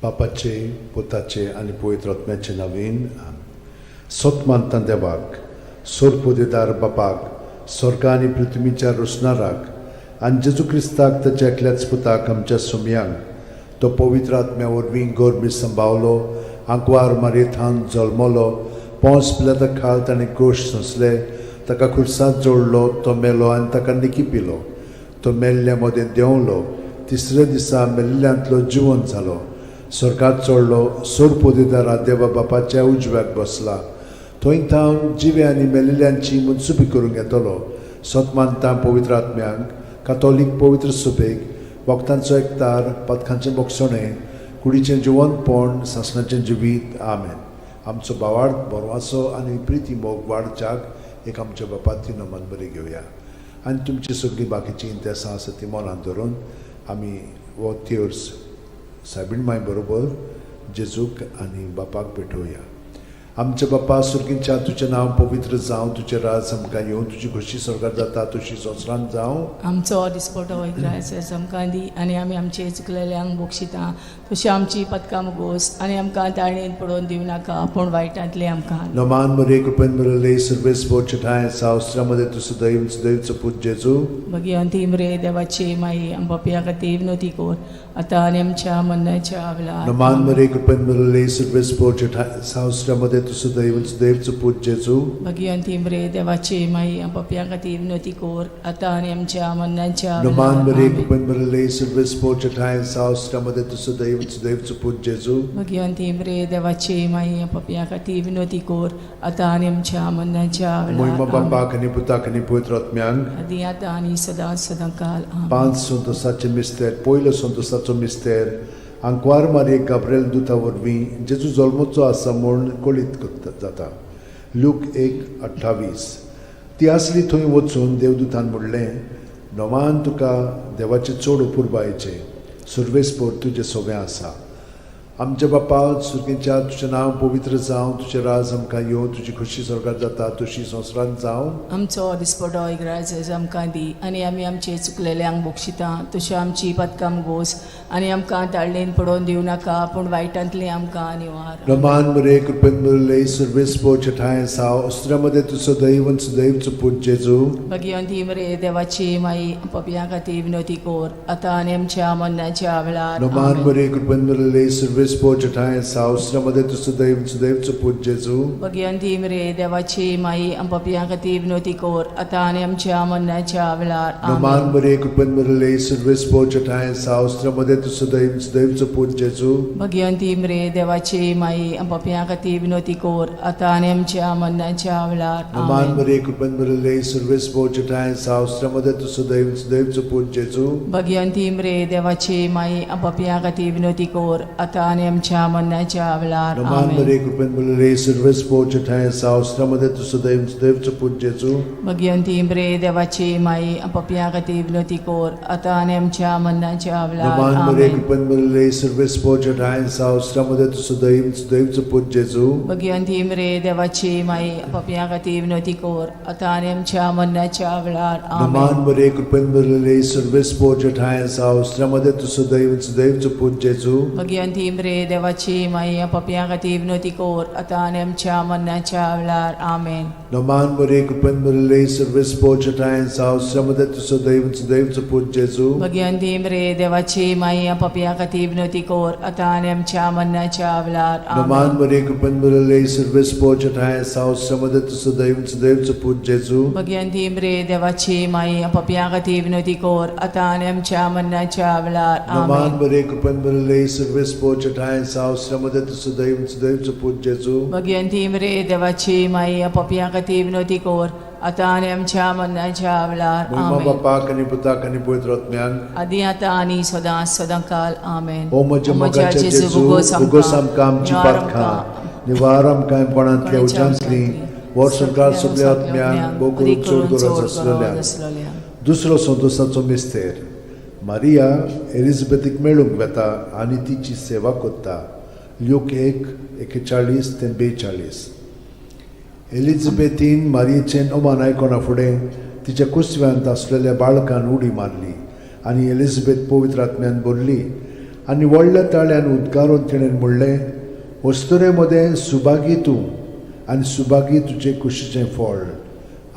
बापाचे, पुताचे आनी पवित्र आत्म्याचे नवीन. सत मानता देवाक, सोरपोदेदार बापाक, स्वर्गा आनी पृथ्वीच्या रोसणाराक, आनी जेजू क्रिस्ताक, ताच्या एकल्याच पुताक, आमच्या सुमयांक, तो पवित्र आत्म्या वरवीं गर्भी संभावलो, आंकवार मारयेथान जल्मलो, पोंस पिलाता खाल ताणें गोश्ट सोंसले, ताका खुर्सांत जोडलो, तो मेलो आनी ताका निकी पिलो, तो मेल्ल्या मदें देंवलो, तिसऱ्या दिसा मेल्ल्यांतलो जिवन जालो, स्वर्गात चडलो, सोरपोदेदारा देवा बापाच्या उजव्याक बसला, थंय थावन जिवे आनी मेल्ल्यांची मनसुबी करूंक येतलो. सत मानता पवित्र आत्म्यांक, कातोलीक पवित्र सुबेक, भक्तांचो एकतार, पथकांचें बोगसणें, कुडीचें जिवनपण, सासणाचें जिवीत. आमेन. आमचो भावार्थ, बरवासो आनी प्रिती मोग वाडच्याक एक आमच्या बापाती नमन बरी घेवया आनी तुमची सगळीं बाकीचीं इंतेसां आसा ती मनांत धरून आमी हो तेर्स सायबीण माय बरोबर जेजूक आनी बापाक भेटोवया. आमच्या बापा सुर्गींच्या, तुजें नांव पवित्र जावं, तुजें राज आमकां येवं, तुजी खोशी स्वर्गार जाता तशी संवसारांत जावं. आमचो दिसपटो इग्रायस आमकां दी आनी आमी आमचे चुकलेल्यांक बक्षिता तशी आमची पदकां मुगोस आनी आमकां ताणेन पडोवन दिवं नाका, पूण वायटांतलें आमकां. नमान मरे, कृपेन भरले, सर्वेस्पोर ठांय सावस्त्रामध्ये तूं सदैव सदैवचो पूत जेजू. भगिवंती मरे देवाची माई, आमच्या खातीर विनवती कर, आतां आनी आमच्या मरणाच्या वेळार. नमान मरे, कृपेन भरले, सर्वेस्पोर ठांय सावस्त्रामध्ये तूं सदैव सदैवचो पूत जेजू. भगिवंती मरे देवाची माई, आमच्या खातीर विनवती कर, आतां आनी आमच्या मरणाच्या नमान वेळार. मरे, आमेन. कृपेन भरले, सर्वेस्पोर ठांय सावस्त्रामध्ये तूं सदैव सदैवचो पूत जेजू. भगिवंती मरे देवाची माई, आमच्या खातीर विनवती कर, आतां आनी आमच्या मरणाच्या मोहिमा वेळार. आमेन. बापाक आनी पुताक आनी पवित्र आत्म्यांक. आदी आतां आनी सदां सदां काल. आमेन. पांच संतोसाचे मिस्तेर. पयलो संतोसाचो मिस्तेर, आंकवार मारये गाब्रेल दुता वरवीं जेजू जल्मचो आसा म्हूण कळीत करता जाता. लूक 1:28. ती आसली थंय वचून देवदूतान म्हणलें, नवान तुका देवाचें चड अपुरबायेचें, सुर्वेस्पोर तुजें सोबें आसा. आमच्या बापा सुर्गेच्या, तुजें नांव पवित्र जावं, तुजें राज आमकां येवं, तुजी खोशी स्वर्गार जाता तशी संवसारांत जावं. आमचो दिसपटो इग्राज आमकां दी आनी आमी आमचे चुकलेल्यांक बक्षिता तशी आमची पदकां गोस आनी आमकां ताळणेन पडोवन दिवं नाका, पूण वायटांतलें आमकां निवार. रमान मरे, कृपेन भरले, सर्वेस्पोर ठांय साव अस्त्रामध्ये तूं सदैव सदैवचो पूत जेजू. भगिवंती मरे देवाची माई, पपया खातीर विनवती कर, आतां आनी आमच्या मरणाच्या वेळार. रमान आमेन. मरे, कृपेन भरले, सर्वेस्पोर ठांय साव अस्त्रामध्ये तूं सदैव सदैवचो पूत जेजू. भगिवंती मरे देवाची माई, पपया खातीर विनवती कर, आतां आनी आमच्या मरणाच्या वेळार. रमान आमेन. मरे, कृपेन भरले, सर्वेस्पोर ठांय साव अस्त्रामध्ये तूं सदैव सदैवचो पूत जेजू. भगिवंती मरे देवाची माई, पपया खातीर विनवती कर, आतां आनी आमच्या मरणाच्या वेळार. रमान आमेन. मरे, कृपेन भरले, सर्वेस्पोर ठांय साव अस्त्रामध्ये तूं सदैव सदैवचो पूत जेजू. भगिवंती मरे देवाची माई, पपया खातीर विनवती कर, आतां आनी आमच्या मरणाच्या वेळार. रमान आमेन. मरे, कृपेन भरले, सर्वेस्पोर ठांय साव अस्त्रामध्ये तूं सदैव सदैवचो पूत जेजू. भगिवंती मरे देवाची माई, पपया खातीर विनवती कर, आतां आनी आमच्या मरणाच्या वेळार. रमान मरे, आमेन. कृपेन भरले, सर्वेस्पोर ठांय साव अस्त्रामध्ये तूं सदैव सदैवचो पूत जेजू. भगिवंती मरे देवाची माई, पपया खातीर विनवती कर, आतां आनी आमच्या मरणाच्या वेळार. रमान आमेन. मरे, कृपेन भरले, सर्वेस्पोर ठांय साव अस्त्रामध्ये तूं सदैव सदैवचो पूत जेजू. भगिवंती मरे देवाची माई, पपया खातीर विनवती कर, आतां आनी आमच्या मरणाच्या वेळार. आमेन. नमान मरे, कृपेन भरले, सर्वेस्पोर ठांय साव अस्त्रामध्ये तूं सदैव सदैवचो पूत जेजू. भगिवंती मरे देवाची माई, पपया खातीर विनवती कर, आतां आनी आमच्या मरणाच्या वेळार. नमान आमेन. मरे, कृपेन भरले, सर्वेस्पोर ठांय साव अस्त्रामध्ये तूं सदैव सदैवचो पूत जेजू. भगिवंती मरे देवाची माई, पपया खातीर विनवती कर, आतां आनी आमच्या मरणाच्या वेळार. नमान आमेन. मरे, कृपेन भरले, सर्वेस्पोर ठांय साव अस्त्रामध्ये तूं सदैव सदैवचो पूत जेजू. भगिवंती मरे देवाची माई, पपया खातीर विनवती कर, आतां आनी आमच्या मरणाच्या वेळार. महिमा आमेन. बापाक आनी पुताक आनी पवित्र आत्म्याक. आदी आतां आनी सदां सदां काल. आमेन. ओ म्हज्या मोगाच्या जेजू, उगोस आमकां आमची पातकां, निवार आमकां कोणांतल्या उज्यांतली, वर संवसार सगल्या आत्म्यांक, भोव करून चड गरज आसलेल्या. दुसरो संतोसाचो मिस्तेर, मारिया एलिझाबेथीक मेळूंक वेता आनी तिची सेवा करता. ल्यूक 1:41 ते 42. एलिझाबेथीन मारियेचें नमान आयकना फुडें तिच्या कुसव्यांत आसलेल्या बाळकान उडी मारली आनी एलिझाबेथ पवित्र आत्म्यान भरली. आनी व्हडल्या ताळ्यान उद्गारून तिणें म्हणलें, अस्तुरे मदें सुभागी तूं आनी सुभागी तुजे कुशीचें फळ.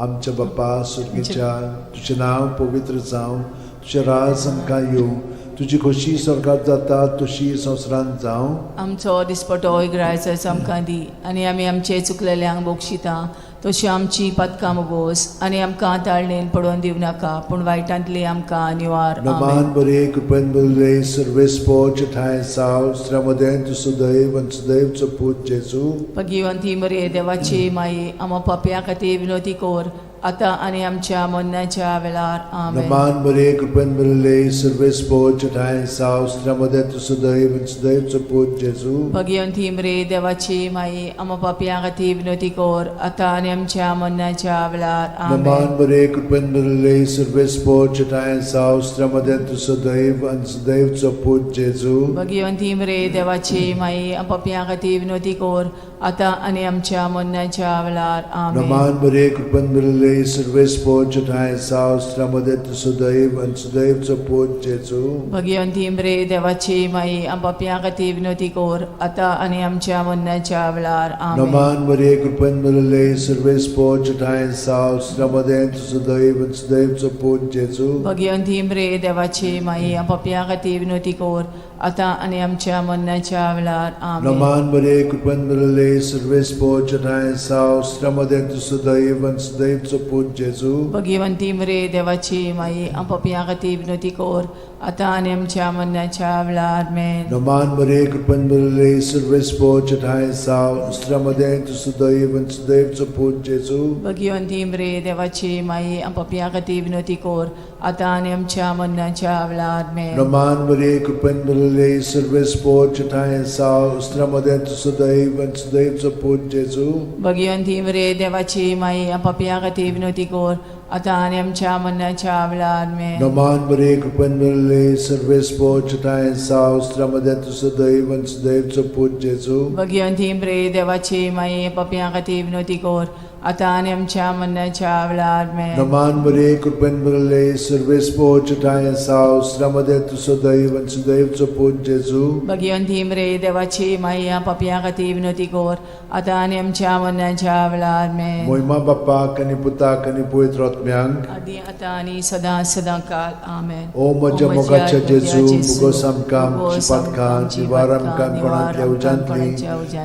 आमच्या बाप्पा सुर्गीच्या, तुजें नांव पवित्र जावं, तुजें राज आमकां येवं, तुजी खोशी स्वर्गात जाता तशी संवसारांत जावं. आमचो दिसपटो इगरायचो आमकां दी आनी आमी आमचे चुकलेल्यांक बक्षिता तशी आमची पदकां मुगोस आनी आमकां ताळणेन पडोवन दिवं नाका पूण वायटांतली आमकां निवार. आमेन. नमान बरे कृपेन बरले सर्वेस्पोच ठांय साव स्त्र्यामदें तूं सुदैव आनी सुदैवचो पूत जेजू. भगिवंती मरे देवाची माई, आमा पापया खातीर विनोती कोर आतां आनी आमच्या मरणाच्या वेळार. आमेन. नमान बरे कृपेन बरले सर्वेस्पोच ठांय साव स्त्र्यामदें तूं सुदैव आनी सुदैवचो पूत जेजू. भगिवंती मरे देवाची माई, आमा पापया खातीर विनोती कोर आतां आनी आमच्या मरणाच्या वेळार. आमेन. नमान बरे कृपेन बरले सर्वेस्पोच ठांय साव स्त्र्यामदें तूं सुदैव आनी सुदैवचो पूत जेजू. भगिवंती मरे देवाची माई, पापया खातीर विनोती कोर आतां आनी आमच्या मरणाच्या वेळार. आमेन. नमान बरे कृपेन बरले सर्वेस्पोच ठांय साव स्त्र्यामदें तूं सुदैव आनी सुदैवचो पूत जेजू. भगिवंती मरे देवाची माई, पापया खातीर विनोती कोर आतां आनी आमच्या मरणाच्या वेळार. आमेन. नमान मरिये कृपेन भरिल्ले सर्वेस्पोच ठांय साव स्त्र्यामदें तूं सुदैव आनी सुदैवचो पूत जेजू. भगिवंती मरे देवाची माई, पापया खातीर विनोती कोर आतां आनी आमच्या मरणाच्या वेळार. आमेन. नमान मरिये कृपेन भरिल्ले सर्वेस्पोच ठांय साव स्त्र्यामदें तूं सुदैव आनी सुदैवचो पूत जेजू. भगिवंती मरे देवाची माई, पापया खातीर विनोती कोर आतां आनी आमच्या मरणाच्या वेळार. आमेन. नमान मरिये कृपेन भरिल्ले सर्वेस्पोच ठांय साव स्त्र्यामदें तूं सुदैव आनी सुदैवचो पूत जेजू. भगिवंती मरे देवाची माई, पापया खातीर विनोती कोर आतां आनी आमच्या मरणाच्या वेळार. आमेन. नमान मरिये कृपेन भरिल्ले सर्वेस्पोच ठांय साव स्त्र्यामदें तूं सुदैव आनी सुदैवचो पूत जेजू. भगिवंती मरे देवाची माई, पापया खातीर विनोती कोर आतां आनी आमच्या मरणाच्या वेळार. आमेन. नमान मरिये कृपेन भरिल्ले सर्वेस्पोच ठांय साव स्त्र्यामदें तूं सुदैव आनी सुदैवचो पूत जेजू. भगिवंती मरे देवाची माई, पापया खातीर विनोती कोर आतां आनी आमच्या मरणाच्या वेळार. आमेन. नमान मरिये कृपेन भरिल्ले सर्वेस्पोच ठांय साव स्त्र्यामदें तूं सुदैव आनी सुदैवचो पूत जेजू. भगिवंती मरे देवाची माई, पापया खातीर विनोती कोर आतां आनी आमच्या मरणाच्या वेळार. आमेन. मोहिमा बाप्पाक आनी पुताक आनी पवित्र आत्म्यांक, आदी आतां आनी सदां सदां काल. आमेन. ओ म्हज्या मोगाच्या जेजू, मुगोस आमकां आमची पातकां निवार आमकां कोणांतल्या उज्यांतली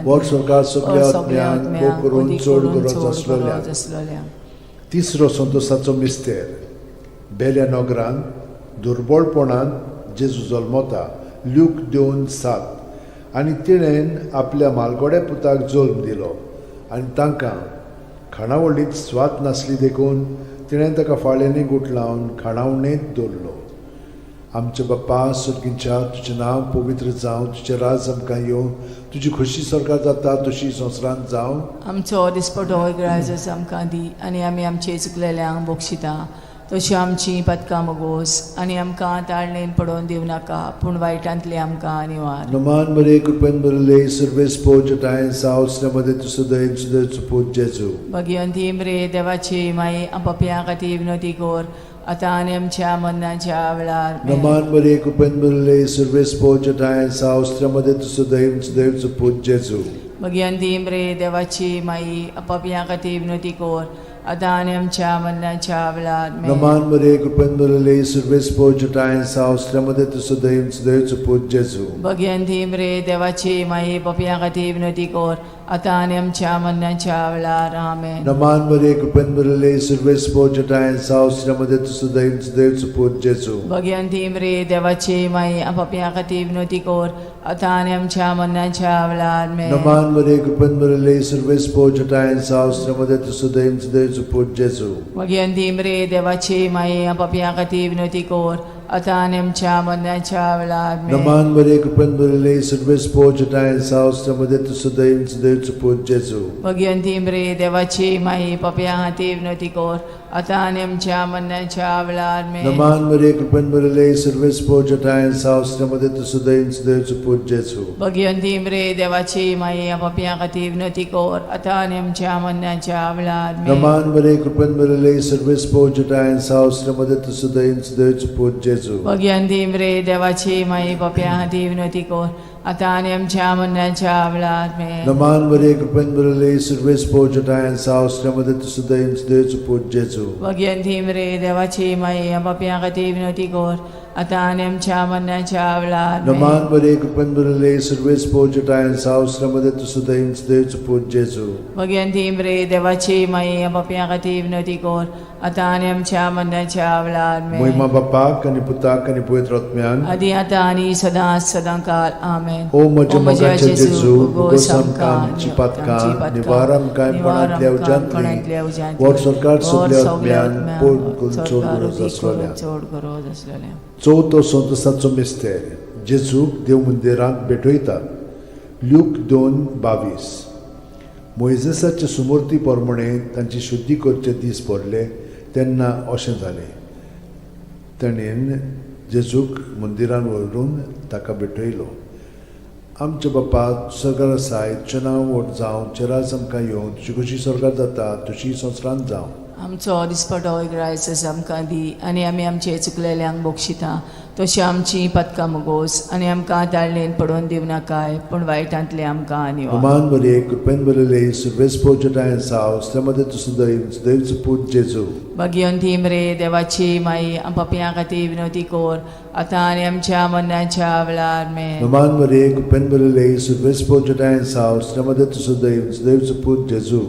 वर सरकार सगल्या आत्म्यांक भोव करून चड गरज आसलेल्या. तिसरो संतोसाचो मिस्तेर. बेल्या नगरान दुर्बळपणान जेजू जल्मता. ल्यूक 2:7. आनी तिणेन आपल्या मालगोड्या पुताक जल्म दिलो आनी तांकां खाणावळींत स्वाद नासली देखून तिणें ताका फाळ्यांनी गुठलावन खाणावणेंत दवरलो. आमच्या बाप्पा सर्गींच्या, तुजें नांव पवित्र जावं, तुजें राज आमकां येवं, तुजी खोशी स्वर्गात जाता तशी संवसारांत जावं. आमचो दिसपटो इगराजस आमकां दी आनी आमी आमचे चुकलेल्यांक बक्षिता तशी आमची पदकां मगोस आनी आमकां ताळणेन पडोवन दिवं नाका पूण वायटांतली आमकां निवार. नमान मरे कृपेन भरिल्ले सर्वेस्पोज ठांय साव स्त्र्यामदें तूं सुदैव सुदैवचो पूत जेजू. भगिवंती मरे देवाची माई, पापया खातीर विनोती कोर आतां आनी आमच्या मरणाच्या वेळार. आमेन. नमान मरे कृपेन भरिल्ले सर्वेस्पोज ठांय साव स्त्र्यामदें तूं सुदैव सुदैवचो पूत जेजू. भगिवंती मरे देवाची माई, पापया खातीर विनोती कोर आतां आनी आमच्या मरणाच्या वेळार. आमेन. नमान मरे कृपेन भरिल्ले सर्वेस्पोज ठांय साव स्त्र्यामदें तूं सुदैव सुदैवचो पूत जेजू. भगिवंती मरे देवाची माई, पापया खातीर विनोती कोर आतां आनी आमच्या मरणाच्या वेळार. आमेन. नमान मरे कृपेन भरिल्ले सर्वेस्पोज ठांय साव स्त्र्यामदें तूं सुदैव सुदैवचो पूत जेजू. भगिवंती मरे देवाची माई, पापया खातीर विनोती कोर आतां आनी आमच्या मरणाच्या वेळार. आमेन. नमान मरे कृपेन भरिल्ले सर्वेस्पोज ठांय साव स्त्र्यामदें तूं सुदैव सुदैवचो पूत जेजू. भगिवंती मरे देवाची माई, पापया खातीर विनोती कोर आतां आनी आमच्या मरणाच्या वेळार. आमेन. नमान मरे कृपेन भरिल्ले सर्वेस्पोज ठांय साव स्त्र्यामदें तूं सुदैव सुदैवचो पूत जेजू. भगिवंती मरे देवाची माई, पापया खातीर विनोती कोर आतां आनी आमच्या मरणाच्या वेळार. आमेन. नमान मरे कृपेन भरिल्ले सर्वेस्पोज ठांय साव स्त्र्यामदें तूं सुदैव सुदैवचो पूत जेजू. भगिवंती मरे देवाची माई, पापया खातीर विनोती कोर आतां आनी आमच्या मरणाच्या वेळार. आमेन. नमान मरे कृपेन भरिल्ले सर्वेस्पोज ठांय साव स्त्र्यामदें तूं सुदैव सुदैवचो पूत जेजू. जेजू. भग्यान रे देवाची माई पप्या खातीर विनवती कर आतां आनी आमच्या मरणाच्या वेळार आमेन. नमान मरिये, कृपेन भरिल्ले, सुरवेस पोजटायन साव श्रीमती तुसुदयन सुदेच पूत जेजू. भग्यान रे देवाची माई पापया खातीर विनवती कर आतां आनी आमच्या मरणाच्या वेळार आमेन. नमान मरिये, कृपेन भरिल्ले, सुरवेस पोजटायन साव श्रीमती तुसुदयन सुदेच पूत जेजू. भग्यान रे देवाची माई पापया खातीर विनवती कर आतां आनी आमच्या मरणाच्या वेळार आमेन. मोहिमा बापाक आनी पुताक आनी पवित्र आत्म्यान. आदी आतां आनी सदां सदां काल आमेन. ओ म्हज्या मोगाचे जेजू, उगोस आमकां आमची पातकां, निवार आमकां कोणांतल्या उज्यांतली, वर सरकार सगल्या आत्म्यान पोड करून चड गरज आसलेल्या. चड गरज आसलेल्या. चवथो संतोसाचो मिस्तेर, जेजूक देव मंदिरांत भेटयतात. ल्यूक 2:22. मोयजेसाचे सुमूर्ती प्रमाणे तांची शुद्धी करचे दीस पडले तेन्ना अशें जालें, ताणें जेजूक मंदिरान व्हरून ताका भेटयलो. आमच्या बापा, सरकार आसाय, तुजें नांव व्हड जावं, तुजें राज आमकां येवं, तुजी कशी सरकार जाता तशी संवसारांत जावं. आमचो दिसपटो ग्रायस आमकां दी आनी आमी आमचे चुकलेल्यांक बक्षिता तशी आमची पदकां मुगोस आनी आमकां ताळणेन पडोवन दिवं नाकाय पूण वायटांतले आमकां निवार. नमान मरिये, कृपेन भरिल्ले, सुरवेस पोजटायन साव श्रीमती तुसुदय सुदैवचो पूत जेजू. भगियंतीम रे देवाची माई पापयां खातीर विनवती कर आतां आनी आमच्या मरणाच्या वेळार आमेन. नमान मरिये, कृपेन भरिल्ले, सुरवेस पोजटायन साव श्रीमती तुसुदय सुदैवचो पूत जेजू.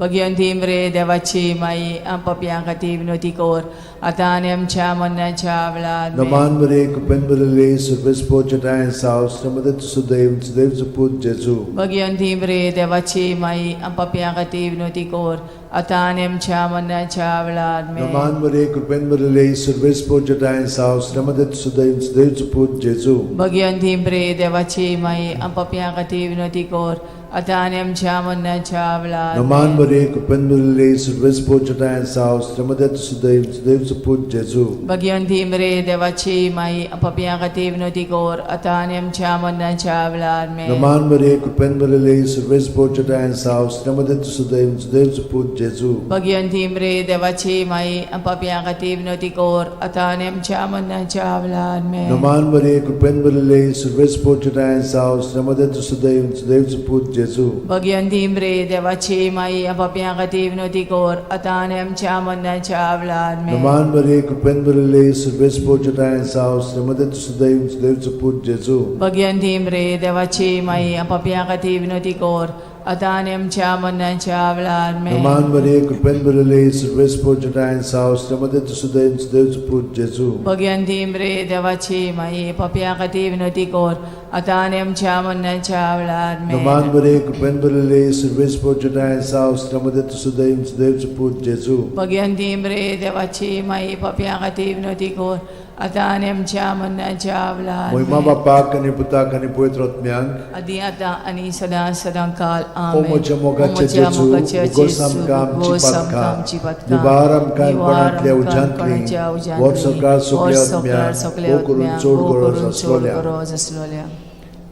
भगियंतीम रे देवाची माई पापयां खातीर विनवती कर आतां आनी आमच्या मरणाच्या वेळार आमेन. नमान मरिये, कृपेन भरिल्ले, सुरवेस पोजटायन साव श्रीमती तुसुदय सुदैवचो पूत जेजू. भगियंतीम रे देवाची माई पापयां खातीर विनवती कर आतां आनी आमच्या मरणाच्या वेळार आमेन. नमान मरिये, कृपेन भरिल्ले, सुरवेस पोजटायन साव श्रीमती तुसुदय सुदैवचो पूत जेजू. भगियंतीम रे देवाची माई पापयां खातीर विनवती कर आतां आनी आमच्या मरणाच्या वेळार नमान आमेन. मरिये, कृपेन भरिल्ले, सुरवेस पोजटायन साव श्रीमती तुसुदय सुदैवचो पूत जेजू. भगियंतीम रे देवाची माई पापयां खातीर विनवती कर आतां आनी आमच्या मरणाच्या वेळार आमेन. नमान मरिये, कृपेन भरिल्ले, सुरवेस पोजटायन साव श्रीमती तुसुदय सुदैवचो पूत जेजू. भगियंतीम रे देवाची माई पापयां खातीर विनवती कर आतां आनी आमच्या मरणाच्या वेळार आमेन. नमान मरिये, कृपेन भरिल्ले, सुरवेस पोजटायन साव श्रीमती तुसुदय सुदैवचो पूत जेजू. भगियंतीम रे देवाची माई पापयां खातीर विनवती कर आतां आनी आमच्या मरणाच्या वेळार आमेन. नमान मरिये, कृपेन भरिल्ले, सुरवेस पोजटायन साव श्रीमती तुसुदय सुदैवचो पूत जेजू. भगियंतीम रे देवाची माई पापयां खातीर विनवती कर आतां आनी आमच्या मरणाच्या वेळार आमेन. नमान मरिये, कृपेन भरिल्ले, सुरवेस पोजटायन साव श्रीमती तुसुदय सुदैवचो पूत जेजू. भगियंतीम रे देवाची माई पापयां खातीर विनवती कर आतां आनी आमच्या मरणाच्या वेळार आमेन. नमान मरिये, कृपेन भरिल्ले, सुरवेस पोजटायन साव श्रीमती तुसुदय सुदैवचो पूत जेजू. भगियंतीम रे देवाची माई पापयां खातीर विनवती कर आतां आनी आमच्या मरणाच्या वेळार मोहिमा आमेन. बापाक आनी पुताक आनी पवित्र आत्म्याक. आदी आतां आनी सदां सदां काल ओ आमेन. म्हज्या मोगाचे ओ म्हज्या जेजू, मोगाचे उगोस जेजू, आमकां आमची उगोस आमकां पातकां, आमची पातकां, निवार आमकां निवार कोणांतल्या आमकां उज्यांतली, कोणाच्या उज्यांतली, वर सरकार सगल्या वर सरकार आत्म्याक, सगल्या भोव करून आत्म्याक, चड भोव गरज करून चड आसलोल्या. गरज आसलोल्या.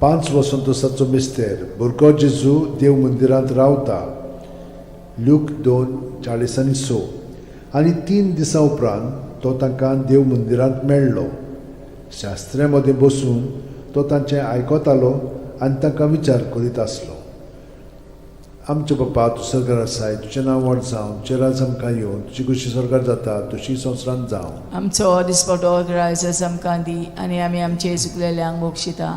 5 वसंतोसाचो मिस्तेर, भुरगो जेजू देव मंदिरांत रावता. ल्यूक 2:46. आनी 3 दिसां उपरांत तो तांकां देव मंदिरांत मेळ्ळो. शास्त्र्यां मदें बसून तो तांचें आयकतालो आनी तांकां विचार करीत आसलो. आमच्या बापा, तूं सरकार आसाय, तुजें नांव व्हड जावं, तुजें राज आमकां येवं, तुजी कशी सरकार जाता तशी संवसारांत जावं. आमचो दिसपटो ग्रायस आमकां दी आनी आमी आमचे चुकलेल्यांक बक्षिता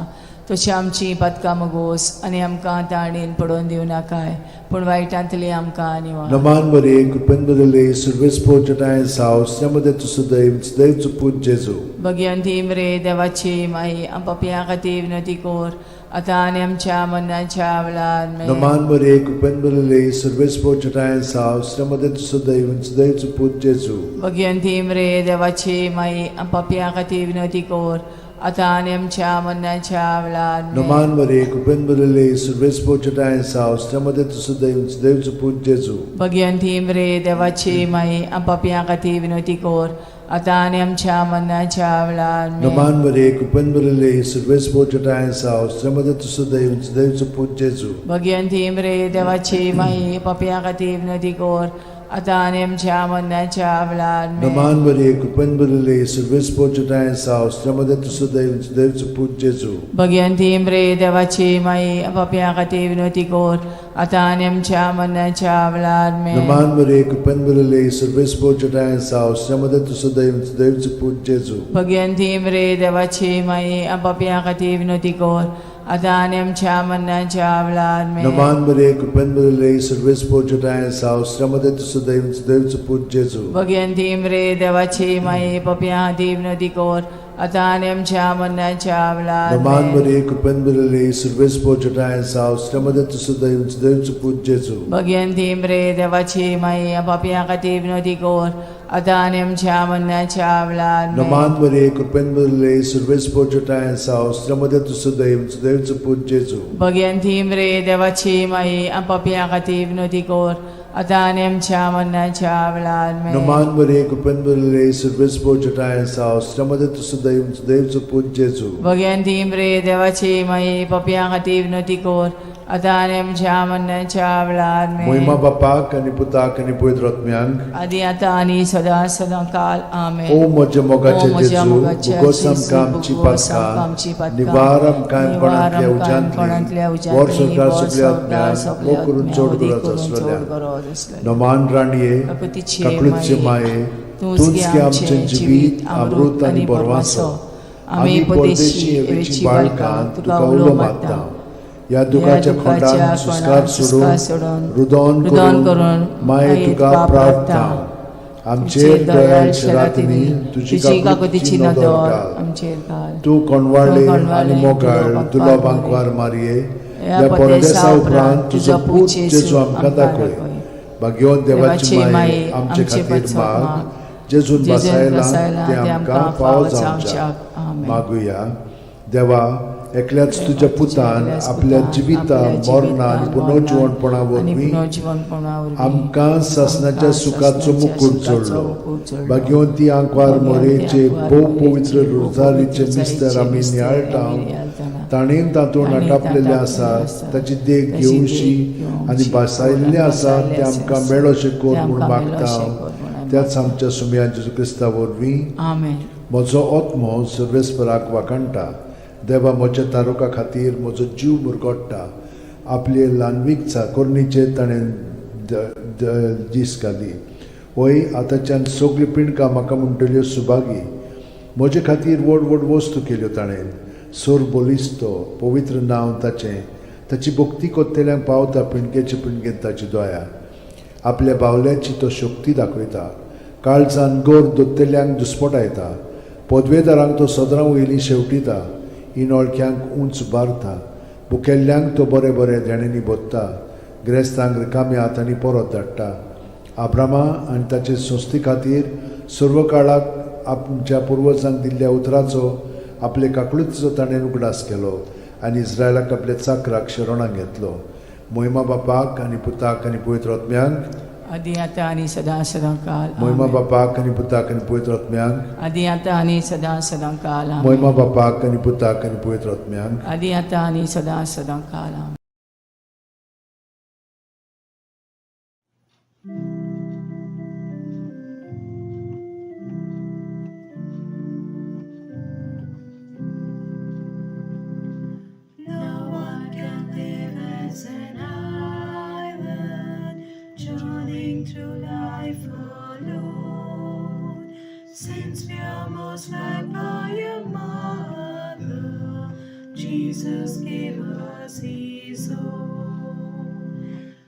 तशी आमची पातकां मुगोस आनी आमकां ताणेन पडोवन दिवं नाकाय पूण वायटांतली आमकां निवार. नमान मरिये, कृपेन भरिल्ले, सुरवेस पोजटायन साव श्रीमती तुसुदैव सुदैवचो पूत जेजू. भगियंतीम रे देवाची माई पापयां खातीर विनवती कर आतां आनी आमच्या मरणाच्या वेळार आमेन. नमान मरिये, कृपेन भरिल्ले, सुरवेस पोजटायन साव श्रीमती तुसुदैव सुदैवचो पूत जेजू. भगियंतीम रे देवाची माई पापयां खातीर विनवती कर आतां आनी आमच्या मरणाच्या वेळार आमेन. नमान मरिये, कृपेन भरिल्ले, सुरवेस पोजटायन साव श्रीमती तुसुदैव सुदैवचो पूत जेजू. भगियंतीम रे देवाची माई पापयां खातीर विनवती कर आतां आनी आमच्या मरणाच्या वेळार आमेन. नमान मरिये, कृपेन भरिल्ले, सुरवेस पोजटायन साव श्रीमती तुसुदैव सुदैवचो पूत जेजू. भगियंतीम रे देवाची माई पापयां खातीर विनवती कर आतां आनी आमच्या मरणाच्या वेळार आमेन. नमान मरिये, कृपेन भरिल्ले, सर्वेस्पर तुजोठांय आसा, स्त्रियां मदें तूं सुदैव, सुदैवचो पूत जेजू. भगवंती मरे देवाची माई, पापयां खातीर विनवती कर, आतां आनी आमच्या मरणाच्या वेळार आमेन. नमान मरिये, कृपेन भरिल्ले, सर्वेस्पर तुजोठांय आसा, स्त्रियां मदें तूं सुदैव, सुदैवचो पूत जेजू. भगवंती मरे देवाची माई, पापयां खातीर विनवती कर, आतां आनी आमच्या मरणाच्या वेळार आमेन. नमान मरिये, कृपेन भरिल्ले, सर्वेस्पर तुजोठांय आसा, स्त्रियां मदें तूं सुदैव, सुदैवचो पूत जेजू. भगवंती मरे देवाची माई, पापयां खातीर विनवती कर, आतां आनी आमच्या मरणाच्या वेळार नमान आमेन. मरिये, कृपेन भरिल्ले, सर्वेस्पर तुजोठांय आसा, स्त्रियां मदें तूं सुदैव, सुदैवचो पूत जेजू. भगवंती मरे देवाची माई, पापयां खातीर विनवती कर, आतां आनी आमच्या मरणाच्या वेळार आमेन. नमान मरिये, कृपेन भरिल्ले, सर्वेस्पर तुजोठांय आसा, स्त्रियां मदें तूं सुदैव, सुदैवचो पूत जेजू. भगवंती मरे देवाची माई, पापयां खातीर विनवती कर, आतां आनी आमच्या मरणाच्या वेळार आमेन. नमान मरिये, कृपेन भरिल्ले, सर्वेस्पर तुजोठांय आसा, स्त्रियां मदें तूं सुदैव, सुदैवचो पूत जेजू. भगवंती मरे देवाची माई, पापयां खातीर विनवती कर, आतां आनी आमच्या मरणाच्या वेळार आमेन. मोहिमा बापाक आनी पुताक आनी पवित्र आत्म्यांक, आदी आतां आनी सदां सदां काल आमेन. ओ म्हज्या ओ मोगाचे म्हज्या जेजू, मोगाच्या भोगोस जेजू, आमकां आमची भोगोस आमकां आमची पातकां, पातकां, निवार आमकां निवार कोणांतल्या आमकां कोणांतल्या उज्यांतली, वर उज्यांतली, सरकार वर सगल्या सरकार आत्म्यांक, सगल्या मोग करून आत्म्यांक, चड उदीक गरज करून चड आसलेल्या. गरज आसलेल्या. नमान राणये, काकुळटीची काकुळटीचे माये, तूंच तूंच गे गे आमचें जिवीत, अमृत आनी बरवासो. आमी परदेशी हेवेची बाळकां तुका उलो मारता. ह्या दुखाच्या खोंडान सुस्कार सोडून, रुदोन करून माये तुका प्रार्थना. आमचेर दयाळ शरातिनी तुजी काकुळटीची नदर घाल. आमचेर घाल. तूं कोणवाळे आनी मोगाळ तुलो बांकवार मारये, ह्या परदेसा उपरांत तुजो पूत जेजू आमकां दाखय. भाग्यवंत देवाची माये, आमचे खातीर माग, जेजून बसायला ते आमकां फावो जावच्याक. मागुया. देवा, एकल्याच तुज्या पुतान आपल्या जिविता, मरणा आनी पुनर्जिवणपणा वरवीं आमकां सासणाच्या सुखाचो मुकूट जोडलो. भाग्यवंती आंकवार मोरेचे भोव पवित्र रोजारीचे मिस्तर आमी नियाळटा, ताणें तातूंत आटापलेलें आसा ताची देख घेवशी आनी भासायल्लें आसा तें आमकां मेळोशें कर म्हूण मागता, त्याच आमच्या सुमया जेजू क्रिस्ता वरवीं. आमेन. म्हजो आत्मो सर्वेस्पराक वाखाणटा, देवा म्हज्या तारुका खातीर म्हजो जीव मुरगोट्टा. आपले ल्हानवीक चाकोरणीचेर ताणें दीस घाली. वय, आतांच्यान सगळीं पिंडकां म्हाका म्हणटल्यो सुभागी. म्हजे खातीर व्हड व्हड वस्तू केल्यो ताणें. सोर बलिस्तो पवित्र नांव ताचें. ताची भक्ती कोत्तेल्यांक पावता पिंडकेचे पिंडकेंत ताची दया. आपल्या बावल्याची तो शक्ती दाखयता, काळजान गोर दोत्तेल्यांक दुस्पटायता. पदवेदारांक तो सदरां वयली शेवटिता, इनोळख्यांक उंच बारता. भुकेल्ल्यांक तो बरें बरें देण्यांनी भोत्ता, ग्रेस्तांक रिकाम्या हातांनी परत धाडटा. आब्रामा आनी ताचे संस्थे खातीर सर्व काळाक आमच्या पुर्वजांक दिल्ल्या उतराचो, आपले काकळुतीचो ताणें उगडास केलो आनी इस्रायलाक आपल्या चाकराक शरणाक घेतलो. मोहिमा बापाक आनी पुताक आनी पवित्र आत्म्यांक, आदी आतां आनी सदां सदां काल. मोहिमा आमेन. बापाक आनी पुताक आनी पवित्र आत्म्यांक, आदी आतां आनी सदां सदां काल. आमेन. मोहिमा बापाक आनी पुताक आनी पवित्र आत्म्यांक, आदी आतां आनी सदां सदां काल. आमेन. No one can live as an island, journeying through life alone. Since we are most loved by a mother, Jesus gave us His own.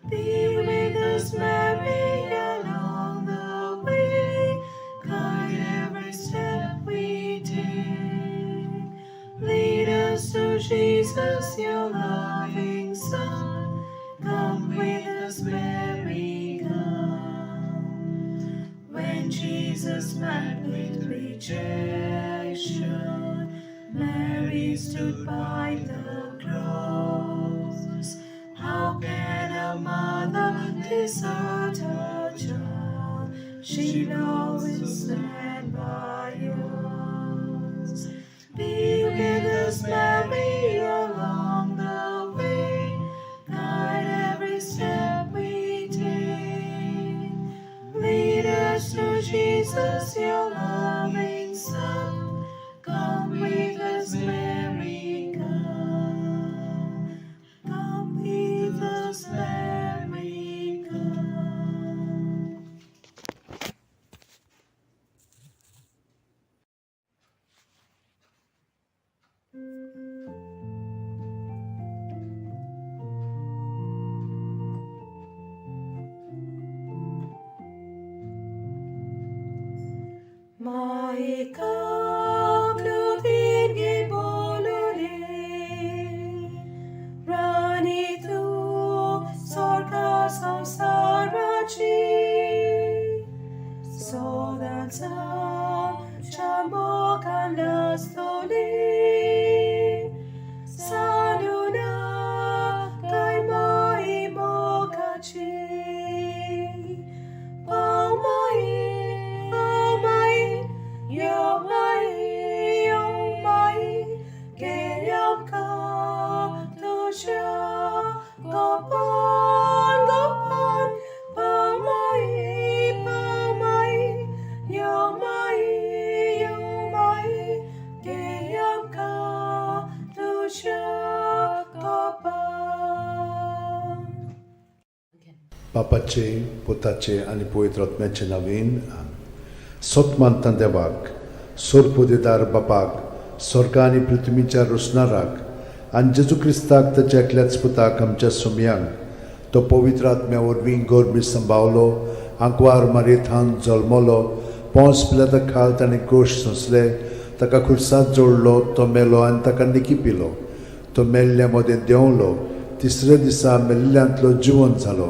Be with us, Mary, along the way, guide every step we take. Lead us to Jesus, your loving Son. Come with us, Mary, come. When Jesus met with rejection, Mary stood by the cross. How can a mother desert her child? She'll always stand by us. Be with us, Mary, along the way. Guide every step we take. Jesus, your loving Son. Come with us, Mary, come. Come with us, Mary, come. Maikaklutin gibolule, Rani tu sorka samsarachi, Sodansa chamokan lastoli, Sanuna kay maimokachi. Paumai, paumai, yomai, yomai, keyam ka tusha, gopan, gopan, paumai, paumai, yomai, yomai, keyam ka tusha, gopan. बापाचे पुताचे आनी पवित्र आत्म्याचे नवीन सत मानता देवाक सोरपोदेदार बापाक स्वर्गा आनी पृथ्वीच्या रोसणाराक आनी जेजू क्रिस्ताक ताच्या एकल्याच पुताक आमच्या सोमयांक तो पवित्र आत्म्या वरवीं गोरबी संभावलो आंकवार मारयेथान जल्मलो पोंस पिलाता खाल ताणें कोश सोंसले ताका खुर्सांत जोडलो तो मेलो आनी ताका निकी पिलो तो मेल्ल्या मदें देंवलो तिसऱ्या दिसा मेल्ल्यांतलो जिवन जालो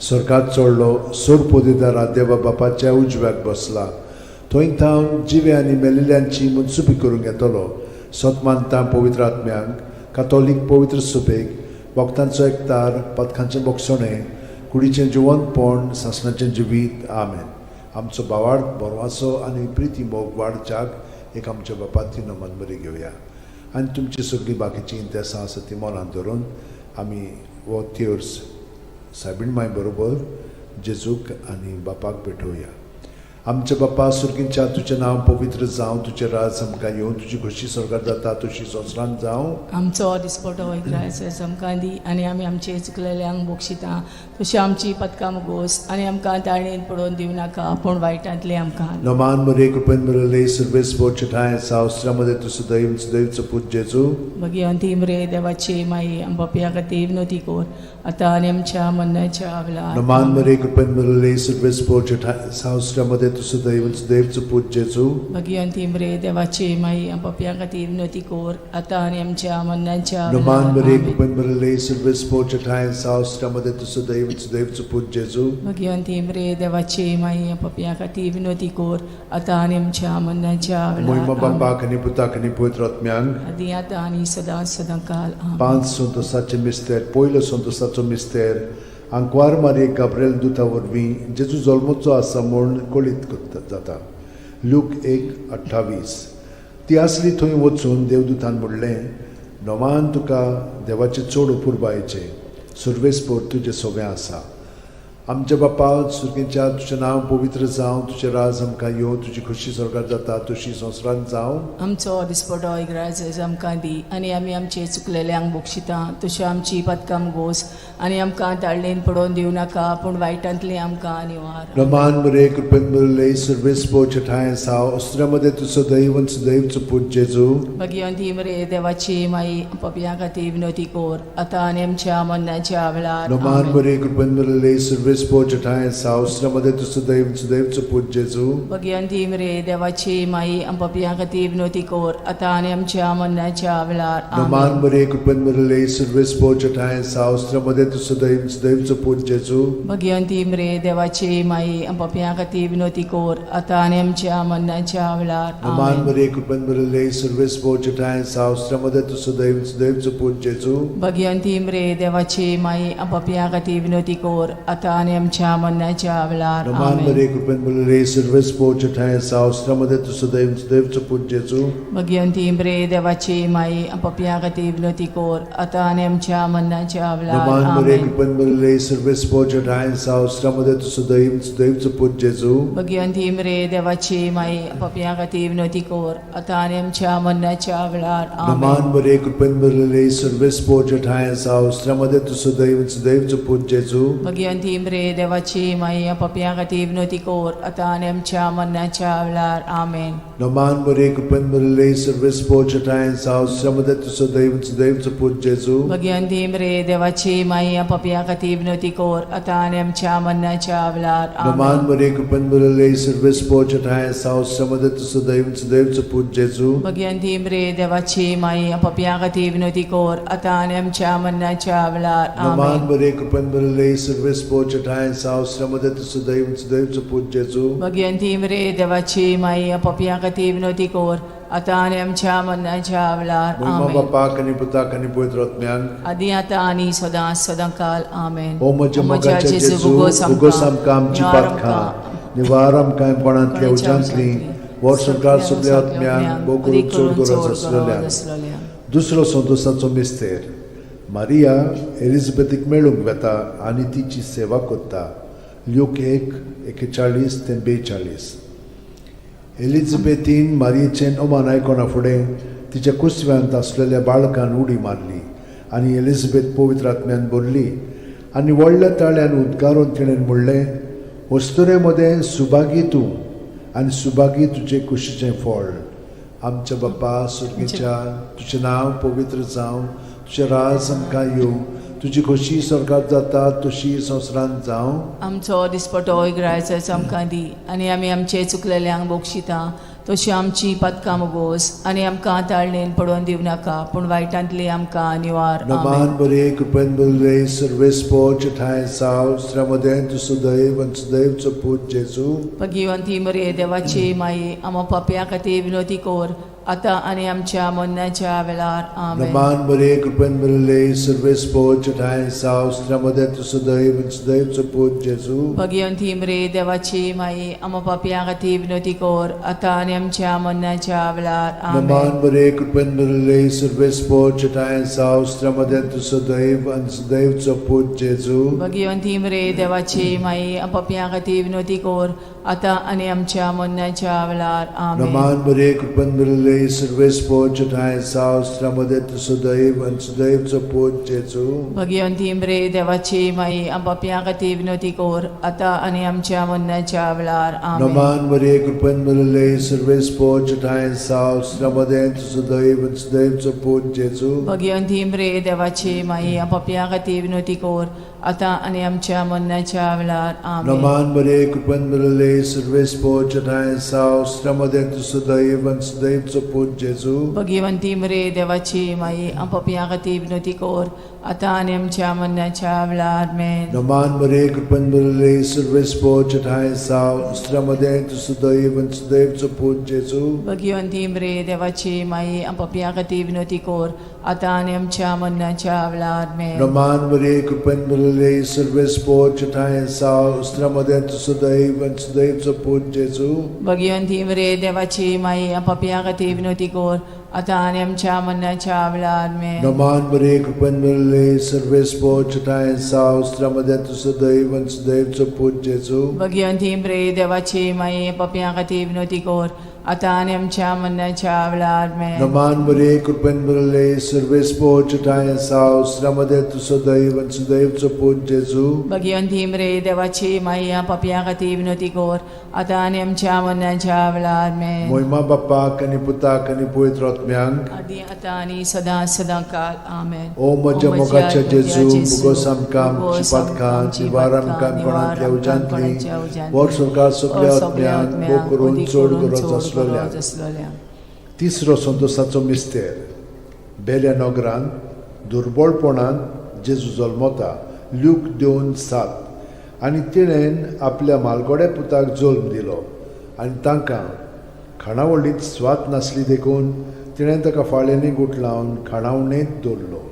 स्वर्गात चडलो सोरपोदेदारा देवा बापाच्या उजव्याक बसला थंय थावन जिवे आनी मेलिल्ल्यांची मनसुबी करूंक येतलो सत मानता पवित्र आत्म्यांक कातोलीक पवित्र सुबेक भक्तांचो एकतार पथकांचें बोगसणें कुडीचें जिवनपण सासणाचें जिवीत आमेन. आमचो भावार्थ बरवाचो आनी प्रिती मोग वाडच्याक एक आमच्या बापाती नमन बरी घेवया आनी तुमची सगळीं बाकीचीं इंतेसां आसा ती मनांत धरून आमी हो तेर्स सायबीण माय बरोबर जेजूक आनी बापाक भेटोवया. आमच्या बापा सुर्गींच्या तुजें नांव पवित्र जावं, तुजें राज आमकां येवं, तुजी खोशी स्वर्गात जाता तशी संवसारांत जावं. आमचो दिसपटो इग्रायस आमकां दी आनी आमी आमचे चुकलेल्यांक बक्षिता तशी आमची पदकां गोस आनी आमकां ताळणेन पडोवन दिवं नाका पूण वायटांतलें आमकां. नमान मरे कृपेन मिळले सर्वेस बोचे ठाय सावस्त्रामध्ये तू सदैव सदैवचो पूत जेजू. भगिवंती मरे देवाची माई आमच्या खातीर विनोती कोर आतां आनी आमच्या मरणाच्या वेळार. नमान मरे कृपेन मिळले सर्वेस बोचे ठाय सावस्त्रामध्ये तू सदैव सदैवचो पूत जेजू. भगिवंती मरे देवाची माई आमच्या खातीर विनोती कोर आतां आनी आमच्या मरणाच्या नमान वेळार. मरे आमेन. कृपेन मिळले सर्वेस बोचे ठाय सावस्त्रामध्ये तू सदैव सदैवचो पूत जेजू. भगिवंती मरे देवाची माई आमच्या खातीर विनोती कोर आतां आनी आमच्या मरणाच्या मोहिमा वेळार. आमेन. बापाक आनी पुताक आनी पवित्र आत्म्यांक. आदी आतां आनी सदां सदां काल. आमेन. पांच संतोसाचे मिस्तेर. पयलो संतोसाचो मिस्तेर आंकवार मारये गाब्रेल दुता वरवीं जेजू जल्मचो आसा म्हूण कळीत जाता. लूक 1:28. ती आसली थंय वचून देवदूतान म्हणलें, नोमान तुका देवाचें चड अपुरबायेचें सुर्वेसपोर तुजें सोबें आसा. आमच्या बापा सुर्गेच्या तुजें नांव पवित्र जावं, तुजें राज आमकां येवं, तुजी खोशी स्वर्गात जाता तशी संवसारांत जावं. आमचो दिसपटो इग्राज आमकां दी आनी आमी आमचे चुकलेल्यांक बक्षिता तशी आमची पदकां गोस आनी आमकां ताळणेन पडोवन दिवं नाका पूण वायटांतलें आमकां निवार. रमान मरे कृपेन मिळले सर्वेस ठाय साव अस्त्रामध्ये तू सदैव सदैवचो पूत जेजू. भगिवंती मरे देवाची माई पपयां खातीर विनोती कोर आतां आनी आमच्या मरणाच्या वेळार. रमान आमेन. मरे कृपेन मिळले सर्वेस ठाय साव अस्त्रामध्ये तू सदैव सदैवचो पूत जेजू. भगिवंती मरे देवाची माई पपयां खातीर विनोती कोर आतां आनी आमच्या मरणाच्या वेळार. रमान आमेन. मरे कृपेन मिळले सर्वेस ठाय साव अस्त्रामध्ये तू सदैव सदैवचो पूत जेजू. भगिवंती मरे देवाची माई पपयां खातीर विनोती कोर आतां आनी आमच्या मरणाच्या वेळार. रमान आमेन. मरे कृपेन मिळले सर्वेस ठाय साव अस्त्रामध्ये तू सदैव सदैवचो पूत जेजू. भगिवंती मरे देवाची माई पपयां खातीर विनोती कोर आतां आनी आमच्या मरणाच्या वेळार. नमान आमेन. मरे कृपेन भरलेले सर्वेस पोच ठांय सावस्त्रामध्ये तूं सदैव सदैवचो पूत जेजू. भगिवंती इम्रे देवाची माई, पपया खातीर विनवती कोर आतां आनी आमच्या मरणाच्या वेळार. नमान मरे आमेन. कृपेन भरलेले सर्वेस पोच ठांय सावस्त्रामध्ये तूं सदैव सदैवचो पूत जेजू. भगिवंती इम्रे देवाची माई, पपया खातीर विनवती कोर आतां आनी आमच्या मरणाच्या वेळार. आमेन. नमान मरे कृपेन भरलेले सर्वेस पोच ठांय सावस्त्रामध्ये तूं सदैव सदैवचो पूत जेजू. भगिवंती इम्रे देवाची माई, पपया खातीर विनवती कोर आतां आनी आमच्या मरणाच्या वेळार. आमेन. नमान मरे कृपेन भरलेले सर्वेस पोच ठांय सावस्त्रामध्ये तूं सदैव सदैवचो पूत जेजू. भगिवंती इम्रे देवाची माई, पपया खातीर विनवती कोर आतां आनी आमच्या मरणाच्या वेळार. नमान आमेन. मरे कृपेन भरलेले सर्वेस पोच ठांय सावस्त्रामध्ये तूं सदैव सदैवचो पूत जेजू. भगिवंती इम्रे देवाची माई, पपया खातीर विनवती कोर आतां आनी आमच्या मरणाच्या वेळार. नमान आमेन. मरे कृपेन भरलेले सर्वेस पोच ठांय सावस्त्रामध्ये तूं सदैव सदैवचो पूत जेजू. भगिवंती इम्रे देवाची माई, पपया खातीर विनवती कोर आतां आनी आमच्या मरणाच्या वेळार. महिमा आमेन. बापाक आनी पुताक आनी पवित्र आत्म्याक. आदी आतां आनी सदां सदां काल. आमेन. ओ म्हज्या मोगाच्या जेजू, उगोस आमकां आमची पातकां, निवार आमकां कोणांतल्या उज्यांतली, वर संवसार सगल्या आत्म्यांक भोव करून चड गरज आसलेल्या. दुसरो संतोषाचो मिस्तेर, मारिया एलिझाबेथीक मेळूंक वेता आनी तिची सेवा करता. ल्यूक 1:41 ते 42. एलिझाबेथीन मारियेचें अमान आयकना फुडें तिच्या कुसव्यांत आसलेल्या बाळकान उडी मारली आनी एलिझाबेथ पवित्र आत्म्यान भरली आनी व्हडल्या ताळ्यान उद्गारून तिणें म्हणलें, वस्तुरे मदें सुभागी तूं आनी सुभागी तुजे कुशीचें फळ. आमच्या बाप्पा सुर्गेच्या, तुजें नांव पवित्र जावं, तुजें राज आमकां येवं, तुजी खोशी स्वर्गात जाता तशी संवसारांत जावं. आमचो दिसपटो इगरायचो आमकां दी आनी आमी आमचे चुकलेल्यांक बक्षिता तशी आमची पदकां मुगोस आनी आमकां ताळणेन पडोवन दिवं नाका, पूण वायटांतली आमकां निवार. नमान आमेन. बरे कृपेन बरे सर्वेस पोच ठांय साव श्रमदें तूं सदैव आनी सदैवचो पूत जेजू. भगिवंती मरे देवाची माई, आमा पापया खातीर विनोती कोर आतां आनी आमच्या मरणाच्या वेळार. आमेन. नमान बरे कृपेन बरे सर्वेस पोच ठांय साव श्रमदें तूं सदैव आनी सदैवचो पूत जेजू. भगिवंती मरे देवाची माई, आमा पापया खातीर विनोती कोर आतां आनी आमच्या मरणाच्या वेळार. आमेन. नमान बरे कृपेन बरे सर्वेस पोच ठांय साव श्रमदें तूं सदैव आनी सदैवचो पूत जेजू. भगिवंती मरे देवाची माई, पापया खातीर विनोती कोर आतां आनी आमच्या मरणाच्या वेळार. आमेन. नमान बरे कृपेन बरे सर्वेस पोच ठांय साव श्रमदें तूं सदैव आनी सदैवचो पूत जेजू. भगिवंती मरे देवाची माई, पापया खातीर विनोती कोर आतां आनी आमच्या मरणाच्या वेळार. आमेन. नमान मरे कृपेन भरले सर्वेस पोच ठांय साव श्रमदें तूं सदैव आनी सदैवचो पूत जेजू. भगिवंती मरे देवाची माई, पापया खातीर विनोती कोर आतां आनी आमच्या मरणाच्या वेळार. आमेन. नमान मरे कृपेन भरले सर्वेस पोच ठांय साव श्रमदें तूं सदैव आनी सदैवचो पूत जेजू. भगिवंती मरे देवाची माई, पापया खातीर विनोती कोर आतां आनी आमच्या मरणाच्या वेळार. आमेन. नमान मरे कृपेन भरले सर्वेस पोच ठांय साव श्रमदें तूं सदैव आनी सदैवचो पूत जेजू. भगिवंती मरे देवाची माई, पापया खातीर विनोती कोर आतां आनी आमच्या मरणाच्या वेळार. आमेन. नमान मरे कृपेन भरले सर्वेस पोच ठांय साव श्रमदें तूं सदैव आनी सदैवचो पूत जेजू. भगिवंती मरे देवाची माई, पापया खातीर विनोती कोर आतां आनी आमच्या मरणाच्या वेळार. आमेन. नमान मरे कृपेन भरले सर्वेस पोच ठांय साव श्रमदें तूं सदैव आनी सदैवचो पूत जेजू. भगिवंती मरे देवाची माई, पापया खातीर विनोती कोर आतां आनी आमच्या मरणाच्या वेळार. आमेन. नमान मरे कृपेन भरले सर्वेस पोच ठांय साव श्रमदें तूं सदैव आनी सदैवचो पूत जेजू. भगिवंती मरे देवाची माई, पापया खातीर विनोती कोर आतां आनी आमच्या मरणाच्या वेळार. आमेन. मोहिमा बाप्पाक आनी पुताक आनी पवित्र आत्म्यांक. आदी आतां आनी सदां सदां काल. आमेन. ओ म्हज्या मोगाच्या जेजू, मुगोस आमकां आमची पातकां, निवार आमकां कोणांतल्या उज्यांतली, वर सरकार सगल्या आत्म्यांक भोव करून चड गरज आसलेल्या. तिसरो संतोषाचो मिस्तेर, बेल्या नगरांत दुर्बळपणान जेजू जल्मता. ल्यूक 2:7. आनी तिणेन आपल्या मालगोड्या पुताक जल्म दिलो आनी तांकां खाणावळींत स्वाद नासली देखून तिणें ताका फाळ्यांनी गुठलावन खाणावणेंत दवरलो.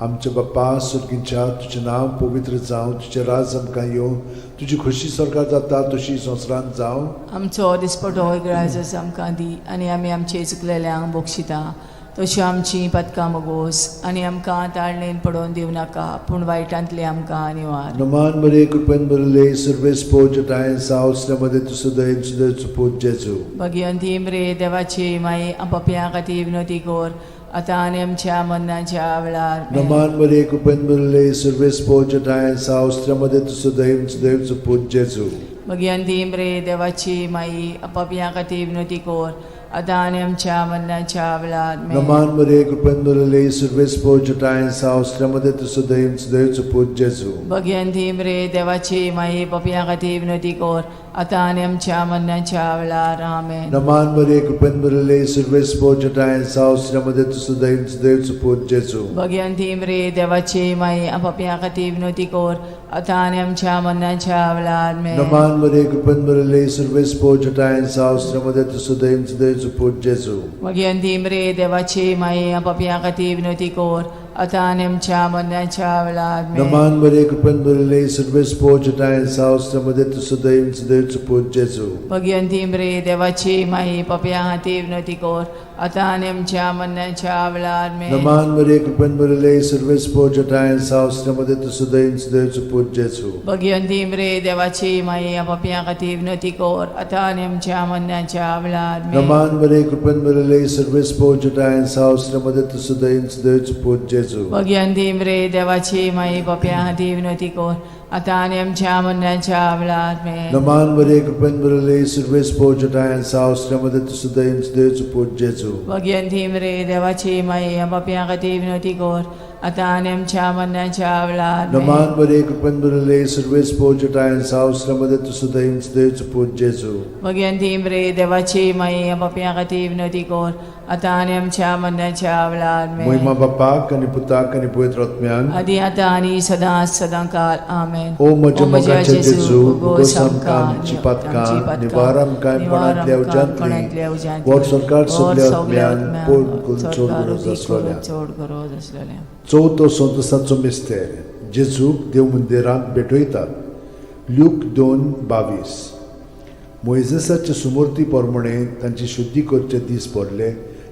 आमच्या बाप्पा सुर्गींच्या तुजें नांव पवित्र जावं, तुजें राज आमकां येवं, तुजी खोशी सरकार जाता तशी संवसारांत जावं. आमचो दिसपटो ग्राजस आमकां दी आनी आमी आमचे चुकलेल्यांक बक्षिता तश्यो आमची पदकां मगोस आनी आमकां ताळणेन पडोवन दिवं नाका पूण वायटांतली आमकां निवार. नमान मरे कृपेन भरिल्ले सर्वेस पोजटाय सावसल्यामध्ये तुजो दयेन सुदैचो पूत जेजू. भगिवंती मरे देवाची माई, पपया खातीर विनोती कर आतां आनी आमच्या मरणाच्या वेळार. नमान मरे कृपेन भरिल्ले सर्वेस पोजटाय सावसल्यामध्ये तुजो दयेन सुदैचो पूत जेजू. भगिवंती मरे देवाची माई, पपया खातीर विनोती कर आतां आनी आमच्या मरणाच्या वेळार. नमान मरे कृपेन भरिल्ले सर्वेस पोजटाय सावसल्यामध्ये तुजो दयेन सुदैचो पूत जेजू. भगिवंती मरे देवाची माई, पपया खातीर विनोती कर आतां आनी आमच्या मरणाच्या वेळार. आमेन. नमान मरे कृपेन भरिल्ले सर्वेस पोजटाय सावसल्यामध्ये तुजो दयेन सुदैचो पूत जेजू. भगिवंती मरे देवाची माई, पपया खातीर विनोती कर आतां आनी आमच्या मरणाच्या वेळार. नमान मरे कृपेन भरिल्ले सर्वेस पोजटाय सावसल्यामध्ये तुजो दयेन सुदैचो पूत जेजू. भगिवंती मरे देवाची माई, पपया खातीर विनोती कर आतां आनी आमच्या मरणाच्या वेळार. नमान मरे कृपेन भरिल्ले सर्वेस पोजटाय सावसल्यामध्ये तुजो दयेन सुदैचो पूत जेजू. भगिवंती मरे देवाची माई, पपया खातीर विनोती कर आतां आनी आमच्या मरणाच्या वेळार. नमान मरे कृपेन भरिल्ले सर्वेस पोजटाय सावसल्यामध्ये तुजो दयेन सुदैचो पूत जेजू. भगिवंती मरे देवाची माई, पपया खातीर विनोती कर आतां आनी आमच्या मरणाच्या वेळार. नमान मरे कृपेन भरिल्ले सर्वेस पोजटाय सावसल्यामध्ये तुजो दयेन सुदैचो पूत जेजू. भगिवंती मरे देवाची माई, पपया खातीर विनोती कर आतां आनी आमच्या मरणाच्या वेळार. नमान मरे कृपेन भरिल्ले सर्वेस पोजटाय सावसल्यामध्ये तुजो दयेन सुदैचो पूत जेजू. भगिवंती मरे देवाची माई, पपया खातीर विनोती कर आतां आनी आमच्या मरणाच्या वेळार. नमान मरे कृपेन भरिल्ले सर्वेस पोजटाय सावसल्यामध्ये तुजो दयेन सुदैचो पूत जेजू. भगिवंती मरे देवाची माई, पपया खातीर विनोती कर आतां आनी आमच्या मरणाच्या वेळार. महिमा बापाक आनी पुताक आनी पवित्र आत्म्याक. आदी आतां आनी सदां सदां काल. आमेन. ओ म्हज्या मोगाच्या जेजू, भोगोस आमकां आमची पातकां, निवार आमकां कोणांतल्या उज्यांतली, वर सरकार सगल्या आत्म्यान पोट करून चड गरज आसलेल्या. चड गरज आसलेल्या. चवथो संतोसाचो मिस्तेर, जेजूक देव मंदिरांत भेटयतात. ल्यूक 2:22. मोयजेसाचे सुमूर्ती प्रमाणे तांची शुद्धी करचे दीस पडले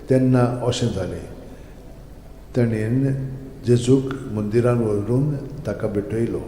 तेन्ना अशें जालें, ताणें जेजूक मंदिरान व्हरून ताका भेटयलो.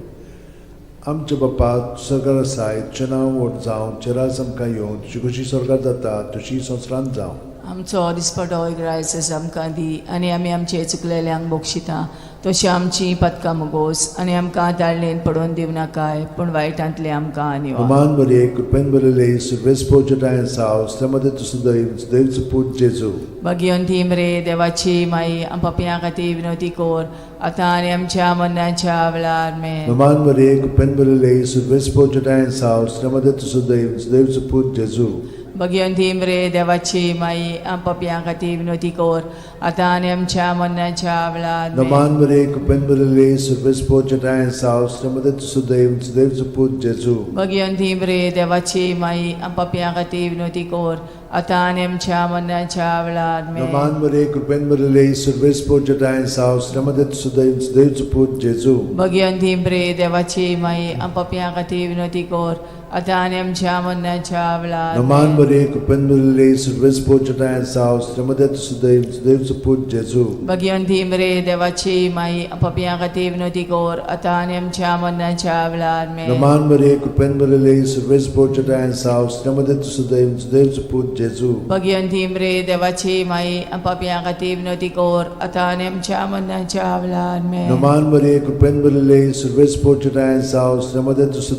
आमच्या बापा सरकार आसाय, तुजें नांव व्हड जावं, तुजें राज आमकां येवं, तुजी खोशी सरकार जाता तशी संवसारांत जावं. आमचो दिसपटो ग्रायसस आमकां दी आनी आमी आमचे चुकलेल्यांक बक्षिता तशी आमची पदकां मुगोस आनी आमकां ताळणेन पडोवन दिवं नाकाय पूण वायटांतले आमकां निवार. नमान मरिये, कृपेन भरिल्ले, सर्वेस पोजटाय साव, तुजो दैवचो पूत जेजू. भगिवंती मरे देवाची माई, पपया खातीर विनोती कर आतां आनी आमच्या मरणाच्या वेळार. मेन. नमान मरिये, कृपेन भरिल्ले, सर्वेस पोजटाय साव, तुजो दैवचो पूत जेजू. भगिवंती मरे देवाची माई, पपया खातीर विनोती कर आतां आनी आमच्या मरणाच्या वेळार. नमान मरिये, कृपेन भरिल्ले, सर्वेस पोजटाय साव, तुजो दैवचो पूत जेजू. भगिवंती मरे देवाची माई, पपया खातीर विनोती कर आतां आनी आमच्या मरणाच्या वेळार. नमान मरिये, कृपेन भरिल्ले, सर्वेस पोजटाय साव, तुजो दैवचो पूत जेजू. भगिवंती मरे देवाची माई, पपया खातीर विनोती कर आतां आनी आमच्या मरणाच्या वेळार. नमान मरिये, कृपेन भरिल्ले, सर्वेस पोजटाय साव, तुजो दैवचो पूत जेजू. भगिवंती मरे देवाची माई, पपया खातीर विनोती कर आतां आनी आमच्या मरणाच्या वेळार. नमान मरिये, कृपेन भरिल्ले, सर्वेस पोजटाय साव, तुजो दैवचो पूत जेजू. भगिवंती मरे देवाची माई, पपया खातीर विनोती कर आतां आनी आमच्या मरणाच्या वेळार. नमान मरिये, कृपेन भरिल्ले, सर्वेस पोजटाय साव, तुजो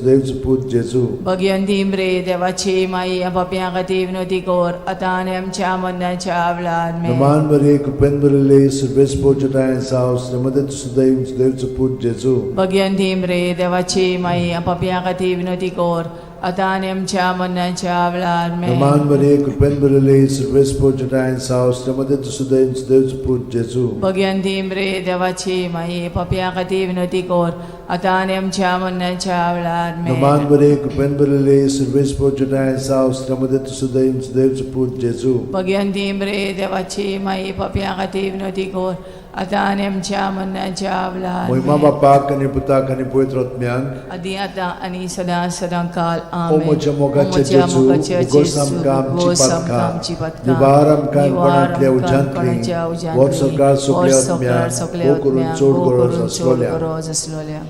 दैवचो पूत जेजू. भगिवंती मरे देवाची माई, पपया खातीर विनोती कर आतां आनी आमच्या मरणाच्या वेळार. नमान मरिये, कृपेन भरिल्ले, सर्वेस पोजटाय साव, तुजो दैवचो पूत जेजू. भगिवंती मरे देवाची माई, पपया खातीर विनोती कर आतां आनी आमच्या मरणाच्या वेळार. नमान मरिये, कृपेन भरिल्ले, सर्वेस पोजटाय साव, तुजो दैवचो पूत जेजू. भगिवंती मरे देवाची माई, पपया खातीर विनोती कर आतां आनी आमच्या मरणाच्या वेळार नमान आमेन. बरे कृपेन भरिल्ले सर्वेस्पर जेठाय साव श्रमदे तूं सदैव सदैवचो पूत जेजू. भगवंती मरे देवाची माई पापयां खातीर विनवती कर आतां आनी आमच्या मरणाच्या वेळार मोहिमा आमेन. बापाक आनी पुताक आनी पवित्र आत्म्याक. आदी आतां आनी सदां सदां काल ओ आमेन. म्हज्या मोगाच्या ओ म्हज्या जेजू, मोगाच्या उगोस जेजू, आमकां आमची उगोस आमकां पातकां, आमची पातकां, निवार आमकां निवार कोणांतल्या आमकां उज्यांतली, कोणाच्या उज्यांतली, व्हर सरकार सगल्या व्हर सरकार आत्म्यांक, सगल्या भोव करून आत्म्यांक, चड भोव गरज करून चड आसलोल्या. गरज आसलोल्या.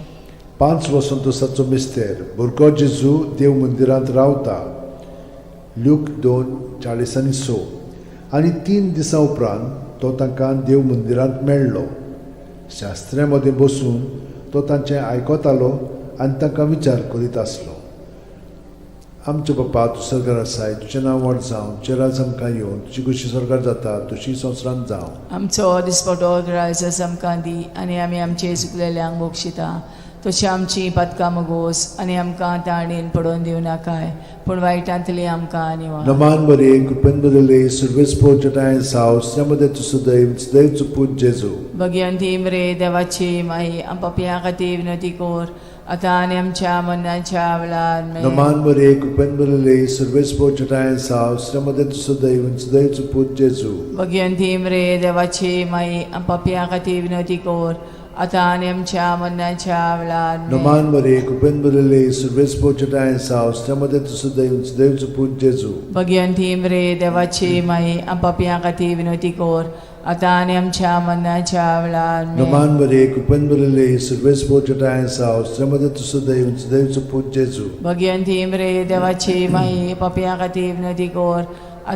5 वसंतोसाचो मिस्तेर भुरगो जेजू देव मंदिरांत रावता. ल्यूक 2:46. आनी 3 दिसां उपरांत तो तांकां देव मंदिरांत मेळ्ळो. शास्त्र्यां मदें बसून तो तांचें आयकतालो आनी तांकां विचार करीत आसलो. आमचे बापा, तूं सरकार आसाय, तुजें नांव व्हड जावं, तुजें राज आमकां येवन, तुजी खुशी सरकार जाता तशी संवसारांत जावं. आमचो दिसपटो ग्रायस आमकां दी आनी आमी आमचे चुकलेल्यांक बक्षिता तशी आमची पातकां मगोस आनी आमकां ताणेन पडोवन दिवं नाकाय पूण वायटांतली आमकां निवार. नमान बरे कृपेन बरले सर्वेस्पर जटाय साव श्रमदे तूं सदैव सदैवचो पूत जेजू. भगवंती मरे देवाची माई आम पापयां खातीर विनवती कर आतां आनी आमच्या मरणाच्या वेळार आमेन. नमान बरे कृपेन बरले सर्वेस्पर जटाय साव श्रमदे तूं सदैव सदैवचो पूत जेजू. भगवंती मरे देवाची माई आम पापयां खातीर विनवती कर आतां आनी आमच्या मरणाच्या वेळार आमेन. नमान बरे कृपेन बरले सर्वेस्पर जटाय साव श्रमदे तूं सदैव सदैवचो पूत जेजू. भगवंती मरे देवाची माई आम पापयां खातीर विनवती कर आतां आनी आमच्या मरणाच्या वेळार आमेन. नमान बरे कृपेन बरले सर्वेस्पर जटाय साव श्रमदे तूं सदैव सदैवचो पूत जेजू. भगवंती मरे देवाची माई पापयां खातीर विनवती कर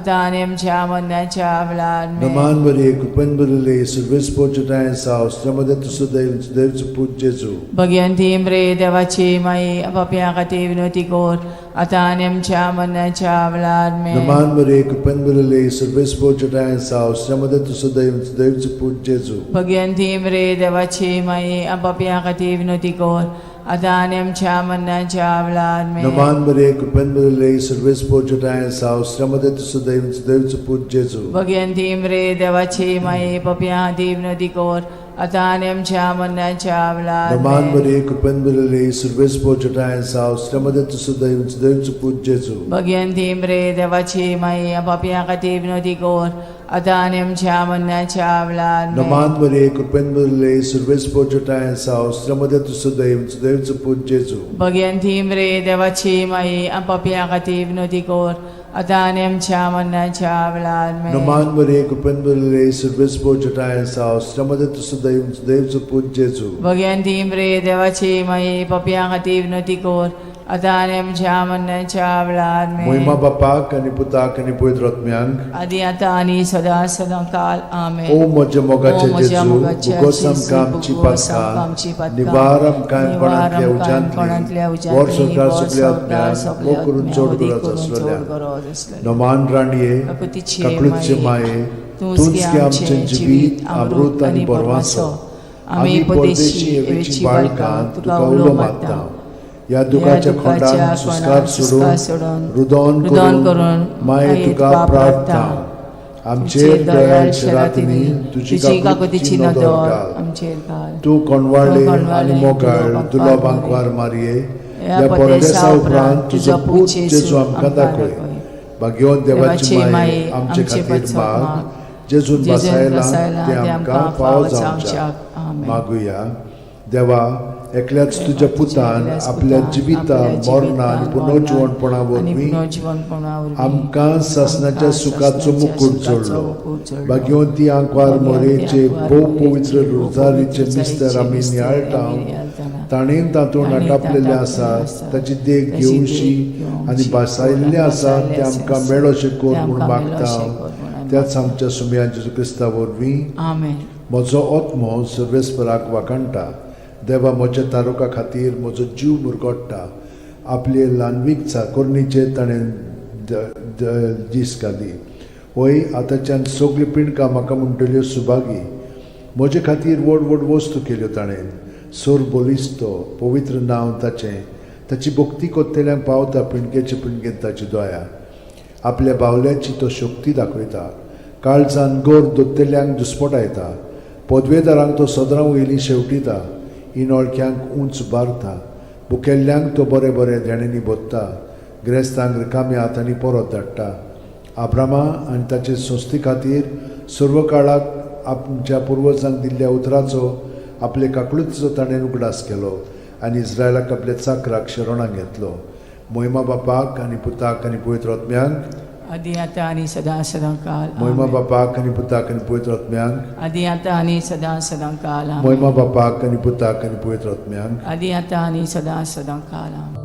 आतां आनी आमच्या मरणाच्या वेळार आमेन. नमान बरे कृपेन बरले सर्वेस्पर जटाय साव श्रमदे तूं सदैव सदैवचो पूत जेजू. भगवंती मरे देवाची माई पापयां खातीर विनवती कर आतां आनी आमच्या मरणाच्या वेळार आमेन. नमान बरे कृपेन बरले सर्वेस्पर जटाय साव श्रमदे तूं सदैव सदैवचो पूत जेजू. भगवंती मरे देवाची माई पापयां खातीर विनवती कर आतां आनी आमच्या मरणाच्या वेळार आमेन. नमान बरे कृपेन बरले सर्वेस्पर जटाय साव श्रमदे तूं सदैव सदैवचो पूत जेजू. भगवंती मरे देवाची माई पापयां खातीर विनवती कर आतां आनी आमच्या मरणाच्या वेळार नमान आमेन. बरे कृपेन बरले सर्वेस्पर जटाय साव श्रमदे तूं सदैव सदैवचो पूत जेजू. भगवंती मरे देवाची माई पापयां खातीर विनवती कर आतां आनी आमच्या मरणाच्या वेळार आमेन. नमान बरे कृपेन बरले सर्वेस्पर जटाय साव श्रमदे तूं सदैव सदैवचो पूत जेजू. भगवंती मरे देवाची माई पापयां खातीर विनवती कर आतां आनी आमच्या मरणाच्या वेळार आमेन. नमान बरे कृपेन बरले सर्वेस्पर जटाय साव श्रमदे तूं सदैव सदैवचो पूत जेजू. भगवंती मरे देवाची माई पापयां खातीर विनवती कर आतां आनी आमच्या मरणाच्या वेळार आमेन. मोहिमा बापाक आनी पुताक आनी पवित्र आत्म्यांक. आदी आतां आनी सदां सदां काल आमेन. ओ म्हज्या मोगाचे ओ म्हज्या जेजू, मोगाच्या उगोस जेजू, आमकां आमची उगोस आमकां आमची पातकां, पातकां, निवार आमकां निवार कोणांतल्या आमकां कोणांतल्या उज्यांतली, व्हर उज्यांतली, सरकार व्हर सगल्या सरकार आत्म्यांक, सगल्या भोव करून आत्म्यांक, चड वदी गरज करून चड आसलेल्या. गरज आसलेल्या. नमान राणये, काकुतीचे काकळूतचे माये, माये, तूंच तूंच गे गे आमचें आमचें जिवीत, अमृत आनी बरवासो. आमी परदेशी एवेची बाळकां तुका उलो मारता. ह्या दुखाच्या खोंडान सुस्कार सोडून, रुदोन रुदोन करून करून माये तुका प्रार्थना. आमचेर दयाळ शरातींनी तुजी तुजी काकुतीची काकुतीची नदर नदर घाल. आमचेर घाल. तूं कोणवाळे तूं आनी कोणवाळे, मोगाळ तुलो तुलो बांकवार बांकवार मारये, ह्या ह्या परदेसा परदेसा उपरांत उपरांत तुजो तुजो पूत पूत जेजू जेजू आमकां आमकां दाखय. दाखय. भाग्यवंत देवाची देवाची माये, माये, आमचे आमचे खातीर पासत माग, माग, जेजून जेजून बसायला बसायला ते ते आमकां आमकां फावो फावो जावच्याक. जावच्याक. आमेन. मागुया. देवा, एकल्याच तुज्या पुतान एकल्याच आपल्या पुतान जिविता आपल्या मरणा आनी जिवितान, पुनर्जिवणपणा मरणान आनी वरवीं पुनर्जिवणपणा वरवीं आमकां सासणाच्या आमकां सुखाचो सासणाच्या मुकूट सुखाचो जोडलो. मुकूट जोडलो. भाग्यवंती आंकवार भाग्यवंती मोरेचे आंकवार भोव मोरेचे पवित्र भोव रोजारीचे पवित्र मिस्तर आमी मिस्तर नियाळटा, आमी नियाळटाना, ताणें तातूंत ताणें आटापलेलें तातूंत आसा, आसा, ताची देख ताची देख घेवशी घेवशी आनी भासायल्लें आसा भासायल्लें तें आमकां आसा, मेळोशें कर तें म्हूण आमकां मागता. मेळोशें कर म्हूण आमी त्याच आमच्या सुमया जेजू क्रिस्ता वरवीं. आमेन. म्हजो आत्मो सर्वेस्पराक वाखाणटा. देवा म्हज्या तारुका खातीर म्हजो जीव मुरगोट्टा. आपले ल्हानवीक चाकोरणीचेर ताणें दीस घाली. वय आतांच्यान सगळीं पिंडकां म्हाका म्हणटल्यो सुभागी. म्हजे खातीर व्हड व्हड वस्तू केल्यो ताणें. सोर बलिस्तो पवित्र नांव ताचें. ताची भक्ती कोत्तेल्यांक पावता पिंडकेचे पिंडकेन ताची दया. आपल्या बावल्याची तो शक्ती दाखयता. काळजान गोर दोत्तेल्यांक दुस्पटायता. पदवेदारांक तो सदरां वयली शेवटिता. इनोळख्यांक उंच बारता, भुकेल्ल्यांक तो बरे बरे देण्यांनी भोत्ता, ग्रेस्तांक रिकाम्या हातांनी परत धाडटा. आब्रामा आनी ताचे संस्थे खातीर सर्व काळाक आमच्या पुर्वजांक दिल्ल्या उतराचो आपले काकळुतीचो ताणें उगडास केलो आनी इस्रायलाक आपल्या चाकराक शरणाक घेतलो. मोहिमा बापाक आनी पुताक आनी पवित्र आत्म्यांक. आदी आतां आनी सदां सदां काल. मोहिमा आमेन. बापाक आनी पुताक आनी पवित्र आत्म्यांक. आदी आतां आनी सदां सदां काल. आमेन. मोहिमा बापाक आनी पुताक आनी पवित्र आत्म्यांक. आदी आतां आनी सदां सदां काल. आमेन.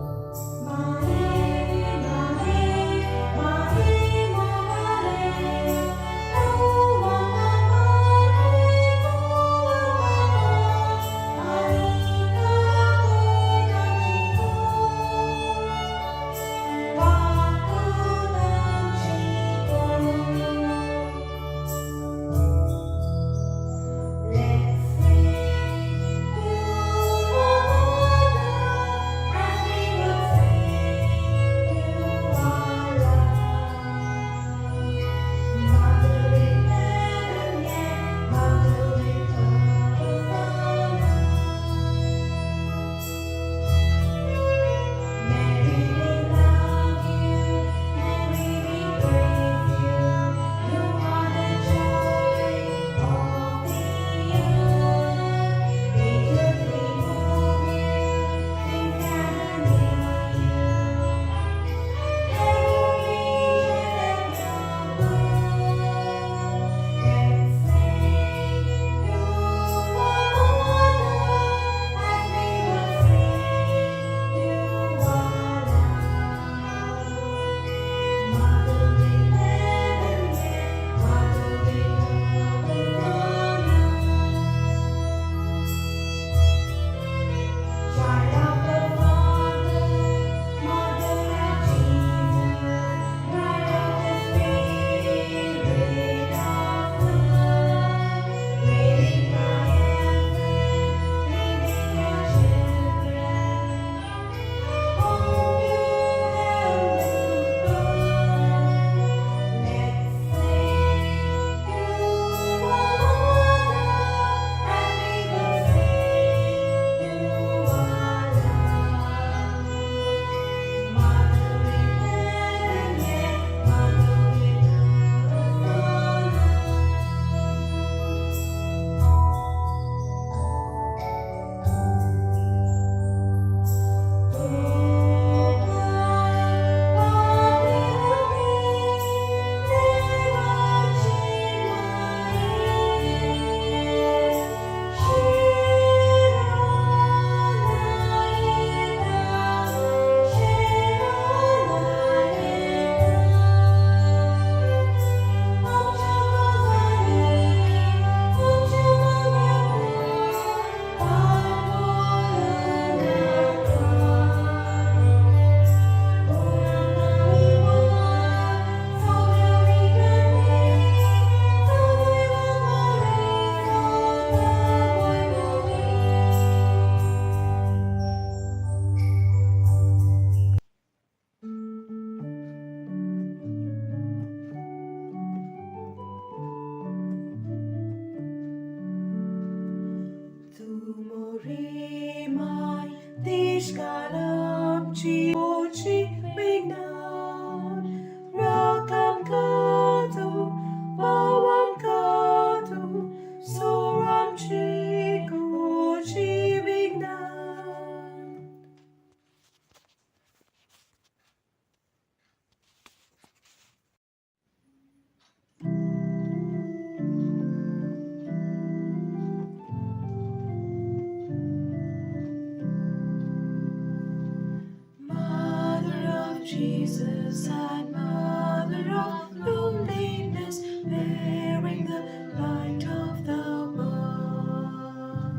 Jesus and Mother of loneliness, bearing the light of the world.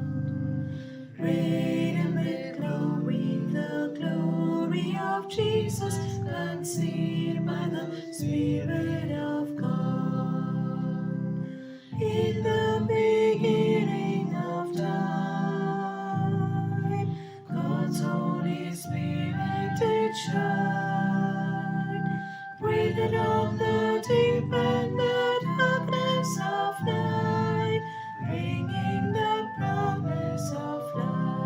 Radiant with glory, the glory of Jesus, conceived by the Spirit of God. In the beginning of time, God's Holy Spirit did shine, breathed on the deep and the darkness of night, bringing the promise of light.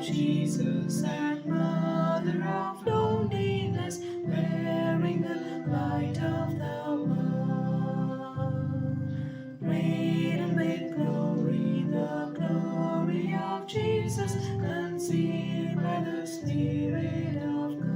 Jesus and Mother of loneliness, bearing the light of the world. Laden with glory, the glory of Jesus, conceived by the Spirit of God.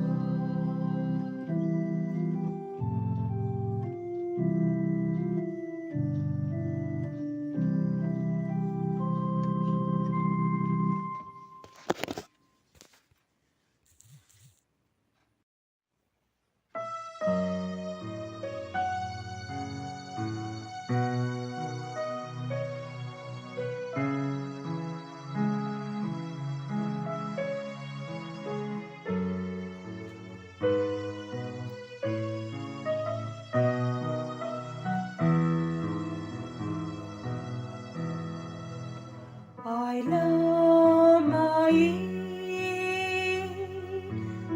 I love my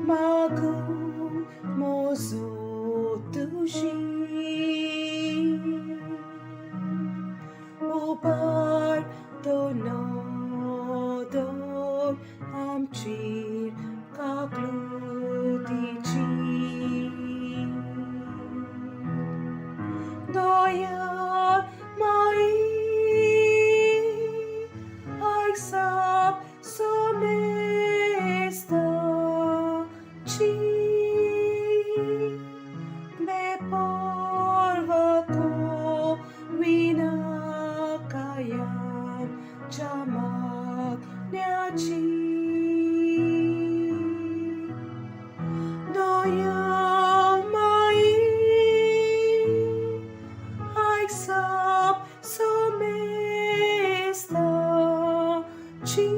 magu mozu tushi upar to nodor amchir kaklutichi Doya mai Aixap somesta chi me porva ko vinakayam chamak nyachi Doya mai Aixap somesta chi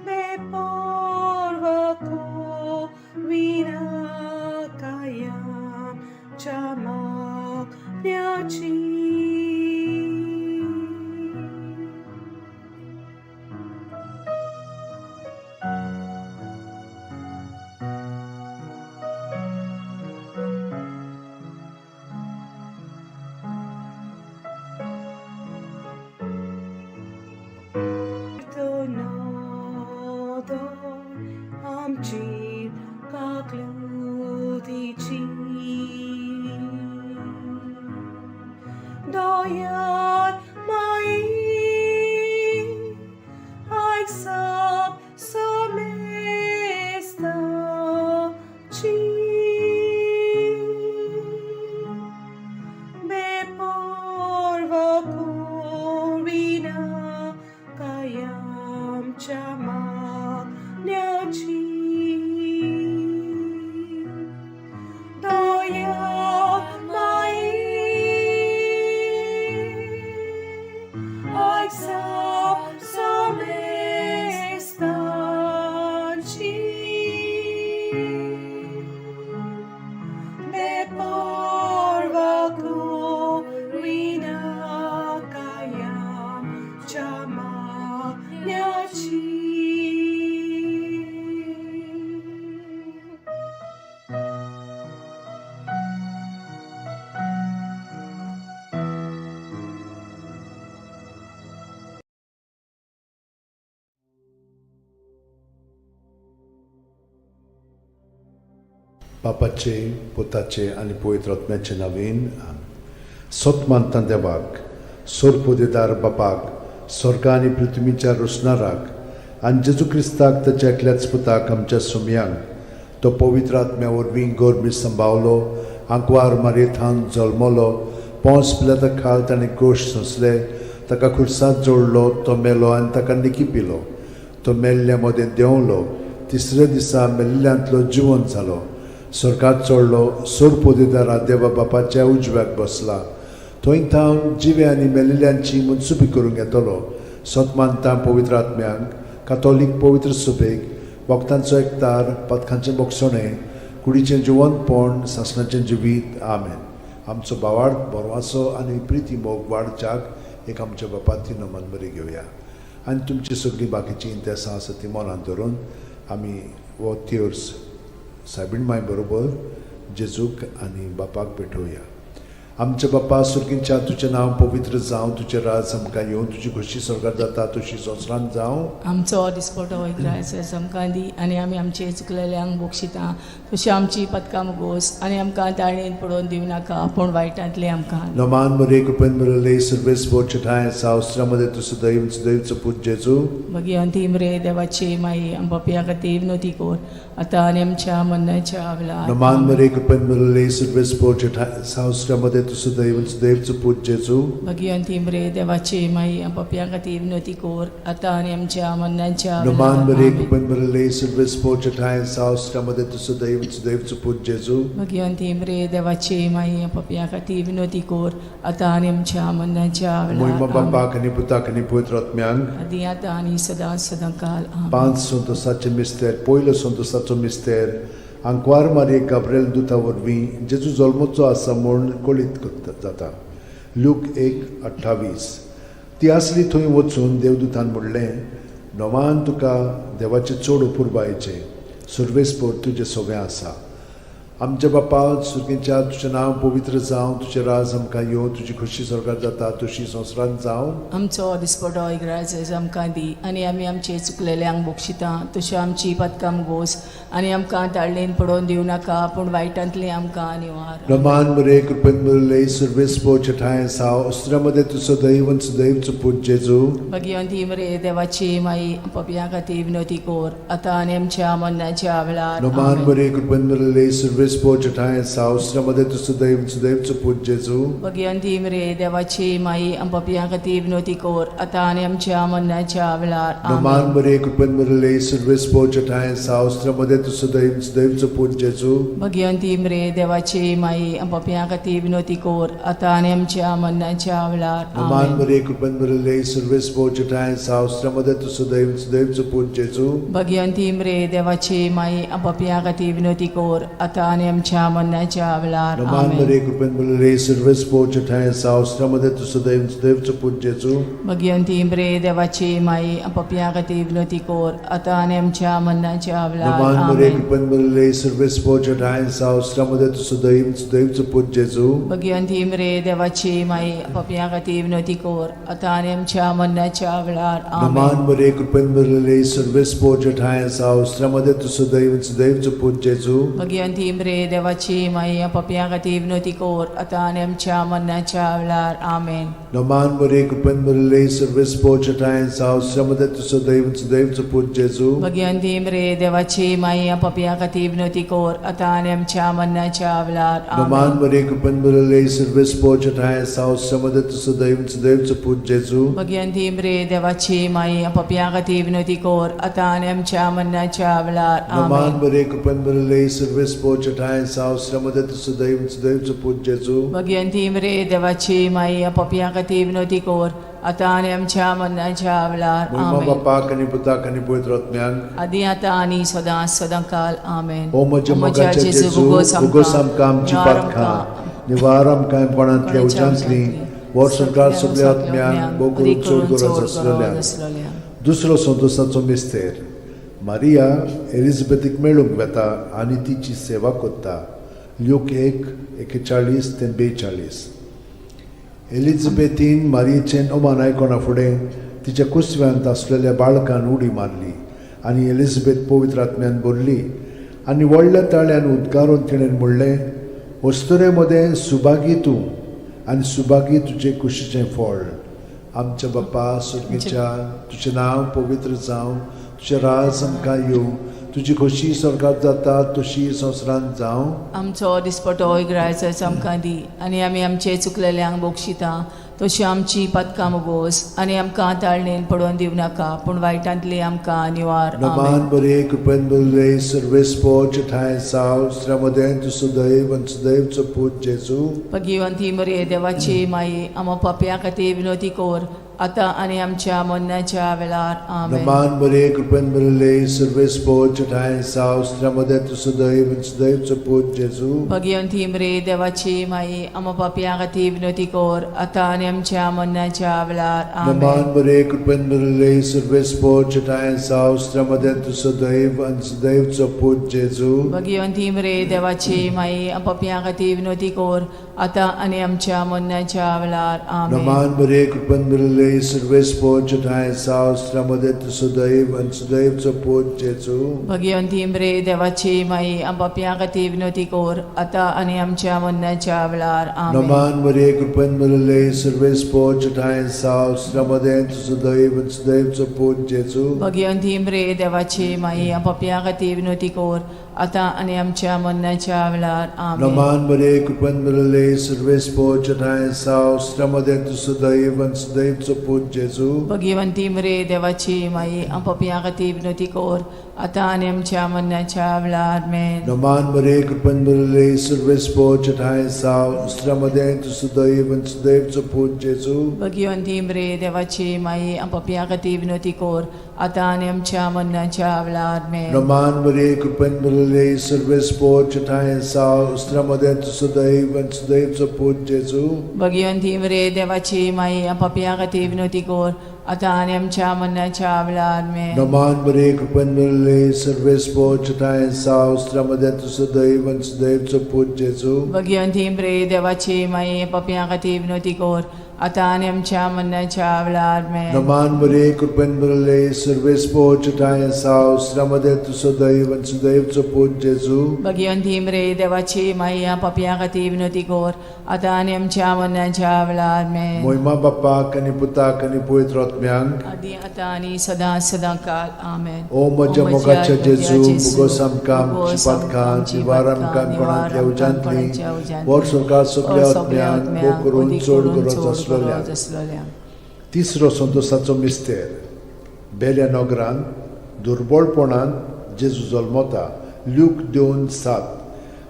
me porva ko vinakayam chamak nyachi. Tornado amchir kaklutichi Doyat mai Aixap somesta chi Me porva corina kayam chamak nyachi Doya mai Aixap somesta chi Me porva corina kayam chamak nyachi. बापाचे पुताचे आनी पवित्र आत्म्याचे नांवान आमेन. सत मानता देवाक सोरपोदेदार बापाक स्वर्ग आनी पृथ्वीच्या रोसणाराक आनी जेजू क्रिस्ताक ताच्या एकल्याच पुताक आमच्या सुमयांक तो पवित्र आत्म्या वरवीं गोरमी संभावलो आंकवार मारयेथावन जल्मलो पोंस पिलाता खाल ताणें कोश सोंसले ताका खुर्सात जोडलो तो मेलो आनी ताका निकी पिलो तो मेल्ल्या मदें देंवलो तिसऱ्या दिसा मेल्ल्यांतलो जिवन जालो स्वर्गात चडलो सोरपोदेदारा देवा बापाच्या उजव्याक बसला थंय थावन जिवे आनी मेल्ल्यांची मनसुबी करूंक येतलो सत मानता पवित्र आत्म्यांक कातोलीक पवित्र सुबेक भक्तांचो एकतार पथकांचें बोगसणें कुडीचें जिवनपण सासणाचें जिवीत. आमेन. आमचो भावार्थ बरवासो आनी प्रिती मोग वाडच्याक एक आमच्या बापाती नमन बरी घेवया आनी तुमची सगळीं बाकीचीं इंतेसां आसा ती मनांत धरून आमी हो तिर्स सायबीण माय बरोबर जेजूक आनी बापाक भेटोवया. आमच्या बापा सुर्गींच्या तुजें नांव पवित्र जावं, तुजें राज आमकां येवं, तुजी खोशी स्वर्गार जाता तशी संवसारांत जावं. आमचो दिसपटो इग्रायस आमकां दी आनी आमी आमचे चुकलेल्यांक बक्षिता तशी आमची पदकां गोस आनी आमकां ताळेन पडोवन दिवं नाका पूण वायटांतली आमकां. नमान मरे कृपेन भरले सर्वेस ठांय सावस्त्रामध्ये तूं सदैव सदैवचो पूत जेजू. मागीर अंतीम रे देवाची माई आमच्या खातीर विनोती कर आतां आनी आमच्या मरणाच्या वेळार. नमान मरे कृपेन भरले सर्वेस ठांय सावस्त्रामध्ये तूं सदैव सदैवचो पूत जेजू. मागीर अंतीम रे देवाची माई आमच्या खातीर विनोती कर आतां आनी आमच्या मरणाच्या नमान मरे वेळार. कृपेन भरले सर्वेस ठांय सावस्त्रामध्ये तूं सदैव सदैवचो पूत जेजू. मागीर अंतीम रे देवाची माई आमच्या खातीर विनोती कर आतां आनी आमच्या मरणाच्या मोहिमा वेळार. बापाक आनी पुताक आनी पवित्र आत्म्यांक. आदी आतां आनी सदां सदां काल. आमेन. पांच संतोसाचे मिस्तेर. पयलो संतोसाचो मिस्तेर, आंकवार मारये गाब्रेल दुता वरवीं जेजू जल्मचो आसा म्हूण कळीत जाता. लूक 1:28. ती आसली थंय वचून देवदूतान म्हणलें, नोमान तुका देवाचें चड अपुरबायेचें, सर्वेस्पर तुजें सगळें आसा. आमच्या बापा सुर्गीच्या तुजें नांव पवित्र जावं, तुजें राज आमकां येवं, तुजी खोशी स्वर्गार जाता तशी संवसारांत जावं. आमचो दिसपटो इग्राज आमकां दी आनी आमी आमचे चुकलेल्यांक बक्षिता तशी आमची पदकां गोस आनी आमकां ताळेन पडोवन दिवं नाका पूण वायटांतली आमकां निवार. नमान मरे कृपेन भरले सर्वेस्पर ठांय साव अस्त्रामध्ये तूं सदैव आनी सदैवचो पूत जेजू. भगिवंती मरे देवाची माई पपया खातीर विनोती कर आतां आनी आमच्या मरणाच्या वेळार. नमान आमेन. मरे कृपेन भरले सर्वेस्पर ठांय साव अस्त्रामध्ये तूं सदैव आनी सदैवचो पूत जेजू. भगिवंती मरे देवाची माई पपया खातीर विनोती कर आतां आनी आमच्या मरणाच्या वेळार. नमान आमेन. मरे कृपेन भरले सर्वेस्पर ठांय साव अस्त्रामध्ये तूं सदैव आनी सदैवचो पूत जेजू. भगिवंती मरे देवाची माई पपया खातीर विनोती कर आतां आनी आमच्या मरणाच्या वेळार. नमान आमेन. मरे कृपेन भरले सर्वेस्पर ठांय साव अस्त्रामध्ये तूं सदैव आनी सदैवचो पूत जेजू. भगिवंती मरे देवाची माई पपया खातीर विनोती कर आतां आनी आमच्या मरणाच्या वेळार. नमान आमेन. मरे कृपेन भरले सर्वेस्पर ठांय साव अस्त्रामध्ये तूं सदैव आनी सदैवचो पूत जेजू. भगिवंती मरे देवाची माई पपया खातीर विनोती कर आतां आनी आमच्या मरणाच्या वेळार. नमान मरे आमेन. कृपेन भरले सर्वेस्पर ठांय साव अस्त्रामध्ये तूं सदैव आनी सदैवचो पूत जेजू. भगिवंती मरे देवाची माई पपया खातीर विनोती कर आतां आनी आमच्या मरणाच्या वेळार. नमान आमेन. मरे कृपेन भरले सर्वेस्पर ठांय साव अस्त्रामध्ये तूं सदैव आनी सदैवचो पूत जेजू. भगिवंती मरे देवाची माई पपया खातीर विनोती कर आतां आनी आमच्या मरणाच्या वेळार. आमेन. नमान मरे कृपेन भरले सर्वेस्पर ठांय साव अस्त्रामध्ये तूं सदैव आनी सदैवचो पूत जेजू. भगिवंती मरे देवाची माई पपया खातीर विनोती कर आतां आनी आमच्या मरणाच्या वेळार. नमान आमेन. मरे कृपेन भरले सर्वेस्पर ठांय साव अस्त्रामध्ये तूं सदैव आनी सदैवचो पूत जेजू. भगिवंती मरे देवाची माई पपया खातीर विनोती कर आतां आनी आमच्या मरणाच्या वेळार. नमान आमेन. मरे कृपेन भरले सर्वेस्पर ठांय साव अस्त्रामध्ये तूं सदैव आनी सदैवचो पूत जेजू. भगिवंती मरे देवाची माई पपया खातीर विनोती कर आतां आनी आमच्या मरणाच्या वेळार. महिमा आमेन. बापाक आनी पुताक आनी पवित्र आत्म्याक. आदी आतां आनी सदां सदां काल. आमेन. ओ म्हज्या मोगाच्या जेजू, उगोस आमकां आमची पातकां, निवार आमकां कोणांतल्या उज्यांतली, वर्सभर सगल्या आत्म्यांक भोव करून चड गरज आसलेल्या. दुसरो संतोसाचो मिस्तेर, मारिया एलिझाबेथीक मेळूंक वेता आनी तिची सेवा करता. ल्यूक 1:41 ते 42. एलिझाबेथीन मारियेचें नोमान आयकना फुडें तिच्या कुसव्यांत आसलेल्या बाळकान उडी मारली आनी एलिझाबेथ पवित्र आत्म्यान भरली आनी व्हडल्या ताळ्यान उद्गारून तिणें म्हणलें, अस्तुरे मदें सुभागी तूं आनी सुभागी तुजे कुशीचें फळ. आमच्या बापा सुर्गीच्या, तुजें नांव पवित्र जावं, तुजें राज आमकां येवं, तुजी खोशी स्वर्गात जाता तशी संवसारांत जावं. आमचो दिसपटो इग्रायच आमकां दी आनी आमी आमचे चुकलेल्यांक बक्षिता तशी आमची पदकां मुगोस आनी आमकां ताळणेन पडोवन दिवं नाका पूण वायटांतली आमकां निवार. नमान आमेन. बरे कृपेन बरे सर्वेस्पर ठांय साव स्त्र्यामदें तूं सदैव आनी सदैवचो पूत जेजू. भगिवंती मरे देवाची माई आमा पापया खातीर विनोती कर आतां आनी आमच्या मरणाच्या वेळार. आमेन. नमान मरे कृपेन भरिल्ले सर्वेस्पोर चेठाय साव स्त्र्यामध्ये तूं सदैव आनी सदैवचो पूत जेजू. भगिवंती मरे देवाची माई, आमा पापयां खातीर विनवती कर, आतां आनी आमच्या मरणाच्या वेळार. नमान आमेन. मरे कृपेन भरिल्ले सर्वेस्पोर चेठाय साव स्त्र्यामध्ये तूं सदैव आनी सदैवचो पूत जेजू. भगिवंती मरे देवाची माई, आमा पापयां खातीर विनवती कर, आतां आनी आमच्या मरणाच्या वेळार. आमेन. नमान मरे कृपेन भरिल्ले सर्वेस्पोर चेठाय साव स्त्र्यामध्ये तूं सदैव आनी सदैवचो पूत जेजू. भगिवंती मरे देवाची माई, आम पापयां खातीर विनवती कर, आतां आनी आमच्या मरणाच्या वेळार. आमेन. नमान मरे कृपेन भरिल्ले सर्वेस्पोर चेठाय साव स्त्र्यामध्ये तूं सदैव आनी सदैवचो पूत जेजू. भगिवंती मरे देवाची माई, आम पापयां खातीर विनवती कर, आतां आनी आमच्या मरणाच्या वेळार. आमेन. नमान मरे कृपेन भरिल्ले सर्वेस्पोर चेठाय साव स्त्र्यामध्ये तूं सदैव आनी सदैवचो पूत जेजू. भगिवंती मरे देवाची माई, आम पापयां खातीर विनवती कर, आतां आनी आमच्या मरणाच्या वेळार. आमेन. नमान मरे कृपेन भरिल्ले सर्वेस्पोर चेठाय साव स्त्र्यामध्ये तूं सदैव आनी सदैवचो पूत जेजू. भगिवंती मरे देवाची माई, आम पापयां खातीर विनवती कर, आतां आनी आमच्या मरणाच्या वेळार. आमेन. नमान मरे कृपेन भरिल्ले सर्वेस्पोर चेठाय साव स्त्र्यामध्ये तूं सदैव आनी सदैवचो पूत जेजू. भगिवंती मरे देवाची माई, आम पापयां खातीर विनवती कर, आतां आनी आमच्या मरणाच्या वेळार. आमेन. नमान मरे कृपेन भरिल्ले सर्वेस्पोर चेठाय साव स्त्र्यामध्ये तूं सदैव आनी सदैवचो पूत जेजू. भगिवंती मरे देवाची माई, पापयां खातीर विनवती कर, आतां आनी आमच्या मरणाच्या वेळार. आमेन. नमान मरे कृपेन भरिल्ले सर्वेस्पोर चेठाय साव स्त्र्यामध्ये तूं सदैव आनी सदैवचो पूत जेजू. भगिवंती मरे देवाची माई, पापयां खातीर विनवती कर, आतां आनी आमच्या मरणाच्या वेळार. आमेन. मोहिमा बाप्पाक आनी पुताक आनी पवित्र आत्म्यांक. आदी आतां आनी सदां सदां काल. आमेन. ओ म्हज्या मोगाच्या जेजू, मुगोस आमकां आमची पातकां निवार आमकां कोणांतल्या उज्यांतली वर सरकार सगल्या आत्म्यांक भोग करून चड गरज आसलोल्या. तिसरो संतोसाचो मिस्तेर. बेल्या नगरांत दुर्बळपणान जेजू जल्मता. ल्यूक 2:7.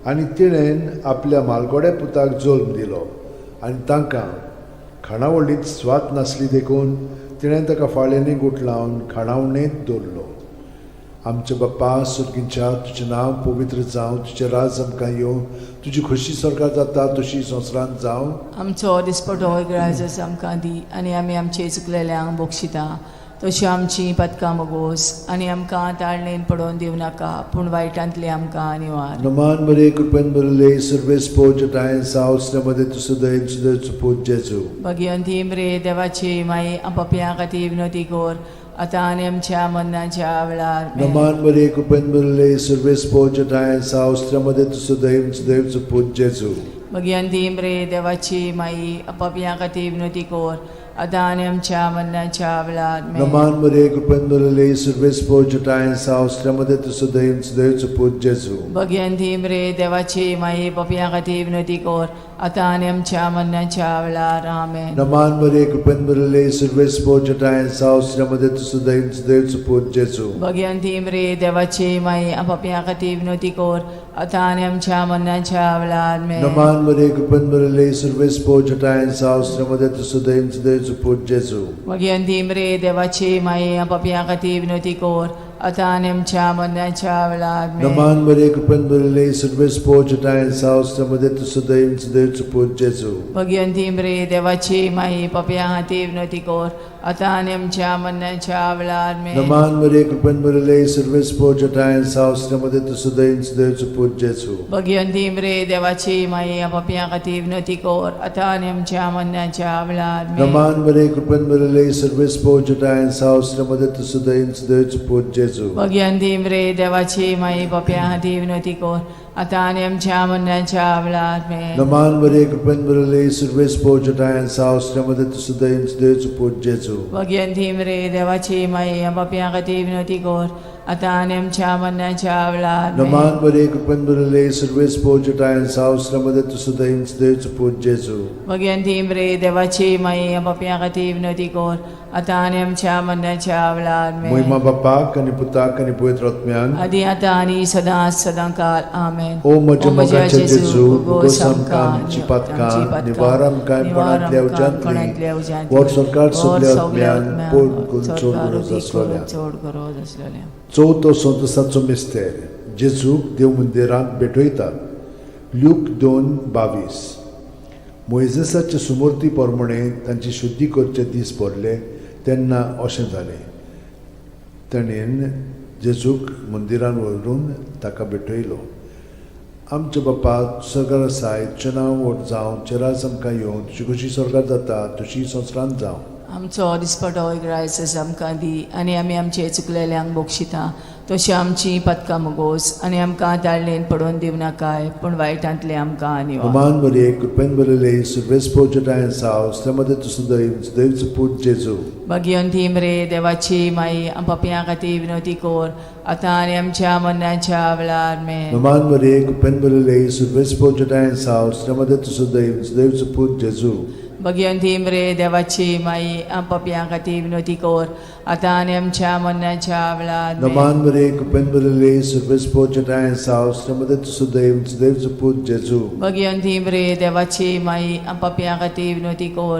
आनी तिणेन आपल्या मालगोड्या पुताक जल्म दिलो आनी तांकां खाणावळींत स्वाद नासली देखून तिणें ताका फाळ्यांनी गुठलावन खाणावणेंत दवरलो. आमच्या बाप्पा सुर्गींच्या, तुजें नांव पवित्र जावं, तुजें राज आमकां येवं, तुजी खोशी सरकार जाता तशी संवसारांत जावं. आमचो दिसपटो ग्राजस आमकां दी आनी आमी आमचे चुकलेल्यांक बक्षिता तशी आमची पदकां मोगोस आनी आमकां ताळणेन पडोवन दिवं नाका, पूण वायटांतली आमकां निवार. नमान मरे कृपेन भरिल्ले सर्वेस्पोर चेठाय साव स्त्र्यामध्ये तूं सदैव सदैवचो पूत जेजू. भगिवंती मरे देवाची माई, पापयां खातीर विनवती कर, आतां आनी आमच्या मरणाच्या वेळार. आमेन. नमान मरे कृपेन भरिल्ले सर्वेस्पोर चेठाय साव स्त्र्यामध्ये तूं सदैव सदैवचो पूत जेजू. भगिवंती मरे देवाची माई, पापयां खातीर विनवती कर, आतां आनी आमच्या मरणाच्या वेळार. आमेन. नमान मरे कृपेन भरिल्ले सर्वेस्पोर चेठाय साव स्त्र्यामध्ये तूं सदैव सदैवचो पूत जेजू. भगिवंती मरे देवाची माई, पापयां खातीर विनवती कर, आतां आनी आमच्या मरणाच्या वेळार. आमेन. नमान मरे कृपेन भरिल्ले सर्वेस्पोर चेठाय साव स्त्र्यामध्ये तूं सदैव सदैवचो पूत जेजू. भगिवंती मरे देवाची माई, पापयां खातीर विनवती कर, आतां आनी आमच्या मरणाच्या वेळार. आमेन. नमान मरे कृपेन भरिल्ले सर्वेस्पोर चेठाय साव स्त्र्यामध्ये तूं सदैव सदैवचो पूत जेजू. भगिवंती मरे देवाची माई, पापयां खातीर विनवती कर, आतां आनी आमच्या मरणाच्या वेळार. आमेन. नमान मरे कृपेन भरिल्ले सर्वेस्पोर चेठाय साव स्त्र्यामध्ये तूं सदैव सदैवचो पूत जेजू. भगिवंती मरे देवाची माई, पापयां खातीर विनवती कर, आतां आनी आमच्या मरणाच्या वेळार. आमेन. नमान मरे कृपेन भरिल्ले सर्वेस्पोर चेठाय साव स्त्र्यामध्ये तूं सदैव सदैवचो पूत जेजू. भगिवंती मरे देवाची माई, पापयां खातीर विनवती कर, आतां आनी आमच्या मरणाच्या वेळार. आमेन. नमान मरे कृपेन भरिल्ले सर्वेस्पोर चेठाय साव स्त्र्यामध्ये तूं सदैव सदैवचो पूत जेजू. भगिवंती मरे देवाची माई, पापयां खातीर विनवती कर, आतां आनी आमच्या मरणाच्या वेळार. आमेन. नमान मरे कृपेन भरिल्ले सर्वेस्पोर चेठाय साव स्त्र्यामध्ये तूं सदैव सदैवचो पूत जेजू. भगिवंती मरे देवाची माई, पापयां खातीर विनवती कर, आतां आनी आमच्या मरणाच्या वेळार आमेन. नमान बरे कृपेन भरिल्ले सर्वेस पोजटायन सावस्रमध्ये तुसुदैव देवच पूत जेजू. भगवंती रे देवाची माई पापयां खातीर विनवती कर आतां आनी आमच्या मरणाच्या वेळार आमेन. मोहिमा बापाक आनी पुताक आनी पवित्र आत्म्यान आदी आतां आनी सदां सदां काल आमेन. ओ म्हज्या मोगाचे जेजू, उगोस आमकां आमची पातकां, निवार आमकां कोणांतल्या उज्यांतली, वर सरकार सगल्या आत्म्यान पोट करून चड गरज आसलोल्या. चड गरज आसलेल्या. चवथो संतोसाचो मिस्तेर, जेजूक देव मंदिरांत भेटयतात. ल्यूक 2:22. मोयजेसाचे सुमूर्ती प्रमाणे तांची शुद्धी करचे दीस भरले तेन्ना अशें जालें, ताणें जेजूक मंदिरान व्हरून ताका भेटयलो. आमच्या बापा सरकार आसाय, तुजें नांव व्हड जावं, तुजें राज आमकां येवं, तुजी कशी सरकार जाता तशी संवसारांत जावं. आमचो दिसपटो ग्रायस आमकां दी आनी आमी आमचे चुकलेल्यांक बक्षिता तशी आमची पदकां मुगोस आनी आमकां ताळणेन पडोवन दिवं नाकाय पूण वायटांतले आमकां निवार. नमान मरिये, कृपेन भरिल्ले, सुर्वेस पोजटायन साव, मध्ये तुसुदैव देवच पूत जेजू. भगवंती मरे देवाची माई पापयां खातीर विनवती कर आतां आनी आमच्या मरणाच्या वेळार आमेन. नमान मरिये, कृपेन भरिल्ले, सुर्वेस पोजटायन साव, मध्ये तुसुदैव देवच पूत जेजू. भगवंती मरे देवाची माई पापयां खातीर विनवती कर आतां आनी आमच्या मरणाच्या वेळार आमेन. नमान मरिये, कृपेन भरिल्ले, सुर्वेस पोजटायन साव, मध्ये तुसुदैव देवच पूत जेजू. भगवंती मरे देवाची माई पापयां खातीर विनवती कर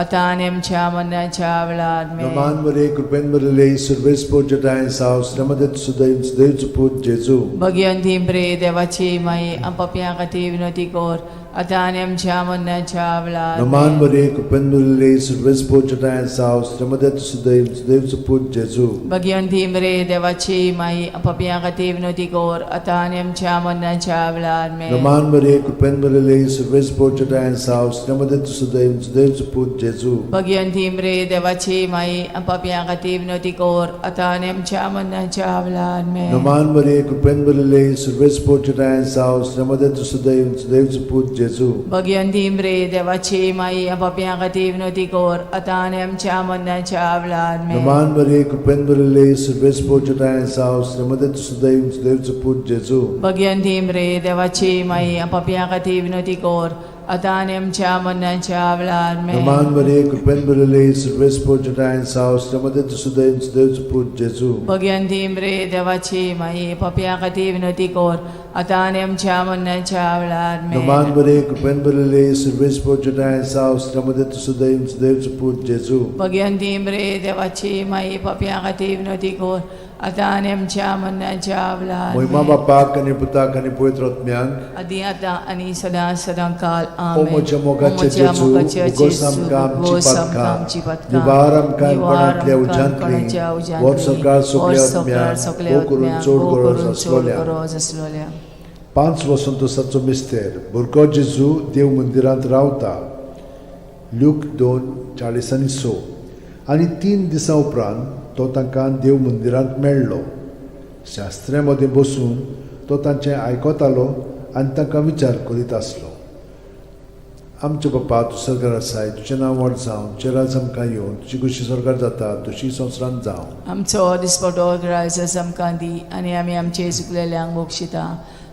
आतां आनी आमच्या मरणाच्या वेळार आमेन. नमान मरिये, कृपेन भरिल्ले, सुर्वेस पोजटायन साव, मध्ये तुसुदैव देवच पूत जेजू. भगवंती मरे देवाची माई पापयां खातीर विनवती कर आतां आनी आमच्या मरणाच्या वेळार नमान आमेन. मरिये, कृपेन भरिल्ले, सुर्वेस पोजटायन साव, मध्ये तुसुदैव देवच पूत जेजू. भगवंती मरे देवाची माई पापयां खातीर विनवती कर आतां आनी आमच्या मरणाच्या वेळार आमेन. नमान मरिये, कृपेन भरिल्ले, सुर्वेस पोजटायन साव, मध्ये तुसुदैव देवच पूत जेजू. भगवंती मरे देवाची माई पापयां खातीर विनवती कर आतां आनी आमच्या मरणाच्या वेळार आमेन. नमान मरिये, कृपेन भरिल्ले, सुर्वेस पोजटायन साव, मध्ये तुसुदैव देवच पूत जेजू. भगवंती मरे देवाची माई पापयां खातीर विनवती कर आतां आनी आमच्या मरणाच्या वेळार आमेन. नमान मरिये, कृपेन भरिल्ले, सुर्वेस पोजटायन साव, मध्ये तुसुदैव देवच पूत जेजू. भगवंती मरे देवाची माई पापयां खातीर विनवती कर आतां आनी आमच्या मरणाच्या वेळार आमेन. नमान मरिये, कृपेन भरिल्ले, सुर्वेस पोजटायन साव, मध्ये तुसुदैव देवच पूत जेजू. भगवंती मरे देवाची माई पापयां खातीर विनवती कर आतां आनी आमच्या मरणाच्या वेळार आमेन. नमान मरिये, कृपेन भरिल्ले, सुर्वेस पोजटायन साव, मध्ये तुसुदैव देवच पूत जेजू. भगवंती मरे देवाची माई पापयां खातीर विनवती कर आतां आनी आमच्या मरणाच्या वेळार मोहिमा आमेन. बापाक आनी पुताक आनी पवित्र आत्म्याक आदी आतां आनी सदां सदां काल ओ आमेन. म्हज्या मोगाचे ओ म्हज्या जेजू, मोगाचे उगोस जेजू, आमकां आमची उगोस आमकां पातकां, आमची पातकां, निवार आमकां निवार कोणांतल्या आमकां उज्यांतली, कोणाच्या उज्यांतली, वर सरकार वर सगल्या सरकार आत्म्याक, सगल्या भोव करून आत्म्याक, चड भोव गरज करून चड आसलोल्या. गरज आसलोल्या. 5 वसंतोसाचो मिस्तेर, भुरगो जेजू देव मंदिरांत रावता. ल्यूक 2:46. आनी 3 दिसां उपरांत तो तांकां देव मंदिरांत मेळ्ळो. शास्त्र्यां मदें बसून तो तांचें आयकतालो आनी तांकां विचार करीत आसलो. आमचे बापा, तूं सरकार आसाय, तुजें नांव व्हड जावं, तुजें राज आमकां येवं, तुजी कशी सरकार जाता तशी संवसारांत जावं. आमचो दिसपटो ग्रायस आमकां दी आनी आमी आमचे चुकलेल्यांक बक्षिता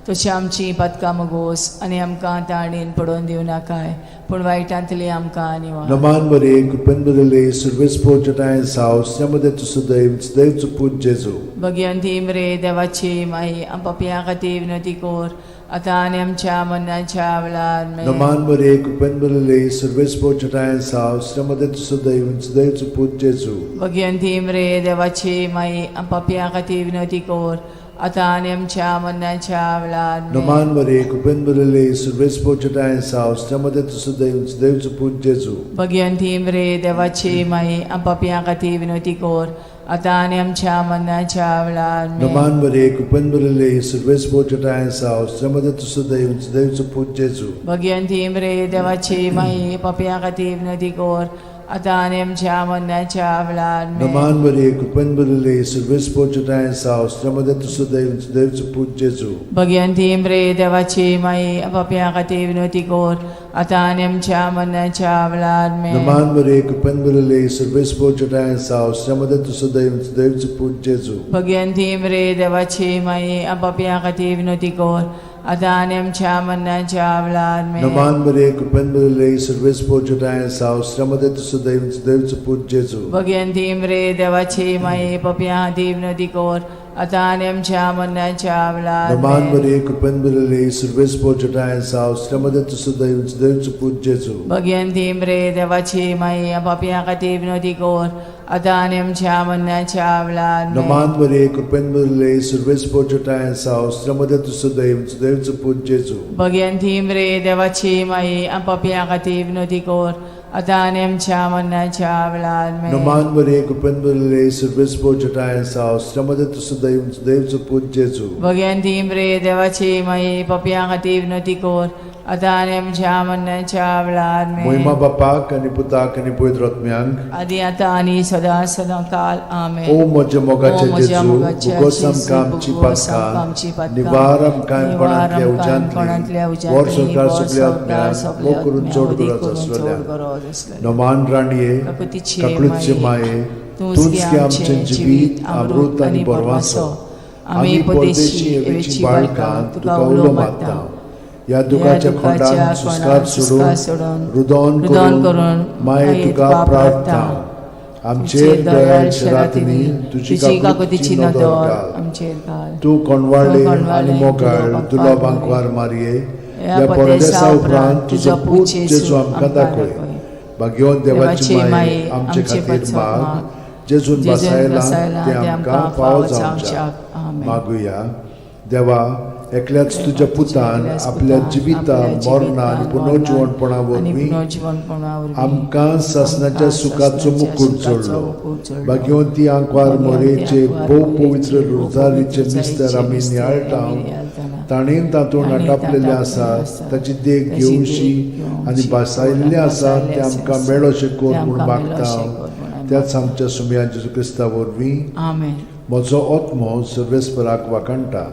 तशी आमची पातकां मुगोस आनी आमकां ताणेन पडोवन दिवं नाकाय पूण वायटांतली आमकां निवार. नमान बरे, कृपेन भरिल्ले, सुर्वेस पोजटायन साव, मध्ये तुसुदैव देवच पूत जेजू. भगवंती मरे देवाची माई पापयां खातीर विनवती कर आतां आनी आमच्या मरणाच्या वेळार आमेन. नमान मरिये, कृपेन भरिल्ले, सुर्वेस पोजटायन साव, मध्ये तुसुदैव देवच पूत जेजू. भगवंती मरे देवाची माई पापयां खातीर विनवती कर आतां आनी आमच्या मरणाच्या वेळार आमेन. नमान मरिये, कृपेन भरिल्ले, सुर्वेस पोजटायन साव, मध्ये तुसुदैव देवच पूत जेजू. भगवंती मरे देवाची माई पापयां खातीर विनवती कर आतां आनी आमच्या मरणाच्या वेळार आमेन. नमान मरिये, कृपेन भरिल्ले, सुर्वेस पोजटायन साव, मध्ये तुसुदैव देवच पूत जेजू. भगवंती मरे देवाची माई पापयां खातीर विनवती कर आतां आनी आमच्या मरणाच्या वेळार आमेन. नमान मरिये, कृपेन भरिल्ले, सर्वेस्पर तुजोठांय आसा, स्त्रियां मदें तूं सुदैव, सुदैवचो पूत जेजू. भगवंती मरे देवाची माई, पापयां खातीर विनवती कर, आतां आनी आमच्या मरणाच्या वेळार आमेन. नमान मरिये, कृपेन भरिल्ले, सर्वेस्पर तुजोठांय आसा, स्त्रियां मदें तूं सुदैव, सुदैवचो पूत जेजू. भगवंती मरे देवाची माई, पापयां खातीर विनवती कर, आतां आनी आमच्या मरणाच्या वेळार आमेन. नमान मरिये, कृपेन भरिल्ले, सर्वेस्पर तुजोठांय आसा, स्त्रियां मदें तूं सुदैव, सुदैवचो पूत जेजू. भगवंती मरे देवाची माई, पापयां खातीर विनवती कर, आतां आनी आमच्या मरणाच्या वेळार नमान आमेन. मरिये, कृपेन भरिल्ले, सर्वेस्पर तुजोठांय आसा, स्त्रियां मदें तूं सुदैव, सुदैवचो पूत जेजू. भगवंती मरे देवाची माई, पापयां खातीर विनवती कर, आतां आनी आमच्या मरणाच्या वेळार आमेन. नमान मरिये, कृपेन भरिल्ले, सर्वेस्पर तुजोठांय आसा, स्त्रियां मदें तूं सुदैव, सुदैवचो पूत जेजू. भगवंती मरे देवाची माई, पापयां खातीर विनवती कर, आतां आनी आमच्या मरणाच्या वेळार आमेन. नमान मरिये, कृपेन भरिल्ले, सर्वेस्पर तुजोठांय आसा, स्त्रियां मदें तूं सुदैव, सुदैवचो पूत जेजू. भगवंती मरे देवाची माई, पापयां खातीर विनवती कर, आतां आनी आमच्या मरणाच्या वेळार आमेन. मोहिमा बापाक आनी पुताक आनी पवित्र आत्म्यांक, आदी आतां आनी सदां सदां काल आमेन. ओ म्हज्या मोगाचे ओ म्हज्या जेजू, मोगाचे भुगोस जेजू, आमकां आमची भुगोस आमकां आमची पातकां, पातकां, निवार आमकां निवार कोणांतल्या आमकां कोणांतल्या उज्यांतली, वर उज्यांतली, संवसार वर सगल्या संवसार आत्म्यांक, सगल्या मोग करून आत्म्यांक, चड मोग गरज करून चड आसलेल्या. गरज आसलेल्या. नमान राणये, काकुतीचे काकळूतचे माये, तूंच गे आमचें जिवीत, अमृत आनी बरवासो. आमी परदेशी एवेची बाळकां तुका उलो मारता. ह्या दुखाच्या खोंडान सुस्कार सोडून, रुदोन रुदोन करून करून माये तुका प्रार्थना. आमचेर दयाळ शरातींनी तुजी तुजी काकुतीची काकुतीची नदर नदर घाल. आमचेर घाल. तूं कोणवाळे तूं कोणवाळे आनी मोगाळ तुलो तुलो बांकवार बांकवार मारये, ह्या ह्या परदेसा परदेसा उपरांत उपरांत तुजो तुजो पूत पूत जेजू जेजू आमकां आमकां दाखय. दाखय. भाग्यवंत देवाची देवाची माये, माये, आमचे आमचे खातीर पासत माग, माग. जेजून जेजून बसायला बसायला ते आमकां फावो जावच्याक. आमेन. मागुया. देवा, एकल्याच तुज्या पुतान एकल्याच आपल्या पुतान जिविता आपल्या मरणा आनी जिवितान, पुनर्जिवणपणा आनी वरवीं पुनर्जिवणपणा वरवीं आमकां सासणाच्या आमकां सुखाचो सासणाच्या मुकूट सुखाचो जोडलो. मुकूट जोडलो. भाग्यवंती आंकवार भाग्यवंती मोरेचे आंकवार भोव मोरेचे पवित्र भोव रोजारीचे पवित्र मिस्तर आमी मिस्तर नियाळटा, आमी नियाळटाना, ताणें तातूंत ताणें आटापलेलें तातूंत आसा, आसा, ताची देख ताची घेवशी देख घेवची आनी भासायल्लें आसा भासायल्लें तें आमकां आसा, मेळोशें कर तें म्हूण आमकां मागता. मेळोशें कर म्हूण आमी त्याच आमच्या सुमया जेजू क्रिस्ता वरवीं. आमेन. म्हजो आत्मो सर्वेस्पराक वाखाणटा,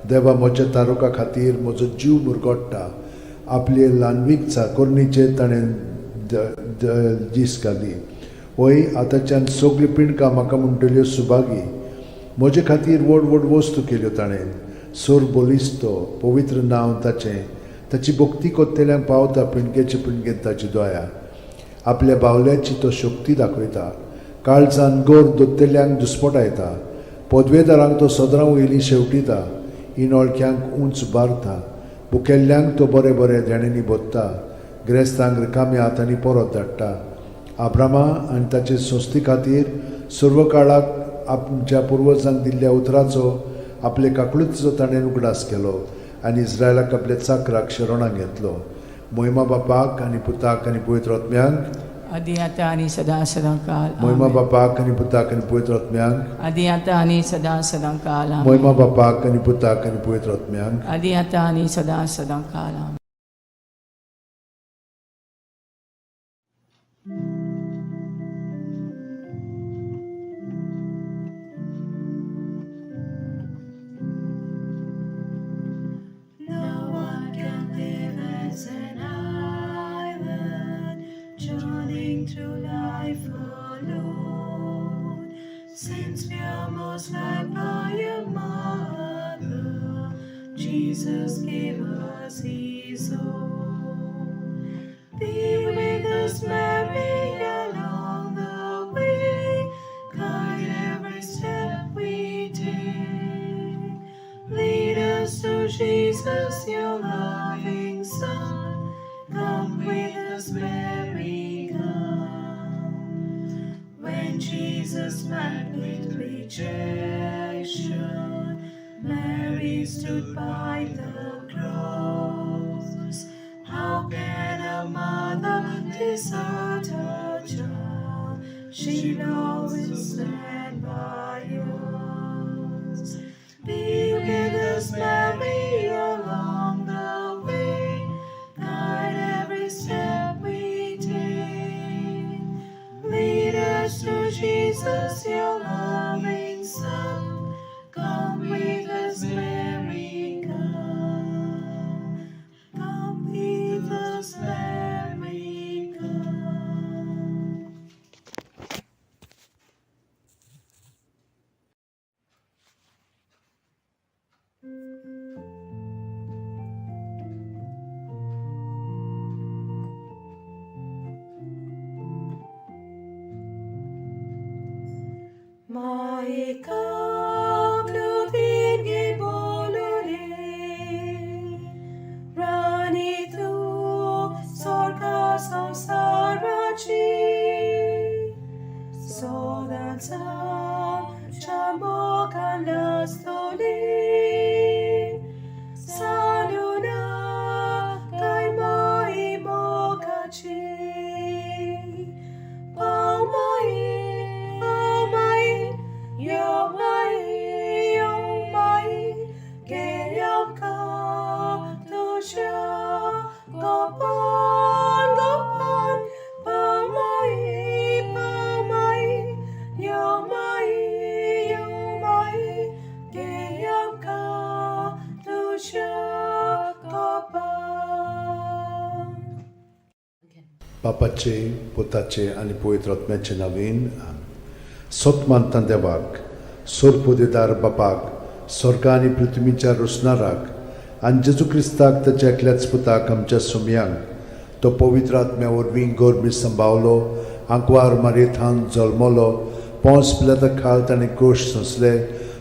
देवा म्हज्या तारुका खातीर म्हजो जीव मुरगोट्टा. आपले ल्हानवीक चाकोरणीचेर ताणें दीस घाली. वय आतांच्यान सगळीं पिंडकां म्हाका म्हणटल्यो सुभागी. म्हजे खातीर व्हड व्हड वस्तू केल्यो ताणें. सोर बलिस्तो पवित्र नांव ताचें, ताची भक्ती कोत्तेल्यांक पावता पिंडकेचे पिंडकेंत ताची दया. आपल्या बावल्याची तो शक्ती दाखयता, काळजान गोर दोत्तेल्यांक दुस्पटायता. पदवेदारांक तो सदरां वयली शेवटिता, इनोळख्यांक उंच बारता. भुकेल्ल्यांक तो बरें बरें देण्यांनी भोत्ता, ग्रेस्तांक रिकाम्या हातांनी परत धाडटा. आब्रामा आनी ताचे संस्थे खातीर सर्व काळाक आमच्या पुर्वजांक दिल्ल्या उतराचो आपले काकळुतीचो ताणें उगडास केलो आनी इस्रायलाक आपल्या चाकराक शरणाक घेतलो. मोहिमा बापाक आनी पुताक आनी पवित्र आत्म्यांक, आदी आतां आनी सदां सदां काल मोहिमा आमेन. बापाक आनी पुताक आनी पवित्र आत्म्यांक, आदी आतां आनी सदां सदां काल आमेन. मोहिमा बापाक आनी पुताक आनी पवित्र आत्म्यांक. आदी आतां आनी सदां सदां काल आमेन. No one can live as an island, journeying through life alone. Since we are most loved by a mother, Jesus gave us His own. Be with us, Mary, along the way. Guide every step we take. Lead us to Jesus, your loving Son. Come with us, Mary, come. When Jesus met with rejection, Mary stood by the cross. How can a mother desert her child? She'll always stand by us. Be with us, Mary, along the way. Guide every step we take. us your loving Son. Come with us, Mary, come. Come with us, Mary, come. Maikak virgi bolule, Rani tu sorka samsarachi, Sodansa chamokan lastoli, Saluna kai mai mokachi. Pau mai, pau mai, yo mai, yo mai, geyam ka tusha, gopan, gopan, pau mai, pau mai, yo mai, yo mai, geyam ka tusha, gopan. बापाचे पुताचे आनी पवित्र आत्म्याचे नावीन सत मानता देवाक सोरपोदेदार बापाक स्वर्ग आनी पृथ्वीच्या रोसणाराक आनी जेजू क्रिस्ताक ताच्या एकल्याच पुताक आमच्या सुमयांक तो पवित्र आत्म्या वरवीं गोरबी संभावलो आंकवार मारयेथान जल्मलो पोंस पिलाता खाल ताणें कोश सोंसले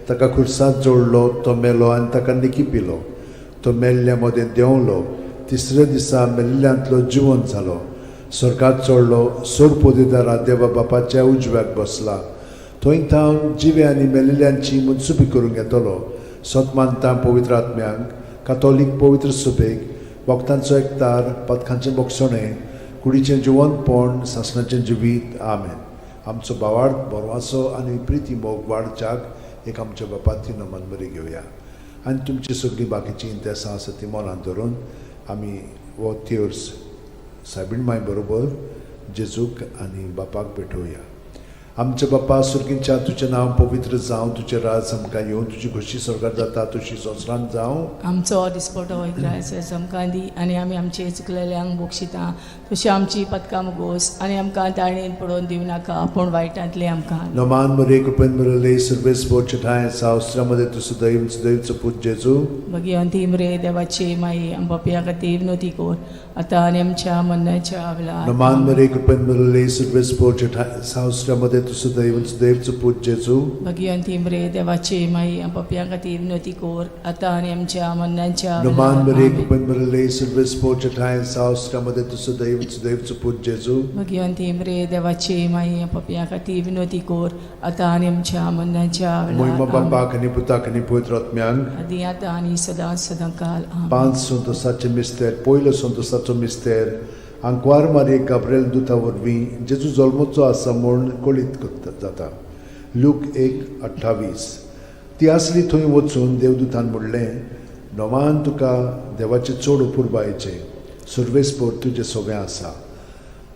ताका खुर्सांत जोडलो तो मेलो आनी ताका निकी पिलो तो मेल्ल्या मदें देंवलो तिसऱ्या दिसा मेल्ल्यांतलो जिवन जालो स्वर्गात चडलो सोड पोदेदारा देवा बापाच्या उजव्याक बसला थंय थावन जिवे आनी मेल्ल्यांची मनसुबी करूंक येतलो सत मानता पवित्र आत्म्यांक कातोलीक पवित्र सुबेक भक्तांचो एकतार पदकांचें बोगसणें कुडीचें जिवनपण सासणाचें जिवीत आमेन. आमचो भावार्थ बरवासो आनी प्रिती मोग वाडच्याक एक आमच्या बापाती नमन बरी घेवया आनी तुमची सगळीं बाकीचीं इंतेसां आसा ती मनांत धरून आमी हो थियोर्स सायबीण माय बरोबर जेजूक आनी बापाक भेटोवया. आमच्या बापा सुर्गींच्या तुजें नांव पवित्र जावं, तुजें राज आमकां येवं, तुजी खोशी स्वर्गार जाता तशी संवसारांत जावं. आमचो दिसपटो इग्रायस आमकां दी आनी आमी आमचे चुकलेल्यांक बक्षिता तशी आमची पदकां मुगोस आनी आमकां ताणेन पडोवन दिवं नाका पूण वायटांतलें आमकां. नमान मरे कृपेन मिळले सर्वेस पोचठाय सावस्त्रामध्ये तू सदैव सदैवचो पूत जेजू. भगिवंती मरे देवाची माई आमच्या खातीर विनवती कर आतां आनी आमच्या मरणाच्या वेळार. नमान मरे कृपेन मिळले सर्वेस पोचठाय सावस्त्रामध्ये तू सदैव सदैवचो पूत जेजू. भगिवंती मरे देवाची माई आमच्या खातीर विनवती कर आतां आनी आमच्या मरणाच्या नमान वेळार. मरे आमेन. कृपेन मिळले सर्वेस पोचठाय सावस्त्रामध्ये तू सदैव सदैवचो पूत जेजू. भगिवंती मरे देवाची माई आमच्या खातीर विनवती कर आतां आनी आमच्या मरणाच्या मोहिमा वेळार. आमेन. बापाक आनी पुताक आनी पवित्र आत्म्यांक. आदी आतां आनी सदां सदां काल. आमेन. पांच संतोसाचे मिस्तेर. पयलो संतोसाचो मिस्तेर आंकवार मारये गाब्रेल दुता वरवीं जेजू जल्मचो आसा म्हूण कळीत जाता. लूक 1:28. ती आसली थंय वचून देवदूतान म्हणलें, नोमान तुका देवाचें चड अपुरबायेचें सुर्वेसपोर तुजें सगळें आसा.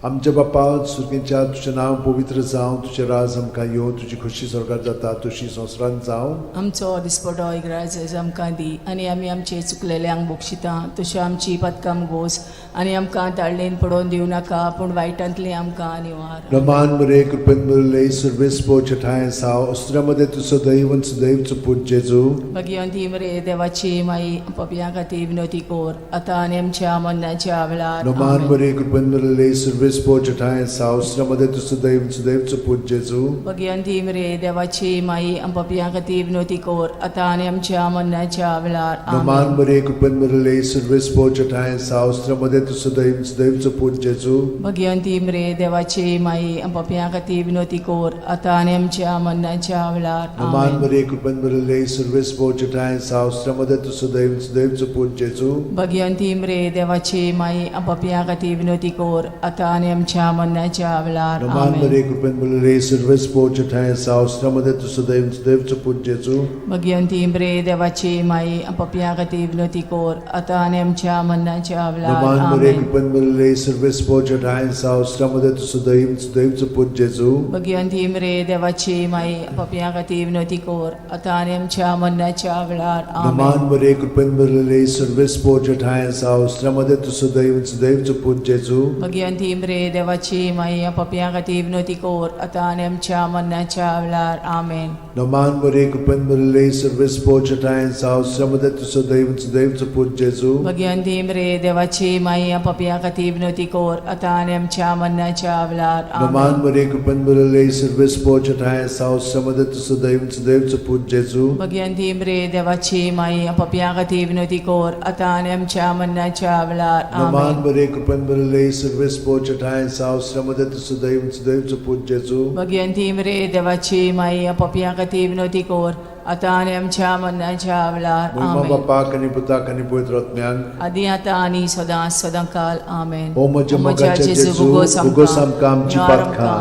आमच्या बापा सुर्गेच्या तुजें नांव पवित्र जावं, तुजें राज आमकां येवं, तुजी खोशी स्वर्गार जाता तशी संवसारांत जावं. आमचो दिसपटो इग्राज आमकां दी आनी आमी आमचे चुकलेल्यांक बक्षिता तशी आमची पदकां गोस आनी आमकां ताळणेन पडोवन दिवं नाका पूण वायटांतलें आमकां निवार. रमान मरे कृपेन मरले सर्वेस पोचठाय साव अस्त्रामध्ये तू सदैव सदैवचो पूत जेजू. भगिवंती मरे देवाची माई पपयां खातीर विनवती कर आतां आनी आमच्या मरणाच्या वेळार. रमान आमेन. मरे कृपेन मरले सर्वेस पोचठाय साव अस्त्रामध्ये तू सदैव सदैवचो पूत जेजू. भगिवंती मरे देवाची माई पपयां खातीर विनवती कर आतां आनी आमच्या मरणाच्या वेळार. रमान आमेन. मरे कृपेन मरले सर्वेस पोचठाय साव अस्त्रामध्ये तू सदैव सदैवचो पूत जेजू. भगिवंती मरे देवाची माई पपयां खातीर विनवती कर आतां आनी आमच्या मरणाच्या वेळार. रमान आमेन. मरे कृपेन मरले सर्वेस पोचठाय साव अस्त्रामध्ये तू सदैव सदैवचो पूत जेजू. भगिवंती मरे देवाची माई पपयां खातीर विनवती कर आतां आनी आमच्या मरणाच्या वेळार. नमान आमेन. मरे कृपेन भरलेले सर्वेस्पोर ठांय साव मध्ये तूं सदैव सदैवचो पूत जेजू. भगिवंती मरे देवाची माई, पपया खातीर विनवती कोर आतां आनी आमच्या मरणाच्या वेळार. नमान मरे आमेन. कृपेन भरलेले सर्वेस्पोर ठांय साव मध्ये तूं सदैव सदैवचो पूत जेजू. भगिवंती मरे देवाची माई, पपया खातीर विनवती कोर आतां आनी आमच्या मरणाच्या वेळार. आमेन. नमान मरे कृपेन भरलेले सर्वेस्पोर ठांय साव मध्ये तूं सदैव सदैवचो पूत जेजू. भगिवंती मरे देवाची माई, पपया खातीर विनवती कोर आतां आनी आमच्या मरणाच्या वेळार. आमेन. नमान मरे कृपेन भरलेले सर्वेस्पोर ठांय साव मध्ये तूं सदैव सदैवचो पूत जेजू. भगिवंती मरे देवाची माई, पपया खातीर विनवती कोर आतां आनी आमच्या मरणाच्या वेळार. नमान आमेन. मरे कृपेन भरलेले सर्वेस्पोर ठांय साव मध्ये तूं सदैव सदैवचो पूत जेजू. भगिवंती मरे देवाची माई, पपया खातीर विनवती कोर आतां आनी आमच्या मरणाच्या वेळार. नमान आमेन. मरे कृपेन भरलेले सर्वेस्पोर ठांय साव मध्ये तूं सदैव सदैवचो पूत जेजू. भगिवंती मरे देवाची माई, पपया खातीर विनवती कोर आतां आनी आमच्या मरणाच्या वेळार. महिमा आमेन. बापाक आनी पुताक आनी पवित्र आत्म्याक. आदी आतां आनी सदां सदां काल. आमेन. ओ म्हज्या मोगाच्या जेजू, भोगोस आमकां आमची पातकां,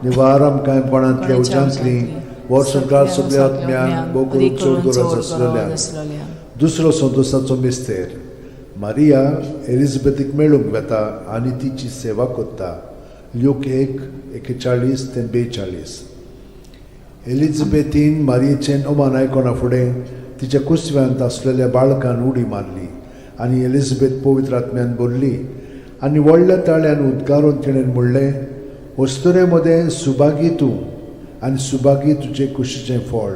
निवार आमकां कोणांतल्या उज्यांतली, वर संवसार सगल्या आत्म्यांक, भोव करून चड गरज आसलेल्या. दुसरो संतोषाचो मिस्तेर. मारिया एलिझाबेथीक मेळूंक वेता आनी तिची सेवा करता. ल्यूक 1:41 ते 42. एलिझाबेथीन मारियेचें अमान आयकना फुडें तिच्या कुसव्यांत आसलेल्या बाळकान उडी मारली आनी एलिझाबेथ पवित्र आत्म्यान भरली आनी व्हडल्या ताळ्यान उद्गारून तिणें म्हणलें, अस्तुरे मदें सुभागी तूं आनी सुभागी तुजे कुशीचें फळ.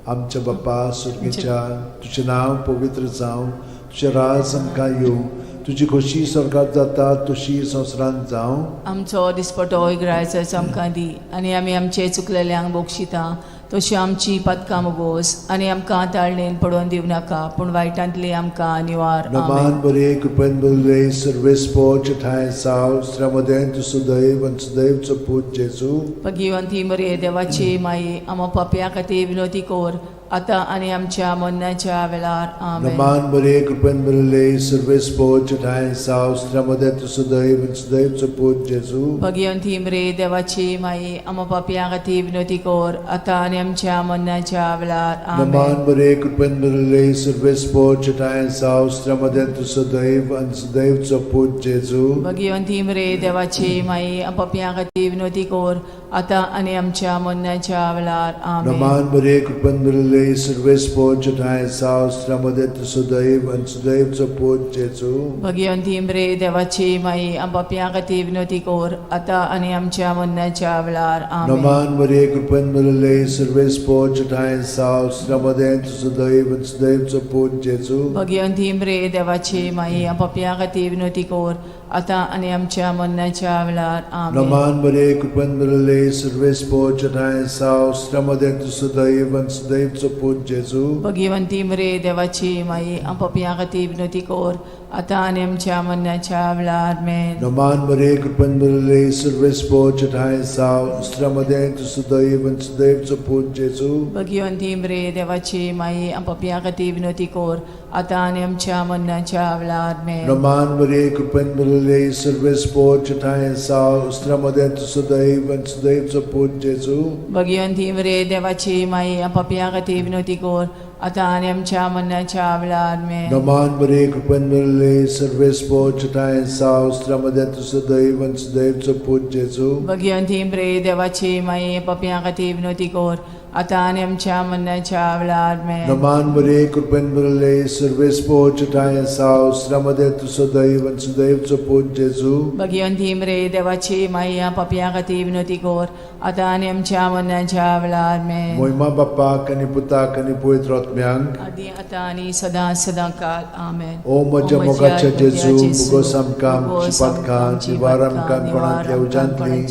आमच्या बाप्पा सुर्गेच्या, तुजें नांव पवित्र जावं, तुजें राज आमकां येवं, तुजी खोशी स्वर्गात जाता तशी संवसारांत जावं. आमचो दिसपटो इगरायचो आमकां दी आनी आमी आमचे चुकलेल्यांक बक्षिता तशी आमची पातकां मुगोस आनी आमकां ताळणेन पडोवन दिवं नाका, पूण वायटांतली आमकां निवार. नमान आमेन. बरे कृपेन बरले सर्वेस्पोर ठांय साव स्त्र्यामदें तूं सुदैव आनी सुदैवचो पूत जेजू. भगिवंती मरे देवाची माई, आमा पापया खातीर विनवती कोर आतां आनी आमच्या मरणाच्या वेळार. आमेन. नमान बरे कृपेन बरले सर्वेस्पोर ठांय साव स्त्र्यामदें तूं सुदैव आनी सुदैवचो पूत जेजू. भगिवंती मरे देवाची माई, आमा पापया खातीर विनवती कोर आतां आनी आमच्या मरणाच्या वेळार. आमेन. नमान बरे कृपेन भरले सर्वेस्पोर ठांय साव स्त्र्यामदें तूं सदैव आनी सुदैवचो पूत जेजू. भगिवंती मरे देवाची माई, पापया खातीर विनवती कोर आतां आनी आमच्या मरणाच्या वेळार. आमेन. नमान बरे कृपेन भरले सर्वेस्पोर ठांय साव स्त्र्यामदें तूं सदैव आनी सुदैवचो पूत जेजू. भगिवंती मरे देवाची माई, पापया खातीर विनवती कोर आतां आनी आमच्या मरणाच्या वेळार. आमेन. नमान मरे कृपेन भरले सर्वेस्पोर ठांय साव स्त्र्यामदें तूं सदैव आनी सुदैवचो पूत जेजू. भगिवंती मरे देवाची माई, पापया खातीर विनवती कोर आतां आनी आमच्या मरणाच्या वेळार. आमेन. नमान बरे कृपेन भरले सर्वेस्पोर ठांय साव स्त्र्यामदें तूं सदैव आनी सुदैवचो पूत जेजू. भगिवंती मरे देवाची माई, पापया खातीर विनवती कोर आतां आनी आमच्या मरणाच्या वेळार. आमेन. नमान मरे कृपेन भरले सर्वेस्पोर ठांय साव स्त्र्यामदें तूं सदैव आनी सुदैवचो पूत जेजू. भगिवंती मरे देवाची माई, पापया खातीर विनवती कोर आतां आनी आमच्या मरणाच्या वेळार. आमेन. नमान मरे कृपेन भरले सर्वेस्पोर ठांय साव स्त्र्यामदें तूं सदैव आनी सुदैवचो पूत जेजू. भगिवंती मरे देवाची माई, पापया खातीर विनवती कोर आतां आनी आमच्या मरणाच्या वेळार. आमेन. नमान मरे कृपेन भरले सर्वेस्पोर ठांय साव स्त्र्यामदें तूं सदैव आनी सुदैवचो पूत जेजू. भगिवंती मरे देवाची माई, पापया खातीर विनवती कोर आतां आनी आमच्या मरणाच्या वेळार. आमेन. नमान मरे कृपेन भरले सर्वेस्पोर ठांय साव स्त्र्यामदें तूं सदैव आनी सुदैवचो पूत जेजू. भगिवंती मरे देवाची माई, पापया खातीर विनवती कोर आतां आनी आमच्या मरणाच्या वेळार. आमेन. मोहिमा बाप्पाक आनी पुताक आनी पवित्र आत्म्यांक. आदी आतां आनी सदां सदां काल. आमेन. ओ म्हज्या मोगाच्या जेजू, मुगोस आमकां आमची पातकां, निवार आमकां कोणांतल्या उज्यांतली,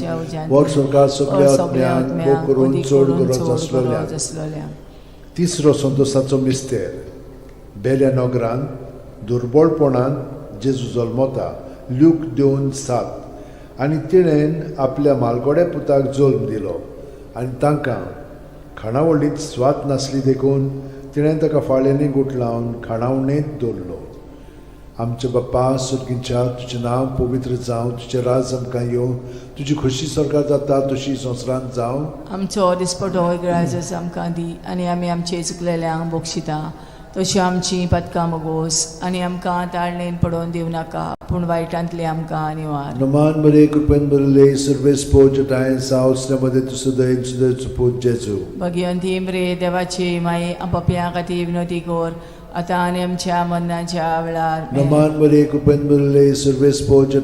वर स्वर्गात सगल्या आत्म्यांक, भोव करून चड गरज आसलेल्या. तिसरो संतोषाचो मिस्तेर. बेल्या नगरांत दुर्बळपणान जेजू जल्मता. ल्यूक 2:7. आनी तिणेन आपल्या मालगोड्या पुताक जल्म दिलो आनी तांकां खाणावळींत स्वाद नासली देखून तिणें ताका फाळ्यांनी गुठलावन खाणावणेंत दवरलो. आमच्या बाप्पा सुर्गींच्या, तुजें नांव पवित्र जावं, तुजें राज आमकां येवं, तुजी खोशी सरकार जाता तशी संवसारांत जावं. आमचो दिसपटो इगराजस आमकां दी आनी आमी आमचे चुकलेल्यांक बक्षिता तशी आमची पदकां मोगोस आनी आमकां ताळणेन पडोवन दिवं नाका पूण वायटांतली आमकां निवार. नमान बरे, कृपेन भरले, सर्वेस पोज सावसल्या मध्ये तुजो दयेन सुदैचो पूत जेजू. भगिवंती मरे देवाची माई, पपया खातीर विनोती कर आतां आनी आमच्या मरणाच्या वेळार. नमान बरे, कृपेन भरले, सर्वेस पोज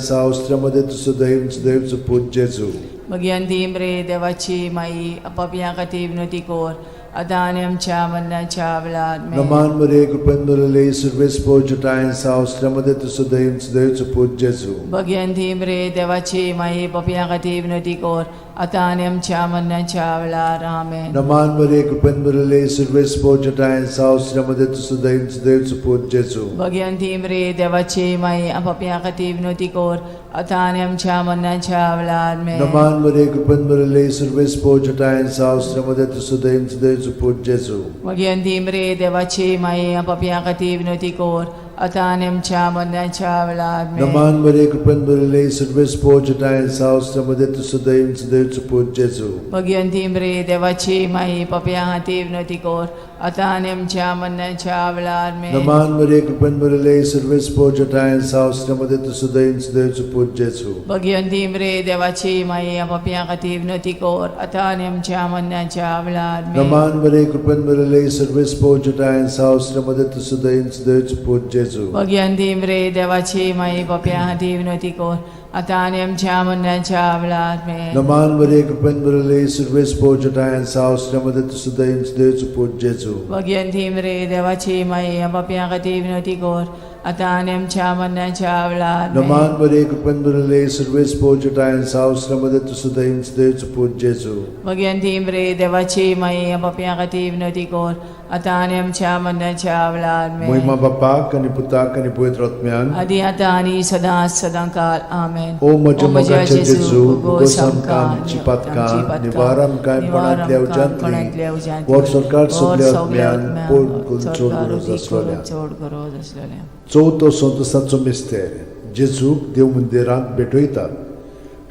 सावसल्या मध्ये तुजो दयेन सुदैचो पूत जेजू. भगिवंती मरे देवाची माई, पपया खातीर विनोती कर आतां आनी आमच्या मरणाच्या वेळार. नमान बरे, कृपेन भरले, सर्वेस पोज सावसल्या मध्ये तुजो दयेन सुदैचो पूत जेजू. भगिवंती मरे देवाची माई, पपया खातीर विनोती कर आतां आनी आमच्या मरणाच्या वेळार. आमेन. नमान बरे, कृपेन भरले, सर्वेस पोज सावसल्या मध्ये तुजो दयेन सुदैचो पूत जेजू. भगिवंती मरे देवाची माई, पपया खातीर विनोती कर आतां आनी आमच्या मरणाच्या वेळार. नमान बरे, कृपेन भरले, सर्वेस पोज सावसल्या मध्ये तुजो दयेन सुदैचो पूत जेजू. भगिवंती मरे देवाची माई, पपया खातीर विनोती कर आतां आनी आमच्या मरणाच्या वेळार. नमान बरे, कृपेन भरले, सर्वेस पोज सावसल्या मध्ये तुजो दयेन सुदैचो पूत जेजू. भगिवंती मरे देवाची माई, पपया खातीर विनोती कर आतां आनी आमच्या मरणाच्या वेळार. नमान बरे, कृपेन भरले, सर्वेस पोज सावसल्या मध्ये तुजो दयेन सुदैचो पूत जेजू. भगिवंती मरे देवाची माई, पपया खातीर विनोती कर आतां आनी आमच्या मरणाच्या वेळार. नमान बरे, कृपेन भरले, सर्वेस पोज सावसल्या मध्ये तुजो दयेन सुदैचो पूत जेजू. भगिवंती मरे देवाची माई, पपया खातीर विनोती कर आतां आनी आमच्या मरणाच्या वेळार. नमान बरे, कृपेन भरले, सर्वेस पोज सावसल्या मध्ये तुजो दयेन सुदैचो पूत जेजू. भगिवंती मरे देवाची माई, पपया खातीर विनोती कर आतां आनी आमच्या मरणाच्या वेळार. नमान बरे, कृपेन भरले, सर्वेस पोज सावसल्या मध्ये तुजो दयेन सुदैचो पूत जेजू. भगिवंती मरे देवाची माई, पपया खातीर विनोती कर आतां आनी आमच्या मरणाच्या वेळार. महिमा बापाक आनी पुताक आनी पवित्र आत्म्याक. आदी आतां आनी सदां सदां काल. आमेन. ओ म्हज्या मोगाच्या जेजू, उगोस आमकां आमची पातकां, निवार आमकां कोणांतल्या उज्यांतली, वर सरकार सगल्या आत्म्यान पोड करून चड गरज आसलेल्या. चड गरज आसलेल्या. चवथो संतोसाचो मिस्तेर, जेजूक देव मंदिरांत भेटयतात.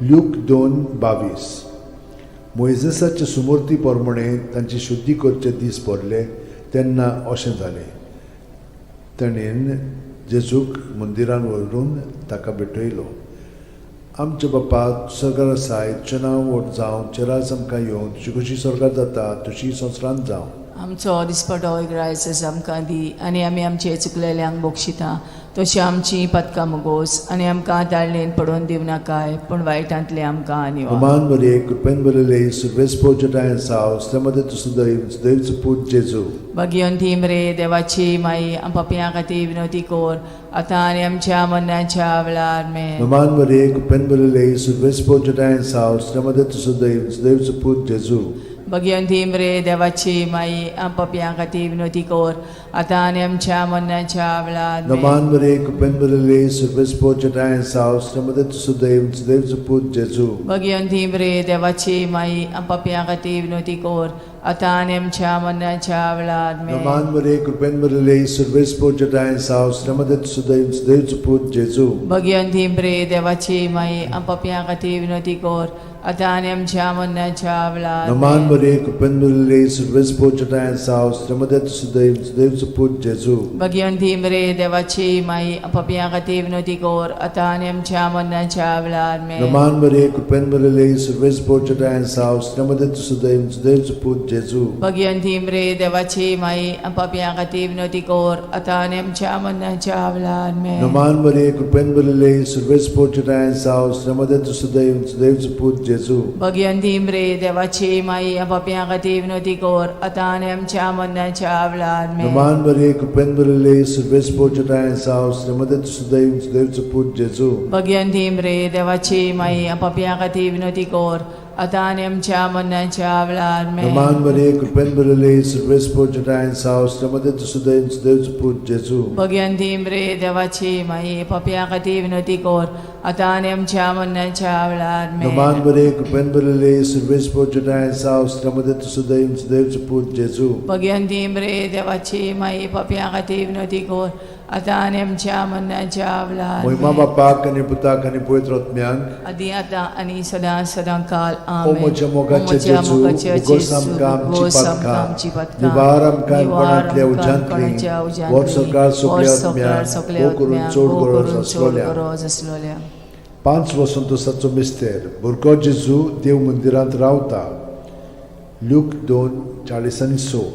ल्यूक 2:22. मोयजेसाचे सुमूर्ती प्रमाणे तांची शुद्धी करचे दीस भरले तेन्ना अशें जालें, ताणें जेजूक मंदिरान व्हरून ताका भेटयलो. आमच्या बापा सरकार आसाय, तुजें नांव व्हड जावं, तुजें राज आमकां येवं, तुजी कशी सरकार जाता तशी संवसारांत जावं. आमचो दिसपटो इग्रायस आमकां दी आनी आमी आमचे चुकलेल्यांक बक्षिता तशी आमची पदकां मुगोस आनी आमकां ताळणेन पडोवन दिवं नाकाय पूण वायटांतले आमकां निवार. अमान बरे, कृपेन बरले, सुर्वेस पोजटाय साव मध्ये तुजो दैव दैवचो पूत जेजू. भगिवंती मरे देवाची माई, पपयां खातीर विनोती कर आतां आनी आमच्या मरणाच्या वेळार. मेन. नमान बरे, कृपेन बरले, सुर्वेस पोजटाय साव मध्ये तुजो दैव दैवचो पूत जेजू. भगिवंती मरे देवाची माई, पपयां खातीर विनोती कर आतां आनी आमच्या मरणाच्या वेळार. मेन. नमान बरे, कृपेन बरले, सुर्वेस पोजटाय साव मध्ये तुजो दैव दैवचो पूत जेजू. भगिवंती मरे देवाची माई, पपयां खातीर विनोती कर आतां आनी आमच्या मरणाच्या वेळार. मेन. नमान बरे, कृपेन बरले, सुर्वेस पोजटाय साव मध्ये तुजो दैव दैवचो पूत जेजू. भगिवंती मरे देवाची माई, पपयां खातीर विनोती कर आतां आनी आमच्या मरणाच्या वेळार. नमान बरे, कृपेन बरले, सुर्वेस पोजटाय साव मध्ये तुजो दैव दैवचो पूत जेजू. भगिवंती मरे देवाची माई, पपयां खातीर विनोती कर आतां आनी आमच्या मरणाच्या वेळार. मेन. नमान बरे, कृपेन बरले, सुर्वेस पोजटाय साव मध्ये तुजो दैव दैवचो पूत जेजू. भगिवंती मरे देवाची माई, पपयां खातीर विनोती कर आतां आनी आमच्या मरणाच्या वेळार. मेन. नमान बरे, कृपेन बरले, सुर्वेस पोजटाय साव मध्ये तुजो दैव दैवचो पूत जेजू. भगिवंती मरे देवाची माई, पपयां खातीर विनोती कर आतां आनी आमच्या मरणाच्या वेळार. मेन. नमान बरे, कृपेन बरले, सुर्वेस पोजटाय साव मध्ये तुजो दैव दैवचो पूत जेजू. भगिवंती मरे देवाची माई, पपयां खातीर विनोती कर आतां आनी आमच्या मरणाच्या वेळार. मेन. नमान बरे, कृपेन बरले, सुर्वेस पोजटाय साव मध्ये तुजो दैव दैवचो पूत जेजू. भगिवंती मरे देवाची माई, पपयां खातीर विनोती कर आतां आनी आमच्या मरणाच्या वेळार. मेन. नमान बरे, कृपेन बरले, सुर्वेस पोजटाय साव मध्ये तुजो दैव दैवचो पूत जेजू. भगिवंती मरे देवाची माई, पपयां खातीर विनोती कर आतां आनी आमच्या मरणाच्या वेळार मोहिमा आमेन. बापाक आनी पुताक आनी पवित्र आत्म्याक. आदी आतां आनी सदां सदां काल. ओ आमेन. म्हज्या मोगाचे ओ म्हज्या जेजू, मोगाचे उगोस जेजू, आमकां आमची उगोस आमकां पातकां, आमची पातकां, निवार आमकां निवार कोणांतल्या आमकां उज्यांतली, कोणाच्या उज्यांतली, व्हर सरकार सगल्या व्हर सरकार आत्म्यांक, सगल्या भोव करून आत्म्यांक, चड भोव गरज करून चड आसलोल्या. गरज आसलोल्या. पांच वसंतोसाचो मिस्तेर भुरगो जेजू देव मंदिरांत रावता. लूक 2:46.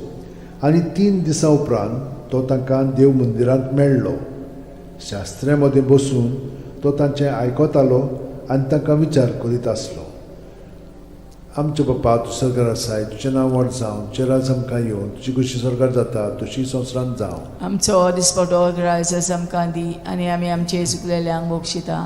आनी 3 दिसां उपरांत तो तांकां देव मंदिरांत मेळ्ळो. शास्त्र्या मदें बसून तो तांचें आयकतालो आनी तांकां विचार करीत आसलो. आमचे बापा, तूं सरकार आसाय, तुजें नांव व्हड जावं, तुजें राज आमकां येवन, तुजी खुशी सरकार जाता तशी संवसारांत जावं. आमचो दिसपटो ग्रायस आमकां दी आनी आमी आमचे चुकलेल्यांक बक्षिता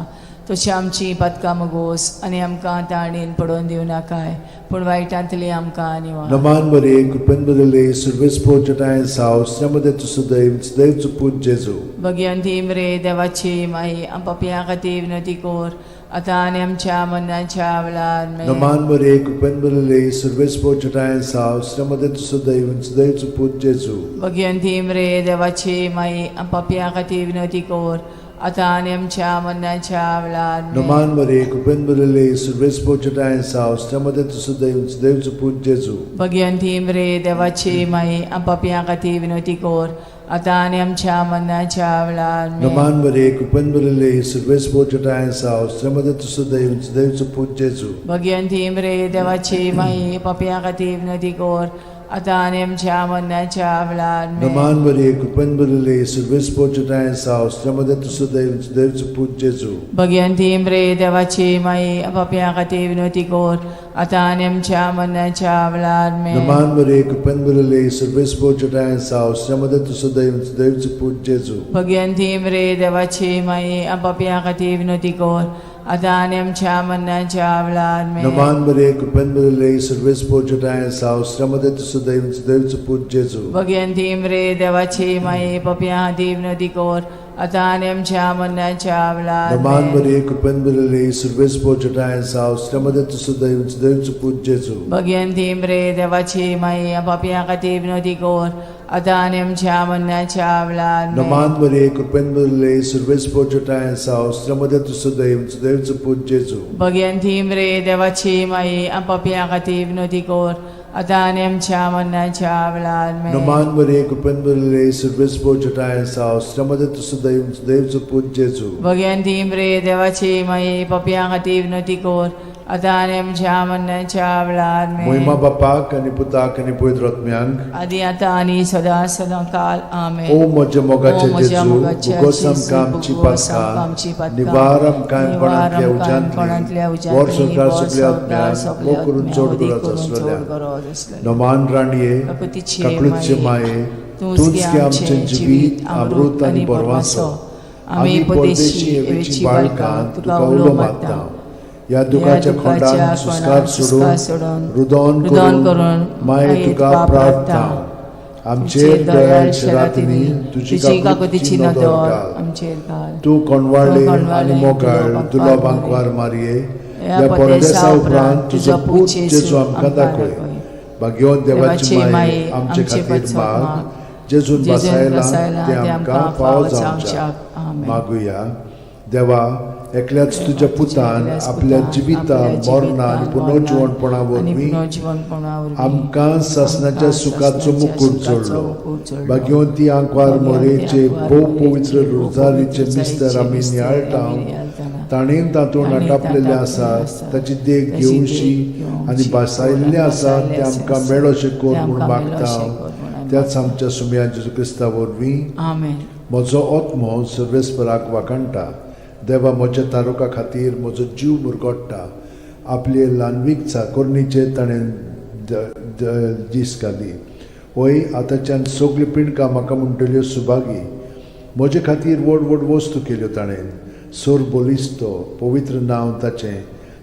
तशी आमची पातकां मगोस आनी आमकां ताणेन पडोवन दिवं नाकाय पूण वायटांतली आमकां निवार. नमान बरे कृपेन बदले सुर्वेस पोचटाय साव श्रमदे तूं सदैव सदैव पूत जेजू. भगवंती मरे देवाची माई, आम पापयां खातीर विनंती कर आतां आनी आमच्या मरणाच्या वेळार. आमेन. नमान बरे कृपेन बदले सुर्वेस पोचटाय साव श्रमदे तूं सदैव सदैव पूत जेजू. भगवंती मरे देवाची माई, आम पापयां खातीर विनंती कर आतां आनी आमच्या मरणाच्या वेळार. आमेन. नमान बरे कृपेन बदले सुर्वेस पोचटाय साव श्रमदे तूं सदैव सदैव पूत जेजू. भगवंती मरे देवाची माई, आम पापयां खातीर विनंती कर आतां आनी आमच्या मरणाच्या वेळार. आमेन. नमान बरे कृपेन बदले सुर्वेस पोचटाय साव श्रमदे तूं सदैव सदैव पूत जेजू. भगवंती मरे देवाची माई, पापयां खातीर विनंती कर आतां आनी आमच्या मरणाच्या वेळार. आमेन. नमान बरे कृपेन बदले सुर्वेस पोचटाय साव श्रमदे तूं सदैव सदैव पूत जेजू. भगवंती मरे देवाची माई, पापयां खातीर विनंती कर आतां आनी आमच्या मरणाच्या वेळार. आमेन. नमान बरे कृपेन बदले सुर्वेस पोचटाय साव श्रमदे तूं सदैव सदैव पूत जेजू. भगवंती मरे देवाची माई, पापयां खातीर विनंती कर आतां आनी आमच्या मरणाच्या वेळार. आमेन. नमान बरे कृपेन बदले सुर्वेस पोचटाय साव श्रमदे तूं सदैव सदैव पूत जेजू. भगवंती मरे देवाची माई, पापयां खातीर विनंती कर आतां आनी आमच्या मरणाच्या वेळार. नमान आमेन. बरे कृपेन बदले सुर्वेस पोचटाय साव श्रमदे तूं सदैव सदैव पूत जेजू. भगवंती मरे देवाची माई, पापयां खातीर विनंती कर आतां आनी आमच्या मरणाच्या वेळार. आमेन. नमान बरे कृपेन बदले सुर्वेस पोचटाय साव श्रमदे तूं सदैव सदैव पूत जेजू. भगवंती मरे देवाची माई, पापयां खातीर विनंती कर आतां आनी आमच्या मरणाच्या वेळार. आमेन. नमान बरे कृपेन बदले सुर्वेस पोचटाय साव श्रमदे तूं सदैव सदैव पूत जेजू. भगवंती मरे देवाची माई, पापयां खातीर विनंती कर आतां आनी आमच्या मरणाच्या वेळार. आमेन. मोहिमा बापाक आनी पुताक आनी पवित्र आत्म्यांक. आदी आतां आनी सदां सदां काल. आमेन. ओ म्हज्या मोगाचे ओ म्हज्या जेजू, मोगाचे उगोस जेजू, आमकां आमची उगोस आमकां आमची पातकां, पातकां, निवार आमकां निवार कोणांतल्या आमकां कोणांतल्या उज्यांतली, उज्यांतली, व्हर सरकार व्हर सगल्या सरकार आत्म्यांक, सगल्या भोव करून आत्म्यांक, चड अदीक गरज करून चड आसलेल्या. गरज आसलेल्या. नमान राणये, काकुतीचे काकळूतचे माये, माये, तूंच तूंच गे गे आमचें आमचें जिवीत, अमृत आनी बरवासो. आमी परदेशी एवेची बाळकां तुका उलो मारता. ह्या दुखाच्या खोंडान सुस्कार सोडून, रुदोन रुदोन करून करून माये तुका प्रार्थना. आमचेर दयाळ रातींनी तुजी तुजी काकुतीची काकुतीची नदर नदर घाल. आमचेर घाल. तूं कोणवाळे तूं कोणवाळे आनी मोगाळ तुलो तुलो बांकवार बांकवार मारये, ह्या ह्या परदेसा परदेसा उपरांत उपरांत तुजो तुजो पूत पूत जेजू आमकां दाखय. भाग्यवंत देवाची देवाची माये, आमचे आमचे खातीर पासत माग, माग. जेजून जेजून बसायला बसायला तें आमकां फावो जावच्याक. आमेन. मागुया. देवा, एकल्याच तुज्या पुतान एकल्याच आपल्या पुतान जिविता आपल्या मरणा आनी जिवितान, पुनर्जिवणपणा मरणान आनी वरवीं पुनर्जिवणपणा वरवीं आमकां सासणाच्या आमकां सुखाचो सासणाच्या मुकूट सुखाचो जोडलो. मुकूट जोडलो. भाग्यवंती आंकवार भाग्यवंती मोरेचे आंकवार भोव मोरेचे पवित्र भोव रोजारीचे पवित्र मिस्तर आमी रोजारीचे नियाळटा, मिस्तर आमी नियाळटाना, ताणें तातूंत ताणें आटापलेलें तातूंत आसा आसा, ताची देख ताची देख घेवची घेवची आनी भासायल्लें आसा भासायल्लें तें आमकां आसा, मेळोशें कर तें म्हूण आमकां मागता. मेळोशें कर म्हूण आमी त्याच आमच्या सुमया जेजू क्रिस्ता वरवीं. आमेन. म्हजो आत्मो सर्वेस्पराक वाखाणटा. देवा म्हज्या तारुका खातीर म्हजो जीव मुरगोडटा. आपले ल्हानवीक चाकोरणीचेर ताणें दीस घाली. वय आतांच्यान सगल्यो पिंडकां म्हाका म्हणटल्यो सुभागी. म्हजे खातीर व्हड व्हड वस्तू केल्यो ताणें. सोर बलिस्तो पवित्र नांव ताचें.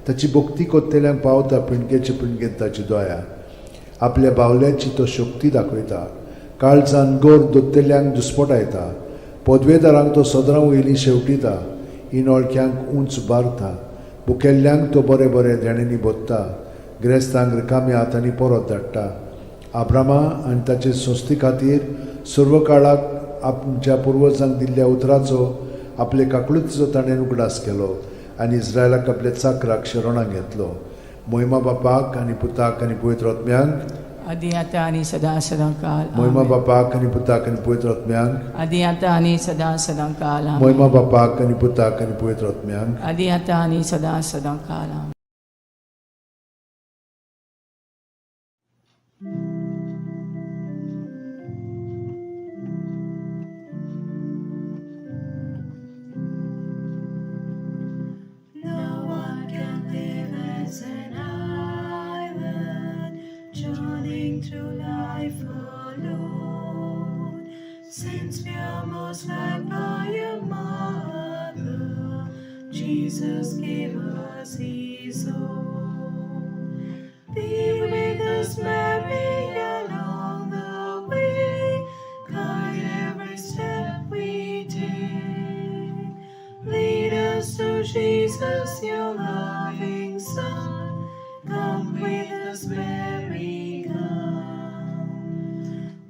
ताची भक्ती कोत्तेल्यांक पावता पिंडकेचे पिंडकेन ताची दया. आपल्या बावल्याची तो शक्ती दाखयता. काळजान गोर दोत्तेल्यांक दुस्पटायता. पदवेदारांक तो सदरां वयलीं शेवटिता. इनोळख्यांक उंच बारता. भुकेल्ल्यांक तो बरें बरें देण्यांनी भोत्ता. गिरेस्तांक रिकाम्या हातांनी परत धाडटा. आब्रामा आनी ताचे संस्थे खातीर सर्व काळाक आमच्या पुर्वजांक दिल्ल्या उतराचो आपले काकळुतीचो ताणें उगडास केलो आनी इस्रायलाक आपल्या चाकराक शरणाक घेतलो. मोहिमा बापाक आनी पुताक आनी पवित्र आत्म्यांक. आदी आतां आनी सदां सदां काल. मोहिमा आमेन. बापाक आनी पुताक आनी पवित्र आत्म्यांक. आदी आतां आनी सदां सदां काल. आमेन. मोहिमा बापाक आनी पुताक आनी पवित्र आत्म्यांक. आदी आतां आनी सदां सदां काल. आमेन. No one can live as an island, journeying through life alone. Since we are most loved by a mother, Jesus gave us His own. Be with us, Mary, along the way. Guide every step we take. Lead us to Jesus, your loving Son. Come with us, Mary, come.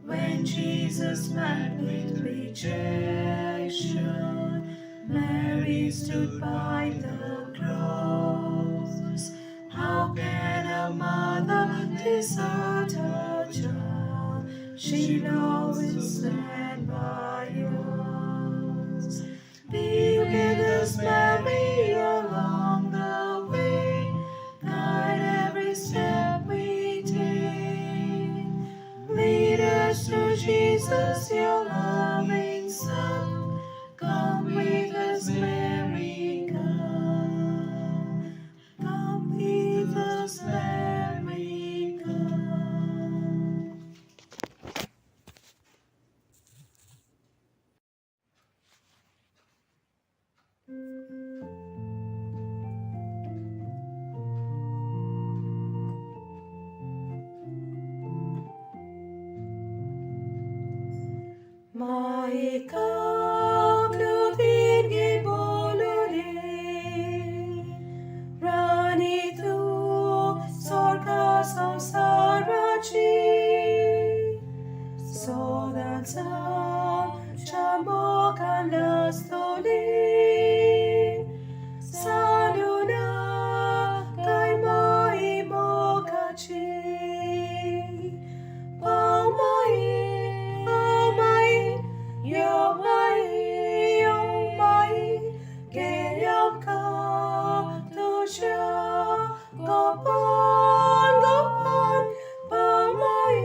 When Jesus met with rejection, Mary stood by the cross. How can a mother desert her child? She'll always stand by us. Be with us, Mary, along the way. Guide every step we take. Lead us to Jesus, your loving Son. Come with us, Mary, come. Come with us, Mary, come. Rani tu sorka samsarachi Sodan chamokan lastoli Saluna kai mai mokachi Pau mai, pau mai, yo mai, yo mai, ke yam ka tu sha, go pan, go pan, pau mai,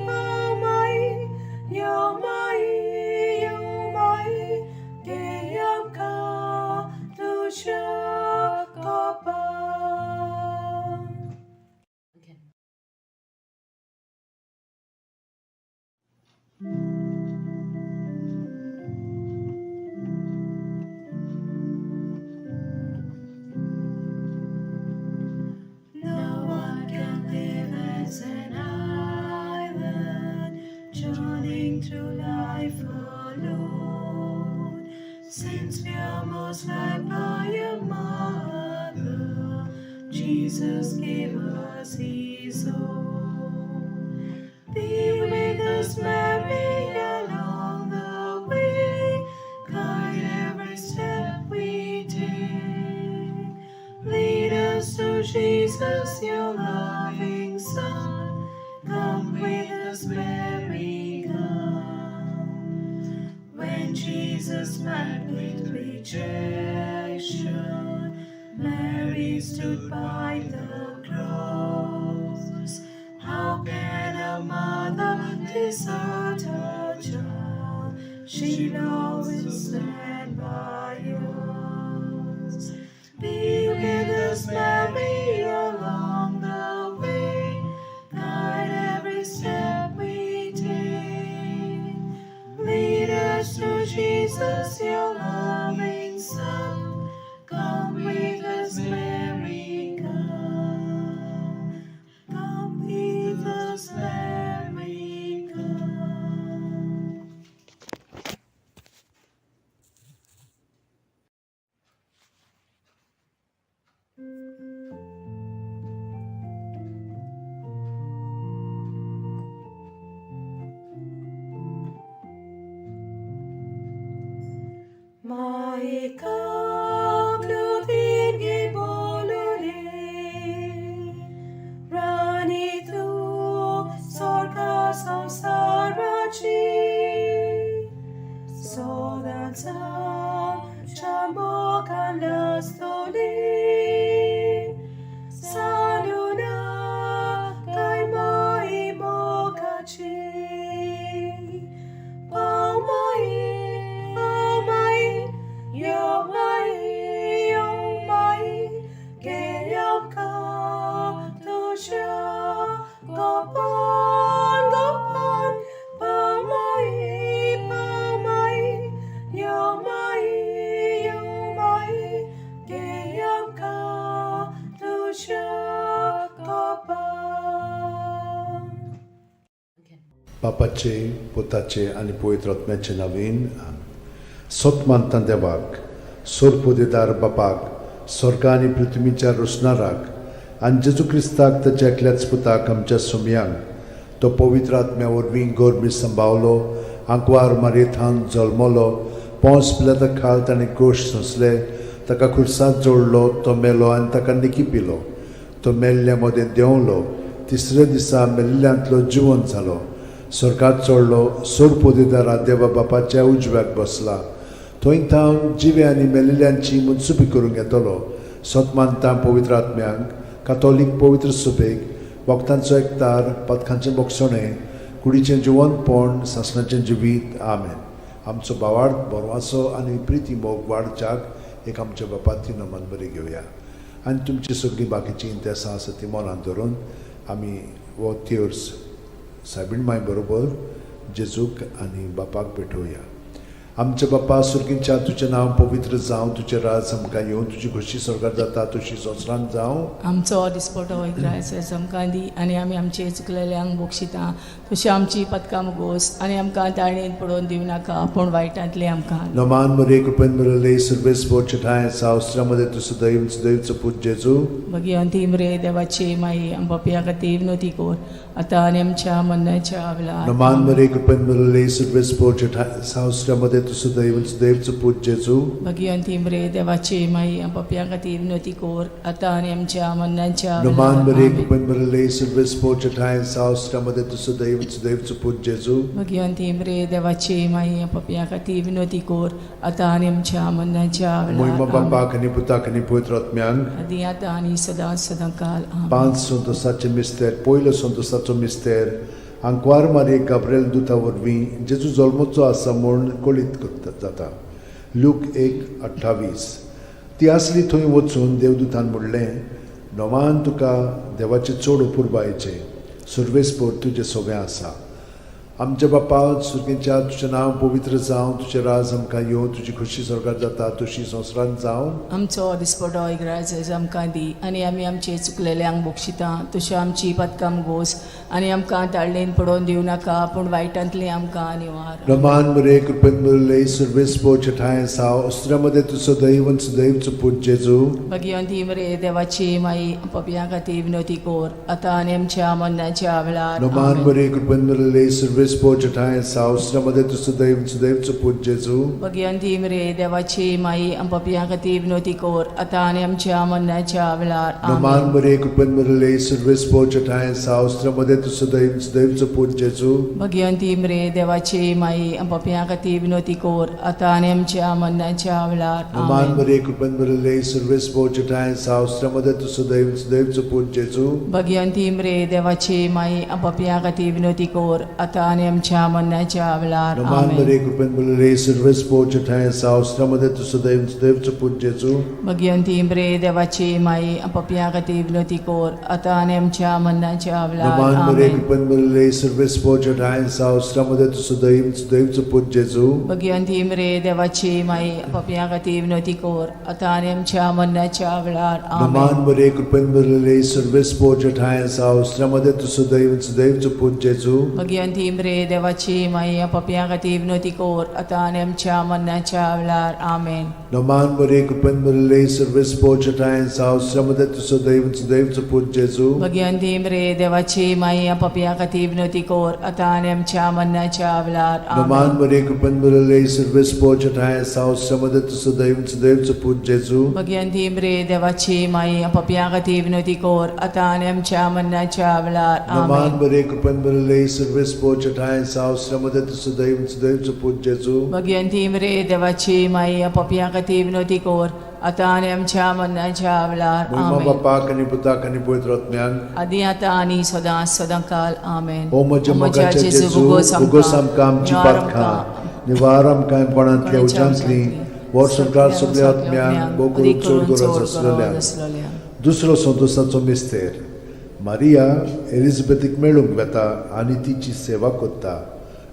pau mai, yo mai, yo mai, ke yam ka tu sha, go pan. No one can live as an island, journeying through life alone. Since we are most loved by a mother, Jesus gave us His own. Be with us, Mary, along the way. Guide every step we take. Lead us to Jesus, your loving Son. Come with us, Mary, come. When Jesus met with rejection, Mary stood by the cross. How can a mother desert her child? She'll always stand by us. Be with us, Mary, along the way. Guide every step we take. Lead us to Jesus, your loving Son. Come with us, Mary, come. Come with us, Mary, come. बापाचे, पुताचे आनी पवित्र आत्म्याचे नवीन. सत मानता देवाक, सोरपोदेदार बापाक, स्वर्गा आनी पृथ्वीच्या रोसणाराक, आनी जेजू क्रिस्ताक ताच्या एकल्याच पुताक आमच्या सोमयांक, तो पवित्र आत्म्या वरवीं गोरमी संभावलो, आंकवार मारयेथान जल्मलो, पोंस पिलाता खाल ताणें गोश्ट सोंसले, ताका खुर्सात जोडलो, तो मेलो आनी ताका निकी पिलो, तो मेल्ल्या मदें देंवलो, तिसऱ्या दिसा मेल्ल्यांतलो जिवन जालो, स्वर्गात चडलो, सोरपोदेदारा देवा बापाच्या उजव्याक बसला, थंय थावन जिवे आनी मेल्ल्यांची मनसुपी करूंक येतलो. सत मानता पवित्र आत्म्यांक, कातोलीक पवित्र सुपेक, वखदांचो एकतार, पदकांचें बोगसणें, कुडीचें जिवनपण, सासणाचें जिवीत. आमेन. आमचो बावार्थ बरवासो आनी प्रिती मोग वाडच्याक एक आमच्या बापाती नमन बरी घेवया आनी तुमची सगळीं बाकीचीं इंतेसां आसा ती मनांत धरून आमी हो तेर्स सायबीण माय बरोबर जेजूक आनी बापाक पेटोवया. आमच्या बापा सुर्गींच्या, तुजें नांव पवित्र जावं, तुजें राज आमकां येवं, तुजी खोशी स्वर्गार जाता तशी संवसारांत जावं. आमचो दिसपटो इग्रायस आमकां दी आनी आमी आमचे चुकलेल्यांक बक्षिता तशी आमची पदकां मुगोस आनी आमकां ताळणेन पडोवन दिवं नाका पूण वायटांतले आमकां. नमान मरे कृपेन मिळले सर्वेस पोचठाय सावस्त्रामध्ये तूं सदैव सदैवचो पूत जेजू. भगिवंती मरे देवाची माई, आम पापया खातीर विनवती कर आतां आनी आमच्या मरणाच्या वेळार. नमान मरे कृपेन मिळले सर्वेस पोचठाय सावस्त्रामध्ये तूं सदैव सदैवचो पूत जेजू. भगिवंती मरे देवाची माई, आम पापया खातीर विनवती कर आतां आनी आमच्या मरणाच्या नमान वेळार. मरे आमेन. कृपेन मिळले सर्वेस पोचठाय सावस्त्रामध्ये तूं सदैव सदैवचो पूत जेजू. भगिवंती मरे देवाची माई, आम पापया खातीर विनवती कर आतां आनी आमच्या मरणाच्या मोहिमा वेळार. आमेन. बापाक आनी पुताक आनी पवित्र आत्म्यांक. आदी आतां आनी सदां सदां काल. आमेन. पांच संतोसाचे मिस्तेर. पयलो संतोसाचो मिस्तेर, आंकवार मारये गाब्रेल दुता वरवीं जेजू जल्मचो आसा म्हूण कळीत करता जाता. लूक 1:28. ती आसली थंय वचून देवदूतान म्हणलें, नोमान तुका देवाचे चड अपुरबायेचें, सुर्वेसपोर तुजें सोबें आसा. आमच्या बापा सुर्गेच्या, तुजें नांव पवित्र जावं, तुजें राज आमकां येवं, तुजी खोशी स्वर्गार जाता तशी संवसारांत जावं. आमचो दिसपटो इग्रायस आमकां दी आनी आमी आमचे चुकलेल्यांक बक्षिता तशी आमची पदकां गोस आनी आमकां ताळणेन पडोवन दिवं नाका पूण वायटांतली आमकां निवार. रमान मरे कृपेन मुरले सर्वेस पोचठाय साव अस्त्रामध्ये तूं सदैव सदैवचो पूत जेजू. भगिवंती मरे देवाची माई, पापयां खातीर विनवती कर आतां आनी आमच्या मरणाच्या वेळार. रमान आमेन. मरे कृपेन मुरले सर्वेस पोचठाय साव अस्त्रामध्ये तूं सदैव सदैवचो पूत जेजू. भगिवंती मरे देवाची माई, पापयां खातीर विनवती कर आतां आनी आमच्या मरणाच्या वेळार. रमान आमेन. मरे कृपेन मुरले सर्वेस पोचठाय साव अस्त्रामध्ये तूं सदैव सदैवचो पूत जेजू. भगिवंती मरे देवाची माई, पापयां खातीर विनवती कर आतां आनी आमच्या मरणाच्या वेळार. रमान आमेन. मरे कृपेन मुरले सर्वेस पोचठाय साव अस्त्रामध्ये तूं सदैव सदैवचो पूत जेजू. भगिवंती मरे देवाची माई, पापयां खातीर विनवती कर आतां आनी आमच्या मरणाच्या वेळार. रमान आमेन. मरे कृपेन मुरले सर्वेस पोचठाय साव अस्त्रामध्ये तूं सदैव सदैवचो पूत जेजू. भगिवंती मरे देवाची माई, पापयां खातीर विनवती कर आतां आनी आमच्या मरणाच्या वेळार. नमान मरे आमेन. कृपेन मुरले सर्वेस पोचठाय साव अस्त्रामध्ये तूं सदैव सदैवचो पूत जेजू. भगिवंती मरे देवाची माई, पापयां खातीर विनवती कर आतां आनी आमच्या मरणाच्या वेळार. नमान आमेन. मरे कृपेन मुरले सर्वेस पोचठाय साव अस्त्रामध्ये तूं सदैव सदैवचो पूत जेजू. भगिवंती मरे देवाची माई, पापयां खातीर विनवती कर आतां आनी आमच्या मरणाच्या वेळार. आमेन. नमान मरे कृपेन मुरले सर्वेस पोचठाय साव अस्त्रामध्ये तूं सदैव सदैवचो पूत जेजू. भगिवंती मरे देवाची माई, पापयां खातीर विनवती कर आतां आनी आमच्या मरणाच्या वेळार. नमान आमेन. मरे कृपेन मुरले सर्वेस पोचठाय साव अस्त्रामध्ये तूं सदैव सदैवचो पूत जेजू. भगिवंती मरे देवाची माई, पापयां खातीर विनवती कर आतां आनी आमच्या मरणाच्या वेळार. नमान आमेन. मरे कृपेन मुरले सर्वेस पोचठाय साव अस्त्रामध्ये तूं सदैव सदैवचो पूत जेजू. भगिवंती मरे देवाची माई, पापयां खातीर विनवती कर आतां आनी आमच्या मरणाच्या वेळार. मोहिमा आमेन. बापाक आनी पुताक आनी पवित्र आत्म्याक. आदी आतां आनी सदां सदां काल. आमेन. ओ म्हज्या मोगाच्या जेजू, उगोस आमकां आमची पातकां, निवार आमकां कोणांतल्या उज्यांतली, वर्सभर सगल्या आत्म्यांक, भोव करून चड गरज आसलेल्या. दुसरो संतोसाचो मिस्तेर, मारिया एलिझाबेथीक मेळूंक वेता आनी तिची सेवा करता.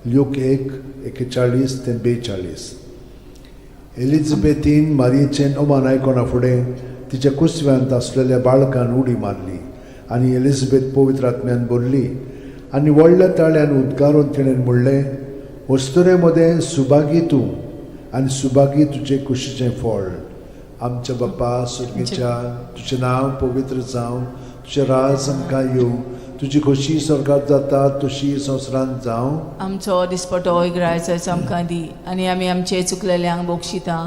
ल्यूक 1:41 ते 42. एलिझाबेथीन मारियेचें अमान आयकना फुडें तिच्या कुसव्यांत आसलेल्या बाळकान उडी मारली आनी एलिझाबेथ पवित्र आत्म्यान भरली. आनी व्हडल्या ताळ्यान उद्गारून तिणें म्हणलें, वस्तुरे मदें सुभागी तूं आनी सुभागी तुजे कुशीचें फळ. आमच्या बापा सुर्गेच्या, तुजें नांव पवित्र जावं, तुजें राज आमकां येवं, तुजी खोशी स्वर्गात जाता तशी संवसारांत जावं. आमचो दिसपटो इगरायचो आमकां दी आनी आमी आमचे चुकलेल्यांक बक्षिता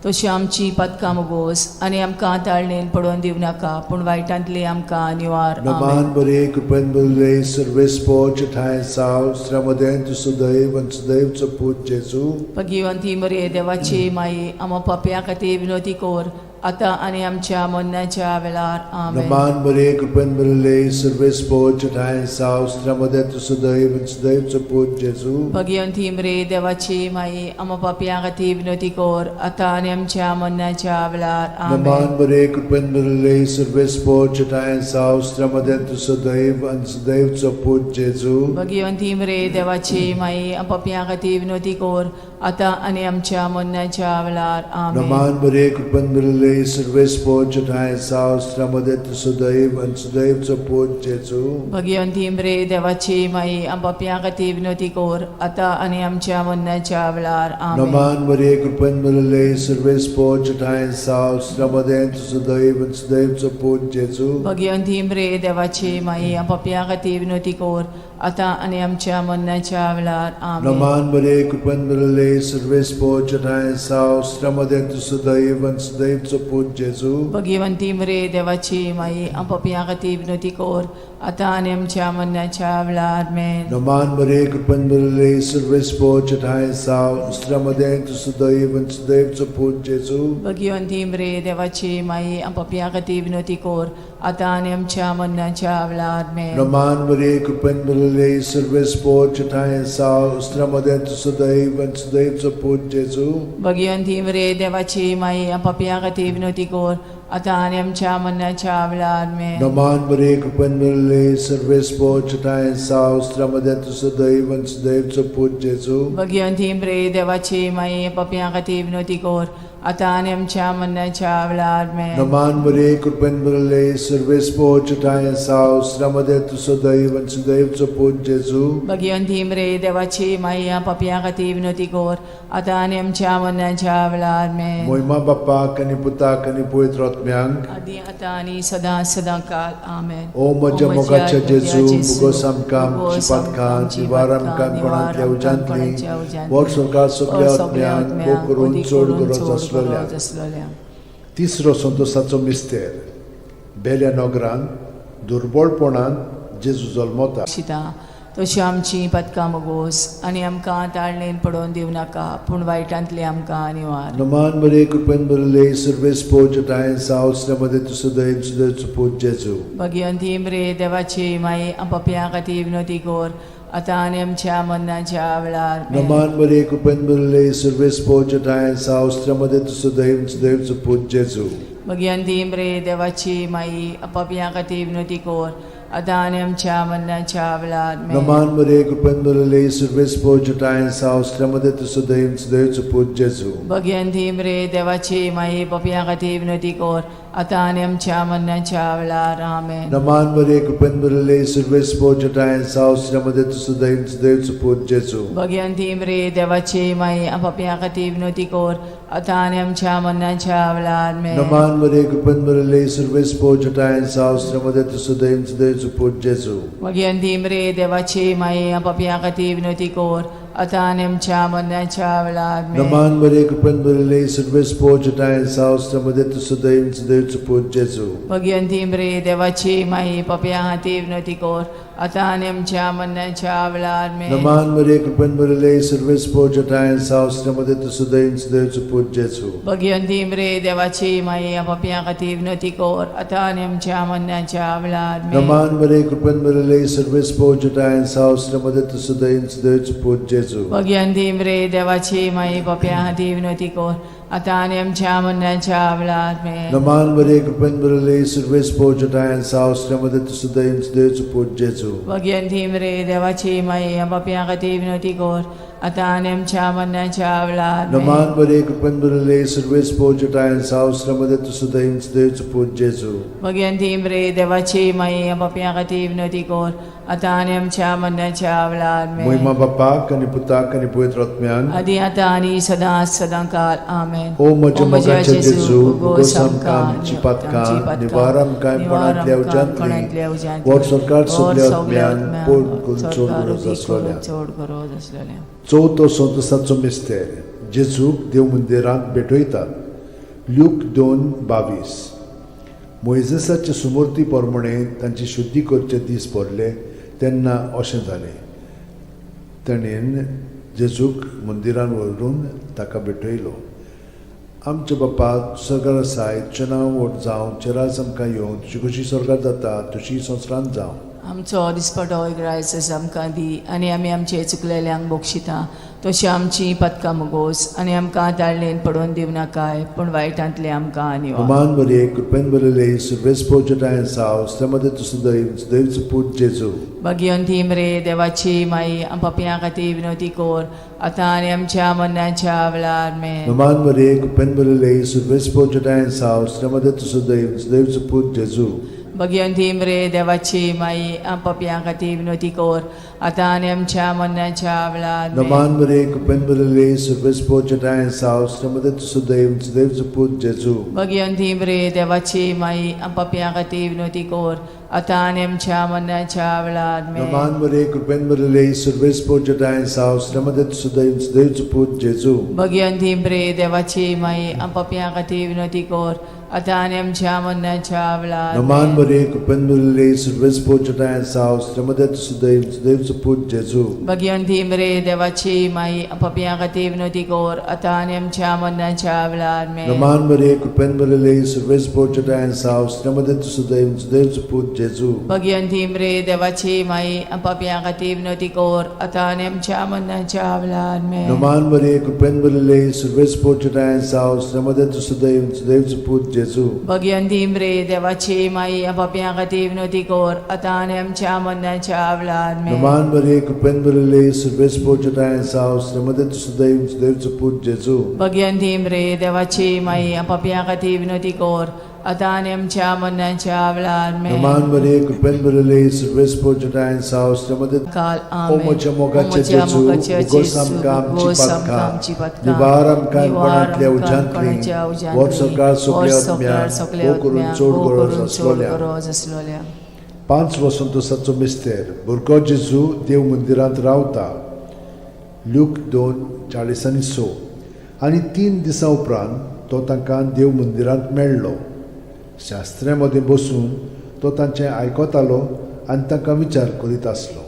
तशी आमची पदकां मोगोस आनी आमकां ताळणेन पडोवन दिवं नाका पूण वायटांतली आमकां निवार. आमेन. नमान बरे कृपेन बरले सर्वेस्पोच ठांय साव श्रमदें तूं सुदैव आनी सुदैवचो पूत जेजू. भगिवंती मरे देवाची माई, आमा पापया खातीर विनोती कोर आतां आनी आमच्या मरणाच्या वेळार. आमेन. नमान बरे कृपेन बरले सर्वेस्पोच ठांय साव श्रमदें तूं सुदैव आनी सुदैवचो पूत जेजू. भगिवंती मरे देवाची माई, आमा पापया खातीर विनोती कोर आतां आनी आमच्या मरणाच्या वेळार. आमेन. नमान बरे कृपेन बरले सर्वेस्पोच ठांय साव श्रमदें तूं सुदैव आनी सुदैवचो पूत जेजू. भगिवंती मरे देवाची माई, पापया खातीर विनोती कोर आतां आनी आमच्या मरणाच्या वेळार. आमेन. नमान बरे कृपेन बरले सर्वेस्पोच ठांय साव श्रमदें तूं सुदैव आनी सुदैवचो पूत जेजू. भगिवंती मरे देवाची माई, पापया खातीर विनोती कोर आतां आनी आमच्या मरणाच्या वेळार. आमेन. नमान मरे कृपेन भरले सर्वेस्पोच ठांय साव श्रमदें तूं सुदैव आनी सुदैवचो पूत जेजू. भगिवंती मरे देवाची माई, पापया खातीर विनोती कोर आतां आनी आमच्या मरणाच्या वेळार. आमेन. नमान मरे कृपेन भरले सर्वेस्पोच ठांय साव श्रमदें तूं सुदैव आनी सुदैवचो पूत जेजू. भगिवंती मरे देवाची माई, पापया खातीर विनोती कोर आतां आनी आमच्या मरणाच्या वेळार. आमेन. नमान मरे कृपेन भरले सर्वेस्पोच ठांय साव श्रमदें तूं सुदैव आनी सुदैवचो पूत जेजू. भगिवंती मरे देवाची माई, पापया खातीर विनोती कोर आतां आनी आमच्या मरणाच्या वेळार. आमेन. नमान मरे कृपेन भरले सर्वेस्पोच ठांय साव श्रमदें तूं सुदैव आनी सुदैवचो पूत जेजू. भगिवंती मरे देवाची माई, पापया खातीर विनोती कोर आतां आनी आमच्या मरणाच्या वेळार. आमेन. नमान मरे कृपेन भरले सर्वेस्पोच ठांय साव श्रमदें तूं सुदैव आनी सुदैवचो पूत जेजू. भगिवंती मरे देवाची माई, पापया खातीर विनोती कोर आतां आनी आमच्या मरणाच्या वेळार. आमेन. नमान मरे कृपेन भरले सर्वेस्पोच ठांय साव श्रमदें तूं सुदैव आनी सुदैवचो पूत जेजू. भगिवंती मरे देवाची माई, पापया खातीर विनोती कोर आतां आनी आमच्या मरणाच्या वेळार. आमेन. मोहिमा बाप्पाक आनी पुताक आनी पवित्र आत्म्यांक, आदी आतां आनी सदां सदां काल. आमेन. ओ म्हज्या मोगाच्या जेजू, मुगोस आमकां आमची पातकां निवार आमकां कोणांतल्या उज्यांतली वर सरकार सगल्या आत्म्यांक भोग करून चड गरज आसलेल्या. आसलेल्या. तिसरो संतोसाचो मिस्तेर. बेल्या नगरांत दुर्बळपणान जेजू जल्मता. शिता तशी आमची पदकां मोगोस आनी आमकां ताळणेन पडोवन दिवं नाका पूण वायटांतली आमकां निवार. नमान बरे कृपेन भरले सर्वेस्पोच ठांय साव श्रमदे तूं सुदैव सुदैवचो पूत जेजू. भगिवंती मरे देवाची माई, पापया खातीर विनोती कोर आतां आनी आमच्या मरणाच्या वेळार. आमेन. नमान बरे कृपेन भरले सर्वेस्पोच ठांय साव श्रमदे तूं सुदैव सुदैवचो पूत जेजू. भगिवंती मरे देवाची माई, पापया खातीर विनोती कोर आतां आनी आमच्या मरणाच्या वेळार. आमेन. नमान बरे कृपेन भरले सर्वेस्पोच ठांय साव श्रमदे तूं सुदैव सुदैवचो पूत जेजू. भगिवंती मरे देवाची माई, पापया खातीर विनोती कोर आतां आनी आमच्या मरणाच्या वेळार. आमेन. नमान बरे कृपेन भरले सर्वेस्पोच ठांय साव श्रमदे तूं सुदैव सुदैवचो पूत जेजू. भगिवंती मरे देवाची माई, पापया खातीर विनोती कोर आतां आनी आमच्या मरणाच्या वेळार. आमेन. नमान मरे कृपेन भरले सर्वेस्पोच ठांय साव श्रमदे तूं सुदैव सुदैवचो पूत जेजू. भगिवंती मरे देवाची माई, पापया खातीर विनोती कोर आतां आनी आमच्या मरणाच्या वेळार. आमेन. नमान मरे कृपेन भरले सर्वेस्पोच ठांय साव श्रमदे तूं सुदैव सुदैवचो पूत जेजू. भगिवंती मरे देवाची माई, पापया खातीर विनोती कोर आतां आनी आमच्या मरणाच्या वेळार. आमेन. नमान मरे कृपेन भरले सर्वेस्पोच ठांय साव श्रमदे तूं सुदैव सुदैवचो पूत जेजू. भगिवंती मरे देवाची माई, पापया खातीर विनोती कोर आतां आनी आमच्या मरणाच्या वेळार. आमेन. नमान मरे कृपेन भरले सर्वेस्पोच ठांय साव श्रमदे तूं सुदैव सुदैवचो पूत जेजू. भगिवंती मरे देवाची माई, पापया खातीर विनोती कोर आतां आनी आमच्या मरणाच्या वेळार. आमेन. नमान मरे कृपेन भरले सर्वेस्पोच ठांय साव श्रमदे तूं सुदैव सुदैवचो पूत जेजू. भगिवंती मरे देवाची माई, पापया खातीर विनोती कोर आतां आनी आमच्या मरणाच्या वेळार. नमान बरे कृपेन भरिल्ले, सर्वेस पोजटायन सावस्रमध्ये तूं सदैव देवचो पूत जेजू. भगवंती मरे देवाची माई, पापयां खातीर विनवती कर, आतां आनी आमच्या मरणाच्या वेळार. मोहिमा बापाक आनी पुताक आनी पवित्र आत्म्याक. आदी आतां आनी सदां सदां काल. आमेन. ओ म्हज्या मोगाच्या जेजू, उगोस आमकां आमची पातकां, निवार आमकां कोणांतल्या उज्यांतली, वर सरकार सगल्या आत्म्यान पोट करून चड गरज आसलेल्या. चड गरज आसलेल्या. चवथो संतोसाचो मिस्तेर, जेजूक देव मंदिरांत भेटयतात. ल्यूक 2:22. मोयजेसाचे सुमूर्ती प्रमाणे तांची शुद्धी करचे दीस भरले तेन्ना अशें जालें, ताणें जेजूक मंदिरान व्हरून ताका भेटयलो. आमच्या बापा, सरकार आसाय, तुजें नांव व्हड जावं, तुजें राज आमकां येवं, तुजी कशी सरकार जाता तशी संवसारांत जावं. आमचो दिसपटो ग्रायस आमकां दी आनी आमी आमचे चुकलेल्यांक बक्षिता तशी आमची पदकां मुगोस आनी आमकां ताळणेन पडोवन दिवं नाकाय, पूण वायटांतले आमकां निवार. अमान मरिये, कृपेन भरिल्ले, सुर्वेस पोजटायन साव श्रीमती, तूं सदैव देवचो पूत जेजू. भगिवंती मरे देवाची माई, पापयां खातीर विनवती कर, आतां आनी आमच्या मरणाच्या वेळार. आमेन. नमान मरिये, कृपेन भरिल्ले, सुर्वेस पोजटायन साव श्रीमती, तूं सदैव देवचो पूत जेजू. भगिवंती मरे देवाची माई, पापयां खातीर विनवती कर, आतां आनी आमच्या मरणाच्या वेळार. आमेन. नमान मरिये, कृपेन भरिल्ले, सुर्वेस पोजटायन साव श्रीमती, तूं सदैव देवचो पूत जेजू. भगिवंती मरे देवाची माई, पापयां खातीर विनवती कर, आतां आनी आमच्या मरणाच्या वेळार. आमेन. नमान मरिये, कृपेन भरिल्ले, सुर्वेस पोजटायन साव श्रीमती, तूं सदैव देवचो पूत जेजू. भगिवंती मरे देवाची माई, पापयां खातीर विनवती कर, आतां आनी आमच्या मरणाच्या वेळार. नमान आमेन. मरिये, कृपेन भरिल्ले, सुर्वेस पोजटायन साव श्रीमती, तूं सदैव देवचो पूत जेजू. भगिवंती मरे देवाची माई, पापयां खातीर विनवती कर, आतां आनी आमच्या मरणाच्या वेळार. आमेन. नमान मरिये, कृपेन भरिल्ले, सुर्वेस पोजटायन साव श्रीमती, तूं सदैव देवचो पूत जेजू. भगिवंती मरे देवाची माई, पापयां खातीर विनवती कर, आतां आनी आमच्या मरणाच्या वेळार. आमेन. नमान मरिये, कृपेन भरिल्ले, सुर्वेस पोजटायन साव श्रीमती, तूं सदैव देवचो पूत जेजू. भगिवंती मरे देवाची माई, पापयां खातीर विनवती कर, आतां आनी आमच्या मरणाच्या वेळार. आमेन. नमान मरिये, कृपेन भरिल्ले, सुर्वेस पोजटायन साव श्रीमती, तूं सदैव देवचो पूत जेजू. भगिवंती मरे देवाची माई, पापयां खातीर विनवती कर, आतां आनी आमच्या मरणाच्या वेळार. आमेन. नमान मरिये, कृपेन भरिल्ले, सुर्वेस पोजटायन साव श्रीमती. काल. ओ आमेन. म्हज्या मोगाचे ओ म्हज्या जेजू, मोगाचे उगोस जेजू, आमकां आमची उगोस आमकां पातकां, आमची पातकां, निवार आमकां निवार कोणांतल्या आमकां उज्यांतली, कोणाच्या उज्यांतली, वर सरकार सगल्या वर सरकार आत्म्यांक, सगल्या भोव करून आत्म्यांक, चड भोव गरज करून चड आसलोल्या. गरज आसलोल्या. 5 वसंतोसाचो मिस्तेर, भुरगो जेजू देव मंदिरांत रावता. ल्यूक 2:46. आनी 3 दिसां उपरांत तो तांकां देव मंदिरांत मेळ्ळो. शास्त्र्या मदें बसून तो तांचें आयकतालो आनी तांकां विचार करीत आसलो.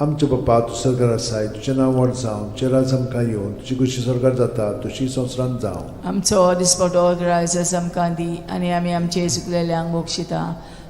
आमच्या बापा, तूं सरकार आसाय, तुजें नांव व्हड जावं, तुजें राज आमकां येवं, तुजी कशी सरकार जाता तशी संवसारांत जावं. आमचो दिसपटो ग्रायस आमकां दी आनी आमी आमचे चुकलेल्यांक बक्षिता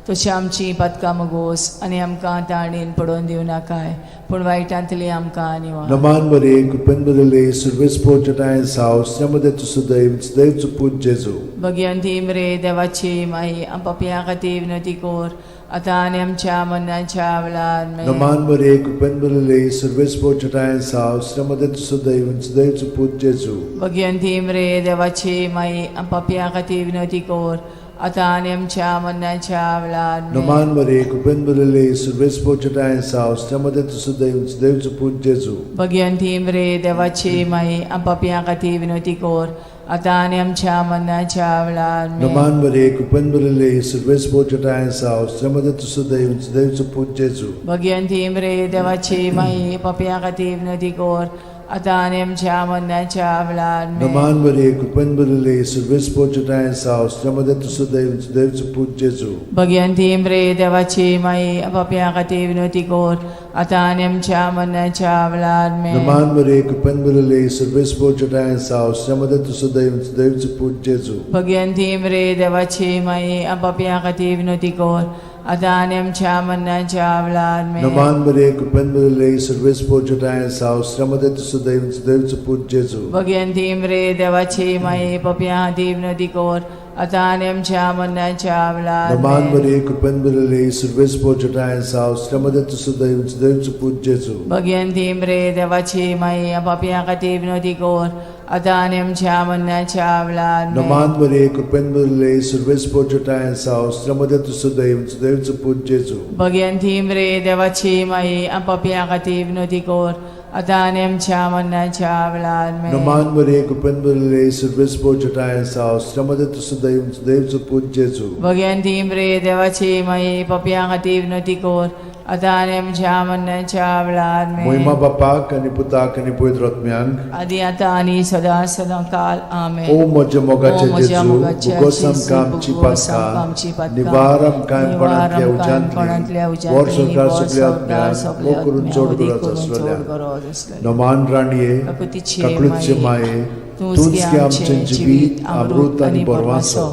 तशी आमची पातकां मुगोस आनी आमकां ताणेन पडोवन दिवं नाकाय, पूण वायटांतली आमकां निवार. नमान मरिये, कृपेन भरिल्ले, सुर्वेस पोजटायन साव श्रीमती, तूं सदैव देवचो पूत जेजू. भगिवंती मरे देवाची माई, पापयां खातीर विनवती कर, आतां आनी आमच्या मरणाच्या वेळार. आमेन. नमान मरिये, कृपेन भरिल्ले, सुर्वेस पोजटायन साव श्रीमती, तूं सदैव देवचो पूत जेजू. भगिवंती मरे देवाची माई, पापयां खातीर विनवती कर, आतां आनी आमच्या मरणाच्या वेळार. आमेन. नमान मरिये, कृपेन भरिल्ले, सुर्वेस पोजटायन साव श्रीमती, तूं सदैव देवचो पूत जेजू. भगिवंती मरे देवाची माई, पापयां खातीर विनवती कर, आतां आनी आमच्या मरणाच्या वेळार. आमेन. नमान मरिये, कृपेन भरिल्ले, सुर्वेस पोजटायन साव श्रीमती, तूं सदैव देवचो पूत जेजू. भगिवंती मरे देवाची माई, पापयां खातीर विनवती कर, आतां आनी आमच्या मरणाच्या वेळार. आमेन. नमान मरिये, कृपेन भरिल्ले, सुर्वेस पोजटायन साव श्रीमती, तूं सदैव देवचो पूत जेजू. भगिवंती मरे देवाची माई, पापयां खातीर विनवती कर, आतां आनी आमच्या मरणाच्या वेळार. आमेन. नमान मरिये, कृपेन भरिल्ले, सुर्वेस पोजटायन साव श्रीमती, तूं सदैव देवचो पूत जेजू. भगिवंती मरे देवाची माई, पापयां खातीर विनवती कर, आतां आनी आमच्या मरणाच्या वेळार. आमेन. नमान मरिये, कृपेन भरिल्ले, सुर्वेस पोजटायन साव श्रीमती, तूं सदैव देवचो पूत जेजू. भगिवंती मरे देवाची माई, पापयां खातीर विनवती कर, आतां आनी आमच्या मरणाच्या वेळार नमान आमेन. मरिये कृपेन भरिल्ली सर्वेस्पर जटाय साव श्रमदे तुसो दैव दैवचो पूत जेजू. भगयंती मरे देवाची माई, पापयां खातीर विनोदी कर, आतां आनी आमच्या मरणाच्या वेळार आमेन. नमान मरिये कृपेन भरिल्ली सर्वेस्पर जटाय साव श्रमदे तुसो दैव दैवचो पूत जेजू. भगयंती मरे देवाची माई, पापयां खातीर विनोदी कर, आतां आनी आमच्या मरणाच्या वेळार आमेन. नमान मरिये कृपेन भरिल्ली सर्वेस्पर जटाय साव श्रमदे तुसो दैव दैवचो पूत जेजू. भगयंती मरे देवाची माई, पापयां खातीर विनोदी कर, आतां आनी आमच्या मरणाच्या वेळार आमेन. मोहिमा बापाक आनी पुताक आनी पवित्र आत्म्यांक, आदी आतां आनी सदां सदां काल आमेन. ओ म्हज्या मोगाचे ओ म्हज्या जेजू, मोगाचे भुगोस जेजू, आमकां आमची भुगोस आमकां आमची पातकां, पातकां, निवार आमकां निवार कोणांतल्या आमकां कोणांतल्या उज्यांतली, उज्यांतली, वर संवसार वर सगल्या संवसार आत्म्यांक, सगल्या मोग करून आत्म्यांक, चड वदी गरज करून चड आसलेल्या. गरज आसलेल्या. नमान राणये, काकुतीचे काकळूतचे माये, तूंच गे आमचें जिवीत, अमृत आनी बरवासो.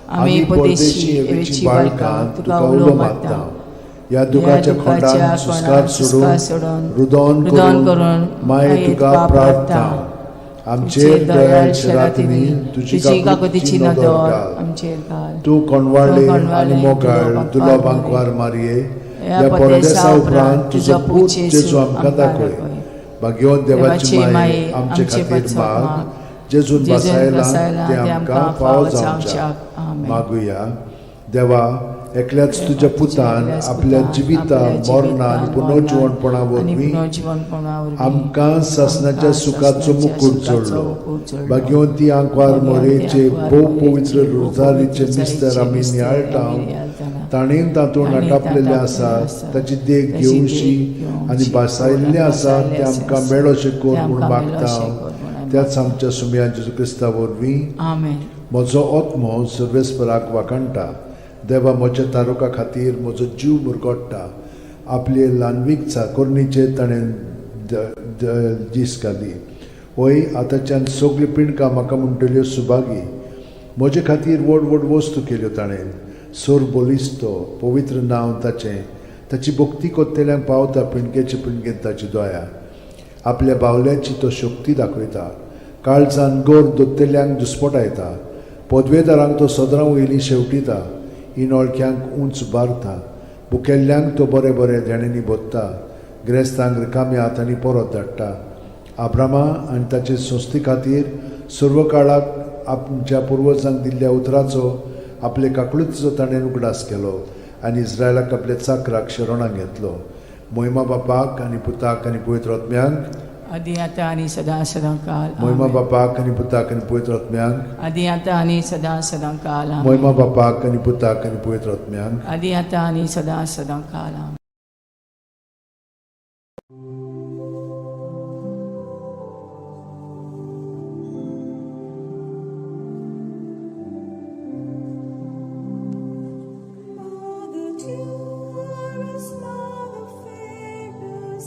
आमी परदेशी एवेची बाळकां तुका उलो मारता. ह्या दुखाच्या खोंडान सुस्कार सोडून, रुदन रुदन करून करून माये तुका प्रार्थना. आमचेर दयाळ शेरातिनी तुजी काकुतीची नदर घाल. आमचेर घाल. तूं कोणवाळे आनी मोगाळ तुलो बांकवार मारये, ह्या परदेसा उपरांत तुजो पूत जेजू आमकां दाखय. भाग्यवंत देवाची माये, आमचे खातीर माग, जेजून बसायला ते आमकां फावो जावच्याक. आमेन. मागुया. देवा, एकल्याच तुज्या पुतान आपल्या जिविता, मरणा आनी पुनर्जिवणपणा वरवीं आमकां सासणाच्या सुखाचो मुकूट जोडलो. भाग्यवंती आंकवार मोरेचे भोव पवित्र रोजारीचे मिस्तर आमी नियाळटा, ताणें तातूंत आटापलेलें आसा ताची देख घेवशी आनी भासायल्लें आसा तें आमकां मेळोशें कर म्हूण मागता, त्याच आमच्या सुमया जेजू क्रिस्ता वरवीं. आमेन. म्हजो आत्मो सर्वेस्पराक वाखाणटा. देवा म्हज्या तारुका खातीर म्हजो जीव मुरगोट्टा. आपले ल्हानवीक चाकोरणीचेर ताणें दीस घाली. वय आतांच्यान सगळीं पिंडकां म्हाका म्हणटल्यो सुभागी. म्हजे खातीर व्हड व्हड वस्तू केल्यो ताणें. सोर बलिस्तो पवित्र नांव ताचें. ताची भक्ती कोत्तेल्यांक पावता पिंडकेचे पिंडकेंत ताची दया. आपल्या बावल्याची तो शक्ती दाखयता. काळजान गोर दोत्तेल्यांक दुस्पटायता. पदवेदारांक तो सदरां वयली शेवटिता. इनोळख्यांक उंच बारता. भुकेल्ल्यांक तो बरें बरें देण्यांनी भोत्ता. ग्रेस्तांक रिकाम्या हातांनी परत धाडटा. आब्रामा आनी ताचे संस्थे खातीर सर्व काळाक आमच्या पुर्वजांक दिल्ल्या उतराचो आपले काकळुतीचो ताणें उगडास केलो आनी इस्रायलाक आपल्या चाकराक शरणाक घेतलो. मोहिमा बापाक आनी पुताक आनी पवित्र आत्म्यांक, आदी आतां आनी सदां सदां काल. मोहिमा आमेन. बापाक आनी पुताक आनी पवित्र आत्म्यांक, आदी आतां आनी सदां सदां काल. आमेन. मोहिमा बापाक आनी पुताक आनी पवित्र आत्म्यांक, आदी आतां आनी सदां सदां काल. आमेन. Mother dearest, Mother famous,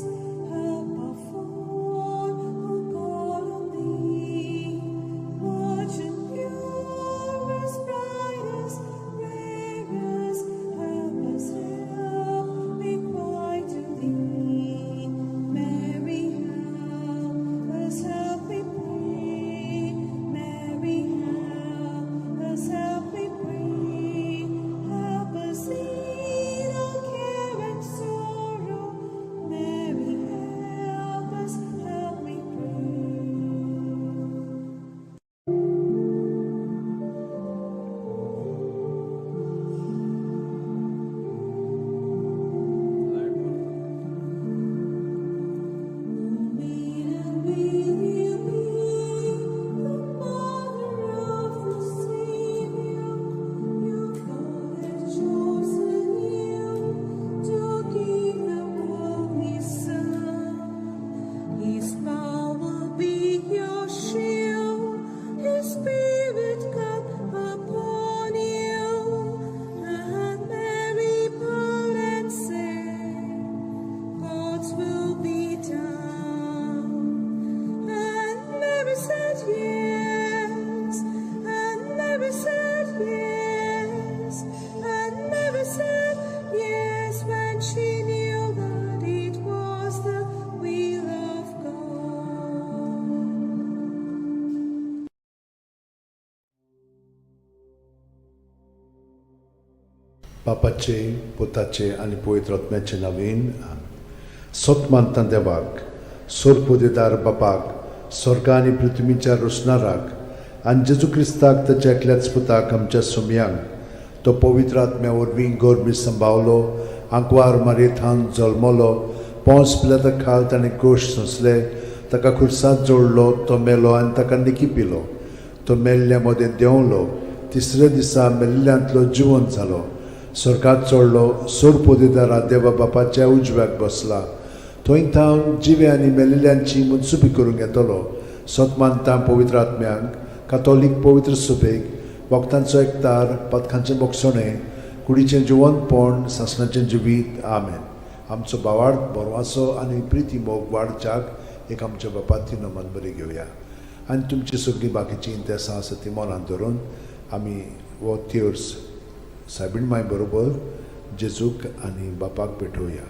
help our fall who call on thee. Virgin purest, brightest, rarest, help us, help me बापाचे, पुताचे आनी पवित्र आत्म्याचे नवीन. सत मानता देवाक, सोरपोदेदार बापाक, स्वर्गा आनी पृथ्वीच्या रोसणाराक, आनी जेजू क्रिस्ताक ताच्या एकल्याच पुताक, आमच्या सुमयांक, तो पवित्र आत्म्या वरवीं गोरमी संभावलो, आंकवार मारयेथान जल्मलो, पोंस पिलाता खाल ताणें गोश सोंसले, ताका खुर्सांत जोडलो, तो मेलो आनी ताका निकी पिलो, तो मेल्ल्या मदें देंवलो, तिसऱ्या दिसा मेल्ल्यांतलो जिवंत जालो, स्वर्गात चडलो, सोरपोदेदारा देवा बापाच्या उजव्याक बसला, थंय थावन जिवे आनी मेल्ल्यांची मनसुबी करूंक येतलो. सत मानता पवित्र आत्म्यांक, कातोलीक पवित्र सभेक, वखदांचो एकतार, पथकांचें बोगसणें, कुडीचें जिवंतपण, सासणाचें जिवीत. आमेन. आमचो बावाड बरवासो आनी प्रिती मोग वाडच्याक एक आमच्या बापाती नमन बरी घेवया आनी तुमची सगळीं बाकीचीं इंतेसां आसा ती मनांत धरून आमी हो त्योर्स सायबीण माय बरोबर जेजूक आनी बापाक पेटोवया.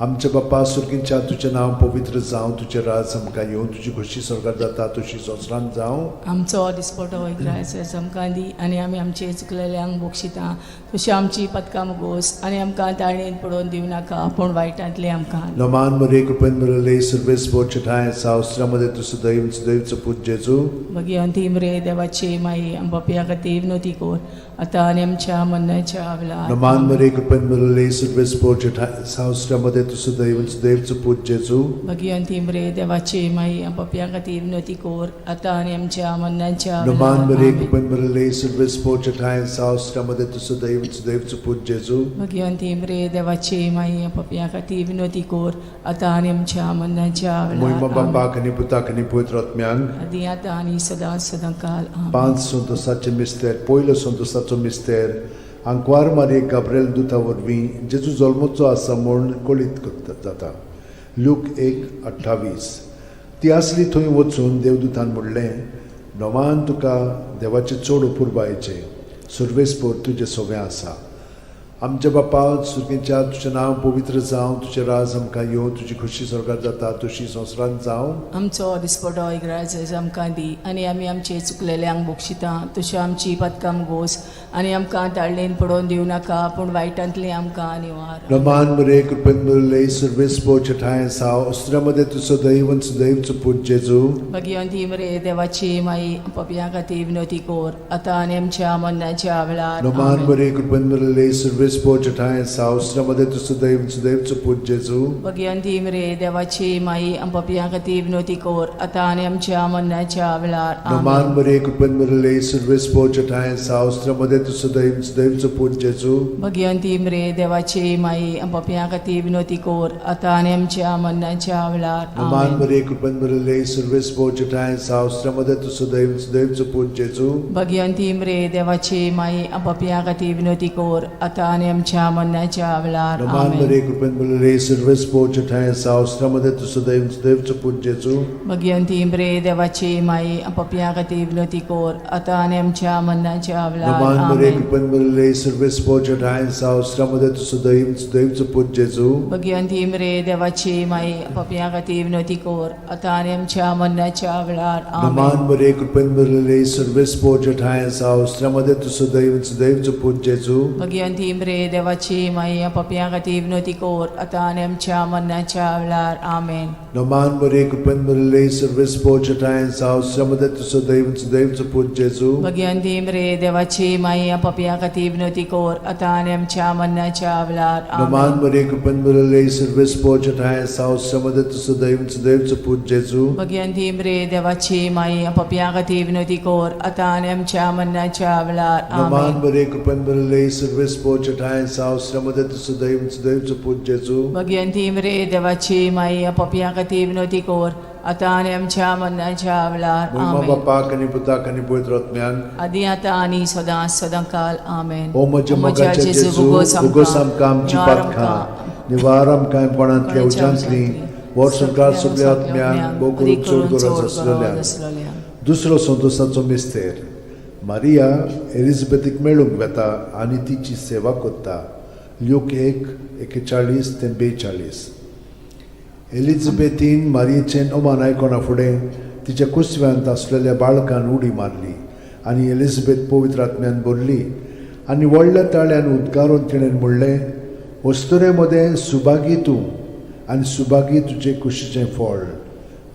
आमच्या बापा सुर्गींच्या, तुजें नांव पवित्र जावं, तुजें राज आमकां येवं, तुजी खोशी स्वर्गात जाता तशी संवसारांत जावं. आमचो दिसपटो इग्रायस आमकां दी आनी आमी आमचे चुकलेल्यांक बक्षिता तशी आमची पदकां मुगोस आनी आमकां ताळणेन पडोवन दिवं नाका, पूण वायटांतले आमकां. नमान मरे, कृपेन मरले, सर्वेस बोचठाय सावस्त्रामध्ये तूं सदैव सदैवचो पूत जेजू. भगिवंती मरे देवाची माई, आमच्या खातीर विनवती कर, आतां आनी आमच्या मरणाच्या वेळार. नमान मरे, कृपेन मरले, सर्वेस बोचठाय सावस्त्रामध्ये तूं सदैव सदैवचो पूत जेजू. भगिवंती मरे देवाची माई, आमच्या खातीर विनवती कर, आतां आनी आमच्या मरणाच्या नमान मरे, वेळार. कृपेन मरले, सर्वेस बोचठाय सावस्त्रामध्ये तूं सदैव सदैवचो पूत जेजू. भगिवंती मरे देवाची माई, आमच्या खातीर विनवती कर, आतां आनी आमच्या मरणाच्या मोहिमा वेळार. आमेन. बापाक आनी पुताक आनी पवित्र आत्म्यांक. आदी आतां आनी सदां सदां काल. आमेन. पांच संतोसाचे मिस्तेर. पयलो संतोसाचो मिस्तेर, आंकवार मारये गाब्रेल दुता वरवीं जेजू जल्मचो आसा म्हूण कळीत करता जाता. लूक 1:28. ती आसली थंय वचून देवदूतान म्हणलें, नवान तुका देवाचें चड अपुरबायेचें, सुर्वेसपोर तुजें सोवें आसा. आमच्या बापा सुर्गेच्या, तुजें नांव पवित्र जावं, तुजें राज आमकां येवं, तुजी खोशी स्वर्गात जाता तशी संवसारांत जावं. आमचो दिसपटो इग्राज आमकां दी आनी आमी आमचे चुकलेल्यांक बक्षिता तशी आमची पदकां गोस आनी आमकां ताळणेन पडोवन दिवं नाका, पूण वायटांतली आमकां निवार. रमान मरे, कृपेन मरले, सर्वेस ठाय साव अस्त्रामध्ये तू सदैव सदैवचो पूत जेजू. भगिवंती मरे देवाची माई, पपया खातीर विनवती कर, आतां आनी आमच्या मरणाच्या वेळार. रमान आमेन. मरे, कृपेन मरले, सर्वेस ठाय साव अस्त्रामध्ये तू सदैव सदैवचो पूत जेजू. भगिवंती मरे देवाची माई, पपया खातीर विनवती कर, आतां आनी आमच्या मरणाच्या वेळार. रमान आमेन. मरे, कृपेन मरले, सर्वेस ठाय साव अस्त्रामध्ये तू सदैव सदैवचो पूत जेजू. भगिवंती मरे देवाची माई, पपया खातीर विनवती कर, आतां आनी आमच्या मरणाच्या वेळार. रमान आमेन. मरे, कृपेन मरले, सर्वेस ठाय साव अस्त्रामध्ये तू सदैव सदैवचो पूत जेजू. भगिवंती मरे देवाची माई, पपया खातीर विनवती कर, आतां आनी आमच्या मरणाच्या वेळार. रमान आमेन. मरे, कृपेन मरले, सर्वेस ठाय साव अस्त्रामध्ये तू सदैव सदैवचो पूत जेजू. भगिवंती मरे देवाची माई, पपया खातीर विनवती कर, आतां आनी आमच्या मरणाच्या वेळार. नमान मरे, आमेन. कृपेन मरले, सर्वेस ठाय साव अस्त्रामध्ये तू सदैव सदैवचो पूत जेजू. भगिवंती मरे देवाची माई, पपया खातीर विनवती कर, आतां आनी आमच्या मरणाच्या वेळार. नमान आमेन. मरे, कृपेन मरले, सर्वेस ठाय साव अस्त्रामध्ये तू सदैव सदैवचो पूत जेजू. भगिवंती मरे देवाची माई, पपया खातीर विनवती कर, आतां आनी आमच्या मरणाच्या वेळार. आमेन. नमान मरे, कृपेन मरले, सर्वेस ठाय साव अस्त्रामध्ये तू सदैव सदैवचो पूत जेजू. भगिवंती मरे देवाची माई, पपया खातीर विनवती कर, आतां आनी आमच्या मरणाच्या वेळार. नमान आमेन. मरे, कृपेन मरले, सर्वेस ठाय साव अस्त्रामध्ये तू सदैव सदैवचो पूत जेजू. भगिवंती मरे देवाची माई, पपया खातीर विनवती कर, आतां आनी आमच्या मरणाच्या वेळार. नमान आमेन. मरे, कृपेन मरले, सर्वेस ठाय साव अस्त्रामध्ये तू सदैव सदैवचो पूत जेजू. भगिवंती मरे देवाची माई, पपया खातीर विनवती कर, आतां आनी आमच्या मरणाच्या वेळार. मोहिमा आमेन. बापाक आनी पुताक आनी पवित्र आत्म्याक. आदी आतां आनी सदां सदां काल. आमेन. ओ म्हज्या मोगाच्या जेजू, उगोस आमकां आमची पातकां, निवार आमकां कोणांतल्या उज्यांतली, वर्सभर सगळ्या आत्म्यांक, भोव करून चड गरज आसलेल्या. दुसरो संतोसाचो मिस्तेर, मारिया एलिझाबेथीक मेळूंक वेता आनी तिची सेवा करता. ल्यूक 1:41 ते 42. एलिझाबेथीन मारियेचें नमान आयकना फुडें तिच्या कुसव्यांत आसलेल्या बाळकान उडी मारली आनी एलिझाबेथ पवित्र आत्म्यान भरली. आनी व्हडल्या ताळ्यान उद्गारून तिणें म्हणलें, अस्तुरे मदें सुभागी तूं आनी सुभागी तुजे कुशीचें फळ.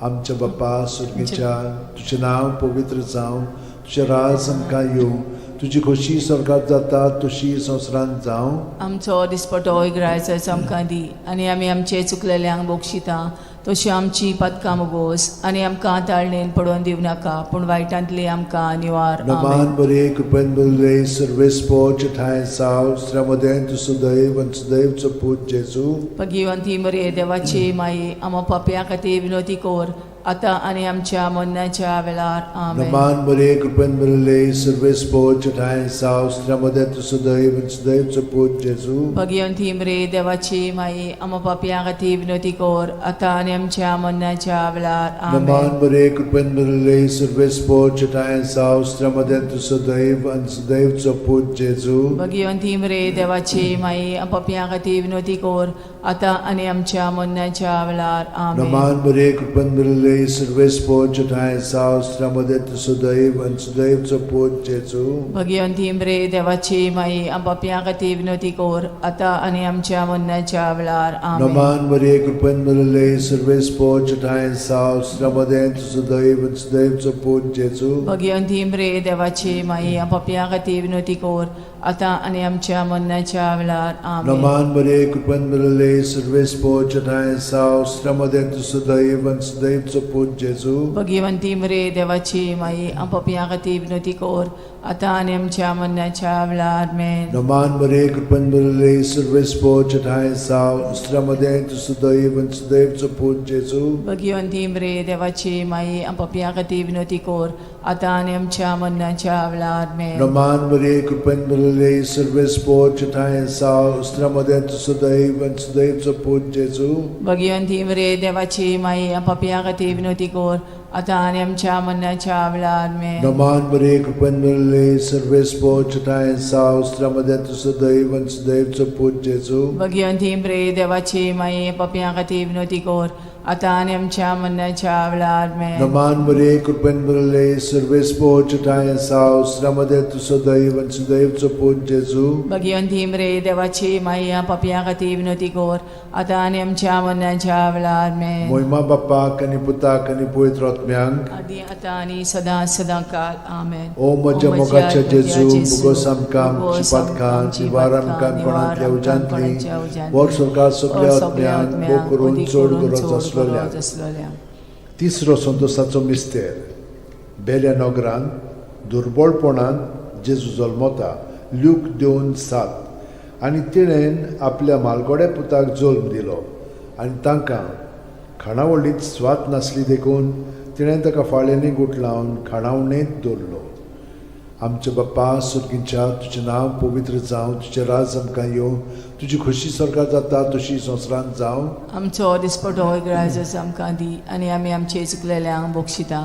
आमच्या बापा सुर्गीच्या, तुजें नांव पवित्र जावं, तुजें राज आमकां येवं, तुजी खोशी स्वर्गात जाता तशी संवसारांत जावं. आमचो दिसपटो इग्रायचाचो आमकां दी आनी आमी आमचे चुकलेल्यांक बक्षिता तशी आमची पदकां मोगोस आनी आमकां ताळणेन पडोवन दिवं नाका पूण वायटांतली आमकां निवार. आमेन. नमान बरे कृपेन बरले सर्वेस्पोच ठांय साव श्रमदें तूं सुदैव आनी सुदैवचो पूत जेजू. भगिवंती मरे देवाची माई, आमा पापया खातीर विनोती कोर आतां आनी आमच्या मरणाच्या वेळार. आमेन. नमान बरे कृपेन बरले सर्वेस्पोच ठांय साव श्रमदें तूं सुदैव आनी सुदैवचो पूत जेजू. भगिवंती मरे देवाची माई, आमा पापया खातीर विनोती कोर आतां आनी आमच्या मरणाच्या वेळार. आमेन. नमान बरे कृपेन बरले सर्वेस्पोच ठांय साव श्रमदें तूं सुदैव आनी सुदैवचो पूत जेजू. भगिवंती मरे देवाची माई, पापया खातीर विनोती कोर आतां आनी आमच्या मरणाच्या वेळार. आमेन. नमान बरे कृपेन बरले सर्वेस्पोच ठांय साव श्रमदें तूं सुदैव आनी सुदैवचो पूत जेजू. भगिवंती मरे देवाची माई, पापया खातीर विनोती कोर आतां आनी आमच्या मरणाच्या वेळार. आमेन. नमान मरिये कृपेन भरिल्ले सर्वेस्पोच ठांय साव श्रमदें तुझं सुदैव आनी सुदैवचो पूत जेजू. भगिवंती मरे देवाची माई, पापया खातीर विनोती कोर आतां आनी आमच्या मरणाच्या वेळार. आमेन. नमान मरिये कृपेन भरिल्ले सर्वेस्पोच ठांय साव श्रमदें तुझं सुदैव आनी सुदैवचो पूत जेजू. भगिवंती मरे देवाची माई, पापया खातीर विनोती कोर आतां आनी आमच्या मरणाच्या वेळार. आमेन. नमान मरिये कृपेन भरिल्ले सर्वेस्पोच ठांय साव श्रमदें तुझं सुदैव आनी सुदैवचो पूत जेजू. भगिवंती मरे देवाची माई, पापया खातीर विनोती कोर आतां आनी आमच्या मरणाच्या वेळार. आमेन. नमान मरिये कृपेन भरिल्ले सर्वेस्पोच ठांय साव श्रमदें तुझं सुदैव आनी सुदैवचो पूत जेजू. भगिवंती मरे देवाची माई, पापया खातीर विनोती कोर आतां आनी आमच्या मरणाच्या वेळार. आमेन. नमान मरिये कृपेन भरिल्ले सर्वेस्पोच ठांय साव श्रमदें तुझं सुदैव आनी सुदैवचो पूत जेजू. भगिवंती मरे देवाची माई, पापया खातीर विनोती कोर आतां आनी आमच्या मरणाच्या वेळार. आमेन. नमान मरिये कृपेन भरिल्ले सर्वेस्पोच ठांय साव श्रमदें तुझं सुदैव आनी सुदैवचो पूत जेजू. भगिवंती मरे देवाची माई, पापया खातीर विनोती कोर आतां आनी आमच्या मरणाच्या वेळार. आमेन. मोहिमा बाप्पाक आनी पुताक आनी पवित्र आत्म्यांक, आदी आतां आनी सदां सदां काल. आमेन. ओ म्हज्या मोगाच्या जेजू, मुगोस आमकां आमची पातकां निवार आमकां कोणांतल्या उज्यांतली, वर स्वर्गात सगल्या आत्म्यांक भोग करून चड गरज आसलोल्या. आसलोल्या. तिसरो संतोसाचो मिस्तेर. बेल्या नगरांत दुर्बळपणान जेजू जल्मता. ल्यूक 2:7. आनी तिणेन आपल्या मालगोड्या पुताक जल्म दिलो आनी तांकां खाणावळींत स्वाद नासली देखून तिणें ताका फाळ्यांनी गुठलावन खाणावणेंत दवरलो. आमच्या बाप्पा सुर्गींच्या, तुजें नांव पवित्र जावं, तुजें राज आमकां येवं, तुजी खोशी स्वर्गात जाता तशी संवसारांत जावं. आमचो दिसपटो इग्रायजस आमकां दी आनी आमी आमचे चुकलेल्यांक बक्षिता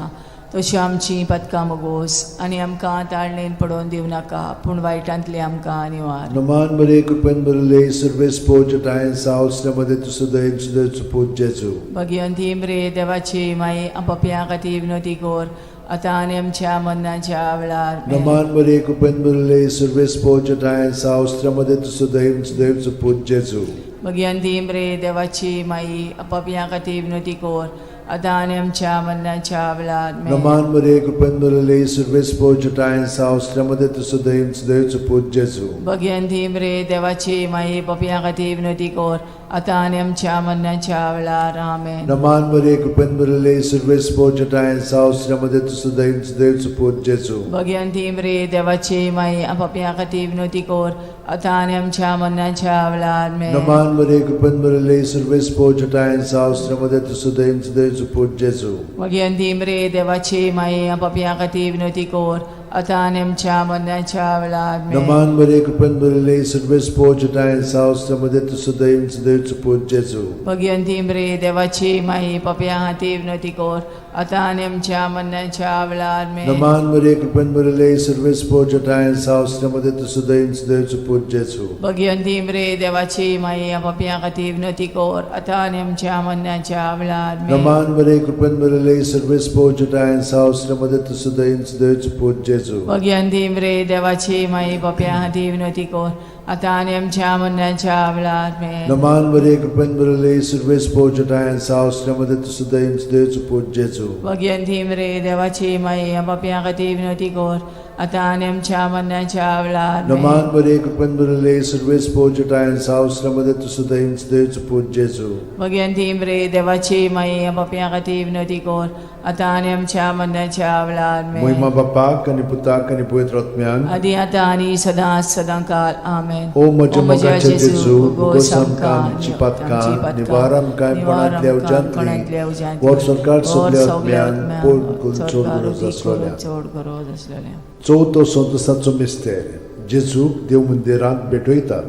तशी आमची पदकां मोगोस आनी आमकां ताळणेन पडोवन दिवं नाका पूण वायटांतली आमकां निवार. नमान बरे कृपेन भरिल्ले सर्वेस्पोच ठांय साव मध्ये तुझं सुदैव सुदैवचो पूत जेजू. भगिवंती मरे देवाची माई, पापया खातीर विनोती कोर आतां आनी आमच्या मरणाच्या वेळार. आमेन. नमान बरे कृपेन भरिल्ले सर्वेस्पोच ठांय साव मध्ये तुझं सुदैव सुदैवचो पूत जेजू. भगिवंती मरे देवाची माई, पापया खातीर विनोती कोर आतां आनी आमच्या मरणाच्या वेळार. आमेन. नमान बरे कृपेन भरिल्ले सर्वेस्पोच ठांय साव मध्ये तुझं सुदैव सुदैवचो पूत जेजू. भगिवंती मरे देवाची माई, पापया खातीर विनोती कोर आतां आनी आमच्या मरणाच्या वेळार. आमेन. नमान बरे कृपेन भरिल्ले सर्वेस्पोच ठांय साव मध्ये तुझं सुदैव सुदैवचो पूत जेजू. भगिवंती मरे देवाची माई, पापया खातीर विनोती कोर आतां आनी आमच्या मरणाच्या वेळार. आमेन. नमान बरे कृपेन भरिल्ले सर्वेस्पोच ठांय साव मध्ये तुझं सुदैव सुदैवचो पूत जेजू. भगिवंती मरे देवाची माई, पापया खातीर विनोती कोर आतां आनी आमच्या मरणाच्या वेळार. आमेन. नमान बरे कृपेन भरिल्ले सर्वेस्पोच ठांय साव मध्ये तुझं सुदैव सुदैवचो पूत जेजू. भगिवंती मरे देवाची माई, पापया खातीर विनोती कोर आतां आनी आमच्या मरणाच्या वेळार. आमेन. नमान बरे कृपेन भरिल्ले सर्वेस्पोच ठांय साव मध्ये तुझं सुदैव सुदैवचो पूत जेजू. भगिवंती मरे देवाची माई, पापया खातीर विनोती कोर आतां आनी आमच्या मरणाच्या वेळार. आमेन. नमान बरे कृपेन भरिल्ले सर्वेस्पोच ठांय साव मध्ये तुझं सुदैव सुदैवचो पूत जेजू. जेजू. वग्यांती रे देवाची माई पप्या हाती विनोती कोर आतां आनी आमच्या मरणाच्या वेळार आमेन. नमान मरिये, कृपेन भरिल्ले, सुरवेस पोजटायन सावसल्यामध्ये तुझं दैव देवचं पूत जेजू. वग्यांती रे देवाची माई पप्या खातीर विनोती कोर आतां आनी आमच्या मरणाच्या वेळार आमेन. नमान मरिये, कृपेन भरिल्ले, सुरवेस पोजटायन सावसल्यामध्ये तुझं दैव देवचं पूत जेजू. वग्यांती रे देवाची माई पप्या खातीर विनोती कोर आतां आनी आमच्या मरणाच्या वेळार आमेन. महिमा बापाक आनी पुताक आनी पवित्र आत्म्याक. आदी आतां आनी सदां सदां काल आमेन. ओ म्हज्या मोगाचे जेजू, उगोस आमकां आमची पातकां, निवार आमकां कोणांतल्या उज्यांतली, व्हड सरकार सगल्या आत्म्यान पोड करून चड गरज आसलेल्या. चड गरज आसलेल्या. चवथो संतोसाचो मिस्तेर, जेजूक देव मंदिरांत भेटयतात.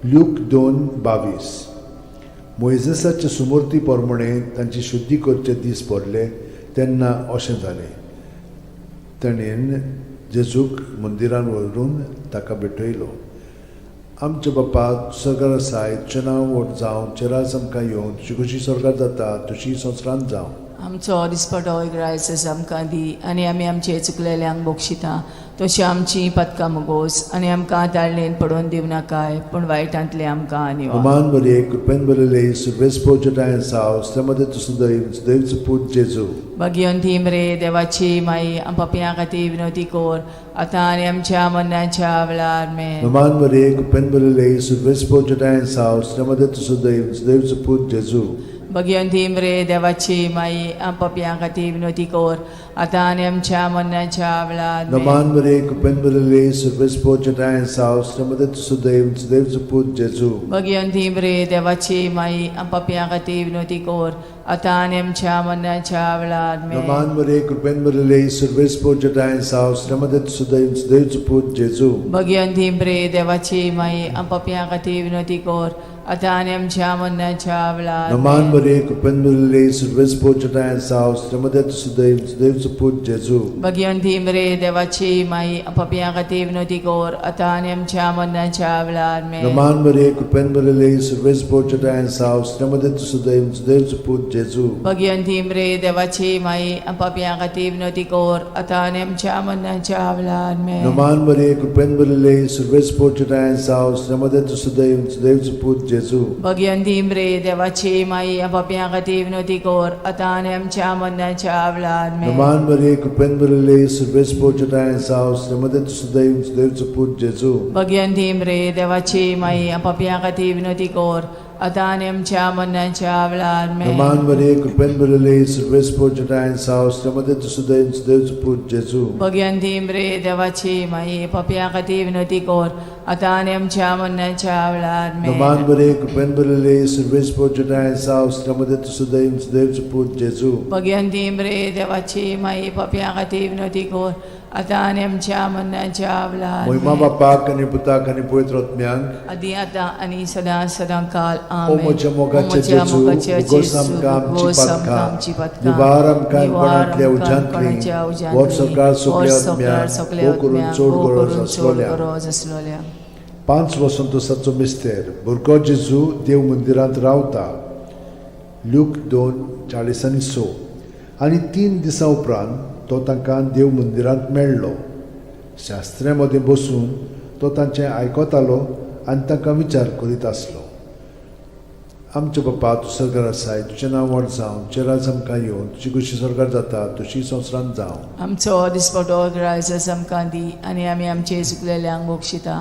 ल्यूक 2:22. मोयजेसाचे सुमूर्ती प्रमाणे तांची शुद्धी करचे दीस पडले तेन्ना अशें जालें, ताणें जेजूक मंदिरान व्हरून ताका भेटयलो. आमच्या बापा सरकार आसाय, तुजें नांव व्हड जावं, तुजें राज आमकां येवं, तुजी खोशी स्वर्गार जाता तशी संवसारांत जावं. आमचो दिसपटो इग्रायस आमकां दी आनी आमी आमचे चुकलेल्यांक बक्षिता तशी आमची पदकां मुगोस आनी आमकां ताळणेन पडोवन दिवं नाकाय पूण वायटांतले आमकां निवार. अमान मरिये, कृपेन भरिल्ले, सुरवेस पोजटायन साव मध्ये तुझं दैव दैवचं पूत जेजू. भगिवंती रे देवाची माई पपयां खातीर विनोती कोर आतां आनी आमच्या मरणाच्या वेळार आमेन. नमान मरिये, कृपेन भरिल्ले, सुरवेस पोजटायन साव मध्ये तुझं दैव दैवचं पूत जेजू. भगिवंती रे देवाची माई पपयां खातीर विनोती कोर आतां आनी आमच्या मरणाच्या वेळार आमेन. नमान मरिये, कृपेन भरिल्ले, सुरवेस पोजटायन साव मध्ये तुझं दैव दैवचं पूत जेजू. भगिवंती रे देवाची माई पपयां खातीर विनोती कोर आतां आनी आमच्या मरणाच्या वेळार आमेन. नमान मरिये, कृपेन भरिल्ले, सुरवेस पोजटायन साव मध्ये तुझं दैव दैवचं पूत जेजू. भगिवंती रे देवाची माई पपयां खातीर विनोती कोर आतां आनी आमच्या मरणाच्या वेळार नमान आमेन. मरिये, कृपेन भरिल्ले, सुरवेस पोजटायन साव मध्ये तुझं दैव दैवचं पूत जेजू. भगिवंती रे देवाची माई पपयां खातीर विनोती कोर आतां आनी आमच्या मरणाच्या वेळार आमेन. नमान मरिये, कृपेन भरिल्ले, सुरवेस पोजटायन साव मध्ये तुझं दैव दैवचं पूत जेजू. भगिवंती रे देवाची माई पपयां खातीर विनोती कोर आतां आनी आमच्या मरणाच्या वेळार आमेन. नमान मरिये, कृपेन भरिल्ले, सुरवेस पोजटायन साव मध्ये तुझं दैव दैवचं पूत जेजू. भगिवंती रे देवाची माई पपयां खातीर विनोती कोर आतां आनी आमच्या मरणाच्या वेळार आमेन. नमान मरिये, कृपेन भरिल्ले, सुरवेस पोजटायन साव मध्ये तुझं दैव दैवचं पूत जेजू. भगिवंती रे देवाची माई पपयां खातीर विनोती कोर आतां आनी आमच्या मरणाच्या वेळार आमेन. नमान मरिये, कृपेन भरिल्ले, सुरवेस पोजटायन साव मध्ये तुझं दैव दैवचं पूत जेजू. भगिवंती रे देवाची माई पपयां खातीर विनोती कोर आतां आनी आमच्या मरणाच्या वेळार आमेन. नमान मरिये, कृपेन भरिल्ले, सुरवेस पोजटायन साव मध्ये तुझं दैव दैवचं पूत जेजू. भगिवंती रे देवाची माई पपयां खातीर विनोती कोर आतां आनी आमच्या मरणाच्या वेळार महिमा आमेन. बापाक आनी पुताक आनी पवित्र आत्म्याक. आदी आतां आनी सदां सदां काल ओ आमेन. म्हज्या मोगाचे ओ म्हज्या जेजू, मोगाचे उगोस जेजू, आमकां आमची उगोस आमकां पातकां, आमची पातकां, निवार आमकां निवार कोणांतल्या आमकां उज्यांतली, कोणाच्या उज्यांतली, व्हड सरकार सगल्या व्हड सरकार आत्म्याक, सगल्या भोव करून आत्म्याक, चड भोव गरज करून चड आसलोल्या. गरज आसलोल्या. 5 वसंतोसाचो मिस्तेर, भुरगो जेजू देव मंदिरांत रावता. ल्यूक 2:46. आनी 3 दिसां उपरांत तो तांकां देव मंदिरांत मेळ्ळो. शास्त्र्या मदें बसून तो तांचें आयकतालो आनी तांकां विचार करीत आसलो. आमच्या बापा, तूं सरकार आसाय, तुजें नांव व्हड जावं, तुजें राज आमकां येवं, तुजी खोशी सरकार जाता तशी संवसारांत जावं. आमचो दिसपटो ग्रायस आमकां दी आनी आमी आमचे चुकलेल्यांक बक्षिता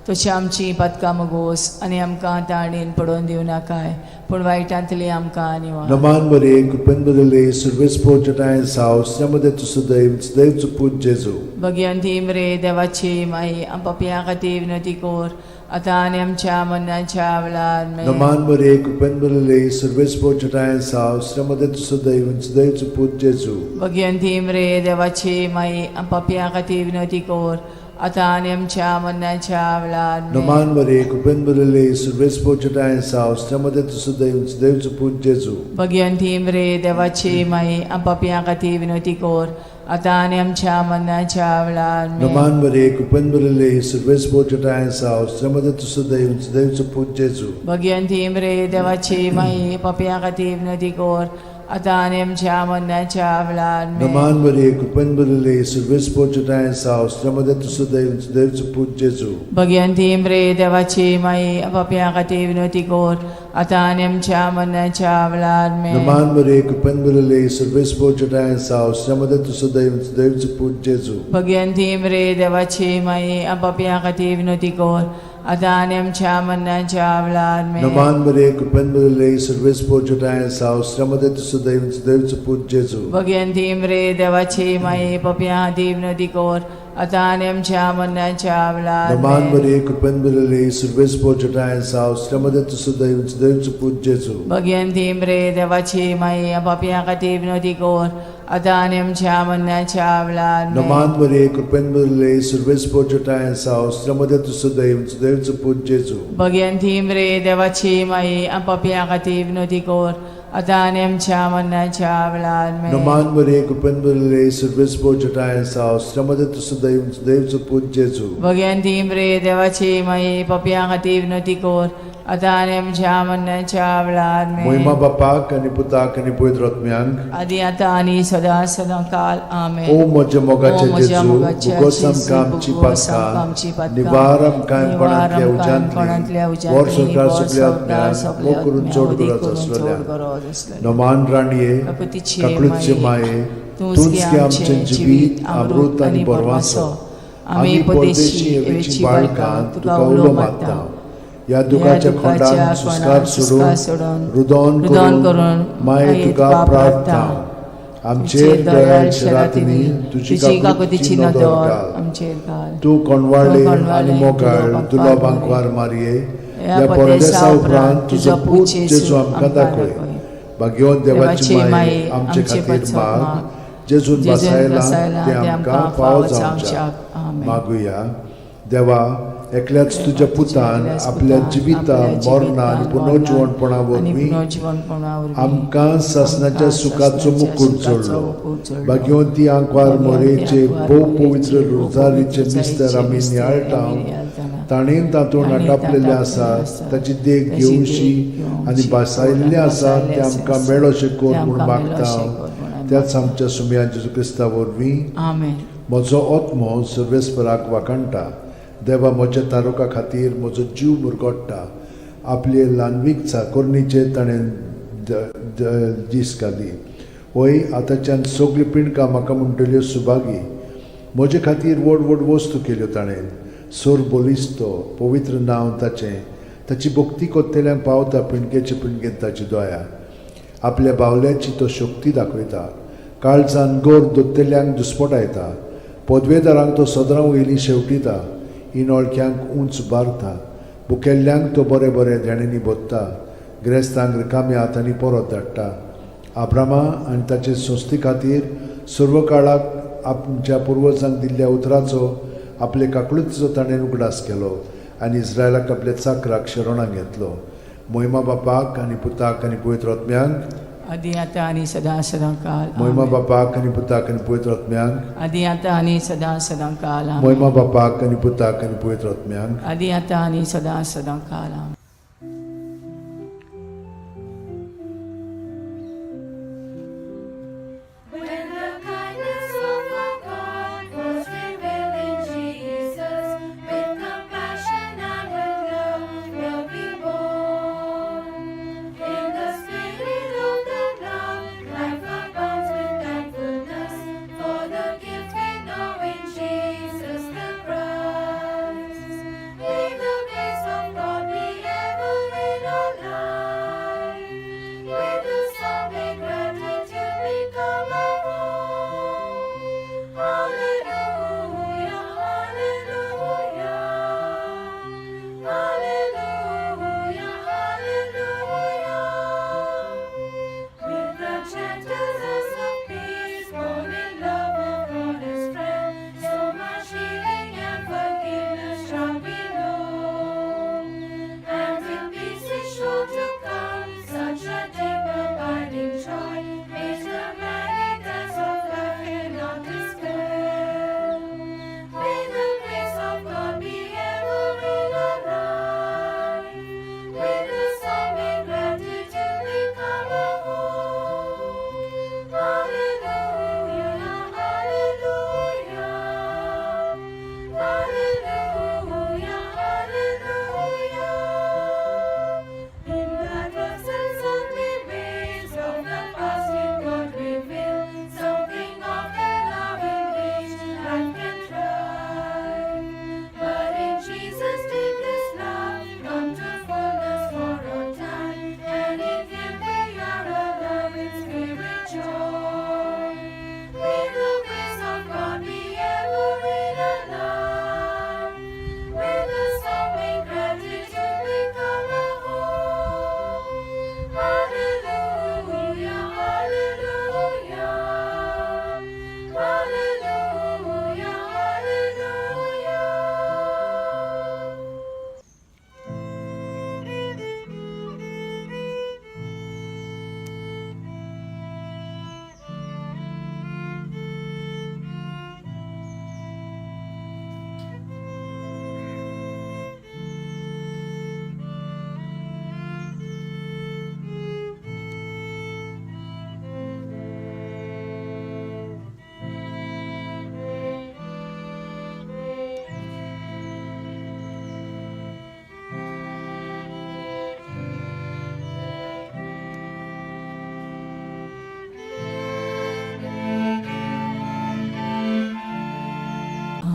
तशी आमची पातकां मुगोस आनी आमकां ताणेन पडोवन दिवं नाकाय पूण वायटांतली आमकां निवार. नमान मरिये, कृपेन भरिल्ले, सुरवेस पोजटायन साव मध्ये तुझं दैव दैवचं पूत जेजू. भगिवंती रे देवाची माई पपयां खातीर विनोती कोर आतां आनी आमच्या मरणाच्या वेळार आमेन. नमान मरिये, कृपेन भरिल्ले, सुरवेस पोजटायन साव मध्ये तुझं दैव दैवचं पूत जेजू. भगिवंती रे देवाची माई पपयां खातीर विनोती कोर आतां आनी आमच्या मरणाच्या वेळार आमेन. नमान मरिये, कृपेन भरिल्ले, सुरवेस पोजटायन साव मध्ये तुझं दैव दैवचं पूत जेजू. भगिवंती रे देवाची माई पपयां खातीर विनोती कोर आतां आनी आमच्या मरणाच्या वेळार आमेन. नमान मरिये, कृपेन भरिल्ले, सुरवेस पोजटायन साव मध्ये तुझं दैव दैवचं पूत जेजू. भगिवंती रे देवाची माई पपयां खातीर विनोती कोर आतां आनी आमच्या मरणाच्या वेळार आमेन. नमान मरिये, कृपेन भरिल्ले, सर्वेस्पर तुजोठांय आसा, स्त्रियां मदें तूं सुदैव, सुदैवचो पूत जेजू. भगवंती मरे देवाची माई, पापयां खातीर विनवती कर, आतां आनी आमच्या मरणाच्या वेळार आमेन. नमान मरिये, कृपेन भरिल्ले, सर्वेस्पर तुजोठांय आसा, स्त्रियां मदें तूं सुदैव, सुदैवचो पूत जेजू. भगवंती मरे देवाची माई, पापयां खातीर विनवती कर, आतां आनी आमच्या मरणाच्या वेळार आमेन. नमान मरिये, कृपेन भरिल्ले, सर्वेस्पर तुजोठांय आसा, स्त्रियां मदें तूं सुदैव, सुदैवचो पूत जेजू. भगवंती मरे देवाची माई, पापयां खातीर विनवती कर, आतां आनी आमच्या मरणाच्या वेळार नमान आमेन. मरिये, कृपेन भरिल्ले, सर्वेस्पर तुजोठांय आसा, स्त्रियां मदें तूं सुदैव, सुदैवचो पूत जेजू. भगवंती मरे देवाची माई, पापयां खातीर विनवती कर, आतां आनी आमच्या मरणाच्या वेळार आमेन. नमान मरिये, कृपेन भरिल्ले, सर्वेस्पर तुजोठांय आसा, स्त्रियां मदें तूं सुदैव, सुदैवचो पूत जेजू. भगवंती मरे देवाची माई, पापयां खातीर विनवती कर, आतां आनी आमच्या मरणाच्या वेळार आमेन. नमान मरिये, कृपेन भरिल्ले, सर्वेस्पर तुजोठांय आसा, स्त्रियां मदें तूं सुदैव, सुदैवचो पूत जेजू. भगवंती मरे देवाची माई, पापयां खातीर विनवती कर, आतां आनी आमच्या मरणाच्या वेळार आमेन. मोहिमा बापाक आनी पुताक आनी पवित्र आत्म्यांक, आदी आतां आनी सदां सदां काल आमेन. ओ म्हज्या ओ मोगाचे म्हज्या जेजू, मोगाच्या भुगोस जेजू, आमकां आमची भुगोस आमकां आमची पातकां, पातकां, निवार आमकां निवार कोणांतल्या आमकां कोणांतल्या उज्यांतली, उज्यांतली, वर सरकार वर सगल्या संवसार आत्म्यांक, सगल्या मोग करून आत्म्यांक, चड वदी गरज करून चड आसलेल्या. गरज आसलेल्या. नमान राणये, काकुतीचे काकळूतचे माये, तूंच गे आमचें जिवीत, अमृत आनी बरवासो. आमी परदेशी एवेची बाळकां तुका उलो मारता. ह्या दुखाच्या खोंडान सुस्कार सोडून, रुदोन रुदोन करून करून माये तुका प्रार्थना. आमचेर दयाळ रातींनी तुजी तुजी काकुतीची काकुतीची नदर नदर घाल. आमचेर घाल. तूं कोणवाळे तूं आनी कोणवाळे, मोगाळ तुजो दुलो बांकवार बांकवार मारये, ह्या ह्या परदेसा परदेसा उपरांत तुजो पूत जेजू आमकां आमकां दाखय. दाखय. भाग्यवंत देवाची देवाची माये, माये, आमचे आमचे खातीर पासत माग, माग, जेजून जेजून बसायला बसायला ते आमकां फावो जावच्याक. आमेन. मागुया. देवा, एकल्याच तुज्या पुतान एकल्याच आपल्या पुतान जिविता आपल्या मरणा आनी जिवितान, पुनर्जिवणपणा आनी वरवीं पुनर्जिवणपणा वरवीं आमकां सासणाच्या आमकां सुखाचो सासणाच्या मुकूट सुखाचो जोडलो. मुकूट जोडलो. भाग्यवंती आंकवार भाग्यवंती मोरेचे आंकवार भोव मोरेचे पवित्र भोव रोजारीचे पवित्र मिस्तर आमी रोजारीचे नियाळटा, मिस्तर आमी नियाळटाना, ताणें तातूंत ताणें आटापलेलें तातूंत आसा, आसा, ताची देख ताची देख घेवशी घेवशी आनी भासायल्लें आसा भासायल्लें तें आमकां आसा, मेळोशें कर तें म्हूण आमकां मागता मेळोशें कर म्हूण आमी त्याच आमच्या सुमया जेजू क्रिस्ता वरवीं. आमेन. म्हजो आत्मो सर्वेस्पराक वाखाणटा, देवा म्हज्या तारुका खातीर म्हजो जीव मुरगोट्टा. आपले ल्हानवीक चाकोरणीचेर ताणें दीस घाली. वय, आतांच्यान सगळीं पिंडकां म्हाका म्हणटल्यो सुभागी. म्हजे खातीर व्हड व्हड वस्तू केल्यो ताणें. सोर बलिस्तो पवित्र नांव ताचें. ताची भक्ती कोत्तेल्यांक पावता पिंडकेचे पिंडकेन ताची दया. आपल्या बावल्याची तो शक्ती दाखयता, काळजान गोर दोत्तेल्यांक दुस्पटायता. पदवेदारांक तो सदरां वयली शेवटिता, इनोळख्यांक उंच बारता. भुकेल्ल्यांक तो बरें बरें देणेंनी भोत्ता, गिरेस्तांक रिकाम्या हातांनी परत धाडटा. आब्रामा आनी ताचे संस्थे खातीर सर्व काळाक आमच्या पुर्वजांक दिल्ल्या उतराचो आपले काकळुतीचो ताणें उगडास केलो आनी इस्रायलाक आपल्या चाकराक शरणाक घेतलो. मोहिमा बापाक आनी पुताक आनी पवित्र आत्म्यांक, आदी आतां आनी सदां सदां काल मोहिमा आमेन. बापाक आनी पुताक आनी पवित्र आत्म्यांक, आदी आतां आनी सदां सदां काल आमेन. मोहिमा बापाक आनी पुताक आनी पवित्र आत्म्यांक, आदी आतां आनी सदां सदां काल आमेन. When the kindness of our God was revealed in Jesus, with compassion and with love will be born. In the spirit of that love, life abounds with thankfulness for the gift we know in Jesus the Christ. May the grace of God be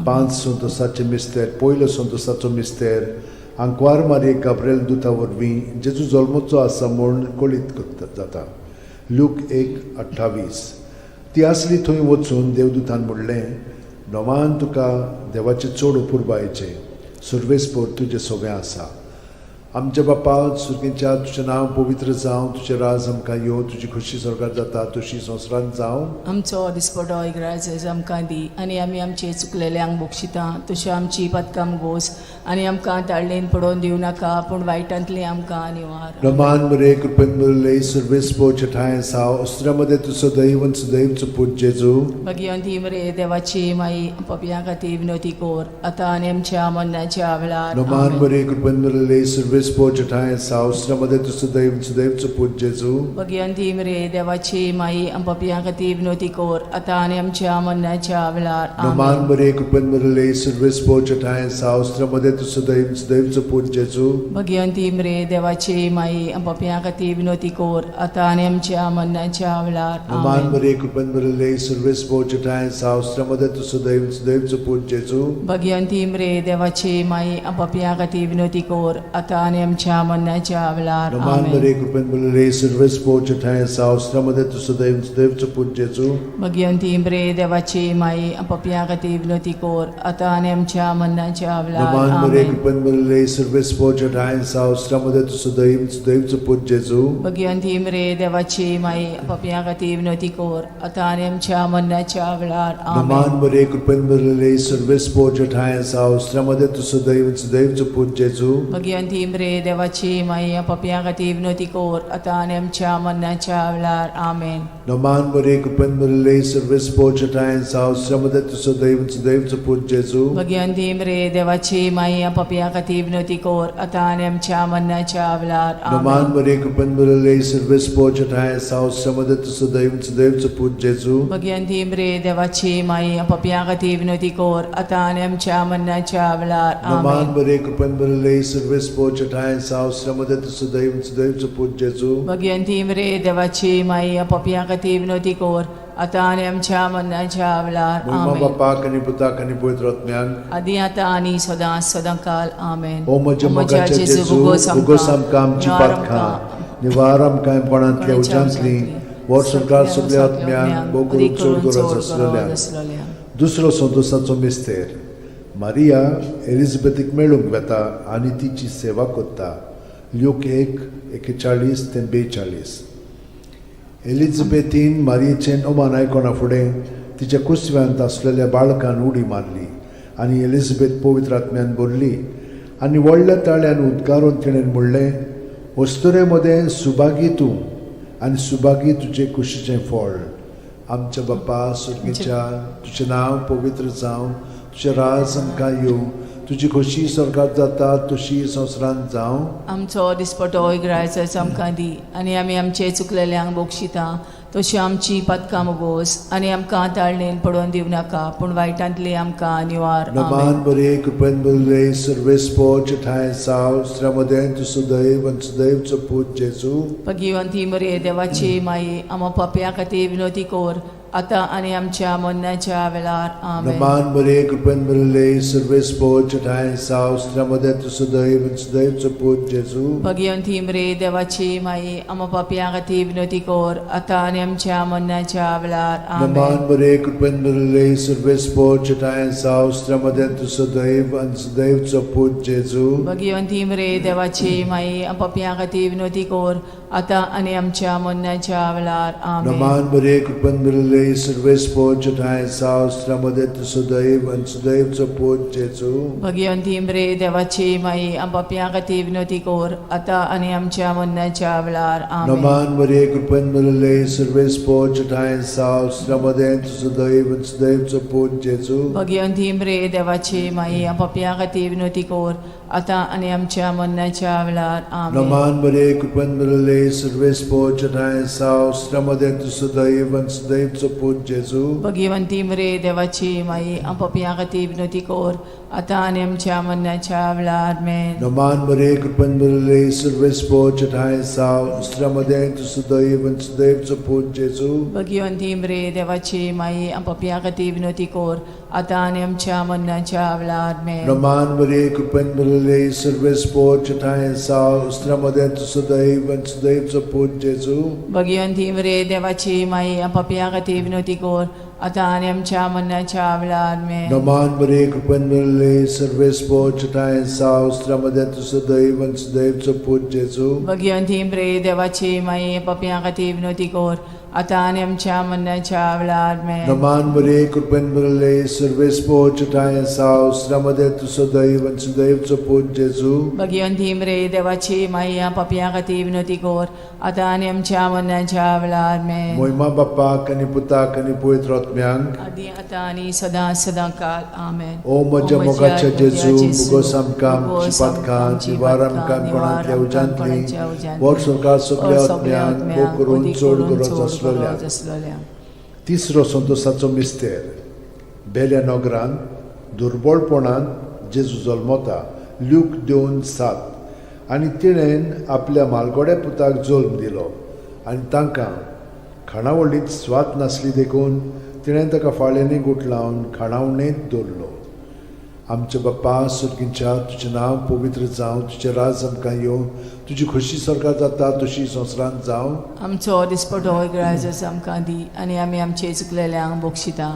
पांच संतोसाचे मिस्तेर. पयलो संतोसाचो मिस्तेर, आंकवार मारयेक गाब्रेल दुता वरवीं जेजू जल्मचो आसा म्हूण कळीत जाता. Look 1:28. ती आसली थंय वचून देवदूतान म्हणलें, नवान तुका देवाचें चड अपुरबायेचें, सर्वेस्पर तुजें सगळें आसा. आमच्या बापा सुर्गेच्या, तुजें नांव पवित्र जावं, तुजें राज आमकां येवं, तुजी खोशी स्वर्गार जाता तशी संवसारांत जावं. आमचो दिसपटो इगराज आमकां दी आनी आमी आमचे चुकलेल्यांक बक्षिता तश्यो आमची पदकाम गोस आनी आमकां ताळणेन पडोवन दिवं नाका पूण वायटांतली आमकां निवार. रमान मरे कृपेन मुरले सर्वेस्पर छठाय साव अस्त्रामध्ये तूं सदैव आनी सदैव पूत जेजू. भगिवंती मरे देवाची माई, पपया खातीर विनोती कोर आतां आनी आमच्या मरणाच्या वेळार. रमान आमेन. मरे कृपेन मुरले सर्वेस्पर छठाय साव अस्त्रामध्ये तूं सदैव आनी सदैव पूत जेजू. भगिवंती मरे देवाची माई, पपया खातीर विनोती कोर आतां आनी आमच्या मरणाच्या वेळार. रमान आमेन. मरे कृपेन मुरले सर्वेस्पर छठाय साव अस्त्रामध्ये तूं सदैव आनी सदैव पूत जेजू. भगिवंती मरे देवाची माई, पपया खातीर विनोती कोर आतां आनी आमच्या मरणाच्या वेळार. रमान आमेन. मरे कृपेन मुरले सर्वेस्पर छठाय साव अस्त्रामध्ये तूं सदैव आनी सदैव पूत जेजू. भगिवंती मरे देवाची माई, पपया खातीर विनोती कोर आतां आनी आमच्या मरणाच्या वेळार. रमान आमेन. मरे कृपेन मुरले सर्वेस्पर छठाय साव अस्त्रामध्ये तूं सदैव आनी सदैव पूत जेजू. भगिवंती मरे देवाची माई, पपया खातीर विनोती कोर आतां आनी आमच्या मरणाच्या वेळार. रमान मरे आमेन. कृपेन मुरले सर्वेस्पर छठाय साव अस्त्रामध्ये तूं सदैव आनी सदैव पूत जेजू. भगिवंती मरे देवाची माई, पपया खातीर विनोती कोर आतां आनी आमच्या मरणाच्या वेळार. आमेन. रमान मरे कृपेन मुरले सर्वेस्पर छठाय साव अस्त्रामध्ये तूं सदैव आनी सदैव पूत जेजू. भगिवंती मरे देवाची माई, पपया खातीर विनोती कोर आतां आनी आमच्या मरणाच्या वेळार. आमेन. रमान मरे कृपेन मुरले सर्वेस्पर छठाय साव अस्त्रामध्ये तूं सदैव आनी सदैव पूत जेजू. भगिवंती मरे देवाची माई, पपया खातीर विनोती कोर आतां आनी आमच्या मरणाच्या वेळार. रमान आमेन. मरे कृपेन मुरले सर्वेस्पर छठाय साव अस्त्रामध्ये तूं सदैव आनी सदैव पूत जेजू. भगिवंती मरे देवाची माई, पपया खातीर विनोती कोर आतां आनी आमच्या मरणाच्या वेळार. रमान आमेन. मरे कृपेन मुरले सर्वेस्पर छठाय साव अस्त्रामध्ये तूं सदैव आनी सदैव पूत जेजू. भगिवंती मरे देवाची माई, पपया खातीर विनोती कोर आतां आनी आमच्या मरणाच्या वेळार. महिमा आमेन. बापाक आनी पुताक आनी पवित्र आत्म्याक. आदी आतां आनी सदां सदां काल. आमेन. ओ म्हज्या मोगाच्या जेजू, उगोस आमकां आमची पातकां, निवार आमकां कोणांतल्या उज्यांतली, वर्सभर सगल्या आत्म्यांक भोव करून चड गरज आसलेल्या. दुसरो संतोसाचो मिस्तेर, मारिया एलिझाबेथीक मेळूंक वेता आनी तिची सेवा करता. ल्यूक 1:41 ते 42. एलिझाबेथीन मारियेचें नोमान आयकना फुडें तिच्या कुसव्यांत आसलेल्या बाळकान उडी मारली आनी एलिझाबेथ पवित्र आत्म्यान भरली आनी व्हडल्या ताळ्यान उद्गारून तिणें म्हणलें, अस्तुरे मदें सुभागी तूं आनी सुभागी तुजे कुशीचें फळ. आमच्या बापा सुर्गेच्या, तुजें नांव पवित्र जावं, तुजें राज आमकां येवं, तुजी खोशी स्वर्गात जाता तशी संवसारांत जावं. आमचो दिसपटो इगरायचो आमकां दी आनी आमी आमचे चुकलेल्यांक बक्षिता तशी आमची पदकां मुगोस आनी आमकां ताळणेन पडोवन दिवं नाका पूण वायटांतली आमकां निवार. नमान आमेन. बरे कृपेन बरले सर्वेस्पोच ठांय साव श्रमदें तूं सुदैव आनी सुदैवचो पूत जेजू. भगिवंती मरे देवाची माई, आमा पापया खातीर विनोती कोर आतां आनी आमच्या मरणाच्या वेळार. आमेन. नमान बरे कृपेन बरले सर्वेस्पोच ठांय साव श्रमदें तूं सुदैव आनी सुदैवचो पूत जेजू. भगिवंती मरे देवाची माई, आमा पापया खातीर विनोती कोर आतां आनी आमच्या मरणाच्या वेळार. आमेन. नमान बरे कृपेन बरले सर्वेस्पोच ठांय साव श्रमदें तूं सुदैव आनी सुदैवचो पूत जेजू. भगिवंती मरे देवाची माई, पापया खातीर विनोती कोर आतां आनी आमच्या मरणाच्या वेळार. आमेन. नमान बरे कृपेन बरले सर्वेस्पोच ठांय साव श्रमदें तूं सुदैव आनी सुदैवचो पूत जेजू. भगिवंती मरे देवाची माई, पापया खातीर विनोती कोर आतां आनी आमच्या मरणाच्या वेळार. आमेन. नमान मरे कृपेन बरले सर्वेस्पोच ठांय साव श्रमदें तूं सुदैव आनी सुदैवचो पूत जेजू. भगिवंती मरे देवाची माई, पापया खातीर विनोती कोर आतां आनी आमच्या मरणाच्या वेळार. आमेन. नमान मरे कृपेन बरले सर्वेस्पोच ठांय साव श्रमदें तूं सुदैव आनी सुदैवचो पूत जेजू. भगिवंती मरे देवाची माई, पापया खातीर विनोती कोर आतां आनी आमच्या मरणाच्या वेळार आमेन. नमान मरे कृपेन भरिल्ले सर्वेस्पोर ठांय साव दुसऱ्या मदें तूं सुदैव आनी सुदैवचो पूत जेजू. भगिवंती मरे देवाची माई, पपया खातीर विनवती कर, आतां आनी आमच्या मरणाच्या वेळार आमेन. नमान मरे कृपेन भरिल्ले सर्वेस्पोर ठांय साव दुसऱ्या मदें तूं सुदैव आनी सुदैवचो पूत जेजू. भगिवंती मरे देवाची माई, पपया खातीर विनवती कर, आतां आनी आमच्या मरणाच्या वेळार आमेन. नमान मरे कृपेन भरिल्ले सर्वेस्पोर ठांय साव दुसऱ्या मदें तूं सुदैव आनी सुदैवचो पूत जेजू. भगिवंती मरे देवाची माई, पपया खातीर विनवती कर, आतां आनी आमच्या मरणाच्या वेळार आमेन. नमान मरे कृपेन भरिल्ले सर्वेस्पोर ठांय साव दुसऱ्या मदें तूं सुदैव आनी सुदैवचो पूत जेजू. भगिवंती मरे देवाची माई, पपया खातीर विनवती कर, आतां आनी आमच्या मरणाच्या वेळार आमेन. मोहिमा बाप्पाक आनी पुताक आनी पवित्र आत्म्यांक, आदी आतां आनी सदां सदां काल आमेन. ओ म्हज्या मोगाच्या जेजू, मुगोस आमकां आमची पातकां निवार आमकां कोणांतल्या उज्यांतली वर सरकार सगल्या आत्म्यांक भोग करून चड गरज आसलेल्या. आसलेल्या. तिसरो संतोसाचो मिस्तेर. बेल्या नगरान दुर्बळपणान जेजू जल्मता. ल्यूक 2:7. आनी तिणेन आपल्या मालगोड्या पुताक जल्म दिलो आनी तांकां खाणावळींत स्वाद नासली देखून तिणें ताका फाळ्यांनी गुठलावन खाणावणेंत दवरलो. आमच्या बाप्पा सुर्गींच्या, तुजें नांव पवित्र जावं, तुजें राज आमकां येवं, तुजी खोशी सरकार जाता तशी संवसारांत जावं. आमचो दिसपटो ग्राजस आमकां दी आनी आमी आमचे चुकलेल्यांक बक्षिता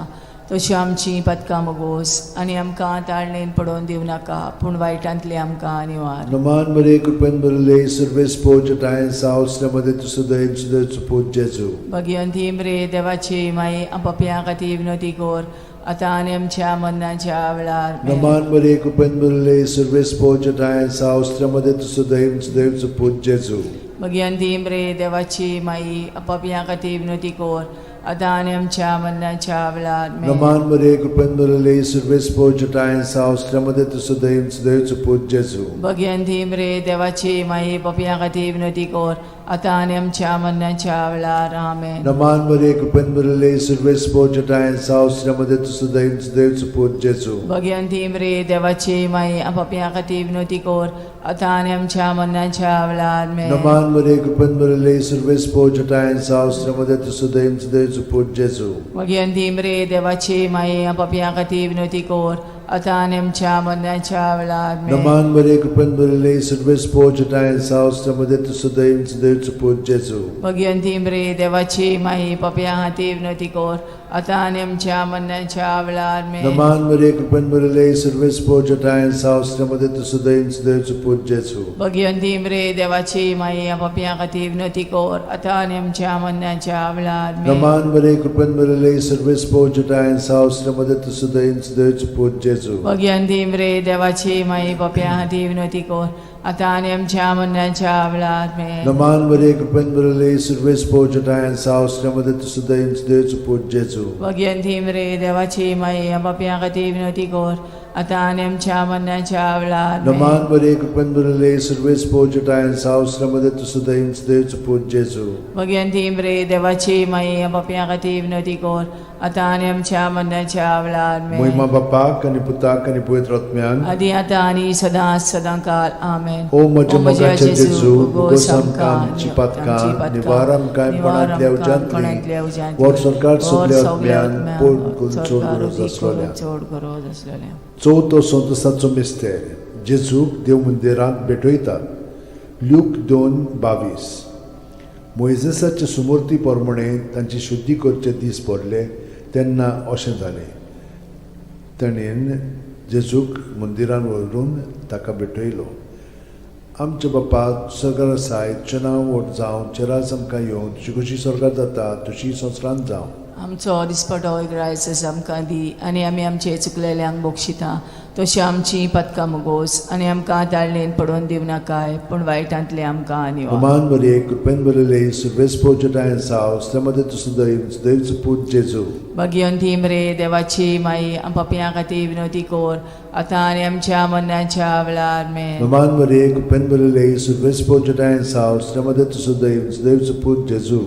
तश्यो आमची पदकां मगोस आनी आमकां ताळणेन पडोवन दिवं नाका, पूण वायटांतली आमकां निवार. नमान मरे कृपेन भरिल्ले सर्वेस्पोर ठांय सावसल्या मदें तूं सदैव सदैव पूत जेजू. भगिवंती मरे देवाची माई, पपया खातीर विनवती कर, आतां आनी आमच्या मरणाच्या वेळार आमेन. नमान मरे कृपेन भरिल्ले सर्वेस्पोर ठांय सावसल्या मदें तूं सदैव सदैव पूत जेजू. भगिवंती मरे देवाची माई, पपया खातीर विनवती कर, आतां आनी आमच्या मरणाच्या वेळार आमेन. नमान मरे कृपेन भरिल्ले सर्वेस्पोर ठांय सावसल्या मदें तूं सदैव सदैव पूत जेजू. भगिवंती मरे देवाची माई, पपया खातीर विनवती कर, आतां आनी आमच्या मरणाच्या वेळार आमेन. नमान मरे कृपेन भरिल्ले सर्वेस्पोर ठांय सावसल्या मदें तूं सदैव सदैव पूत जेजू. भगिवंती मरे देवाची माई, पपया खातीर विनवती कर, आतां आनी आमच्या मरणाच्या वेळार आमेन. नमान मरे कृपेन भरिल्ले सर्वेस्पोर ठांय सावसल्या मदें तूं सदैव सदैव पूत जेजू. भगिवंती मरे देवाची माई, पपया खातीर विनवती कर, आतां आनी आमच्या मरणाच्या वेळार आमेन. नमान मरे कृपेन भरिल्ले सर्वेस्पोर ठांय सावसल्या मदें तूं सदैव सदैव पूत जेजू. भगिवंती मरे देवाची माई, पपया खातीर विनवती कर, आतां आनी आमच्या मरणाच्या वेळार आमेन. नमान मरे कृपेन भरिल्ले सर्वेस्पोर ठांय सावसल्या मदें तूं सदैव सदैव पूत जेजू. भगिवंती मरे देवाची माई, पपया खातीर विनवती कर, आतां आनी आमच्या मरणाच्या वेळार आमेन. नमान मरे कृपेन भरिल्ले सर्वेस्पोर ठांय सावसल्या मदें तूं सदैव सदैव पूत जेजू. भगिवंती मरे देवाची माई, पपया खातीर विनवती कर, आतां आनी आमच्या मरणाच्या वेळार आमेन. नमान मरे कृपेन भरिल्ले सर्वेस्पोर ठांय सावसल्या मदें तूं सदैव सदैव पूत जेजू. भगिवंती मरे देवाची माई, पपया खातीर विनवती कर, आतां आनी आमच्या मरणाच्या वेळार आमेन. नमान मरे कृपेन भरिल्ले सर्वेस्पोर ठांय सावसल्या मदें तूं सदैव सदैव पूत जेजू. भगिवंती मरे देवाची माई, पपया खातीर विनवती कर, आतां आनी आमच्या मरणाच्या वेळार आमेन. मोहिमा बाप्पाक आनी पुताक आनी पवित्र आत्म्यांक, आदी आतां आनी सदां सदां काल आमेन. ओ म्हज्या मोगाच्या जेजू, मुगोस आमकां आमची पातकां निवार आमकां कोणांतल्या उज्यांतली वर सरकार सगल्या आत्म्यांक पोड करून चड गरज आसलेल्या. चड गरज आसलेल्या. चवथो संतोसाचो मिस्तेर. जेजूक देव मंदिरांत भेटयतात. ल्यूक 2:22. मोयजेसाचे सुमूर्ती प्रमाणे तांची शुद्धी करचे दीस भरले तेन्ना अशें जालें, ताणें जेजूक मंदिरान व्हरून ताका भेटयलो. आमच्या बाप्पा सरकार आसाय, तुजें नांव व्हड जावं, तुजें राज आमकां येवं, तुजी खोशी सरकार जाता तशी संवसारांत जावं. आमचो दिसपटो ग्रायस आमकां दी आनी आमी आमचे चुकलेल्यांक बक्षिता तशी आमची पदकां मुगोस आनी आमकां ताळणेन पडोवन दिवं नाकाय, पूण वायटांतले आमकां निवार. नमान मरिये, कृपेन भरिल्ले सर्वेस्पोर ठांय साव, मदें तूं सदैव सदैवचो पूत जेजू. भगिवंती मरे देवाची माई, पपया खातीर विनवती कर, आतां आनी आमच्या मरणाच्या वेळार आमेन. नमान मरिये, कृपेन भरिल्ले सर्वेस्पोर ठांय साव, मदें तूं सदैव सदैवचो पूत जेजू.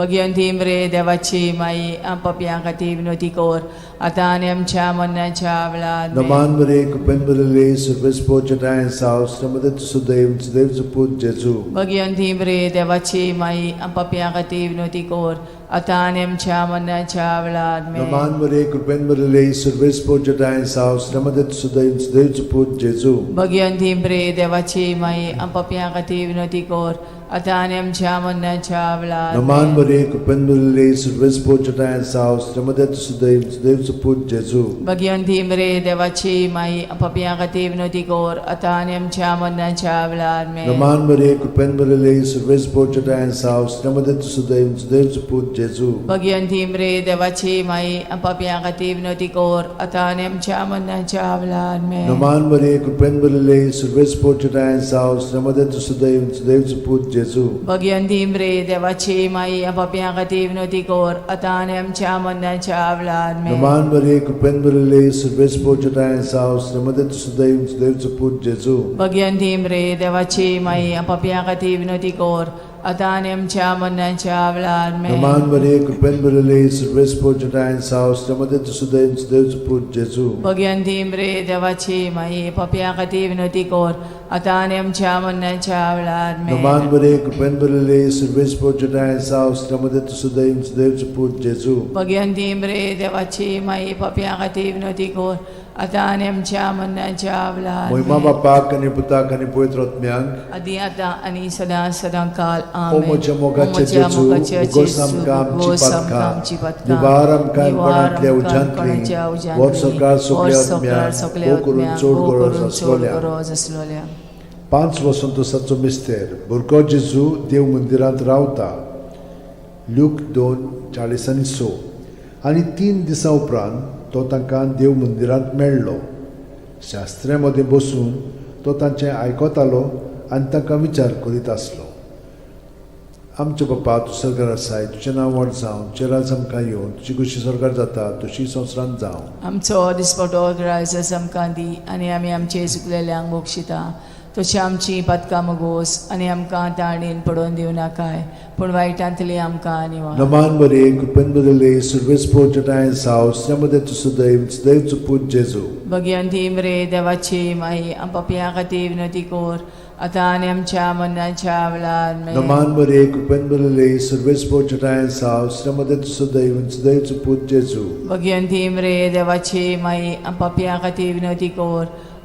भगवंती मरे देवाची माई आम पापयां खातीर विनवती कर आतां आनी आमच्या मरणाच्या वेळार आमेन. नमान मरे कृपेन भरिल्ले सर्वेस्पोर जटाय साव श्रीमदत सुदैव सुदैवचो पूत जेजू. भगवंती मरे देवाची माई आम पापयां खातीर विनवती कर आतां आनी आमच्या मरणाच्या वेळार आमेन. नमान मरे कृपेन भरिल्ले सर्वेस्पोर जटाय साव श्रीमदत सुदैव सुदैवचो पूत जेजू. भगवंती मरे देवाची माई आम पापयां खातीर विनवती कर आतां आनी आमच्या मरणाच्या वेळार नमान आमेन. मरे कृपेन भरिल्ले सर्वेस्पोर जटाय साव श्रीमदत सुदैव सुदैवचो पूत जेजू. भगवंती मरे देवाची माई आम पापयां खातीर विनवती कर आतां आनी आमच्या मरणाच्या वेळार आमेन. नमान मरे कृपेन भरिल्ले सर्वेस्पोर जटाय साव श्रीमदत सुदैव सुदैवचो पूत जेजू. भगवंती मरे देवाची माई आम पापयां खातीर विनवती कर आतां आनी आमच्या मरणाच्या वेळार आमेन. नमान मरे कृपेन भरिल्ले सर्वेस्पोर जटाय साव श्रीमदत सुदैव सुदैवचो पूत जेजू. भगवंती मरे देवाची माई आम पापयां खातीर विनवती कर आतां आनी आमच्या मरणाच्या वेळार आमेन. नमान मरे कृपेन भरिल्ले सर्वेस्पोर जटाय साव श्रीमदत सुदैव सुदैवचो पूत जेजू. भगवंती मरे देवाची माई आम पापयां खातीर विनवती कर आतां आनी आमच्या मरणाच्या वेळार आमेन. नमान मरे कृपेन भरिल्ले सर्वेस्पोर जटाय साव श्रीमदत सुदैव सुदैवचो पूत जेजू. भगवंती मरे देवाची माई पापयां खातीर विनवती कर आतां आनी आमच्या मरणाच्या वेळार आमेन. नमान मरे कृपेन भरिल्ले सर्वेस्पोर जटाय साव श्रीमदत सुदैव सुदैवचो पूत जेजू. भगवंती मरे देवाची माई पापयां खातीर विनवती कर आतां आनी आमच्या मरणाच्या वेळार मोहिमा आमेन. बापाक आनी पुताक आनी पवित्र आत्म्याक. आदी आतां आनी सदां सदां काल ओ आमेन. म्हज्या मोगाचे ओ म्हज्या जेजू, मोगाचे उगोस जेजू, आमकां आमची उगोस आमकां पातकां, आमची पातकां, निवार आमकां निवार कोणांतल्या आमकां उज्यांतली, कोणाच्या उज्यांतली, व्हर सरकार सगल्या व्हर सरकार आत्म्यांक, सगल्या भोव करून आत्म्यांक, चड भोव गरज करून चड आसलोल्या. गरज आसलोल्या. 5 वसंतोसाचो मिस्तेर भुरगो जेजू देव मंदिरांत रावता. ल्यूक 2:46. आनी 3 दिसां उपरांत तो तांकां देव मंदिरांत मेळ्ळो. शास्त्र्या मदें बसून तो तांचें आयकतालो आनी तांकां विचार करीत आसलो. आमचे बापा, तूं सरकार आसाय, तुजें नांव व्हड जावं, तुजें राज आमकां येवन, तुजी खुशी सरकार जाता तशी संवसारांत जावं. आमचो दिसपटो ग्रायस आमकां दी आनी आमी आमचे चुकलेल्यांक बक्षिता तशी आमची पातकां मगोस आनी आमकां ताणेन पडोवन दिवं नाकाय पूण वायटांतली आमकां निवार. नमान बरे कृपेन बरले सर्वेस्पोर जटाय साव श्रीमदत सुदैव सुदैवचो पूत जेजू. भगवंती मरे देवाची माई आम पापयां खातीर विनवती कर आतां आनी आमच्या मरणाच्या वेळार आमेन. नमान बरे कृपेन बरले सर्वेस्पोर जटाय साव श्रीमदत सुदैव सुदैवचो पूत जेजू. भगवंती मरे देवाची माई आम पापयां खातीर विनवती कर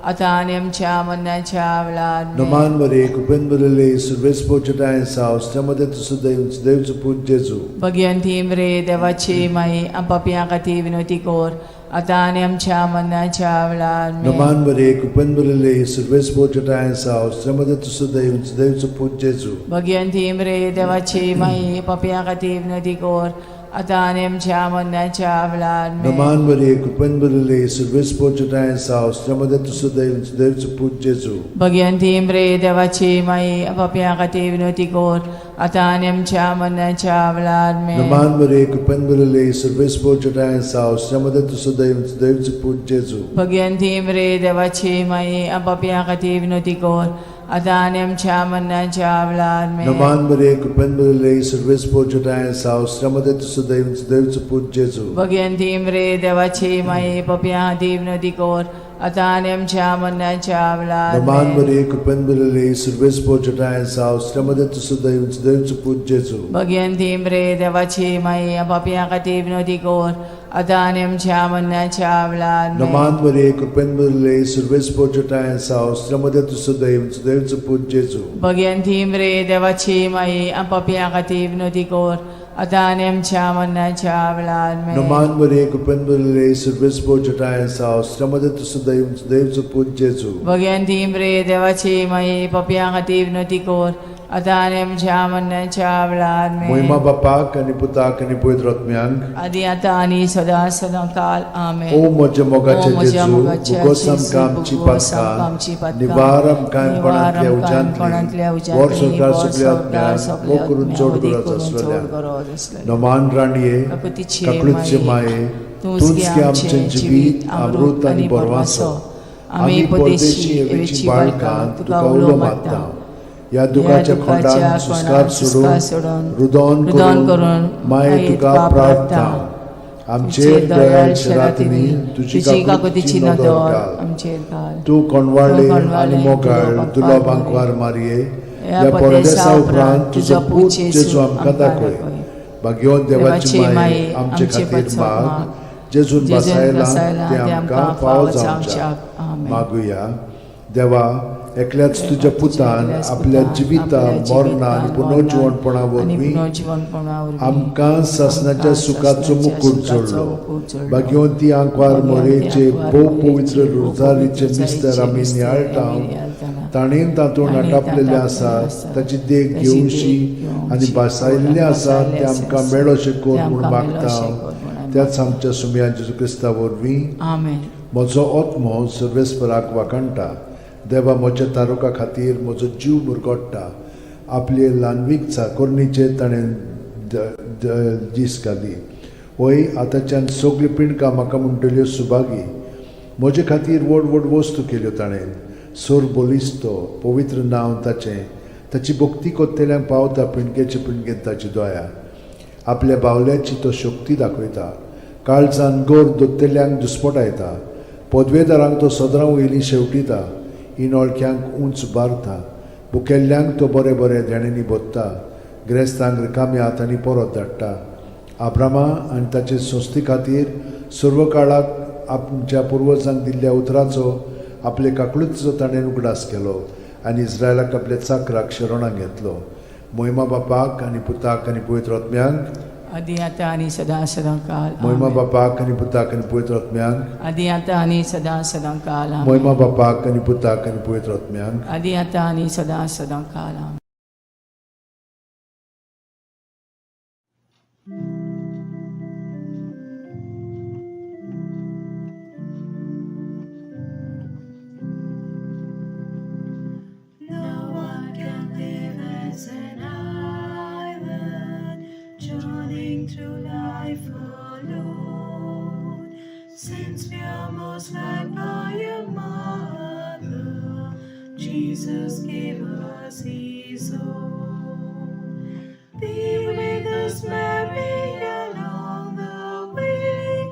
आतां आनी आमच्या मरणाच्या वेळार आमेन. नमान बरे कृपेन बरले सर्वेस्पोर जटाय साव श्रीमदत सुदैव सुदैवचो पूत जेजू. भगवंती मरे देवाची माई आम पापयां खातीर विनवती कर आतां आनी आमच्या मरणाच्या वेळार आमेन. नमान बरे कृपेन बरले सर्वेस्पोर जटाय साव श्रीमदत सुदैव सुदैवचो पूत जेजू. भगवंती मरे देवाची माई पापयां खातीर विनवती कर आतां आनी आमच्या मरणाच्या वेळार आमेन. नमान बरे कृपेन बरले सर्वेस्पोर जटाय साव श्रीमदत सुदैव सुदैवचो पूत जेजू. भगवंती मरे देवाची माई पापयां खातीर विनवती कर आतां आनी आमच्या मरणाच्या वेळार आमेन. नमान बरे कृपेन बरले सर्वेस्पोर जटाय साव श्रीमदत सुदैव सुदैवचो पूत जेजू. भगवंती मरे देवाची माई पापयां खातीर विनवती कर आतां आनी आमच्या मरणाच्या वेळार आमेन. नमान बरे कृपेन बरले सर्वेस्पोर जटाय साव श्रीमदत सुदैव सुदैवचो पूत जेजू. भगवंती मरे देवाची माई पापयां खातीर विनवती कर आतां आनी आमच्या मरणाच्या वेळार नमान आमेन. बरे कृपेन बरले सर्वेस्पोर जटाय साव श्रीमदत सुदैव सुदैवचो पूत जेजू. भगवंती मरे देवाची माई पापयां खातीर विनवती कर आतां आनी आमच्या मरणाच्या वेळार आमेन. नमान बरे कृपेन बरले सर्वेस्पोर जटाय साव श्रीमदत सुदैव सुदैवचो पूत जेजू. भगवंती मरे देवाची माई पापयां खातीर विनवती कर आतां आनी आमच्या मरणाच्या वेळार आमेन. नमान बरे कृपेन बरले सर्वेस्पोर जटाय साव श्रीमदत सुदैव सुदैवचो पूत जेजू. भगवंती मरे देवाची माई पापयां खातीर विनवती कर आतां आनी आमच्या मरणाच्या वेळार आमेन. मोहिमा बापाक आनी पुताक आनी पवित्र आत्म्यांक. आदी आतां आनी सदां सदां काल आमेन. ओ म्हज्या मोगाचे ओ म्हज्या जेजू, मोगाच्या उगोस जेजू, आमकां आमची उगोस आमकां आमची पातकां, पातकां, निवार आमकां निवार कोणांतल्या आमकां कोणांतल्या उज्यांतली, व्हर उज्यांतली, सरकार व्हर सगल्या सरकार आत्म्यांक, सगल्या भोव करून आत्म्यांक, चड वदी गरज करून चड आसलेल्या. गरज आसलेल्या. नमान राणये, काकुतीचे काकळूतचे माये, माये, तूंच तूंच गे गे आमचें आमचें जिवीत, अमृत आनी बरवासो. आमी परदेशी एवेची बाळकां तुका उलो मारता. ह्या दुखाच्या खोंडान सुस्कार सोडून रुदोन करून माये तुका प्रार्थना आमचेर दयाळ शरातिनी तुजी काकुतीची नदर घाल. आमचेर घाल. तूं कोणवाळे आनी मोगाळ तुलो बांकवार मारये ह्या परदेसा उपरांत तुजो पूत जेजू आमकां दाखय. भाग्यवंत देवाची माये आमचे खातीर माग, जेजून बसायला ते आमकां फावो जावच्याक. मागुया. देवा, एकल्याच तुज्या पुतान आपल्या जिविता मरणा आनी पुनर्जिवणपणा वरवीं आमकां सासणाच्या सुखाचो मुकूट जोडलो. भाग्यवंती आंकवार मोरेचे भोव पवित्र रोजारीचे मिस्तर आमी नियाळटा, ताणेन तातूंत आटापलेलें आसा ताची देख घेवशी आनी भासायल्लें आसा तें आमकां मेळोशें कर म्हूण मागता, त्याच आमच्या सुमया जेजू क्रिस्ता वरवीं. आमेन. म्हजो आत्मो सर्वेस्पराक वाखाणटा. देवा म्हज्या तारुका खातीर म्हजो जीव मुरगोट्टा. आपले ल्हानवीक चाकोरणीचेर ताणें दीस घाली. वय आतांच्यान सगळीं पिंडकां म्हाका म्हणटल्यो सुभागी. म्हजे खातीर व्हड व्हड वस्तू केल्यो ताणें. सोर बलिस्तो पवित्र नांव ताचें. ताची भक्ती कोत्तेल्यांक पावता पिंडकेचे पिंडकेन ताची दया. आपल्या बावल्याची तो शक्ती दाखयता. काळजान गोर दोत्तेल्यांक दुस्पटायता. पदवेदारांक तो सदरां वयलीं शेवटिता. इनोळख्यांक उंच बारता. भुकेल्ल्यांक तो बरें बरें देण्यांनी भोत्ता. ग्रेस्तांक रिकाम्या हातांनी परत धाडटा. आब्रामा आनी ताचे संस्थे खातीर सर्व काळाक आमच्या पुर्वजांक दिल्ल्या उतराचो आपले काकळुतीचो ताणें उगडास केलो आनी इस्रायलाक आपल्या चाकराक शरणाक घेतलो. मोहिमा बापाक आनी पुताक आनी पवित्र आत्म्यांक. आदी आतां आनी सदां सदां काल. मोहिमा बापाक आनी पुताक आनी पवित्र आत्म्यांक. आदी आतां आनी सदां सदां काल. मोहिमा बापाक आनी पुताक आनी पवित्र आत्म्यांक. आदी आतां आनी सदां सदां काल. No one can live as an island, journeying through life alone. Since we are most loved by a mother, Jesus gave us His own. Be with us, Mary, along the way.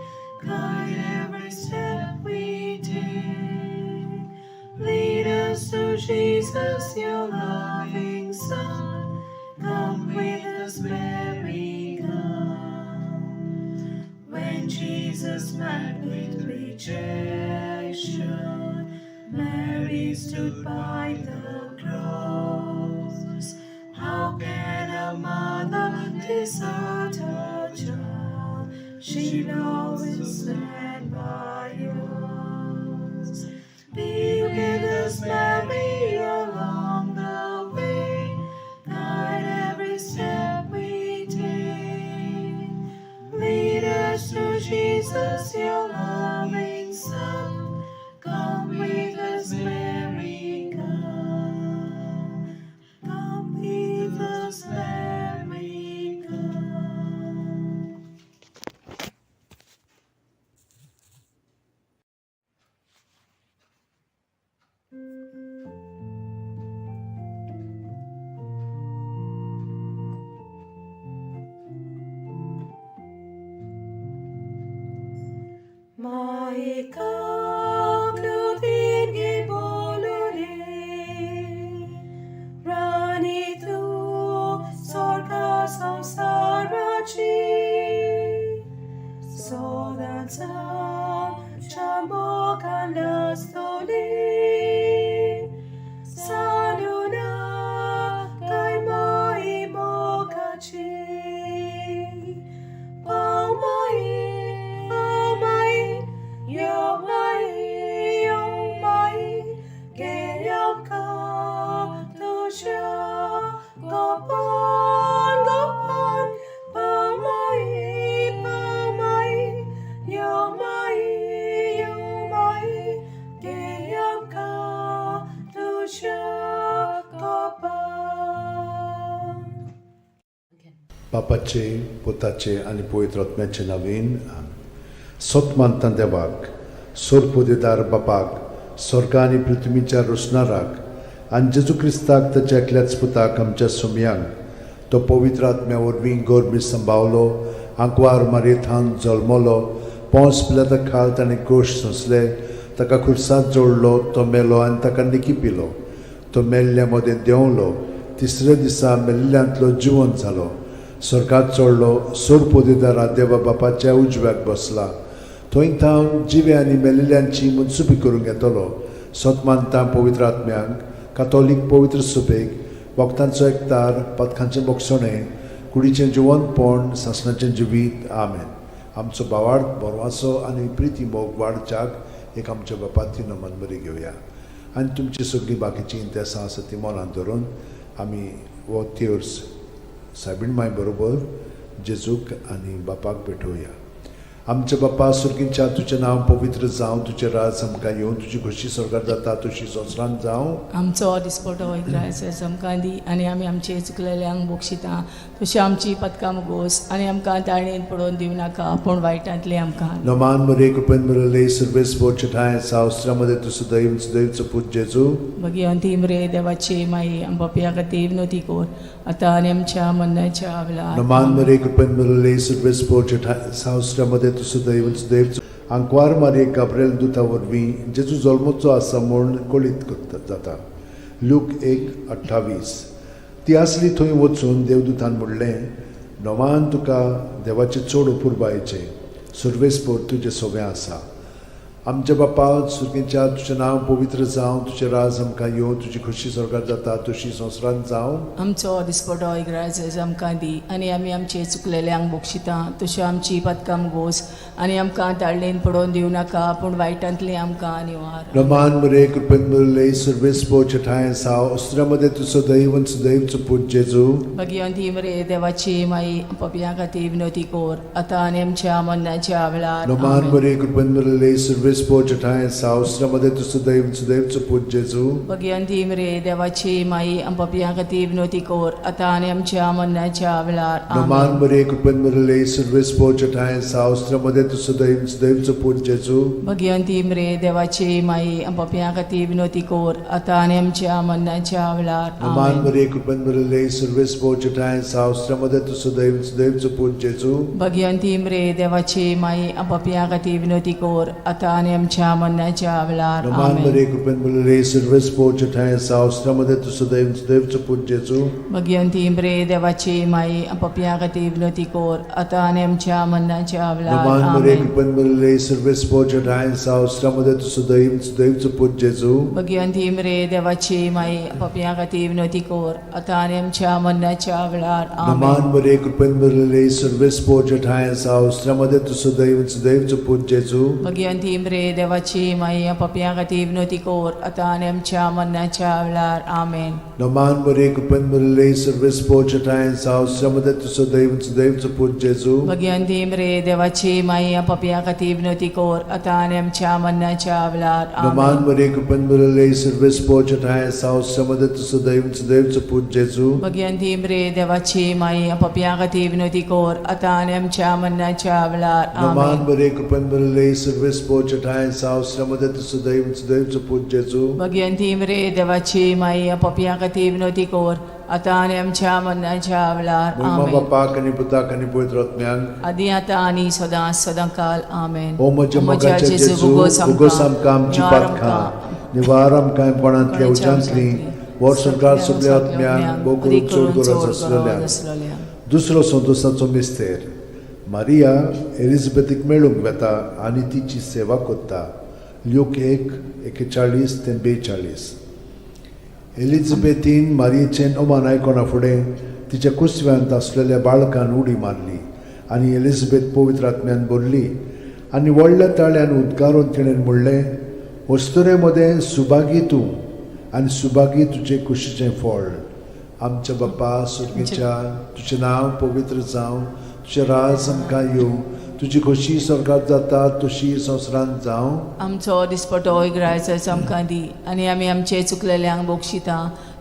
Guide every step we take. Lead us to Jesus, your loving Son. Come with us, Mary, come. When Jesus met with rejection, Mary stood by the cross. How can a mother desert her child? She'll always stand by us. Be with us, Mary, along the way. Guide every step we take. Lead us to Jesus, your loving Son. Come with us, Mary, come. Come with us, Mary, come. बापाचे पुताचे आनी पवित्र आत्म्याचे नवीन. सत मानता देवाक, सोरपोदेदार बापाक, स्वर्ग आनी पृथ्वीच्या रोसणाराक आनी जेजू क्रिस्ताक ताच्या एकल्याच पुताक आमच्या सुमयांक तो पवित्र आत्म्या वरवीं गोरबी संभावलो आंकवार मारयेथान जल्मलो पोंस पिलाता खाल ताणें कोश सोंसले ताका खुर्सांत जोडलो तो मेलो आनी ताका निकी पिलो तो मेल्ल्या मदें देंवलो तिसऱ्या दिसा मेल्ल्यांतलो जिवंत जालो स्वर्गात चडलो सोड पोदेदारा देवा बापाच्या उजव्याक बसला थंय थावन जिवे आनी मेलिल्ल्यांची मनसुबी करूंक येतलो सत मानता पवित्र आत्म्यांक कातोलीक पवित्र सुबेक वखदांचो एकतार पथकांचें बोगसणें कुडीचें जिवंतपण सासणाचें जिवीत. आमेन. आमचो भावार्थ बरवासो आनी प्रिती मोग वाडच्याक एक आमच्या बापाती नमन बरी घेवया आनी तुमची सगळीं बाकीचीं इंतेसां आसा ती मनांत धरून आमी हो तेर्स सायबीण माय बरोबर जेजूक आनी बापाक भेटोवया. आमच्या बापा सुर्गीच्या तुजें नांव पवित्र जावं, तुजें राज आमकां येवं, तुजी खोशी स्वर्गार जाता तशी संवसारांत जावं. आमचो दिसपटो इग्रायस आमकां दी आनी आमी आमचे चुकलेल्यांक बक्षिता तशी आमची पदकां मुगोस आनी आमकां ताळणेन पडोवन दिवं नाका पूण वायटांतली आमकां. नमान मरे कृपेन मिळले सर्वेस ठाय सावस्त्रामध्ये तूं सुदैव सुदैवचो पूत जेजू. भगिवंती मरे देवाची माई आमच्या खातीर विनवती कर आतां आनी आमच्या मरणाच्या वेळार. नमान मरे कृपेन मिळले सर्वेस ठाय सावस्त्रामध्ये तूं सुदैव सुदैवचो आंकवार मारे गाब्रेल दुता वरवीं जेजू जल्मचो आसा म्हूण कळीत करता जाता. लूक 1:28. ती आसली थंय वचून देवदूतान म्हणलें, नोमान तुका देवाचें चड अपुरबायेचें सर्वेस्पोर तुजें सोबें आसा. आमच्या बापा सुर्गीच्या तुजें नांव पवित्र जावं, तुजें राज आमकां येवं, तुजी खोशी स्वर्गार जाता तशी संवसारांत जावं. आमचो दिसपटो इग्रायस आमकां दी आनी आमी आमचे चुकलेल्यांक बक्षिता तशी आमची पदकां मुगोस आनी आमकां ताळणेन पडोवन दिवं नाका पूण वायटांतली आमकां निवार. नमान मरे कृपेन मिळले सर्वेस्पोर ठांय साव अस्त्रामध्ये तूं सदैव सुदैवचो पूत जेजू. भगिवंती मरे देवाची माई पपया खातीर विनवती कर आतां आनी आमच्या मरणाच्या वेळार. नमान आमेन. मरे कृपेन मिळले सर्वेस्पोर ठांय साव अस्त्रामध्ये तूं सदैव सुदैवचो पूत जेजू. भगिवंती मरे देवाची माई पपया खातीर विनवती कर आतां आनी आमच्या मरणाच्या वेळार. नमान आमेन. मरे कृपेन मिळले सर्वेस्पोर ठांय साव अस्त्रामध्ये तूं सदैव सुदैवचो पूत जेजू. भगिवंती मरे देवाची माई पपया खातीर विनवती कर आतां आनी आमच्या मरणाच्या वेळार. नमान आमेन. मरे कृपेन मिळले सर्वेस्पोर ठांय साव अस्त्रामध्ये तूं सदैव सुदैवचो पूत जेजू. भगिवंती मरे देवाची माई पपया खातीर विनवती कर आतां आनी आमच्या मरणाच्या वेळार. नमान आमेन. मरे कृपेन मिळले सर्वेस्पोर ठांय साव अस्त्रामध्ये तूं सदैव सुदैवचो पूत जेजू. भगिवंती मरे देवाची माई पपया खातीर विनवती कर आतां आनी आमच्या मरणाच्या वेळार. नमान मरे आमेन. कृपेन मिळले सर्वेस्पोर ठांय साव अस्त्रामध्ये तूं सदैव सुदैवचो पूत जेजू. भगिवंती मरे देवाची माई पपया खातीर विनवती कर आतां आनी आमच्या मरणाच्या वेळार. नमान आमेन. मरे कृपेन मिळले सर्वेस्पोर ठांय साव अस्त्रामध्ये तूं सदैव सुदैवचो पूत जेजू. भगिवंती मरे देवाची माई पपया खातीर विनवती कर आतां आनी आमच्या मरणाच्या वेळार. आमेन. नमान मरे कृपेन मिळले सर्वेस्पोर ठांय साव अस्त्रामध्ये तूं सदैव सुदैवचो पूत जेजू. भगिवंती मरे देवाची माई पपया खातीर विनवती कर आतां आनी आमच्या मरणाच्या वेळार. नमान आमेन. मरे कृपेन मिळले सर्वेस्पोर ठांय साव अस्त्रामध्ये तूं सदैव सुदैवचो पूत जेजू. भगिवंती मरे देवाची माई पपया खातीर विनवती कर आतां आनी आमच्या मरणाच्या वेळार. नमान आमेन. मरे कृपेन मिळले सर्वेस्पोर ठांय साव अस्त्रामध्ये तूं सदैव सुदैवचो पूत जेजू. भगिवंती मरे देवाची माई पपया खातीर विनवती कर आतां आनी आमच्या मरणाच्या वेळार. महिमा आमेन. बापाक आनी पुताक आनी पवित्र आत्म्याक. आदी आतां आनी सदां सदां काल. आमेन. ओ म्हज्या मोगाच्या जेजू, उगोस आमकां आमची पातकां, निवार आमकां कोणांतल्या उज्यांतली, वर्सभर सगल्या आत्म्यांक भोव करून चड गरज आसलेल्या. दुसरो संतोषाचो मिस्तेर. मारिया एलिझाबेथीक मेळूंक वेता आनी तिची सेवा करता. ल्यूक 1:41 ते 42. एलिझाबेथीन मारियेचें अमान आयकना फुडें तिच्या कुसव्यांत आसलेल्या बाळकान उडी मारली आनी एलिझाबेथ पवित्र आत्म्यान भरली आनी व्हडल्या ताळ्यान उद्गारून तिणें म्हणलें, अस्तुरे मदें सुभागी तूं आनी सुभागी तुजें कुशीचें फळ. आमच्या बापा सुर्गीच्या, तुजें नांव पवित्र जावं, तुजें राज आमकां येवं, तुजी खोशी स्वर्गात जाता तशी संवसारांत जावं. आमचो दिसपटो इग्रायस आमकां दी आनी आमी आमचे चुकलेल्यांक बक्षिता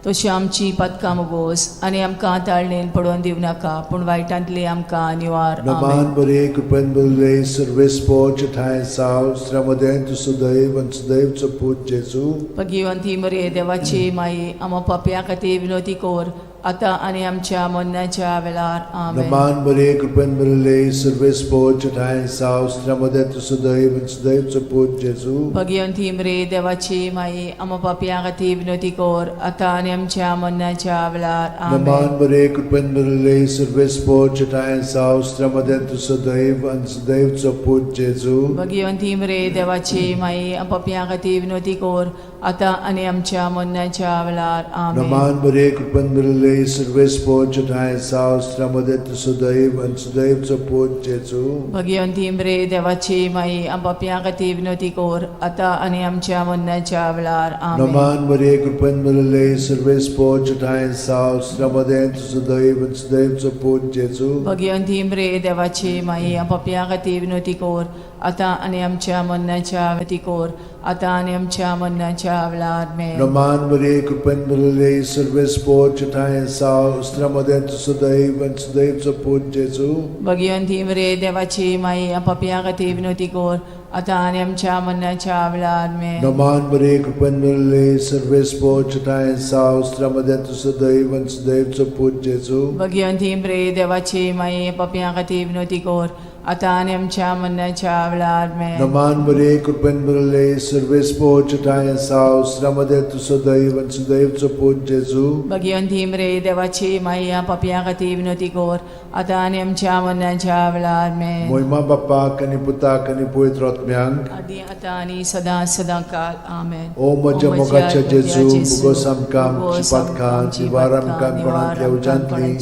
तशी आमची पातकां मुगोस आनी आमकां ताळणेन पडोवन दिवं नाका पूण वायटांतली आमकां निवार. आमेन. नमान बरे कृपेन भरिल्ले सर्वेस्पोर ठांय साव श्रमदें तूं सदैव आनी सदैवचो पूत जेजू. भगिवंती मरे देवाची माई, आमा पापया खातीर विनवती कर आतां आनी आमच्या मरणाच्या वेळार. आमेन. नमान बरे कृपेन भरिल्ले सर्वेस्पोर ठांय साव श्रमदें तूं सदैव आनी सदैवचो पूत जेजू. भगिवंती मरे देवाची माई, आमा पापया खातीर विनवती कर आतां आनी आमच्या मरणाच्या वेळार. आमेन. नमान बरे कृपेन भरिल्ले सर्वेस्पोर ठांय साव श्रमदें तूं सदैव आनी सदैवचो पूत जेजू. भगिवंती मरे देवाची माई, पापया खातीर विनवती कर आतां आनी आमच्या मरणाच्या वेळार. आमेन. नमान बरे कृपेन भरिल्ले सर्वेस्पोर ठांय साव श्रमदें तूं सदैव आनी सदैवचो पूत जेजू. भगिवंती मरे देवाची माई, पापया खातीर विनवती कर आतां आनी आमच्या मरणाच्या वेळार. आमेन. नमान मरिये कृपेन भरिल्ले सर्वेस्पोर ठांय साव श्रमदें तूं सदैव आनी सदैवचो पूत जेजू. भगिवंती मरे देवाची माई, पापया खातीर विनवती कर आतां आनी आमच्या मरणाच्या विनवती कर आतां आनी आमच्या मरणाच्या वेळार. आमेन. नमान मरिये कृपेन भरिल्ले सर्वेस्पोर ठांय साव श्रमदें तूं सदैव आनी सदैवचो पूत जेजू. भगिवंती मरे देवाची माई, पापया खातीर विनवती कर आतां आनी आमच्या मरणाच्या वेळार. आमेन. नमान मरिये कृपेन भरिल्ले सर्वेस्पोर ठांय साव श्रमदें तूं सदैव आनी सदैवचो पूत जेजू. भगिवंती मरे देवाची माई, पापया खातीर विनवती कर आतां आनी आमच्या मरणाच्या वेळार. आमेन. नमान मरिये कृपेन भरिल्ले सर्वेस्पोर ठांय साव श्रमदें तूं सदैव आनी सदैवचो पूत जेजू. भगिवंती मरे देवाची माई, पापया खातीर विनवती कर आतां आनी आमच्या मरणाच्या वेळार. आमेन. मोहिमा बाप्पाक आनी पुताक आनी पवित्र आत्म्यांक. आदी आतां आनी सदां सदां काल. आमेन. ओ म्हज्या मोगाच्या जेजू, मुगोस आमकां आमची पातकां निवार आमकां कोणांतल्या उज्यांतली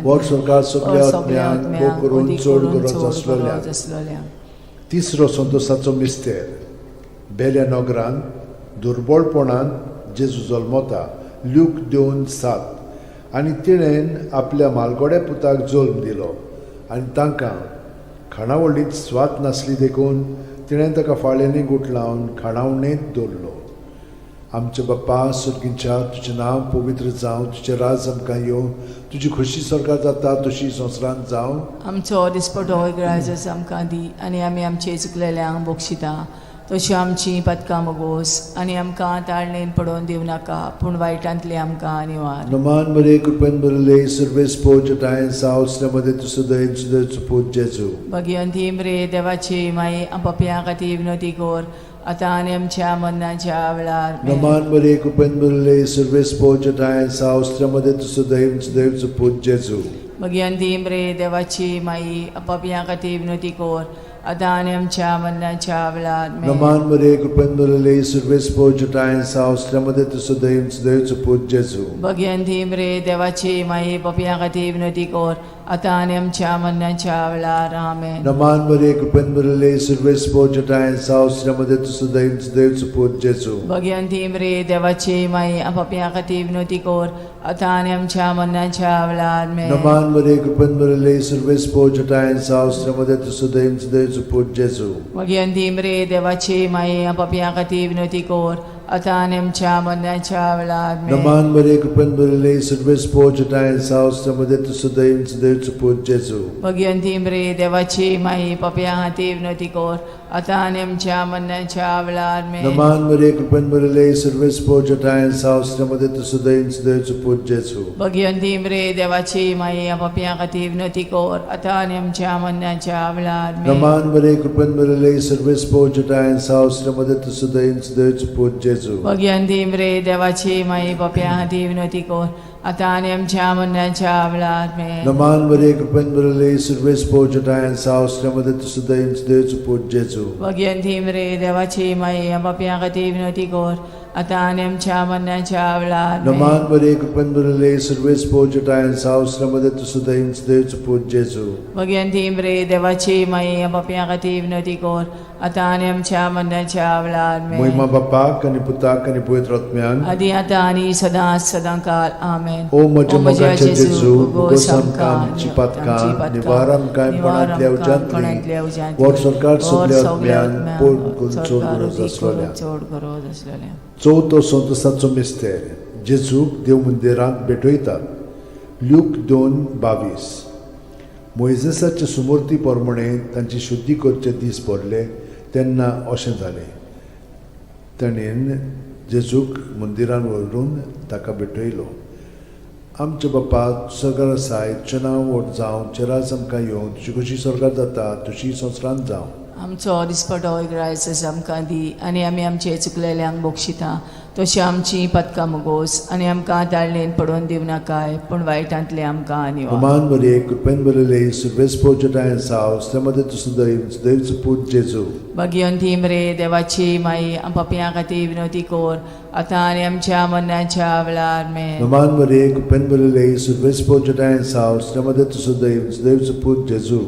वर सरकार सगल्या आत्म्यांक भोग करून चड गरज आसलेल्या. आसलेल्या. तिसरो संतोसाचो मिस्तेर. बेल्या नगरान दुर्बळपणान जेजू जल्मता. ल्यूक 2:7. आनी तिणेन आपल्या मालगोड्या पुताक जल्म दिलो आनी तांकां खाणावळींत स्वाद नासली देखून तिणें ताका फाळ्यांनी गुठलावन खाणावणेंत दवरलो. आमच्या बाप्पा सर्गींच्या, तुजें नांव पवित्र जावं, तुजें राज आमकां येवं, तुजी खोशी सरकार जाता तशी संवसारांत जावं. आमचो दिसपटो ग्राजस आमकां दी आनी आमी आमचे चुकलेल्यांक बक्षिता तशी आमची पदकां मोगोस आनी आमकां ताळणेन पडोवन दिवं नाका पूण वायटांतली आमकां निवार. नमान मरे कृपेन भरिल्ले सर्वेस्पोर ठांय सावसल्या मदें तूं सदैव सदैव पूत जेजू. भगिवंती मरे देवाची माई, पापयां खातीर विनवती कर आतां आनी आमच्या मरणाच्या वेळार. आमेन. नमान मरे कृपेन भरिल्ले सर्वेस्पोर ठांय सावसल्या मदें तूं सदैव सदैव पूत जेजू. भगिवंती मरे देवाची माई, पापयां खातीर विनवती कर आतां आनी आमच्या मरणाच्या वेळार. आमेन. नमान मरे कृपेन भरिल्ले सर्वेस्पोर ठांय सावसल्या मदें तूं सदैव सदैव पूत जेजू. भगिवंती मरे देवाची माई, पापयां खातीर विनवती कर आतां आनी आमच्या मरणाच्या वेळार. आमेन. नमान मरे कृपेन भरिल्ले सर्वेस्पोर ठांय सावसल्या मदें तूं सदैव सदैव पूत जेजू. भगिवंती मरे देवाची माई, पापयां खातीर विनवती कर आतां आनी आमच्या मरणाच्या वेळार. आमेन. नमान मरे कृपेन भरिल्ले सर्वेस्पोर ठांय सावसल्या मदें तूं सदैव सदैव पूत जेजू. भगिवंती मरे देवाची माई, पापयां खातीर विनवती कर आतां आनी आमच्या मरणाच्या वेळार. आमेन. नमान मरे कृपेन भरिल्ले सर्वेस्पोर ठांय सावसल्या मदें तूं सदैव सदैव पूत जेजू. भगिवंती मरे देवाची माई, पापयां खातीर विनवती कर आतां आनी आमच्या मरणाच्या वेळार. आमेन. नमान मरे कृपेन भरिल्ले सर्वेस्पोर ठांय सावसल्या मदें तूं सदैव सदैव पूत जेजू. भगिवंती मरे देवाची माई, पापयां खातीर विनवती कर आतां आनी आमच्या मरणाच्या वेळार. आमेन. नमान मरे कृपेन भरिल्ले सर्वेस्पोर ठांय सावसल्या मदें तूं सदैव सदैव पूत जेजू. भगिवंती मरे देवाची माई, पापयां खातीर विनवती कर आतां आनी आमच्या मरणाच्या वेळार. आमेन. नमान मरे कृपेन भरिल्ले सर्वेस्पोर ठांय सावसल्या मदें तूं सदैव सदैव पूत जेजू. भगिवंती मरे देवाची माई, पापयां खातीर विनवती कर आतां आनी आमच्या मरणाच्या वेळार. आमेन. नमान मरे कृपेन भरिल्ले सर्वेस्पोर ठांय सावसल्या मदें तूं सदैव सदैव पूत जेजू. भगिवंती मरे देवाची माई, पापयां खातीर विनवती कर आतां आनी आमच्या मरणाच्या वेळार. आमेन. मोहिमा बाप्पाक आनी पुताक आनी पवित्र आत्म्यांक. आदी आतां आनी सदां सदां काल. आमेन. ओ म्हज्या मोगाच्या जेजू, मुगोस आमकां आमची पातकां निवार आमकां कोणांतल्या उज्यांतली वर सरकार सगल्या आत्म्यांक पोट करून चड गरज आसलेल्या. चड गरज आसलेल्या. चवथो संतोसाचो मिस्तेर. जेजूक देव मंदिरांत भेटयतात. ल्यूक 2:22. मोयजेसाचे सुमूर्ती प्रमाणे तांची शुद्धी करचे दीस भरले तेन्ना अशें जालें, ताणें जेजूक मंदिरान व्हरून ताका भेटयलो. आमच्या बापा सरकार आसाय, तुजें नांव व्हड जावं, तुजें राज आमकां येवं, तुजी कशी सरकार जाता तशी संवसारांत जावं. आमचो दिसपटो ग्रायस आमकां दी आनी आमी आमचे चुकलेल्यांक बक्षिता तशी आमची पदकां मुगोस आनी आमकां ताळणेन पडोवन दिवं नाकाय पूण वायटांतले आमकां आनी रोमान मरिये, कृपेन भरिल्ले, सुरवेस पोचटायन साव, श्रीमती तुजो दैव, दैवचो पूत जेजू. भगिवंती मरे देवाची माई, आम पापयां खातीर विनवती कोर आतां आनी आमच्या मरणाच्या वेळार मे. रोमान मरिये, कृपेन भरिल्ले, सुरवेस पोचटायन साव, श्रीमती तुजो दैव, दैवचो पूत जेजू.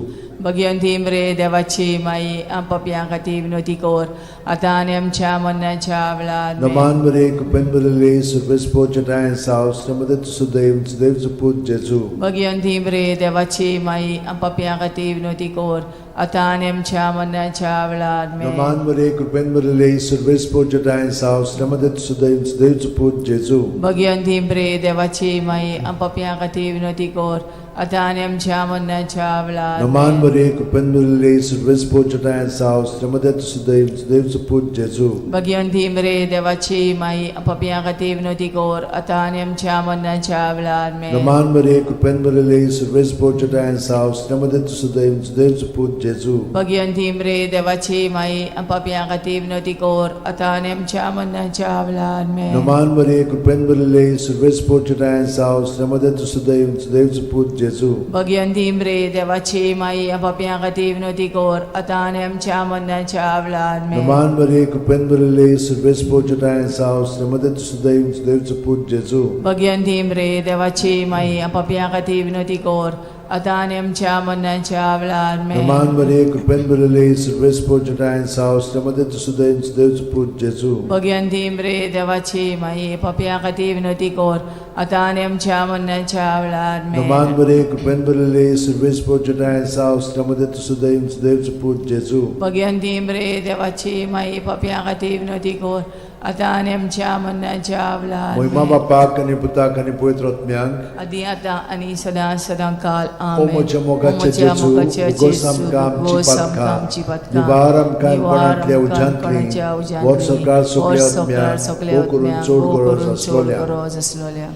भगिवंती मरे देवाची माई, आम पापयां खातीर विनवती कोर आतां आनी आमच्या मरणाच्या वेळार मे. रोमान मरिये, कृपेन भरिल्ले, सुरवेस पोचटायन साव, श्रीमती तुजो दैव, दैवचो पूत जेजू. भगिवंती मरे देवाची माई, आम पापयां खातीर विनवती कोर आतां आनी आमच्या मरणाच्या वेळार मे. रोमान मरिये, कृपेन भरिल्ले, सुरवेस पोचटायन साव, श्रीमती तुजो दैव, दैवचो पूत जेजू. भगिवंती मरे देवाची माई, आम पापयां खातीर विनवती कोर आतां आनी आमच्या मरणाच्या वेळार रोमान मे. मरिये, कृपेन भरिल्ले, सुरवेस पोचटायन साव, श्रीमती तुजो दैव, दैवचो पूत जेजू. भगिवंती मरे देवाची माई, आम पापयां खातीर विनवती कोर आतां आनी आमच्या मरणाच्या वेळार मे. रोमान मरिये, कृपेन भरिल्ले, सुरवेस पोचटायन साव, श्रीमती तुजो दैव, दैवचो पूत जेजू. भगिवंती मरे देवाची माई, आम पापयां खातीर विनवती कोर आतां आनी आमच्या मरणाच्या वेळार मे. रोमान मरिये, कृपेन भरिल्ले, सुरवेस पोचटायन साव, श्रीमती तुजो दैव, दैवचो पूत जेजू. भगिवंती मरे देवाची माई, आम पापयां खातीर विनवती कोर आतां आनी आमच्या मरणाच्या वेळार मे. रोमान मरिये, कृपेन भरिल्ले, सुरवेस पोचटायन साव, श्रीमती तुजो दैव, दैवचो पूत जेजू. भगिवंती मरे देवाची माई, आम पापयां खातीर विनवती कोर आतां आनी आमच्या मरणाच्या वेळार मे. रोमान मरिये, कृपेन भरिल्ले, सुरवेस पोचटायन साव, श्रीमती तुजो दैव, दैवचो पूत जेजू. भगिवंती मरे देवाची माई, पापयां खातीर विनवती कोर आतां आनी आमच्या मरणाच्या वेळार मे. रोमान मरिये, कृपेन भरिल्ले, सुरवेस पोचटायन साव, श्रीमती तुजो दैव, दैवचो पूत जेजू. भगिवंती मरे देवाची माई, पापयां खातीर विनवती कोर आतां आनी आमच्या मरणाच्या वेळार महिमा मे. बापाक आनी पुताक आनी पवित्र आत्म्याक, आदी आतां आनी सदां सदां काल. ओ आमेन. म्हज्या मोगाचे ओ म्हज्या जेजू, मोगाचे उगोस जेजू, आमकां आमची उगोस आमकां पातकां, आमची पातकां, निवार आमकां निवार कोणांतल्या आमकां उज्यांतली, कोणाच्या उज्यांतली, व्हर सरकार सगल्या व्हर सरकार आत्म्यांक, सगल्या भोव करून आत्म्यांक, चड भोव गरज करून चड आसलोल्या. गरज आसलोल्या.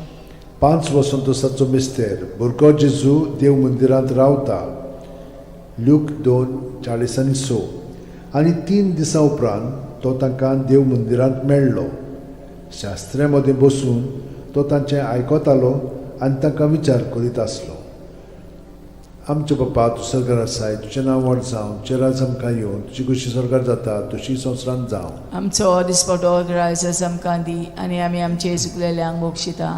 5 वसंतोसाचो मिस्तेर भुरगो जेजू देव मंदिरांत रावता. ल्यूक 2:46. आनी 3 दिसां उपरांत तो तांकां देव मंदिरांत मेळ्ळो. शास्त्र्या मदें बसून तो तांचें आयकतालो आनी तांकां विचार करीत आसलो. आमच्या बापा, तूं सरकार आसाय, तुजें नांव व्हड जावं, तुजें राज आमकां येवं, तुजी कशी सरकार जाता तशी संवसारांत जावं. आमचो दिसपटो ग्रायस आमकां दी आनी आमी आमचे चुकलेल्यांक बक्षिता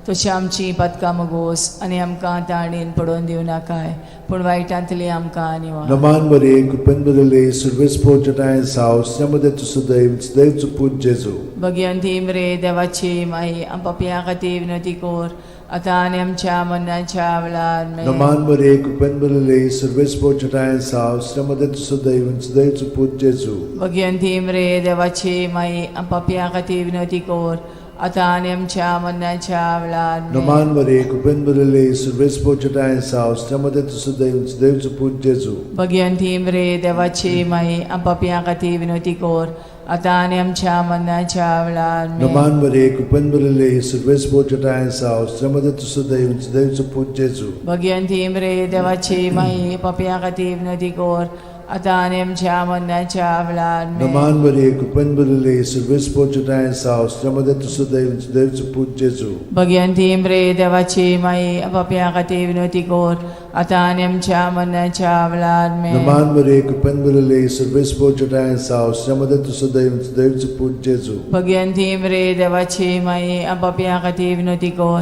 तशी आमची पातकां मगोस आनी आमकां ताणेन पडोवन दिवं नाकाय पूण वायटांतली आमकां निवार. नमान बरे, कृपेन बरले, सुरवेस पोचटायन साव, श्रीमती तुजो दैव, दैवचो पूत जेजू. भगिवंती मरे देवाची माई, आम पापयां खातीर विनवती कोर आतां आनी आमच्या मरणाच्या वेळार मे. नमान बरे, कृपेन बरले, सुरवेस पोचटायन साव, श्रीमती तुजो दैव, दैवचो पूत जेजू. भगिवंती मरे देवाची माई, आम पापयां खातीर विनवती कोर आतां आनी आमच्या मरणाच्या वेळार मे. नमान बरे, कृपेन बरले, सुरवेस पोचटायन साव, श्रीमती तुजो दैव, दैवचो पूत जेजू. भगिवंती मरे देवाची माई, आम पापयां खातीर विनवती कोर आतां आनी आमच्या मरणाच्या वेळार मे. नमान बरे, कृपेन बरले, सुरवेस पोचटायन साव, श्रीमती तुजो दैव, दैवचो पूत जेजू. भगिवंती मरे देवाची माई, पापयां खातीर विनवती कोर आतां आनी आमच्या मरणाच्या वेळार मे. नमान बरे, कृपेन बरले, सुरवेस पोचटायन साव, श्रीमती तुजो दैव, दैवचो पूत जेजू. भगिवंती मरे देवाची माई, पापयां खातीर विनवती कोर आतां आनी आमच्या मरणाच्या वेळार मे. नमान बरे, कृपेन बरले, सुरवेस पोचटायन साव, श्रीमती तुजो दैव, दैवचो पूत जेजू. भगिवंती मरे देवाची माई, पापयां खातीर विनवती कोर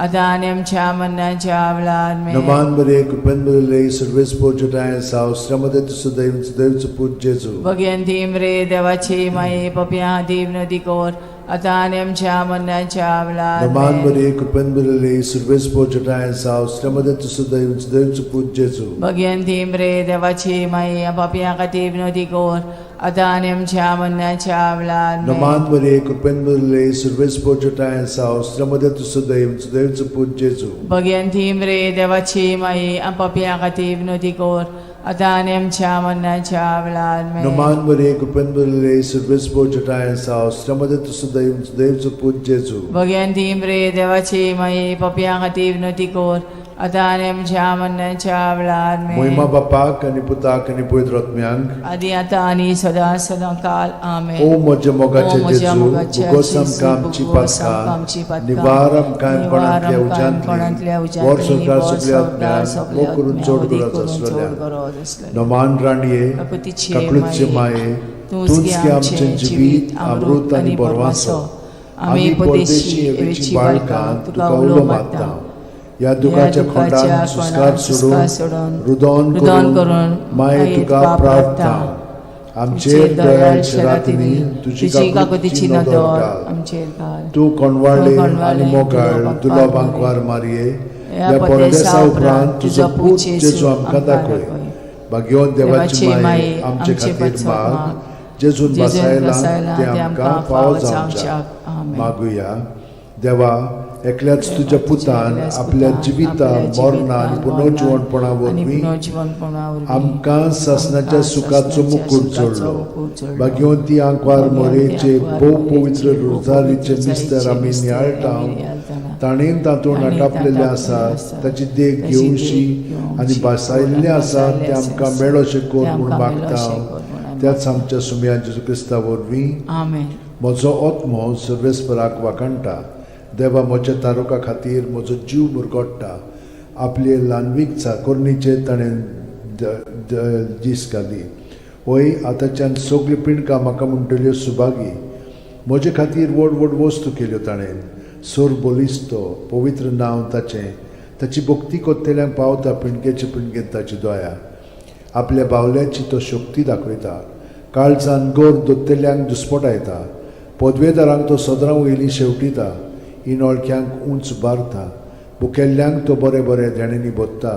आतां आनी आमच्या मरणाच्या वेळार मे. नमान बरे, कृपेन बरले, सुरवेस पोचटायन साव, श्रीमती तुजो दैव, दैवचो पूत जेजू. भगिवंती मरे देवाची माई, पापयां खातीर विनवती कोर आतां आनी आमच्या मरणाच्या वेळार नमान आमेन. बरे कृपेन बरले सुर्वेस पोचटाय साव श्रमदे तुसो दैव दैवचो पूत जेजू. भगयंती मरे देवाची माई पापया खातीर विनोदी कर आतां आनी आमच्या मरणाच्या वेळार आमेन. नमान बरे कृपेन बरले सुर्वेस पोचटाय साव श्रमदे तुसो दैव दैवचो पूत जेजू. भगयंती मरे देवाची माई पापया खातीर विनोदी कर आतां आनी आमच्या मरणाच्या वेळार आमेन. नमान बरे कृपेन बरले सुर्वेस पोचटाय साव श्रमदे तुसो दैव दैवचो पूत जेजू. भगयंती मरे देवाची माई पापया खातीर विनोदी कर आतां आनी आमच्या मरणाच्या वेळार आमेन. मोहिमा बापाक आनी पुताक आनी पवित्र आत्म्यांक आदी आतां आनी सदां सदां काल आमेन. ओ म्हज्या मोगाचे ओ म्हज्या जेजू मोगाच्या भुगोस जेजू, आमकां आमची भुगोस आमकां आमची पातकां पातकां, निवार आमकां निवार कोणांतल्या आमकां कोणांतल्या उज्यांतली वर उज्यांतली, संवसार वर सगल्या संवसार आत्म्यान सगल्या मोग करून आत्म्या, चड उदीक गरज करून चड आसलेल्या गरज आसलेल्या. नमान राणये काकुतीचे काकळूतचे माये तूंच गे आमचें जिवीत अमृत आनी बरवासो. आमी परदेशी एवेची बाळकां तुका उलो मारता. ह्या दुखाच्या खोंडान सुस्कार सोडून सोडून रुदोन रुदन करून करून माये तुका प्रार्थना आमचेर दयाळ शरातींनी तुजी तुजी काकुतीची काकुतीची नदर नदर घाल. आमचेर घाल. तूं कोणवाळे तूं कोणवाळे आनी मोगाळ तुलो दुलो बांकवार बांकवार मारये ह्या ह्या परदेसा परदेसा उपरांत उपरांत तुजो तुजो पूत पूत जेजू जेजू आमकां आमकां दाखय. दाखय. भाग्यवंत देवाची देवाची माये माये आमचे आमचे खातीर पासत माग माग. जेजून जेजून बसायला बसायला ते आमकां फावो जावच्याक. आमेन. मागुया. देवा एकल्याच तुज्या पुतान एकल्याच आपल्या पुतान जिविता आपल्या मरणा आनी जिवितान, पुनर्जिवणपणा मरणान आनी वरवीं पुनर्जिवणपणा वरवीं आमकां सासणाच्या आमकां सुखाचो सासणाच्या मुकूट सुखाचो जोडलो. मुकूट जोडलो. भाग्यवंती आंकवार भाग्यवंती मोरेचे आंकवार भोव मोरेचे पवित्र भोव रोजारीचे पवित्र मिस्तर रोजारीचे आमी मिस्तर नियाळटा आमी नियाळटाना. ताणें तातूंत ताणें आटापलेलें तातूंत आसा आसा. ताची देख ताची देख घेवशी घेवची आनी भासायल्लें आसा आनी तें आमकां भासायल्लें मेळोशें कर तें म्हूण आमकां मागता मेळोशें कर म्हूण आमी त्याच आमच्या सुमया जेजू क्रिस्ता वरवीं. आमेन. म्हजो आत्मो सर्वेस्पराक वाखाणटा. देवा म्हज्या तारुका खातीर म्हजो जीव मुरगोडटा. आपले ल्हानवीक चाकोरणीचेर ताणें दीस घाली. वय आतांच्यान सगळीं पिंडकां म्हाका म्हणटल्यो सुभागी. म्हजे खातीर व्हड व्हड वस्तू केल्यो ताणें. सोर बलिस्तो पवित्र नांव ताचें. ताची भक्ती कोत्तेल्यांक पावता पिंडकेचे पिंडकेन ताची दया. आपल्या बावल्याची तो शक्ती दाखयता. काळजान गोर दोत्तेल्यांक दुस्पटायता. पदवेदारांक तो सदरां वयली शेवटिता. इनोळख्यांक उंच बारता. भुकेल्ल्यांक तो बरें बरें देण्यांनी भोत्ता.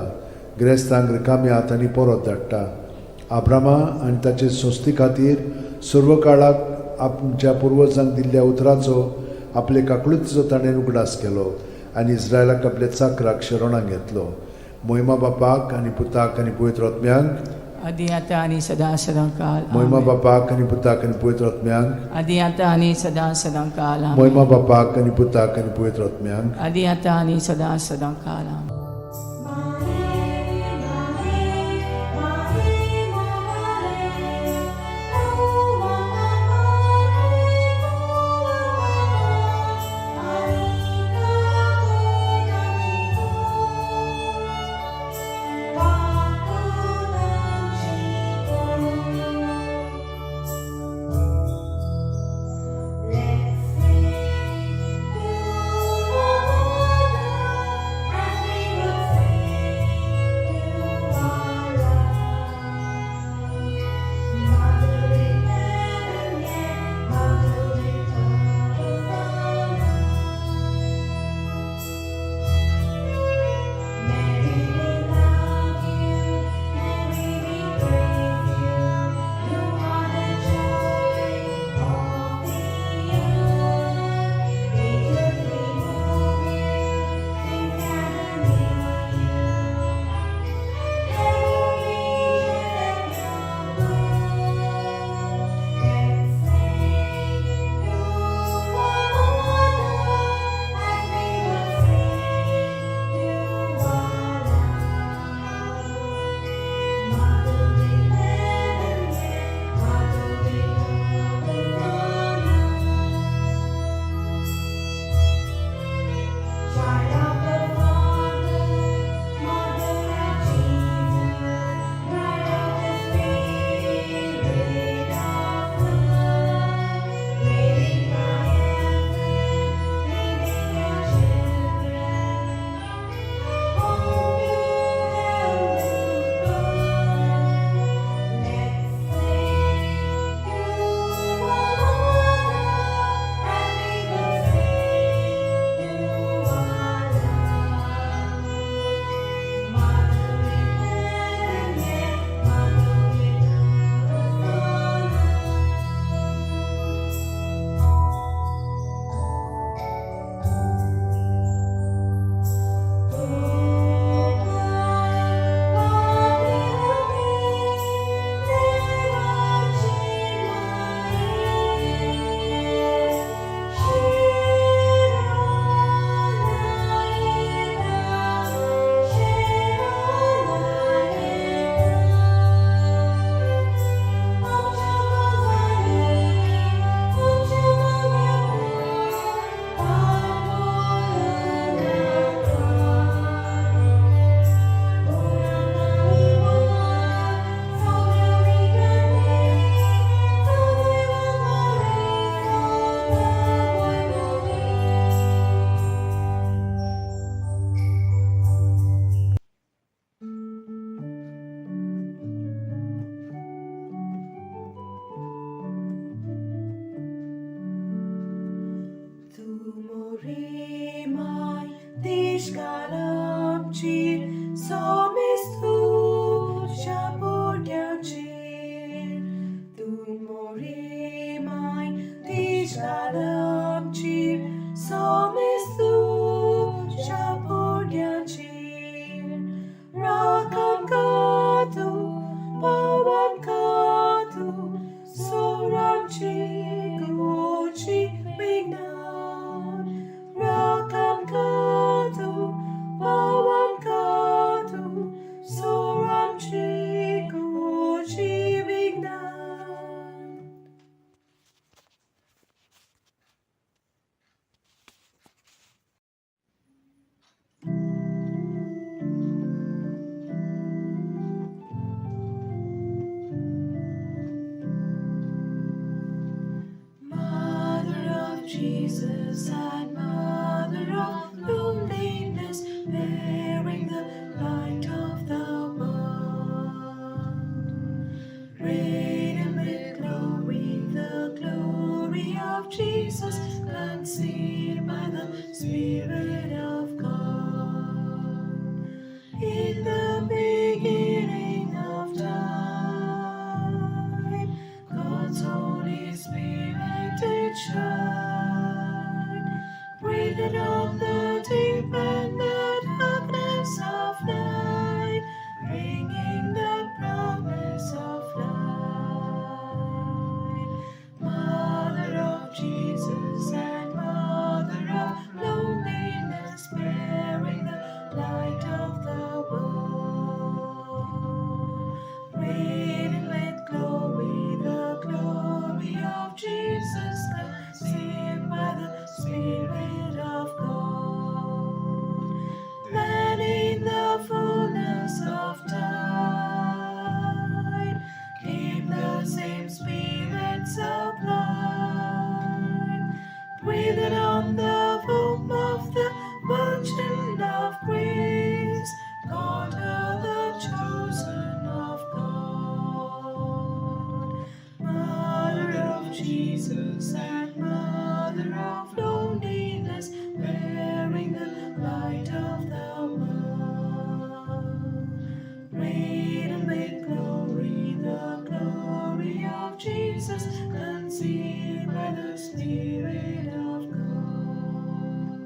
ग्रेस्तांक रिकाम्या हातांनी परत धाडटा. आब्रामा आनी ताचे संस्थे खातीर सर्व काळाक आमच्या पुर्वजांक दिल्ल्या उतराचो आपले काकळुतीचो ताणें उगडास केलो आनी इस्रायलाक आपल्या चाकराक शरणाक घेतलो. मोहिमा बापाक आनी पुताक आनी पवित्र आत्म्यांक. आदी आतां आनी सदां सदां काल. मोहिमा आमेन. बापाक आनी पुताक आनी पवित्र आत्म्यांक. आदी आतां आनी सदां सदां काल. आमेन. मोहिमा बापाक आनी पुताक आनी पवित्र आत्म्यांक. आदी आतां आनी सदां सदां काल. आमेन. Let's sing to the Lord as we Jesus and Mother of loneliness, bearing the light of the world. Radiant with glory, the glory of Jesus, conceived by the Spirit of God. In the beginning of time, God's Holy Spirit did shine, breathed on the deep and the darkness of night, bringing the promise of light. Mother of Jesus and Mother of loneliness, bearing the light of the world. Radiant with glory, the glory of Jesus, conceived by the Spirit of God. Then in the fullness of time came the same Spirit sublime, breathed on the womb of the Virgin of Grace, called her the chosen of God. Mother of Jesus and Mother of loneliness, bearing the light of the world. Radiant with glory, the glory of Jesus, conceived by the Spirit of God.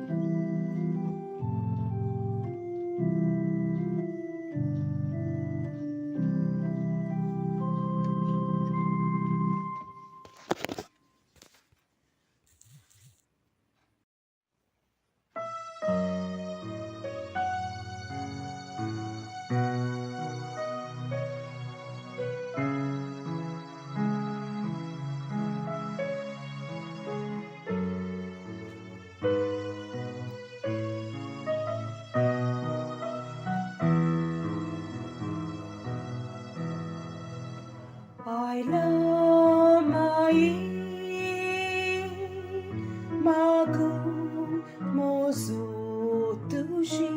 I love my magu mozu tushi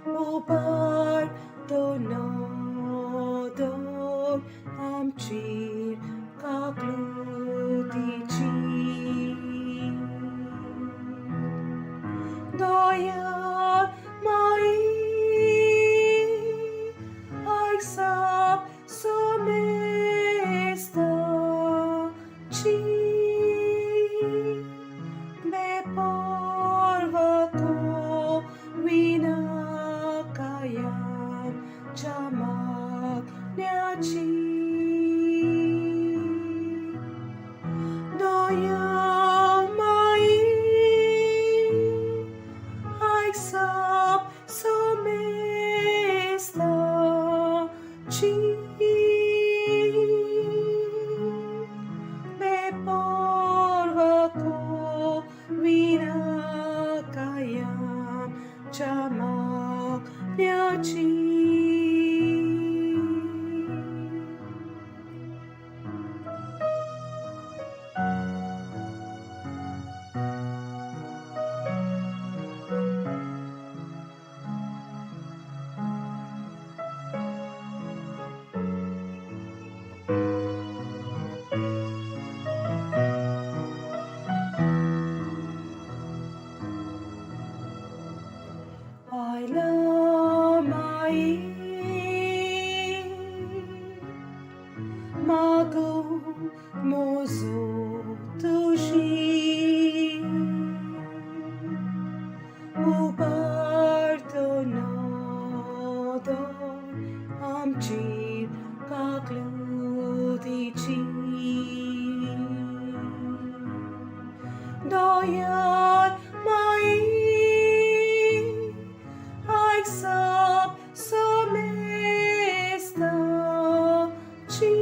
upar to no dor amchir kaklutichi Doyal mai Aisap somesta chi me porva ko vinakayan chamak nyachi Doyal mai Aisap somesta chi me porva ko vinakayam chamak nyachi. I love my mago mozo tushi uparto nodor amchir kakludichi Doyat mai Aisap somesta chi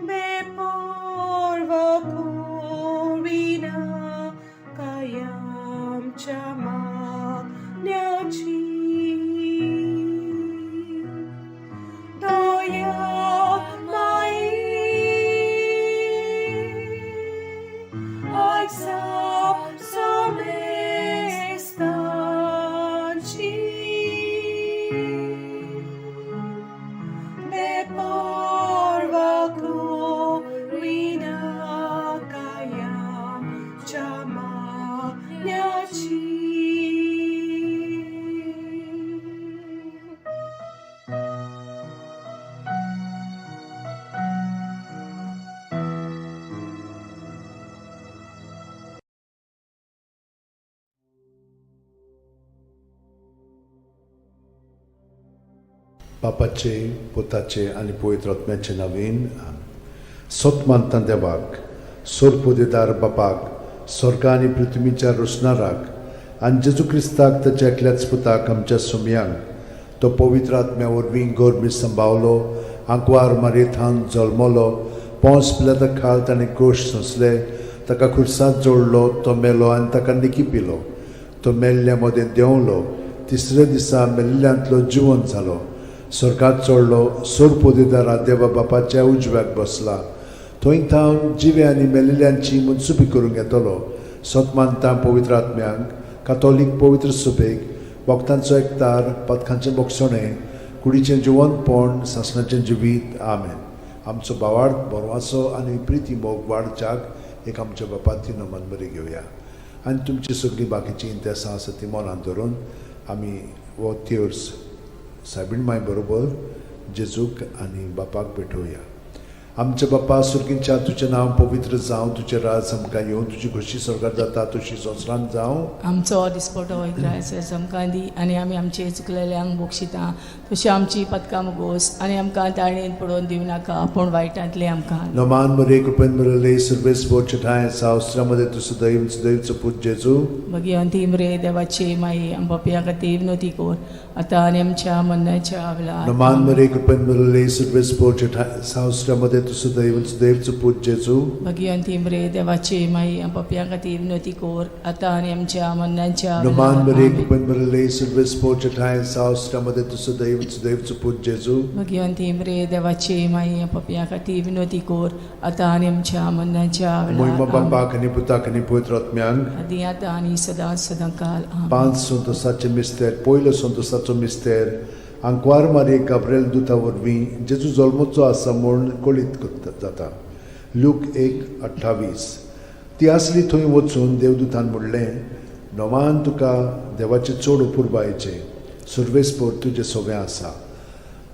me porva korina kayam chamak nyachi. बापाचे, पुताचे आनी पवित्र आत्म्याचे नवीन. सत मानता देवाक, सोरपोदेदार बापाक, स्वर्गा आनी पृथ्वीच्या रोसणाराक, आनी जेजू क्रिस्ताक ताच्या एकल्याच पुताक, आमच्या सुमयांक, तो पवित्र आत्म्या वरवीं गोरमी संभावलो, आंकवार मारयेथान जल्मलो, पोंस पिलाता खाल ताणें कोश सोंसले, ताका खुर्सांत जोडलो, तो मेलो आनी ताका निकी पिलो, तो मेल्ल्या मदें देंवलो, तिसऱ्या दिसा मेल्ल्यांतलो जिवन जालो, स्वर्गात चडलो, सोरपोदेदारा देवा बापाच्या उजव्याक बसला, थंय थावन जिवे आनी मेल्ल्यांची मनसुबी करूंक येतलो. सत मानता पवित्र आत्म्यांक, कातोलीक पवित्र सुबेक, भक्तांचो एकतार, पदकांचें बोगसणें, कुडीचें जिवनपण, सासणाचें जिवीत. आमेन. आमचो भावार्थ, बरवासो आनी प्रिती मोग वाडच्याक एक आमच्या बापाती नमन बरी घेवया आनी तुमची सगळीं बाकीचीं इंतेसां आसा ती मनांत धरून आमी हो तेर्स सायबीण माय बरोबर जेजूक आनी बापाक भेटोवया. आमच्या बापा सुर्गींच्या, तुजें नांव पवित्र जावं, तुजें राज आमकां येवं, तुजी खोशी स्वर्गात जाता तशी संवसारांत जावं. आमचो दिसपटो इग्रायस आमकां दी आनी आमी आमचे चुकलेल्यांक बक्षिता तशी आमची पदकां मुगोस आनी आमकां ताळणेन पडोवन दिवं नाका, पूण वायटांतलें आमकां. नमान मरे, कृपेन मरले, सर्वेस बोचठाय सावस्त्रामध्ये तूं सदैव सदैवचो पूत जेजू. भगिवंती मरे देवाची माई, आम पापयां खातीर विनवती कर, आतां आनी आमच्या मरणाच्या वेळार. नमान मरे, कृपेन मरले, सर्वेस बोचठाय सावस्त्रामध्ये तूं सदैव सदैवचो पूत जेजू. भगिवंती मरे देवाची माई, आम पापयां खातीर विनवती कर, आतां आनी आमच्या मरणाच्या नमान वेळार. मरे, आमेन. कृपेन मरले, सर्वेस बोचठाय सावस्त्रामध्ये तूं सदैव सदैवचो पूत जेजू. भगिवंती मरे देवाची माई, आम पापयां खातीर विनवती कर, आतां आनी आमच्या मरणाच्या मोहिमा वेळार. आमेन. बापाक आनी पुताक आनी पवित्र आत्म्यांक. आदी आतां आनी सदां सदां काल. आमेन. पांच संतोसाचे मिस्तेर. पयलो संतोसाचो मिस्तेर. आंकवार मारये गाब्रेल दुता वरवीं जेजू जल्मचो आसा म्हूण कळीत करता जाता. लूक 1:28. ती आसली थंय वचून देवदूतान म्हणलें, नवान तुका देवाचें चड अपुरबायेचें, सुर्वेसपोर तुजें सोवें आसा.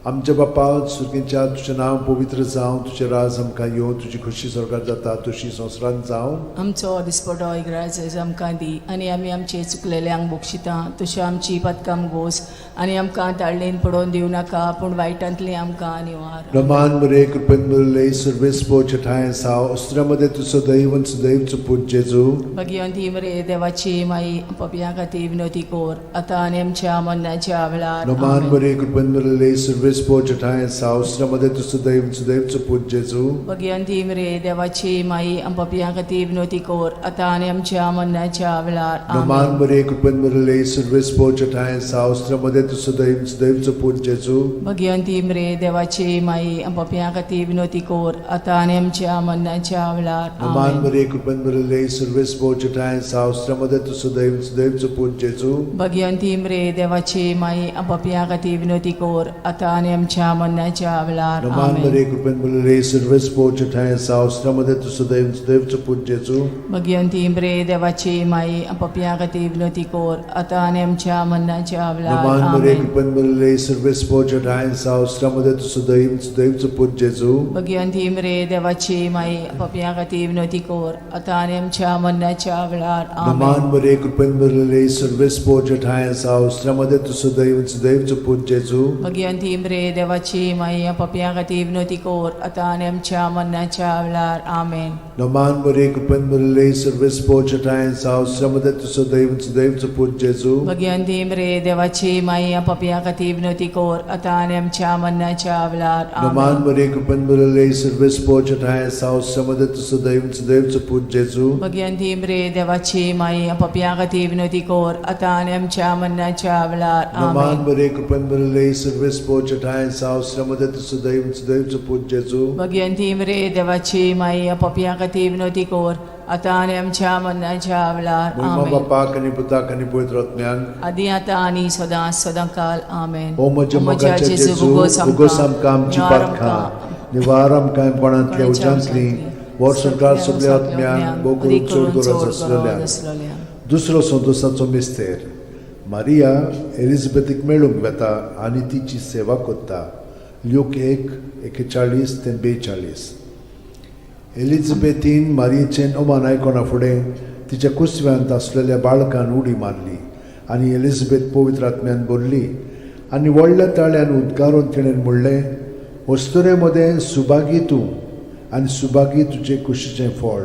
आमच्या बापा सुर्गेच्या, तुजें नांव पवित्र जावं, तुजें राज आमकां येवं, तुजी खोशी स्वर्गात जाता तशी संवसारांत जावं. आमचो दिसपटो इग्राज आमकां दी आनी आमी आमचे चुकलेल्यांक बक्षिता तशी आमची पदकां गोस आनी आमकां ताळणेन पडोवन दिवं नाका, पूण वायटांतली आमकां निवार. रमान मरे, कृपेन मरले, सर्वेस ठांय साव अस्त्रामध्ये तूं सदैव सदैवचो पूत जेजू. भगिवंती मरे देवाची माई, पापयां खातीर विनवती कर, आतां आनी आमच्या मरणाच्या वेळार. रमान आमेन. मरे, कृपेन मरले, सर्वेस ठांय साव अस्त्रामध्ये तूं सदैव सदैवचो पूत जेजू. भगिवंती मरे देवाची माई, पापयां खातीर विनवती कर, आतां आनी आमच्या मरणाच्या वेळार. रमान आमेन. मरे, कृपेन मरले, सर्वेस ठांय साव अस्त्रामध्ये तूं सदैव सदैवचो पूत जेजू. भगिवंती मरे देवाची माई, पापयां खातीर विनवती कर, आतां आनी आमच्या मरणाच्या वेळार. रमान आमेन. मरे, कृपेन मरले, सर्वेस ठांय साव अस्त्रामध्ये तूं सदैव सदैवचो पूत जेजू. भगिवंती मरे देवाची माई, पापयां खातीर विनवती कर, आतां आनी आमच्या मरणाच्या वेळार. रमान आमेन. मरे, कृपेन मरले, सर्वेस ठांय साव अस्त्रामध्ये तूं सदैव सदैवचो पूत जेजू. भगिवंती मरे देवाची माई, पापयां खातीर विनवती कर, आतां आनी आमच्या मरणाच्या वेळार. नमान मरे, आमेन. कृपेन मरले, सर्वेस ठांय साव अस्त्रामध्ये तूं सदैव सदैवचो पूत जेजू. भगिवंती मरे देवाची माई, पापयां खातीर विनवती कर, आतां आनी आमच्या मरणाच्या वेळार. नमान आमेन. मरे, कृपेन मरले, सर्वेस ठांय साव अस्त्रामध्ये तूं सदैव सदैवचो पूत जेजू. भगिवंती मरे देवाची माई, पापयां खातीर विनवती कर, आतां आनी आमच्या मरणाच्या वेळार. आमेन. नमान मरे, कृपेन मरले, सर्वेस ठांय साव अस्त्रामध्ये तूं सदैव सदैवचो पूत जेजू. भगिवंती मरे देवाची माई, पापयां खातीर विनवती कर, आतां आनी आमच्या मरणाच्या वेळार. नमान आमेन. मरे, कृपेन मरले, सर्वेस ठांय साव अस्त्रामध्ये तूं सदैव सदैवचो पूत जेजू. भगिवंती मरे देवाची माई, पापयां खातीर विनवती कर, आतां आनी आमच्या मरणाच्या वेळार. नमान आमेन. मरे, कृपेन मरले, सर्वेस ठांय साव अस्त्रामध्ये तूं सदैव सदैवचो पूत जेजू. भगिवंती मरे देवाची माई, पापयां खातीर विनवती कर, आतां आनी आमच्या मरणाच्या वेळार. मोहिमा आमेन. बापाक आनी पुताक आनी पवित्र आत्म्याक. आदी आतां आनी सदां सदां काल. आमेन. ओ म्हज्या मोगाच्या जेजू, उगोस आमकां आमची पातकां, निवार आमकां कोणांतल्या उज्यांतली, वर सरकार सगल्या आत्म्यांक, भोव करून चड गरज आसलेल्या. दुसरो संतोसाचो मिस्तेर. मारिया एलिझाबेथीक मेळूंक वेता आनी तिची सेवा करता. ल्यूक 1:41 ते 42. एलिझाबेथीन मारियेचें अमान आयकना फुडें तिच्या कुसव्यांत आसलेल्या बाळकान उडी मारली आनी एलिझाबेथ पवित्र आत्म्यान भरली. आनी व्हडल्या ताळ्यान उद्गारून तिणें म्हणलें, अस्तुरे मदें सुभागी तूं आनी सुभागी तुजे कुशीचें फळ.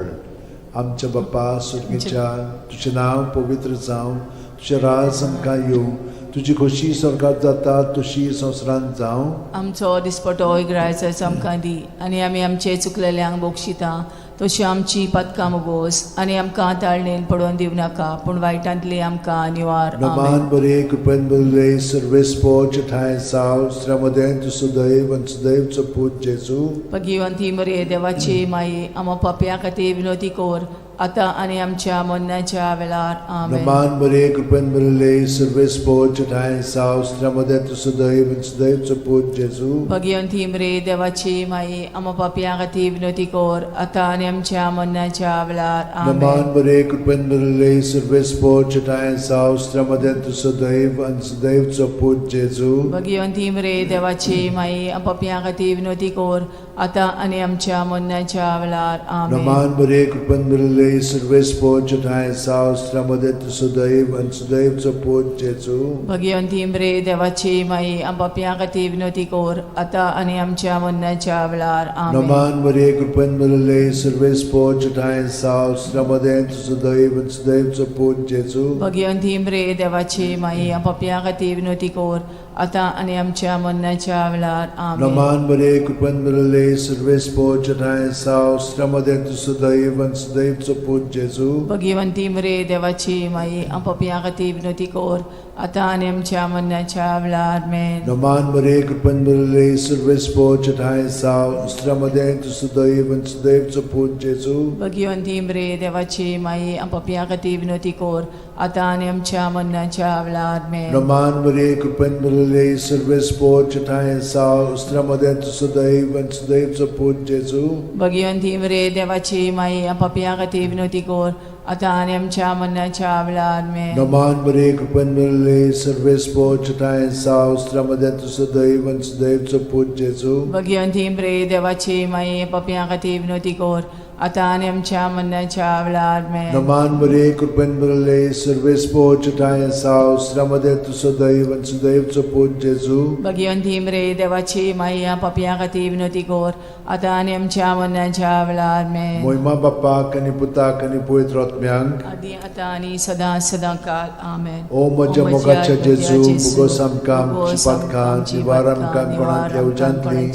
आमच्या बापा सुर्गीच्या, तुजें नांव पवित्र जावं, तुजें राज आमकां येवं, तुजी खोशी स्वर्गात जाता तशी संवसारांत जावं. आमचो दिसपटो इग्रायचो आमकां दी आनी आमी आमचे चुकलेल्यांक बक्षिता तशी आमची पातकां मुगोस आनी आमकां ताळणेन पडोवन दिवं नाका पूण वायटांतली आमकां निवार. आमेन. नमान बरे कृपेन बरले सर्वेस्पोच ठांय साव श्रमदें तूं सुदैव आनी सुदैवचो पूत जेजू. भगिवंती मरे देवाची माई, आमा पापया खातीर विनोती कर आतां आनी आमच्या मरणाच्या वेळार. आमेन. नमान बरे कृपेन बरले सर्वेस्पोच ठांय साव श्रमदें तूं सुदैव आनी सुदैवचो पूत जेजू. भगिवंती मरे देवाची माई, आमा पापया खातीर विनोती कर आतां आनी आमच्या मरणाच्या वेळार. आमेन. नमान बरे कृपेन बरले सर्वेस्पोच ठांय साव श्रमदें तूं सुदैव आनी सुदैवचो पूत जेजू. भगिवंती मरे देवाची माई, पापया खातीर विनोती कर आतां आनी आमच्या मरणाच्या वेळार. आमेन. नमान बरे कृपेन बरले सर्वेस्पोच ठांय साव श्रमदें तूं सुदैव आनी सुदैवचो पूत जेजू. भगिवंती मरे देवाची माई, पापया खातीर विनोती कर आतां आनी आमच्या मरणाच्या वेळार. आमेन. नमान बरे कृपेन बरले सर्वेस्पोच ठांय साव श्रमदें तूं सुदैव आनी सुदैवचो पूत जेजू. भगिवंती मरे देवाची माई, पापया खातीर विनोती कर आतां आनी आमच्या मरणाच्या वेळार. आमेन. नमान बरे कृपेन बरले सर्वेस्पोच ठांय साव श्रमदें तूं सुदैव आनी सुदैवचो पूत जेजू. भगिवंती मरे देवाची माई, पापया खातीर विनोती कर आतां आनी आमच्या मरणाच्या वेळार. आमेन. नमान बरे कृपेन बरले सर्वेस्पोच ठांय साव श्रमदें तूं सुदैव आनी सुदैवचो पूत जेजू. भगिवंती मरे देवाची माई, पापया खातीर विनोती कर आतां आनी आमच्या मरणाच्या वेळार. आमेन. नमान बरे कृपेन बरले सर्वेस्पोच ठांय साव श्रमदें तूं सुदैव आनी सुदैवचो पूत जेजू. भगिवंती मरे देवाची माई, पापया खातीर विनोती कर आतां आनी आमच्या मरणाच्या वेळार. आमेन. नमान बरे कृपेन बरले सर्वेस्पोच ठांय साव श्रमदें तूं सुदैव आनी सुदैवचो पूत जेजू. भगिवंती मरे देवाची माई, पापया खातीर विनोती कर आतां आनी आमच्या मरणाच्या वेळार. आमेन. नमान बरे कृपेन बरले सर्वेस्पोच ठांय साव श्रमदें तूं सुदैव आनी सुदैवचो पूत जेजू. भगिवंती मरे देवाची माई, पापया खातीर विनोती कर आतां आनी आमच्या मरणाच्या वेळार. आमेन. मोहिमा बाप्पाक आनी पुताक आनी पवित्र आत्म्यांक, आदी आतां आनी सदां सदां काल. आमेन. ओ म्हज्या मोगाच्या जेजू, मुगोस आमकां आमची पातकां निवार आमकां कोणांतल्या उज्यांतली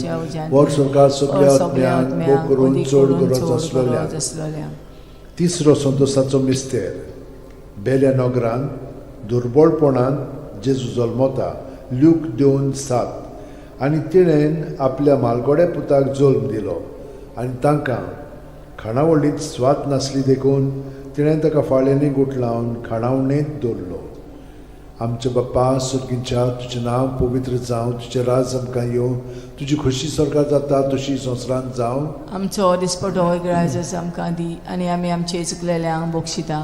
वर स्वर्गात सगल्या आत्म्यांक भोग करून चड गरज आसलेल्या. आसलेल्या. तिसरो संतोसाचो मिस्तेर. बेल्या नगरांत दुर्बळपणान जेजू जल्मता. ल्यूक 2:7. आनी तिणेन आपल्या मालगोड्या पुताक जल्म दिलो आनी तांकां खाणावळींत स्वाद नासली देखून तिणें ताका फाळ्यांनी गुठलावन खाणावणेंत दवरलो. आमच्या बाप्पा सुर्गींच्या, तुजें नांव पवित्र जावं, तुजें राज आमकां येवं, तुजी खोशी स्वर्गात जाता तशी संवसारांत जावं. आमचो दिसपटो इग्रायजस आमकां दी आनी आमी आमचे चुकलेल्यांक बक्षिता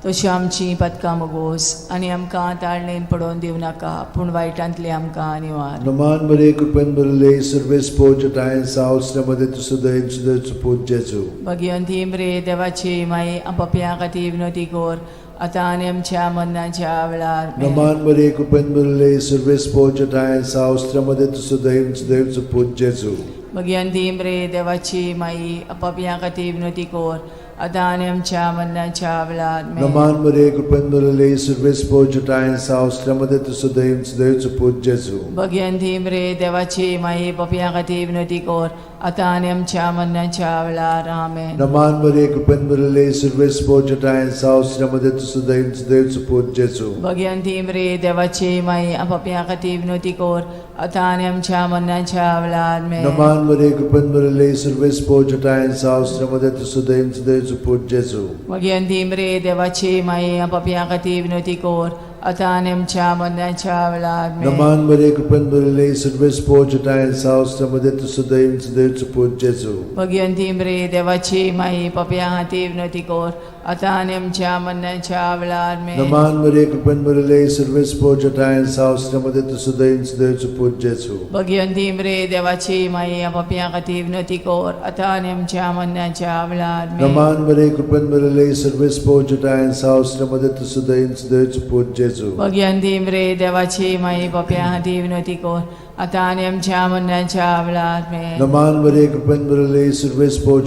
तशी आमची पातकां मुगोस आनी आमकां ताळणेन पडोवन दिवं नाका पूण वायटांतली आमकां निवार. नमान बरे कृपेन बरले सर्वेस्पोज ठांय साव मदें तूं सुदैव सुदैवचो पूत जेजू. भगिवंती मरे देवाची माई, पापयां खातीर विनोती कर आतां आनी आमच्या मरणाच्या वेळार. आमेन. नमान बरे कृपेन बरले सर्वेस्पोज ठांय साव मदें तूं सुदैव सुदैवचो पूत जेजू. भगिवंती मरे देवाची माई, पापयां खातीर विनोती कर आतां आनी आमच्या मरणाच्या वेळार. आमेन. नमान बरे कृपेन बरले सर्वेस्पोज ठांय साव मदें तूं सुदैव सुदैवचो पूत जेजू. भगिवंती मरे देवाची माई, पापयां खातीर विनोती कर आतां आनी आमच्या मरणाच्या वेळार. आमेन. नमान बरे कृपेन बरले सर्वेस्पोज ठांय साव मदें तूं सुदैव सुदैवचो पूत जेजू. भगिवंती मरे देवाची माई, पापयां खातीर विनोती कर आतां आनी आमच्या मरणाच्या वेळार. आमेन. नमान बरे कृपेन बरले सर्वेस्पोज ठांय साव मदें तूं सुदैव सुदैवचो पूत जेजू. भगिवंती मरे देवाची माई, पापयां खातीर विनोती कर आतां आनी आमच्या मरणाच्या वेळार. आमेन. नमान बरे कृपेन बरले सर्वेस्पोज ठांय साव मदें तूं सुदैव सुदैवचो पूत जेजू. भगिवंती मरे देवाची माई, पापयां खातीर विनोती कर आतां आनी आमच्या मरणाच्या वेळार आमेन. नमान मरिये, कृपेन भरिल्ले, सर्वेस पोर सावसऱ्यामध्ये तूं सदैव सदैवचो पूत जेजू. भगिवंती मरे देवाची माई, पापयां खातीर विनवती कर, आतां आनी आमच्या मरणाच्या वेळार आमेन. नमान मरिये, कृपेन भरिल्ले, सर्वेस पोर सावसऱ्यामध्ये तूं सदैव सदैवचो पूत जेजू. भगिवंती मरे देवाची माई, पापयां खातीर विनवती कर, आतां आनी आमच्या मरणाच्या वेळार आमेन. नमान मरिये, कृपेन भरिल्ले, सर्वेस पोर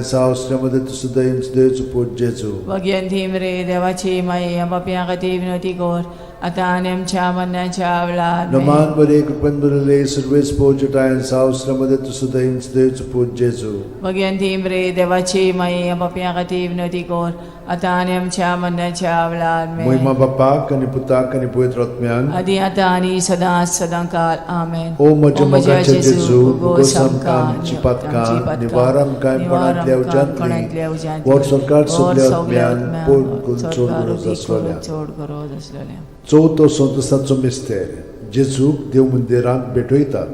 सावसऱ्यामध्ये तूं सदैव सदैवचो पूत जेजू. भगिवंती मरे देवाची माई, पापयां खातीर विनवती कर, आतां आनी आमच्या मरणाच्या वेळार आमेन. नमान मरिये, कृपेन भरिल्ले, सर्वेस पोर सावसऱ्यामध्ये तूं सदैव सदैवचो पूत जेजू. भगिवंती मरे देवाची माई, पापयां खातीर विनवती कर, आतां आनी आमच्या मरणाच्या वेळार आमेन. मोहिमा बापाक आनी पुताक आनी पवित्र आत्म्याक. आदी आतां आनी सदां सदां काल आमेन. ओ म्हज्या मोगाचे जेजू, भोगोस आमकां आमची पातकां, निवार आमकां कोणांतल्या उज्यांतली, व्हड सरकार सगल्या आत्म्यान पोट करून चड गरज आसलेल्या. चड गरज आसलेल्या. चवथो संतोसाचो मिस्तेर, जेजूक देव मंदिरांत भेटयतात.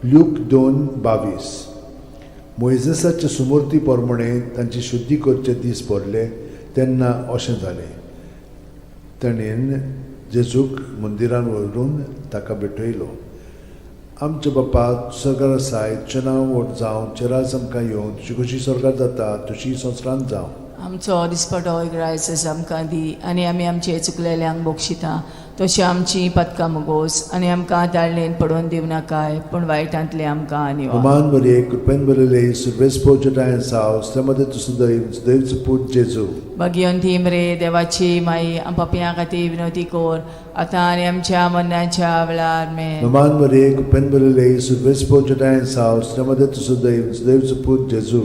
ल्यूक 2:22. मोयजेसाचे सुमूर्ती प्रमाणे तांची शुद्धी करचे दीस भरले तेन्ना अशें जालें, ताणें जेजूक मंदिरान व्हरून ताका भेटयलो. आमच्या बापा, सरकार आसाय, तुजें नांव व्हड जावं, तुजें राज आमकां येवं, तुजी खोशी स्वर्गार जाता तशी संवसारांत जावं. आमचो दिसपटो इग्रायस आमकां दी आनी आमी आमचे चुकलेल्यांक बक्षिता तशी आमची पदकां मुगोस आनी आमकां ताळणेन पडोवन दिवं नाकाय, पूण वायटांतले आमकां निवार. नमान मरिये, कृपेन भरिल्ले, सुर्वेस पोचटायन साव मध्ये तूं सदैव सदैवचो पूत जेजू. भगिवंती मरे देवाची माई, आम पापयां खातीर विनवती कर, आतां आनी आमच्या मरणाच्या वेळार आमेन. नमान मरिये, कृपेन भरिल्ले, सुर्वेस पोचटायन साव मध्ये तूं सदैव सदैवचो पूत जेजू.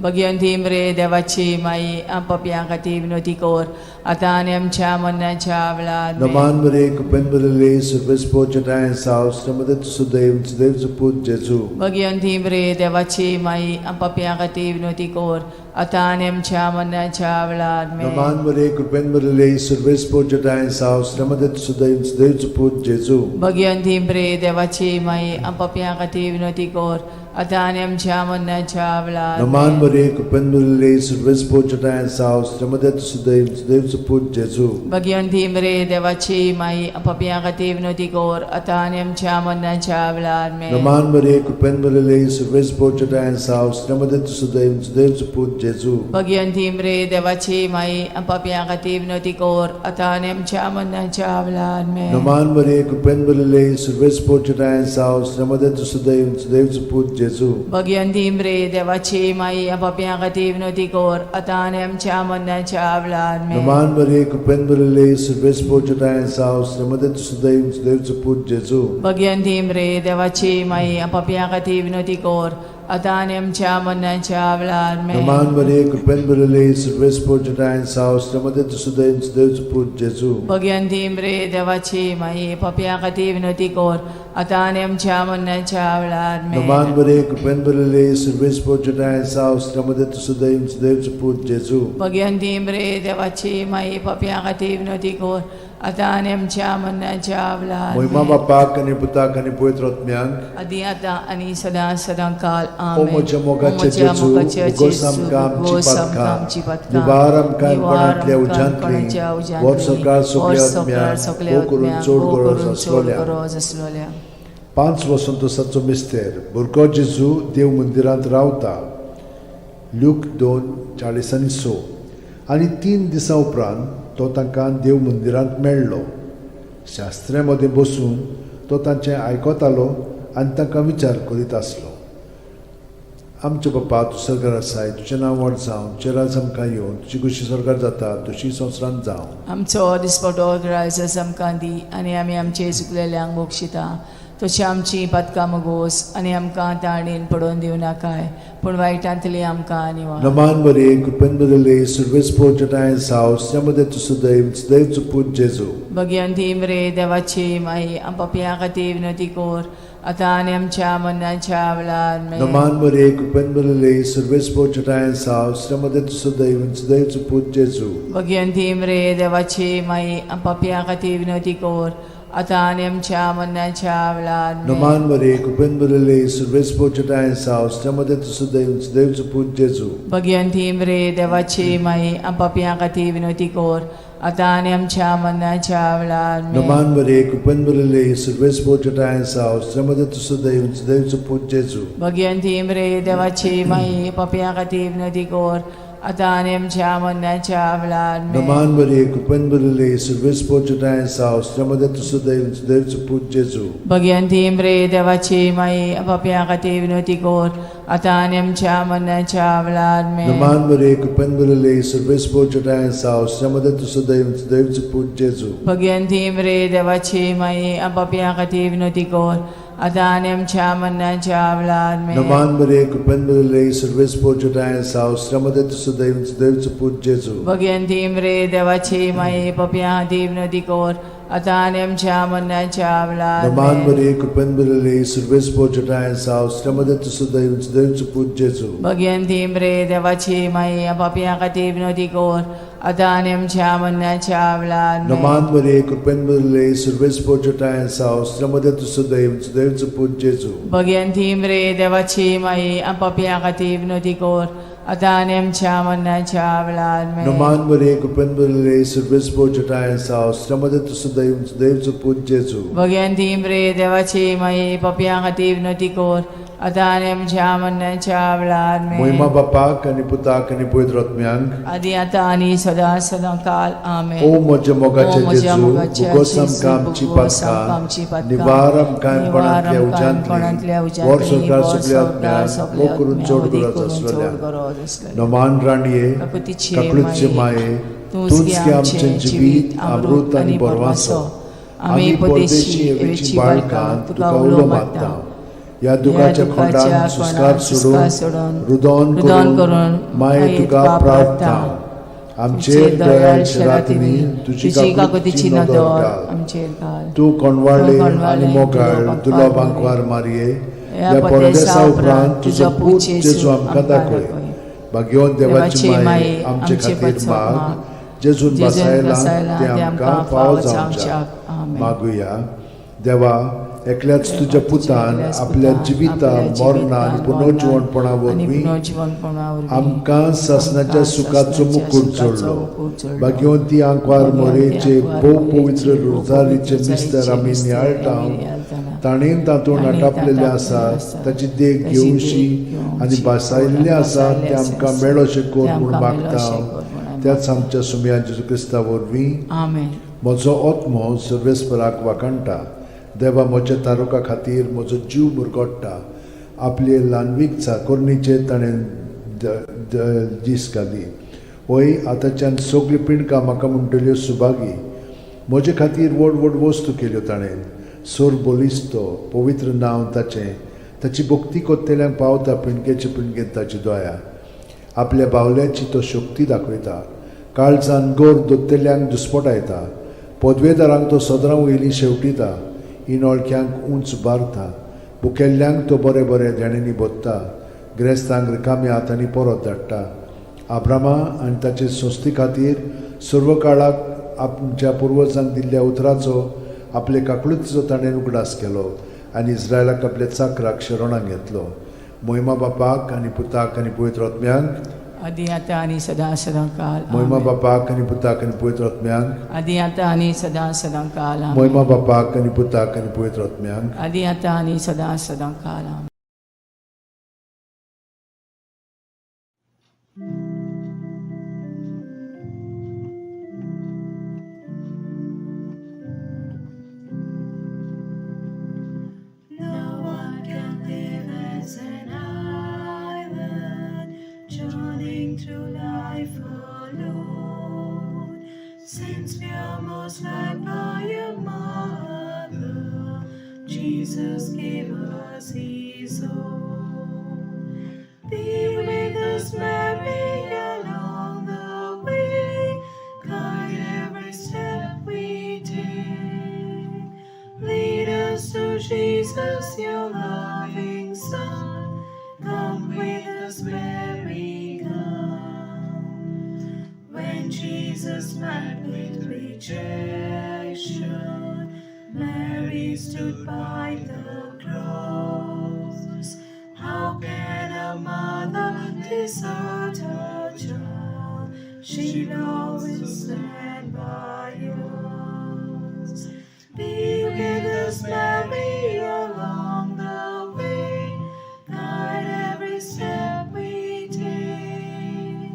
भगिवंती मरे देवाची माई, आम पापयां खातीर विनवती कर, आतां आनी आमच्या मरणाच्या वेळार आमेन. नमान मरिये, कृपेन भरिल्ले, सुर्वेस पोचटायन साव मध्ये तूं सदैव सदैवचो पूत जेजू. भगिवंती मरे देवाची माई, आम पापयां खातीर विनवती कर, आतां आनी आमच्या मरणाच्या वेळार आमेन. नमान मरिये, कृपेन भरिल्ले, सुर्वेस पोचटायन साव मध्ये तूं सदैव सदैवचो पूत जेजू. भगिवंती मरे देवाची माई, आम पापयां खातीर विनवती कर, आतां आनी आमच्या मरणाच्या वेळार नमान आमेन. मरिये, कृपेन भरिल्ले, सुर्वेस पोचटायन साव मध्ये तूं सदैव सदैवचो पूत जेजू. भगिवंती मरे देवाची माई, आम पापयां खातीर विनवती कर, आतां आनी आमच्या मरणाच्या वेळार आमेन. नमान मरिये, कृपेन भरिल्ले, सुर्वेस पोचटायन साव मध्ये तूं सदैव सदैवचो पूत जेजू. भगिवंती मरे देवाची माई, आम पापयां खातीर विनवती कर, आतां आनी आमच्या मरणाच्या वेळार आमेन. नमान मरिये, कृपेन भरिल्ले, सुर्वेस पोचटायन साव मध्ये तूं सदैव सदैवचो पूत जेजू. भगिवंती मरे देवाची माई, आम पापयां खातीर विनवती कर, आतां आनी आमच्या मरणाच्या वेळार आमेन. नमान मरिये, कृपेन भरिल्ले, सुर्वेस पोचटायन साव मध्ये तूं सदैव सदैवचो पूत जेजू. भगिवंती मरे देवाची माई, आम पापयां खातीर विनवती कर, आतां आनी आमच्या मरणाच्या वेळार आमेन. नमान मरिये, कृपेन भरिल्ले, सुर्वेस पोचटायन साव मध्ये तूं सदैव सदैवचो पूत जेजू. भगिवंती मरे देवाची माई, पापयां खातीर विनवती कर, आतां आनी आमच्या मरणाच्या वेळार आमेन. नमान मरिये, कृपेन भरिल्ले, सुर्वेस पोचटायन साव मध्ये तूं सदैव सदैवचो पूत जेजू. भगिवंती मरे देवाची माई, पापयां खातीर विनवती कर, आतां आनी आमच्या मरणाच्या वेळार मोहिमा आमेन. बापाक आनी पुताक आनी पवित्र आत्म्याक. आदी आतां आनी सदां सदां काल ओ आमेन. म्हज्या मोगाचे ओ म्हज्या जेजू, मोगाचे उगोस जेजू, आमकां आमची उगोस आमकां पातकां, आमची पातकां, निवार आमकां निवार कोणांतल्या आमकां उज्यांतली, कोणाच्या उज्यांतली, व्हड सरकार सगल्या व्हड सरकार आत्म्याक, सगल्या भोव करून आत्म्याक, चड भोव गरज करून चड आसलोल्या. गरज आसलोल्या. पांच वसंतोसाचो मिस्तेर, भुरगो जेजू देव मंदिरांत रावता. ल्यूक 2:46. आनी 3 दिसां उपरांत तो तांकां देव मंदिरांत मेळ्ळो. शास्त्र्या मदें बसून तो तांचें आयकतालो आनी तांकां विचार करीत आसलो. आमचे बापा, तूं सरकार आसाय, तुजें नांव व्हड जावं, तुजें राज आमकां येवं, तुजी खोशी सरकार जाता तशी संवसारांत जावं. आमचो दिसपटो ग्रायस आमकां दी आनी आमी आमचे चुकलेल्यांक बक्षिता तशी आमची पातकां मुगोस आनी आमकां ताणेन पडोवन दिवं नाकाय, पूण वायटांतली आमकां निवार. नमान मरिये, कृपेन भरिल्ले, सुर्वेस पोचटायन साव मध्ये तूं सदैव सदैवचो पूत जेजू. भगिवंती मरे देवाची माई, आम पापयां खातीर विनवती कर, आतां आनी आमच्या मरणाच्या वेळार आमेन. नमान मरिये, कृपेन भरिल्ले, सुर्वेस पोचटायन साव मध्ये तूं सदैव सदैवचो पूत जेजू. भगिवंती मरे देवाची माई, आम पापयां खातीर विनवती कर, आतां आनी आमच्या मरणाच्या वेळार आमेन. नमान मरे कृपेन भरिल्ले सर्वेस्पर तुज्या साव मध्ये तूं सुदैव सुदैवचो पूत जेजू. भगवंती मरे देवाची माई, पापयां खातीर विनवती कर, आतां आनी आमच्या मरणाच्या वेळार आमेन. नमान मरे कृपेन भरिल्ले सर्वेस्पर तुज्या साव मध्ये तूं सुदैव सुदैवचो पूत जेजू. भगवंती मरे देवाची माई, पापयां खातीर विनवती कर, आतां आनी आमच्या मरणाच्या वेळार आमेन. नमान मरे कृपेन भरिल्ले सर्वेस्पर तुज्या साव मध्ये तूं सुदैव सुदैवचो पूत जेजू. भगवंती मरे देवाची माई, पापयां खातीर विनवती कर, आतां आनी आमच्या मरणाच्या वेळार आमेन. नमान मरे कृपेन भरिल्ले सर्वेस्पर तुज्या साव मध्ये तूं सुदैव सुदैवचो पूत जेजू. भगवंती मरे देवाची माई, पापयां खातीर विनवती कर, आतां आनी आमच्या मरणाच्या वेळार आमेन. नमान मरे कृपेन भरिल्ले सर्वेस्पर तुज्या साव मध्ये तूं सुदैव सुदैवचो पूत जेजू. भगवंती मरे देवाची माई, पापयां खातीर विनवती कर, आतां आनी आमच्या मरणाच्या वेळार नमान आमेन. मरे कृपेन भरिल्ले सर्वेस्पर तुज्या साव मध्ये तूं सुदैव सुदैवचो पूत जेजू. भगवंती मरे देवाची माई, पापयां खातीर विनवती कर, आतां आनी आमच्या मरणाच्या वेळार आमेन. नमान मरे कृपेन भरिल्ले सर्वेस्पर तुज्या साव मध्ये तूं सुदैव सुदैवचो पूत जेजू. भगवंती मरे देवाची माई, पापयां खातीर विनवती कर, आतां आनी आमच्या मरणाच्या वेळार आमेन. नमान मरे कृपेन भरिल्ले सर्वेस्पर तुज्या साव मध्ये तूं सुदैव सुदैवचो पूत जेजू. भगवंती मरे देवाची माई, पापयां खातीर विनवती कर, आतां आनी आमच्या मरणाच्या वेळार आमेन. मोहिमा बापाक आनी पुताक आनी पवित्र आत्म्यांक, आदी आतां आनी सदां सदां काल आमेन. ओ म्हज्या मोगाचे ओ म्हज्या जेजू, मोगाचे भोगोस जेजू, आमकां आमची भोगोस आमकां आमची पातकां, पातकां, निवार आमकां कोणांतल्या कोणांतल्या उज्यांतली, उज्यांतली, वर संवसार वर सगल्या संवसार आत्म्यांक, सगल्या मोग करून आत्म्यांक, चड वदी गरज करून चड आसलेल्या. गरज आसलेल्या. नमान राणये, काकुतीचे काकुळचे माये, तूंच तूंच गे आमचें जिवीत, अमृत आनी बरवासो. आमी परदेशी एवेची बाळकां तुका उलो मारता. ह्या दुखाच्या खोंडान सुस्कार सोडून रुदोन करून माये तुका प्रार्थना. आमचेर दयाळ शरातिनी तुजी काकुतीची नदर घाल. आमचेर घाल. तूं कोणवाळे आनी मोगाळ तुलो बांकवार मारये, ह्या परदेसा उपरांत तुजो पूत जेजू आमकां दाखय. भाग्यवंत देवाची माये, आमचे खातीर माग, जेजून बसायला ते आमकां फावो जावच्याक. मागुया. देवा, एकल्याच तुज्या पुतान आपल्या जिविता मरणा आनी पुनर्जिवणपणा वरवीं आमकां सासणाच्या सुखाचो मुकूट जोडलो. भाग्यवंती आंकवार मोरेचे भोव पवित्र रोजारीचे मिस्तर आमी नियाळटा, ताणेन तातूंत आटापलेले आसा ताची देख घेवशी आनी भासायल्लें आसा तें आमकां मेळोशें कर म्हूण मागता, त्याच आमच्या सुमया जेजू क्रिस्ता वरवीं. आमेन. म्हजो आत्मो सर्वेस्पराक वाखाणटा. देवा म्हज्या तारुका खातीर म्हजो जीव मुरगोडटा. आपले ल्हानवीक चाकोरणीचेर ताणें दीस घाली. वय आतांच्यान सगळीं पिंडकां म्हाका म्हणटल्यो सुभागी. म्हजे खातीर व्हड व्हड वस्तू केल्यो ताणें. सोर बलिस्तो पवित्र नांव ताचें. ताची भक्ती कोत्तेल्यांक पावता पिंडकेचे पिंडकेंत ताची दया. आपल्या बावल्याची तो शक्ती दाखयता. काळजान गोर दोत्तेल्यांक दुस्पटायता. पदवेदारांक तो सदरां वयली शेवटिता. इनोळख्यांक उंच बारता. भुकेल्ल्यांक तो बरें बरें देण्यांनी भोत्ता. गिरेस्तांक रिकाम्या हातांनी परत धाडटा. आब्रामा आनी ताचे संस्थे खातीर सर्व काळाक आमच्या पुर्वजांक दिल्ल्या उतराचो आपले काकळुतीचो ताणें उगडास केलो आनी इस्रायलाक आपल्या चाकराक शरणाक घेतलो. मोहिमा बापाक आनी पुताक आनी पवित्र आत्म्यांक, आदी आतां आनी सदां सदां काल. मोहिमा आमेन. बापाक आनी पुताक आनी पवित्र आत्म्यांक, आदी आतां आनी सदां सदां काल. आमेन. मोहिमा बापाक आनी पुताक आनी पवित्र आत्म्यांक, आदी आतां आनी सदां सदां काल. आमेन. No one can live as an island, journeying through life alone. Since we are most loved by a mother, Jesus gave us His own. Be with us, Mary, along the way, guide every step we take. Lead us to Jesus, your loving Son. Come with us, Mary, come. When Jesus met with rejection, Mary stood by the cross. How can a mother desert her child? She'll always stand by us. Be with us, Mary, along the way. Guide every step we take.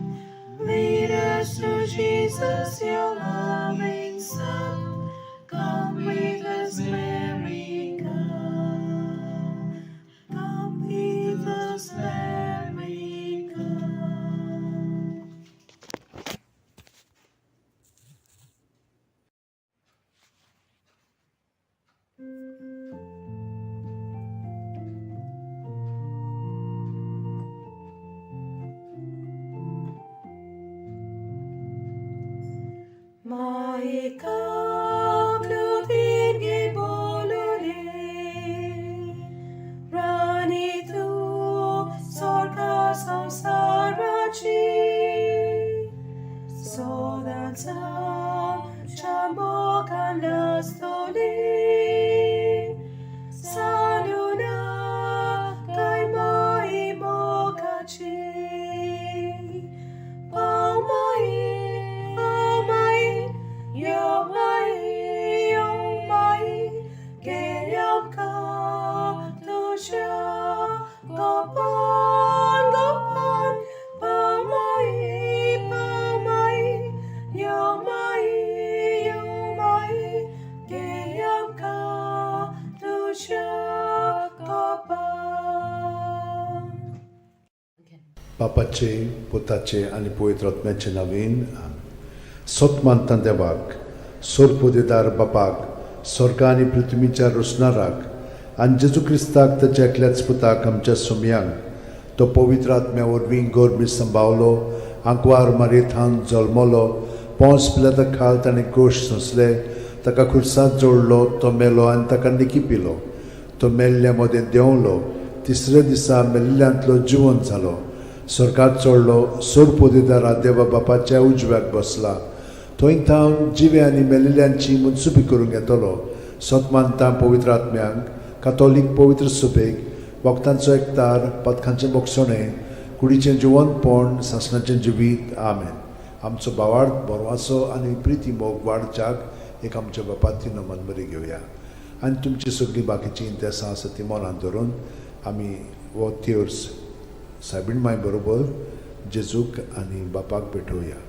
Lead us to Jesus, your loving Son. Come with us, Mary, come. Come with us, Mary, come. Maika klutingi bolule, Rani tu sorka samsarachi, Sodansam chambokan lastoli, Saluna kai mai mokachi. Pau mai, pau mai, yo mai, yo mai, ke yam ka tu sha, go pan, go pan, pau mai, pau mai, yo mai, yo mai, ke yam ka tu sha, go pan. बापाचे पुताचे आनी पवित्र आत्म्याचे नवीन सत मानता देवाक सोरपोदेदार बापाक स्वर्गा आनी पृथ्वीच्या रोसणाराक आनी जेजू क्रिस्ताक ताच्या एकल्याच पुताक आमच्या सोमयांक तो पवित्र आत्म्या वरवीं गोरमी संभावलो आंकवार मारयेथान जल्मलो पोंस पिलाता खाल ताणें गोश सोंसले ताका खुर्सात जोडलो तो मेलो आनी ताका निकी पिलो तो मेल्ल्या मदें देंवलो तिसऱ्या दिसा मेल्ल्यांतलो जिवन जालो स्वर्गात चडलो सोरपोदेदारा देवा बापाच्या उजव्याक बसला थंय थावन जिवे आनी मेल्ल्यांची मनसुपी करूंक येतलो सत मानता पवित्र आत्म्यांक कातोलीक पवित्र सुपेक वखदांचो एकतार पदकांचें बोगसणें कुडीचें जिवनपण सासणाचें जिवीत आमेन. आमचो बावाड बरवाचो आनी प्रिती मोग वाडच्याक एक आमच्या बापाती नमन बरी घेवया आनी तुमची सगळीं बाकीचीं इंतेसां आसा ती मनांत धरून आमी हो तेर्स सायबीण माय बरोबर जेजूक आनी बापाक भेटोवया.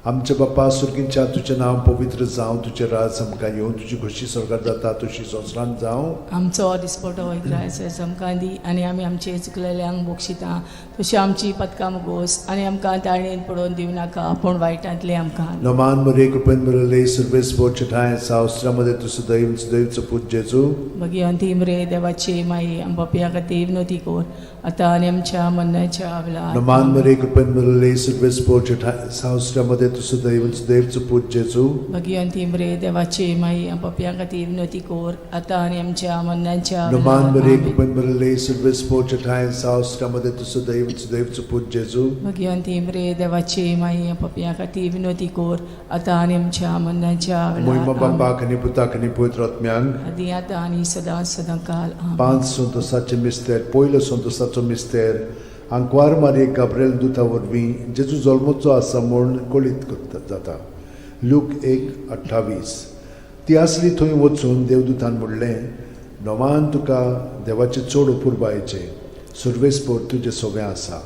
आमच्या बापा सुर्गींच्या तुजें नांव पवित्र जावं, तुजें राज आमकां येवं, तुजी खोशी स्वर्गार जाता तशी संवसारांत जावं. आमचो दिसपटो इग्रायस आमकां दी आनी आमी आमचे चुकलेल्यांक बक्षिता तशी आमची पदकां गोस आनी आमकां ताळणेन पडोवन दिवं नाका पूण वायटांतले आमकां. नमान मरे कृपेन बरले सर्वेस बोचठाय सावस्त्रामध्ये तूं सदैव सदैवचो पूत जेजू. भगिवंत रे देवाची माई आम पापया खातीर विनवती कर आतां आनी आमच्या मरणाच्या वेळार. नमान मरे कृपेन बरले सर्वेस बोचठाय सावस्त्रामध्ये तूं सदैव सदैवचो पूत जेजू. भगिवंत रे देवाची माई आम पापया खातीर विनवती कर आतां आनी आमच्या मरणाच्या नमान वेळार. मरे आमेन. कृपेन बरले सर्वेस बोचठाय सावस्त्रामध्ये तूं सदैव सदैवचो पूत जेजू. भगिवंत रे देवाची माई आम पापया खातीर विनवती कर आतां आनी आमच्या मरणाच्या मोहिमा वेळार. आमेन. बापाक आनी पुताक आनी पवित्र आत्म्यांक. आदी आतां आनी सदां सदां काल. आमेन. पांच संतोसाचे मिस्तेर. पयलो संतोसाचो मिस्तेर आंकवार मारये गाब्रेल दुता वरवीं जेजू जल्मचो आसा म्हूण कळीत करता जाता. लूक 1:28. ती आसली थंय वचून देवदूतान म्हणलें, नवान तुका देवाचें चड अपुरबायेचें सुर्वेसपोर तुजें सगळें आसा.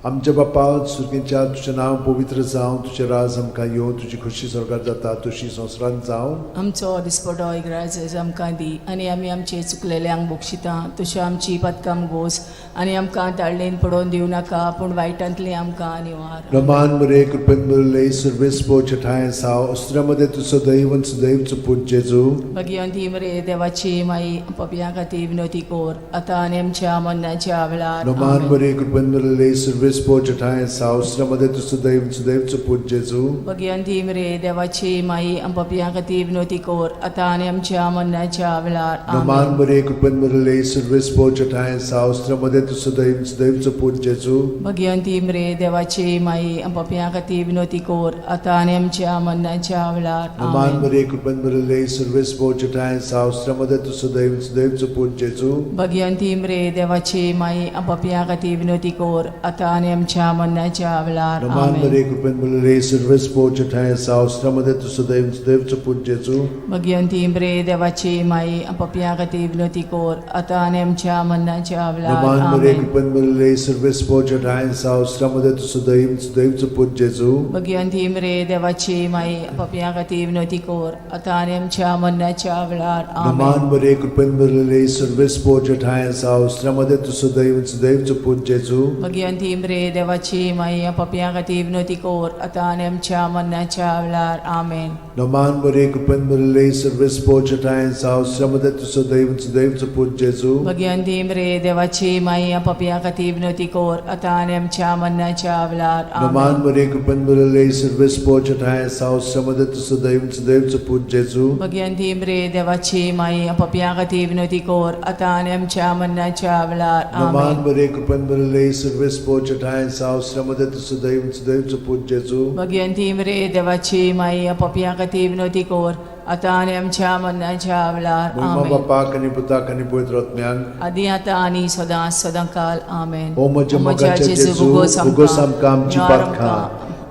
आमच्या बापा सुर्गेच्या तुजें नांव पवित्र जावं, तुजें राज आमकां येवं, तुजी खोशी स्वर्गार जाता तशी संवसारांत जावं. आमचो दिसपटो इग्राज आमकां दी आनी आमी आमचे चुकलेल्यांक बक्षिता तशी आमची पदकां गोस आनी आमकां ताळणेन पडोवन दिवं नाका पूण वायटांतली आमकां निवार. रमान मरे कृपेन बरले सर्वेस ठाय साव अस्त्रामध्ये तूं सदैव सदैवचो पूत जेजू. भगिवंती मरे देवाची माई पापयां खातीर विनवती कर आतां आनी आमच्या मरणाच्या वेळार. रमान आमेन. मरे कृपेन बरले सर्वेस ठाय साव अस्त्रामध्ये तूं सदैव सदैवचो पूत जेजू. भगिवंती मरे देवाची माई पापयां खातीर विनवती कर आतां आनी आमच्या मरणाच्या वेळार. रमान आमेन. मरे कृपेन बरले सर्वेस ठाय साव अस्त्रामध्ये तूं सदैव सदैवचो पूत जेजू. भगिवंती मरे देवाची माई, पापयां खातीर विनवती कोर, आतां आनी आमच्या मरणाच्या वेळार. नमान आमेन. मरिये, कृपेन भरिल्ले, सर्वेस्पोर ठांय साव, मध्ये तूं सदैव सदैवचो पूत जेजू. भगिवंती मरे देवाची माई, पापयां खातीर विनवती कोर, आतां आनी आमच्या मरणाच्या वेळार. नमान आमेन. मरिये, कृपेन भरिल्ले, सर्वेस्पोर ठांय साव, मध्ये तूं सदैव सदैवचो पूत जेजू. भगिवंती मरे देवाची माई, पापयां खातीर विनवती कोर, आतां आनी आमच्या मरणाच्या वेळार. नमान मरिये, आमेन. कृपेन भरिल्ले, सर्वेस्पोर ठांय साव, मध्ये तूं सदैव सदैवचो पूत जेजू. भगिवंती मरे देवाची माई, पापयां खातीर विनवती कोर, आतां आनी आमच्या मरणाच्या वेळार. आमेन. नमान मरिये, कृपेन भरिल्ले, सर्वेस्पोर ठांय साव, मध्ये तूं सदैव सदैवचो पूत जेजू. भगिवंती मरे देवाची माई, पापयां खातीर विनवती कोर, आतां आनी आमच्या मरणाच्या वेळार. आमेन. नमान मरिये, कृपेन भरिल्ले, सर्वेस्पोर ठांय साव, मध्ये तूं सदैव सदैवचो पूत जेजू. भगिवंती मरे देवाची माई, पापयां खातीर विनवती कोर, आतां आनी आमच्या मरणाच्या वेळार. नमान आमेन. मरिये, कृपेन भरिल्ले, सर्वेस्पोर ठांय साव, मध्ये तूं सदैव सदैवचो पूत जेजू. भगिवंती मरे देवाची माई, पापयां खातीर विनवती कोर, आतां आनी आमच्या मरणाच्या वेळार. नमान आमेन. मरिये, कृपेन भरिल्ले, सर्वेस्पोर ठांय साव, मध्ये तूं सदैव सदैवचो पूत जेजू. भगिवंती मरे देवाची माई, पापयां खातीर विनवती कोर, आतां आनी आमच्या मरणाच्या वेळार. महिमा आमेन. बापाक आनी पुताक आनी पवित्र आत्म्याक. आदी आतां आनी सदां सदां काल. आमेन. ओ म्हज्या मोगाच्या जेजू, भोगोस आमकां आमची पातकां,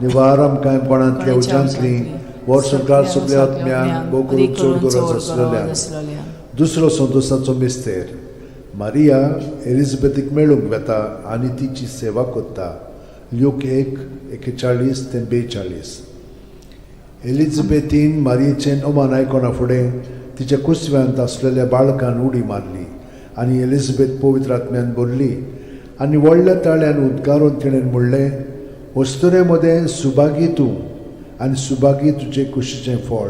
निवार आमकां कोणांतल्या उज्यांतली, वर्सभर सगल्या आत्म्यांक भोव करून चड गरज आसलेल्या. दुसरो संतोषाचो मिस्तेर, मारिया एलिझाबेथीक मेळूंक वेता आनी तिची सेवा करता. ल्यूक 1:41 ते 42. एलिझाबेथीन मारियेचें अमान आयकना फुडें तिच्या कुसव्यांत आसलेल्या बाळकान उडी मारली आनी एलिझाबेथ पवित्र आत्म्यान भरली आनी व्हडल्या ताळ्यान उद्गारून तिणें म्हणलें, अस्तुरे मदें सुभागी तूं आनी सुभागी तुजे कुशीचें फळ.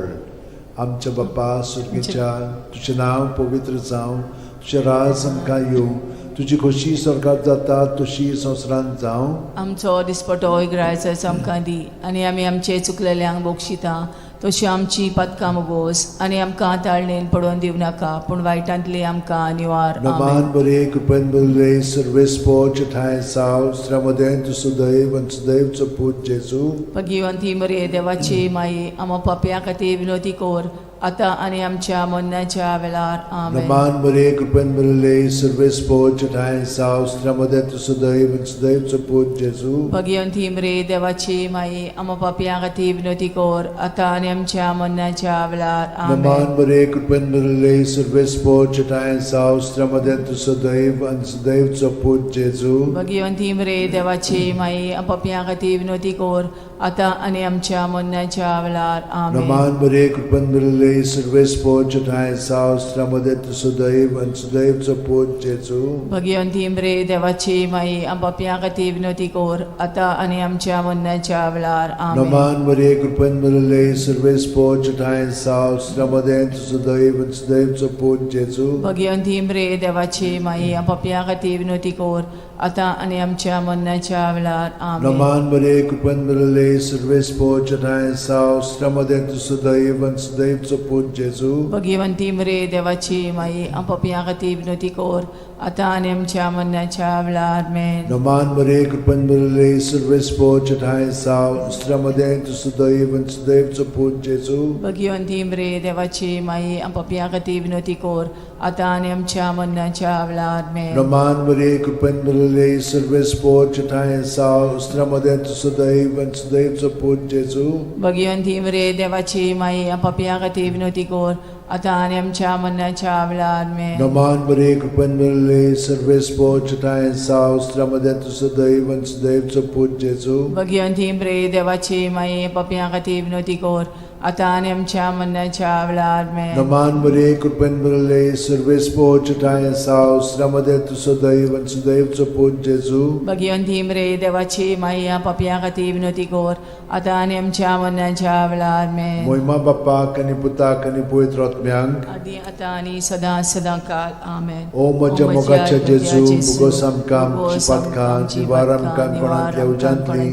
आमच्या बापा सुर्गेच्या, तुजें नांव पवित्र जावं, तुजें राज आमकां येवं, तुजी खोशी स्वर्गात जाता तशी संवसारांत जावं. आमचो दिसपटो इगरायचो आमकां दी आनी आमी आमचे चुकलेल्यांक बक्षिता तशी आमची पातकां मोगोस आनी आमकां ताळणेन पडोवन दिवं नाका, पूण वायटांतली आमकां निवार. नमान आमेन. बरे, कृपेन बरे, सर्वेस्पोर ठांय साव, श्रमदें तूं सदैव आनी सदैवचो पूत जेजू. भगिवंती मरे देवाची माई, आमा पापयां खातीर विनवती कोर, आतां आनी आमच्या मरणाच्या वेळार. आमेन. नमान बरे, कृपेन बरे, सर्वेस्पोर ठांय साव, श्रमदें तूं सदैव आनी सदैवचो पूत जेजू. भगिवंती मरे देवाची माई, आमा पापयां खातीर विनवती कोर, आतां आनी आमच्या मरणाच्या वेळार. आमेन. नमान बरे, कृपेन बरे, सर्वेस्पोर ठांय साव, श्रमदें तूं सदैव आनी सदैवचो पूत जेजू. भगिवंती मरे देवाची माई, पापयां खातीर विनवती कोर, आतां आनी आमच्या मरणाच्या वेळार. आमेन. नमान बरे, कृपेन बरे, सर्वेस्पोर ठांय साव, श्रमदें तूं सदैव आनी सदैवचो पूत जेजू. भगिवंती मरे देवाची माई, पापयां खातीर विनवती कोर, आतां आनी आमच्या मरणाच्या वेळार. आमेन. नमान मरिये, कृपेन भरिल्ले, सर्वेस्पोर ठांय साव, श्रमदें तूं सदैव आनी सदैवचो पूत जेजू. भगिवंती मरे देवाची माई, पापयां खातीर विनवती कोर, आतां आनी आमच्या मरणाच्या वेळार. आमेन. नमान मरिये, कृपेन भरिल्ले, सर्वेस्पोर ठांय साव, श्रमदें तूं सदैव आनी सदैवचो पूत जेजू. भगिवंती मरे देवाची माई, पापयां खातीर विनवती कोर, आतां आनी आमच्या मरणाच्या वेळार. आमेन. नमान मरिये, कृपेन भरिल्ले, सर्वेस्पोर ठांय साव, श्रमदें तूं सदैव आनी सदैवचो पूत जेजू. भगिवंती मरे देवाची माई, पापयां खातीर विनवती कोर, आतां आनी आमच्या मरणाच्या वेळार. आमेन. नमान मरिये, कृपेन भरिल्ले, सर्वेस्पोर ठांय साव, श्रमदें तूं सदैव आनी सदैवचो पूत जेजू. भगिवंती मरे देवाची माई, पापयां खातीर विनवती कोर, आतां आनी आमच्या मरणाच्या वेळार. आमेन. नमान मरिये, कृपेन भरिल्ले, सर्वेस्पोर ठांय साव, श्रमदें तूं सदैव आनी सदैवचो पूत जेजू. भगिवंती मरे देवाची माई, पापयां खातीर विनवती कोर, आतां आनी आमच्या मरणाच्या वेळार. आमेन. नमान मरिये, कृपेन भरिल्ले, सर्वेस्पोर ठांय साव, श्रमदें तूं सदैव आनी सदैवचो पूत जेजू. भगिवंती मरे देवाची माई, पापयां खातीर विनवती कोर, आतां आनी आमच्या मरणाच्या वेळार. आमेन. मोहिमा बापाक आनी पुताक आनी पवित्र आत्म्यांक. आदी आतां आनी सदां सदां काल. आमेन. ओ म्हज्या मोगाच्या जेजू, भोगोस आमकां आमची पातकां, निवार आमकां कोणांतल्या उज्यांतली,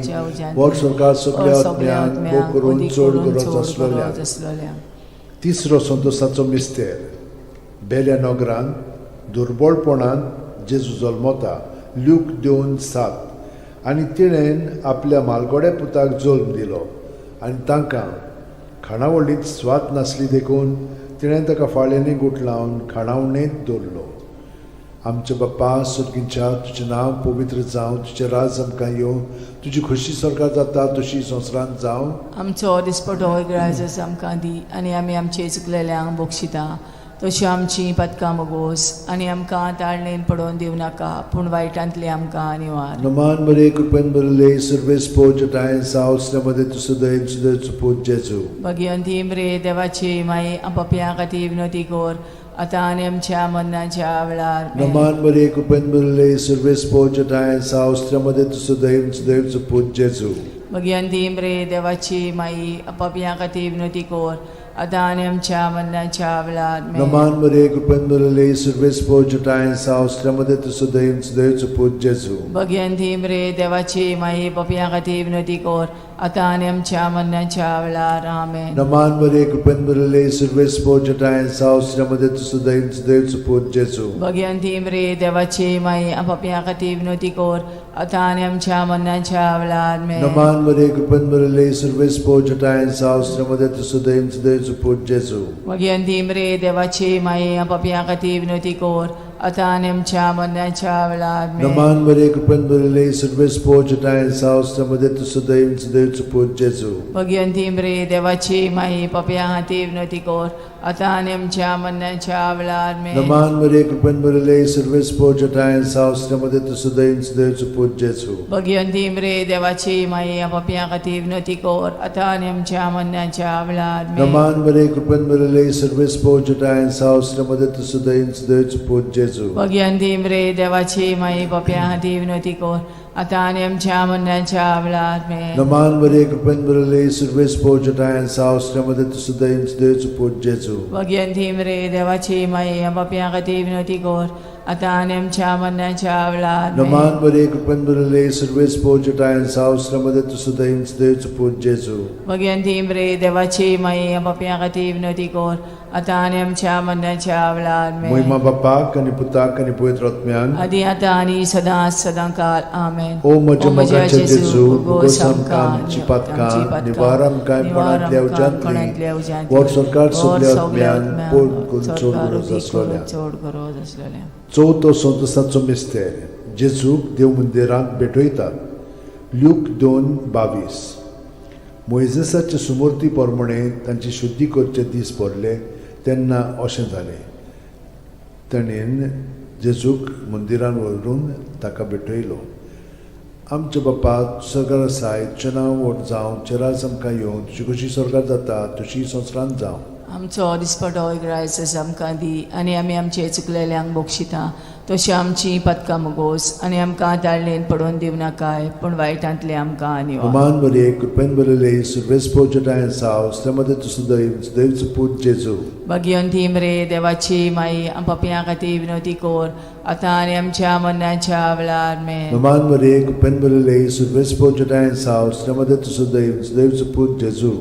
वर स्वर्गात सगल्या आत्म्यांक भोव करून चड गरज आसलेल्या. आसलेल्या. तिसरो संतोषाचो मिस्तेर, बेल्या नगरांत दुर्बळपणान जेजू जल्मता ल्यूक 2:7. आनी तिणें आपल्या मालगोड्या पुताक जल्म दिलो आनी तांकां खाणावळींत स्वाद नासली देखून तिणें ताका फाळ्यांनी गुठलावन खाणावणेंत दवरलो. आमच्या बाप्पा सर्गीच्या, तुजें नांव पवित्र जावं, तुजें राज आमकां येवं, तुजी खोशी स्वर्गार जाता तशी संवसारांत जावं. आमचो दिसपटो ग्राजस आमकां दी आनी आमी आमचे चुकलेल्यांक बक्षिता तश्यो आमची पदकां मोगोस आनी आमकां ताळणेन पडोवन दिवं नाका पूण वायटांतली आमकां निवार. नमान बरे कृपेन भरले सर्वेस पोजटाय सावसल्यामध्ये तुजो दयेन सुदैचो पूत जेजू. भगिवंती मरे देवाची माई, पपया खातीर विनोती कर आतां आनी आमच्या मरणाच्या वेळार. नमान बरे कृपेन भरले सर्वेस पोजटाय सावसल्यामध्ये तुजो दयेन सुदैचो पूत जेजू. भगिवंती मरे देवाची माई, पपया खातीर विनोती कर आतां आनी आमच्या मरणाच्या वेळार. नमान बरे कृपेन भरले सर्वेस पोजटाय सावसल्यामध्ये तुजो दयेन सुदैचो पूत जेजू. भगिवंती मरे देवाची माई, पपया खातीर विनोती कर आतां आनी आमच्या मरणाच्या वेळार. आमेन. नमान बरे कृपेन भरले सर्वेस पोजटाय सावसल्यामध्ये तुजो दयेन सुदैचो पूत जेजू. भगिवंती मरे देवाची माई, पपया खातीर विनोती कर आतां आनी आमच्या मरणाच्या वेळार. नमान बरे कृपेन भरले सर्वेस पोजटाय सावसल्यामध्ये तुजो दयेन सुदैचो पूत जेजू. भगिवंती मरे देवाची माई, पपया खातीर विनोती कर आतां आनी आमच्या मरणाच्या वेळार. नमान बरे कृपेन भरले सर्वेस पोजटाय सावसल्यामध्ये तुजो दयेन सुदैचो पूत जेजू. भगिवंती मरे देवाची माई, पपया खातीर विनोती कर आतां आनी आमच्या मरणाच्या वेळार. नमान बरे कृपेन भरले सर्वेस पोजटाय सावसल्यामध्ये तुजो दयेन सुदैचो पूत जेजू. भगिवंती मरे देवाची माई, पपया खातीर विनोती कर आतां आनी आमच्या मरणाच्या वेळार. नमान बरे कृपेन भरले सर्वेस पोजटाय सावसल्यामध्ये तुजो दयेन सुदैचो पूत जेजू. भगिवंती मरे देवाची माई, पपया खातीर विनोती कर आतां आनी आमच्या मरणाच्या वेळार. नमान बरे कृपेन भरले सर्वेस पोजटाय सावसल्यामध्ये तुजो दयेन सुदैचो पूत जेजू. भगिवंती मरे देवाची माई, पपया खातीर विनोती कर आतां आनी आमच्या मरणाच्या वेळार. नमान बरे कृपेन भरले सर्वेस पोजटाय सावसल्यामध्ये तुजो दयेन सुदैचो पूत जेजू. भगिवंती मरे देवाची माई, पपया खातीर विनोती कर आतां आनी आमच्या मरणाच्या वेळार. महिमा बापाक आनी पुताक आनी पवित्र आत्म्याक. आदी आतां आनी सदां सदां काल. आमेन. ओ म्हज्या मोगाच्या जेजू, भोगोस आमकां आमची पातकां, निवार आमकां कोणांतल्या उज्यांतली, वर सरकार सगल्या आत्म्यांक पोट करून चड गरज आसलेल्या. चड गरज आसलेल्या. चवथो संतोसाचो मिस्तेर, जेजूक देव मंदिरांत भेटयतात. ल्यूक 2:22. मोयजेसाचे सुमूर्ती प्रमाणे तांची शुद्धी करचे दीस भरले तेन्ना अशें जालें, ताणें जेजूक मंदिरान व्हरून ताका भेटयलो. आमच्या बापा सरकार आसाय, तुजें नांव व्हड जावं, तुजें राज आमकां येवं, तुजी कशी स्वर्गार जाता तशी संवसारांत जावं. आमचो दिसपटो ग्रायस आमकां दी आनी आमी आमचे चुकलेल्यांक बक्षिता तशी आमची पदकां मुगोस आनी आमकां ताळणेन पडोवन दिवं नाकाय पूण वायटांतले आमकां निवार. अमान बरे कृपेन बरले सुर्वेस पोजटाय साव मध्ये तुसो दैव दैवचो पूत जेजू. भगिवंती मरे देवाची माई, पपयां खातीर विनोती कर आतां आनी आमच्या मरणाच्या वेळार. मेन. नमान बरे कृपेन बरले सुर्वेस पोजटाय साव मध्ये तुसो दैव दैवचो पूत जेजू.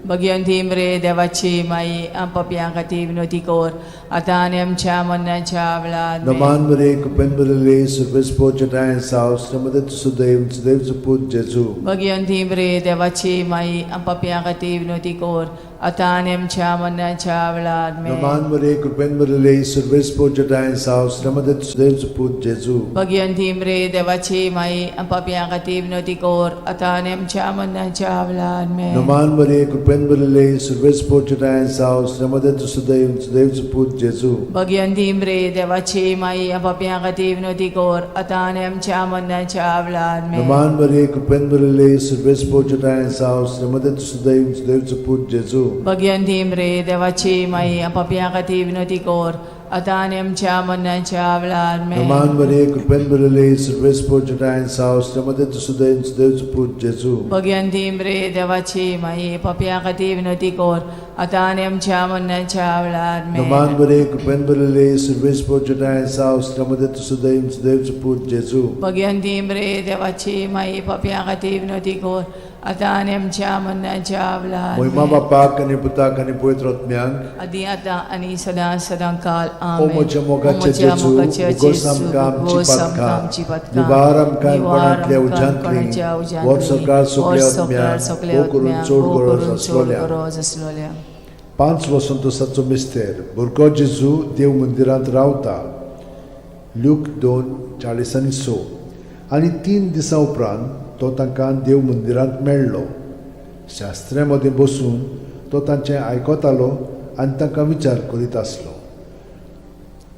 भगिवंती मरे देवाची माई, पपयां खातीर विनोती कर आतां आनी आमच्या मरणाच्या वेळार. मेन. नमान बरे कृपेन बरले सुर्वेस पोजटाय साव मध्ये तुसो दैव दैवचो पूत जेजू. भगिवंती मरे देवाची माई, पपयां खातीर विनोती कर आतां आनी आमच्या मरणाच्या वेळार. मेन. नमान बरे कृपेन बरले सुर्वेस पोजटाय साव मध्ये तुसो दैवचो पूत जेजू. भगिवंती मरे देवाची माई, पपयां खातीर विनोती कर आतां आनी आमच्या मरणाच्या वेळार. मेन. नमान बरे कृपेन बरले सुर्वेस पोजटाय साव मध्ये तुसो दैव दैवचो पूत जेजू. भगिवंती मरे देवाची माई, पपयां खातीर विनोती कर आतां आनी आमच्या मरणाच्या वेळार. मेन. नमान बरे कृपेन बरले सुर्वेस पोजटाय साव मध्ये तुसो दैव दैवचो पूत जेजू. भगिवंती मरे देवाची माई, पपयां खातीर विनोती कर आतां आनी आमच्या मरणाच्या वेळार. मेन. नमान बरे कृपेन बरले सुर्वेस पोजटाय साव मध्ये तुसो दैव दैवचो पूत जेजू. भगिवंती मरे देवाची माई, पपयां खातीर विनोती कर आतां आनी आमच्या मरणाच्या वेळार. मेन. नमान बरे कृपेन बरले सुर्वेस पोजटाय साव मध्ये तुसो दैव दैवचो पूत जेजू. भगिवंती मरे देवाची माई, पपयां खातीर विनोती कर आतां आनी आमच्या मरणाच्या वेळार मोहिमा बापाक आनी पुताक आनी पवित्र आत्म्यांक. आदी आतां आनी सदां सदां काल. ओ आमेन. म्हज्या मोगाचे ओ म्हज्या जेजू, मोगाचे उगोस जेजू, आमकां आमची उगोस आमकां पातकां, आमची पातकां, निवार आमकां निवार कोणांतल्या आमकां उज्यांतली, कोणाच्या उज्यांतली, व्हर सरकार सगल्या व्हर सरकार आत्म्यांक, सगल्या भोव करून आत्म्यांक, चड भोव गरज करून चड आसलोल्या. गरज आसलोल्या. पांच वसंतोसाचो मिस्तेर. भुरगो जेजू देव मंदिरांत रावता. ल्यूक 2:46. आनी 3 दिसां उपरांत तो तांकां देव मंदिरांत मेळ्ळो. शास्त्र्या मदें बसून तो तांचें आयकतालो आनी तांकां विचार करीत आसलो.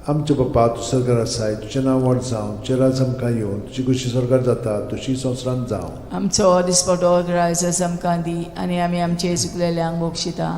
आमचे बापा, तूं सरकार आसाय, तुजें नांव व्हड जावं, तुजें राज आमकां येवन, तुजी खुशी सरकार जाता तशी संवसारांत जावं. आमचो दिसपटो ग्रायस आमकां दी आनी आमी आमचे चुकलेल्यांक बक्षिता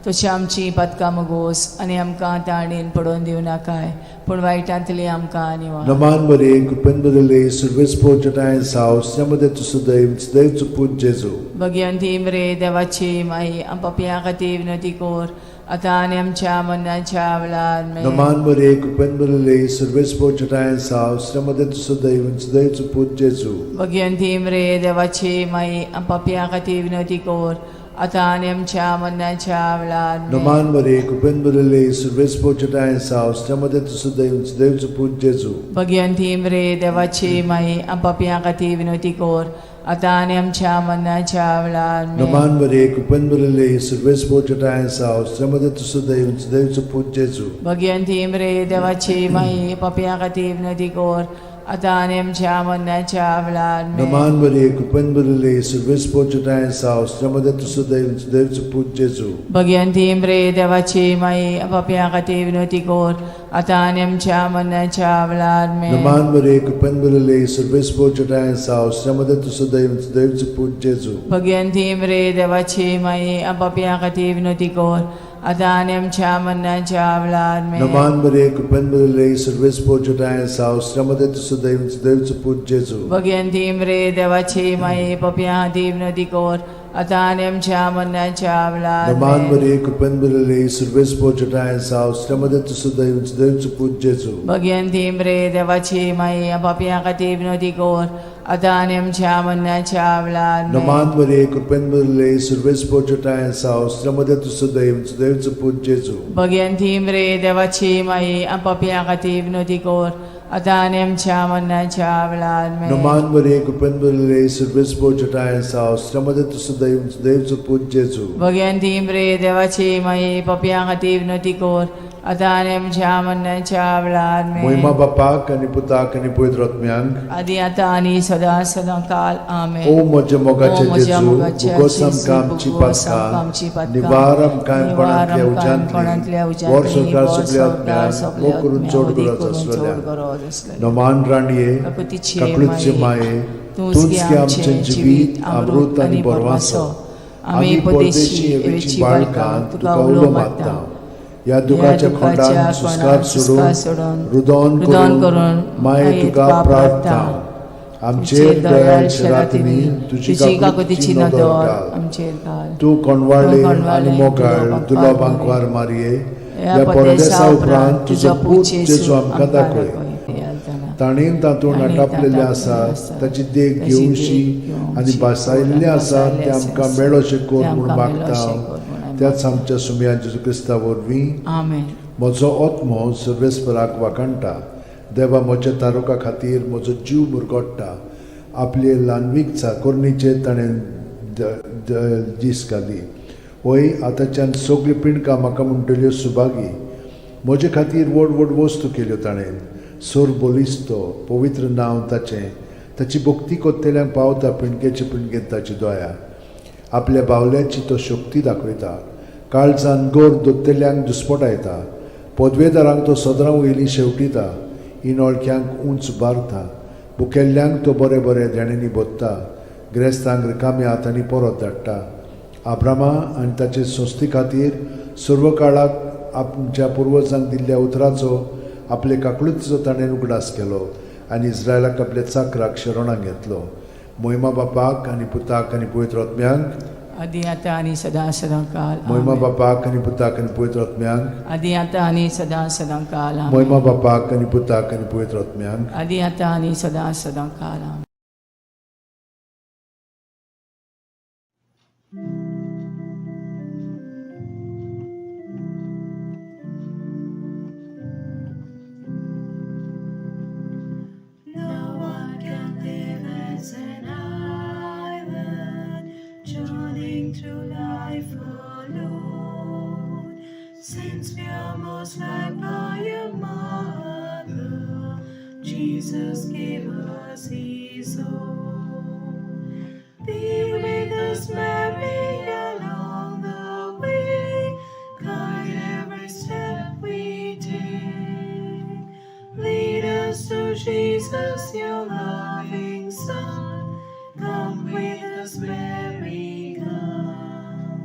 तशी आमची पातकां मगोस आनी आमकां ताणेन पडोवन दिवं नाकाय पूण वायटांतली आमकां निवार. नमान बरे कृपेन बदलले सुरवेस पोचटाय साव मध्ये तूं सदैव सदैव चुपूत जेजू. भगवंती मरे देवाची माई, आम पापयां खातीर विनंती कर आतां आनी आमच्या मरणाच्या वेळार. आमेन. नमान बरे कृपेन बदलले सुरवेस पोचटाय साव मध्ये तूं सदैव सदैव चुपूत जेजू. भगवंती मरे देवाची माई, आम पापयां खातीर विनंती कर आतां आनी आमच्या मरणाच्या वेळार. आमेन. नमान बरे कृपेन बदलले सुरवेस पोचटाय साव मध्ये तूं सदैव सदैव चुपूत जेजू. भगवंती मरे देवाची माई, आम पापयां खातीर विनंती कर आतां आनी आमच्या मरणाच्या वेळार. आमेन. नमान बरे कृपेन बदलले सुरवेस पोचटाय साव मध्ये तूं सदैव सदैव चुपूत जेजू. भगवंती मरे देवाची माई, पापयां खातीर विनंती कर आतां आनी आमच्या मरणाच्या वेळार. आमेन. नमान बरे कृपेन बदलले सुरवेस पोचटाय साव मध्ये तूं सदैव सदैव चुपूत जेजू. भगवंती मरे देवाची माई, पापयां खातीर विनंती कर आतां आनी आमच्या मरणाच्या वेळार. आमेन. नमान बरे कृपेन बदलले सुरवेस पोचटाय साव मध्ये तूं सदैव सदैव चुपूत जेजू. भगवंती मरे देवाची माई, पापयां खातीर विनंती कर आतां आनी आमच्या मरणाच्या वेळार. आमेन. नमान बरे कृपेन बदलले सुरवेस पोचटाय साव मध्ये तूं सदैव सदैव चुपूत जेजू. भगवंती मरे देवाची माई, पापयां खातीर विनंती कर आतां आनी आमच्या मरणाच्या वेळार. नमान आमेन. बरे कृपेन बदलले सुरवेस पोचटाय साव मध्ये तूं सदैव सदैव चुपूत जेजू. भगवंती मरे देवाची माई, पापयां खातीर विनंती कर आतां आनी आमच्या मरणाच्या वेळार. आमेन. नमान बरे कृपेन बदलले सुरवेस पोचटाय साव मध्ये तूं सदैव सदैव चुपूत जेजू. भगवंती मरे देवाची माई, पापयां खातीर विनंती कर आतां आनी आमच्या मरणाच्या वेळार. आमेन. नमान बरे कृपेन बदलले सुरवेस पोचटाय साव मध्ये तूं सदैव सदैव चुपूत जेजू. भगवंती मरे देवाची माई, पापयां खातीर विनंती कर आतां आनी आमच्या मरणाच्या वेळार. आमेन. मोहिमा बापाक आनी पुताक आनी पवित्र आत्म्यांक. आदी आतां आनी सदां सदां काल. आमेन. ओ म्हज्या मोगाचे ओ म्हज्या जेजू, मोगाचे उगोस जेजू, आमकां आमची उगोस आमकां आमची पातकां, पातकां, निवार आमकां निवार कोणांतल्या आमकां कोणांतल्या उज्यांतली, उज्यांतली, वर सरकार वर सगल्या सरकार आत्म्यांक, सगल्या भोव करून आत्म्यांक, चड वदी गरज करून चड आसलेल्या. गरज आसलेल्या. नमान राणये, काकुतीचे काकळूतचे माये, तूंच तूंच गे आमचें जिवीत, अमृत आनी बरवासो. आमी परदेशी एवेची बाळकां तुका उलो मारता. ह्या दुखाच्या खोंडान सुस्कार सोडून रुदोन करून माये तुका प्रार्थना. आमचेर दयाळ शेरातिनी तुजी काकुतीची नदर घाल. आमचेर घाल. तूं कोणवाळे आनी मोगाळ दुलो बांकवार मारये, ह्या परदेसा उपरांत तुजो पूत जेजू आमकां दाखय. ताणें तातूंत आटापलेलें आसा ताची देख घेवशी आनी भासायल्लें आसा तें आमकां मेळोशें कर म्हूण मागता त्याच आमच्या सुमया जेजू क्रिस्ता वरवीं. आमेन. म्हजो आत्मो सर्वेस्पराक वाखाणटा. देवा म्हज्या तारुका खातीर म्हजो जीव मुरगोट्टा. आपले ल्हानवीक चाकोरणीचेर ताणें दीस घाली. वय आतांच्यान सगळीं पिंडकां म्हाका म्हणटल्यो सुभागी. म्हजे खातीर व्हड व्हड वस्तू केल्यो ताणें. सोर बलिस्तो पवित्र नांव ताचें. ताची भक्ती कोत्तेल्यांक पावता पिंडकेचे पिंडकेंत ताची दया. आपल्या बावल्याची तो शक्ती दाखयता. काळजान गोर दोत्तेल्यांक दुस्पटायता. पदवेदारांक तो सदरां वयली शेवटिता. इनोळख्यांक उंच बारता. भुकेल्ल्यांक तो बरे बरे देण्यांनी भोत्ता. गिरेस्तांक रिकाम्या हातांनी परत धाडटा. आब्रामा आनी ताचे संस्थे खातीर सर्व काळाक आमच्या पुर्वजांक दिल्ल्या उतराचो आपले काकळुतीचो ताणें उगडास केलो आनी इस्रायलाक आपल्या चाकराक शरणाक घेतलो. मोहिमा बापाक आनी पुताक आनी पवित्र आत्म्यांक. आदी आतां आनी सदां सदां काल. मोहिमा आमेन. बापाक आनी पुताक आनी पवित्र आत्म्यांक. आदी आतां आनी सदां सदां काल. आमेन. मोहिमा बापाक आनी पुताक आनी पवित्र आत्म्यांक. आदी आतां आनी सदां सदां काल. आमेन. Jesus gave us his own. Be with us, Mary, along the way. Guide every step we take. Lead us to Jesus, your loving Son. Come with us, Mary, come.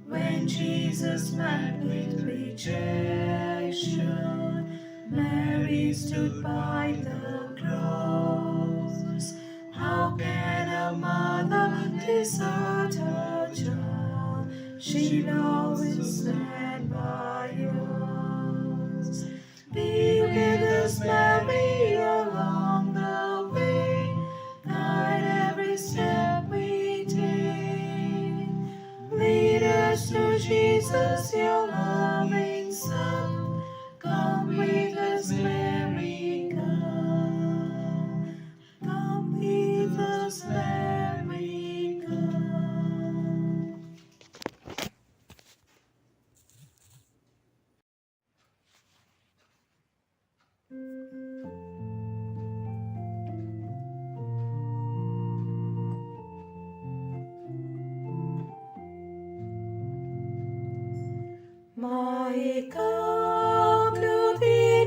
When Jesus met with rejection, Mary stood by the cross. How can a mother desert her child? She'll always stand by us. Be with us, Mary, along the way. Guide every step we take. Lead us to Jesus, your loving Son. Come with us, Mary, come. Come with us, Mary, come. Maikaklutin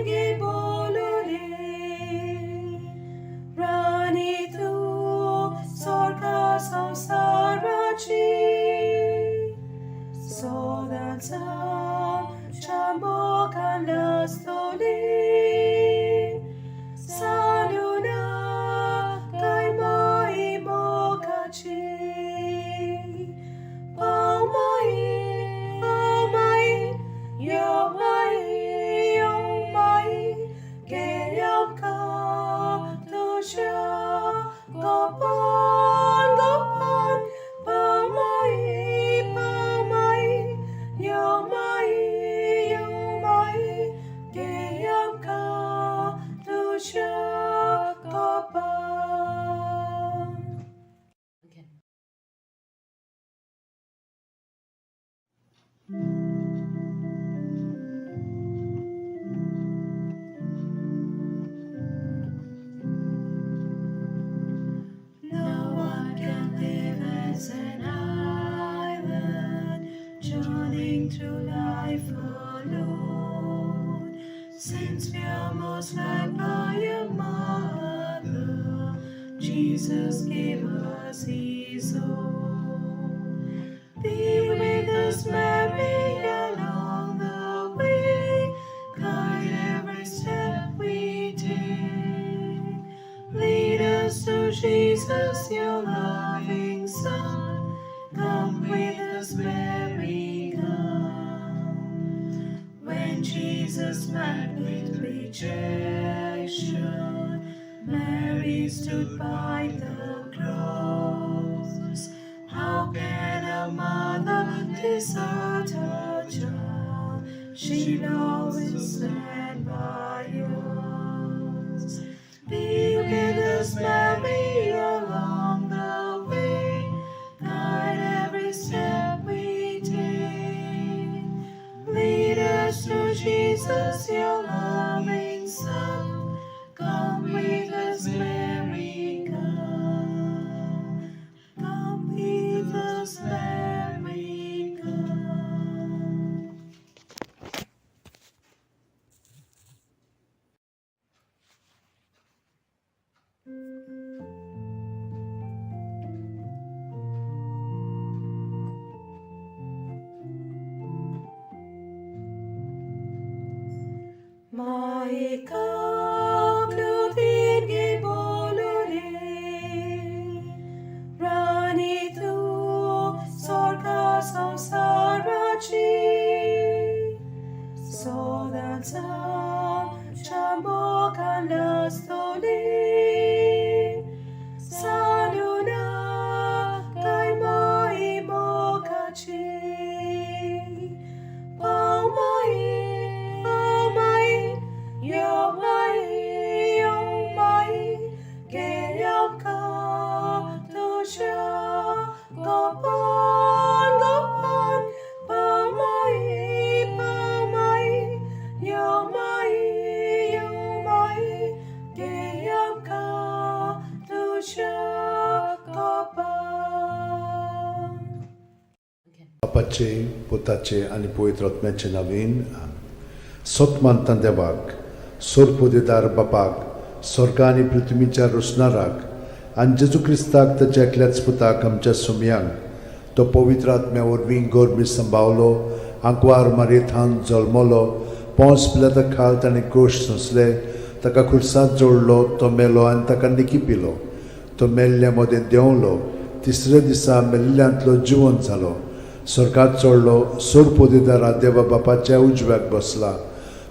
gibolole, Rani tu sorka samsarachi, Sodansam chambokan lastoli, Saluna kay maimokachi. Pau mai, pau mai, yo mai, yo mai, ke yam ka tu sha, go pan, go pan, pau mai, yo mai, ke yam ka tu sha, go pan. No one can live as an island, journeying through life alone. Since we are most led by a mother, Jesus gave us his own. Be with us, Mary, along the way. Guide every step we take. Lead us to Jesus, your loving Son. Come with us, Mary, come. When Jesus met with rejection, Mary stood by the cross. How can a mother desert her child? She'll always stand by us. Be with us, Mary, along the way. Guide every step we take. Lead us to Jesus, your loving Son. Come with us, Mary, come. Come with us, Mary, come. बापाचे, पुताचे आनी पवित्र आत्म्याचे नवीन. सत मानता देवाक, सोरपोदेदार बापाक, स्वर्ग आनी पृथ्वीच्या रोसणाराक, आनी जेजू क्रिस्ताक ताच्या एकल्याच पुताक आमच्या सुमयांक, तो पवित्र आत्म्या वरवीं गोरबी संभावलो, आंकवार मारयेथान जल्मलो, पोंस पिलाता खाल ताणें कोश सोंसले, ताका खुर्सांत जोडलो, तो मेलो आनी ताका निकी पिलो, तो मेल्ल्या मदें देंवलो, तिसऱ्या दिसा मेल्ल्यांतलो जिवंत जालो, स्वर्गात चडलो, सोरपोदेदारा देवा बापाच्या उजव्याक बसला,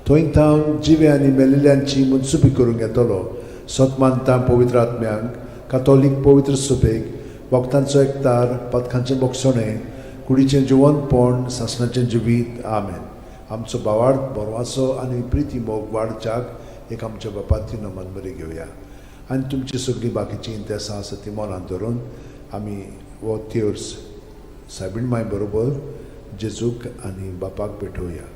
थंय थावन जिवे आनी मेलिल्ल्यांची मनसुबी करूंक येतलो. सत मानता पवित्र आत्म्यांक, कातोलीक पवित्र सुबेक, वखदांचो एकतार, पथकांचें बोगसणें, कुडीचें जिवंतपण, सासणाचें जिवीत. आमेन. आमचो भावार्थ, बरवासो आनी प्रिती मोग वाडच्याक एक आमच्या बापाती नमन बरी घेवया आनी तुमची सगळीं बाकीचीं इंतेसां आसा ती मनांत धरून आमी हो तेर्स सायबीण माय बरोबर जेजूक आनी बापाक भेटोवया.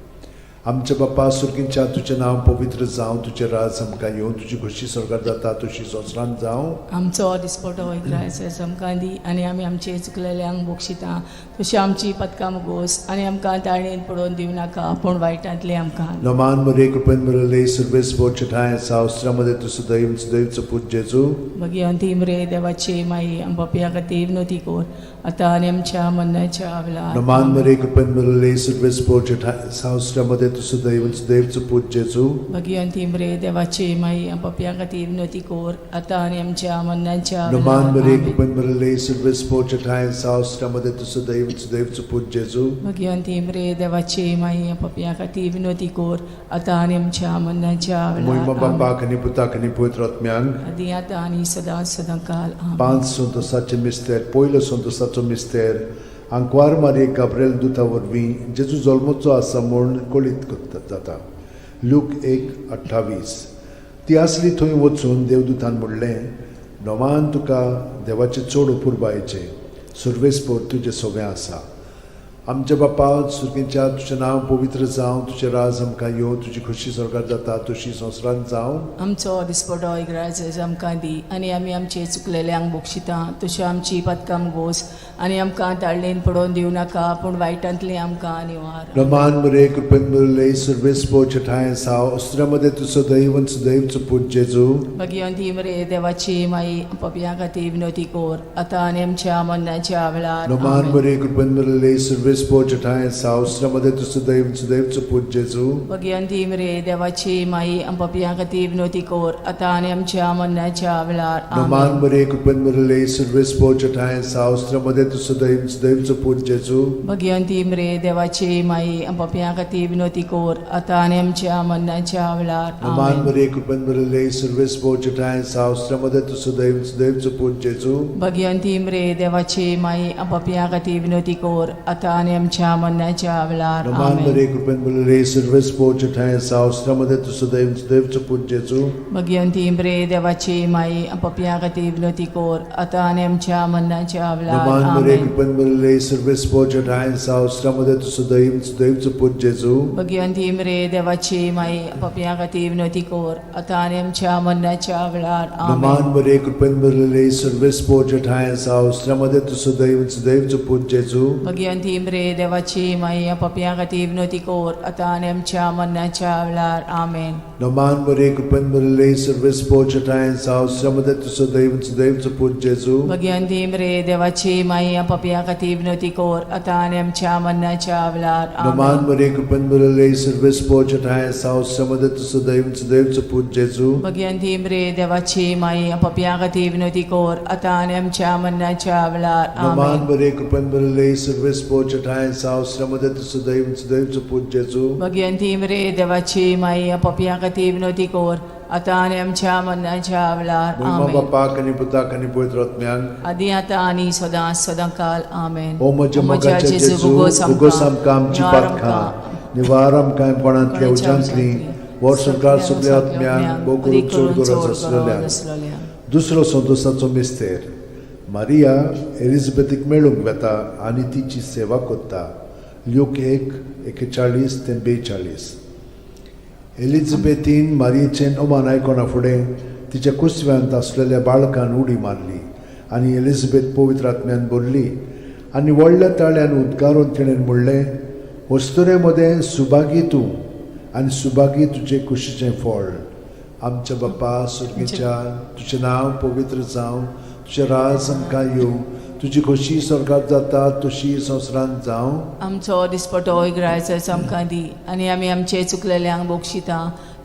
आमच्या बापा सुर्गींच्या, तुजें नांव पवित्र जावं, तुजें राज आमकां येवं, तुजी खोशी स्वर्गार जाता तशी संवसारांत जावं. आमचो दिसपटो इग्रायस आमकां दी आनी आमी आमचे चुकलेल्यांक बक्षिता तशी आमची पदकां गोस आनी आमकां ताळेन पडोवन दिवं नाका, पूण वायटांतले आमकां. नमान मरे, कृपेन भरले, सर्वेस ठाय सावस्त्रामध्ये तूं सदैव सदैवचो पूत जेजू. भगिवंती मरे देवाची माई, आमच्या खातीर विनवती कर आतां आनी आमच्या मरणाच्या वेळार. नमान मरे, कृपेन भरले, सर्वेस ठाय सावस्त्रामध्ये तूं सदैव सदैवचो पूत जेजू. भगिवंती मरे देवाची माई, आमच्या खातीर विनवती कर आतां आनी आमच्या मरणाच्या नमान वेळार. मरे, आमेन. कृपेन भरले, सर्वेस ठाय सावस्त्रामध्ये तूं सदैव सदैवचो पूत जेजू. भगिवंती मरे देवाची माई, आमच्या खातीर विनवती कर आतां आनी आमच्या मरणाच्या मोहिमा वेळार. आमेन. बापाक आनी पुताक आनी पवित्र आत्म्यांक. आदी आतां आनी सदां सदां काल. आमेन. पांच संतोसाचे मिस्तेर. पयलो संतोसाचो मिस्तेर, आंकवार मारये गाब्रेल दुता वरवीं जेजू जल्मचो आसा म्हूण कळीत जाता. लूक 1:28. ती आसली थंय वचून देवदूतान म्हणलें, नोमान तुका देवाचें चड अपुरबायेचें, सुर्वेसपोर तुजें सगळें आसा. आमच्या बापा सुर्गींच्या, तुजें नांव पवित्र जावं, तुजें राज आमकां येवं, तुजी खोशी स्वर्गार जाता तशी संवसारांत जावं. आमचो दिसपटो इग्राज आमकां दी आनी आमी आमचे चुकलेल्यांक बक्षिता तशी आमची पदकां गोस आनी आमकां ताळेन पडोवन दिवं नाका, पूण वायटांतली आमकां निवार. रमान मरे, कृपेन भरले, सर्वेस ठाय साव अस्त्रामध्ये तूं सदैव सदैवचो पूत जेजू. भगिवंती मरे देवाची माई, पपया खातीर विनवती कर आतां आनी आमच्या मरणाच्या वेळार. नमान आमेन. मरे, कृपेन भरले, सर्वेस ठाय साव अस्त्रामध्ये तूं सदैव सदैवचो पूत जेजू. भगिवंती मरे देवाची माई, पपया खातीर विनवती कर आतां आनी आमच्या मरणाच्या वेळार. नमान आमेन. मरे, कृपेन भरले, सर्वेस ठाय साव अस्त्रामध्ये तूं सदैव सदैवचो पूत जेजू. भगिवंती मरे देवाची माई, पपया खातीर विनवती कर आतां आनी आमच्या मरणाच्या वेळार. नमान आमेन. मरे, कृपेन भरले, सर्वेस ठाय साव अस्त्रामध्ये तूं सदैव सदैवचो पूत जेजू. भगिवंती मरे देवाची माई, पपया खातीर विनवती कर आतां आनी आमच्या मरणाच्या वेळार. नमान आमेन. मरे, कृपेन भरले, सर्वेस ठाय साव अस्त्रामध्ये तूं सदैव सदैवचो पूत जेजू. भगिवंती मरे देवाची माई, पपया खातीर विनवती कर आतां आनी आमच्या मरणाच्या वेळार. नमान मरे, आमेन. कृपेन भरले, सर्वेस ठाय साव अस्त्रामध्ये तूं सदैव सदैवचो पूत जेजू. भगिवंती मरे देवाची माई, पपया खातीर विनवती कर आतां आनी आमच्या मरणाच्या वेळार. नमान आमेन. मरे, कृपेन भरले, सर्वेस ठाय साव अस्त्रामध्ये तूं सदैव सदैवचो पूत जेजू. भगिवंती मरे देवाची माई, पपया खातीर विनवती कर आतां आनी आमच्या मरणाच्या वेळार. आमेन. नमान मरे, कृपेन भरले, सर्वेस ठाय साव अस्त्रामध्ये तूं सदैव सदैवचो पूत जेजू. भगिवंती मरे देवाची माई, पपया खातीर विनवती कर आतां आनी आमच्या मरणाच्या वेळार. नमान आमेन. मरे, कृपेन भरले, सर्वेस ठाय साव अस्त्रामध्ये तूं सदैव सदैवचो पूत जेजू. भगिवंती मरे देवाची माई, पपया खातीर विनवती कर आतां आनी आमच्या मरणाच्या वेळार. नमान आमेन. मरे, कृपेन भरले, सर्वेस ठाय साव अस्त्रामध्ये तूं सदैव सदैवचो पूत जेजू. भगिवंती मरे देवाची माई, पपया खातीर विनवती कर आतां आनी आमच्या मरणाच्या वेळार. मोहिमा आमेन. बापाक आनी पुताक आनी पवित्र आत्म्याक. आदी आतां आनी सदां सदां काल. आमेन. ओ म्हज्या मोगाच्या जेजू, उगोस आमकां आमची पातकां, निवार आमकां कोणांतल्या उज्यांतली, वर्संकार सगल्या आत्म्यांक, भोव करून चड गरज आसलेल्या. दुसरो संतोसाचो मिस्तेर, मारिया एलिझाबेथीक मेळूंक वेता आनी तिची सेवा करता. ल्यूक 1:41 ते 42. एलिझाबेथीन मारियेचें अमान आयकना फुडें तिच्या कुसव्यांत आसलेल्या बाळकान उडी मारली आनी एलिझाबेथ पवित्र आत्म्यान भरली. आनी व्हडल्या ताळ्यान उद्गारून तिणें म्हणलें, अस्तुरे मदें सुभागी तूं आनी सुभागी तुजे कुशीचें फळ. आमच्या बापा सुर्गीच्या, तुजें नांव पवित्र जावं, तुजें राज आमकां येवं, तुजी खोशी स्वर्गात जाता तशी संवसारांत जावं. आमचो दिसपटो इग्रायचो आमकां दी आनी आमी आमचे चुकलेल्यांक बक्षिता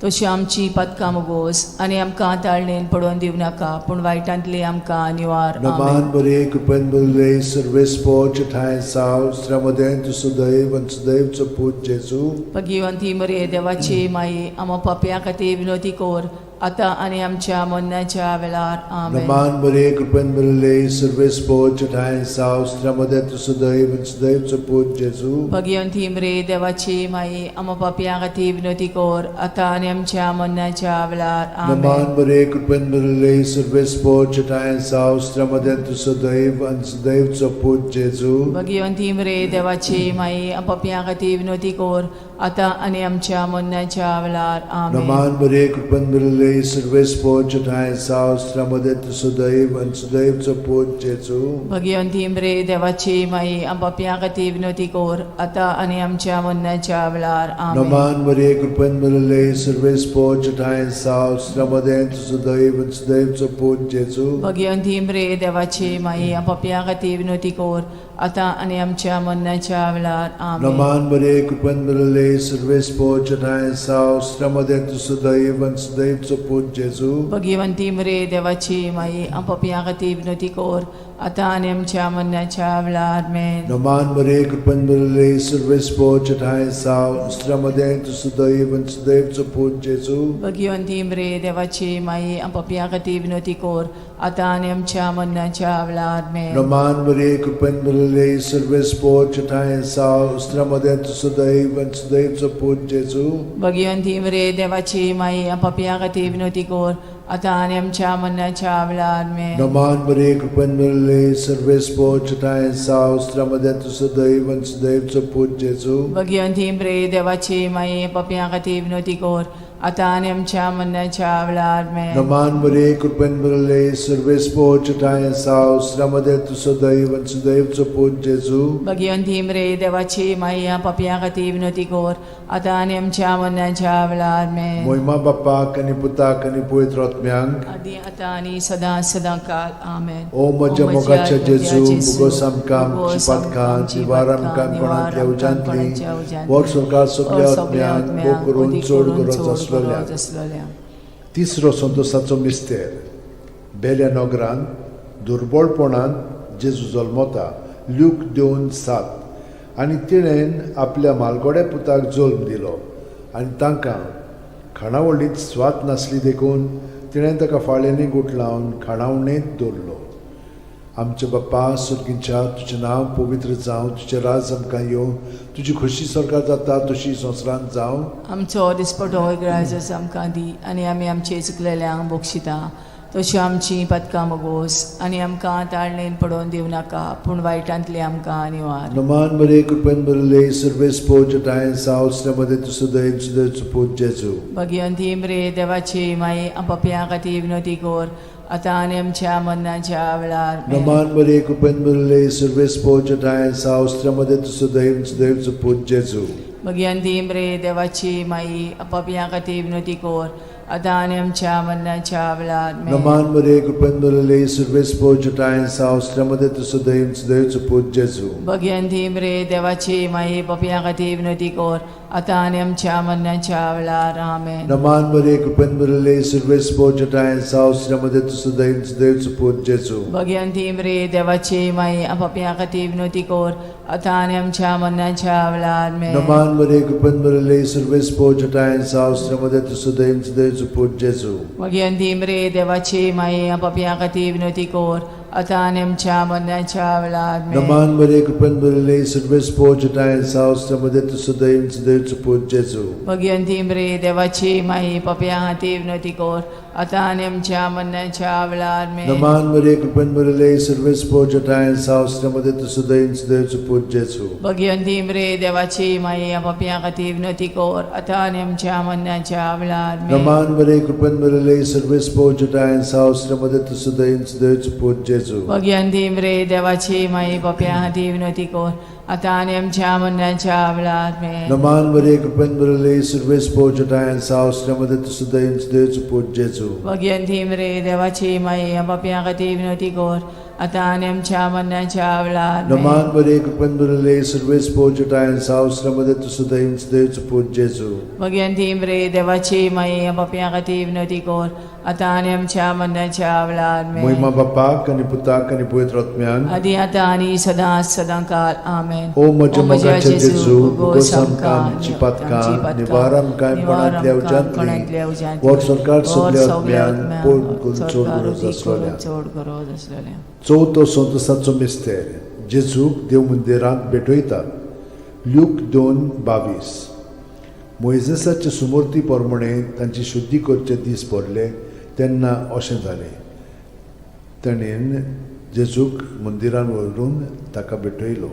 तशी आमची पदकां मुगोस आनी आमकां ताळणेन पडोवन दिवं नाका पूण वायटांतली आमकां निवार. आमेन. नमान बरे कृपेन बरले सर्वेस्पोच ठांय साव श्रमदें तूं सुदैव आनी सुदैवचो पूत जेजू. भगिवंती मरे देवाची माई, आमा पापया खातीर विनोती कोर आतां आनी आमच्या मरणाच्या वेळार. आमेन. नमान बरे कृपेन बरले सर्वेस्पोच ठांय साव श्रमदें तूं सुदैव आनी सुदैवचो पूत जेजू. भगिवंती मरे देवाची माई, आमा पापया खातीर विनोती कोर आतां आनी आमच्या मरणाच्या वेळार. आमेन. नमान बरे कृपेन बरले सर्वेस्पोच ठांय साव श्रमदें तूं सुदैव आनी सुदैवचो पूत जेजू. भगिवंती मरे देवाची माई, पापया खातीर विनोती कोर आतां आनी आमच्या मरणाच्या वेळार. आमेन. नमान बरे कृपेन बरले सर्वेस्पोच ठांय साव श्रमदें तूं सुदैव आनी सुदैवचो पूत जेजू. भगिवंती मरे देवाची माई, पापया खातीर विनोती कोर आतां आनी आमच्या मरणाच्या वेळार. आमेन. नमान मरिये कृपेन भरिल्ले सर्वेस्पोच ठांय साव श्रमदें तुजो सुदैव आनी सुदैवचो पूत जेजू. भगिवंती मरे देवाची माई, पापया खातीर विनोती कोर आतां आनी आमच्या मरणाच्या वेळार. आमेन. नमान मरिये कृपेन भरिल्ले सर्वेस्पोच ठांय साव श्रमदें तुजो सुदैव आनी सुदैवचो पूत जेजू. भगिवंती मरे देवाची माई, पापया खातीर विनोती कोर आतां आनी आमच्या मरणाच्या वेळार. आमेन. नमान मरिये कृपेन भरिल्ले सर्वेस्पोच ठांय साव श्रमदें तुजो सुदैव आनी सुदैवचो पूत जेजू. भगिवंती मरे देवाची माई, पापया खातीर विनोती कोर आतां आनी आमच्या मरणाच्या वेळार. आमेन. नमान मरिये कृपेन भरिल्ले सर्वेस्पोच ठांय साव श्रमदें तुजो सुदैव आनी सुदैवचो पूत जेजू. भगिवंती मरे देवाची माई, पापया खातीर विनोती कोर आतां आनी आमच्या मरणाच्या वेळार. आमेन. नमान मरिये कृपेन भरिल्ले सर्वेस्पोच ठांय साव श्रमदें तुजो सुदैव आनी सुदैवचो पूत जेजू. भगिवंती मरे देवाची माई, पापया खातीर विनोती कोर आतां आनी आमच्या मरणाच्या वेळार. आमेन. नमान मरिये कृपेन भरिल्ले सर्वेस्पोच ठांय साव श्रमदें तुजो सुदैव आनी सुदैवचो पूत जेजू. भगिवंती मरे देवाची माई, पापया खातीर विनोती कोर आतां आनी आमच्या मरणाच्या वेळार. आमेन. मोहिमा बाप्पाक आनी पुताक आनी पवित्र आत्म्यांक, आदी आतां आनी सदां सदां काल. आमेन. ओ म्हज्या मोगाच्या जेजू, मुगोस आमकां आमची पातकां निवार आमकां कोणांतल्या उज्यांतली वर सरकार सगल्या आत्म्यांक भोग करून चड गरज आसलेल्या. तिसरो संतोसाचो मिस्तेर. बेल्या नगरांत दुर्बळपणान जेजू जल्मता. ल्यूक 2:7. आनी तिणेन आपल्या मालगोड्या पुताक जल्म दिलो आनी तांकां खाणावळींत स्वाद नासली देखून तिणें ताका फाळ्यांनी गुठलावन खाणावणेंत दवरलो. आमच्या बाप्पा सुर्गींच्या, तुजें नांव पवित्र जावं, तुजें राज आमकां येवं, तुजी खोशी स्वर्गात जाता तशी संवसारांत जावं. आमचो दिसपटो इग्रायजस आमकां दी आनी आमी आमचे चुकलेल्यांक बक्षिता तशी आमची पदकां मगोस आनी आमकां ताळणेन पडोवन दिवं नाका पूण वायटांतली आमकां निवार. नमान मरिये कृपेन भरिल्ले सर्वेस्पोज ठांय साव मध्ये तूं सुदैव सुदैवचो पूत जेजू. भगिवंती मरे देवाची माई, पापयां खातीर विनोती कोर आतां आनी आमच्या मरणाच्या वेळार. आमेन. नमान मरिये कृपेन भरिल्ले सर्वेस्पोज ठांय साव मध्ये तूं सुदैव सुदैवचो पूत जेजू. भगिवंती मरे देवाची माई, पापयां खातीर विनोती कोर आतां आनी आमच्या मरणाच्या वेळार. आमेन. नमान मरिये कृपेन भरिल्ले सर्वेस्पोज ठांय साव मध्ये तूं सुदैव सुदैवचो पूत जेजू. भगिवंती मरे देवाची माई, पापयां खातीर विनोती कोर आतां आनी आमच्या मरणाच्या वेळार. आमेन. नमान मरिये कृपेन भरिल्ले सर्वेस्पोज ठांय साव मध्ये तूं सुदैव सुदैवचो पूत जेजू. भगिवंती मरे देवाची माई, पापयां खातीर विनोती कोर आतां आनी आमच्या मरणाच्या वेळार. आमेन. नमान मरिये कृपेन भरिल्ले सर्वेस्पोज ठांय साव मध्ये तूं सुदैव सुदैवचो पूत जेजू. भगिवंती मरे देवाची माई, पापयां खातीर विनोती कोर आतां आनी आमच्या मरणाच्या वेळार. आमेन. नमान मरिये कृपेन भरिल्ले सर्वेस्पोज ठांय साव मध्ये तूं सुदैव सुदैवचो पूत जेजू. भगिवंती मरे देवाची माई, पापयां खातीर विनोती कोर आतां आनी आमच्या मरणाच्या वेळार. आमेन. नमान मरिये कृपेन भरिल्ले सर्वेस्पोज ठांय साव मध्ये तूं सुदैव सुदैवचो पूत जेजू. भगिवंती मरे देवाची माई, पापयां खातीर विनोती कोर आतां आनी आमच्या मरणाच्या वेळार. आमेन. नमान मरिये कृपेन भरिल्ले सर्वेस्पोज ठांय साव मध्ये तूं सुदैव सुदैवचो पूत जेजू. जेजू. भगिनी रे देवाची माई पप्या खातीर विनवती कर आतां आनी आमच्या मरणाच्या वेळार आमेन. नमान मरिये, कृपेन भरिल्ले, सुर्वेस पोचटायन साव श्रीमती तुसुदयन देवचो पूत जेजू. भगिनी रे देवाची माई पप्या खातीर विनवती कर आतां आनी आमच्या मरणाच्या वेळार आमेन. नमान मरिये, कृपेन भरिल्ले, सुर्वेस पोचटायन साव श्रीमती तुसुदयन देवचो पूत जेजू. भगिनी रे देवाची माई पप्या खातीर विनवती कर आतां आनी आमच्या मरणाच्या वेळार आमेन. मोहिमा बापाक आनी पुताक आनी पवित्र आत्म्यान. आदी आतां आनी सदां सदां काल आमेन. ओ म्हज्या मोगाच्या जेजू, उगोस आमकां आमची पातकां, निवार आमकां कोणांतल्या उज्यांतली, वर सरकार सगल्या आत्म्यान पोड करून चड गरज आसलोल्या. चड गरज आसलेल्या. चवथो संतोसाचो मिस्तेर, जेजूक देव मंदिरांत भेटयतात. ल्यूक 2:22. मोयजेसाचे सुमूर्ती प्रमाणे तांची शुद्धी करचे दीस भरले तेन्ना अशें जालें, ताणें जेजूक मंदिरान व्हरून ताका भेटयलो.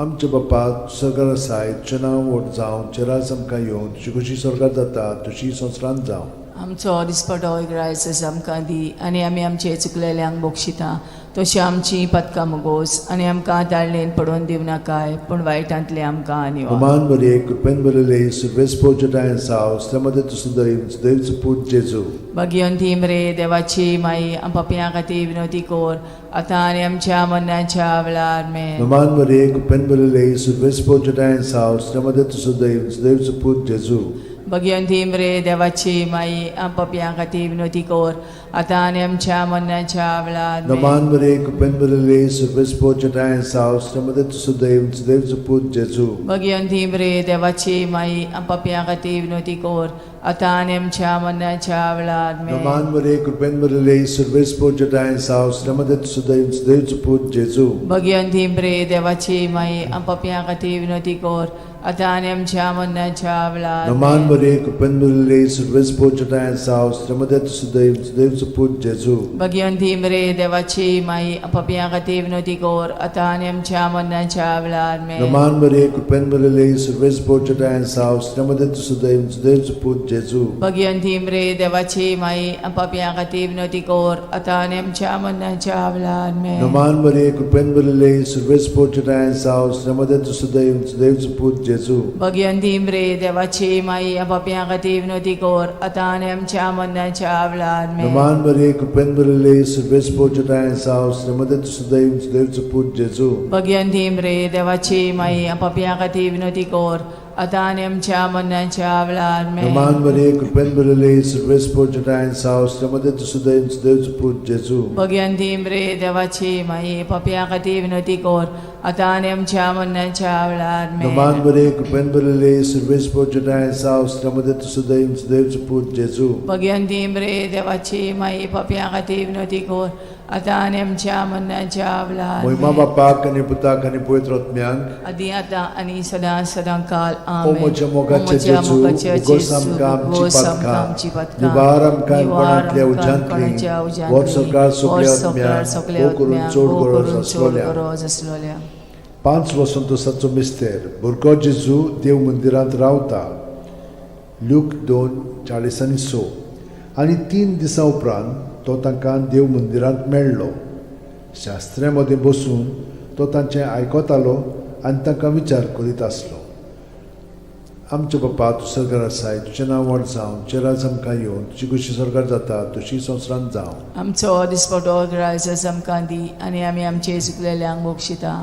आमचे बापा सरकार आसाय, तुजें नांव व्हड जावं, तुजें राज आमकां येवं, तुजी कशी सरकार जाता तशी संवसारांत जावं. आमचो दिसपटो ग्रायस आमकां दी आनी आमी आमचे चुकलेल्यांक बक्षिता तशी आमची पदकां मुगोस आनी आमकां ताळणेन पडोवन दिवं नाकाय पूण वायटांतले आमकां आनी नमान मरिये, कृपेन भरिल्ले, सुर्वेस पोचटायन साव श्रीमती तुसुदय देवचो पूत जेजू. भगिनी रे देवाची माई पपयां खातीर विनवती कर आतां आनी आमच्या मरणाच्या वेळार आमेन. नमान मरिये, कृपेन भरिल्ले, सुर्वेस पोचटायन साव श्रीमती तुसुदय देवचो पूत जेजू. भगिनी रे देवाची माई पपयां खातीर विनवती कर आतां आनी आमच्या मरणाच्या वेळार आमेन. नमान मरिये, कृपेन भरिल्ले, सुर्वेस पोचटायन साव श्रीमती तुसुदय देवचो पूत जेजू. भगिनी रे देवाची माई पपयां खातीर विनवती कर आतां आनी आमच्या मरणाच्या वेळार आमेन. नमान मरिये, कृपेन भरिल्ले, सुर्वेस पोचटायन साव श्रीमती तुसुदय देवचो पूत जेजू. भगिनी रे देवाची माई पपयां खातीर विनवती कर आतां आनी आमच्या मरणाच्या वेळार नमान आमेन. मरिये, कृपेन भरिल्ले, सुर्वेस पोचटायन साव श्रीमती तुसुदय देवचो पूत जेजू. भगिनी रे देवाची माई पपयां खातीर विनवती कर आतां आनी आमच्या मरणाच्या वेळार आमेन. नमान मरिये, कृपेन भरिल्ले, सुर्वेस पोचटायन साव श्रीमती तुसुदय देवचो पूत जेजू. भगिनी रे देवाची माई पपयां खातीर विनवती कर आतां आनी आमच्या मरणाच्या वेळार आमेन. नमान मरिये, कृपेन भरिल्ले, सुर्वेस पोचटायन साव श्रीमती तुसुदय देवचो पूत जेजू. भगिनी रे देवाची माई पपयां खातीर विनवती कर आतां आनी आमच्या मरणाच्या वेळार आमेन. नमान मरिये, कृपेन भरिल्ले, सुर्वेस पोचटायन साव श्रीमती तुसुदय देवचो पूत जेजू. भगिनी रे देवाची माई पपयां खातीर विनवती कर आतां आनी आमच्या मरणाच्या वेळार आमेन. नमान मरिये, कृपेन भरिल्ले, सुर्वेस पोचटायन साव श्रीमती तुसुदय देवचो पूत जेजू. भगिनी रे देवाची माई पपयां खातीर विनवती कर आतां आनी आमच्या मरणाच्या वेळार आमेन. नमान मरिये, कृपेन भरिल्ले, सुर्वेस पोचटायन साव श्रीमती तुसुदय देवचो पूत जेजू. भगिनी रे देवाची माई पपयां खातीर विनवती कर आतां आनी आमच्या मरणाच्या वेळार मोहिमा आमेन. बापाक आनी पुताक आनी पवित्र आत्म्याक. आदी आतां आनी सदां सदां काल ओ आमेन. म्हज्या मोगाचे ओ म्हज्या जेजू, मोगाचे उगोस जेजू, आमकां आमची उगोस आमकां पातकां, आमची पातकां, निवार आमकां निवार कोणांतल्या आमकां उज्यांतली, कोणाच्या उज्यांतली, वर सरकार सगल्या वर सरकार आत्म्याक, सगल्या भोव करून आत्म्याक, चड भोव गरज करून चड आसलोल्या. गरज आसलोल्या. 5 वसंतोसाचो मिस्तेर, भुरगो जेजू देव मंदिरांत रावता. ल्यूक 2:46. आनी 3 दिसां उपरांत तो तांकां देव मंदिरांत मेळ्ळो. शास्त्र्यां मदें बसून तो तांचें आयकतालो आनी तांकां विचार करीत आसलो. आमचे बापा, तूं सरकार आसाय, तुजें नांव व्हड जावं, तुजें राज आमकां येवं, तुजी कशी सरकार जाता तशी संवसारांत जावं. आमचो दिसपटो ग्रायस आमकां दी आनी आमी आमचे चुकलेल्यांक बक्षिता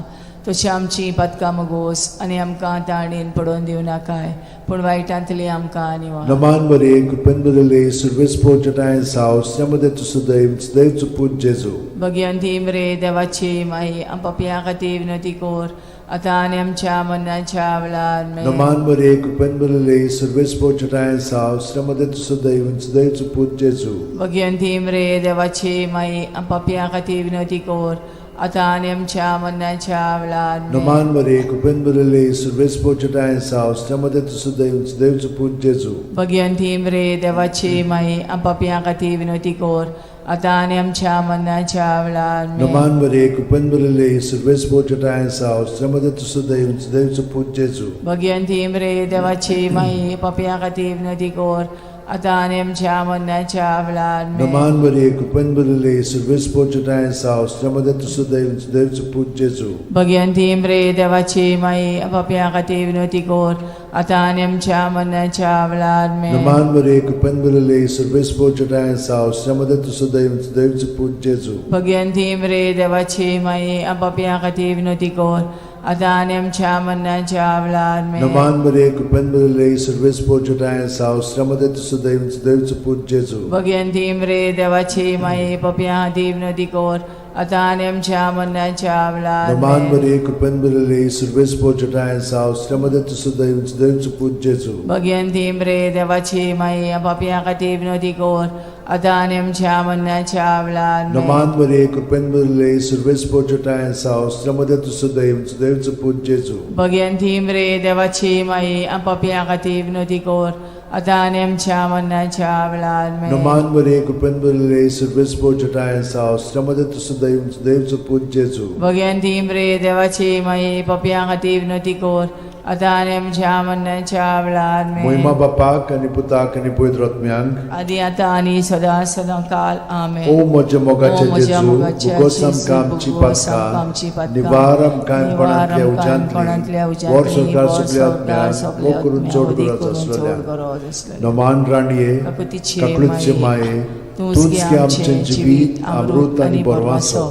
तशी आमची पातकां मुगोस आनी आमकां ताणेन पडोवन दिवं नाकाय पूण वायटांतली आमकां निवार. नमान मरिये, कृपेन भरिल्ले, सुर्वेस पोचटायन साव श्रीमती तुसुदय देवचो पूत जेजू. भगिनी रे देवाची माई पपयां खातीर विनवती कर आतां आनी आमच्या मरणाच्या वेळार आमेन. नमान मरिये, कृपेन भरिल्ले, सुर्वेस पोचटायन साव श्रीमती तुसुदय देवचो पूत जेजू. भगिनी रे देवाची माई पपयां खातीर विनवती कर आतां आनी आमच्या मरणाच्या वेळार आमेन. नमान मरिये, कृपेन भरिल्ले, सुर्वेस पोचटायन साव श्रीमती तुसुदय देवचो पूत जेजू. भगिनी रे देवाची माई पपयां खातीर विनवती कर आतां आनी आमच्या मरणाच्या वेळार आमेन. नमान मरिये, कृपेन भरिल्ले, सुर्वेस पोचटायन साव श्रीमती तुसुदय देवचो पूत जेजू. भगिनी रे देवाची माई पपयां खातीर विनवती कर आतां आनी आमच्या मरणाच्या वेळार आमेन. नमान मरिये, कृपेन भरिल्ले, सर्वेस्पर तुजोठांय आसा, स्त्रियां मदें तूं सुदैव, सुदैवचो पूत जेजू. भगवंती मरे देवाची माई, पापयां खातीर विनवती कर, आतां आनी आमच्या मरणाच्या वेळार आमेन. नमान मरिये, कृपेन भरिल्ले, सर्वेस्पर तुजोठांय आसा, स्त्रियां मदें तूं सुदैव, सुदैवचो पूत जेजू. भगवंती मरे देवाची माई, पापयां खातीर विनवती कर, आतां आनी आमच्या मरणाच्या वेळार आमेन. नमान मरिये, कृपेन भरिल्ले, सर्वेस्पर तुजोठांय आसा, स्त्रियां मदें तूं सुदैव, सुदैवचो पूत जेजू. भगवंती मरे देवाची माई, पापयां खातीर विनवती कर, आतां आनी आमच्या मरणाच्या वेळार नमान आमेन. मरिये, कृपेन भरिल्ले, सर्वेस्पर तुजोठांय आसा, स्त्रियां मदें तूं सुदैव, सुदैवचो पूत जेजू. भगवंती मरे देवाची माई, पापयां खातीर विनवती कर, आतां आनी आमच्या मरणाच्या वेळार आमेन. नमान मरिये, कृपेन भरिल्ले, सर्वेस्पर तुजोठांय आसा, स्त्रियां मदें तूं सुदैव, सुदैवचो पूत जेजू. भगवंती मरे देवाची माई, पापयां खातीर विनवती कर, आतां आनी आमच्या मरणाच्या वेळार आमेन. नमान मरिये, कृपेन भरिल्ले, सर्वेस्पर तुजोठांय आसा, स्त्रियां मदें तूं सुदैव, सुदैवचो पूत जेजू. भगवंती मरे देवाची माई, पापयां खातीर विनवती कर, आतां आनी आमच्या मरणाच्या वेळार आमेन. मोहिमा बापाक आनी पुताक आनी पवित्र आत्म्यांक, आदी आतां आनी सदां सदां काल आमेन. ओ म्हज्या मोगाचे ओ म्हज्या जेजू, मोगाच्या भोगोस जेजू, आमकां आमची भोगोस आमकां आमची पातकां, पातकां, निवार आमकां निवार कोणांतल्या आमकां कोणांतल्या उज्यांतली, वर उज्यांतली, संवसार वर सगल्या संवसार आत्म्यांक, सगल्या मोग करून आत्म्यांक, चड उदीक गरज करून चड आसलेल्या. गरज आसलेल्या. नमान राणये, काकुतीचे काकळूतचे माये, तूंच तूंच गे गे आमचें जिवीत, अमृत आनी बरवासो.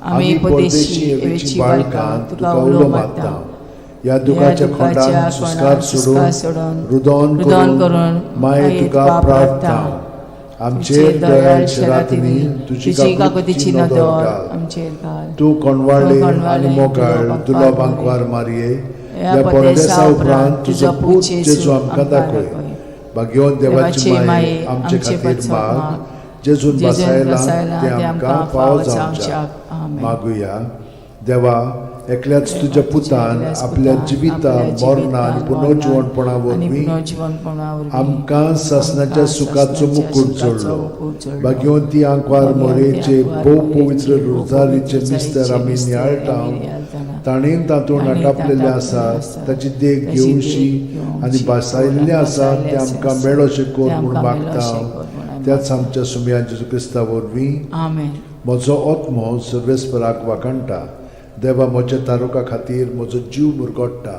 आमी परदेशी एवेची बाळकां, तुका उलो मारता. ह्या दुखाच्या खोंडान सुस्कार सोडून, रुदोन रुदोन करून, करून, माये तुका प्रार्थना. आमचेर दयाळ शिरातींनी तुजी काकुतीची नदर घाल. आमचेर घाल. तूं कोणवाळे तूं कोणवाळे आनी मोगाळ दुलो दुलो बांकवार बांकवार मारये, ह्या ह्या परदेसा परदेसा उपरांत तुजो पूत जेजू आमकां दाखय. भाग्यवंत देवाची माये, आमचे खातीर माग, जेजून जेजून बसायला बसायला ते आमकां फावो जावच्याक. आमेन. मागुया. देवा, एकल्याच तुज्या पुतान आपल्या जिविता, मरणा आनी पुनर्जिवणपणा आनी वरवीं पुनर्जिवणपणा वरवीं आमकां सासणाच्या आमकां सुखाचो सासणाच्या मुकूट सुखाचो जोडलो. मुकूट जोडलो. भाग्यवंती आंकवार भाग्यवंती मोरेचे आंकवार भोव मोरेचे पवित्र भोव रोजारीचे पवित्र मिस्तर आमी मिस्तर नियाळटा, आमी नियाळटाना, ताणें तातूंत ताणें आटापलेलें तातूंत आसा, आसा, ताची देख ताची देख घेवशी आनी घेवची भासायल्लें आसा भासायल्लें तें आमकां आसा, मेळोशें कर तें म्हूण आमकां मागता. मेळोशें कर म्हूण आमी त्याच आमच्या सुमया जेजू क्रिस्ता वरवीं. आमेन. म्हजो आत्मो सर्वेस्पराक वाखाणटा, देवा म्हज्या तारुका खातीर म्हजो जीव मुरगोडटा.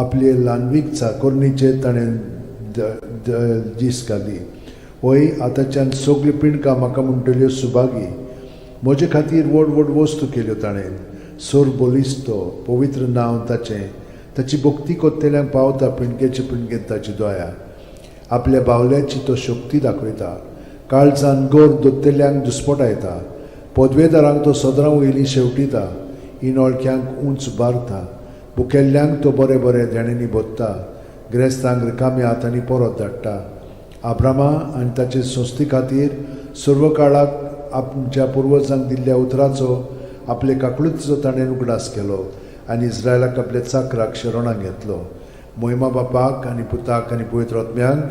आपले ल्हानवीक चाकोरणीचेर ताणें दीस घाली. वय, आतांच्यान सगळ्यो पिंडकां म्हाका म्हणटल्यो सुभागी. म्हजे खातीर व्हड व्हड वस्तू केल्यो ताणें. सोर बलिस्तो पवित्र नांव ताचें. ताची भक्ती कोत्तेल्यांक पावता पिंडकेचे पिंडकेन ताची दया. आपल्या बावल्याची तो शक्ती दाखयता, काळजान गोर दोत्तेल्यांक दुस्पटायता. पदवेदारांक तो सदरां वयली शेवटिता, इनोळख्यांक उंच बारता. भुकेल्ल्यांक तो बरें बरें देण्यांनी भोत्ता, ग्रेस्तांक रिकाम्या हातांनी परत धाडटा. आब्रामा आनी ताचे संस्थे खातीर सर्व काळाक आमच्या पुर्वजांक दिल्ल्या उतराचो, आपले काकळुतीचो ताणें उगडास केलो आनी इस्रायलाक आपल्या चाकराक शरणाक घेतलो. मोहिमा बापाक आनी पुताक आनी पवित्र आत्म्यांक,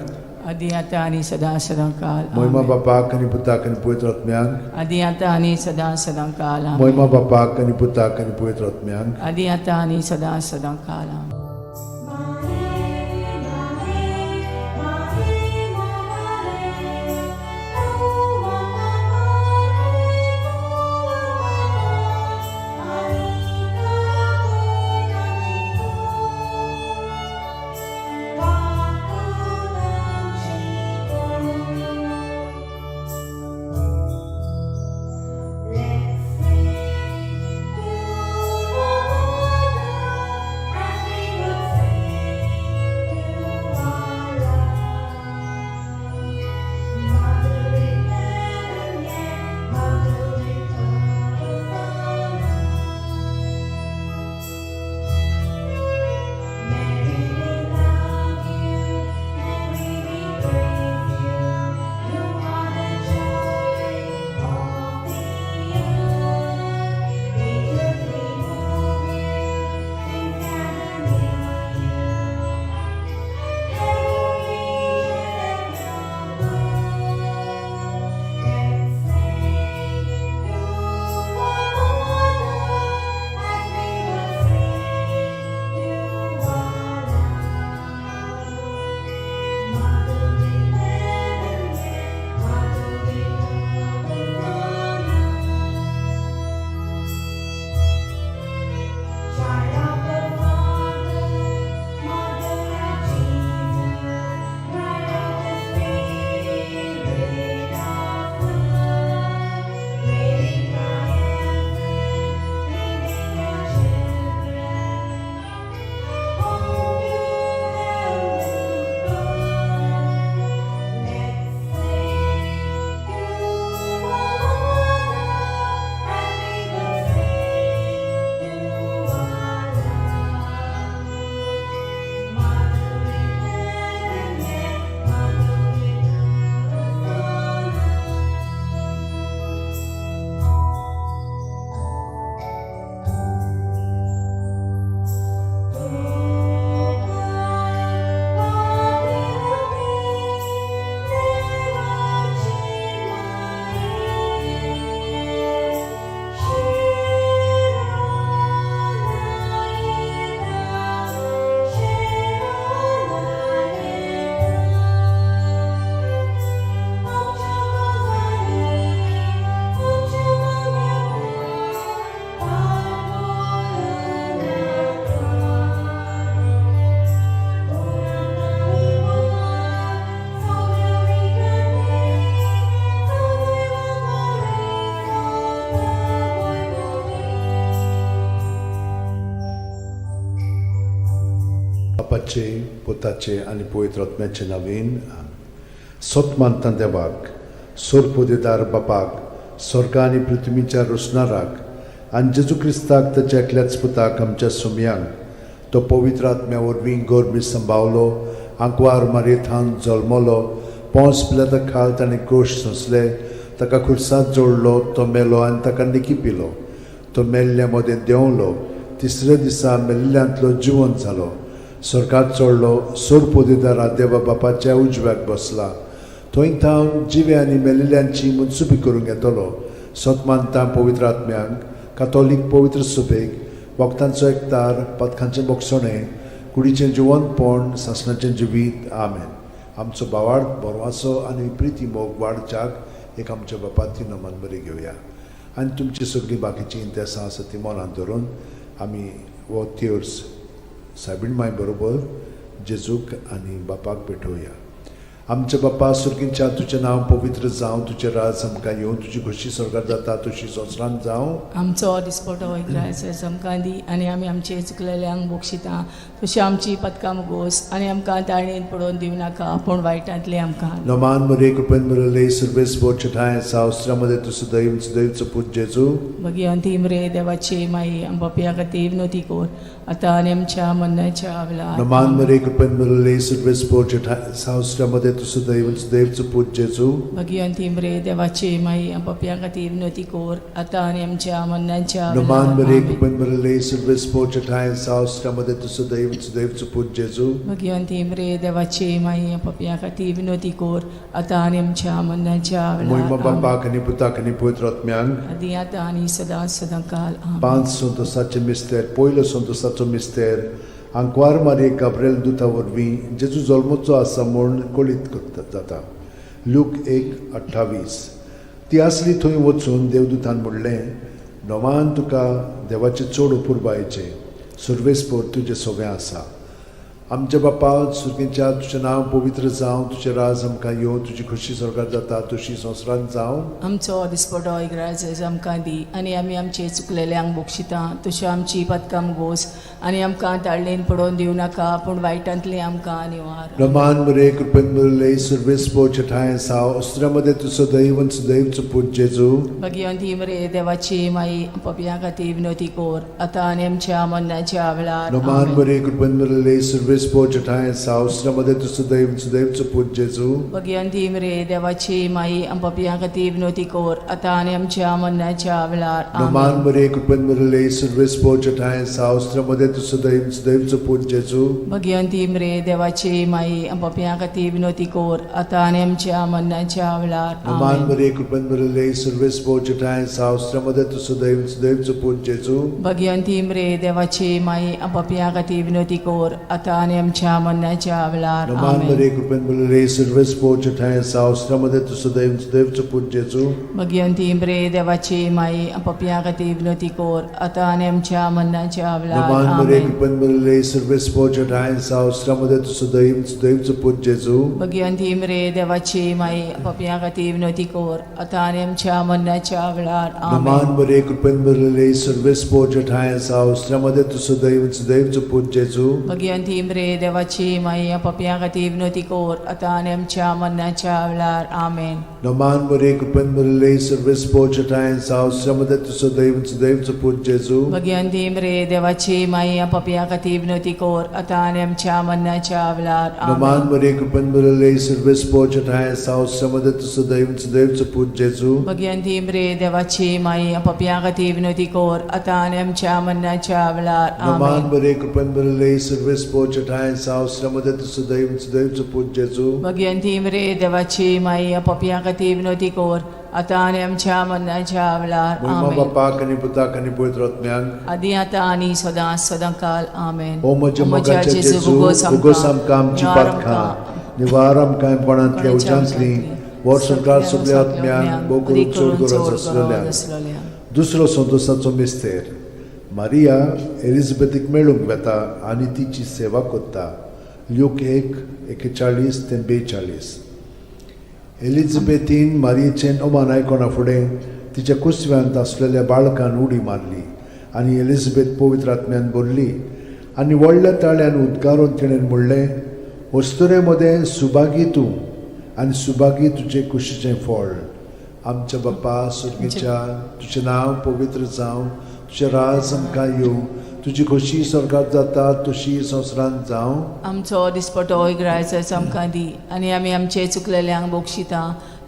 आदी आतां आनी सदां सदां काल मोहिमा आमेन. बापाक आनी पुताक आनी पवित्र आत्म्यांक, आदी आतां आनी सदां सदां काल आमेन. मोहिमा बापाक आनी पुताक आनी पवित्र आत्म्यांक, आदी आतां आनी सदां सदां काल आमेन. Let's sing to the Lord as we बापाचे, पुताचे आनी पवित्र आत्म्याचे नांवान. सत मानता देवाक, सोरपोदेदार बापाक, स्वर्गा आनी पृथ्वीच्या रोसणाराक, आनी जेजू क्रिस्ताक ताच्या एकल्याच पुताक, आमच्या सोमयांक, तो पवित्र आत्म्या वरवीं गर्भी संभावलो, आंकवार मारयेथान जल्मलो, पोंस पिलाता खाल ताणें कोश सोंसले, ताका खुर्सात जोडलो, तो मेलो आनी ताका निकी पिलो, तो मेल्ल्या मदें देंवलो, तिसऱ्या दिसा मेल्ल्यांतलो जिवंत जालो, स्वर्गात चडलो, सोरपोदेदारा देवा बापाच्या उजव्याक बसला, थंय थावन जिवे आनी मेल्ल्यांची मनसुबी करूंक येतलो. सत मानता पवित्र आत्म्यांक, कातोलीक पवित्र सुबेक, वखदांचो एकतार, पथकांचें बोगसणें, कुडीचें जिवंतपण, सासणाचें जिवीत. आमेन. आमचो बावाड बरवाचो आनी प्रिती मोग वाडच्याक एक आमच्या बापाती नमन बरी घेवया आनी तुमची सगळीं बाकीचीं इंतेसां आसा ती मनांत धरून आमी हो तेर्स सायबीण माय बरोबर जेजूक आनी बापाक भेटोवया. आमच्या बापा सुर्गींच्या, तुजें नांव पवित्र जावं, तुजें राज आमकां येवं, तुजी खोशी स्वर्गार जाता तशी संवसारांत जावं. आमचो दिसपटो इग्रायस आमकां दी आनी आमी आमचे चुकलेल्यांक बक्षिता तशी आमची पदकां मुगोस आनी आमकां ताळणेन पडोवन दिवं नाका, पूण वायटांतलें आमकां. नमान मरे, कृपेन बरले, सर्वेस बोरचे ठांय सावस्त्रामध्ये तूं सदैव सदैवचो पूत जेजू. भगिवंती मरे देवाची माई, आमच्या खातीर विनवती कर, आतां आनी आमच्या मरणाच्या वेळार. नमान मरे, कृपेन बरले, सर्वेस बोरचे ठांय सावस्त्रामध्ये तूं सदैव सदैवचो पूत जेजू. भगिवंती मरे देवाची माई, आमच्या खातीर विनवती कर, आतां आनी आमच्या मरणाच्या नमान वेळार. मरे, आमेन. कृपेन बरले, सर्वेस बोरचे ठांय सावस्त्रामध्ये तूं सदैव सदैवचो पूत जेजू. भगिवंती मरे देवाची माई, आमच्या खातीर विनवती कर, आतां आनी आमच्या मरणाच्या मोहिमा वेळार. आमेन. बापाक आनी पुताक आनी पवित्र आत्म्यांक. आदी आतां आनी सदां सदां काल. आमेन. पांच संतोसाचे मिस्तेर. पयलो संतोसाचो मिस्तेर, आंकवार मारये गाब्रेल दुता वरवीं जेजू जल्मचो आसा म्हूण कळीत करता जाता. लूक 1:28. ती आसली थंय वचून देवदूतान म्हणलें, नवान तुका देवाचें चड अपुरबायेचें, सुर्वेसपोर तुजें सगळें आसा. आमच्या बापा सुर्गीच्या, तुजें नांव पवित्र जावं, तुजें राज आमकां येवं, तुजी खोशी स्वर्गार जाता तशी संवसारांत जावं. आमचो दिसपटो इग्राज आमकां दी आनी आमी आमचे चुकलेल्यांक बक्षिता तशी आमची पदकां गोस आनी आमकां ताळणेन पडोवन दिवं नाका, पूण वायटांतलें आमकां निवार. रमान मरे, कृपेन भरले, सुर्वेस ठांय साव अस्त्रामध्ये तूं सदैव सदैवचो पूत जेजू. भगिवंती मरे देवाची माई, पपया खातीर विनवती कर, आतां आनी आमच्या मरणाच्या वेळार. रमान आमेन. मरे, कृपेन भरले, सुर्वेस ठांय साव अस्त्रामध्ये तूं सदैव सदैवचो पूत जेजू. भगिवंती मरे देवाची माई, पपया खातीर विनवती कर, आतां आनी आमच्या मरणाच्या वेळार. रमान आमेन. मरे, कृपेन भरले, सुर्वेस ठांय साव अस्त्रामध्ये तूं सदैव सदैवचो पूत जेजू. भगिवंती मरे देवाची माई, पपया खातीर विनवती कर, आतां आनी आमच्या मरणाच्या वेळार. रमान आमेन. मरे, कृपेन भरले, सुर्वेस ठांय साव अस्त्रामध्ये तूं सदैव सदैवचो पूत जेजू. भगिवंती मरे देवाची माई, पपया खातीर विनवती कर, आतां आनी आमच्या मरणाच्या वेळार. रमान आमेन. मरे, कृपेन भरले, सुर्वेस ठांय साव अस्त्रामध्ये तूं सदैव सदैवचो पूत जेजू. भगिवंती मरे देवाची माई, पपया खातीर विनवती कर, आतां आनी आमच्या मरणाच्या वेळार. नमान मरे, आमेन. कृपेन भरले, सुर्वेस ठांय साव अस्त्रामध्ये तूं सदैव सदैवचो पूत जेजू. भगिवंती मरे देवाची माई, पपया खातीर विनवती कर, आतां आनी आमच्या मरणाच्या वेळार. नमान आमेन. मरे, कृपेन भरले, सुर्वेस ठांय साव अस्त्रामध्ये तूं सदैव सदैवचो पूत जेजू. भगिवंती मरे देवाची माई, पपया खातीर विनवती कर, आतां आनी आमच्या मरणाच्या वेळार. आमेन. नमान मरे, कृपेन भरले, सुर्वेस ठांय साव अस्त्रामध्ये तूं सदैव सदैवचो पूत जेजू. भगिवंती मरे देवाची माई, पपया खातीर विनवती कर, आतां आनी आमच्या मरणाच्या वेळार. नमान आमेन. मरे, कृपेन भरले, सुर्वेस ठांय साव अस्त्रामध्ये तूं सदैव सदैवचो पूत जेजू. भगिवंती मरे देवाची माई, पपया खातीर विनवती कर, आतां आनी आमच्या मरणाच्या वेळार. नमान आमेन. मरे, कृपेन भरले, सुर्वेस ठांय साव अस्त्रामध्ये तूं सदैव सदैवचो पूत जेजू. भगिवंती मरे देवाची माई, पपया खातीर विनवती कर, आतां आनी आमच्या मरणाच्या वेळार. मोहिमा आमेन. बापाक आनी पुताक आनी पवित्र आत्म्यांक. आदी आतां आनी सदां सदां काल. आमेन. ओ म्हज्या मोगाच्या जेजू, उगोस आमकां आमची पातकां, निवार आमकां कोणांतल्या उज्यांतली, वर्सभर सगल्या आत्म्यांक, भोव करून चड गरज आसलेल्या. दुसरो संतोसाचो मिस्तेर, मारिया एलिझाबेथीक मेळूंक वेता आनी तिची सेवा करता. ल्यूक 1:41 ते 42. एलिझाबेथीन मारियेचें नमान आयकना फुडें तिच्या कुसव्यांत आसलेल्या बाळकान उडी मारली आनी एलिझाबेथ पवित्र आत्म्यान भरली. आनी व्हडल्या ताळ्यान उद्गारून तिणें म्हणलें, अस्तुरे मदें सुभागी तूं आनी सुभागी तुजे कुशीचें फळ. आमच्या बापा सुर्गीच्या, तुजें नांव पवित्र जावं, तुजें राज आमकां येवं, तुजी खोशी स्वर्गात जाता तशी संवसारांत जावं. आमचो दिसपटो इगरायचो आमकां दी आनी आमी आमचे चुकलेल्यांक बक्षिता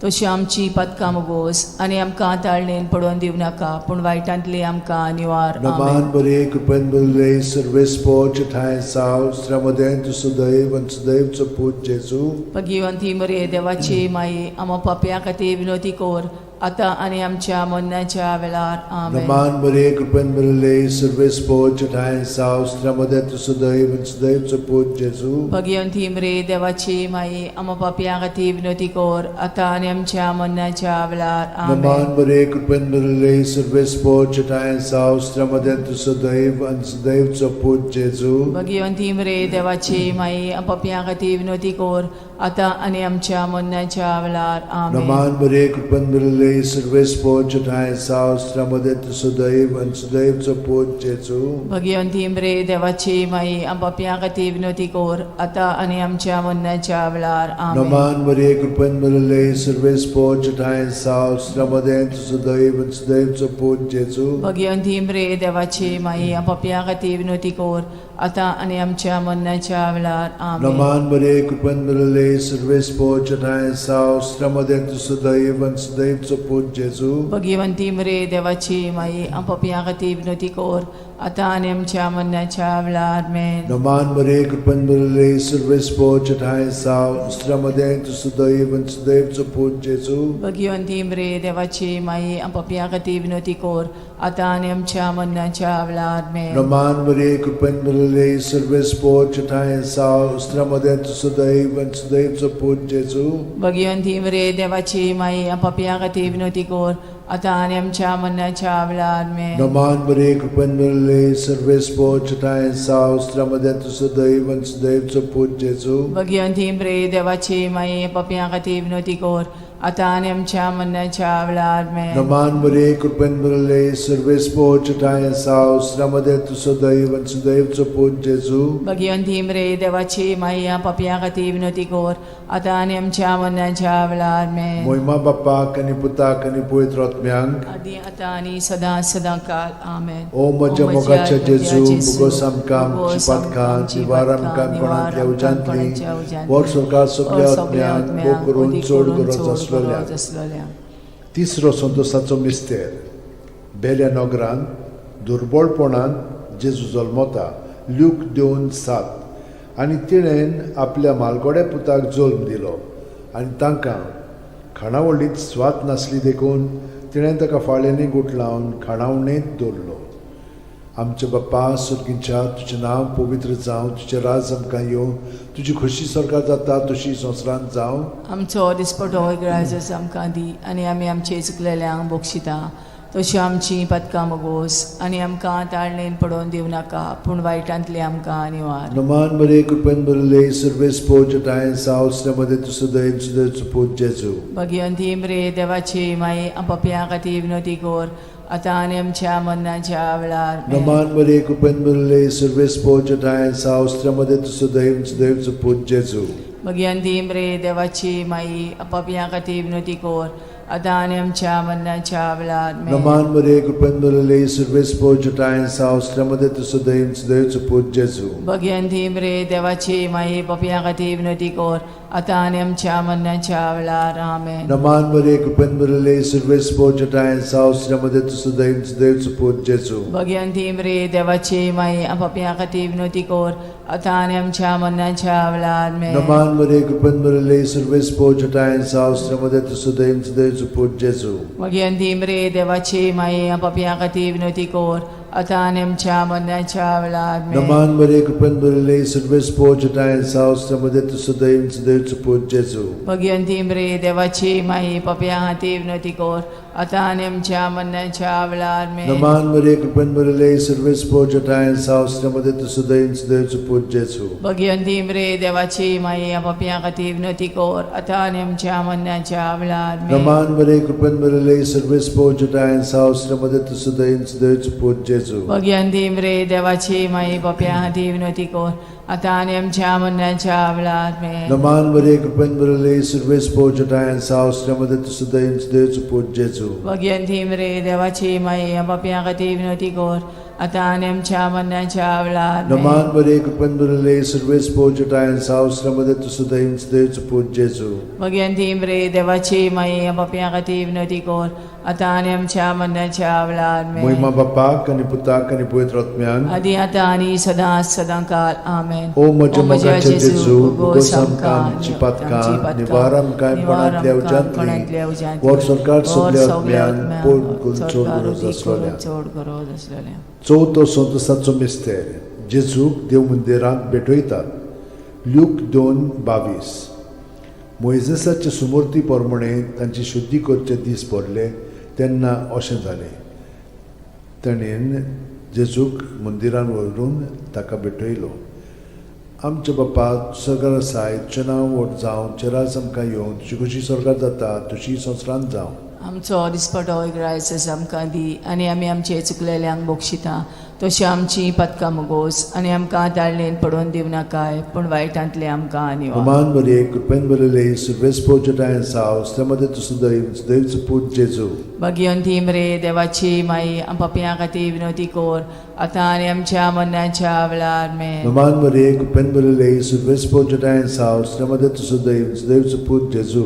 तशी आमची पदकां मोगोस आनी आमकां ताळणेन पडोवन दिवं नाका पूण वायटांतली आमकां निवार. आमेन. नमान बरे कृपेन बरले सर्वेस्पोच ठांय साव श्रमदें तूं सदैव आनी सदैवचो पूत जेजू. भगिवंती मरे देवाची माई, आमा पापया खातीर विनोती कोर आतां आनी आमच्या मरणाच्या वेळार. आमेन. नमान बरे कृपेन बरले सर्वेस्पोच ठांय साव श्रमदें तूं सदैव आनी सदैवचो पूत जेजू. भगिवंती मरे देवाची माई, आमा पापया खातीर विनोती कोर आतां आनी आमच्या मरणाच्या वेळार. आमेन. नमान बरे कृपेन बरले सर्वेस्पोच ठांय साव श्रमदें तूं सदैव आनी सदैवचो पूत जेजू. भगिवंती मरे देवाची माई, पापया खातीर विनोती कोर आतां आनी आमच्या मरणाच्या वेळार. आमेन. नमान बरे कृपेन बरले सर्वेस्पोच ठांय साव श्रमदें तूं सदैव आनी सदैवचो पूत जेजू. भगिवंती मरे देवाची माई, पापया खातीर विनोती कोर आतां आनी आमच्या मरणाच्या वेळार. आमेन. नमान मरिये कृपेन भरिल्ले सर्वेस्पोच ठांय साव श्रमदें तूं सदैव आनी सदैवचो पूत जेजू. भगिवंती मरे देवाची माई, पापया खातीर विनोती कोर आतां आनी आमच्या मरणाच्या वेळार. आमेन. नमान मरिये कृपेन भरिल्ले सर्वेस्पोच ठांय साव श्रमदें तूं सदैव आनी सदैवचो पूत जेजू. भगिवंती मरे देवाची माई, पापया खातीर विनोती कोर आतां आनी आमच्या मरणाच्या वेळार. आमेन. नमान मरिये कृपेन भरिल्ले सर्वेस्पोच ठांय साव श्रमदें तूं सदैव आनी सदैवचो पूत जेजू. भगिवंती मरे देवाची माई, पापया खातीर विनोती कोर आतां आनी आमच्या मरणाच्या वेळार. आमेन. नमान मरिये कृपेन भरिल्ले सर्वेस्पोच ठांय साव श्रमदें तूं सदैव आनी सदैवचो पूत जेजू. भगिवंती मरे देवाची माई, पापया खातीर विनोती कोर आतां आनी आमच्या मरणाच्या वेळार. आमेन. नमान मरिये कृपेन भरिल्ले सर्वेस्पोच ठांय साव श्रमदें तूं सदैव आनी सदैवचो पूत जेजू. भगिवंती मरे देवाची माई, पापया खातीर विनोती कोर आतां आनी आमच्या मरणाच्या वेळार. आमेन. नमान मरिये कृपेन भरिल्ले सर्वेस्पोच ठांय साव श्रमदें तूं सदैव आनी सदैवचो पूत जेजू. भगिवंती मरे देवाची माई, पापया खातीर विनोती कोर आतां आनी आमच्या मरणाच्या वेळार. आमेन. मोहिमा बाप्पाक आनी पुताक आनी पवित्र आत्म्यांक, आदी आतां आनी सदां सदां काल. आमेन. ओ म्हज्या मोगाच्या जेजू, मुगोस आमकां आमची पातकां निवार आमकां कोणांतल्या उज्यांतली वर सरकार सगल्या आत्म्यांक भोग करून चड गरज आसलेल्या. आसलेल्या. तिसरो संतोसाचो मिस्तेर. बेल्या नगरांत दुर्बळपणान जेजू जल्मता. ल्यूक 2:7. आनी तिणेन आपल्या मालगोड्या पुताक जल्म दिलो आनी तांकां खाणावळींत स्वाद नासली देखून तिणें ताका फाळ्यांनी गुठलावन खाणावणेंत दवरलो. आमच्या बाप्पा सुर्गींच्या, तुजें नांव पवित्र जावं, तुजें राज आमकां येवं, तुजी खोशी स्वर्गात जाता तशी संवसारांत जावं. आमचो दिसपटो इगराजच आमकां दी आनी आमी आमचे चुकलेल्यांक बक्षिता तशी आमची पदकां मोगोस आनी आमकां ताळणेन पडोवन दिवं नाका पूण वायटांतली आमकां निवार. नमान मरिये कृपेन भरिल्ले सर्वेस्पोच ठांय साव मध्ये तूं सदैव सदैवचो पूत जेजू. भगिवंती मरे देवाची माई, पापयां खातीर विनोती कोर आतां आनी आमच्या मरणाच्या वेळार. आमेन. नमान मरिये कृपेन भरिल्ले सर्वेस्पोच ठांय साव मध्ये तूं सदैव सदैवचो पूत जेजू. भगिवंती मरे देवाची माई, पापयां खातीर विनोती कोर आतां आनी आमच्या मरणाच्या वेळार. आमेन. नमान मरिये कृपेन भरिल्ले सर्वेस्पोच ठांय साव मध्ये तूं सदैव सदैवचो पूत जेजू. भगिवंती मरे देवाची माई, पापयां खातीर विनोती कोर आतां आनी आमच्या मरणाच्या वेळार. आमेन. नमान मरिये कृपेन भरिल्ले सर्वेस्पोच ठांय साव मध्ये तूं सदैव सदैवचो पूत जेजू. भगिवंती मरे देवाची माई, पापयां खातीर विनोती कोर आतां आनी आमच्या मरणाच्या वेळार. आमेन. नमान मरिये कृपेन भरिल्ले सर्वेस्पोच ठांय साव मध्ये तूं सदैव सदैवचो पूत जेजू. भगिवंती मरे देवाची माई, पापयां खातीर विनोती कोर आतां आनी आमच्या मरणाच्या वेळार. आमेन. नमान मरिये कृपेन भरिल्ले सर्वेस्पोच ठांय साव मध्ये तूं सदैव सदैवचो पूत जेजू. भगिवंती मरे देवाची माई, पापयां खातीर विनोती कोर आतां आनी आमच्या मरणाच्या वेळार. आमेन. नमान मरिये कृपेन भरिल्ले सर्वेस्पोच ठांय साव मध्ये तूं सदैव सदैवचो पूत जेजू. भगिवंती मरे देवाची माई, पापयां खातीर विनोती कोर आतां आनी आमच्या मरणाच्या वेळार. आमेन. नमान मरिये कृपेन भरिल्ले सर्वेस्पोच ठांय साव मध्ये तूं सदैव सदैवचो पूत जेजू. जेजू. भग्यान दीम रे देवाची माई बाप्या खातीर विनवती कर आतां आनी आमच्या मरणाच्या वेळार आमेन. नमान मरिये, कृपेन भरिल्ले, सुर्वेस पोजटायन सावसऱ्यामध्ये तुझं देवचो पूत जेजू. भग्यान दीम रे देवाची माई बाप्या खातीर विनवती कर आतां आनी आमच्या मरणाच्या वेळार आमेन. नमान मरिये, कृपेन भरिल्ले, सुर्वेस पोजटायन सावसऱ्यामध्ये तुझं देवचो पूत जेजू. भग्यान दीम रे देवाची माई बाप्या खातीर विनवती कर आतां आनी आमच्या मरणाच्या वेळार आमेन. मोहिमा बापाक आनी पुताक आनी पवित्र आत्म्यान. आदी आतां आनी सदां सदां काल आमेन. ओ म्हज्या मोगाचे जेजू, भोगोस आमकां आमची पातकां, निवार आमकां कोणांतल्या उज्यांतली, वर सरकार सगल्या आत्म्यान पोट करून चड गरज आसलोल्या. चड गरज आसलेल्या. चवथो संतोसाचो मिस्तेर, जेजूक देव मंदिरांत भेटयतात. ल्यूक 2:22. मोयजेसाचे सुमूर्ती प्रमाणे तांची शुद्धी करचे दीस भरले तेन्ना अशें जालें, ताणें जेजूक मंदिरान व्हरून ताका भेटयलो. आमच्या बापा, सरकार आसाय, तुजें नांव व्हड जावं, तुजें राज आमकां येवं, तुजी खोशी सरकार जाता तशी संवसारांत जावं. आमचो दिसपटो ग्रायस आमकां दी आनी आमी आमचे चुकलेल्यांक बक्षिता तशी आमची पदकां मुगोस आनी आमकां ताळणेन पडोवन दिवं नाकाय पूण वायटांतले आमकां निवार. अमान मरिये, कृपेन भरिल्ले, सुर्वेस पोजटायन साव मध्ये तुझं दैव देवचो पूत जेजू. भगियोन थीम रे देवाची माई पापयां खातीर विनवती कर आतां आनी आमच्या मरणाच्या वेळार आमेन. नमान मरिये, कृपेन भरिल्ले, सुर्वेस पोजटायन साव मध्ये तुझं दैव देवचो पूत जेजू.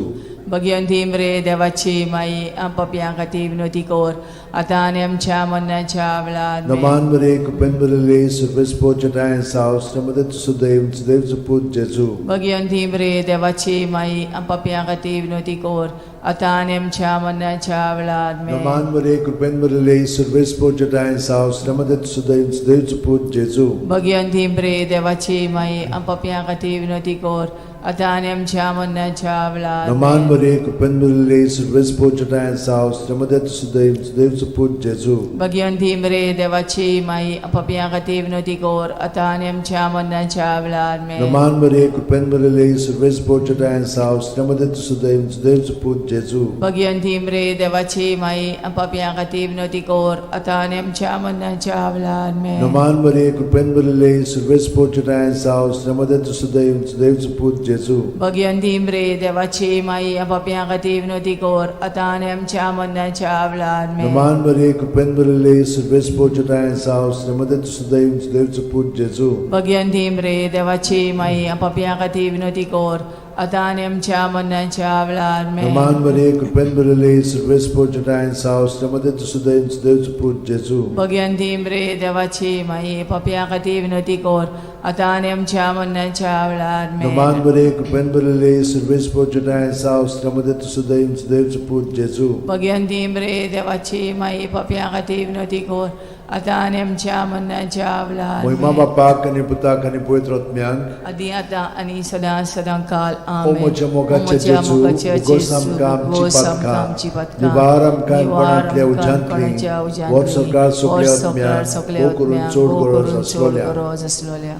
भगियोन थीम रे देवाची माई पापयां खातीर विनवती कर आतां आनी आमच्या मरणाच्या वेळार आमेन. नमान मरिये, कृपेन भरिल्ले, सुर्वेस पोजटायन साव मध्ये तुझं दैव देवचो पूत जेजू. भगियोन थीम रे देवाची माई पापयां खातीर विनवती कर आतां आनी आमच्या मरणाच्या वेळार आमेन. नमान मरिये, कृपेन भरिल्ले, सुर्वेस पोजटायन साव मध्ये तुझं दैव देवचो पूत जेजू. भगियोन थीम रे देवाची माई पापयां खातीर विनवती कर आतां आनी आमच्या मरणाच्या वेळार नमान आमेन. मरिये, कृपेन भरिल्ले, सुर्वेस पोजटायन साव मध्ये तुझं दैव देवचो पूत जेजू. भगियोन थीम रे देवाची माई पापयां खातीर विनवती कर आतां आनी आमच्या मरणाच्या वेळार आमेन. नमान मरिये, कृपेन भरिल्ले, सुर्वेस पोजटायन साव मध्ये तुझं दैव देवचो पूत जेजू. भगियोन थीम रे देवाची माई पापयां खातीर विनवती कर आतां आनी आमच्या मरणाच्या वेळार आमेन. नमान मरिये, कृपेन भरिल्ले, सुर्वेस पोजटायन साव मध्ये तुझं दैव देवचो पूत जेजू. भगियोन थीम रे देवाची माई पापयां खातीर विनवती कर आतां आनी आमच्या मरणाच्या वेळार आमेन. नमान मरिये, कृपेन भरिल्ले, सुर्वेस पोजटायन साव मध्ये तुझं दैव देवचो पूत जेजू. भगियोन थीम रे देवाची माई पापयां खातीर विनवती कर आतां आनी आमच्या मरणाच्या वेळार आमेन. नमान मरिये, कृपेन भरिल्ले, सुर्वेस पोजटायन साव मध्ये तुझं दैव देवचो पूत जेजू. भगियोन थीम रे देवाची माई पापयां खातीर विनवती कर आतां आनी आमच्या मरणाच्या वेळार आमेन. नमान मरिये, कृपेन भरिल्ले, सुर्वेस पोजटायन साव मध्ये तुझं दैव देवचो पूत जेजू. भगियोन थीम रे देवाची माई पापयां खातीर विनवती कर आतां आनी आमच्या मरणाच्या वेळार मोहिमा आमेन. बापाक आनी पुताक आनी पवित्र आत्म्याक. आदी आतां आनी सदां सदां काल ओ आमेन. म्हज्या मोगाचे म्हज्या जेजू, मोगाचे उगोस जेजू, आमकां आमची उगोस आमकां पातकां, आमची पातकां, निवार आमकां निवार कोणांतल्या आमकां उज्यांतली, कोणाच्या उज्यांतली, वर सरकार वर सगल्या सरकार आत्म्याक, सगल्या भोव करून आत्म्याक, चड भोव गरज करून चड आसलोल्या. गरज आसलोल्या.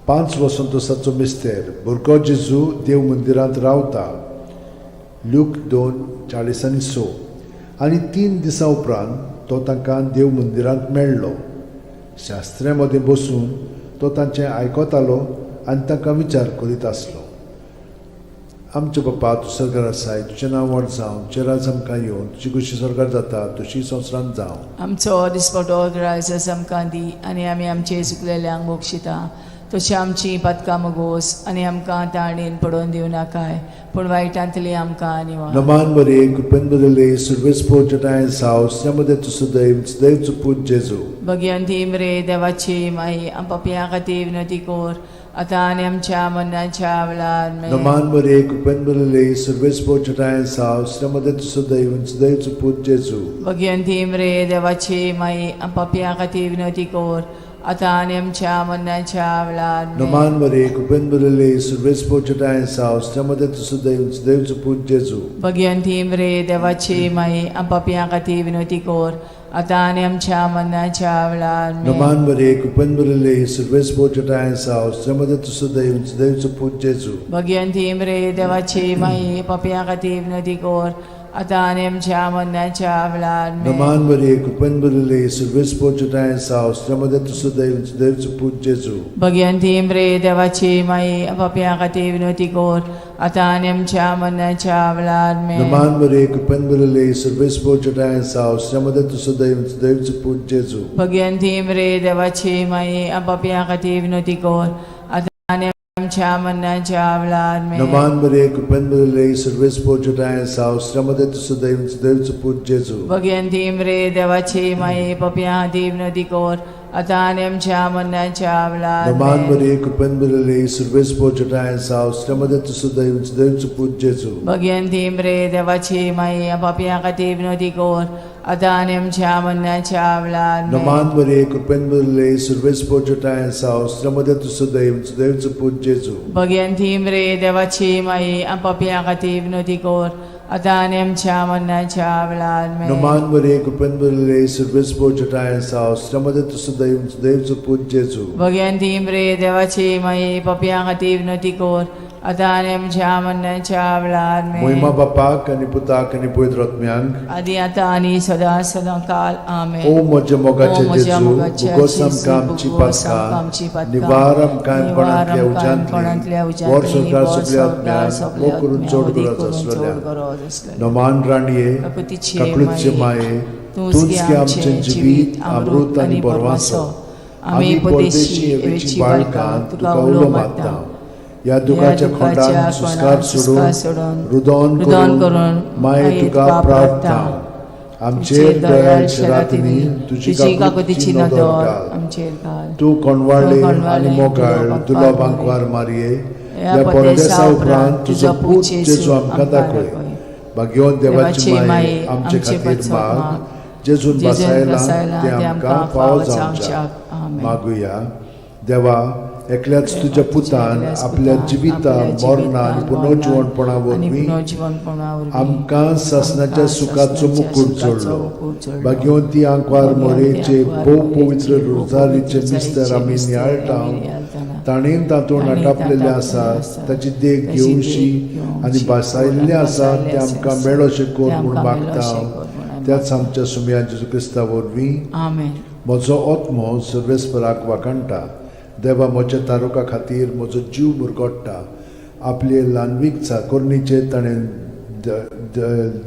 पांच वसंतोसाचो मिस्तेर, भुरगो जेजू देव मंदिरांत रावता. ल्यूक 2:46. आनी 3 दिसां उपरांत तो तांकां देव मंदिरांत मेळ्ळो. शास्त्र्या मदें बसून तो तांचें आयकतालो आनी तांकां विचार करीत आसलो. आमच्या बापा, तूं सरकार आसाय, तुजें नांव व्हड जावं, तुजें राज आमकां येवं, तुजी खोशी सरकार जाता तशी संवसारांत जावं. आमचो दिसपटो ग्रायस आमकां दी आनी आमी आमचे चुकलेल्यांक बक्षिता तशी आमची पातकां मुगोस आनी आमकां ताणेन पडोवन दिवं नाकाय पूण वायटांतली आमकां निवार. नमान मरिये, कृपेन भरिल्ले, सुर्वेस पोजटायन साव मध्ये तुझं दैव देवचो पूत जेजू. भगियोन थीम रे देवाची माई पापयां खातीर विनवती कर आतां आनी आमच्या मरणाच्या वेळार आमेन. नमान मरिये, कृपेन भरिल्ले, सुर्वेस पोजटायन साव मध्ये तुझं दैव देवचो पूत जेजू. भगियोन थीम रे देवाची माई पापयां खातीर विनवती कर आतां आनी आमच्या मरणाच्या वेळार आमेन. नमान मरिये, कृपेन भरिल्ले, सुर्वेस पोजटायन साव मध्ये तुझं दैव देवचो पूत जेजू. भगियोन थीम रे देवाची माई पापयां खातीर विनवती कर आतां आनी आमच्या मरणाच्या वेळार आमेन. नमान मरिये, कृपेन भरिल्ले, सुर्वेस पोजटायन साव मध्ये तुझं दैव देवचो पूत जेजू. भगियोन थीम रे देवाची माई पापयां खातीर विनवती कर आतां आनी आमच्या मरणाच्या वेळार आमेन. नमान मरिये, कृपेन भरिल्ले, सर्वेस्पर तुजोठांय आसा, स्त्रियां मदें तूं सुदैव, सुदैवचो पूत जेजू. भगवंती मरे देवाची माई, पापयां खातीर विनवती कर, आतां आनी आमच्या मरणाच्या वेळार आमेन. नमान मरिये, कृपेन भरिल्ले, सर्वेस्पर तुजोठांय आसा, स्त्रियां मदें तूं सुदैव, सुदैवचो पूत जेजू. भगवंती मरे देवाची माई, पापयां खातीर विनवती कर, आतां आनी आमच्या मरणाच्या वेळार आमेन. नमान मरिये, कृपेन भरिल्ले, सर्वेस्पर तुजोठांय आसा, स्त्रियां मदें तूं सुदैव, सुदैवचो पूत जेजू. भगवंती मरे देवाची माई, पापयां खातीर विनवती कर, आतां आनी आमच्या मरणाच्या वेळार नमान आमेन. मरिये, कृपेन भरिल्ले, सर्वेस्पर तुजोठांय आसा, स्त्रियां मदें तूं सुदैव, सुदैवचो पूत जेजू. भगवंती मरे देवाची माई, पापयां खातीर विनवती कर, आतां आनी आमच्या मरणाच्या वेळार आमेन. नमान मरिये, कृपेन भरिल्ले, सर्वेस्पर तुजोठांय आसा, स्त्रियां मदें तूं सुदैव, सुदैवचो पूत जेजू. भगवंती मरे देवाची माई, पापयां खातीर विनवती कर, आतां आनी आमच्या मरणाच्या वेळार आमेन. नमान मरिये, कृपेन भरिल्ले, सर्वेस्पर तुजोठांय आसा, स्त्रियां मदें तूं सुदैव, सुदैवचो पूत जेजू. भगवंती मरे देवाची माई, पापयां खातीर विनवती कर, आतां आनी आमच्या मरणाच्या वेळार आमेन. मोहिमा बापाक आनी पुताक आनी पवित्र आत्म्यांक, आदी आतां आनी सदां सदां काल आमेन. ओ म्हज्या मोगाचे ओ म्हज्या जेजू, मोगाचे भोगोस जेजू, आमकां आमची भोगोस आमकां आमची पातकां, पातकां, निवार आमकां निवार काणकोणांतल्या आमकां काणकोणांतल्या उज्यांतली, वर उज्यांतली, संवसार वर सगल्या संवसार आत्म्यांक, सगल्या मोग करून आत्म्यांक, चड मोग गरज करून चड आसलेल्या. गरज आसलेल्या. नमान राणये, काकुतीचे काकुळचे माये, माये, तूंच तूंच गे गे आमचें जिवीत, अमृत आनी बरवासो. आमी परदेशी एवेची बाळकां तुका उलो मारता. ह्या दुखाच्या खोंडान सुस्कार सोडून, रुदोन रुदोन करून करून माये तुका प्रार्थना. आमचेर दयाळ शरातींनी तुजी काकुतीची नदर घाल. आमचेर घाल. तूं कोणवाळे तूं कोणवाळे आनी मोगाळ दुलो दुलो बांकवार बांकवार मारये, ह्या ह्या परदेसा परदेसा उपरांत उपरांत तुजो तुजो पूत पूत जेजू जेजू आमकां आमकां दाखय. दाखय. भाग्यवंत देवाची देवाची माये, आमचे आमचे खातीर पासत माग, माग, जेजून जेजून बसायला बसायला ते आमकां फावो जावच्याक. आमेन. मागुया. देवा, एकल्याच तुज्या पुतान एकल्याच आपल्या पुतान जिविता आपल्या मरणा आनी जिवितान, पुनर्जिवणपणा आनी वरवीं पुनर्जिवणपणा वरवीं आमकां सासणाच्या आमकां सुखाचो सासणाच्या मुकूट सुखाचो जोडलो. मुकूट जोडलो. भाग्यवंती आंकवार भाग्यवंती मोरेचे आंकवार भोव मोरेचे पवित्र भोव रोजारीचे पवित्र मिस्तर आमी मिस्तर नियाळटा, आमी नियाळटाना, ताणें तातूंत ताणें आटापलेलें तातूंत आसा, आसा, ताची देख ताची घेवशी देख घेवची आनी भासायल्लें आसा आनी तें आमकां आसा, मेळोशें कर तें म्हूण आमकां मागता. मेळोशें कर म्हूण त्याच आमच्या सुमया जेजू क्रिस्ता वरवीं. आमेन. म्हजो आत्मो सर्वेस्पराक वाखाणटा. देवा म्हज्या तारुका खातीर म्हजो जीव मुरगोट्टा. आपले ल्हानवीक चाकोरणीचेर ताणें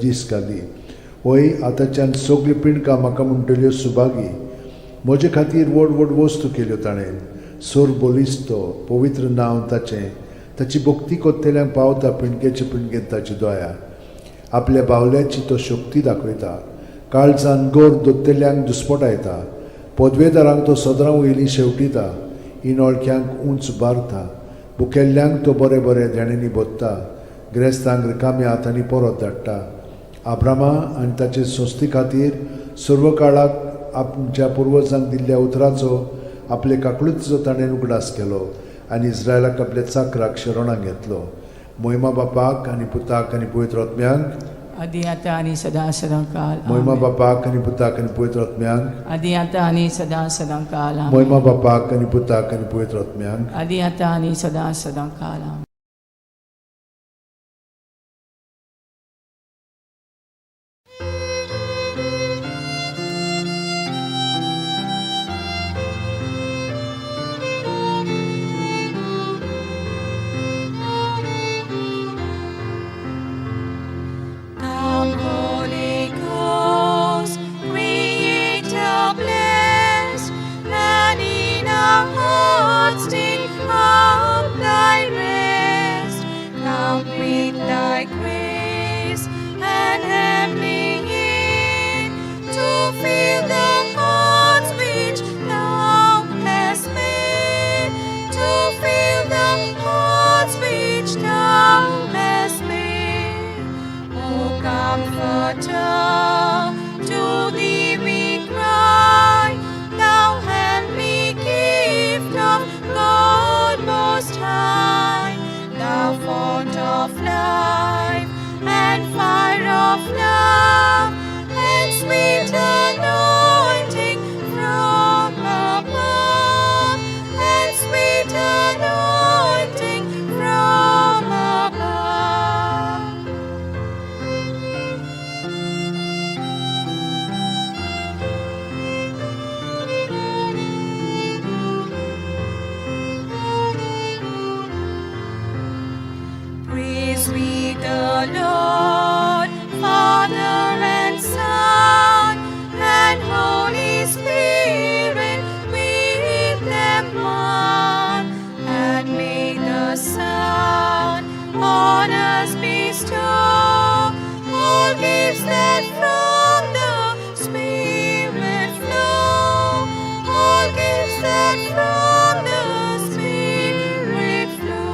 दीस घाली. वय आतांच्यान सगळीं पिंडकां म्हाका म्हणटल्यो सुभागी. म्हजे खातीर व्हड व्हड वस्तू केल्यो ताणें. सोर बलिस्तो पवित्र नांव ताचें. ताची भक्ती कोत्तेल्यांक पावता पिंडकेचे पिंडकेन ताची दया. आपल्या बावल्याची तो शक्ती दाखयता. काळजान गोर दोत्तेल्यांक दुस्पटायता. पदवेदारांक तो सदरां वयली शेवटिता. इनोळख्यांक उंच बारता. भुकेल्ल्यांक तो बरें बरें देण्यांनी भोत्ता. गिरेस्तांक रिकाम्या हातांनी परत धाडटा. आब्रामा आनी ताचे संस्थे खातीर सर्व काळाक आमच्या पुर्वजांक दिल्ल्या उतराचो आपले काकळुतीचो ताणें उगडास केलो आनी इस्रायलाक आपल्या चाकराक शरणाक घेतलो. मोहिमा बापाक आनी पुताक आनी पवित्र आत्म्यांक, आदी आतां आनी सदां सदां काल मोहिमा आमेन. बापाक आनी पुताक आनी पवित्र आत्म्यांक, आदी आतां आनी सदां सदां काल आमेन. मोहिमा बापाक आनी पुताक आनी पवित्र आत्म्यांक, आदी आतां आनी सदां सदां काल आमेन. Come, Holy Ghost, Creator blessed, and in our hearts take up thy rest. Come with thy grace and heavenly aid to fill the hearts which thou hast made, to fill the hearts which thou hast made. O Comforter, to thee we cry, thou heavenly gift of God Most High, thou font of life and fire of love, and sweet anointing from above, and sweet anointing from above. on us bestow all gifts that from the Spirit flow, all gifts that from the Spirit flow.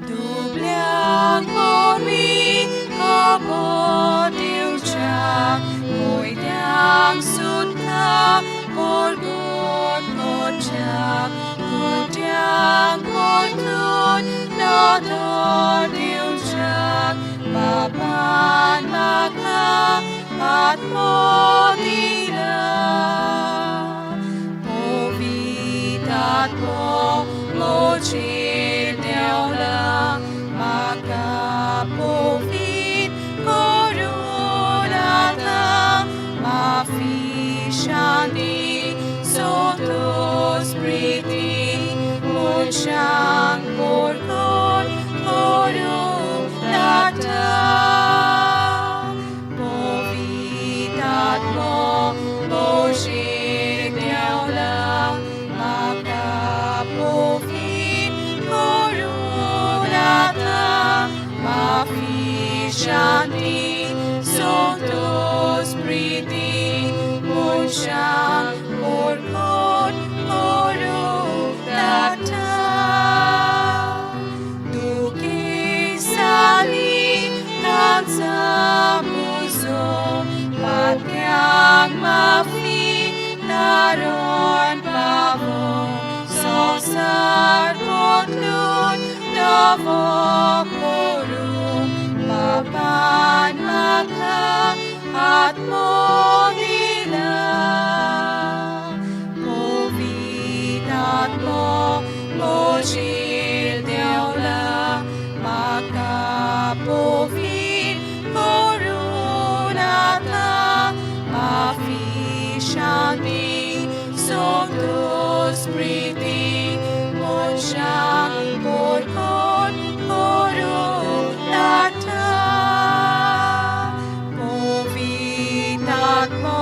दुबळ्यांक वरवीं खबर दिवच्याक, कोयत्यांक सुद्दां परगट करच्याक, कुड्ड्यांक परतून नदर दिवच्याक, बाबान म्हाका आत्मो दिला. पवित्र आत्मो म्हजेर देंवला, म्हाका पवित्र करून आतां माफी, शांती, संतोष, प्रिती, मनशांक परगट करूंक धाडटा. पवित्र आत्मो म्हजेर देंवला, म्हाका पवित्र करून आतां माफी, शांती, संतोष, प्रिती, मनशांक परगट करूंक धाडटा. दुखेस्तांनी तांचा पुजो, पाप्यांक माफी तारण पावो, संवसार बदलून नवो करूंक बाबान म्हाका आत्मो दिला. पवित्र आत्मो म्हजेर देंवला, म्हाका पवित्र करून आतां माफी, शांती, संतोष, प्रिती, मनशांक परगट करूंक धाडटा. पवित्र आत्मो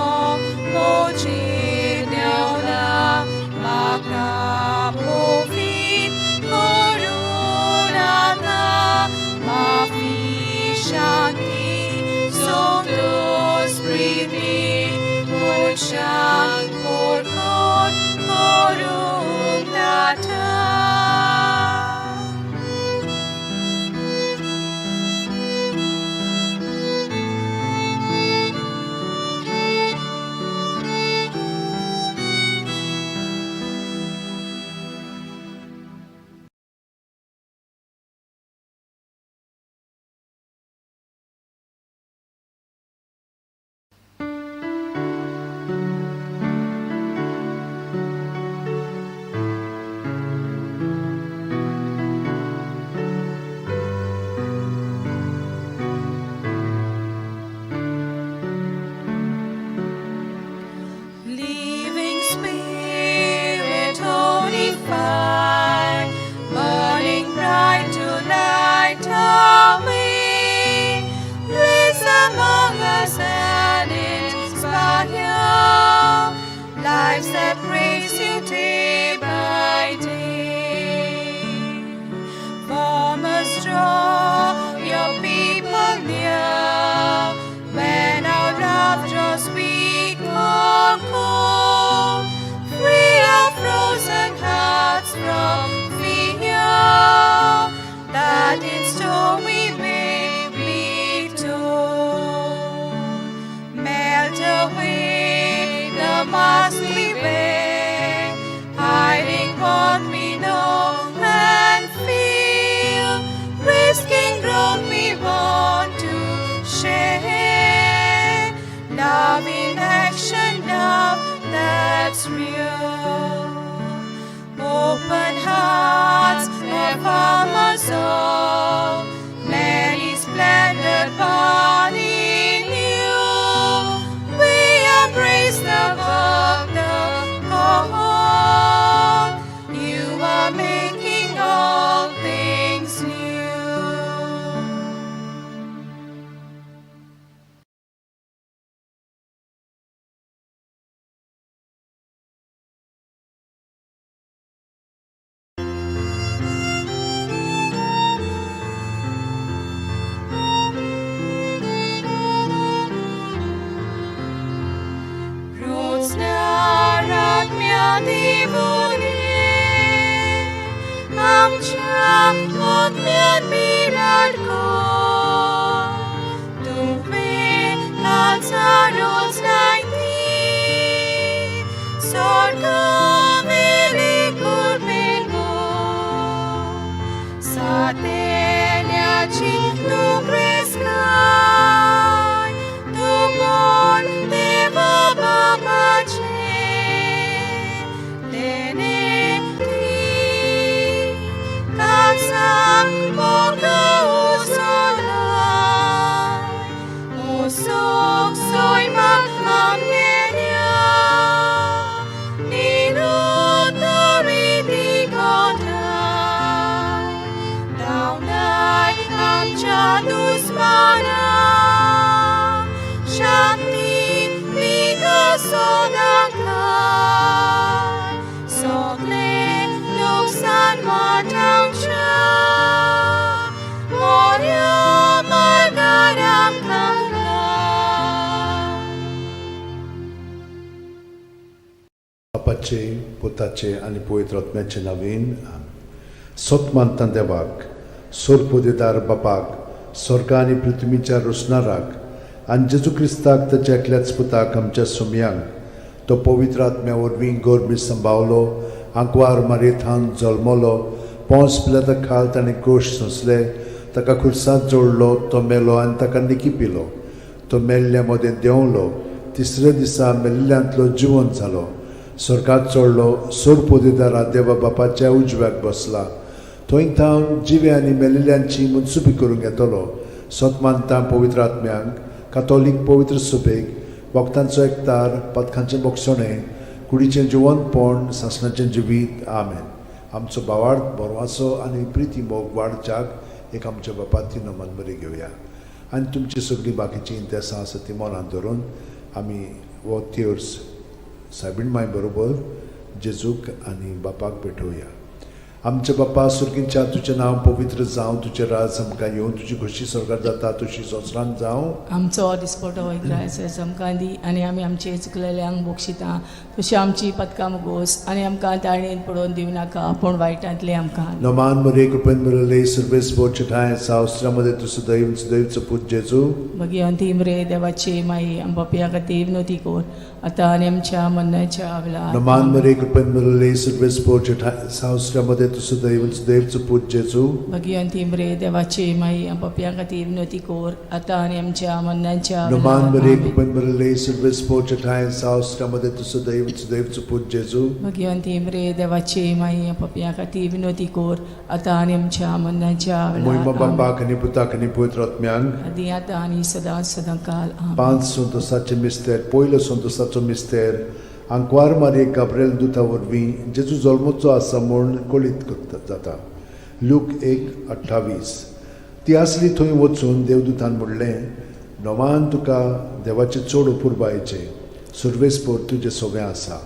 बापाचे, पुताचे आनी पवित्र आत्म्याचे नवीन. सत मानता देवाक, सोरपोदेदार बापाक, स्वर्ग आनी पृथ्वीच्या रोसणाराक, आनी जेजू क्रिस्ताक ताच्या एकल्याच पुताक आमच्या सोमयांक, तो पवित्र आत्म्या वरवीं गोरबी संभावलो, आंकवार मारयेथावन जल्मलो, पोंस पिलाता खाल ताणें कोश सोंसले, ताका खुर्सांत जोडलो, तो मेलो आनी ताका निकी पिलो, तो मेल्ल्या मदें देंवलो, तिसऱ्या दिसा मेल्ल्यांतलो जिवंत जालो, स्वर्गात चडलो, सोरपोदेदारा देवा बापाच्या उजव्याक बसला, थंय थावन जिवे आनी मेल्ल्यांची मनसुबी करूंक येतलो. सत मानता पवित्र आत्म्यांक, कातोलीक पवित्र सुबेक, भक्तांचो एकतार, पथकांचें बोगसणें, कुडीचें जिवंतपण, सासणाचें जिवीत. आमेन. आमचो भावार्थ, बरवासो आनी प्रिती मोग वाडच्याक एक आमच्या बापाती नमन बरी घेवया आनी तुमची सगळीं बाकीचीं इंतेसां आसा ती मनांत धरून आमी हो तिर्स सायबीण माय बरोबर जेजूक आनी बापाक भेटोवया. आमच्या बापा सुर्गीच्या, तुजें नांव पवित्र जावं, तुजें राज आमकां येवं, तुजी खोशी स्वर्गार जाता तशी संवसारांत जावं. आमचो दिसपटो ग्रायस आमकां दी आनी आमी आमचे चुकलेल्यांक बक्षिता तशी आमची पदकां मुगोस आनी आमकां ताळणेन पडोवन दिवं नाका पूण वायटांतली आमकां. नमान मरे, कृपेन मिळले, सर्वेस ठाय सावस्त्रामध्ये तूं सदैव सदैवचो पूत जेजू. भगिवंती मरे देवाची माई, आमच्या खातीर विनवती कर आतां आनी आमच्या मरणाच्या वेळार. नमान मरे, कृपेन मिळले, सर्वेस ठाय सावस्त्रामध्ये तूं सदैव सदैवचो पूत जेजू. भगिवंती मरे देवाची माई, आमच्या खातीर विनवती कर आतां आनी आमच्या मरणाच्या नमान वेळार. मरे, आमेन. कृपेन मिळले, सर्वेस ठाय सावस्त्रामध्ये तूं सदैव सदैवचो पूत जेजू. भगिवंती मरे देवाची माई, आमच्या खातीर विनवती कर आतां आनी आमच्या मरणाच्या मोहिमा वेळार. आमेन. बापाक आनी पुताक आनी पवित्र आत्म्यांक. आदी आतां आनी सदां सदां काल. आमेन. पांच संतोसाचे मिस्तेर. पयलो संतोसाचो मिस्तेर, आंकवार मारये गाब्रेल दुता वरवीं जेजू जल्मचो आसा म्हूण कळीत करता जाता. लूक 1:28. ती आसली थंय वचून देवदूतान म्हणलें, नवान तुका देवाचें चड अपुरबायेचें, सुर्वेसपोर तुजें सगळें आसा.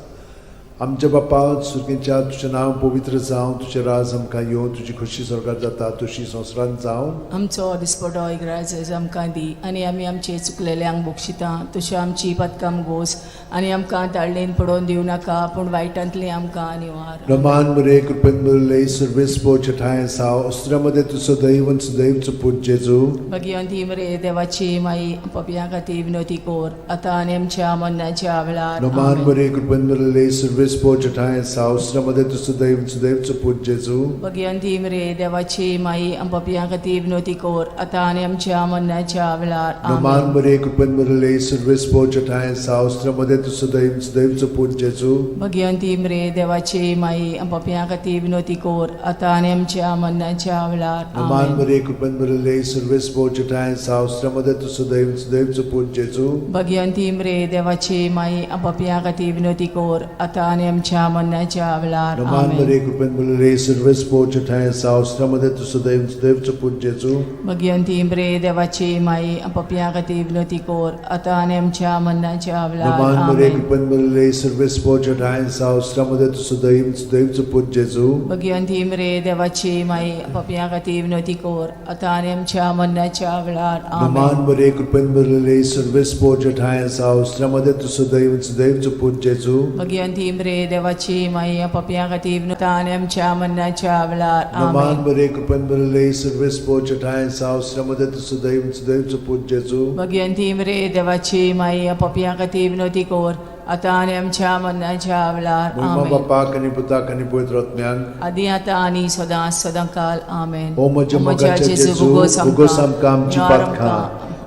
आमच्या बापा सुर्गेच्या, तुजें नांव पवित्र जावं, तुजें राज आमकां येवं, तुजी खोशी स्वर्गार जाता तशी संवसारांत जावं. आमचो दिसपटो इग्राज आमकां दी आनी आमी आमचे चुकलेल्यांक बक्षिता तशी आमची पदकां गोस आनी आमकां ताळणेन पडोवन दिवं नाका पूण वायटांतली आमकां निवार. रमान मरे, कृपेन भरले, सर्वेस्पो ठाय साव अस्त्रामध्ये तूं सदैव सदैवचो पूत जेजू. भगिवंती मरे देवाची माई, पपया खातीर विनवती कर आतां आनी आमच्या मरणाच्या वेळार. रमान आमेन. मरे, कृपेन भरले, सर्वेस्पो ठाय साव अस्त्रामध्ये तूं सदैव सदैवचो पूत जेजू. भगिवंती मरे देवाची माई, पपया खातीर विनवती कर आतां आनी आमच्या मरणाच्या वेळार. रमान आमेन. मरे, कृपेन भरले, सर्वेस्पो ठाय साव अस्त्रामध्ये तूं सदैव सदैवचो पूत जेजू. भगिवंती मरे देवाची माई, पपया खातीर विनवती कर आतां आनी आमच्या मरणाच्या वेळार. रमान आमेन. मरे, कृपेन भरले, सर्वेस्पो ठाय साव अस्त्रामध्ये तूं सदैव सदैवचो पूत जेजू. भगिवंती मरे देवाची माई, पपया खातीर विनवती कर आतां आनी आमच्या मरणाच्या वेळार. रमान आमेन. मरे, कृपेन भरले, सर्वेस्पो ठाय साव अस्त्रामध्ये तूं सदैव सदैवचो पूत जेजू. भगिवंती मरे देवाची माई, पपया खातीर विनवती कर आतां आनी आमच्या मरणाच्या वेळार. नमान मरे, आमेन. कृपेन भरले, सर्वेस्पो ठाय सावस्त्रामध्ये तूं सदैव सदैवचो पूत जेजू. भगिवंती मरे देवाची माई, पपया खातीर विनवती कर आतां आनी आमच्या मरणाच्या वेळार. नमान आमेन. मरे, कृपेन भरले, सर्वेस्पो ठाय सावस्त्रामध्ये तूं सदैव सदैवचो पूत जेजू. भगिवंती मरे देवाची माई, पपया खातीर विनवती आनी आमच्या मरणाच्या वेळार. नमान आमेन. मरे, कृपेन भरले, सर्वेस्पो ठाय सावस्त्रामध्ये तूं सदैव सदैवचो पूत जेजू. भगिवंती मरे देवाची माई, पपया खातीर विनवती कर आतां आनी आमच्या मरणाच्या वेळार. मोहिमा आमेन. बापाक आनी पुताक आनी पवित्र आत्म्याक. आदी आतां आनी सदां सदां काल. आमेन. ओ म्हज्या मोगाच्या जेजू, उगोस आमकां आमची पातकां,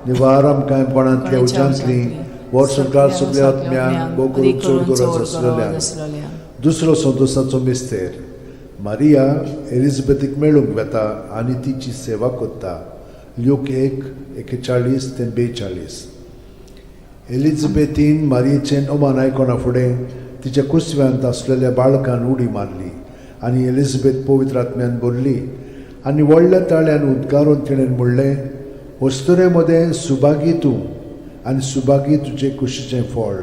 निवार आमकां कोणांतल्या उज्यांतली, वर सरकार सगल्या आत्म्यांक, भोव करून चड गरज आसलेल्या. दुसरो संतोसाचो मिस्तेर, मारिया एलिझाबेथीक मेळूंक वेता आनी तिची सेवा करता. ल्यूक 1:41 ते 42. एलिझाबेथीन मारियेचें अमान आयकना फुडें तिच्या कुसव्यांत आसलेल्या बाळकान उडी मारली आनी एलिझाबेथ पवित्र आत्म्यान भरली आनी व्हडल्या ताळ्यान उद्गारून तिणें म्हणलें, अस्तुरे मदें सुभागी तूं आनी सुभागी तुजे कुशीचें फळ.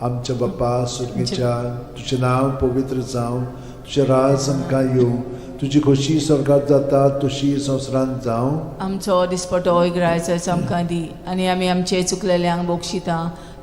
आमच्या बापा सुर्गेच्या, तुजें नांव पवित्र जावं, तुजें राज आमकां येवं, तुजी खोशी स्वर्गात जाता तशी संवसारांत जावं. आमचो दिसपटो इग्रायच आमकां दी आनी आमी आमचे चुकलेल्यांक बक्षिता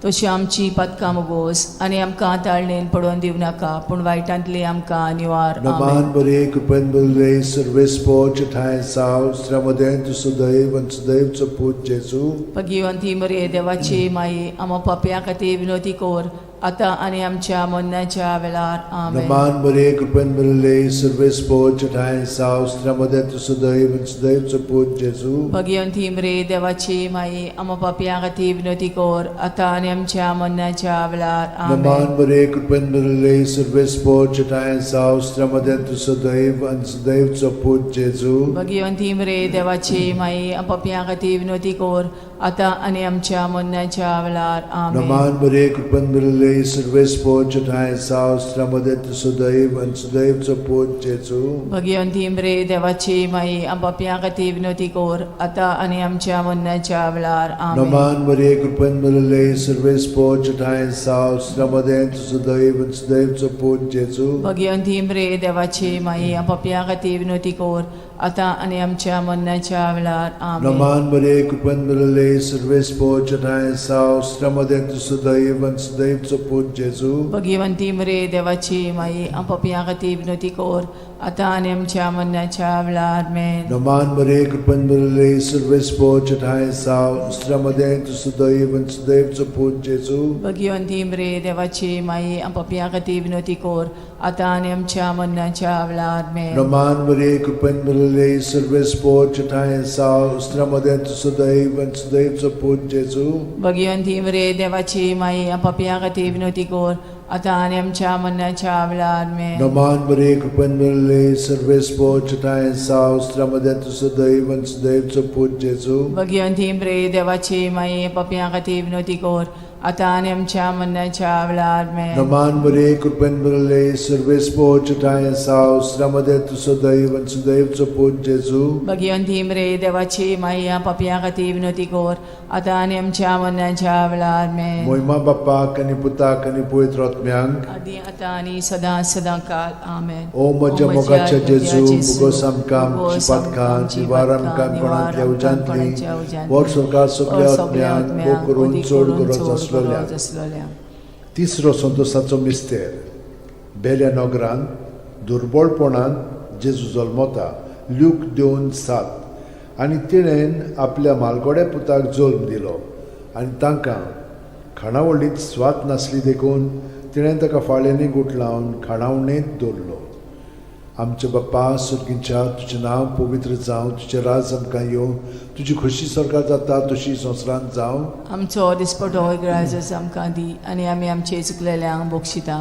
तशी आमची पातकां मुगोस आनी आमकां ताळणेन पडोवन दिवं नाका पूण वायटांतली आमकां निवार. नमान आमेन. बरे कृपेन भरिल्ले सर्वेस्पोर ठांय साव स्त्र्यामदें तूं सदैव आनी सदैवचो पूत जेजू. भगिवंती मरे देवाची माई, आमा पापयां खातीर विनोती कर आतां आनी आमच्या मरणाच्या वेळार. आमेन. नमान बरे कृपेन भरिल्ले सर्वेस्पोर ठांय साव स्त्र्यामदें तूं सदैव आनी सदैवचो पूत जेजू. भगिवंती मरे देवाची माई, आमा पापयां खातीर विनोती कर आतां आनी आमच्या मरणाच्या वेळार. नमान आमेन. बरे कृपेन भरिल्ले सर्वेस्पोर ठांय साव स्त्र्यामदें तूं सदैव आनी सदैवचो पूत जेजू. भगिवंती मरे देवाची माई, पापयां खातीर विनोती कर आतां आनी आमच्या मरणाच्या वेळार. आमेन. नमान बरे कृपेन भरिल्ले सर्वेस्पोर ठांय साव स्त्र्यामदें तूं सदैव आनी सदैवचो पूत जेजू. भगिवंती मरे देवाची माई, पापयां खातीर विनोती कर आतां आनी आमच्या मरणाच्या वेळार. आमेन. नमान बरे कृपेन भरिल्ले सर्वेस्पोर ठांय साव स्त्र्यामदें तूं सदैव आनी सदैवचो पूत जेजू. भगिवंती मरे देवाची माई, पापयां खातीर विनोती कर आतां आनी आमच्या मरणाच्या वेळार. आमेन. नमान बरे कृपेन भरिल्ले सर्वेस्पोर ठांय साव स्त्र्यामदें तूं सदैव आनी सदैवचो पूत जेजू. भगिवंती मरे देवाची माई, पापयां खातीर विनोती कर आतां आनी आमच्या मरणाच्या वेळार. आमेन. नमान बरे कृपेन भरिल्ले सर्वेस्पोर ठांय साव स्त्र्यामदें तूं सदैव आनी सदैवचो पूत जेजू. भगिवंती मरे देवाची माई, पापयां खातीर विनोती कर आतां आनी आमच्या मरणाच्या वेळार. आमेन. नमान बरे कृपेन भरिल्ले सर्वेस्पोर ठांय साव स्त्र्यामदें तूं सदैव आनी सदैवचो पूत जेजू. भगिवंती मरे देवाची माई, पापयां खातीर विनोती कर आतां आनी आमच्या मरणाच्या वेळार. आमेन. नमान बरे कृपेन भरिल्ले सर्वेस्पोर ठांय साव स्त्र्यामदें तूं सदैव आनी सदैवचो पूत जेजू. भगिवंती मरे देवाची माई, पापयां खातीर विनोती कर आतां आनी आमच्या मरणाच्या वेळार. आमेन. नमान बरे कृपेन भरिल्ले सर्वेस्पोर ठांय साव स्त्र्यामदें तूं सदैव आनी सदैवचो पूत जेजू. भगिवंती मरे देवाची माई, पापयां खातीर विनोती कर आतां आनी आमच्या मरणाच्या वेळार. आमेन. मोहिमा बाप्पाक आनी पुताक आनी पवित्र आत्म्यांक. आदी आतां आनी सदां सदां काल. आमेन. ओ म्हज्या मोगाच्या जेजू, मुगोस आमकां आमची पातकां निवार आमकां कोणांतल्या उज्यांतली वर सरकार सगल्या आत्म्यांक मोग करून चड गरज आसलोल्या. आसलोल्या. तिसरो संतोसाचो मिस्तेर. बेल्या नगरांत दुर्बळपणांत जेजू जल्मता. ल्यूक 2:7. आनी तिणेन आपल्या मालगोड्या पुताक जल्म दिलो आनी तांकां खाणावळींत स्वाद नासली देखून तिणें ताका फाळ्यांनी गुठलावन खाणावणेंत दवरलो. आमच्या बाप्पा सर्गीच्या, तुजें नांव पवित्र जावं, तुजें राज आमकां येवं, तुजी खोशी सरकार जाता तशी संवसारांत जावं. आमचो दिसपटो ग्राजस आमकां दी आनी आमी आमचे चुकलेल्यांक बक्षिता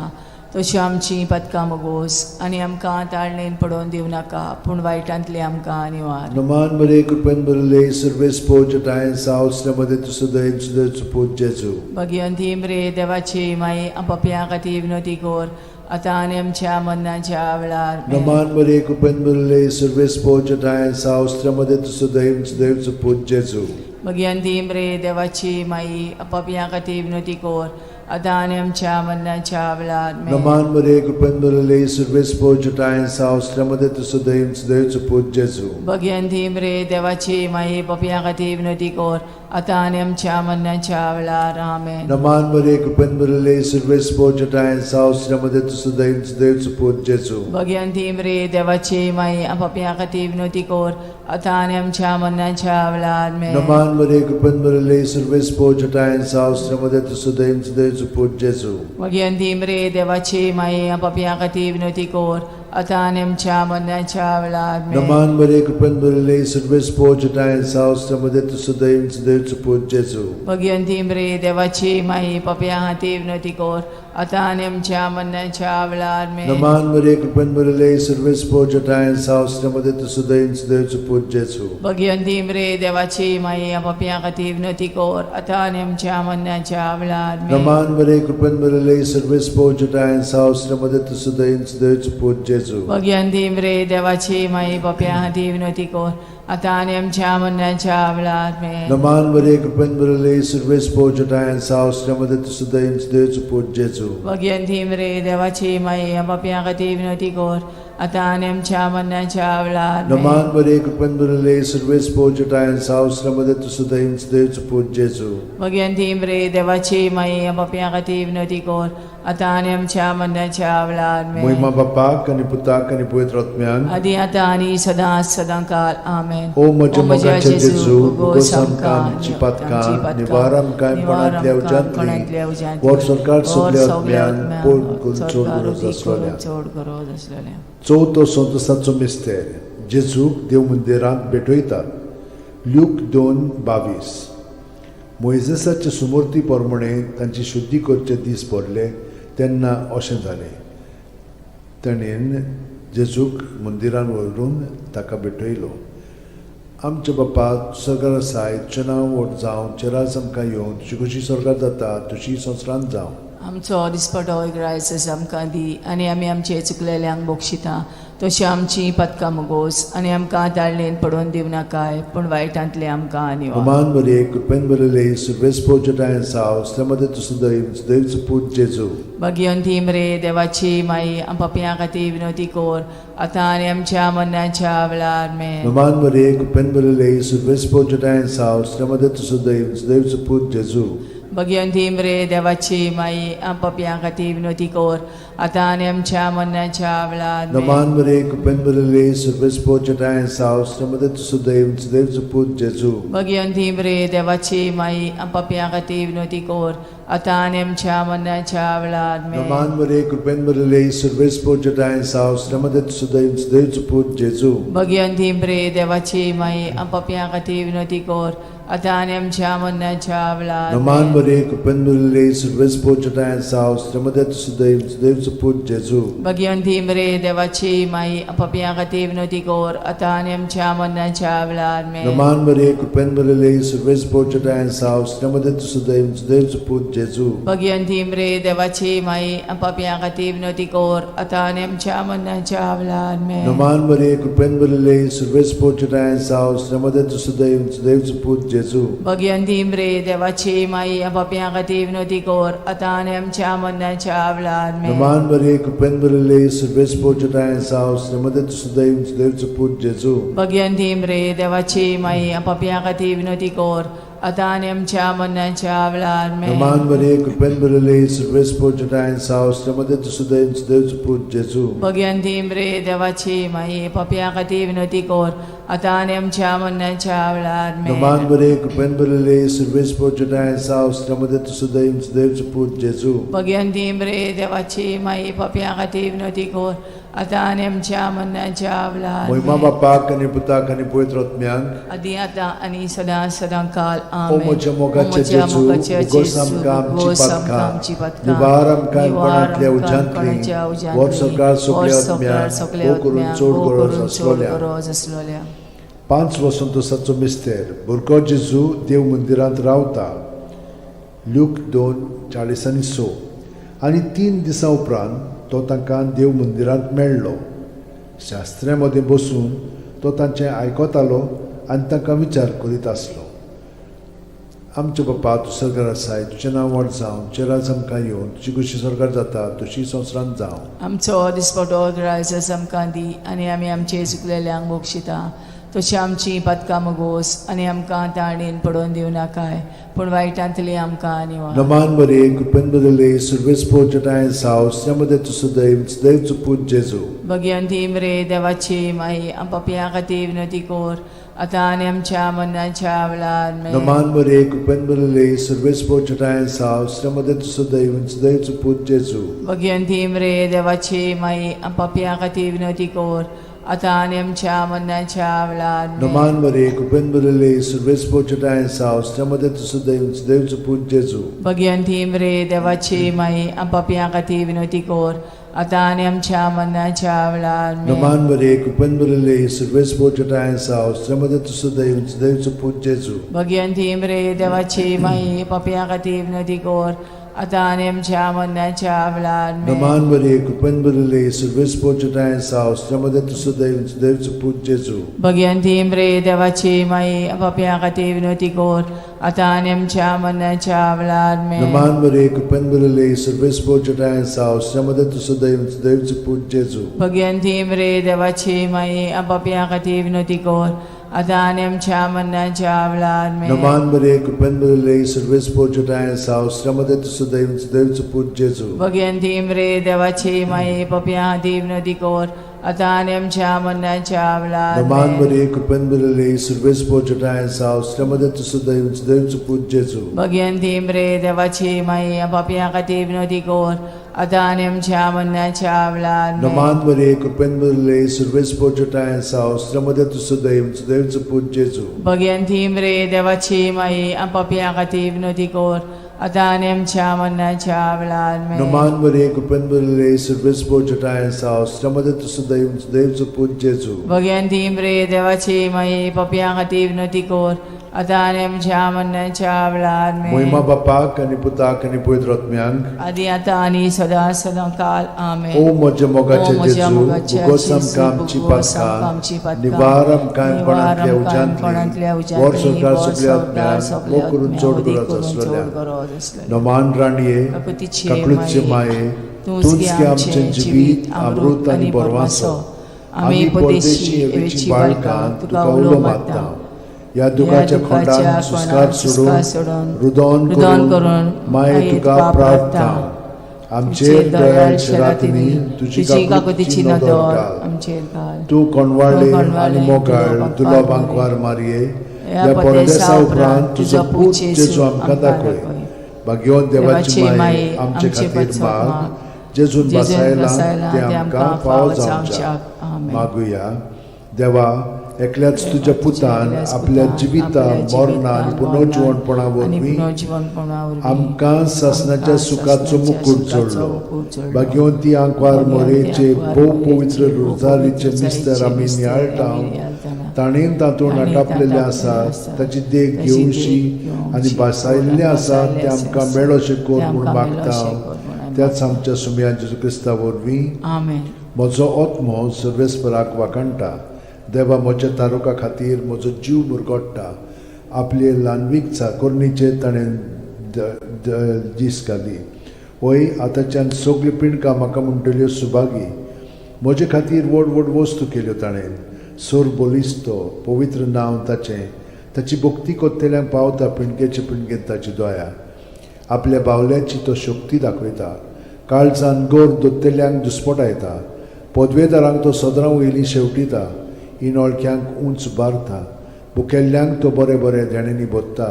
तशी आमची पदकां मगोस आनी आमकां ताळणेन पडोवन दिवं नाका पूण वायटांतली आमकां निवार. नमान बरे कृपेन भरिल्ले सर्वेस्पोर ठांय सावसल्या मदें तूं सदैव सदैव पूत जेजू. भगिवंती मरे देवाची माई, पापयां खातीर विनोती कर आतां आनी आमच्या मरणाच्या वेळार. नमान बरे कृपेन भरिल्ले सर्वेस्पोर ठांय सावसल्या मदें तूं सदैव सदैव पूत जेजू. भगिवंती मरे देवाची माई, पापयां खातीर विनोती कर आतां आनी आमच्या मरणाच्या वेळार. नमान बरे कृपेन भरिल्ले सर्वेस्पोर ठांय सावसल्या मदें तूं सदैव सदैव पूत जेजू. भगिवंती मरे देवाची माई, पापयां खातीर विनोती कर आतां आनी आमच्या मरणाच्या वेळार. आमेन. नमान बरे कृपेन भरिल्ले सर्वेस्पोर ठांय सावसल्या मदें तूं सदैव सदैव पूत जेजू. भगिवंती मरे देवाची माई, पापयां खातीर विनोती कर आतां आनी आमच्या मरणाच्या वेळार. आमेन. नमान बरे कृपेन भरिल्ले सर्वेस्पोर ठांय सावसल्या मदें तूं सदैव सदैव पूत जेजू. भगिवंती मरे देवाची माई, पापयां खातीर विनोती कर आतां आनी आमच्या मरणाच्या वेळार. आमेन. नमान बरे कृपेन भरिल्ले सर्वेस्पोर ठांय सावसल्या मदें तूं सदैव सदैव पूत जेजू. भगिवंती मरे देवाची माई, पापयां खातीर विनोती कर आतां आनी आमच्या मरणाच्या वेळार. आमेन. नमान बरे कृपेन भरिल्ले सर्वेस्पोर ठांय सावसल्या मदें तूं सदैव सदैव पूत जेजू. भगिवंती मरे देवाची माई, पापयां खातीर विनोती कर आतां आनी आमच्या मरणाच्या वेळार. आमेन. नमान बरे कृपेन भरिल्ले सर्वेस्पोर ठांय सावसल्या मदें तूं सदैव सदैव पूत जेजू. भगिवंती मरे देवाची माई, पापयां खातीर विनोती कर आतां आनी आमच्या मरणाच्या वेळार. आमेन. नमान बरे कृपेन भरिल्ले सर्वेस्पोर ठांय सावसल्या मदें तूं सदैव सदैव पूत जेजू. भगिवंती मरे देवाची माई, पापयां खातीर विनोती कर आतां आनी आमच्या मरणाच्या वेळार. नमान बरे कृपेन भरिल्ले सुरवेस पोजटायन सावसरामध्ये तूं सदैव देवचो पूत जेजू. भगवंती मरे देवाची माई, पापयां खातीर विनवती कर, आतां आनी आमच्या मरणाच्या वेळार. मोहिमा बापाक आनी पुताक आनी पवित्र आत्म्याक. आदी आतां आनी सदां सदां काल. आमेन. ओ म्हज्या मोगाचे जेजू, भोगोस आमकां आमची पातकां, निवार आमकां कोणांतल्या उज्यांतली, व्हड सरकार सगल्या आत्म्यान पोट करून चड गरज आसलेल्या. चड गरज आसलेल्या. चवथो संतोसाचो मिस्तेर, जेजूक देव मंदिरांत भेटयतात. ल्यूक 2:22. मोयजेसाचे सुमूर्ती प्रमाणे तांची शुद्धी करचे दीस भरले तेन्ना अशें जालें, ताणें जेजूक मंदिरान व्हरून ताका भेटयलो. आमच्या बापा सरकार आसाय, तुजें नांव व्हड जावं, तुजें राज आमकां येवं, तुजी खोशी स्वर्गार जाता तशी संवसारांत जावं. आमचो दिसपटो इग्रायस आमकां दी आनी आमी आमचे चुकलेल्यांक बक्षिता तशी आमची पदकां मुगोस आनी आमकां ताळणेन पडोवन दिवं नाकाय, पूण वायटांतले आमकां निवार. अमान बरे कृपेन भरिल्ले सुरवेस पोजटायन साव मध्ये तूं सदैव सदैवचो पूत जेजू. भगिवंती मरे देवाची माई, आम पापयां खातीर विनवती कर, आतां आनी आमच्या मरणाच्या वेळार. मे. नमान बरे कृपेन भरिल्ले सुरवेस पोजटायन साव मध्ये तूं सदैव सदैवचो पूत जेजू. भगिवंती मरे देवाची माई, आम पापयां खातीर विनवती कर, आतां आनी आमच्या मरणाच्या वेळार. मे. नमान बरे कृपेन भरिल्ले सुरवेस पोजटायन साव मध्ये तूं सदैव सदैवचो पूत जेजू. भगिवंती मरे देवाची माई, आम पापयां खातीर विनवती कर, आतां आनी आमच्या मरणाच्या वेळार. मे. नमान बरे कृपेन भरिल्ले सुरवेस पोजटायन साव मध्ये तूं सदैव सदैवचो पूत जेजू. भगिवंती मरे देवाची माई, आम पापयां खातीर विनवती कर, आतां आनी आमच्या मरणाच्या वेळार. नमान बरे कृपेन भरिल्ले सुरवेस पोजटायन साव मध्ये तूं सदैव सदैवचो पूत जेजू. भगिवंती मरे देवाची माई, आम पापयां खातीर विनवती कर, आतां आनी आमच्या मरणाच्या वेळार. मे. नमान बरे कृपेन भरिल्ले सुरवेस पोजटायन साव मध्ये तूं सदैव सदैवचो पूत जेजू. भगिवंती मरे देवाची माई, आम पापयां खातीर विनवती कर, आतां आनी आमच्या मरणाच्या वेळार. मे. नमान बरे कृपेन भरिल्ले सुरवेस पोजटायन साव मध्ये तूं सदैव सदैवचो पूत जेजू. भगिवंती मरे देवाची माई, आम पापयां खातीर विनवती कर, आतां आनी आमच्या मरणाच्या वेळार. मे. नमान बरे कृपेन भरिल्ले सुरवेस पोजटायन साव मध्ये तूं सदैव सदैवचो पूत जेजू. भगिवंती मरे देवाची माई, आम पापयां खातीर विनवती कर, आतां आनी आमच्या मरणाच्या वेळार. मे. नमान बरे कृपेन भरिल्ले सुरवेस पोजटायन साव मध्ये तूं सदैव सदैवचो पूत जेजू. भगिवंती मरे देवाची माई, पापयां खातीर विनवती कर, आतां आनी आमच्या मरणाच्या वेळार. मे. नमान बरे कृपेन भरिल्ले सुरवेस पोजटायन साव मध्ये तूं सदैव सदैवचो पूत जेजू. भगिवंती मरे देवाची माई, पापयां खातीर विनवती कर, आतां आनी आमच्या मरणाच्या वेळार. मोहिमा मे. बापाक आनी पुताक आनी पवित्र आत्म्याक. आदी आतां आनी सदां सदां काल. ओ आमेन. म्हज्या मोगाचे ओ म्हज्या जेजू, मोगाचे उगोस जेजू, आमकां आमची उगोस आमकां पातकां, आमची पातकां, निवार आमकां निवार कोणांतल्या आमकां उज्यांतली, कोणाच्या उज्यांतली, व्हड सरकार सगल्या व्हड सरकार आत्म्याक, सगल्या भोव करून आत्म्याक, चड भोव गरज करून चड आसलोल्या. गरज आसलोल्या. 5 वसंतोसाचो मिस्तेर, भुरगो जेजू देव मंदिरांत रावता. ल्यूक 2:46. आनी 3 दिसां उपरांत तो तांकां देव मंदिरांत मेळ्ळो. शास्त्र्या मदें बसून तो तांचें आयकतालो आनी तांकां विचार करीत आसलो. आमच्या बापा, तूं सरकार आसाय, तुजें नांव व्हड जावं, तुजें राज आमकां येवन, तुजी खोशी सरकार जाता तशी संवसारांत जावं. आमचो दिसपटो ग्रायस आमकां दी आनी आमी आमचे चुकलेल्यांक बक्षिता तशी आमची पातकां मुगोस आनी आमकां ताणेन पडोवन दिवं नाकाय, पूण वायटांतली आमकां निवार. नमान बरे कृपेन बदले सुरवेस पोजटाय साव मध्ये तूं सदैव सदैवचो पूत जेजू. भगिवंती मरे देवाची माई, आम पापयां खातीर विनवती कर, आतां आनी आमच्या मरणाच्या वेळार. आमेन. नमान बरे कृपेन बदले सुरवेस पोजटाय साव मध्ये तूं सदैव सदैवचो पूत जेजू. भगिवंती मरे देवाची माई, आम पापयां खातीर विनवती कर, आतां आनी आमच्या मरणाच्या वेळार. आमेन. नमान बरे कृपेन बदले सुरवेस पोजटाय साव मध्ये तूं सदैव सदैवचो पूत जेजू. भगिवंती मरे देवाची माई, आम पापयां खातीर विनवती कर, आतां आनी आमच्या मरणाच्या वेळार. आमेन. नमान बरे कृपेन बदले सुरवेस पोजटाय साव मध्ये तूं सदैव सदैवचो पूत जेजू. भगिवंती मरे देवाची माई, पापयां खातीर विनवती कर, आतां आनी आमच्या मरणाच्या वेळार आमेन. नमान बरे कृपेन भरिल्ले सर्वेस्पोर जटाय साव मध्ये तूं सदैव देवचो पूत जेजू. भगवंती मरे देवाची माई, पापयां खातीर विनवती कर, आतां आनी आमच्या मरणाच्या वेळार आमेन. नमान बरे कृपेन भरिल्ले सर्वेस्पोर जटाय साव मध्ये तूं सदैव देवचो पूत जेजू. भगवंती मरे देवाची माई, पापयां खातीर विनवती कर, आतां आनी आमच्या मरणाच्या वेळार आमेन. नमान बरे कृपेन भरिल्ले सर्वेस्पोर जटाय साव मध्ये तूं सदैव देवचो पूत जेजू. भगवंती मरे देवाची माई, पापयां खातीर विनवती कर, आतां आनी आमच्या मरणाच्या वेळार नमान आमेन. बरे कृपेन भरिल्ले सर्वेस्पोर जटाय साव मध्ये तूं सदैव देवचो पूत जेजू. भगवंती मरे देवाची माई, पापयां खातीर विनवती कर, आतां आनी आमच्या मरणाच्या वेळार आमेन. नमान बरे कृपेन भरिल्ले सर्वेस्पोर जटाय साव मध्ये तूं सदैव देवचो पूत जेजू. भगवंती मरे देवाची माई, पापयां खातीर विनवती कर, आतां आनी आमच्या मरणाच्या वेळार आमेन. नमान बरे कृपेन भरिल्ले सर्वेस्पोर जटाय साव मध्ये तूं सदैव देवचो पूत जेजू. भगवंती मरे देवाची माई, पापयां खातीर विनवती कर, आतां आनी आमच्या मरणाच्या वेळार आमेन. मोहिमा बापाक आनी पुताक आनी पवित्र आत्म्यांक, आदी आतां आनी सदां सदां काल आमेन. ओ म्हज्या ओ मोगाचे म्हज्या जेजू, मोगाच्या भुगोस जेजू, आमकां आमची भुगोस आमकां आमची पातकां, पातकां, निवार आमकां निवार कोणांतल्या आमकां कोणांतल्या उज्यांतली, उज्यांतली, वर सरकार वर सगल्या संवसार आत्म्यांक, सगल्या मोग करून आत्म्यांक, चड वदी गरज करून चड आसलेल्या. गरज आसलेल्या. नमान राणये, काकुतीचे काकळूतचे माये, माये, तूंच तूंच गे गे आमचें आमचें जिवीत, जिवीत, अमृत अमृत आनी आनी बरवासो. बरवासो. आमी आमी परदेशी परदेशी एवेची एवेची बाळकां, बाळकां, तुका तुका उलो उलो मारता. मारता. ह्या दुखाच्या खोंडान सुस्कार सुस्कार सोडून, सोडून, रुदोन रुदन करून, करून माये तुका प्रार्थना. आमचेर दयाळ शेरातिनी, तुजी तुजी काकुतीची काकुतीची नदर नदर घाल. आमचेर घाल. तूं कोणवाळे तूं आनी कोणवाळे, मोगाळ तुलो तुलो बांकवार बांकवार मारये, ह्या ह्या परदेसा परदेसा उपरांत उपरांत तुजो तुजो पूत पूत जेजू जेजू आमकां आमकां दाखय. दाखय. भाग्यवंत देवाची देवाची माये, माये, आमचे आमचे खातीर पासत माग, माग, जेजून जेजून बसायला बसायला ते ते आमकां आमकां फावो फावो जावच्याक. जावच्याक. आमेन. मागुया. देवा, एकल्याच तुज्या पुतान एकल्याच आपल्या पुतान जिविता आपल्या मरणान जिवितान, पुनर्जिवणपणा मरणान आनी वरवीं पुनर्जिवणपणा वरवीं आमकां सासणाच्या आमकां सुखाचो सासणाच्या मुकूट सुखाचो जोडलो. मुकूट जोडलो. भाग्यवंती आंकवार भाग्यवंती मोरेचे आंकवार भोव मोरेचे पवित्र भोव रोजारीचे पवित्र मिस्तर आमी रोजारीचे नियाळटा, मिस्तर आमी नियाळटाना, ताणें तातूंत ताणें आटापलेलें तातूंत आसा, आसा, ताची देख ताची देख घेवशी घेवशी आनी भासायल्लें आनी आसा भासायल्लें तें आमकां आसा, मेळोशें कर तें म्हूण आमकां मागता. मेळोशें कर म्हूण आमी त्याच आमच्या सुमया जेजू क्रिस्ता वरवीं. आमेन. म्हजो आत्मो सर्वेस्पराक वाखाणटा. देवा म्हज्या तारुका खातीर म्हजो जीव मुरगोट्टा. आपले ल्हानवीक चाकोरणीचेर ताणें दीस घाली. वय आतांच्यान सगल्यो पिंडकां म्हाका म्हणटल्यो सुभागी. म्हजे खातीर व्हड व्हड वस्तू केल्यो ताणें. सोर बलिस्तो पवित्र नांव ताचें. ताची भक्ती कोत्तेल्यांक पावता पिंडकेचे पिंडकेन ताची दया. आपल्या बावल्याची तो शक्ती दाखयता. काळजान गोर दोत्तेल्यांक दुस्पटायता. पदवेदारांक तो सदरां वयली शेवटिता. इनोळख्यांक उंच बारता. बुकेल्ल्यांक तो बरें बरें देण्यांनी भरता.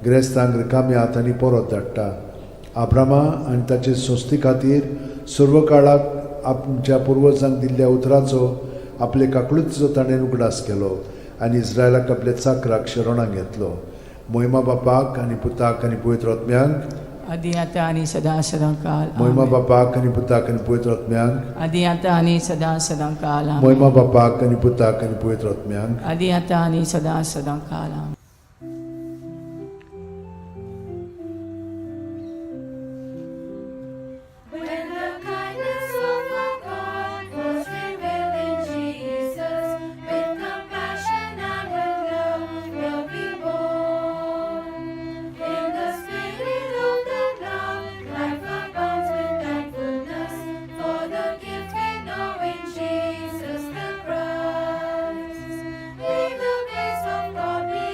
गिरेस्तांक रिकाम्या हातांनी परत धाडटा. आब्रामा आनी ताचे संस्थे खातीर सर्व काळाक आमच्या पुर्वजांक दिल्ल्या उतराचो आपले काकळूतचो ताणें उगडास केलो आनी इस्रायलाक आपल्या चाकराक शरणाक घेतलो. मोहिमा बापाक आनी पुताक आनी पवित्र आत्म्यांक, आदी आतां आनी सदां सदां काल मोहिमा आमेन. बापाक आनी पुताक आनी पवित्र आत्म्यांक, आदी आतां आनी सदां सदां काल आमेन. मोहिमा बापाक आनी पुताक आनी पवित्र आत्म्यांक, आदी आतां आनी सदां सदां काल आमेन. When the kindness of our God was revealed in Jesus, with compassion and with love will be born. In the spirit of that love, life abounds with thankfulness for the gift we know in Jesus the Christ. May the grace of God be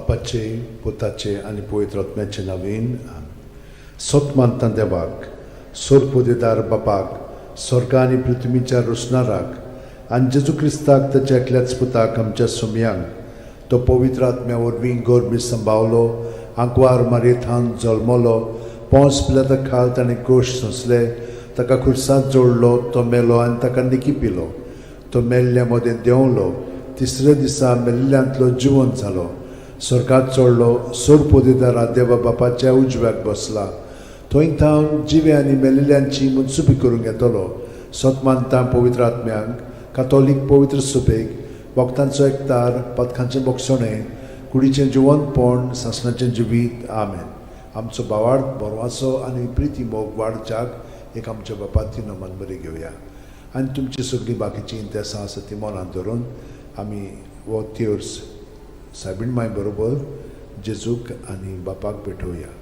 बापाचे, पुताचे आनी पवित्र आत्म्याचे नवीन. सत मानता देवाक, सोरपोदेदार बापाक, स्वर्गा आनी पृथ्वीच्या रोसणाराक, आनी जेजू क्रिस्ताक ताच्या एकल्याच पुताक आमच्या सुमयांक, तो पवित्र आत्म्या वरवीं गोरबी संभावलो, आंकवार मारयेथान जल्मलो, पोंस पिलाता खाल ताणें कोश सोंसले, ताका खुर्सांत जोडलो, तो मेलो आनी ताका निकी पिलो, तो मेल्ल्या मदें देंवलो, तिसऱ्या दिसा मेल्ल्यांतलो जिवंत जालो, स्वर्गात चडलो, सोरपोदेदारा देवा बापाच्या उजव्याक बसला, थंय थावन जिवे आनी मेल्ल्यांची मनसुबी करूंक येतलो. सत मानता पवित्र आत्म्यांक, कातोलीक पवित्र सुबेक, भक्तांचो एकतार, पदकांचें बक्षणें, कुडीचें जिवंतपण, सासणाचें जिवीत. आमेन. आमचो भावार्थ, बरवासो आनी प्रिती मोग वाडच्याक एक आमच्या बापाती नमन बरी घेवया आनी तुमची सगळीं बाकीचीं इंतेसां आसा ती मनांत धरून आमी हो त्योर्स सायबीण माय बरोबर जेजूक आनी बापाक भेटोवया.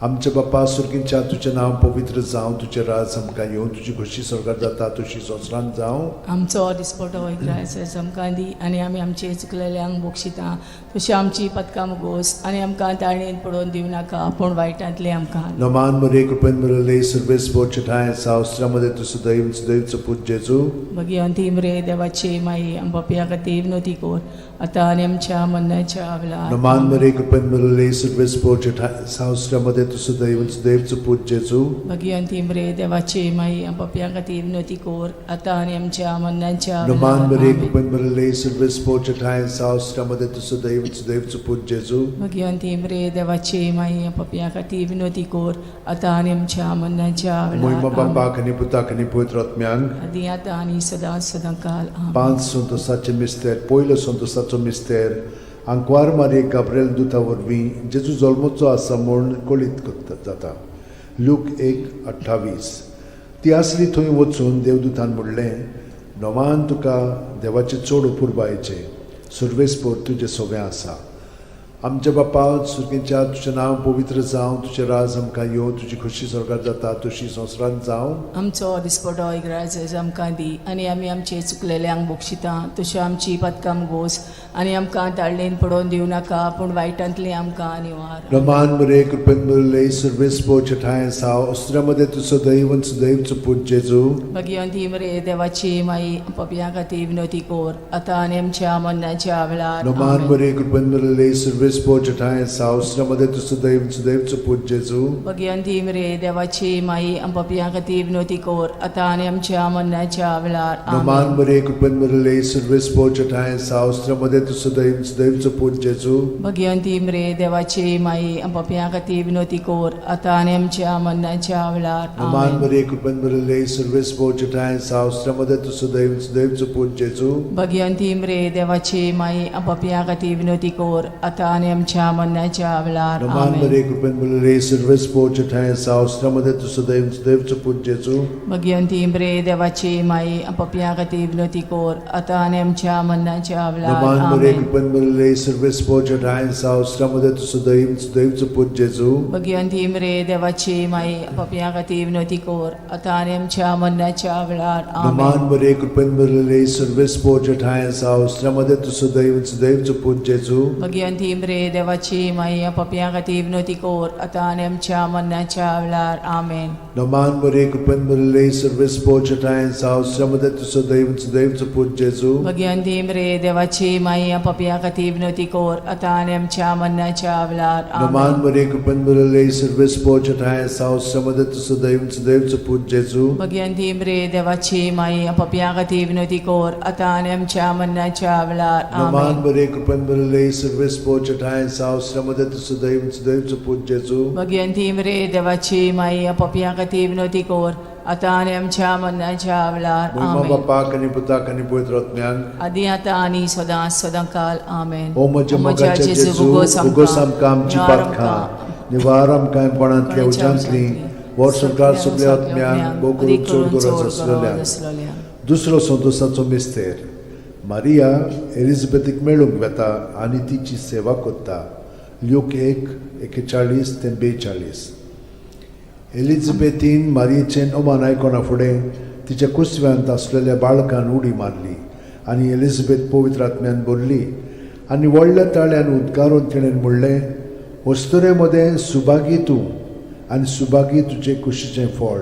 आमच्या बापा सुर्गींच्या, तुजें नांव पवित्र जावं, तुजें राज आमकां येवं, तुजी खोशी स्वर्गात जाता तशी संवसारांत जावं. आमचो दिसपटो इग्रायस आमकां दी आनी आमी आमचे चुकलेल्यांक बक्षिता तशी आमची पदकां मुगोस आनी आमकां ताळणेन पडोवन दिवं नाका, पूण वायटांतलें आमकां. नमान मरे, कृपेन मरले, सर्वेस बोचठाय सावस्त्रामध्ये तूं सदैव सदैवचो पूत जेजू. भगिवंती मरे देवाची माई, आम पापया खातीर विनवती कर आतां आनी आमच्या मरणाच्या वेळार. नमान मरे, कृपेन मरले, सर्वेस बोचठाय सावस्त्रामध्ये तूं सदैव सदैवचो पूत जेजू. भगिवंती मरे देवाची माई, आम पापया खातीर विनवती कर आतां आनी आमच्या मरणाच्या नमान वेळार. मरे, आमेन. कृपेन मरले, सर्वेस बोचठाय सावस्त्रामध्ये तूं सदैव सदैवचो पूत जेजू. भगिवंती मरे देवाची माई, आम पापया खातीर विनवती कर आतां आनी आमच्या मरणाच्या मोहिमा वेळार. आमेन. बापाक आनी पुताक आनी पवित्र आत्म्यांक. आदी आतां आनी सदां सदां काल. आमेन. पांच संतोसाचे मिस्तेर. पयलो संतोसाचो मिस्तेर, आंकवार मारये गाब्रेल दुता वरवीं जेजू जल्मचो आसा म्हूण कळीत करता जाता. लूक 1:28. ती आसली थंय वचून देवदूतान म्हणलें, नवान तुका देवाचे चड अपुरबायेचें, सुर्वेसपोर तुजें सोवें आसा. आमच्या बापा सुर्गेच्या, तुजें नांव पवित्र जावं, तुजें राज आमकां येवं, तुजी खोशी स्वर्गात जाता तशी संवसारांत जावं. आमचो दिसपटो इग्राज आमकां दी आनी आमी आमचे चुकलेल्यांक बक्षिता तशी आमची पदकां गोस आनी आमकां ताळणेन पडोवन दिवं नाका, पूण वायटांतली आमकां निवार. रमान मरे, कृपेन मरले, सर्वेस ठाय साव अस्त्रामध्ये तूं सदैव सदैवचो पूत जेजू. भगिवंती मरे देवाची माई, पापयां खातीर विनवती कर आतां आनी आमच्या मरणाच्या वेळार. नमान आमेन. मरे, कृपेन मरले, सर्वेस ठाय साव अस्त्रामध्ये तूं सदैव सदैवचो पूत जेजू. भगिवंती मरे देवाची माई, पापयां खातीर विनवती कर आतां आनी आमच्या मरणाच्या वेळार. नमान आमेन. मरे, कृपेन मरले, सर्वेस ठाय साव अस्त्रामध्ये तूं सदैव सदैवचो पूत जेजू. भगिवंती मरे देवाची माई, पापयां खातीर विनवती कर आतां आनी आमच्या मरणाच्या वेळार. नमान आमेन. मरे, कृपेन मरले, सर्वेस ठाय साव अस्त्रामध्ये तूं सदैव सदैवचो पूत जेजू. भगिवंती मरे देवाची माई, पापयां खातीर विनवती कर आतां आनी आमच्या मरणाच्या वेळार. नमान आमेन. मरे, कृपेन मरले, सर्वेस ठाय साव अस्त्रामध्ये तूं सदैव सदैवचो पूत जेजू. भगिवंती मरे देवाची माई, पापयां खातीर विनवती कर आतां आनी आमच्या मरणाच्या वेळार. नमान मरे, आमेन. कृपेन मरले, सर्वेस ठाय साव अस्त्रामध्ये तूं सदैव सदैवचो पूत जेजू. भगिवंती मरे देवाची माई, पापयां खातीर विनवती कर आतां आनी आमच्या मरणाच्या वेळार. नमान आमेन. मरे, कृपेन मरले, सर्वेस ठाय साव अस्त्रामध्ये तूं सदैव सदैवचो पूत जेजू. भगिवंती मरे देवाची माई, पापयां खातीर विनवती कर आतां आनी आमच्या मरणाच्या वेळार. आमेन. नमान मरे, कृपेन मरले, सर्वेस ठाय साव अस्त्रामध्ये तूं सदैव सदैवचो पूत जेजू. भगिवंती मरे देवाची माई, पापयां खातीर विनवती कर आतां आनी आमच्या मरणाच्या वेळार. नमान आमेन. मरे, कृपेन मरले, सर्वेस ठाय साव अस्त्रामध्ये तूं सदैव सदैवचो पूत जेजू. भगिवंती मरे देवाची माई, पापयां खातीर विनवती कर आतां आनी आमच्या मरणाच्या वेळार. नमान आमेन. मरे, कृपेन मरले, सर्वेस ठाय साव अस्त्रामध्ये तूं सदैव सदैवचो पूत जेजू. भगिवंती मरे देवाची माई, पापयां खातीर विनवती कर आतां आनी आमच्या मरणाच्या वेळार. मोहिमा आमेन. बापाक आनी पुताक आनी पवित्र आत्म्याक. आदी आतां आनी सदां सदां काल. आमेन. ओ म्हज्या मोगाच्या जेजू, उगोस आमकां आमची पातकां, निवार आमकां कोणांतल्या उज्यांतली, वर्स सरकार सगल्या आत्म्यांक, भोव करून चड गरज आसलेल्या. दुसरो संतोसाचो मिस्तेर, मारिया एलिझाबेथीक मेळूंक वेता आनी तिची सेवा करता. ल्यूक 1:41 ते 42. एलिझाबेथीन मारियेचें अमान आयकना फुडें तिच्या कुसव्यांत आसलेल्या बाळकान उडी मारली आनी एलिझाबेथ पवित्र आत्म्यान भरली. आनी व्हडल्या ताळ्यान उद्गारून तिणें म्हणलें, अस्तुरे मदें सुभागी तूं आनी सुभागी तुजे कुशीचें फळ.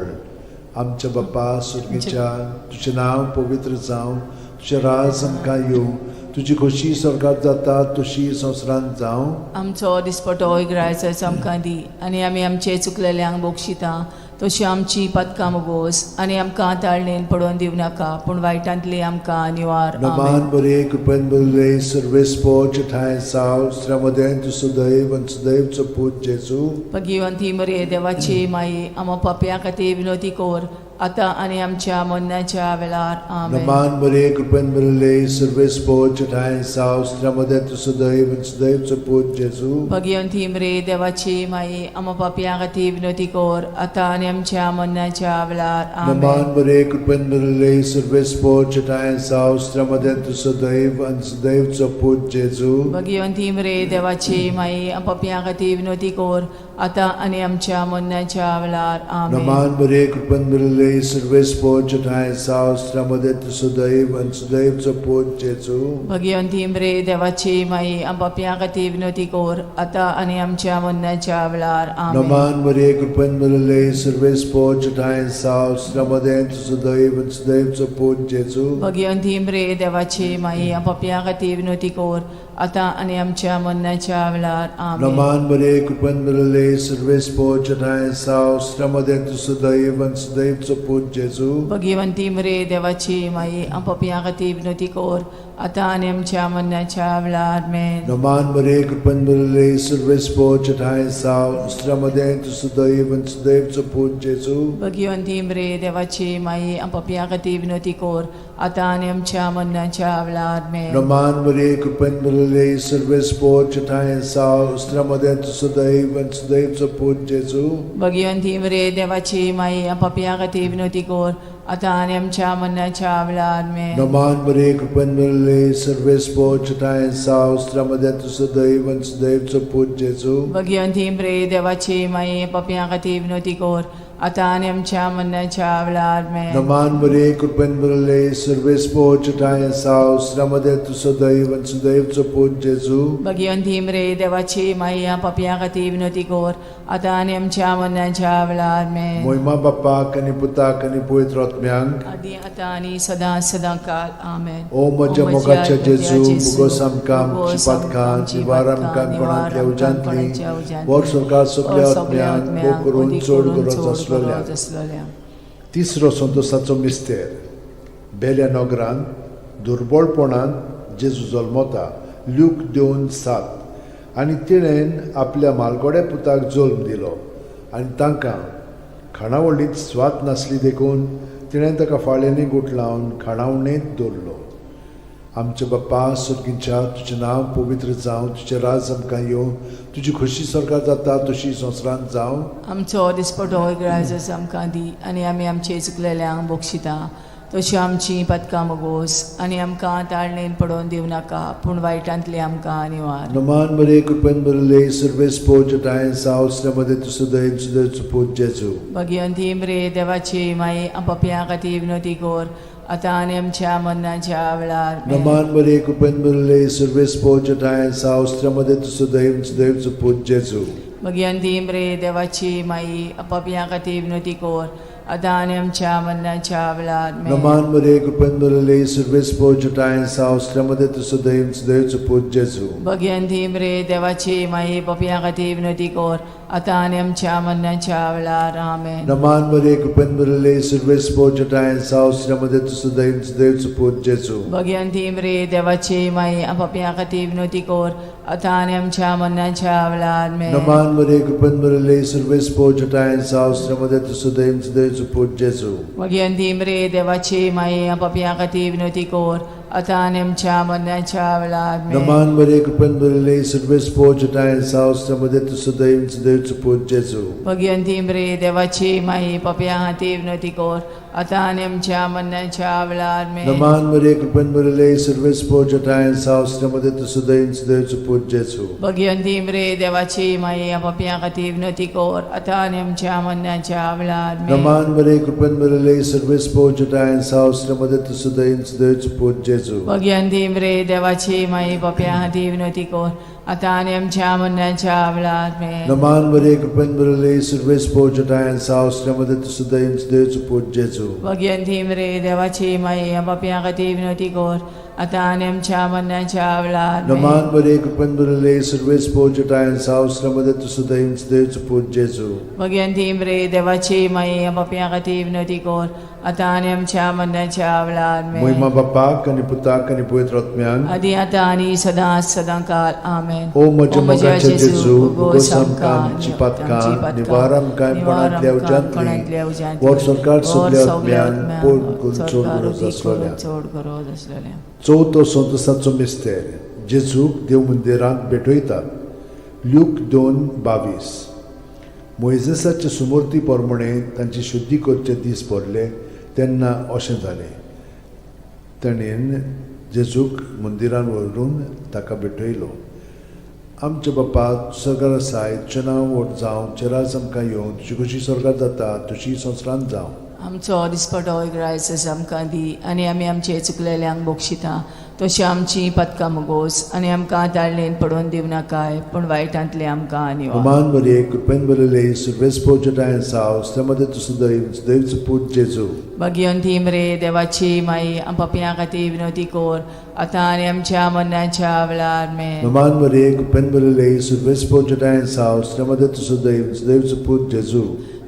आमच्या बापा सुर्गीच्या, तुजें नांव पवित्र जावं, तुजें राज आमकां येवं, तुजी खोशी स्वर्गात जाता तशी संवसारांत जावं. आमचो दिसपटो इग्रायचो आमकां दी आनी आमी आमचे चुकलेल्यांक बक्षिता तशी आमची पदकां मोगोस आनी आमकां ताळणेन पडोवन दिवं नाका पूण वायटांतली आमकां निवार. आमेन. नमान बरे कृपेन बरले सर्वेस्पोच ठांय साव श्रमदें तूं सदैव आनी सदैवचो पूत जेजू. भगिवंती मरे देवाची माई, आमा पापया खातीर विनोती कर आतां आनी आमच्या मरणाच्या वेळार. आमेन. नमान बरे कृपेन बरले सर्वेस्पोच ठांय साव श्रमदें तूं सदैव आनी सदैवचो पूत जेजू. भगिवंती मरे देवाची माई, आमा पापया खातीर विनोती कर आतां आनी आमच्या मरणाच्या वेळार. आमेन. नमान बरे कृपेन बरले सर्वेस्पोच ठांय साव श्रमदें तूं सदैव आनी सदैवचो पूत जेजू. भगिवंती मरे देवाची माई, पापया खातीर विनोती कर आतां आनी आमच्या मरणाच्या वेळार. आमेन. नमान बरे कृपेन बरले सर्वेस्पोच ठांय साव श्रमदें तूं सदैव आनी सदैवचो पूत जेजू. भगिवंती मरे देवाची माई, पापया खातीर विनोती कर आतां आनी आमच्या मरणाच्या वेळार. आमेन. नमान मरे कृपेन भरले सर्वेस्पोच ठांय साव श्रमदें तूं सदैव आनी सदैवचो पूत जेजू. भगिवंती मरे देवाची माई, पापया खातीर विनोती कर आतां आनी आमच्या मरणाच्या वेळार. आमेन. नमान मरे कृपेन भरले सर्वेस्पोच ठांय साव श्रमदें तूं सदैव आनी सदैवचो पूत जेजू. भगिवंती मरे देवाची माई, पापया खातीर विनोती कर आतां आनी आमच्या मरणाच्या वेळार. आमेन. नमान मरे कृपेन भरले सर्वेस्पोच ठांय साव श्रमदें तूं सदैव आनी सदैवचो पूत जेजू. भगिवंती मरे देवाची माई, पापया खातीर विनोती कर आतां आनी आमच्या मरणाच्या वेळार. आमेन. नमान मरे कृपेन भरले सर्वेस्पोच ठांय साव श्रमदें तूं सदैव आनी सदैवचो पूत जेजू. भगिवंती मरे देवाची माई, पापया खातीर विनोती कर आतां आनी आमच्या मरणाच्या वेळार. आमेन. नमान मरे कृपेन भरले सर्वेस्पोच ठांय साव श्रमदें तूं सदैव आनी सदैवचो पूत जेजू. भगिवंती मरे देवाची माई, पापया खातीर विनोती कर आतां आनी आमच्या मरणाच्या वेळार. आमेन. नमान मरे कृपेन भरले सर्वेस्पोच ठांय साव श्रमदें तूं सदैव आनी सदैवचो पूत जेजू. भगिवंती मरे देवाची माई, पापया खातीर विनोती कर आतां आनी आमच्या मरणाच्या वेळार. आमेन. मोहिमा बाप्पाक आनी पुताक आनी पवित्र आत्म्यांक, आदी आतां आनी सदां सदां काल. आमेन. ओ म्हज्या मोगाच्या जेजू, मुगोस आमकां आमची पातकां निवार आमकां कोणांतल्या उज्यांतली, वर स्वर्गात सगल्या आत्म्यांक भोग करून चड गरज आसलेल्या. आसलेल्या. तिसरो संतोसाचो मिस्तेर. बेल्या नगरांत दुर्बळपणान जेजू जल्मता. ल्यूक 2:7. आनी तिणेन आपल्या मालगोड्या पुताक जल्म दिलो आनी तांकां खाणावळींत स्वाद नासली देखून तिणें ताका फाळ्यांनी गुठलावन खाणावणेंत दवरलो. आमच्या बाप्पा सर्गीच्या, तुजें नांव पवित्र जावं, तुजें राज आमकां येवं, तुजी खोशी स्वर्गात जाता तशी संवसारांत जावं. आमचो दिसपटो इग्रायजस आमकां दी आनी आमी आमचे चुकलेल्यांक बक्षिता तशी आमची पदकां मोगोस आनी आमकां ताळणेन पडोवन दिवं नाका पूण वायटांतली आमकां निवार. नमान मरे कृपेन भरले सर्वेस्पोच ठांय साव श्रमदे तूं सदैव सदैवचो पूत जेजू. भगिवंती मरे देवाची माई, पापया खातीर विनोती कर आतां आनी आमच्या मरणाच्या वेळार. आमेन. नमान मरे कृपेन भरले सर्वेस्पोच ठांय साव श्रमदे तूं सदैव सदैवचो पूत जेजू. भगिवंती मरे देवाची माई, पापया खातीर विनोती कर आतां आनी आमच्या मरणाच्या वेळार. आमेन. नमान मरे कृपेन भरले सर्वेस्पोच ठांय साव श्रमदे तूं सदैव सदैवचो पूत जेजू. भगिवंती मरे देवाची माई, पापया खातीर विनोती कर आतां आनी आमच्या मरणाच्या वेळार. आमेन. नमान मरे कृपेन भरले सर्वेस्पोच ठांय साव श्रमदे तूं सदैव सदैवचो पूत जेजू. भगिवंती मरे देवाची माई, पापया खातीर विनोती कर आतां आनी आमच्या मरणाच्या वेळार. आमेन. नमान मरे कृपेन भरले सर्वेस्पोच ठांय साव श्रमदे तूं सदैव सदैवचो पूत जेजू. भगिवंती मरे देवाची माई, पापया खातीर विनोती कर आतां आनी आमच्या मरणाच्या वेळार. आमेन. नमान मरे कृपेन भरले सर्वेस्पोच ठांय साव श्रमदे तूं सदैव सदैवचो पूत जेजू. भगिवंती मरे देवाची माई, पापया खातीर विनोती कर आतां आनी आमच्या मरणाच्या वेळार आमेन. नमान मरिये, कृपेन भरिल्ले, सर्वेस पोर सावसऱ्यामध्ये तूं सुदैन सुदैवचो पूत जेजू. भगिवंती मरे देवाची माई, पापयां खातीर विनवती कर आतां आनी आमच्या मरणाच्या वेळार आमेन. नमान मरिये, कृपेन भरिल्ले, सर्वेस पोर सावसऱ्यामध्ये तूं सुदैन सुदैवचो पूत जेजू. भगिवंती मरे देवाची माई, पापयां खातीर विनवती कर आतां आनी आमच्या मरणाच्या वेळार आमेन. नमान मरिये, कृपेन भरिल्ले, सर्वेस पोर सावसऱ्यामध्ये तूं सुदैन सुदैवचो पूत जेजू. भगिवंती मरे देवाची माई, पापयां खातीर विनवती कर आतां आनी आमच्या मरणाच्या वेळार आमेन. नमान मरिये, कृपेन भरिल्ले, सर्वेस पोर सावसऱ्यामध्ये तूं सुदैन सुदैवचो पूत जेजू. भगिवंती मरे देवाची माई, पापयां खातीर विनवती कर आतां आनी आमच्या मरणाच्या वेळार आमेन. मोहिमा बापाक आनी पुताक आनी पवित्र आत्म्याक. आदी आतां आनी सदां सदां काल आमेन. ओ म्हज्या मोगाच्या जेजू, भोगोस आमकां आमची पातकां, निवार आमकां कोणांतल्या उज्यांतली, वर सरकार सगल्या आत्म्यान पोट करून चड गरज आसलेल्या. चड गरज आसलेल्या. चवथो संतोसाचो मिस्तेर, जेजूक देव मंदिरांत भेटयतात. ल्यूक 2:22. मोयजेसाचे सुमूर्ती प्रमाणे तांची शुद्धी करचे दीस भरले तेन्ना अशें जालें, ताणें जेजूक मंदिरान व्हरून ताका भेटयलो. आमच्या बापा, सरकार आसाय, तुजें नांव व्हड जावं, तुजें राज आमकां येवं, तुजी खोशी स्वर्गात जाता तशी संवसारांत जावं. आमचो दिसपटो इग्रायस आमकां दी आनी आमी आमचे चुकलेल्यांक बक्षिता तशी आमची पदकां मुगोस आनी आमकां ताळणेन पडोवन दिवं नाकाय, पूण वायटांतले आमकां निवार. अमान मरिये, कृपेन भरिल्ले, सुर्वेस पोजटायन साव मध्ये तूं सुदैव सुदैवचो पूत जेजू. भगिवंती मरे देवाची माई, आम पापयां खातीर विनवती कर आतां आनी आमच्या मरणाच्या वेळार. आमेन. नमान मरिये, कृपेन भरिल्ले, सुर्वेस पोजटायन साव मध्ये तूं सुदैव सुदैवचो पूत जेजू.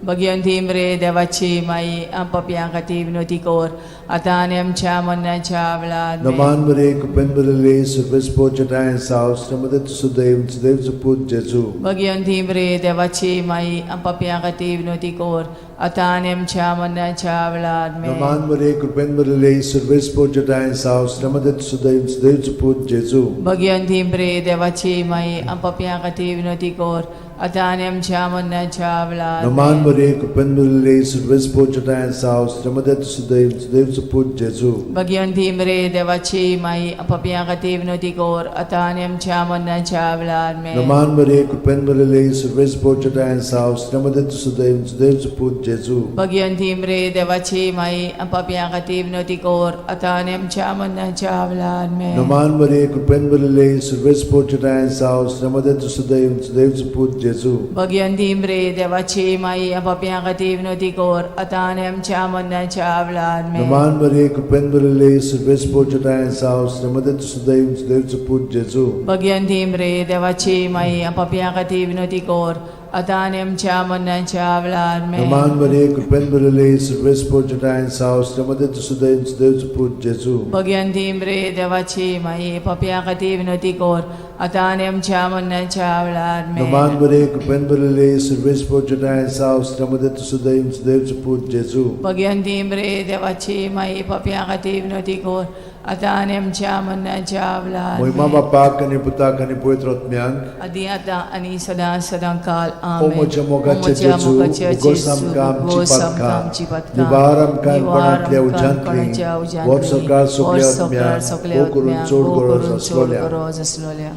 भगिवंती मरे देवाची माई, आम पापयां खातीर विनवती कर आतां आनी आमच्या मरणाच्या वेळार. आमेन. नमान मरिये, कृपेन भरिल्ले, सुर्वेस पोजटायन साव मध्ये तूं सुदैव सुदैवचो पूत जेजू. भगिवंती मरे देवाची माई, आम पापयां खातीर विनवती कर आतां आनी आमच्या मरणाच्या वेळार. आमेन. नमान मरिये, कृपेन भरिल्ले, सुर्वेस पोजटायन साव मध्ये तूं सुदैव सुदैवचो पूत जेजू. भगिवंती मरे देवाची माई, आम पापयां खातीर विनवती कर आतां आनी आमच्या मरणाच्या वेळार. नमान आमेन. मरिये, कृपेन भरिल्ले, सुर्वेस पोजटायन साव मध्ये तूं सुदैव सुदैवचो पूत जेजू. भगिवंती मरे देवाची माई, आम पापयां खातीर विनवती कर आतां आनी आमच्या मरणाच्या वेळार. आमेन. नमान मरिये, कृपेन भरिल्ले, सुर्वेस पोजटायन साव मध्ये तूं सुदैव सुदैवचो पूत जेजू. भगिवंती मरे देवाची माई, आम पापयां खातीर विनवती कर आतां आनी आमच्या मरणाच्या वेळार. आमेन. नमान मरिये, कृपेन भरिल्ले, सुर्वेस पोजटायन साव मध्ये तूं सुदैव सुदैवचो पूत जेजू. भगिवंती मरे देवाची माई, आम पापयां खातीर विनवती कर आतां आनी आमच्या मरणाच्या वेळार. आमेन. नमान मरिये, कृपेन भरिल्ले, सुर्वेस पोजटायन साव मध्ये तूं सुदैव सुदैवचो पूत जेजू. भगिवंती मरे देवाची माई, आम पापयां खातीर विनवती कर आतां आनी आमच्या मरणाच्या वेळार. आमेन. नमान मरिये, कृपेन भरिल्ले, सुर्वेस पोजटायन साव मध्ये तूं सुदैव सुदैवचो पूत जेजू. भगिवंती मरे देवाची माई, पापयां खातीर विनवती कर आतां आनी आमच्या मरणाच्या वेळार. आमेन. नमान मरिये, कृपेन भरिल्ले, सुर्वेस पोजटायन साव मध्ये तूं सुदैव सुदैवचो पूत जेजू. भगिवंती मरे देवाची माई, पापयां खातीर विनवती कर आतां आनी आमच्या मरणाच्या वेळार. मोहिमा आमेन. बापाक आनी पुताक आनी पवित्र आत्म्याक. आदी आतां आनी सदां सदां काल. ओ आमेन. म्हज्या मोगाचे ओ म्हज्या जेजू, मोगाचे उगोस जेजू, आमकां आमची उगोस आमकां पातकां, आमची पातकां, निवार आमकां निवार कोणांतल्या आमकां उज्यांतली, कोणाच्या उज्यांतली, वर सरकार सगल्या वर सरकार आत्म्याक, सगल्या भोव करून आत्म्याक, चड भोव गरज करून चड आसलोल्या. गरज आसलोल्या.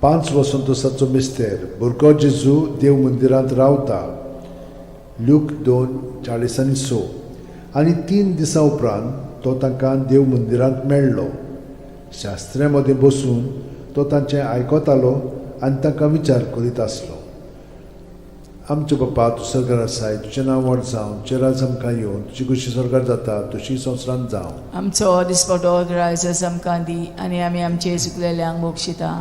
पांच वसंतोसाचो मिस्तेर, भुरगो जेजू देव मंदिरांत रावता. ल्यूक 2:46. आनी 3 दिसां उपरांत तो तांकां देव मंदिरांत मेळ्ळो. शास्त्र्या मदें बसून तो तांचें आयकतालो आनी तांकां विचार करीत आसलो. आमचे बापा, तूं सरकार आसाय, तुजें नांव व्हड जावं, तुजें राज आमकां येवं, तुजी खोशी सरकार जाता तशी संवसारांत जावं. आमचो दिसपटो ग्रायस आमकां दी आनी आमी आमचे चुकलेल्यांक बक्षिता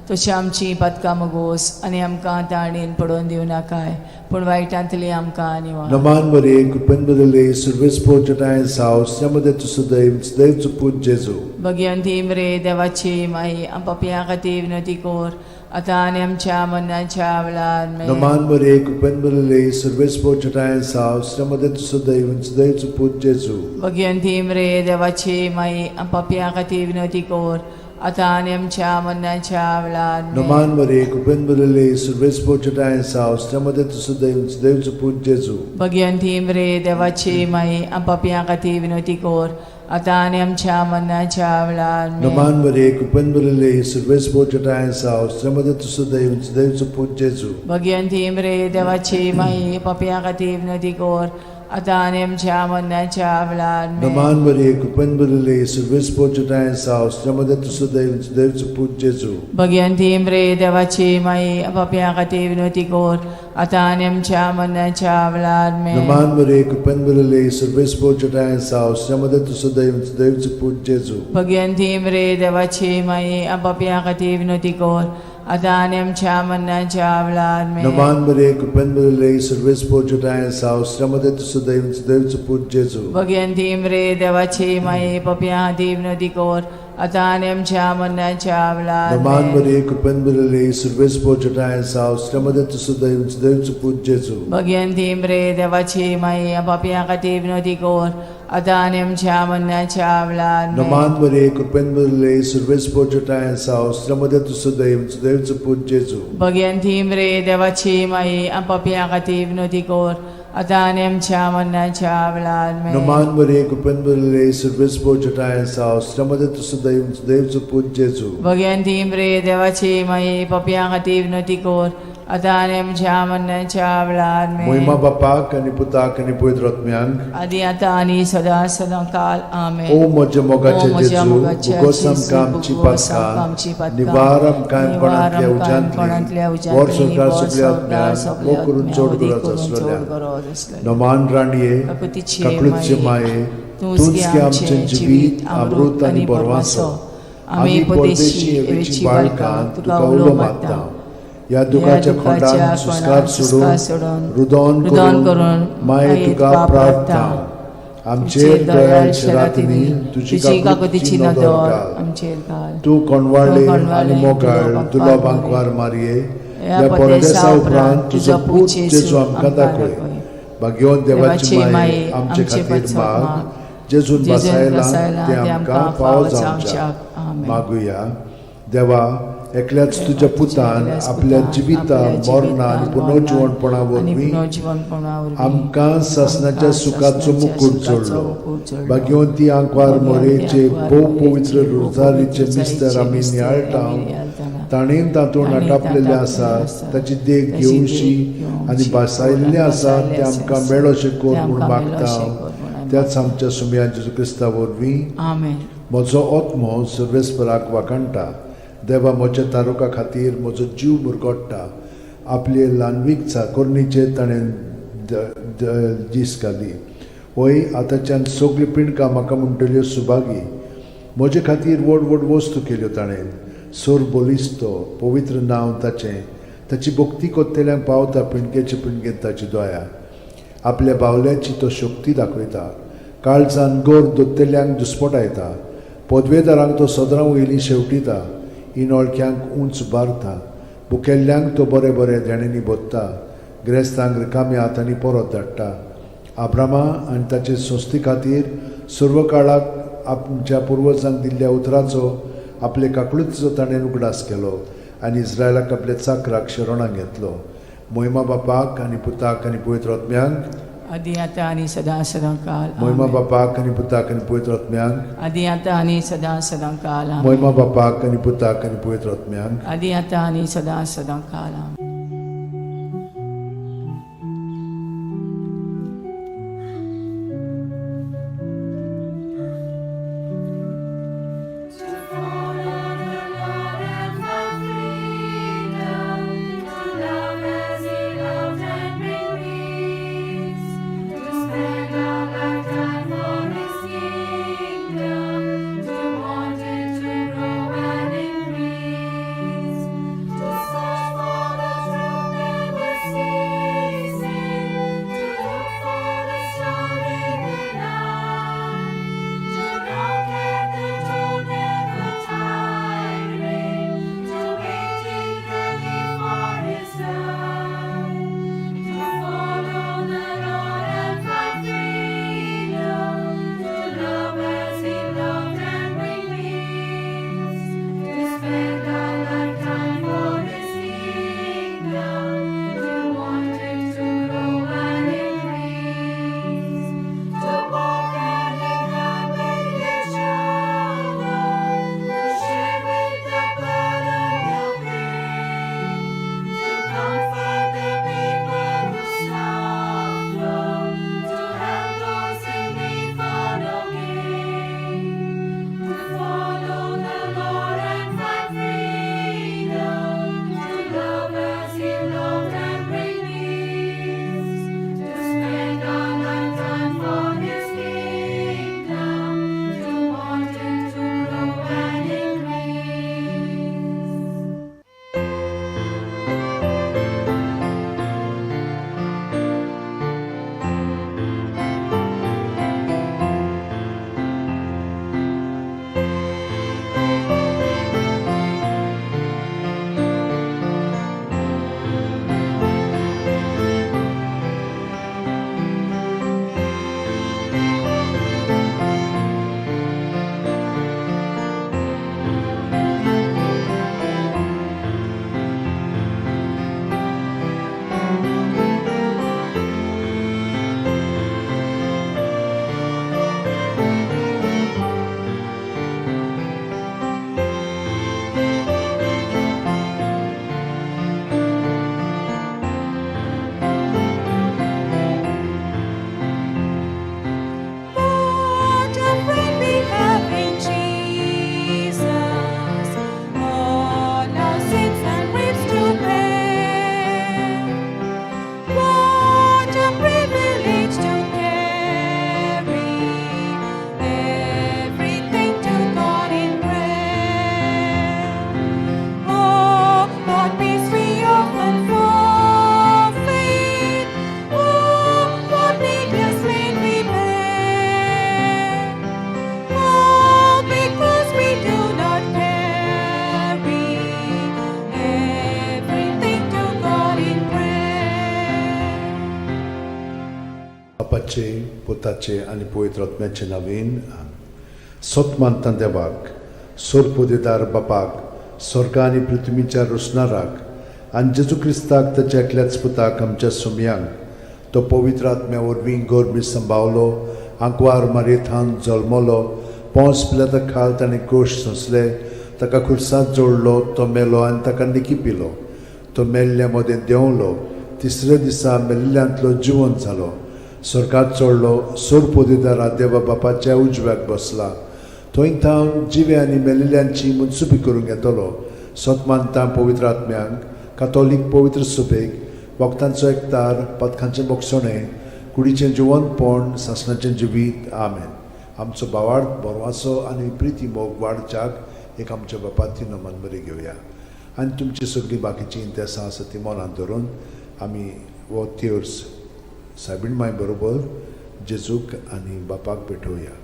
तशी आमची पातकां मुगोस आनी आमकां ताणेन पडोवन दिवं नाकाय, पूण वायटांतली आमकां निवार. नमान मरिये, कृपेन भरिल्ले, सुर्वेस पोजटायन साव मध्ये तूं सुदैव सुदैवचो पूत जेजू. भगिवंती मरे देवाची माई, आम पापयां खातीर विनवती कर आतां आनी आमच्या मरणाच्या वेळार. आमेन. नमान मरिये, कृपेन भरिल्ले, सुर्वेस पोजटायन साव मध्ये तूं सुदैव सुदैवचो पूत जेजू. भगिवंती मरे देवाची माई, आम पापयां खातीर विनवती कर आतां आनी आमच्या मरणाच्या वेळार आमेन. नमान मरे कृपेन भरिल्ले सुर्वेस पोचटाय साव मध्ये तूं सुदैव सुदैवचो पूत जेजू. भगवंती मरे देवाची माई, आपापया खातीर विनवती कर, आतां आनी आमच्या मरणाच्या वेळार आमेन. नमान मरे कृपेन भरिल्ले सुर्वेस पोचटाय साव मध्ये तूं सुदैव सुदैवचो पूत जेजू. भगवंती मरे देवाची माई, पापया खातीर विनवती कर, आतां आनी आमच्या मरणाच्या वेळार आमेन. नमान मरे कृपेन भरिल्ले सुर्वेस पोचटाय साव मध्ये तूं सुदैव सुदैवचो पूत जेजू. भगवंती मरे देवाची माई, पापया खातीर विनवती कर, आतां आनी आमच्या मरणाच्या वेळार आमेन. नमान मरे कृपेन भरिल्ले सुर्वेस पोचटाय साव मध्ये तूं सुदैव सुदैवचो पूत जेजू. भगवंती मरे देवाची माई, पापया खातीर विनवती कर, आतां आनी आमच्या मरणाच्या वेळार आमेन. नमान मरे कृपेन भरिल्ले सुर्वेस पोचटाय साव मध्ये तूं सुदैव सुदैवचो पूत जेजू. भगवंती मरे देवाची माई, पापया खातीर विनवती कर, आतां आनी आमच्या मरणाच्या वेळार नमान आमेन. मरे कृपेन भरिल्ले सुर्वेस पोचटाय साव मध्ये तूं सुदैव सुदैवचो पूत जेजू. भगवंती मरे देवाची माई, पापया खातीर विनवती कर, आतां आनी आमच्या मरणाच्या वेळार आमेन. नमान मरे कृपेन भरिल्ले सुर्वेस पोचटाय साव मध्ये तूं सुदैव सुदैवचो पूत जेजू. भगवंती मरे देवाची माई, पापया खातीर विनवती कर, आतां आनी आमच्या मरणाच्या वेळार आमेन. नमान मरे कृपेन भरिल्ले सुर्वेस पोचटाय साव मध्ये तूं सुदैव सुदैवचो पूत जेजू. भगवंती मरे देवाची माई, पापया खातीर विनवती कर, आतां आनी आमच्या मरणाच्या वेळार आमेन. मोहिमा बापाक आनी पुताक आनी पवित्र आत्म्यांक, आदी आतां आनी सदां सदां काल आमेन. ओ म्हज्या ओ मोगाचे म्हज्या जेजू, मोगाच्या भुगोस जेजू, आमकां आमची भुगोस आमकां आमची पातकां, पातकां, निवार आमकां कोणांतल्या निवार आमकां कोणांतल्या उज्यांतली, उज्यांतली, वर सरकार वर सगल्या सरकार आत्म्यांक, सगल्या मोग करून आत्म्यांक, चड वदी गरज करून चड आसलेल्या. गरज आसलेल्या. नमान राणये, काकुतीचे काकळूतचे माये, माये, तूंच तूंच गे गे आमचें आमचें जिवीत, जिवीत, अमृत अमृत आनी आनी बरवासो. बरवासो. आमी आमी परदेशी परदेशी एवेची एवेची बाळकां, बाळकां, तुका तुका उलो उलो मारता. मारता. ह्या दुखाच्या खोंडान सुस्कार सुस्कार सोडून, सोडून, रुदोन रुदन करून, करून माये तुका प्रार्थना. आमचेर दयाळ शेरातिनी, तुजी तुजी काकुतीची काकुतीची नदर नदर घाल. आमचेर घाल. तूं कोणवाळे तूं आनी कोणवाळे, मोगाळ तुजो दुलो बांकवार बांकवार मारये, ह्या ह्या परदेसा परदेसा उपरांत उपरांत तुजो तुजो पूत पूत जेजू जेजू आमकां आमकां दाखय. दाखय. भाग्यवंत देवाची देवाची माये, माये, आमचे आमचे खातीर पासत माग, माग, जेजून जेजून बसायला बसायला ते ते आमकां आमकां फावो फावो जावच्याक. जावच्याक. आमेन. मागुया. देवा, एकल्याच तुज्या पुतान एकल्याच आपल्या पुतान जिविता आपल्या मरणा आनी जिवितान, पुनर्जिवणपणा मरणान आनी वरवीं पुनर्जिवणपणा वरवीं आमकां सासणाच्या आमकां सुखाचो सासणाच्या मुकूट सुखाचो जोडलो. मुकूट जोडलो. भाग्यवंती आंकवार भाग्यवंती मोरेचे आंकवार भोव मोरेचे पवित्र भोव रोजारीचे पवित्र मिस्तर आमी रोजारीचे नियाळटा, मिस्तर आमी नियाळटाना, ताणें तातूंत ताणें आटापलेलें तातूंत आसा, आसा, ताची देख ताची देख घेवशी आनी घेवची भासायल्लें आनी आसा भासायल्लें तें आमकां आसा, मेळोशें कर तें म्हूण आमकां मागता. मेळोशें कर म्हूण आमी त्याच आमच्या सुमया जेजू क्रिस्ता वरवीं. आमेन. म्हजो आत्मो सर्वेस्पराक वाखाणटा, देवा म्हज्या तारुका खातीर म्हजो जीव मुरगोट्टा. आपले ल्हानवीक चाकोरणीचेर ताणें दीस घाली. वय आतांच्यान सगळीं पिंडकां म्हाका म्हणटल्यो सुभागी. म्हजे खातीर व्हड व्हड वस्तू केल्यो ताणें. सोर बलिस्तो पवित्र नांव ताचें, ताची भक्ती कोत्तेल्यांक पावता पिंडकेचे पिंडकेंत ताची दया. आपल्या बावल्याची तो शक्ती दाखयता, काळजान गोर दोत्तेल्यांक दुस्पटायता. पदवेदारांक तो सदरां वयली शेवटिता, इनोळख्यांक उंच बारता. भुकेल्ल्यांक तो बरें बरें देण्यांनी भोत्ता, ग्रेस्तांक रिकाम्या हातांनी परत धाडटा. आब्रामा आनी ताचे संस्थे खातीर सर्व काळाक आमच्या पुर्वजांक दिल्ल्या उतराचो आपले काकळुतीचो ताणें उगडास केलो आनी इस्रायलाक आपल्या चाकराक शरणाक घेतलो. मोहिमा बापाक आनी पुताक आनी पवित्र आत्म्यांक, आदी आतां आनी सदां सदां काल मोहिमा आमेन. बापाक आनी पुताक आनी पवित्र आत्म्यांक, आदी आतां आनी सदां सदां काल आमेन. मोहिमा बापाक आनी पुताक आनी पवित्र आत्म्यांक, आदी आतां आनी सदां सदां काल आमेन. To follow the Lord and find freedom, to love as He loved and bring peace, to spend our lifetime for His kingdom, to want it to grow and increase, to search for the पुताचे आनी पवित्र आत्म्याचे नवीन. सत मानता देवाक, सोरपोदेदार बापाक, स्वर्गा आनी पृथ्वीच्या रोसणाराक आनी जेजू क्रिस्ताक ताच्या एकल्याच पुताक आमच्या सुमयांक, तो पवित्र आत्म्या वरवीं गर्मी संभावलो, आंकवार मारयेथान जल्मलो, पोंस पिलाता खाल ताणें कोश सोंसले, ताका खुर्सांत जोडलो, तो मेलो आनी ताका निकी पिलो, तो मेल्ल्या मदें देंवलो, तिसऱ्या दिसा मेल्ल्यांतलो जिवंत जालो, स्वर्गात चडलो, सोरपोदेदारा देवा बापाच्या उजव्याक बसला, थंय थावन जिवे आनी मेल्ल्यांची मनसुबी करूंक येतलो. सत मानता पवित्र आत्म्यांक, कातोलीक पवित्र सुबेक, भक्तांचो एकतार, पथकांचें बोगसणें, कुडीचें जिवंतपण, सासणाचें जिवीत. आमेन. आमचो भावार्थ बरवासो आनी प्रिती मोग वाडच्याक एक आमच्या बापाती नमन बरी घेवया आनी तुमची सगळीं बाकीचीं इंतेसां आसा ती मनांत धरून आमी हो तेर्स सायबीण माय बरोबर जेजूक आनी बापाक भेटोवया.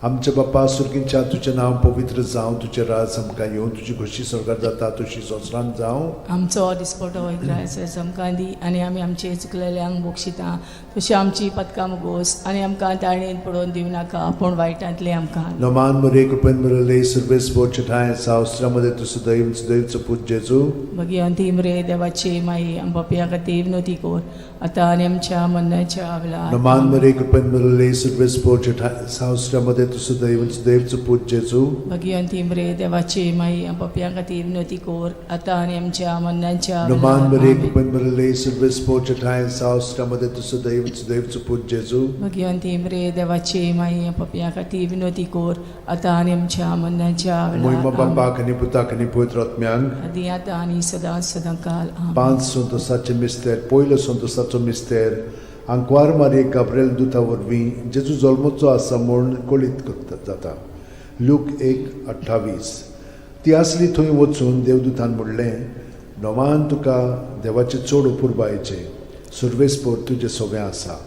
आमच्या बापा सुर्गींच्या, तुजें नांव पवित्र जावं, तुजें राज आमकां येवं, तुजी खोशी स्वर्गार जाता तशी संवसारांत जावं. आमचो दिसपटो ग्रास आमकां दी आनी आमी आमचे चुकलेल्यांक बक्षिता तशी आमची पदकां मुगोस आनी आमकां ताळेन पडोवन दिवं नाका पूण वायटांतलें आमकां. नमान मरे कृपेन मिळले सर्वेस बोचे ठांय सावस्त्रामध्ये तूं सदैव सदैवचो पूत जेजू. भगिवंती मरे देवाची माई, आमच्या खातीर विनवती कर आतां आनी आमच्या मरणाच्या वेळार. नमान मरे कृपेन मिळले सर्वेस बोचे ठांय सावस्त्रामध्ये तूं सदैव सदैवचो पूत जेजू. भगिवंती मरे देवाची माई, आमच्या खातीर विनवती कर आतां आनी आमच्या मरणाच्या नमान वेळार. मरे आमेन. कृपेन मिळले सर्वेस बोचे ठांय सावस्त्रामध्ये तूं सदैव सदैवचो पूत जेजू. भगिवंती मरे देवाची माई, आमच्या खातीर विनवती कर आतां आनी आमच्या मरणाच्या मोहिमा वेळार. आमेन. बापाक आनी पुताक आनी पवित्र आत्म्यांक. आदी आतां आनी सदां सदां काल. आमेन. पांच संतोसाचे मिस्तेर. पयलो संतोसाचो मिस्तेर, आंकवार मारये गाब्रेल दुता वरवीं जेजू जल्मचो आसा म्हूण कळीत करता जाता. लूक 1:28. ती आसली थंय वचून देवदूतान म्हणलें, नवान तुका देवाचें चड अपुरबायेचें, सुर्वेसपोर तुजें सगळें आसा.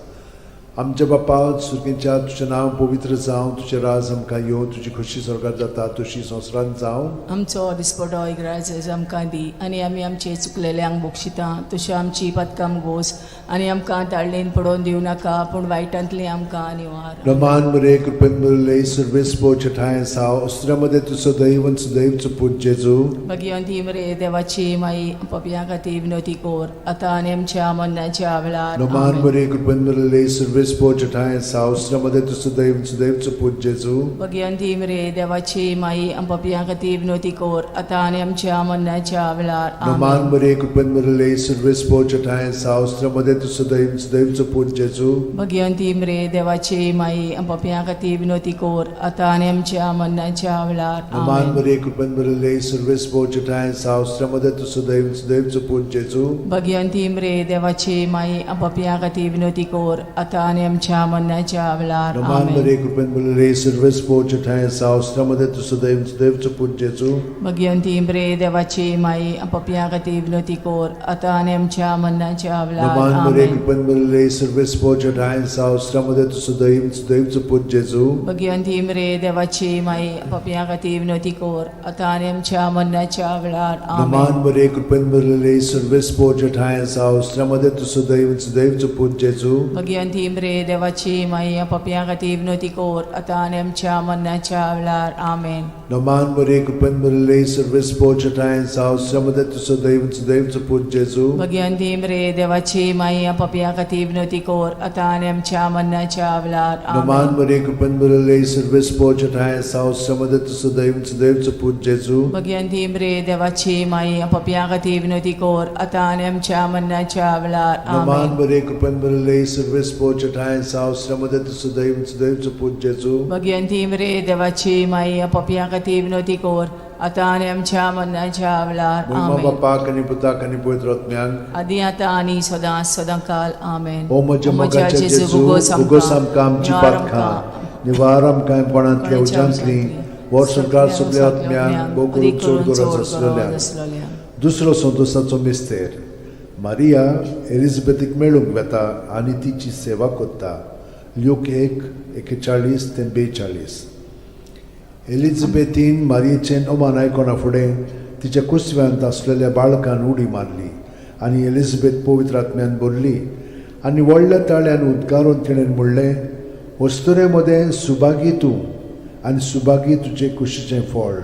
आमच्या बापा सुर्गीच्या, तुजें नांव पवित्र जावं, तुजें राज आमकां येवं, तुजी खोशी स्वर्गार जाता तशी संवसारांत जावं. आमचो दिसपटो इग्राज आमकां दी आनी आमी आमचे चुकलेल्यांक बक्षिता तशी आमची पदकां गोस आनी आमकां ताळेन पडोवन दिवं नाका पूण वायटांतलें आमकां निवार. रमान मरे कृपेन मिळले सर्वेस पोच ठांय साव अस्त्रामध्ये तूं सदैव सदैवचो पूत जेजू. भगिवंती मरे देवाची माई, पपया खातीर विनवती कर आतां आनी आमच्या मरणाच्या वेळार. रमान आमेन. मरे कृपेन मिळले सर्वेस पोच ठांय साव अस्त्रामध्ये तूं सदैव सदैवचो पूत जेजू. भगिवंती मरे देवाची माई, पपया खातीर विनवती कर आतां आनी आमच्या मरणाच्या वेळार. रमान आमेन. मरे कृपेन मिळले सर्वेस पोच ठांय साव अस्त्रामध्ये तूं सदैव सदैवचो पूत जेजू. भगिवंती मरे देवाची माई, पपया खातीर विनवती कर आतां आनी आमच्या मरणाच्या वेळार. रमान आमेन. मरे कृपेन मिळले सर्वेस पोच ठांय साव अस्त्रामध्ये तूं सदैव सदैवचो पूत जेजू. भगिवंती मरे देवाची माई, पपया खातीर विनवती कर आतां आनी आमच्या मरणाच्या वेळार. रमान आमेन. मरे कृपेन मिळले सर्वेस पोच ठांय साव अस्त्रामध्ये तूं सदैव सदैवचो पूत जेजू. भगिवंती मरे देवाची माई, पपया खातीर विनवती कर आतां आनी आमच्या मरणाच्या वेळार. नमान मरे आमेन. कृपेन मिळले सर्वेस पोच ठांय सावस्त्रामध्ये तूं सदैव सदैवचो पूत जेजू. भगिवंती मरे देवाची माई, पपया खातीर विनवती कर आतां आनी आमच्या मरणाच्या वेळार. नमान आमेन. मरे कृपेन मिळले सर्वेस पोच ठांय सावस्त्रामध्ये तूं सदैव सदैवचो पूत जेजू. भगिवंती मरे देवाची माई, पपया खातीर विनवती कर आतां आनी आमच्या मरणाच्या वेळार. आमेन. नमान मरे कृपेन मिळले सर्वेस पोच ठांय सावस्त्रामध्ये तूं सदैव सदैवचो पूत जेजू. भगिवंती मरे देवाची माई, पपया खातीर विनवती कर आतां आनी आमच्या मरणाच्या वेळार. नमान आमेन. मरे कृपेन मिळले सर्वेस पोच ठांय सावस्त्रामध्ये तूं सदैव सदैवचो पूत जेजू. भगिवंती मरे देवाची माई, पपया खातीर विनवती कर आतां आनी आमच्या मरणाच्या वेळार. नमान आमेन. मरे कृपेन मिळले सर्वेस पोच ठांय सावस्त्रामध्ये तूं सदैव सदैवचो पूत जेजू. भगिवंती मरे देवाची माई, पपया खातीर विनवती कर आतां आनी आमच्या मरणाच्या वेळार. महिमा आमेन. बापाक आनी पुताक आनी पवित्र आत्म्याक. आदी आतां आनी सदां सदां काल. आमेन. ओ म्हज्या मोगाच्या जेजू, उगोस आमकां आमची पातकां, निवार आमकां कोणांतल्या उज्यांतली, वर्सभर सगल्या आत्म्यांक भोव चड गरज आसलेल्या. दुसरो संतोसाचो मिस्तेर, मारिया एलिझाबेथीक मेळूंक वेता आनी तिची सेवा करता. ल्यूक 1:41 ते 42. एलिझाबेथीन मारियेचें अमान आयकना फुडें तिच्या कुसव्यांत आसलेल्या बाळकान उडी मारली आनी एलिझाबेथ पवित्र आत्म्यान भरली आनी व्हडल्या ताळ्यान उद्गारून तिणें म्हणलें, वस्तुरे मदें सुभागी तूं आनी सुभागी तुजे कुशीचें फळ.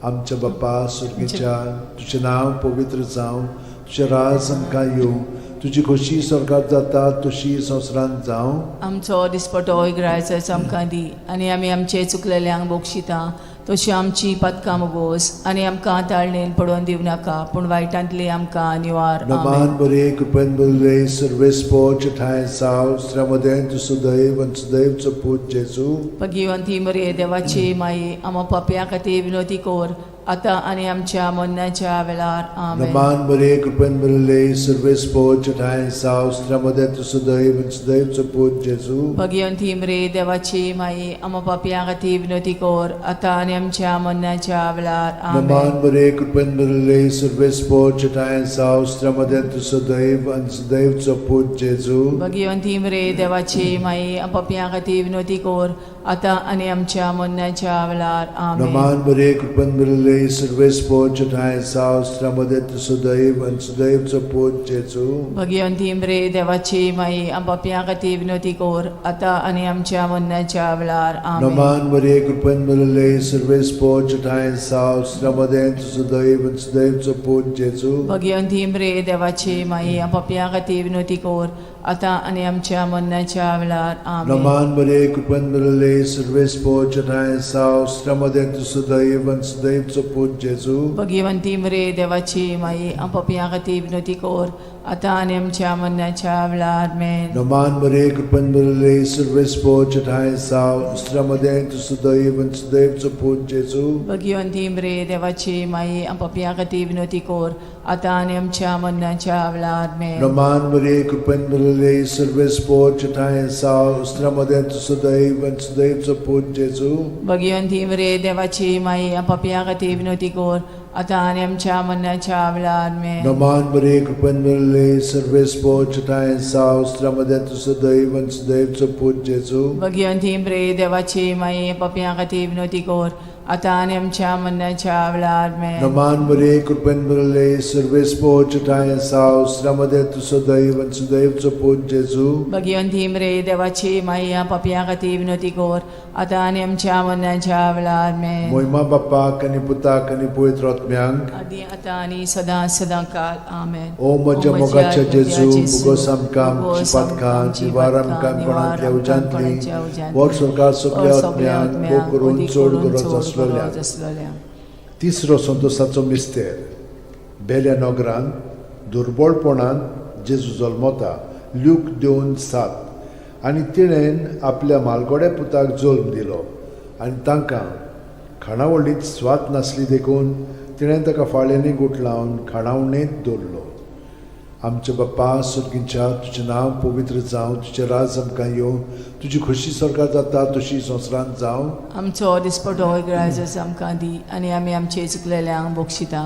आमच्या बाप्पा सुर्गीच्या, तुजें नांव पवित्र जावं, तुजें राज आमकां येवं, तुजी खोशी स्वर्गात जाता तशी संवसारांत जावं. आमचो दिसपटो इगरायचो आमकां दी आनी आमी आमचे चुकलेल्यांक बक्षिता तशी आमची पदकां मुगोस आनी आमकां ताळणेन पडोवन दिवं नाका पूण वायटांतली आमकां निवार. आमेन. नमान बरे कृपेन बरले सर्वेस्पोच ठांय साव श्रमदें तूं सुदैव आनी सुदैवचो पूत जेजू. भगिवंती मरे देवाची माई, आमा पापया खातीर विनोती कोर आतां आनी आमच्या मरणाच्या वेळार. आमेन. नमान बरे कृपेन बरले सर्वेस्पोच ठांय साव श्रमदें तूं सुदैव आनी सुदैवचो पूत जेजू. भगिवंती मरे देवाची माई, आमा पापया खातीर विनोती कोर आतां आनी आमच्या मरणाच्या वेळार. आमेन. नमान बरे कृपेन बरले सर्वेस्पोच ठांय साव श्रमदें तूं सुदैव आनी सुदैवचो पूत जेजू. भगिवंती मरे देवाची माई, पापया खातीर विनोती कोर आतां आनी आमच्या मरणाच्या वेळार. आमेन. नमान बरे कृपेन बरले सर्वेस्पोच ठांय साव श्रमदें तूं सुदैव आनी सुदैवचो पूत जेजू. भगिवंती मरे देवाची माई, पापया खातीर विनोती कोर आतां आनी आमच्या मरणाच्या वेळार. आमेन. नमान मरे कृपेन भरले सर्वेस्पोच ठांय साव श्रमदें तूं सुदैव आनी सुदैवचो पूत जेजू. भगिवंती मरे देवाची माई, पापया खातीर विनोती कोर आतां आनी आमच्या मरणाच्या वेळार. आमेन. नमान मरे कृपेन भरले सर्वेस्पोच ठांय साव श्रमदें तूं सुदैव आनी सुदैवचो पूत जेजू. भगिवंती मरे देवाची माई, पापया खातीर विनोती कोर आतां आनी आमच्या मरणाच्या वेळार. आमेन. नमान मरे कृपेन भरले सर्वेस्पोच ठांय साव श्रमदें तूं सुदैव आनी सुदैवचो पूत जेजू. भगिवंती मरे देवाची माई, पापया खातीर विनोती कोर आतां आनी आमच्या मरणाच्या वेळार. आमेन. नमान मरे कृपेन भरले सर्वेस्पोच ठांय साव श्रमदें तूं सुदैव आनी सुदैवचो पूत जेजू. भगिवंती मरे देवाची माई, पापया खातीर विनोती कोर आतां आनी आमच्या मरणाच्या वेळार. आमेन. नमान मरे कृपेन भरले सर्वेस्पोच ठांय साव श्रमदें तूं सुदैव आनी सुदैवचो पूत जेजू. भगिवंती मरे देवाची माई, पापया खातीर विनोती कोर आतां आनी आमच्या मरणाच्या वेळार. आमेन. नमान मरे कृपेन भरले सर्वेस्पोच ठांय साव श्रमदें तूं सुदैव आनी सुदैवचो पूत जेजू. भगिवंती मरे देवाची माई, पापया खातीर विनोती कोर आतां आनी आमच्या मरणाच्या वेळार. आमेन. मोहिमा बाप्पाक आनी पुताक आनी पवित्र आत्म्यांक, आदी आतां आनी सदां सदां काल. आमेन. ओ म्हज्या मोगाच्या जेजू, मुगोस आमकां आमची पातकां निवार आमकां कोणांतल्या उज्यांतली वर सरकार सगल्या आत्म्यांक भोग करून चड गरज आसलेल्या. आसलेल्या. तिसरो संतोसाचो मिस्तेर. बेल्या नगरांत दुर्बळपणान जेजू जल्मता. ल्यूक 2:7. आनी तिणेन आपल्या मालगोड्या पुताक जल्म दिलो आनी तांकां खाणावळींत स्वाद नासली देखून तिणें ताका फाळ्यांनी गुठलावन खाणावणेंत दवरलो. आमच्या बाप्पा सुर्गींच्या, तुजें नांव पवित्र जावं, तुजें राज आमकां येवं, तुजी खोशी स्वर्गात जाता तशी संवसारांत जावं. आमचो दिसपटो इगराजच आमकां दी आनी आमी आमचे चुकलेल्यांक बक्षिता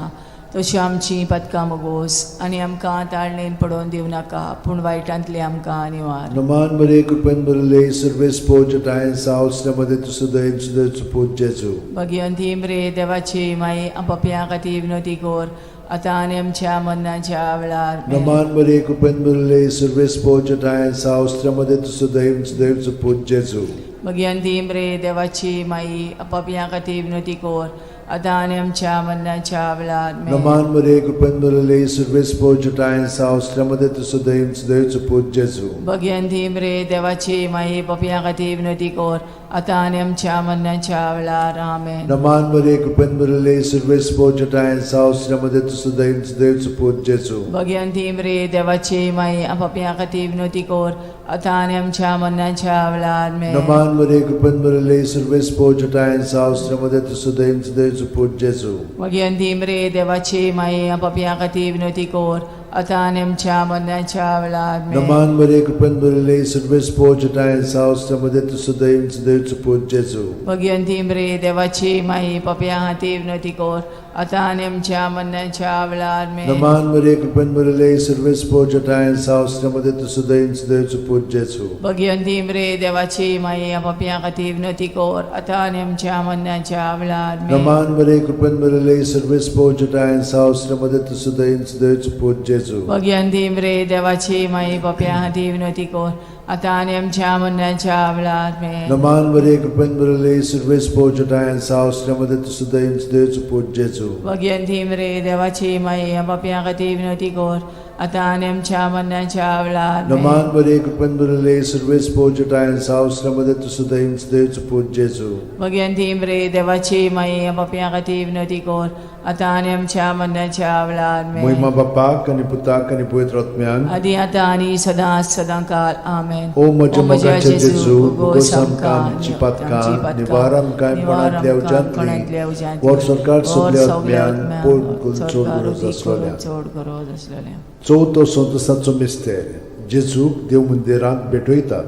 तशी आमची पदकां मुगोस आनी आमकां ताळणेन पडोवन दिवं नाका पूण वायटांतली आमकां निवार. नमान मरे कृपेन भरले सर्वेस्पोज ठांय साव मध्ये तूं सुदैव सुदैवचो पूत जेजू. भगिवंती मरे देवाची माई, पापयां खातीर विनोती कोर आतां आनी आमच्या मरणाच्या वेळार. आमेन. नमान मरे कृपेन भरले सर्वेस्पोज ठांय साव मध्ये तूं सुदैव सुदैवचो पूत जेजू. भगिवंती मरे देवाची माई, पापयां खातीर विनोती कोर आतां आनी आमच्या मरणाच्या वेळार. आमेन. नमान मरे कृपेन भरले सर्वेस्पोज ठांय साव मध्ये तूं सुदैव सुदैवचो पूत जेजू. भगिवंती मरे देवाची माई, पापयां खातीर विनोती कोर आतां आनी आमच्या मरणाच्या वेळार. आमेन. नमान मरे कृपेन भरले सर्वेस्पोज ठांय साव मध्ये तूं सुदैव सुदैवचो पूत जेजू. भगिवंती मरे देवाची माई, पापयां खातीर विनोती कोर आतां आनी आमच्या मरणाच्या वेळार. आमेन. नमान मरे कृपेन भरले सर्वेस्पोज ठांय साव मध्ये तूं सुदैव सुदैवचो पूत जेजू. भगिवंती मरे देवाची माई, पापयां खातीर विनोती कोर आतां आनी आमच्या मरणाच्या वेळार. आमेन. नमान मरे कृपेन भरले सर्वेस्पोज ठांय साव मध्ये तूं सुदैव सुदैवचो पूत जेजू. भगिवंती मरे देवाची माई, पापयां खातीर विनोती कोर आतां आनी आमच्या मरणाच्या वेळार. आमेन. नमान मरे कृपेन भरले सर्वेस्पोज ठांय साव मध्ये तूं सुदैव सुदैवचो पूत जेजू. भगिवंती मरे देवाची माई, पापयां खातीर विनोती कोर आतां आनी आमच्या मरणाच्या वेळार. आमेन. नमान मरे कृपेन भरले सर्वेस्पोज ठांय साव मध्ये तूं सुदैव सुदैवचो पूत जेजू. भगिवंती मरे देवाची माई, पापयां खातीर विनोती कोर आतां आनी आमच्या मरणाच्या वेळार आमेन. नमान मरिये, कृपेन भरिल्ले, सुरवेस पोवच्या सावसऱ्यामध्ये तूं सुद्दां देवचो पूत जेजू. भगयंती मरे देवाची माई, पापयां खातीर विनवती कर आतां आनी आमच्या मरणाच्या वेळार आमेन. नमान मरिये, कृपेन भरिल्ले, सुरवेस पोवच्या सावसऱ्यामध्ये तूं सुद्दां देवचो पूत जेजू. भगयंती मरे देवाची माई, पापयां खातीर विनवती कर आतां आनी आमच्या मरणाच्या वेळार आमेन. मोहिमा बापाक आनी पुताक आनी पवित्र आत्म्यान. आदी आतां आनी सदां सदां काल आमेन. ओ म्हज्या मोगाचे जेजू, भोगोस आमकां आमची पातकां, निवार आमकां कोणांतल्या उज्यांतली, वर सरकार सगल्या आत्म्यान पोट करून चड गरज आसलेल्या. चड गरज आसलेल्या. चवथो संतोसाचो मिस्तेर, जेजूक देव मंदिरांत भेटयतात.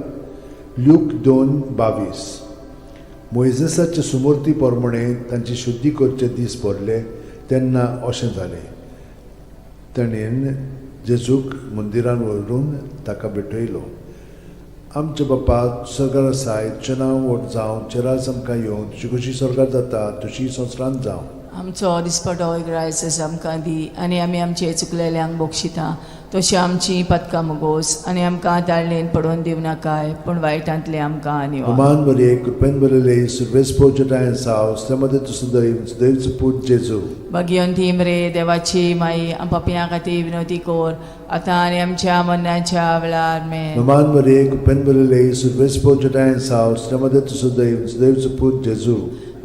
ल्यूक 2:22. मोयजेसाचे सुमूर्ती प्रमाणे तांची शुद्धी करचे दीस भरले तेन्ना अशें जालें, ताणें जेजूक मंदिरान व्हरून ताका भेटयलो. आमच्या बापा सरकार आसाय, तुजें नांव व्हड जावं, तुजें राज आमकां येवं, तुजी कशी सरकार जाता तशी संवसारांत जावं. आमचो दिसपटो ग्रायस आमकां दी आनी आमी आमचे चुकलेल्यांक बक्षिता तशी आमची पदकां मुगोस आनी आमकां ताळणेन पडोवन दिवं नाकाय, पूण वायटांतले आमकां निवार. नमान मरिये, कृपेन भरिल्ले, सुरवेस पोवच्या साव, मध्ये तूं सुदैव सुदैवचो पूत जेजू. भगियंती मरे देवाची माई, पापयां खातीर विनवती कर आतां आनी आमच्या मरणाच्या वेळार आमेन. नमान मरिये, कृपेन भरिल्ले, सुरवेस पोवच्या साव, मध्ये तूं सुदैव सुदैवचो पूत जेजू.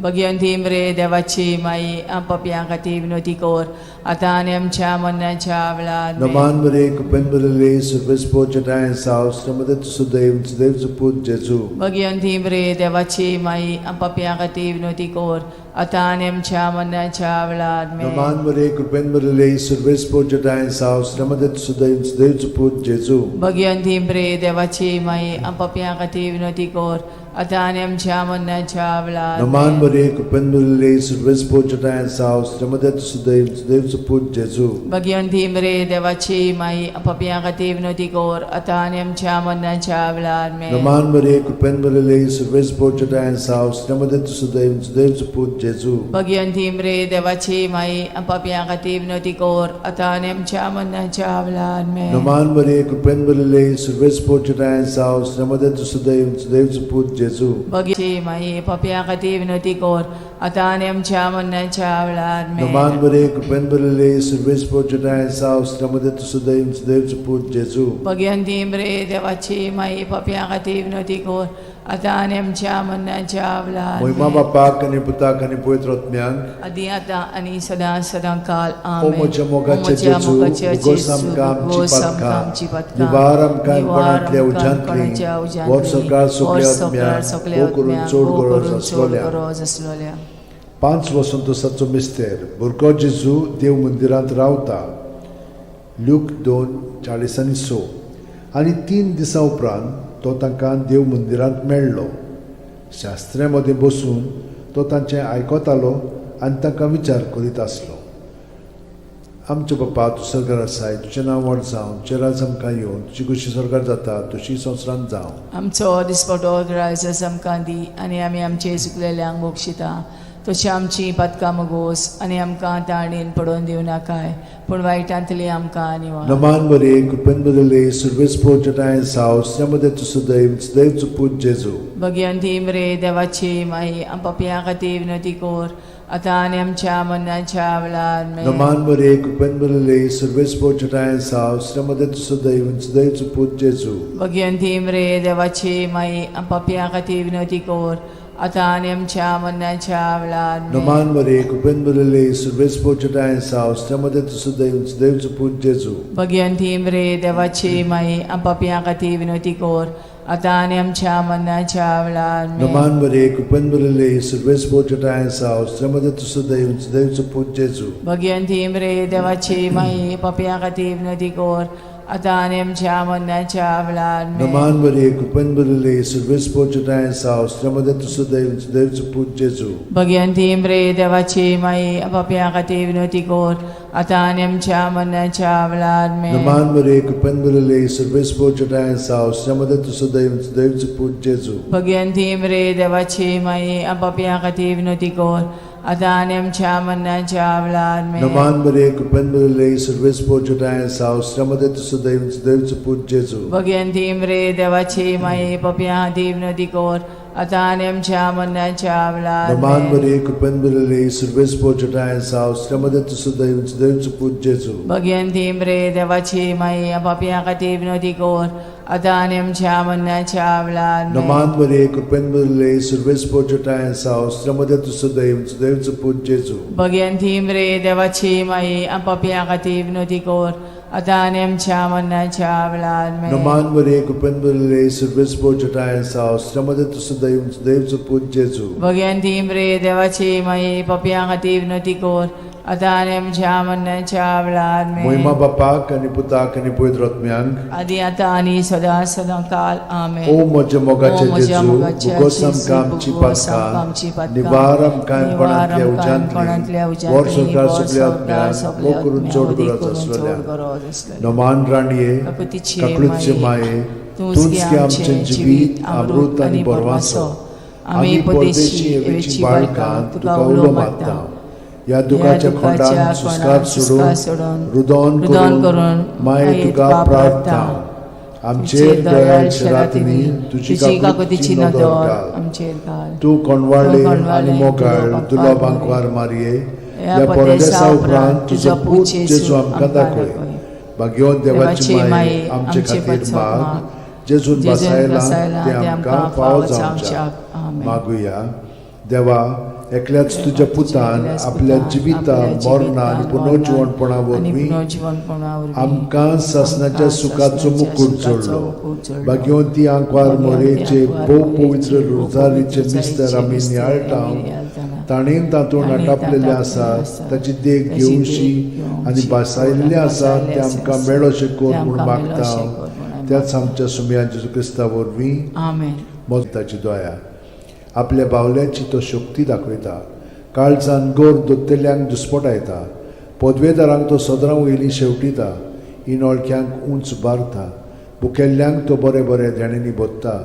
भगियंती मरे देवाची माई, पापयां खातीर विनवती कर आतां आनी आमच्या मरणाच्या वेळार आमेन. नमान मरिये, कृपेन भरिल्ले, सुरवेस पोवच्या साव, मध्ये तूं सुदैव सुदैवचो पूत जेजू. भगियंती मरे देवाची माई, पापयां खातीर विनवती कर आतां आनी आमच्या मरणाच्या वेळार आमेन. नमान मरिये, कृपेन भरिल्ले, सुरवेस पोवच्या साव, मध्ये तूं सुदैव सुदैवचो पूत जेजू. भगियंती मरे देवाची माई, पापयां खातीर विनवती कर आतां आनी आमच्या मरणाच्या वेळार नमान आमेन. मरिये, कृपेन भरिल्ले, सुरवेस पोवच्या साव, मध्ये तूं सुदैव सुदैवचो पूत जेजू. भगियंती मरे देवाची माई, पापयां खातीर विनवती कर आतां आनी आमच्या मरणाच्या वेळार आमेन. नमान मरिये, कृपेन भरिल्ले, सुरवेस पोवच्या साव, मध्ये तूं सुदैव सुदैवचो पूत जेजू. भगियंती मरे देवाची माई, पापयां खातीर विनवती कर आतां आनी आमच्या मरणाच्या वेळार आमेन. नमान मरिये, कृपेन भरिल्ले, सुरवेस पोवच्या साव, मध्ये तूं सुदैव सुदैवचो पूत जेजू. भगियंती माई, पापयां खातीर विनवती कर आतां आनी आमच्या मरणाच्या वेळार आमेन. नमान मरिये, कृपेन भरिल्ले, सुरवेस पोवच्या साव, मध्ये तूं सुदैव सुदैवचो पूत जेजू. भगियंती मरे देवाची माई, पापयां खातीर विनवती कर आतां आनी आमच्या मरणाच्या वेळार मोहिमा आमेन. बापाक आनी पुताक आनी पवित्र आत्म्याक. आदी आतां आनी सदां सदां काल ओ आमेन. म्हज्या मोगाचे ओ म्हज्या जेजू, मोगाचे भोगोस जेजू, आमकां आमची भोगोस आमकां पातकां, आमची पातकां, निवार आमकां निवार कोणांतल्या आमकां उज्यांतली, कोणाच्या उज्यांतली, वर सरकार सगल्या वर सरकार आत्म्याक, सगल्या भोव करून आत्म्याक, चड भोव गरज करून चड आसलोल्या. गरज आसलोल्या. 5 वसंतोसाचो मिस्तेर, भुरगो जेजू देव मंदिरांत रावता. ल्यूक 2:46. आनी 3 दिसां उपरांत तो तांकां देव मंदिरांत मेळ्ळो. शास्त्र्या मदें बसून तो तांचें आयकतालो आनी तांकां विचार करीत आसलो. आमच्या बापा, तूं सरकार आसाय, तुजें नांव व्हड जावं, तुजें राज आमकां येवं, तुजी कशी सरकार जाता तशी संवसारांत जावं. आमचो दिसपटो ग्रायस आमकां दी आनी आमी आमचे चुकलेल्यांक बक्षिता तशी आमची पातकां मुगोस आनी आमकां ताणेन पडोवन दिवं नाकाय, पूण वायटांतली आमकां निवार. नमान मरिये, कृपेन भरिल्ले, सुरवेस पोवच्या साव, मध्ये तूं सुदैव सुदैवचो पूत जेजू. भगियंती मरे देवाची माई, पापयां खातीर विनवती कर आतां आनी आमच्या मरणाच्या वेळार आमेन. नमान मरिये, कृपेन भरिल्ले, सुरवेस पोवच्या साव, मध्ये तूं सुदैव सुदैवचो पूत जेजू. भगियंती मरे देवाची माई, पापयां खातीर विनवती कर आतां आनी आमच्या मरणाच्या वेळार आमेन. नमान मरिये, कृपेन भरिल्ले, सुरवेस पोवच्या साव, मध्ये तूं सुदैव सुदैवचो पूत जेजू. भगियंती मरे देवाची माई, पापयां खातीर विनवती कर आतां आनी आमच्या मरणाच्या वेळार आमेन. नमान मरिये, कृपेन भरिल्ले, सुरवेस पोवच्या साव, मध्ये तूं सुदैव सुदैवचो पूत जेजू. भगियंती मरे देवाची माई, पापयां खातीर विनवती कर आतां आनी आमच्या मरणाच्या वेळार आमेन. नमान मरिये, कृपेन भरिल्ले, सुरवेस पोवच्या साव, मध्ये तूं सुदैव सुदैवचो पूत जेजू. भगियंती मरे देवाची माई, पापयां खातीर विनवती कर आतां आनी आमच्या मरणाच्या वेळार आमेन. नमान मरिये, कृपेन भरिल्ले, सुरवेस पोवच्या साव, मध्ये तूं सुदैव सुदैवचो पूत जेजू. भगियंती मरे देवाची माई, पापयां खातीर विनवती कर आतां आनी आमच्या मरणाच्या वेळार आमेन. नमान बरे कृपेन बरले सर्वेस पोर्चटाय साव श्रमदे तुसो दैव दैवचो पूत जेजू. भगयंती मरे देवाची माये पपया दीव नदी कोर आतां आनी आमच्या मरणाच्या वेळार नमान आमेन. बरे कृपेन बरले सर्वेस पोर्चटाय साव श्रमदे तुसो दैव दैवचो पूत जेजू. भगयंती मरे देवाची माये पापया खातीर विनोदी कोर आतां आनी आमच्या मरणाच्या वेळार आमेन. नमान बरे कृपेन बरले सर्वेस पोर्चटाय साव श्रमदे तुसो दैव दैवचो पूत जेजू. भगयंती मरे देवाची माये पापया खातीर विनोदी कोर आतां आनी आमच्या मरणाच्या वेळार आमेन. नमान बरे कृपेन बरले सर्वेस पोर्चटाय साव श्रमदे तुसो दैव दैवचो पूत जेजू. भगयंती मरे देवाची माये पापया खातीर विनोदी कोर आतां आनी आमच्या मरणाच्या वेळार आमेन. मोहिमा बापाक आनी पुताक आनी पवित्र आत्म्यांक आदी आतां आनी सदां सदां काल आमेन. ओ म्हज्या मोगाचे ओ म्हज्या जेजू मोगाचे भुगोस जेजू, आमकां आमची भुगोस आमकां आमची पातकां पातकां, निवार आमकां निवार कोणांतल्या आमकां कोणांतल्या उज्यांतली उज्यांतली, वर संवसार वर सगल्या संवसार आत्म्यांक सगल्या मोग करून आत्म्यांक, चड अदीक गरज करून चड आसलेल्या गरज आसलेल्या. नमान राणये काकुतीचे काकळूतचे माये तूंच तूंच गे आमचें जिवीत अमृत आनी बरवासो. आमी परदेशी एवेची बाळकां तुका उलो मारता. ह्या दुखाच्या खोंडान सुस्कार सोडून रुदोन करून माये तुका प्रार्थना. आमचेर दयाळ शरातिनी तुजी काकुतीची नदर घाल. आमचेर घाल. तूं कोणवाळे आनी मोगाळ तुलो बांकवार मारये ह्या परदेसा उपरांत तुजो पूत जेजू आमकां दाखय. भाग्यवंत देवाची माये आमचे खातीर माग जेजून बसायला ते आमकां फावो जावच्या. मागुया. देवा एकल्याच तुज्या पुतान आपल्या जिविता मरणा आनी पुनर्जिवणपणा वरवीं आमकां सासणाच्या सुखाचो मुकूट जोडलो. भाग्यवंती आंकवार मोरेचे भोव पवित्र रोजारीचे मिस्तर आमी नियाळटा ताणेन तातूंत आटापलेले आसा ताची देख घेवशी आनी भासायल्लें आसा तें आमकां मेळोशें कर म्हूण मागता त्याच आमच्या सुमया जेजू क्रिस्ता वरवीं. आमेन. ताची दया आपल्या बावल्याची तो शक्ती दाखयता. काळजान गोर दोत्तेल्यांक दुस्पटायता. पदवेदारांक तो सदरां वयली शेवटिता. इनोळख्यांक उंच बारता. भुकेल्ल्यांक तो बरें बरें देण्यांनी भोत्ता.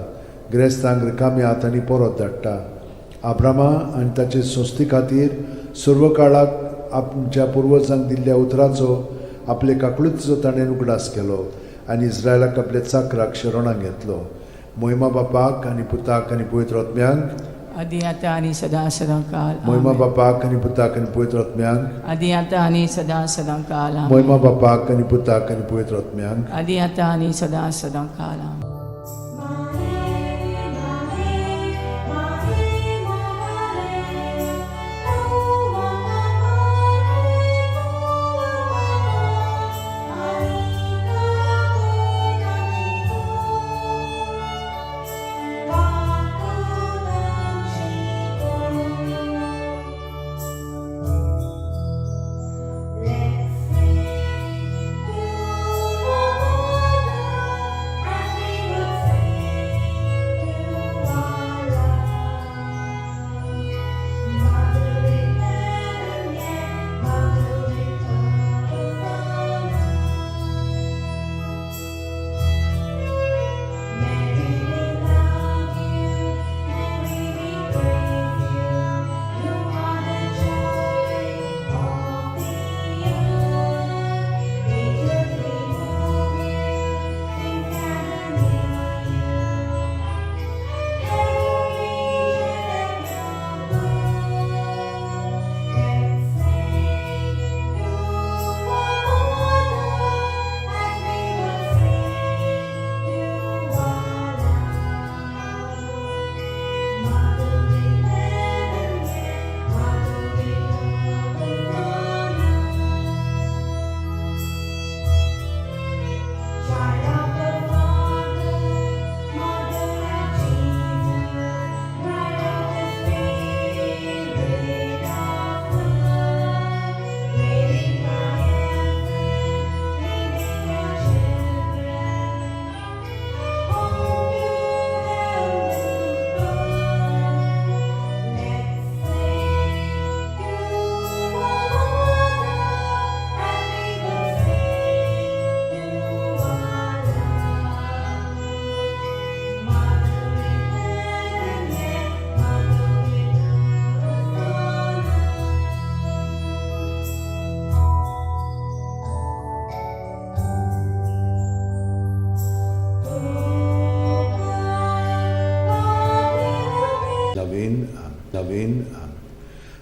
ग्रेस्तांक रिकाम्या हातांनी परत धाडटा. आब्रामा आनी ताचे संस्थे खातीर सर्व काळाक आमच्या पुर्वजांक दिल्ल्या उतराचो आपले काकळुतीचो ताणें उगडास केलो आनी इस्रायलाक आपल्या चाकराक शरणाक घेतलो. मोहिमा बापाक आनी पुताक आनी पवित्र आत्म्यांक आदी आतां आनी सदां सदां काल. मोहिमा आमेन. बापाक आनी पुताक आनी पवित्र आत्म्यांक आदी आतां आनी सदां सदां काल. आमेन. मोहिमा बापाक आनी पुताक आनी पवित्र आत्म्यांक आदी आतां आनी सदां सदां काल. आमेन. Let's sing to the Lord.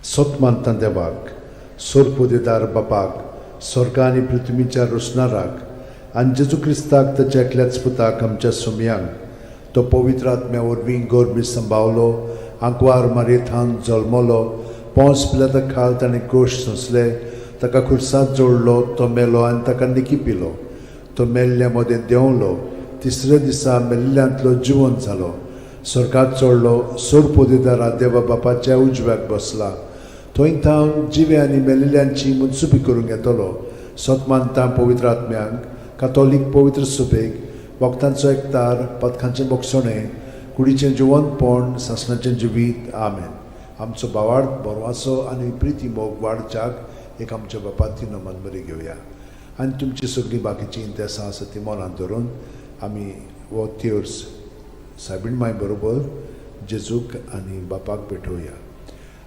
सत मानता देवाक, सोरपोदेदार बापाक, स्वर्गा आनी पृथ्वीच्या रोसणाराक आनी जेजू क्रिस्ताक ताच्या एकल्याच पुताक आमच्या सुमयांक, तो पवित्र आत्म्या वरवीं गोरबी संभावलो, आंकवार मारयेथावन जल्मलो, पोंस पिलाता खाल ताणें कोश सोंसले, ताका खुर्सांत जोडलो, तो मेलो आनी ताका निकी पिलो, तो मेल्ल्या मदें देंवलो, तिसऱ्या दिसा मेल्ल्यांतलो जिवंत जालो, स्वर्गात चडलो, सोरपोदेदारा देवा बापाच्या उजव्याक बसला, थंय थावन जिवे आनी मेल्ल्यांची मनसुबी करूंक येतलो. सत मानता पवित्र आत्म्यांक, कातोलीक पवित्र सुबेक, भक्तांचो एकतार, पथकांचें बोगसणें, कुडीचें जिवंतपण, सासणाचें जिवीत. आमेन. आमचो भावार्थ बरवासो आनी प्रिती मोग वाडच्याक एक आमच्या बापाती नमन बरी घेवया आनी तुमची सगळीं बाकीचीं इंतेसां आसा ती मनांत धरून आमी हो तेर्स सायबीण माय बरोबर जेजूक आनी बापाक भेटोवया.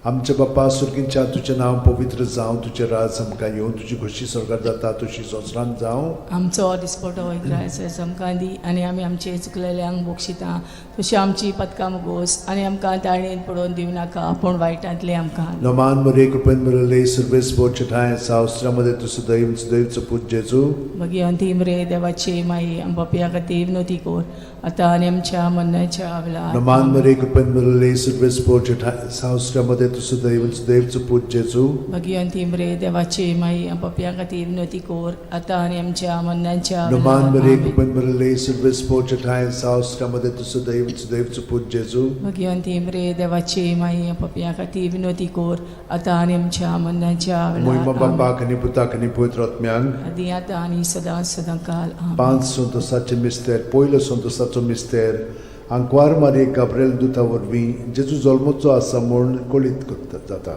आमच्या बापा सुर्गींच्या, तुजें नांव पवित्र जावं, तुजें राज आमकां येवं, तुजी खोशी स्वर्गार जाता तशी संवसारांत जावं. आमचो दिसपटो इग्रायस आमकां दी आनी आमी आमचे चुकलेल्यांक बक्षिता तशी आमची पदकां मुगोस आनी आमकां ताळेन पडोवन दिवं नाका पूण वायटांतलें आमकां. नमान मरे कृपेन मिळले सर्वेस बोचठाय सावस्त्रामध्ये तूं सदैव सदैवचो पूत जेजू. भगिवंती रे देवाची माई, आमच्या खातीर विनवती कर आतां आनी आमच्या मरणाच्या वेळार. नमान मरे कृपेन मिळले सर्वेस बोचठाय सावस्त्रामध्ये तूं सदैव सदैवचो पूत जेजू. भगिवंती रे देवाची माई, आमच्या खातीर विनवती कर आतां आनी आमच्या मरणाच्या नमान वेळार. मरे आमेन. कृपेन मिळले सर्वेस बोचठाय सावस्त्रामध्ये तूं सदैव सदैवचो पूत जेजू. भगिवंती रे देवाची माई, आमच्या खातीर विनवती कर आतां आनी आमच्या मरणाच्या मोहिमा वेळार. आमेन. बापाक आनी पुताक आनी पवित्र आत्म्यांक. आदी आतां आनी सदां सदां काल. आमेन. पांच संतोसाचे मिस्तेर. पयलो संतोसाचो मिस्तेर, आंकवार मारये गाब्रेल दुता वरवीं जेजू जल्मचो आसा म्हूण कळीत करता जाता.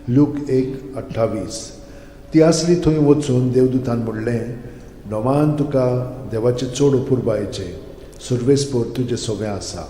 लूक 1:28. ती आसली थंय वचून देवदूतान म्हणलें, नोमान तुका देवाचें चड अपुरबायेचें, सुर्वेसपोर तुजें सोबें आसा.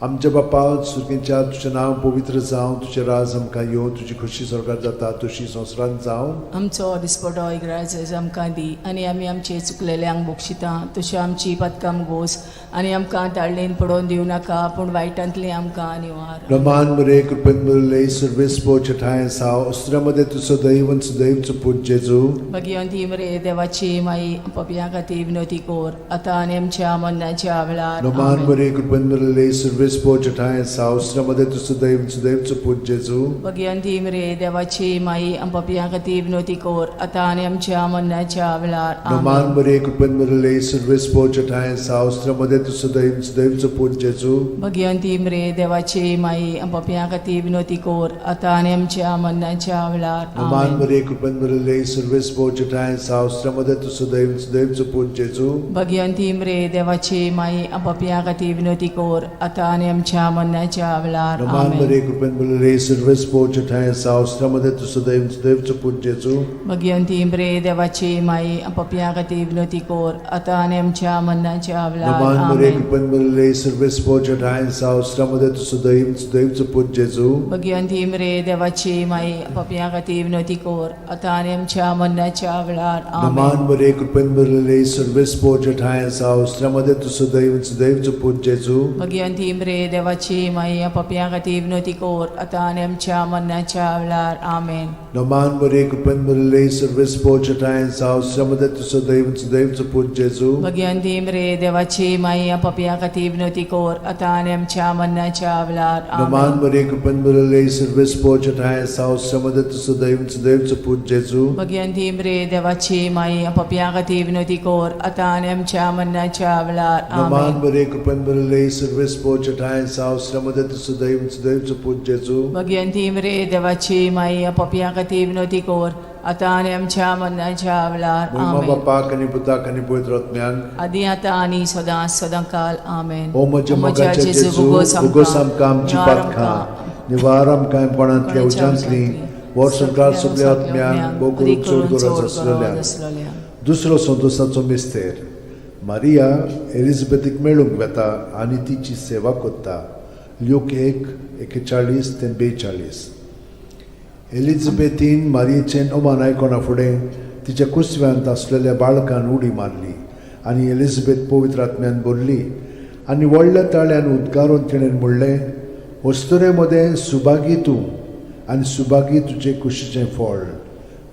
आमच्या बापा सुर्गेच्या, तुजें नांव पवित्र जावं, तुजें राज आमकां येवं, तुजी खोशी स्वर्गार जाता तशी संवसारांत जावं. आमचो दिसपटो इग्राज आमकां दी आनी आमी आमचे चुकलेल्यांक बक्षिता तशी आमची पदकां गोस आनी आमकां ताळेन पडोवन दिवं नाका पूण वायटांतलें आमकां निवार. रमान मरे कृपेन मिळले सर्वेस पोचठाय साव अस्त्रामध्ये तूं सदैव सदैवचो पूत जेजू. भगिवंती मरे देवाची माई, पपया खातीर विनवती कर आतां आनी आमच्या मरणाच्या वेळार. रमान आमेन. मरे कृपेन मिळले सर्वेस पोचठाय साव अस्त्रामध्ये तूं सदैव सदैवचो पूत जेजू. भगिवंती मरे देवाची माई, पपया खातीर विनवती कर आतां आनी आमच्या मरणाच्या वेळार. रमान आमेन. मरे कृपेन मिळले सर्वेस पोचठाय साव अस्त्रामध्ये तूं सदैव सदैवचो पूत जेजू. भगिवंती मरे देवाची माई, पपया खातीर विनवती कर आतां आनी आमच्या मरणाच्या वेळार. रमान आमेन. मरे कृपेन मिळले सर्वेस पोचठाय साव अस्त्रामध्ये तूं सदैव सदैवचो पूत जेजू. भगिवंती मरे देवाची माई, पपया खातीर विनवती कर आतां आनी आमच्या मरणाच्या वेळार. रमान आमेन. मरे कृपेन मिळले सर्वेस पोचठाय साव अस्त्रामध्ये तूं सदैव सदैवचो पूत जेजू. भगिवंती मरे देवाची माई, पपया खातीर विनवती कर आतां आनी आमच्या मरणाच्या वेळार. नमान मरे आमेन. कृपेन मिळले सर्वेस पोचठाय साव अस्त्रामध्ये तूं सदैव सदैवचो पूत जेजू. भगिवंती मरे देवाची माई, पपया खातीर विनवती कर आतां आनी आमच्या मरणाच्या वेळार. नमान आमेन. मरे कृपेन मिळले सर्वेस पोचठाय साव अस्त्रामध्ये तूं सदैव सदैवचो पूत जेजू. भगिवंती मरे देवाची माई, पपया खातीर विनवती कर आतां आनी आमच्या मरणाच्या वेळार. आमेन. नमान मरे कृपेन मिळले सर्वेस पोचठाय साव अस्त्रामध्ये तूं सदैव सदैवचो पूत जेजू. भगिवंती मरे देवाची माई, पपया खातीर विनवती कर आतां आनी आमच्या मरणाच्या वेळार. नमान आमेन. मरे कृपेन मिळले सर्वेस पोचठाय साव अस्त्रामध्ये तूं सदैव सदैवचो पूत जेजू. भगिवंती मरे देवाची माई, पपया खातीर विनवती कर आतां आनी आमच्या मरणाच्या वेळार. नमान आमेन. मरे कृपेन मिळले सर्वेस पोचठाय साव अस्त्रामध्ये तूं सदैव सदैवचो पूत जेजू. भगिवंती मरे देवाची माई, पपया खातीर विनवती कर आतां आनी आमच्या मरणाच्या वेळार. महिमा आमेन. बापाक आनी पुताक आनी पवित्र आत्म्याक. आदी आतां आनी सदां सदां काल. आमेन. ओ म्हज्या मोगाच्या जेजू, उगोस आमकां आमची पातकां, निवार आमकां कोणांतल्या उज्यांतली, वर्सभर सगल्या आत्म्यांक भोव करून चड गरज आसलेल्या. दुसरो संतोसाचो मिस्तेर, मारिया एलिझाबेथीक मेळूंक वेता आनी तिची सेवा करता. ल्यूक 1:41 ते 42. एलिझाबेथीन मारियेचें नोमान आयकना फुडें तिच्या कुसव्यांत आसलेल्या बाळकान उडी मारली आनी एलिझाबेथ पवित्र आत्म्यान भरली आनी व्हडल्या ताळ्यान उद्गारून तिणें म्हणलें, अस्तुरे मदें सुभागी तूं आनी सुभागी तुजे कुशीचें फळ.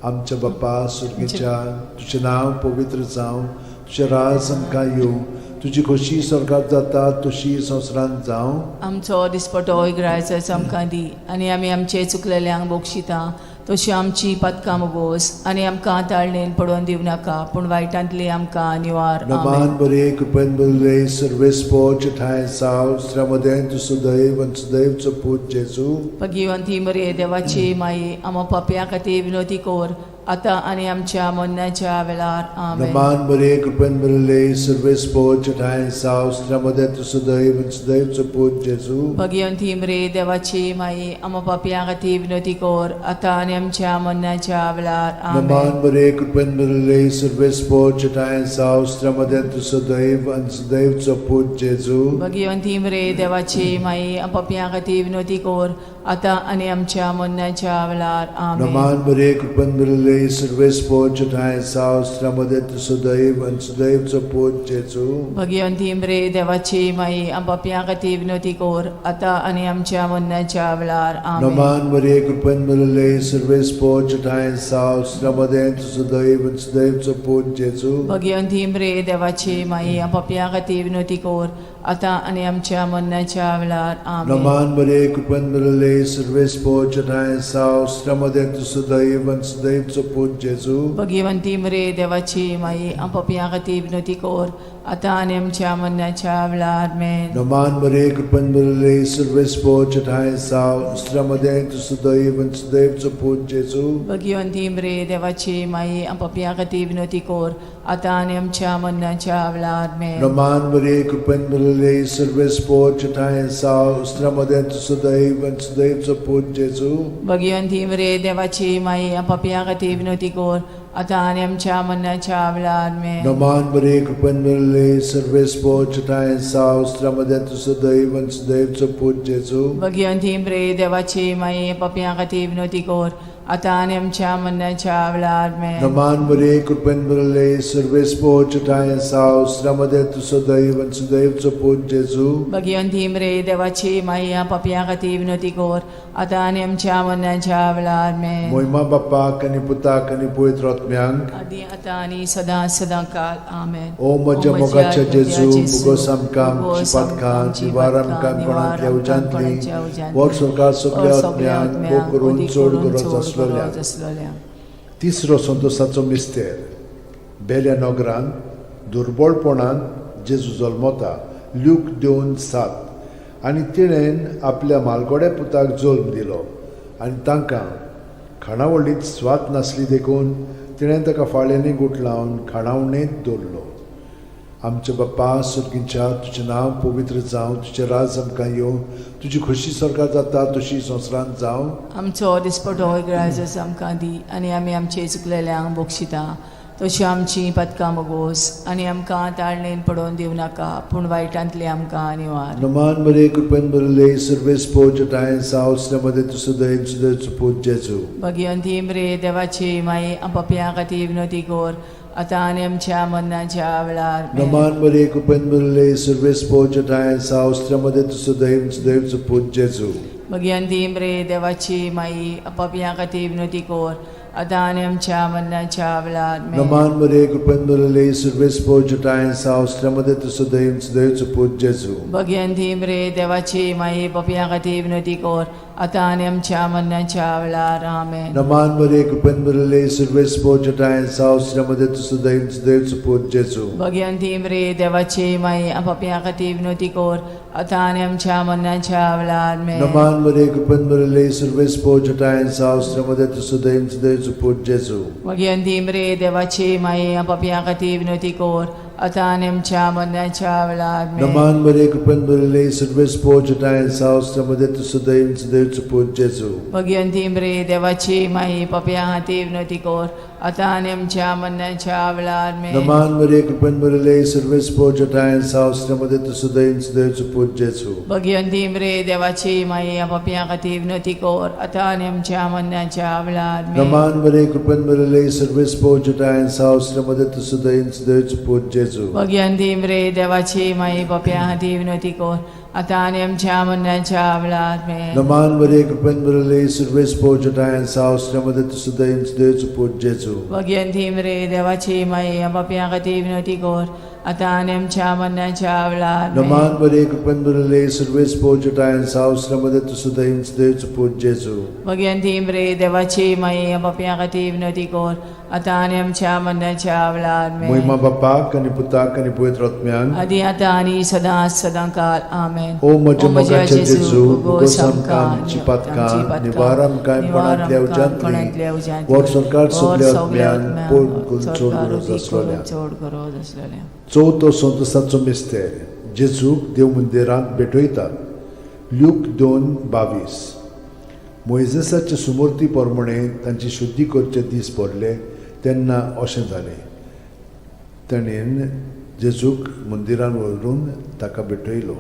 आमच्या बाप्पा सुर्गीच्या, तुजें नांव पवित्र जावं, तुजें राज आमकां येवं, तुजी खोशी स्वर्गात जाता तशी संवसारांत जावं. आमचो दिसपटो इगरायचो आमकां दी आनी आमी आमचे चुकलेल्यांक बक्षिता तशी आमची पातकां मोगोस आनी आमकां ताळणेन पडोवन दिवं नाका पूण वायटांतली आमकां निवार. आमेन. नमान बरे कृपेन बरले सर्वेस्पोच ठांय साव श्रमदें तूं सुदैव आनी सुदैवचो पूत जेजू. भगिवंती मरे देवाची माई, आमा पापया खातीर विनोती कोर आतां आनी आमच्या मरणाच्या वेळार. आमेन. नमान बरे कृपेन बरले सर्वेस्पोच ठांय साव श्रमदें तूं सुदैव आनी सुदैवचो पूत जेजू. भगिवंती मरे देवाची माई, आमा पापया खातीर विनोती कोर आतां आनी आमच्या मरणाच्या वेळार. आमेन. नमान बरे कृपेन बरले सर्वेस्पोच ठांय साव श्रमदें तूं सुदैव आनी सुदैवचो पूत जेजू. भगिवंती मरे देवाची माई, पापया खातीर विनोती कोर आतां आनी आमच्या मरणाच्या वेळार. आमेन. नमान बरे कृपेन बरले सर्वेस्पोच ठांय साव श्रमदें तूं सुदैव आनी सुदैवचो पूत जेजू. भगिवंती मरे देवाची माई, पापया खातीर विनोती कोर आतां आनी आमच्या मरणाच्या वेळार. आमेन. नमान मरिये कृपेन भरिल्ले सर्वेस्पोच ठांय साव श्रमदें तूं सुदैव आनी सुदैवचो पूत जेजू. भगिवंती मरे देवाची माई, पापया खातीर विनोती कोर आतां आनी आमच्या मरणाच्या वेळार. आमेन. नमान मरिये कृपेन भरिल्ले सर्वेस्पोच ठांय साव श्रमदें तूं सुदैव आनी सुदैवचो पूत जेजू. भगिवंती मरे देवाची माई, पापया खातीर विनोती कोर आतां आनी आमच्या मरणाच्या वेळार. आमेन. नमान मरिये कृपेन भरिल्ले सर्वेस्पोच ठांय साव श्रमदें तूं सुदैव आनी सुदैवचो पूत जेजू. भगिवंती मरे देवाची माई, पापया खातीर विनोती कोर आतां आनी आमच्या मरणाच्या वेळार. आमेन. नमान मरिये कृपेन भरिल्ले सर्वेस्पोच ठांय साव श्रमदें तूं सुदैव आनी सुदैवचो पूत जेजू. भगिवंती मरे देवाची माई, पापया खातीर विनोती कोर आतां आनी आमच्या मरणाच्या वेळार. आमेन. नमान मरिये कृपेन भरिल्ले सर्वेस्पोच ठांय साव श्रमदें तूं सुदैव आनी सुदैवचो पूत जेजू. भगिवंती मरे देवाची माई, पापया खातीर विनोती कोर आतां आनी आमच्या मरणाच्या वेळार. आमेन. नमान मरिये कृपेन भरिल्ले सर्वेस्पोच ठांय साव श्रमदें तूं सुदैव आनी सुदैवचो पूत जेजू. भगिवंती मरे देवाची माई, पापया खातीर विनोती कोर आतां आनी आमच्या मरणाच्या वेळार. आमेन. मोहिमा बाप्पाक आनी पुताक आनी पवित्र आत्म्यांक, आदी आतां आनी सदां सदां काल. आमेन. ओ म्हज्या मोगाच्या जेजू, मुगोस आमकां आमची पातकां निवार आमकां कोणांतल्या उज्यांतली, वर सरकार सगल्या आत्म्यांक भोग करून चड गरज आसलेल्या. आसलेल्या. तिसरो संतोसाचो मिस्तेर. बेल्या नगरांत दुर्बळपणान जेजू जल्मता. ल्यूक 2:7. आनी तिणेन आपल्या मालगोड्या पुताक जल्म दिलो आनी तांकां खाणावळींत स्वाद नासली देखून तिणें ताका फाळ्यांनी गुठलावन खाणावणेंत दवरलो. आमच्या बाप्पा सुर्गींच्या, तुजें नांव पवित्र जावं, तुजें राज आमकां येवं, तुजी खोशी स्वर्गात जाता तशी संवसारांत जावं. आमचो दिसपटो इगराजस आमकां दी आनी आमी आमचे चुकलेल्यांक बक्षिता तशी आमची पदकां मोगोस आनी आमकां ताळणेन पडोवन दिवं नाका पूण वायटांतली आमकां निवार. नमान मरे कृपेन भरिल्ले सर्वेस्पोज ठांय साव मध्ये तूं सुदैव सुदैव पूत जेजू. भगिवंती मरे देवाची माई, पापयां खातीर विनोती कोर आतां आनी आमच्या मरणाच्या वेळार. आमेन. नमान मरे कृपेन भरिल्ले सर्वेस्पोज ठांय साव मध्ये तूं सुदैव सुदैव पूत जेजू. भगिवंती मरे देवाची माई, पापयां खातीर विनोती कोर आतां आनी आमच्या मरणाच्या वेळार. आमेन. नमान मरे कृपेन भरिल्ले सर्वेस्पोज ठांय साव मध्ये तूं सुदैव सुदैव पूत जेजू. भगिवंती मरे देवाची माई, पापयां खातीर विनोती कोर आतां आनी आमच्या मरणाच्या वेळार. आमेन. नमान मरे कृपेन भरिल्ले सर्वेस्पोज ठांय साव मध्ये तूं सुदैव सुदैव पूत जेजू. भगिवंती मरे देवाची माई, पापयां खातीर विनोती कोर आतां आनी आमच्या मरणाच्या वेळार. आमेन. नमान मरे कृपेन भरिल्ले सर्वेस्पोज ठांय साव मध्ये तूं सुदैव सुदैव पूत जेजू. भगिवंती मरे देवाची माई, पापयां खातीर विनोती कोर आतां आनी आमच्या मरणाच्या वेळार. आमेन. नमान मरे कृपेन भरिल्ले सर्वेस्पोज ठांय साव मध्ये तूं सुदैव सुदैव पूत जेजू. भगिवंती मरे देवाची माई, पापयां खातीर विनोती कोर आतां आनी आमच्या मरणाच्या वेळार. आमेन. नमान मरे कृपेन भरिल्ले सर्वेस्पोज ठांय साव मध्ये तूं सुदैव सुदैव पूत जेजू. भगिवंती मरे देवाची माई, पापयां खातीर विनोती कोर आतां आनी आमच्या मरणाच्या वेळार. आमेन. नमान मरे कृपेन भरिल्ले सर्वेस्पोज ठांय साव मध्ये तूं सुदैव सुदैव पूत जेजू. भगिवंती मरे देवाची माई, पापयां खातीर विनोती कोर आतां आनी आमच्या मरणाच्या वेळार आमेन. नमान मरिये, कृपेन भरिल्ले, सुर्वेस पोवच्या साव श्रीमती तुसुदयन सुदेचो पूत जेजू. भगयंती मरे देवाची माई, पापयां खातीर विनवती कर आतां आनी आमच्या मरणाच्या वेळार आमेन. नमान मरिये, कृपेन भरिल्ले, सुर्वेस पोवच्या साव श्रीमती तुसुदयन सुदेचो पूत जेजू. भगयंती मरे देवाची माई, पापयां खातीर विनवती कर आतां आनी आमच्या मरणाच्या वेळार आमेन. मोहिमा बापाक आनी पुताक आनी पवित्र आत्म्याक. आदी आतां आनी सदां सदां काल आमेन. ओ म्हज्या मोगाचे जेजू, उगोस आमकां आमची पातकां, निवार आमकां कोणांतल्या उज्यांतली, वर सरकार सगल्या आत्म्यान पोड करून चड गरज आसलोल्या. चड गरज आसलेल्या. चवथो संतोसाचो मिस्तेर, जेजूक देव मंदिरांत भेटयतात. ल्यूक 2:22. मोयजेसाचे सुमूर्ती प्रमाणे तांची शुद्धी करचे दीस भरले तेन्ना अशें जालें, ताणें जेजूक मंदिरान व्हरून ताका भेटयलो.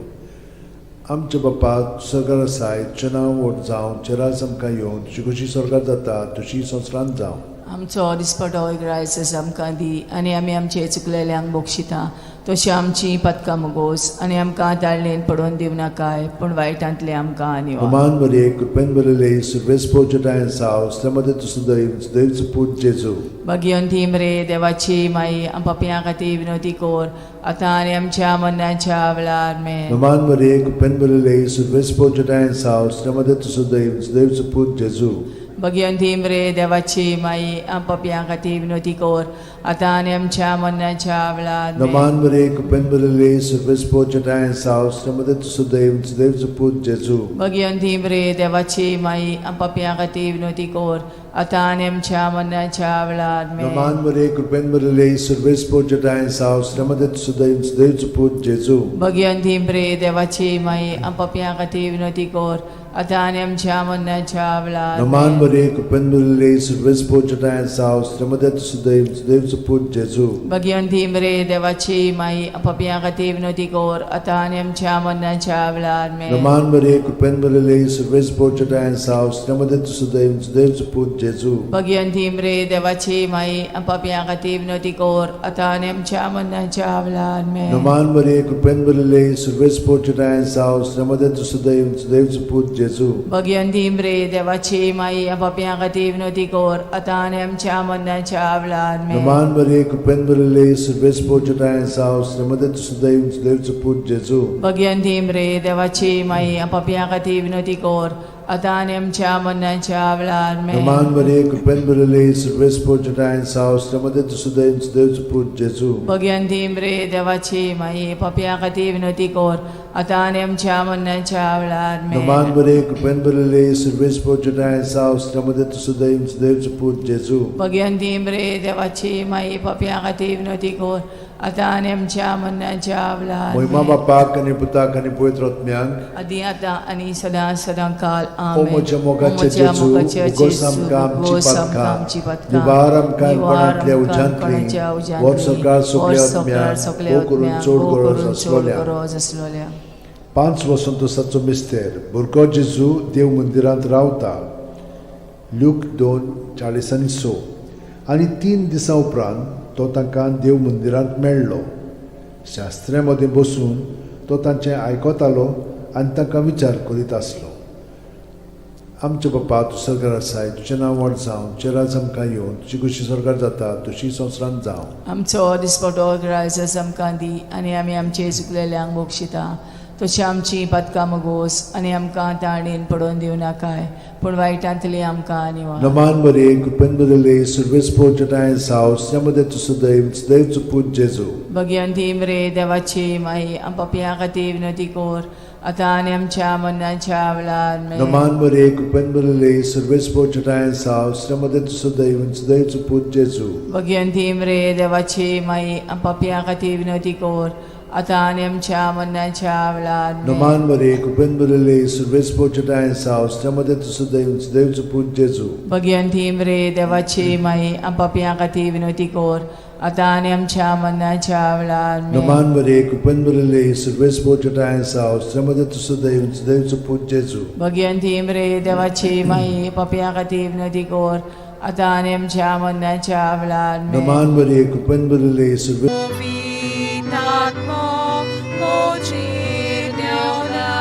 आमच्या बापा सरकार आसाय, तुजें नांव व्हड जावं, तुजें राज आमकां येवं, तुजी कशी सरकार जाता तशी संवसारांत जावं. आमचो दिसपटो ग्रायस आमकां दी आनी आमी आमचे चुकलेल्यांक बक्षिता तशी आमची पदकां मुगोस आनी आमकां ताळणेन पडोवन दिवं नाकाय, पूण वायटांतले आमकां निवार. नमान मरिये, कृपेन भरिल्ले, सुर्वेस पोवच्या साव श्रीमती तुसुदैव सुदैवचो पूत जेजू. भगयंती मरे देवाची माई, पापयां खातीर विनवती कर आतां आनी आमच्या मरणाच्या वेळार आमेन. नमान मरिये, कृपेन भरिल्ले, सुर्वेस पोवच्या साव श्रीमती तुसुदैव सुदैवचो पूत जेजू. भगयंती मरे देवाची माई, पापयां खातीर विनवती कर आतां आनी आमच्या मरणाच्या वेळार आमेन. नमान मरिये, कृपेन भरिल्ले, सुर्वेस पोवच्या साव श्रीमती तुसुदैव सुदैवचो पूत जेजू. भगयंती मरे देवाची माई, पापयां खातीर विनवती कर आतां आनी आमच्या मरणाच्या वेळार आमेन. नमान मरिये, कृपेन भरिल्ले, सुर्वेस पोवच्या साव श्रीमती तुसुदैव सुदैवचो पूत जेजू. भगयंती मरे देवाची माई, पापयां खातीर विनवती कर आतां आनी आमच्या मरणाच्या वेळार नमान आमेन. मरिये, कृपेन भरिल्ले, सुर्वेस पोवच्या साव श्रीमती तुसुदैव सुदैवचो पूत जेजू. भगयंती मरे देवाची माई, पापयां खातीर विनवती कर आतां आनी आमच्या मरणाच्या वेळार आमेन. नमान मरिये, कृपेन भरिल्ले, सुर्वेस पोवच्या साव श्रीमती तुसुदैव सुदैवचो पूत जेजू. भगयंती मरे देवाची माई, पापयां खातीर विनवती कर आतां आनी आमच्या मरणाच्या वेळार आमेन. नमान मरिये, कृपेन भरिल्ले, सुर्वेस पोवच्या साव श्रीमती तुसुदैव सुदैवचो पूत जेजू. भगयंती मरे देवाची माई, पापयां खातीर विनवती कर आतां आनी आमच्या मरणाच्या वेळार आमेन. नमान मरिये, कृपेन भरिल्ले, सुर्वेस पोवच्या साव श्रीमती तुसुदैव सुदैवचो पूत जेजू. भगयंती मरे देवाची माई, पापयां खातीर विनवती कर आतां आनी आमच्या मरणाच्या वेळार आमेन. नमान मरिये, कृपेन भरिल्ले, सुर्वेस पोवच्या साव श्रीमती तुसुदैव सुदैवचो पूत जेजू. भगयंती मरे देवाची माई, पापयां खातीर विनवती कर आतां आनी आमच्या मरणाच्या वेळार आमेन. नमान मरिये, कृपेन भरिल्ले, सुर्वेस पोवच्या साव श्रीमती तुसुदैव सुदैवचो पूत जेजू. भगयंती मरे देवाची माई, पापयां खातीर विनवती कर आतां आनी आमच्या मरणाच्या वेळार मोहिमा आमेन. बापाक आनी पुताक आनी पवित्र आत्म्याक. आदी आतां आनी सदां सदां काल ओ आमेन. म्हज्या मोगाचे ओ म्हज्या जेजू, मोगाचे उगोस जेजू, आमकां आमची उगोस आमकां पातकां, आमची पातकां, निवार आमकां निवार कोणांतल्या आमकां उज्यांतली, कोणाच्या उज्यांतली, वर सरकार सगल्या वर सरकार आत्म्याक, सगल्या भोव करून आत्म्याक, चड भोव गरज करून चड आसलोल्या. गरज आसलोल्या. 5 वसंतोसाचो मिस्तेर, भुरगो जेजू देव मंदिरांत रावता. ल्यूक 2:46. आनी 3 दिसां उपरांत तो तांकां देव मंदिरांत मेळ्ळो. शास्त्र्यां मदें बसून तो तांचें आयकतालो आनी तांकां विचार करीत आसलो. आमच्या बापा, तूं सरकार आसाय, तुजें नांव व्हड जावं, तुजें राज आमकां येवं, तुजी कशी सरकार जाता तशी संवसारांत जावं. आमचो दिसपटो ग्रायस आमकां दी आनी आमी आमचे चुकलेल्यांक बक्षिता तशी आमची पातकां मगोस आनी आमकां ताणेन पडोवन दिवं नाकाय, पूण वायटांतली आमकां निवार. नमान मरिये, कृपेन भरिल्ले, सुर्वेस पोवच्या साव श्रीमती तुसुदैव सुदैवचो पूत जेजू. भगयंती मरे देवाची माई, पापयां खातीर विनवती कर आतां आनी आमच्या मरणाच्या वेळार आमेन. नमान मरिये, कृपेन भरिल्ले, सुर्वेस पोवच्या साव श्रीमती तुसुदैव सुदैवचो पूत जेजू. भगयंती मरे देवाची माई, पापयां खातीर विनवती कर आतां आनी आमच्या मरणाच्या वेळार आमेन. नमान मरिये, कृपेन भरिल्ले, सुर्वेस पोवच्या साव श्रीमती तुसुदैव सुदैवचो पूत जेजू. भगयंती मरे देवाची माई, पापयां खातीर विनवती कर आतां आनी आमच्या मरणाच्या वेळार आमेन. नमान मरिये, कृपेन भरिल्ले, सुर्वेस पोवच्या साव श्रीमती तुसुदैव सुदैवचो पूत जेजू. भगयंती मरे देवाची माई, पापयां खातीर विनवती कर आतां आनी आमच्या मरणाच्या वेळार आमेन. नमान मरिये, कृपेन भरिल्ले, सुर्वेस पवित्र आत्मो, मोजी देवला.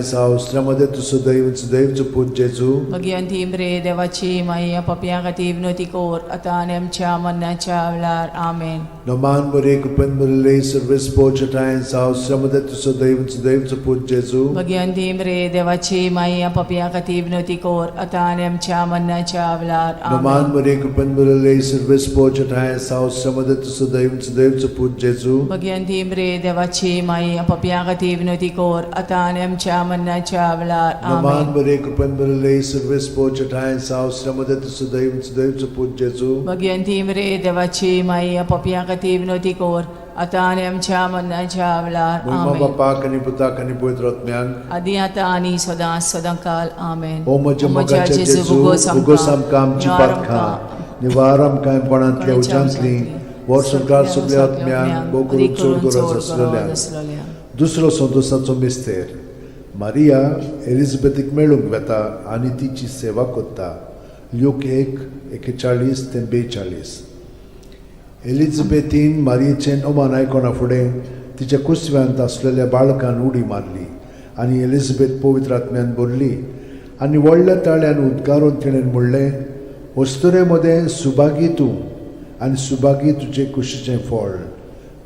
सावस्त्र्यामध्ये तूं सदैव सदैवचो पूत जेजू. भगिवंती मरे देवाची माई, पापयां खातीर विनवती कर आतां आनी आमच्या मरणाच्या वेळार. आमेन. नमान मरे कृपेन भरिल्ले सर्वेस्पोर ठांय सावस्त्र्यामध्ये तूं सदैव सदैवचो पूत जेजू. भगिवंती मरे देवाची माई, पापयां खातीर विनवती कर आतां आनी आमच्या मरणाच्या वेळार. नमान आमेन. मरे कृपेन भरिल्ले सर्वेस्पोर ठांय सावस्त्र्यामध्ये तूं सदैव सदैवचो पूत जेजू. भगिवंती मरे देवाची माई, पापयां खातीर विनवती कर आतां आनी आमच्या मरणाच्या वेळार. नमान आमेन. मरे कृपेन भरिल्ले सर्वेस्पोर ठांय सावस्त्र्यामध्ये तूं सदैव सदैवचो पूत जेजू. भगिवंती मरे देवाची माई, पापयां खातीर विनवती कर आतां आनी आमच्या मरणाच्या वेळार. महिमा आमेन. बापाक आनी पुताक आनी पवित्र आत्म्याक. आदी आतां आनी सदां सदां काल. आमेन. ओ म्हज्या मोगाच्या जेजू, उगोस आमकां आमची पातकां, निवार आमकां कोणांतल्या उज्यांतली, वर्सभर सगल्या आत्म्यांक भोव करून चड गरज आसलेल्या. दुसरो संतोषाचो मिस्तेर. मारिया एलिझाबेथीक मेळूंक वेता आनी तिची सेवा करता. ल्यूक 1:41 ते 42. एलिझाबेथीन मारियेचें अमान आयकना फुडें तिच्या कुसव्यांत आसलेल्या बाळकान उडी मारली आनी एलिझाबेथ पवित्र आत्म्यान भरली आनी व्हडल्या ताळ्यान उद्गारून तिणें म्हणलें, अस्तुरे मदें सुभागी तूं आनी सुभागी तुजे कुशीचें फळ.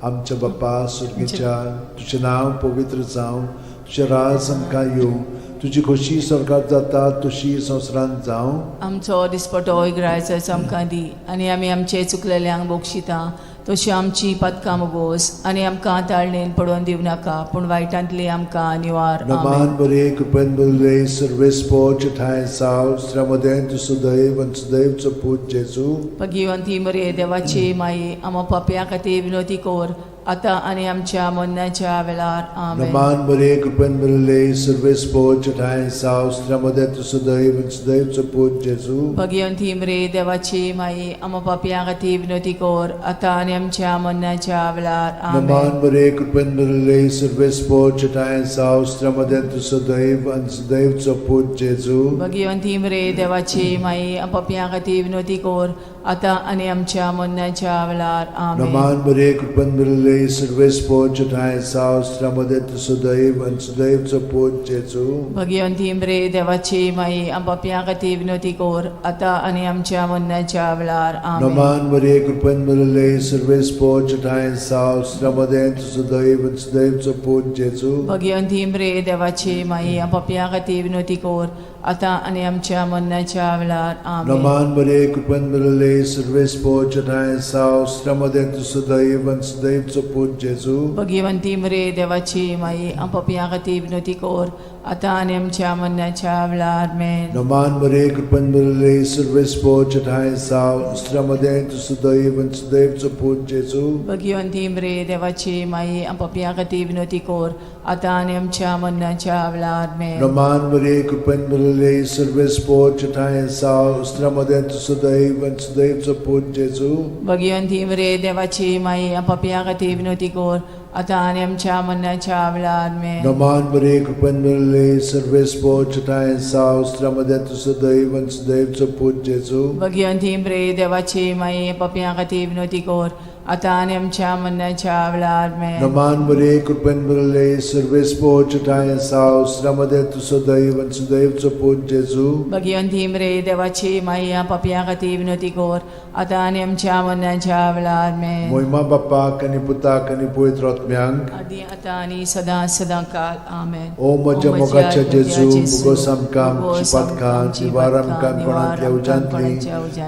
आमच्या बाप्पा सुर्गीच्या, तुजें नांव पवित्र जावं, तुजें राज आमकां येवं, तुजी खोशी स्वर्गात जाता तशी संवसारांत जावं. आमचो दिसपटो इगरायचो आमकां दी आनी आमी आमचे चुकलेल्यांक बक्षिता तशी आमची पातकां मोगोस आनी आमकां ताळणेन पडोवन दिवं नाका, पूण वायटांतली आमकां निवार. नमान आमेन. बरे कृपेन बरले सर्वेस्पोच ठांय साव श्रमदें तूं सदैव आनी सदैवचो पूत जेजू. भगिवंती मरे देवाची माई, आमा पापयां खातीर विनवती कर आतां आनी आमच्या मरणाच्या वेळार. आमेन. नमान बरे कृपेन बरले सर्वेस्पोच ठांय साव श्रमदें तूं सदैव आनी सदैवचो पूत जेजू. भगिवंती मरे देवाची माई, आमा पापयां खातीर विनवती कर आतां आनी आमच्या मरणाच्या वेळार. आमेन. नमान बरे कृपेन भरिल्ले सर्वेस्पोच ठांय साव श्रमदें तूं सदैव आनी सदैवचो पूत जेजू. भगिवंती मरे देवाची माई, पापयां खातीर विनवती कर आतां आनी आमच्या मरणाच्या वेळार. आमेन. नमान बरे कृपेन भरिल्ले सर्वेस्पोच ठांय साव श्रमदें तूं सदैव आनी सदैवचो पूत जेजू. भगिवंती मरे देवाची माई, पापयां खातीर विनवती कर आतां आनी आमच्या मरणाच्या वेळार. आमेन. नमान मरे कृपेन भरिल्ले सर्वेस्पोच ठांय साव श्रमदें तूं सदैव आनी सदैवचो पूत जेजू. भगिवंती मरे देवाची माई, पापयां खातीर विनवती कर आतां आनी आमच्या मरणाच्या वेळार. आमेन. नमान मरे कृपेन भरिल्ले सर्वेस्पोच ठांय साव श्रमदें तूं सदैव आनी सदैवचो पूत जेजू. भगिवंती मरे देवाची माई, पापयां खातीर विनवती कर आतां आनी आमच्या मरणाच्या वेळार. आमेन. नमान मरे कृपेन भरिल्ले सर्वेस्पोच ठांय साव श्रमदें तूं सदैव आनी सदैवचो पूत जेजू. भगिवंती मरे देवाची माई, पापयां खातीर विनवती कर आतां आनी आमच्या मरणाच्या वेळार. आमेन. नमान मरे कृपेन भरिल्ले सर्वेस्पोच ठांय साव श्रमदें तूं सदैव आनी सदैवचो पूत जेजू. भगिवंती मरे देवाची माई, पापयां खातीर विनवती कर आतां आनी आमच्या मरणाच्या वेळार. आमेन. नमान मरे कृपेन भरिल्ले सर्वेस्पोच ठांय साव श्रमदें तूं सदैव आनी सदैवचो पूत जेजू. भगिवंती मरे देवाची माई, पापयां खातीर विनवती कर आतां आनी आमच्या मरणाच्या वेळार. आमेन. नमान मरे कृपेन भरिल्ले सर्वेस्पोच ठांय साव श्रमदें तूं सदैव आनी सदैवचो पूत जेजू. भगिवंती मरे देवाची माई, पापयां खातीर विनवती कर आतां आनी आमच्या मरणाच्या वेळार. आमेन. मोहिमा बाप्पाक आनी पुताक आनी पवित्र आत्म्यांक. आदी आतां आनी सदां सदां काल. आमेन. ओ म्हज्या मोगाच्या जेजू, मुगोस आमकां आमची पातकां, निवार आमकां कोणांतल्या उज्यांतली,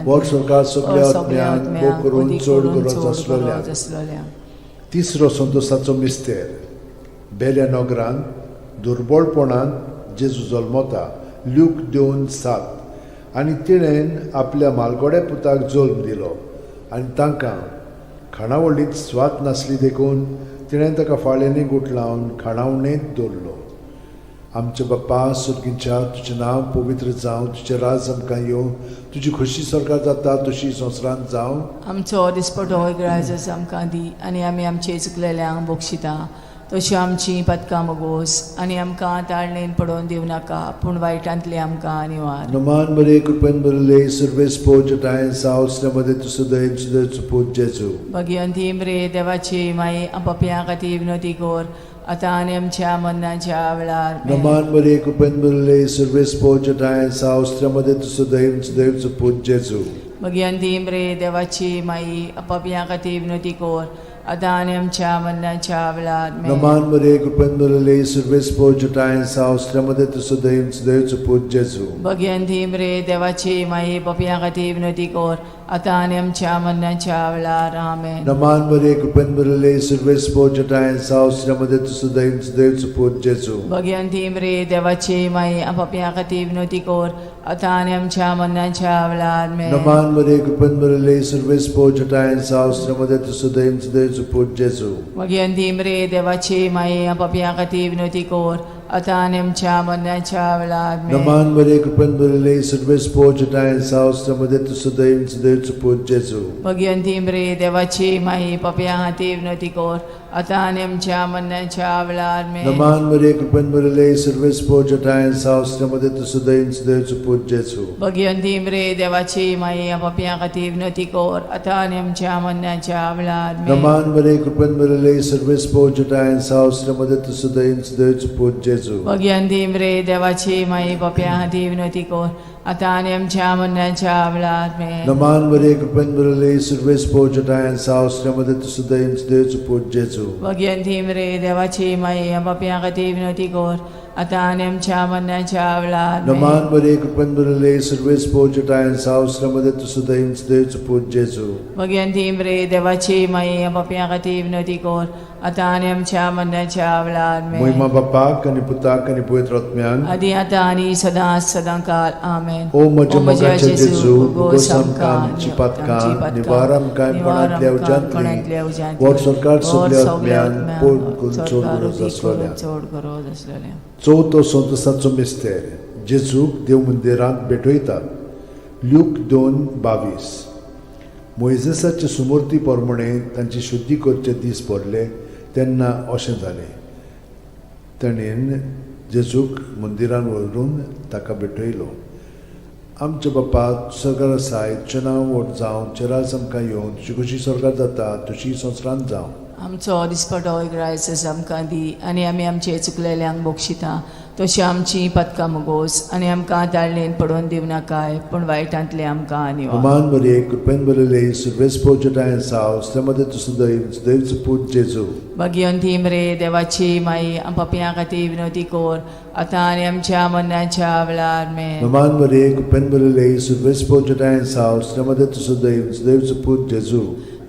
वर सरकार सगल्या आत्म्यांक भोव करून चड गरज आसलेल्या. आसलेल्या. तिसरो संतोषाचो मिस्तेर. बेल्या नगरांत दुर्बळपणांत जेजू जल्मता. ल्यूक 2:7. आनी तिणेन आपल्या मालगोड्या पुताक जल्म दिलो आनी तांकां खाणावळींत स्वाद नासली देखून तिणें ताका फाळ्यांनी गुठलावन खाणावणेंत दवरलो. आमच्या बाप्पा सुर्गीच्या, तुजें नांव पवित्र जावं, तुजें राज आमकां येवं, तुजी खोशी स्वर्गात जाता तशी संवसारांत जावं. आमचो दिसपटो इगराजच आमकां दी आनी आमी आमचे चुकलेल्यांक बक्षिता तशी आमची पदकां मोगोस आनी आमकां ताळणेन पडोवन दिवं नाका, पूण वायटांतली आमकां निवार. नमान बरे कृपेन भरिल्ले सर्वेस्पोज ठांय सावसण्यामध्ये तूं सदैव सदैव पूत जेजू. भगिवंती मरे देवाची माई, पापयां खातीर विनवती कर आतां आनी आमच्या मरणाच्या वेळार आमेन. नमान मरिये कृपेन भरिल्ले सर्वेस्पोर जटायन सावस्त्र्या मध्ये तुजो दैव देवचो पूत जेजू. भगियान रे देवाची माई पापयां खातीर विनवती कर आतां आनी आमच्या मरणाच्या वेळार आमेन. नमान मरिये कृपेन भरिल्ले सर्वेस्पोर जटायन सावस्त्र्या मध्ये तुजो दैव देवचो पूत जेजू. भगियान रे देवाची माई पापयां खातीर विनवती कर आतां आनी आमच्या मरणाच्या वेळार आमेन. नमान मरिये कृपेन भरिल्ले सर्वेस्पोर जटायन सावस्त्र्या मध्ये तुजो दैव देवचो पूत जेजू. भगियान रे देवाची माई पापयां खातीर विनवती कर आतां आनी आमच्या मरणाच्या वेळार आमेन. नमान मरिये कृपेन भरिल्ले सर्वेस्पोर जटायन सावस्त्र्या मध्ये तुजो दैव देवचो पूत जेजू. भगियान रे देवाची माई पापयां खातीर विनवती कर आतां आनी आमच्या मरणाच्या वेळार आमेन. नमान मरिये कृपेन भरिल्ले सर्वेस्पोर जटायन सावस्त्र्या मध्ये तुजो दैव देवचो पूत जेजू. भगियान रे देवाची माई पापयां खातीर विनवती कर आतां आनी आमच्या मरणाच्या वेळार आमेन. नमान मरिये कृपेन भरिल्ले सर्वेस्पोर जटायन सावस्त्र्या मध्ये तुजो दैव देवचो पूत जेजू. भगियान रे देवाची माई पापयां खातीर विनवती कर आतां आनी आमच्या मरणाच्या वेळार आमेन. नमान मरिये कृपेन भरिल्ले सर्वेस्पोर जटायन सावस्त्र्या मध्ये तुजो दैव देवचो पूत जेजू. भगियान रे देवाची माई पापयां खातीर विनवती कर आतां आनी आमच्या मरणाच्या वेळार आमेन. नमान मरिये कृपेन भरिल्ले सर्वेस्पोर जटायन सावस्त्र्या मध्ये तुजो दैव देवचो पूत जेजू. भगियान रे देवाची माई पापयां खातीर विनवती कर आतां आनी आमच्या मरणाच्या वेळार आमेन. नमान मरिये कृपेन भरिल्ले सर्वेस्पोर जटायन सावस्त्र्या मध्ये तुजो दैव देवचो पूत जेजू. भगियान रे देवाची माई पापयां खातीर विनवती कर आतां आनी आमच्या मरणाच्या वेळार आमेन. मोहिमा बापाक आनी पुताक आनी पवित्र आत्म्याक आदी आतां आनी सदां सदां काल आमेन. ओ म्हज्या मोगाच्या जेजू, उगोस आमकां आमची पातकां, निवार आमकां कोणांतल्या उज्यांतली, व्हड सरकार सगल्या आत्म्यान पोड करून चड गरज आसलेल्या. चड गरज आसलेल्या. चवथो संतोसाचो मिस्तेर, जेजूक देव मंदिरांत भेटयतात. ल्यूक 2:22. मोयजेसाचे सुमूर्ती प्रमाणे तांची शुद्धी करचे दीस भरले तेन्ना अशें जालें, ताणें जेजूक मंदिरान व्हरून ताका भेटयलो. आमच्या बापा सरकार आसाय, तुजें नांव व्हड जावं, तुजें राज आमकां येवं, तुजी खुशी स्वर्गात जाता तशी संवसारांत जावं. आमचो दिसपटो ग्रायस आमकां दी आनी आमी आमचे चुकलेल्यांक बक्षिता तशी आमची पदकां मुगोस आनी आमकां ताळणेन पडोवन दिवं नाकाय पूण वायटांतले आमकां निवार. नमान मरिये कृपेन भरिल्ले सर्वेस्पोर जटायन साव, मध्ये तुजो दैव देवचो पूत जेजू. भगियन रे देवाची माई पापयां खातीर विनवती कर आतां आनी आमच्या मरणाच्या वेळार आमेन. नमान मरिये कृपेन भरिल्ले सर्वेस्पोर जटायन साव, मध्ये तुजो दैव देवचो पूत जेजू.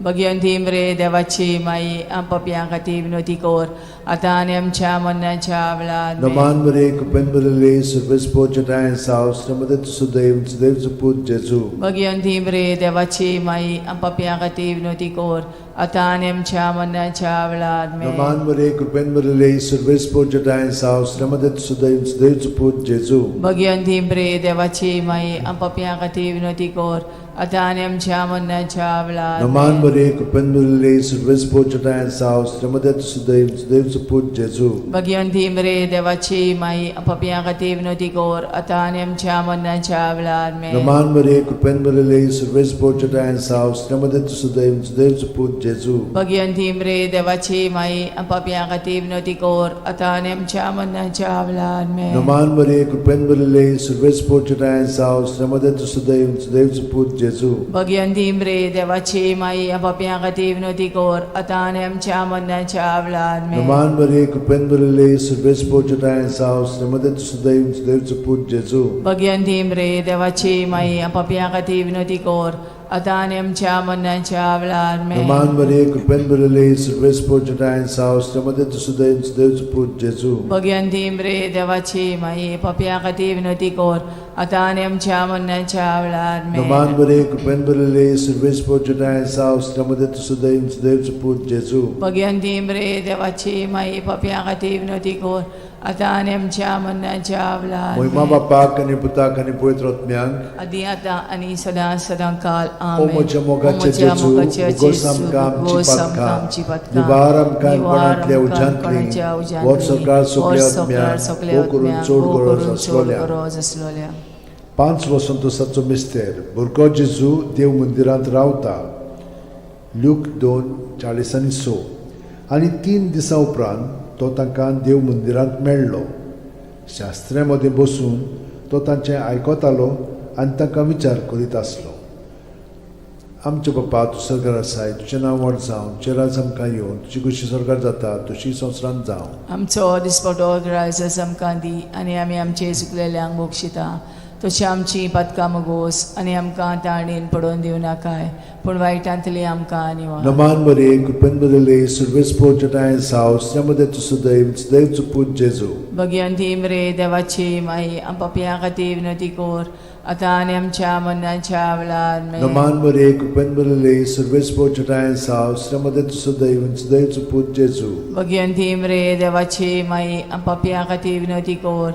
भगियन रे देवाची माई पापयां खातीर विनवती कर आतां आनी आमच्या मरणाच्या वेळार आमेन. नमान मरिये कृपेन भरिल्ले सर्वेस्पोर जटायन साव, मध्ये तुजो दैव देवचो पूत जेजू. भगियन रे देवाची माई पापयां खातीर विनवती कर आतां आनी आमच्या मरणाच्या वेळार आमेन. नमान मरिये कृपेन भरिल्ले सर्वेस्पोर जटायन साव, मध्ये तुजो दैव देवचो पूत जेजू. भगियन रे देवाची माई पापयां खातीर विनवती कर आतां आनी आमच्या मरणाच्या वेळार नमान आमेन. मरिये कृपेन भरिल्ले सर्वेस्पोर जटायन साव, मध्ये तुजो दैव देवचो पूत जेजू. भगियन रे देवाची माई पापयां खातीर विनवती कर आतां आनी आमच्या मरणाच्या वेळार आमेन. नमान मरिये कृपेन भरिल्ले सर्वेस्पोर जटायन साव, मध्ये तुजो दैव देवचो पूत जेजू. भगियन रे देवाची माई पापयां खातीर विनवती कर आतां आनी आमच्या मरणाच्या वेळार आमेन. नमान मरिये कृपेन भरिल्ले सर्वेस्पोर जटायन साव, मध्ये तुजो दैव देवचो पूत जेजू. भगियन रे देवाची माई पापयां खातीर विनवती कर आतां आनी आमच्या मरणाच्या वेळार आमेन. नमान मरिये कृपेन भरिल्ले सर्वेस्पोर जटायन साव, मध्ये तुजो दैव देवचो पूत जेजू. भगियन रे देवाची माई पापयां खातीर विनवती कर आतां आनी आमच्या मरणाच्या वेळार आमेन. नमान मरिये कृपेन भरिल्ले सर्वेस्पोर जटायन साव, मध्ये तुजो दैव देवचो पूत जेजू. भगियन रे देवाची माई पापयां खातीर विनवती कर आतां आनी आमच्या मरणाच्या वेळार आमेन. नमान मरिये कृपेन भरिल्ले सर्वेस्पोर जटायन साव, मध्ये तुजो दैव देवचो पूत जेजू. भगियन रे देवाची माई पापयां खातीर विनवती कर आतां आनी आमच्या मरणाच्या वेळार मोहिमा आमेन. बापाक आनी पुताक आनी पवित्र आत्म्याक आदी आतां आनी सदां सदां काल ओ आमेन. म्हज्या मोगाच्या ओ म्हज्या जेजू, मोगाच्या उगोस जेजू, आमकां आमची उगोस आमकां पातकां, आमची पातकां, निवार आमकां निवार कोणांतल्या आमकां उज्यांतली, कोणाच्या उज्यांतली, व्हड सरकार सगल्या व्हड सरकार आत्म्याक, सगल्या भोव करून आत्म्याक, चड भोव गरज करून चड आसलोल्या. गरज आसलोल्या. पांच वसंतोसाचो मिस्तेर, भुरगो जेजू देव मंदिरांत रावता. ल्यूक 2:46. आनी 3 दिसां उपरांत तो तांकां देव मंदिरांत मेळ्ळो. शास्त्र्यां मदें बसून तो तांचें आयकतालो आनी तांकां विचार करीत आसलो. आमचे बापा, तूं सरकार आसाय, तुजें नांव व्हड जावं, तुजें राज आमकां येवन, तुजी खुशी सरकार जाता तशी संवसारांत जावं. आमचो दिसपटो ग्रायस आमकां दी आनी आमी आमचे चुकलेल्यांक बक्षिता तशी आमची पातकां मगोस आनी आमकां ताणेन पडोवन दिवं नाकाय पूण वायटांतली आमकां निवार. नमान बरे कृपेन बरले सुर्वेस पोचटाय साव मध्ये तूं सदैव सदैव पूत जेजू. भगियंती मरे देवाची माई, आम पापयां खातीर विनवती कर आतां आनी आमच्या मरणाच्या वेळार. आमेन. नमान बरे कृपेन बरले सुर्वेस पोचटाय साव मध्ये तूं सदैव सदैव पूत जेजू. भगियंती मरे देवाची माई, आम पापयां खातीर विनवती कर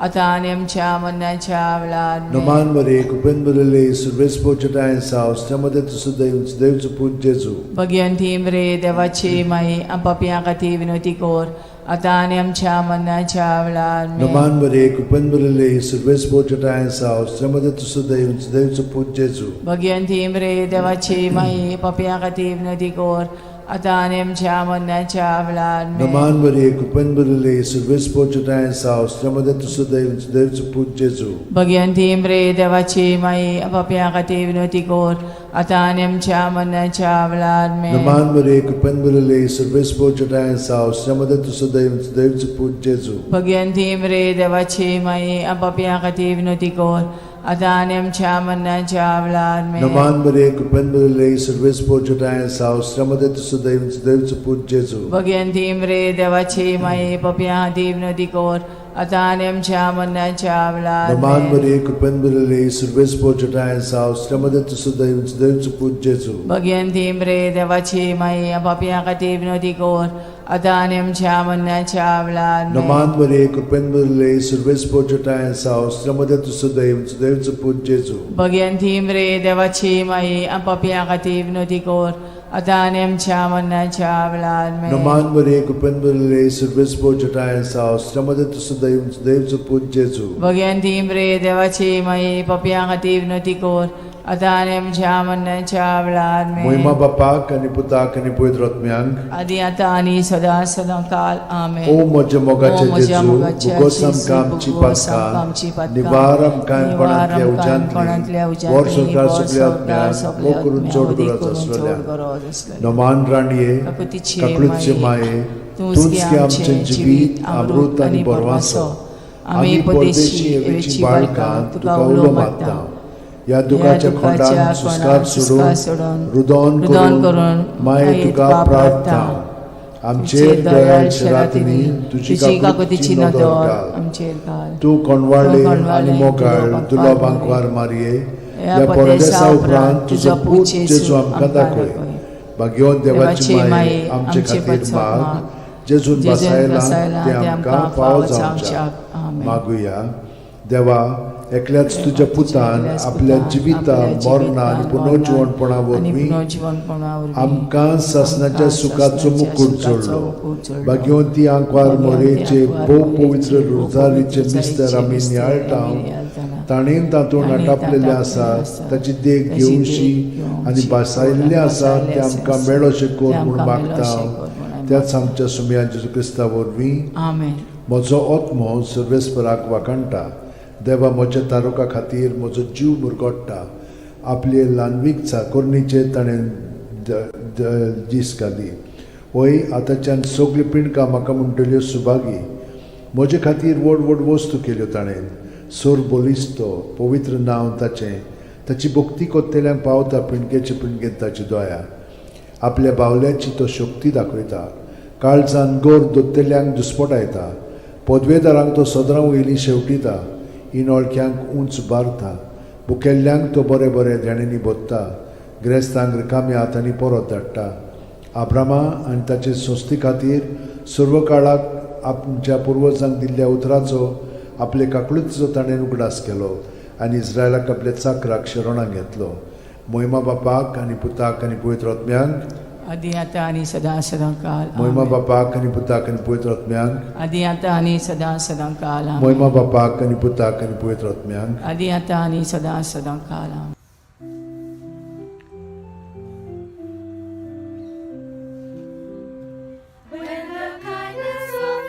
आतां आनी आमच्या मरणाच्या वेळार. आमेन. नमान बरे कृपेन बरले सुर्वेस पोचटाय साव मध्ये तूं सदैव सदैव पूत जेजू. भगियंती मरे देवाची माई, आम पापयां खातीर विनवती कर आतां आनी आमच्या मरणाच्या वेळार. आमेन. नमान बरे कृपेन बरले सुर्वेस पोचटाय साव मध्ये तूं सदैव सदैव पूत जेजू. भगियंती मरे देवाची माई, पापयां खातीर विनवती कर आतां आनी आमच्या मरणाच्या वेळार. आमेन. नमान बरे कृपेन बरले सुर्वेस पोचटाय साव मध्ये तूं सदैव सदैव पूत जेजू. भगियंती मरे देवाची माई, पापयां खातीर विनवती कर आतां आनी आमच्या मरणाच्या वेळार. आमेन. नमान बरे कृपेन बरले सुर्वेस पोचटाय साव मध्ये तूं सदैव सदैव पूत जेजू. भगियंती मरे देवाची माई, पापयां खातीर विनवती कर आतां आनी आमच्या मरणाच्या वेळार. आमेन. नमान बरे कृपेन बरले सुर्वेस पोचटाय साव मध्ये तूं सदैव सदैव पूत जेजू. भगियंती मरे देवाची माई, पापयां खातीर विनवती कर आतां आनी आमच्या मरणाच्या वेळार. नमान आमेन. बरे कृपेन बरले सुर्वेस पोचटाय साव मध्ये तूं सदैव सदैव पूत जेजू. भगियंती मरे देवाची माई, पापयां खातीर विनवती कर आतां आनी आमच्या मरणाच्या वेळार. आमेन. नमान बरे कृपेन बरले सुर्वेस पोचटाय साव मध्ये तूं सदैव सदैव पूत जेजू. भगियंती मरे देवाची माई, पापयां खातीर विनवती कर आतां आनी आमच्या मरणाच्या वेळार. आमेन. नमान बरे कृपेन बरले सुर्वेस पोचटाय साव मध्ये तूं सदैव सदैव पूत जेजू. भगियंती मरे देवाची माई, पापयां खातीर विनवती कर आतां आनी आमच्या मरणाच्या वेळार. आमेन. मोहिमा बापाक आनी पुताक आनी पवित्र आत्म्यांक, आदी आतां आनी सदां सदां काल. आमेन. ओ म्हज्या मोगाचे ओ म्हज्या जेजू, मोगाच्या भोगोस जेजू, आमकां आमची भोगोस आमकां आमची पातकां, पातकां, निवार आमकां निवार कोणांतल्या आमकां कोणांतल्या उज्यांतली, उज्यांतली, वर सरकार वर सगल्या सरकार आत्म्यांक, सगल्या वो करून आत्म्यांक, चड वदी गरज करून चड आसलेल्या. गरज आसलेल्या. नमान राणये, काकुतीचे काकुळचे माये, तूंच गे आमचें जिवीत, अमृत आनी बरवासो. आमी परदेशी एवेची बाळकां तुका उलो मारता. ह्या दुखाच्या खोंडान सुस्कार सोडून, रुदोन रुदोन करून करून माये तुका प्रार्थना. आमचेर दयाळ रातींनी तुजी तुजी काकुतीची काकुतीची नदर नदर घाल. आमचेर घाल. तूं कोणवाळे तूं कोणवाळे आनी मोगाळ तुलो तुलो बांकवार बांकवार मारये, ह्या ह्या परदेसा परदेसा उपरांत उपरांत तुजो पूत जेजू आमकां दाखय. भाग्यवंत देवाची माये, आमचे खातीर माग, जेजून जेजून बसायला बसायला तें आमकां फावो जावच्याक. आमेन. मागुया. देवा, एकल्याच तुज्या पुतान आपल्या जिविता, मरणा आनी पुनर्जिवणपणा आनी वरवीं पुनर्जिवणपणा वरवीं आमकां सासणाच्या आमकां सुखाचो सासणाच्या मुकूट सुखाचो जोडलो. मुकूट जोडलो. भाग्यवंती आंकवार मोरेचे भाग्यवंती भोव आंकवार पवित्र मोरेचे भोव रोजारीचे पवित्र मिस्तर आमी रोजारीचे नियाळटा, मिस्तर आमी नियाळटाना. ताणें तातूंत ताणें आटापलेलें तातूंत आसा आसा, ताची देख ताची देख घेवची घेवची आनी भासायल्लें आसा भासायल्लें तें आमकां आसा, मेळोशें कर तें म्हूण आमकां मागता मेळोशें कर म्हूण आमी त्याच आमच्या सुमया जेजू क्रिस्ता वरवीं. आमेन. म्हजो आत्मो सर्वेस्पराक वाखाणटा, देवा म्हज्या तारुका खातीर म्हजो जीव मुरगोडटा. आपले ल्हानवीक चाकोरणीचेर ताणें दीस घाली. वय, आतांच्यान सगल्यो पिंडकां म्हाका म्हणटल्यो सुभागी. म्हजे खातीर व्हड व्हड वस्तू केल्यो ताणें. सोर बलिस्तो पवित्र नांव ताचें. ताची भक्ती कोत्तेल्यांक पावता पिंडकेचे पिंडकेन ताची दया. आपल्या बावल्याची तो शक्ती दाखयता, काळजान गोर दोत्तेल्यांक दुस्पटायता. पदवेदारांक तो सदरां वयली शेवटिता, इनोळख्यांक उंच बारता. भुकेल्ल्यांक तो बरें बरें देण्यांनी भरता, ग्रेस्तांक रिकाम्या हातांनी परत धाडटा. आब्रामा आनी ताचे संस्थे खातीर सर्व काळाक आमच्या पुर्वजांक दिल्ल्या उतराचो आपले काकळुतीचो ताणें उगडास केलो आनी इस्रायलाक आपल्या चाकराक शरणाक घेतलो. मोहिमा बापाक आनी पुताक आनी पवित्र आत्म्यांक, आदी आतां आनी सदां सदां काल. मोहिमा आमेन. बापाक आनी पुताक आनी पवित्र आत्म्यांक, आदी आतां आनी सदां सदां काल. आमेन. मोहिमा बापाक आनी पुताक आनी पवित्र आत्म्यांक, आदी आतां आनी सदां सदां काल. आमेन. When the kindness of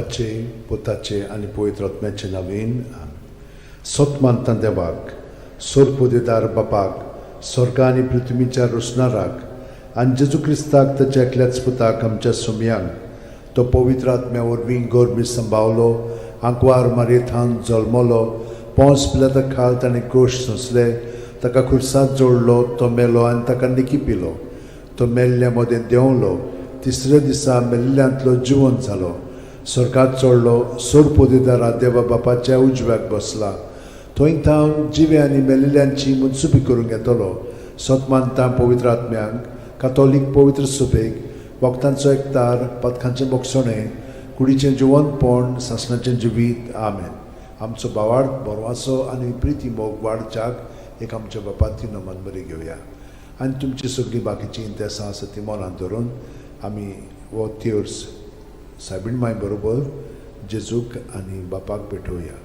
बापाचे, पुताचे आनी पवित्र आत्म्याचे नवीन. सत मानता देवाक, सोरपोदेदार बापाक, स्वर्गा आनी पृथ्वीच्या रोसणाराक, आनी जेजू क्रिस्ताक ताच्या एकल्याच पुताक आमच्या सुमयांक, तो पवित्र आत्म्या वरवीं गोरबी संभावलो, आंकवार मारयेथान जल्मलो, पोंस पिलाता खाल ताणें क्रोश सोंसले, ताका खुर्सात जोडलो, तो मेलो आनी ताका निकी पिलो, तो मेल्ल्या मदें देंवलो, तिसऱ्या दिसा मेल्ल्यांतलो जिवंत जालो, स्वर्गात चडलो, सोरपोदेदारा देवा बापाच्या उजव्याक बसला, थंय थावन जिवे आनी मेल्ल्यांची मुनसुबी करूंक येतलो. सत मानता पवित्र आत्म्यांक, कातोलीक पवित्र सुबेक, वखदांचो एकतार, पदकांचें बोगसणें, कुडीचें जिवंतपण, सासणाचें जिवीत. आमेन. आमचो बावाड बरवासो आनी प्रिती मोग वाडच्याक एक आमच्या बापाती नमन बरी घेवया आनी तुमची सगळीं बाकीचीं इंतेसां आसा ती मनांत धरून आमी हो तेर्स सायबीण माय बरोबर जेजूक आनी बापाक भेटोवया.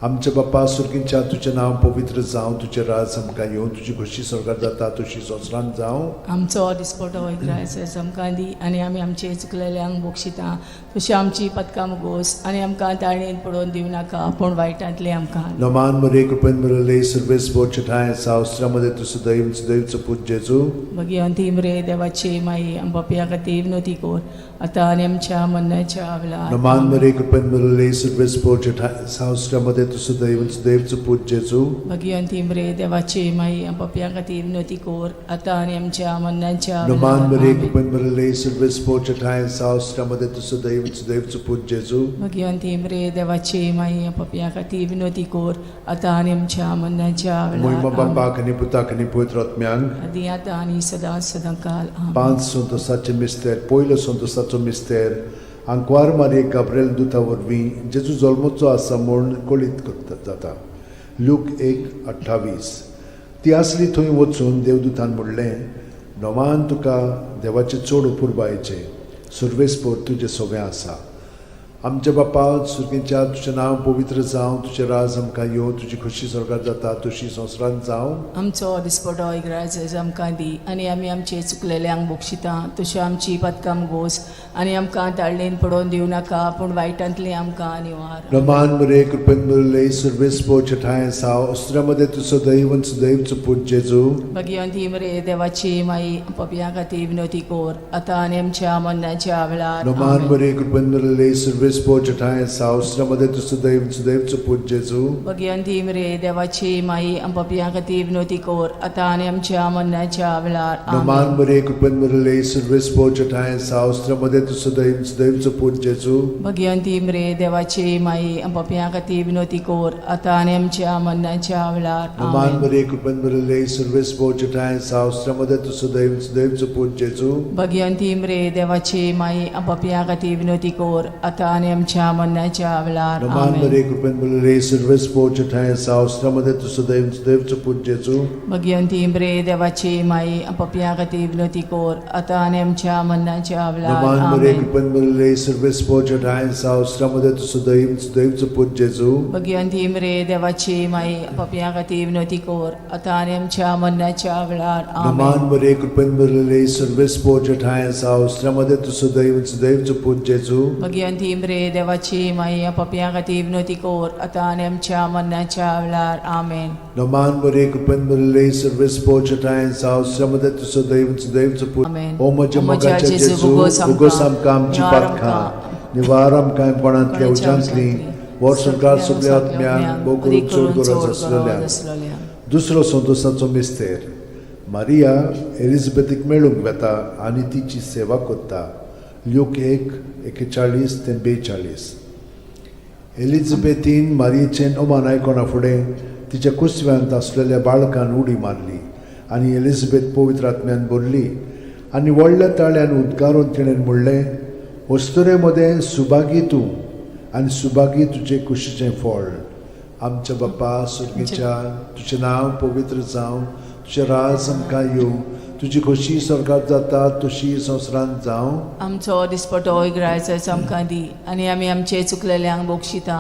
आमच्या बापा सुर्गींच्या, तुजें नांव पवित्र जावं, तुजें राज आमकां येवं, तुजी खोशी स्वर्गात जाता तशी संवसारांत जावं. आमचो दिसपटो ग्रायस आमकां दी आनी आमी आमचे चुकलेल्यांक बक्षिता तशी आमची पदकां मुगोस आनी आमकां ताळणेन पडोवन दिवं नाका पूण वायटांतलें आमकां. नमान मरे, कृपेन मरले सर्वेस बोचठाय सावस्त्रामध्ये तूं सदैव सदैवचो पूत जेजू. मागीर अंतीम रे देवाची माई, आमच्या खातीर विनोती कोर आतां आनी आमच्या मरणाच्या वेळार. नमान मरे, कृपेन मरले सर्वेस बोचठाय सावस्त्रामध्ये तूं सदैव सदैवचो पूत जेजू. मागीर अंतीम रे देवाची माई, आमच्या खातीर विनोती कोर आतां आनी आमच्या मरणाच्या नमान मरे, वेळार. कृपेन मरले सर्वेस बोचठाय सावस्त्रामध्ये तूं सदैव सदैवचो पूत जेजू. मागीर अंतीम रे देवाची माई, आमच्या खातीर विनोती कोर आतां आनी आमच्या मरणाच्या मोहिमा वेळार. बापाक आनी पुताक आनी पवित्र आत्म्यांक. आदी आतां आनी सदां सदां काल. आमेन. पांच संतोसाचे मिस्तेर. पयलो संतोसाचो मिस्तेर, आंकवार मारये गाब्रेल दुता वरवीं जेजू जल्मचो आसा म्हूण कळीत करता जाता. लूक 1:28. ती आसली थंय वचून देवदूतान म्हणलें, नोमान तुका देवाचें चड अपुरबायेचें, सुर्वेसपोर तुजें सगळें आसा. आमच्या बापा सुर्गीच्या, तुजें नांव पवित्र जावं, तुजें राज आमकां येवं, तुजी खोशी स्वर्गात जाता तशी संवसारांत जावं. आमचो दिसपटो इग्राज आमकां दी आनी आमी आमचे चुकलेल्यांक बक्षिता तशी आमची पदकां गोस आनी आमकां ताळणेन पडोवन दिवं नाका पूण वायटांतलें आमकां निवार. रमान मरे, कृपेन मरले सर्वेस पोचठाय साव अस्त्रामध्ये तूं सदैव सदैवचो पूत जेजू. मागीर अंतीम रे देवाची माई, पपया खातीर विनोती कोर आतां आनी आमच्या मरणाच्या वेळार. रमान आमेन. मरे, कृपेन मरले सर्वेस पोचठाय साव अस्त्रामध्ये तूं सदैव सदैवचो पूत जेजू. मागीर अंतीम रे देवाची माई, पपया खातीर विनोती कोर आतां आनी आमच्या मरणाच्या वेळार. रमान आमेन. मरे, कृपेन मरले सर्वेस पोचठाय साव अस्त्रामध्ये तूं सदैव सदैवचो पूत जेजू. मागीर अंतीम रे देवाची माई, पपया खातीर विनोती कोर आतां आनी आमच्या मरणाच्या वेळार. रमान आमेन. मरे, कृपेन मरले सर्वेस पोचठाय साव अस्त्रामध्ये तूं सदैव सदैवचो पूत जेजू. भगियंतीम रे देवाची माई, पपया खातीर विनोती कोर आतां आनी आमच्या मरणाच्या वेळार. रमान आमेन. मरे, कृपेन मरले सर्वेस पोचठाय साव अस्त्रामध्ये तूं सदैव सदैवचो पूत जेजू. भगियंतीम रे देवाची माई, पपया खातीर विनोती कोर आतां आनी आमच्या मरणाच्या वेळार. नमान मरे, आमेन. कृपेन मरले सर्वेस पोचठाय सावस्त्रामध्ये तूं सदैव सदैवचो पूत जेजू. भगियंतीम रे देवाची माई, पपया खातीर विनोती कोर आतां आनी आमच्या मरणाच्या वेळार. नमान आमेन. मरे, कृपेन मरले सर्वेस पोचठाय सावस्त्रामध्ये तूं सदैव सदैवचो पूत जेजू. भगियंतीम रे देवाची माई, पपया खातीर विनोती कोर आतां आनी आमच्या मरणाच्या वेळार. आमेन. नमान मरे, कृपेन मरले सर्वेस पोचठाय सावस्त्रामध्ये तूं सदैव सदैवचो पूत. आमेन. ओ म्हज्या ओ म्हज्या मोगाच्या जेजू, जेजू, भोगोस आमकां, भोगोस आमकां आमची निवार पातकां, निवार आमकां कोणांतल्या उज्यांतली, वर सरकार सगल्या आत्म्यांक, भोव करून चड गरज आसलेल्या. दुसरो संतोसाचो मिस्तेर, मारिया एलिझाबेथीक मेळूंक वेता आनी तिची सेवा करता. ल्यूक 1:41 ते 42. एलिझाबेथीन मारियेचें अमान आयकना फुडें तिच्या कुसव्यांत आसलेल्या बाळकान उडी मारली आनी एलिझाबेथ पवित्र आत्म्यान भरली आनी व्हडल्या ताळ्यान उद्गारून तिणें म्हणलें, अस्तुरे मदें सुभागी तूं आनी सुभागी तुजे कुशीचें फळ. आमच्या बापा सुर्गीच्या, तुजें नांव पवित्र जावं, तुजें राज आमकां येवं, तुजी खोशी स्वर्गात जाता तशी संवसारांत जावं. आमचो दिसपटो इग्रायच आमकां दी आनी आमी आमचे चुकलेल्यांक बक्षिता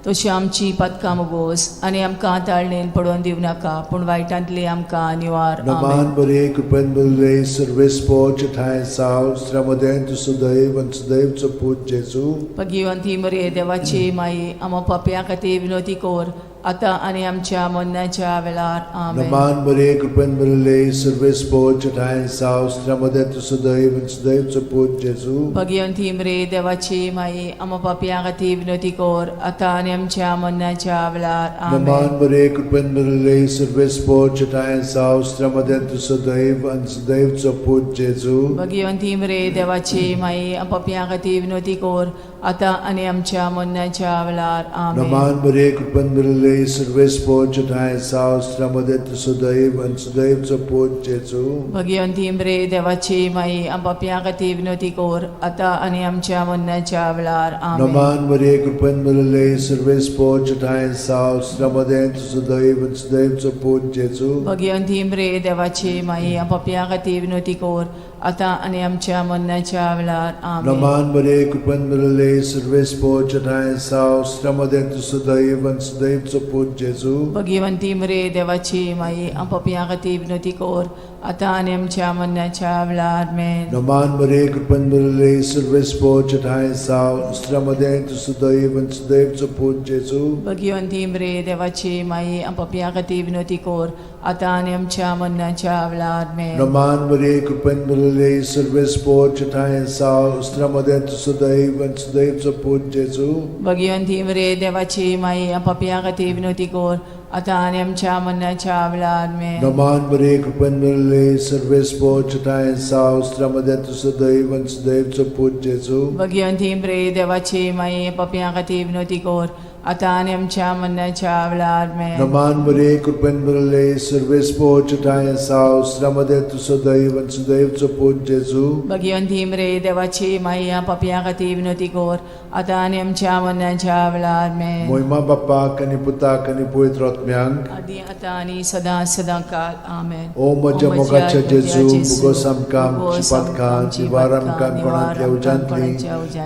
तशी आमची पातकां मोगोस आनी आमकां ताळणेन पडोवन दिवं नाका पूण वायटांतली आमकां निवार. नमान आमेन. बरे कृपेन भरिल्ले सर्वेस्पोर ठांय साव स्त्र्यामदें तूं सदैव आनी सदैवचो पूत जेजू. भगिवंती मरे देवाची माई, आमा पापयां खातीर विनवती कर आतां आनी आमच्या मरणाच्या वेळार. आमेन. नमान बरे कृपेन भरिल्ले सर्वेस्पोर ठांय साव स्त्र्यामदें तूं सदैव आनी सदैवचो पूत जेजू. भगिवंती मरे देवाची माई, आमा पापयां खातीर विनवती कर आतां आनी आमच्या मरणाच्या वेळार. नमान आमेन. बरे कृपेन भरिल्ले सर्वेस्पोर ठांय साव स्त्र्यामदें तूं सदैव आनी सदैवचो पूत जेजू. भगिवंती मरे देवाची माई, पापयां खातीर विनवती कर आतां आनी आमच्या मरणाच्या वेळार. आमेन. नमान बरे कृपेन भरिल्ले सर्वेस्पोर ठांय साव स्त्र्यामदें तूं सदैव आनी सदैवचो पूत जेजू. भगिवंती मरे देवाची माई, पापयां खातीर विनवती कर आतां आनी आमच्या मरणाच्या वेळार. आमेन. नमान मरे कृपेन भरिल्ले सर्वेस्पोर ठांय साव स्त्र्यामदें तूं सदैव आनी सदैवचो पूत जेजू. भगिवंती मरे देवाची माई, पापयां खातीर विनवती कर आतां आनी आमच्या मरणाच्या वेळार. आमेन. नमान मरे कृपेन भरिल्ले सर्वेस्पोर ठांय साव स्त्र्यामदें तूं सदैव आनी सदैवचो पूत जेजू. भगिवंती मरे देवाची माई, पापयां खातीर विनवती कर आतां आनी आमच्या मरणाच्या वेळार. आमेन. नमान मरे कृपेन भरिल्ले सर्वेस्पोर ठांय साव स्त्र्यामदें तूं सदैव आनी सदैवचो पूत जेजू. भगिवंती मरे देवाची माई, पापयां खातीर विनवती कर आतां आनी आमच्या मरणाच्या वेळार. आमेन. नमान मरे कृपेन भरिल्ले सर्वेस्पोर ठांय साव स्त्र्यामदें तूं सदैव आनी सदैवचो पूत जेजू. भगिवंती मरे देवाची माई, पापयां खातीर विनवती कर आतां आनी आमच्या मरणाच्या वेळार. आमेन. नमान मरे कृपेन भरिल्ले सर्वेस्पोर ठांय साव स्त्र्यामदें तूं सदैव आनी सदैवचो पूत जेजू. भगिवंती मरे देवाची माई, पापयां खातीर विनवती कर आतां आनी आमच्या मरणाच्या वेळार. आमेन. नमान मरे कृपेन भरिल्ले सर्वेस्पोर ठांय साव स्त्र्यामदें तूं सदैव आनी सदैवचो पूत जेजू. भगिवंती मरे देवाची माई, पापयां खातीर विनवती कर आतां आनी आमच्या मरणाच्या वेळार. आमेन. मोहिमा बाप्पाक आनी पुताक आनी पवित्र आत्म्यांक. आदी आतां आनी सदां सदां काल. आमेन. ओ म्हज्या मोगाच्या जेजू, मुगोस आमकां आमची पातकां निवार आमकां कोणांतल्या उज्यांतली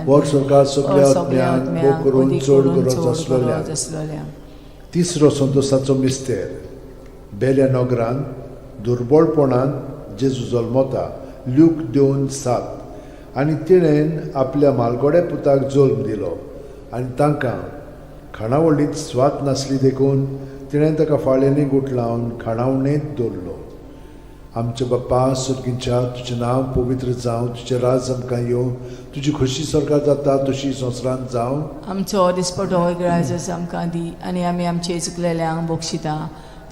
वर सरकार सगल्या आत्म्यांक भोग करून चड गरज आसलोल्या. आसलोल्या. तिसरो संतोसाचो मिस्तेर. बेल्या नगरांत दुर्बळपणान जेजू जल्मता. ल्यूक 2:7. आनी तिणेन आपल्या मालगोड्या पुताक जल्म दिलो आनी तांकां खाणावळींत स्वात नासली देखून तिणें ताका फाळ्यांनी गुठलावन खाणावणेंत दवरलो. आमच्या बाप्पा सर्गीच्या, तुजें नांव पवित्र जावं, तुजें राज आमकां येवं, तुजी खोशी सरकार जाता तशी संवसारांत जावं. आमचो दिसपटो ग्राजस आमकां दी आनी आमी आमचे चुकलेल्यांक बक्षिता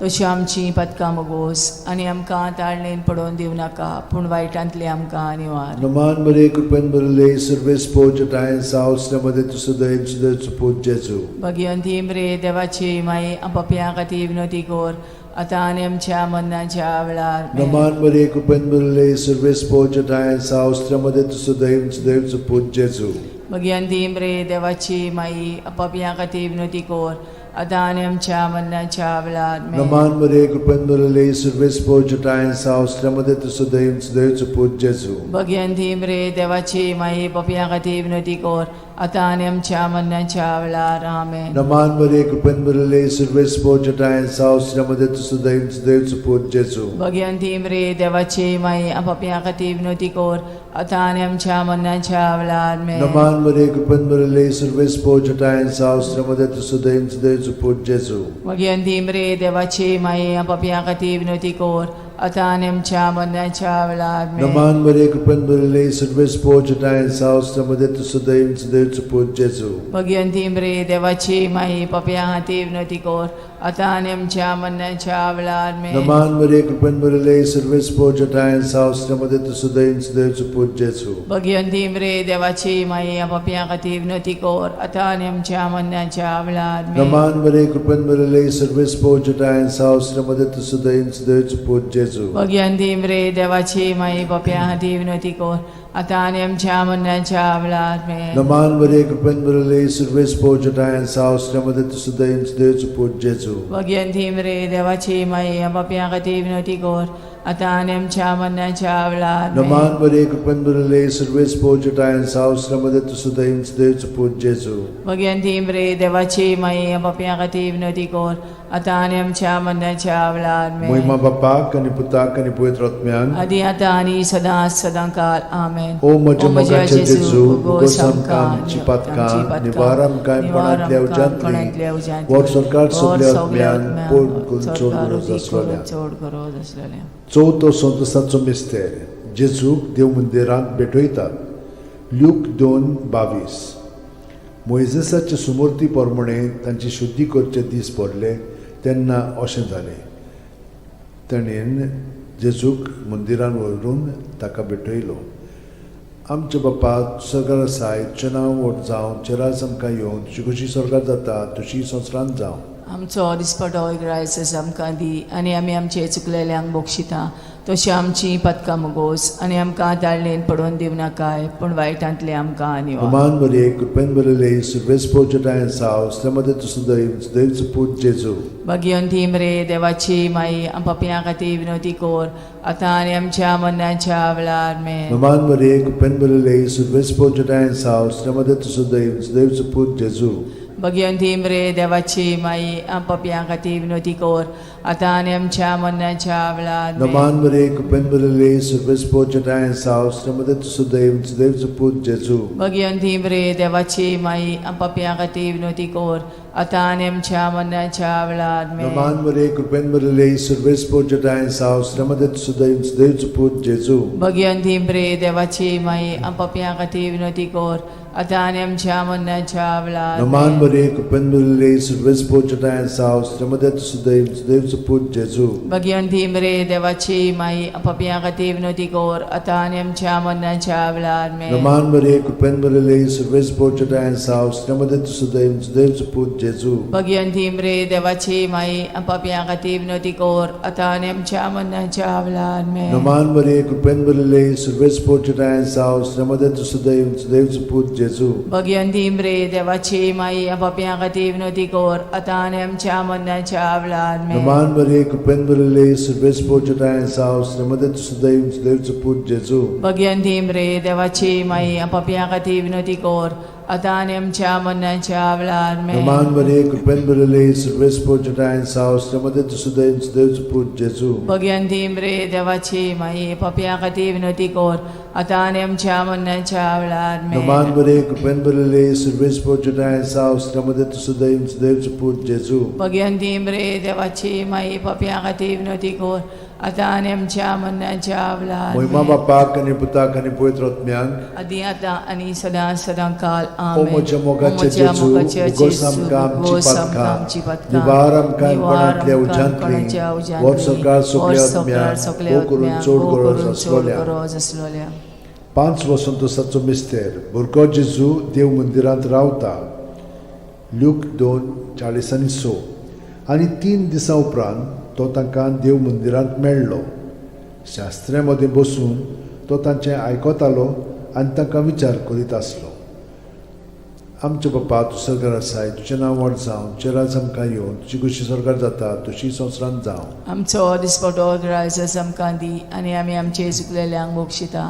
तशी आमची पातकां मोगोस आनी आमकां ताळणेन पडोवन दिवं नाका पूण वायटांतली आमकां निवार. नमान बरे कृपेन भरिल्ले सर्वेस्पोर ठांय साव स्त्र्यामदें तूं सदैव सदैवचो पूत जेजू. भगिवंती मरे देवाची माई, पापयां खातीर विनवती कर आतां आनी आमच्या मरणाच्या वेळार. आमेन. नमान मरे कृपेन भरिल्ले सर्वेस्पोर ठांय साव स्त्र्यामदें तूं सदैव सदैवचो पूत जेजू. भगिवंती मरे देवाची माई, पापयां खातीर विनवती कर आतां आनी आमच्या मरणाच्या वेळार. आमेन. नमान मरे कृपेन भरिल्ले सर्वेस्पोर ठांय साव स्त्र्यामदें तूं सदैव सदैवचो पूत जेजू. भगिवंती मरे देवाची माई, पापयां खातीर विनवती कर आतां आनी आमच्या मरणाच्या वेळार. आमेन. नमान मरे कृपेन भरिल्ले सर्वेस्पोर ठांय साव स्त्र्यामदें तूं सदैव सदैवचो पूत जेजू. भगिवंती मरे देवाची माई, पापयां खातीर विनवती कर आतां आनी आमच्या मरणाच्या वेळार. आमेन. नमान मरे कृपेन भरिल्ले सर्वेस्पोर ठांय साव स्त्र्यामदें तूं सदैव सदैवचो पूत जेजू. भगिवंती मरे देवाची माई, पापयां खातीर विनवती कर आतां आनी आमच्या मरणाच्या वेळार. आमेन. नमान मरे कृपेन भरिल्ले सर्वेस्पोर ठांय साव स्त्र्यामदें तूं सदैव सदैवचो पूत जेजू. भगिवंती मरे देवाची माई, पापयां खातीर विनवती कर आतां आनी आमच्या मरणाच्या वेळार. आमेन. नमान मरे कृपेन भरिल्ले सर्वेस्पोर ठांय साव स्त्र्यामदें तूं सदैव सदैवचो पूत जेजू. भगिवंती मरे देवाची माई, पापयां खातीर विनवती कर आतां आनी आमच्या मरणाच्या वेळार. आमेन. नमान मरे कृपेन भरिल्ले सर्वेस्पोर ठांय साव स्त्र्यामदें तूं सदैव सदैवचो पूत जेजू. भगिवंती मरे देवाची माई, पापयां खातीर विनवती कर आतां आनी आमच्या मरणाच्या वेळार. आमेन. नमान मरे कृपेन भरिल्ले सर्वेस्पोर ठांय साव स्त्र्यामदें तूं सदैव सदैवचो पूत जेजू. भगिवंती मरे देवाची माई, पापयां खातीर विनवती कर आतां आनी आमच्या मरणाच्या वेळार. नमान मरिये, कृपेन भरिल्ले, सर्वेस पोजटायन साव श्रमदे तुसुदैव देवचो पूत जेजू. भगवंती मरे देवाची माई, पापयां खातीर विनवती कर, आतां आनी आमच्या मरणाच्या वेळार. मोहिमा बापाक आनी पुताक आनी पवित्र आत्म्याक. आदी आतां आनी सदां सदां काल. आमेन. ओ म्हज्या मोगाचे जेजू, उगोस आमकां आमची पातकां, निवार आमकां कोणांतल्या उज्यांतली, वर सरकार सगल्या आत्म्यान पोट करून चड गरज आसलेल्या. चड गरज आसलेल्या. चवथो संतोसाचो मिस्तेर, जेजूक देव मंदिरांत भेटयतात. ल्यूक 2:22. मोयजेसाचे सुमूर्ती प्रमाणे तांची शुद्धी करचे दीस पडले तेन्ना अशें जालें, ताणें जेजूक मंदिरान व्हरून ताका भेटयलो. आमच्या बापा, सरकार आसाय, तुजें नांव व्हड जावं, तुजें राज आमकां येवं, तुजी खोशी स्वर्गात जाता तशी संवसारांत जावं. आमचो दिसपटो इग्रायस आमकां दी आनी आमी आमचे चुकलेल्यांक बक्षिता तशी आमची पदकां मुगोस आनी आमकां दाळणेन पडोवन दिवं नाकाय, पूण वायटांतले आमकां निवार. अमान मरिये, कृपेन भरिल्ले, सुर्वेस पोजटायन साव श्रमदे तुसुदैव देवचो पूत जेजू. भगिवंती मरे देवाची माई, आम पापयां खातीर विनवती कर, आतां आनी आमच्या मरणाच्या वेळार. मेन. नमान मरिये, कृपेन भरिल्ले, सुर्वेस पोजटायन साव श्रमदे तुसुदैव देवचो पूत जेजू. भगिवंती मरे देवाची माई, आम पापयां खातीर विनवती कर, आतां आनी आमच्या मरणाच्या वेळार. मेन. नमान मरिये, कृपेन भरिल्ले, सुर्वेस पोजटायन साव श्रमदे तुसुदैव देवचो पूत जेजू. भगिवंती मरे देवाची माई, आम पापयां खातीर विनवती कर, आतां आनी आमच्या मरणाच्या वेळार. मेन. नमान मरिये, कृपेन भरिल्ले, सुर्वेस पोजटायन साव श्रमदे तुसुदैव देवचो पूत जेजू. भगिवंती मरे देवाची माई, आम पापयां खातीर विनवती कर, आतां आनी आमच्या मरणाच्या वेळार. नमान मेन. मरिये, कृपेन भरिल्ले, सुर्वेस पोजटायन साव श्रमदे तुसुदैव देवचो पूत जेजू. भगिवंती मरे देवाची माई, आम पापयां खातीर विनवती कर, आतां आनी आमच्या मरणाच्या वेळार. मेन. नमान मरिये, कृपेन भरिल्ले, सुर्वेस पोजटायन साव श्रमदे तुसुदैव देवचो पूत जेजू. भगिवंती मरे देवाची माई, आम पापयां खातीर विनवती कर, आतां आनी आमच्या मरणाच्या वेळार. मेन. नमान मरिये, कृपेन भरिल्ले, सुर्वेस पोजटायन साव श्रमदे तुसुदैव देवचो पूत जेजू. भगिवंती मरे देवाची माई, आम पापयां खातीर विनवती कर, आतां आनी आमच्या मरणाच्या वेळार. मेन. नमान मरिये, कृपेन भरिल्ले, सुर्वेस पोजटायन साव श्रमदे तुसुदैव देवचो पूत जेजू. भगिवंती मरे देवाची माई, आम पापयां खातीर विनवती कर, आतां आनी आमच्या मरणाच्या वेळार. मेन. नमान मरिये, कृपेन भरिल्ले, सुर्वेस पोजटायन साव श्रमदे तुसुदैव देवचो पूत जेजू. भगिवंती मरे देवाची माई, पापयां खातीर विनवती कर, आतां आनी आमच्या मरणाच्या वेळार. नमान मेन. मरिये, कृपेन भरिल्ले, सुर्वेस पोजटायन साव श्रमदे तुसुदैव देवचो पूत जेजू. भगिवंती मरे देवाची माई, पापयां खातीर विनवती कर, आतां आनी आमच्या मरणाच्या वेळार. मोहिमा मेन. बापाक आनी पुताक आनी पवित्र आत्म्याक. आदी आतां आनी सदां सदां काल. ओ आमेन. म्हज्या मोगाचे म्हज्या जेजू, मोगाचे उगोस जेजू, आमकां आमची उगोस आमकां पातकां, आमची पातकां, निवार आमकां निवार कोणांतल्या आमकां उज्यांतली, कोणाच्या उज्यांतली, वर सरकार सगल्या वर सरकार आत्म्याक, सगल्या भोव करून आत्म्याक, चड भोव गरज करून चड आसलोल्या. गरज आसलोल्या. पांच वसंतोसाचो मिस्तेर, भुरगो जेजू देव मंदिरांत रावता. ल्यूक 2:46. आनी 3 दिसां उपरांत तो तांकां देव मंदिरांत मेळ्ळो. शास्त्र्या मदें बसून तो तांचें आयकतालो आनी तांकां विचार करीत आसलो. आमच्या बापा, तूं सरकार आसाय, तुजें नांव व्हड जावं, तुजें राज आमकां येवं, तुजी खोशी सरकार जाता तशी संवसारांत जावं. आमचो दिसपटो ग्रायस आमकां दी आनी आमी आमचे चुकलेल्यांक बक्षिता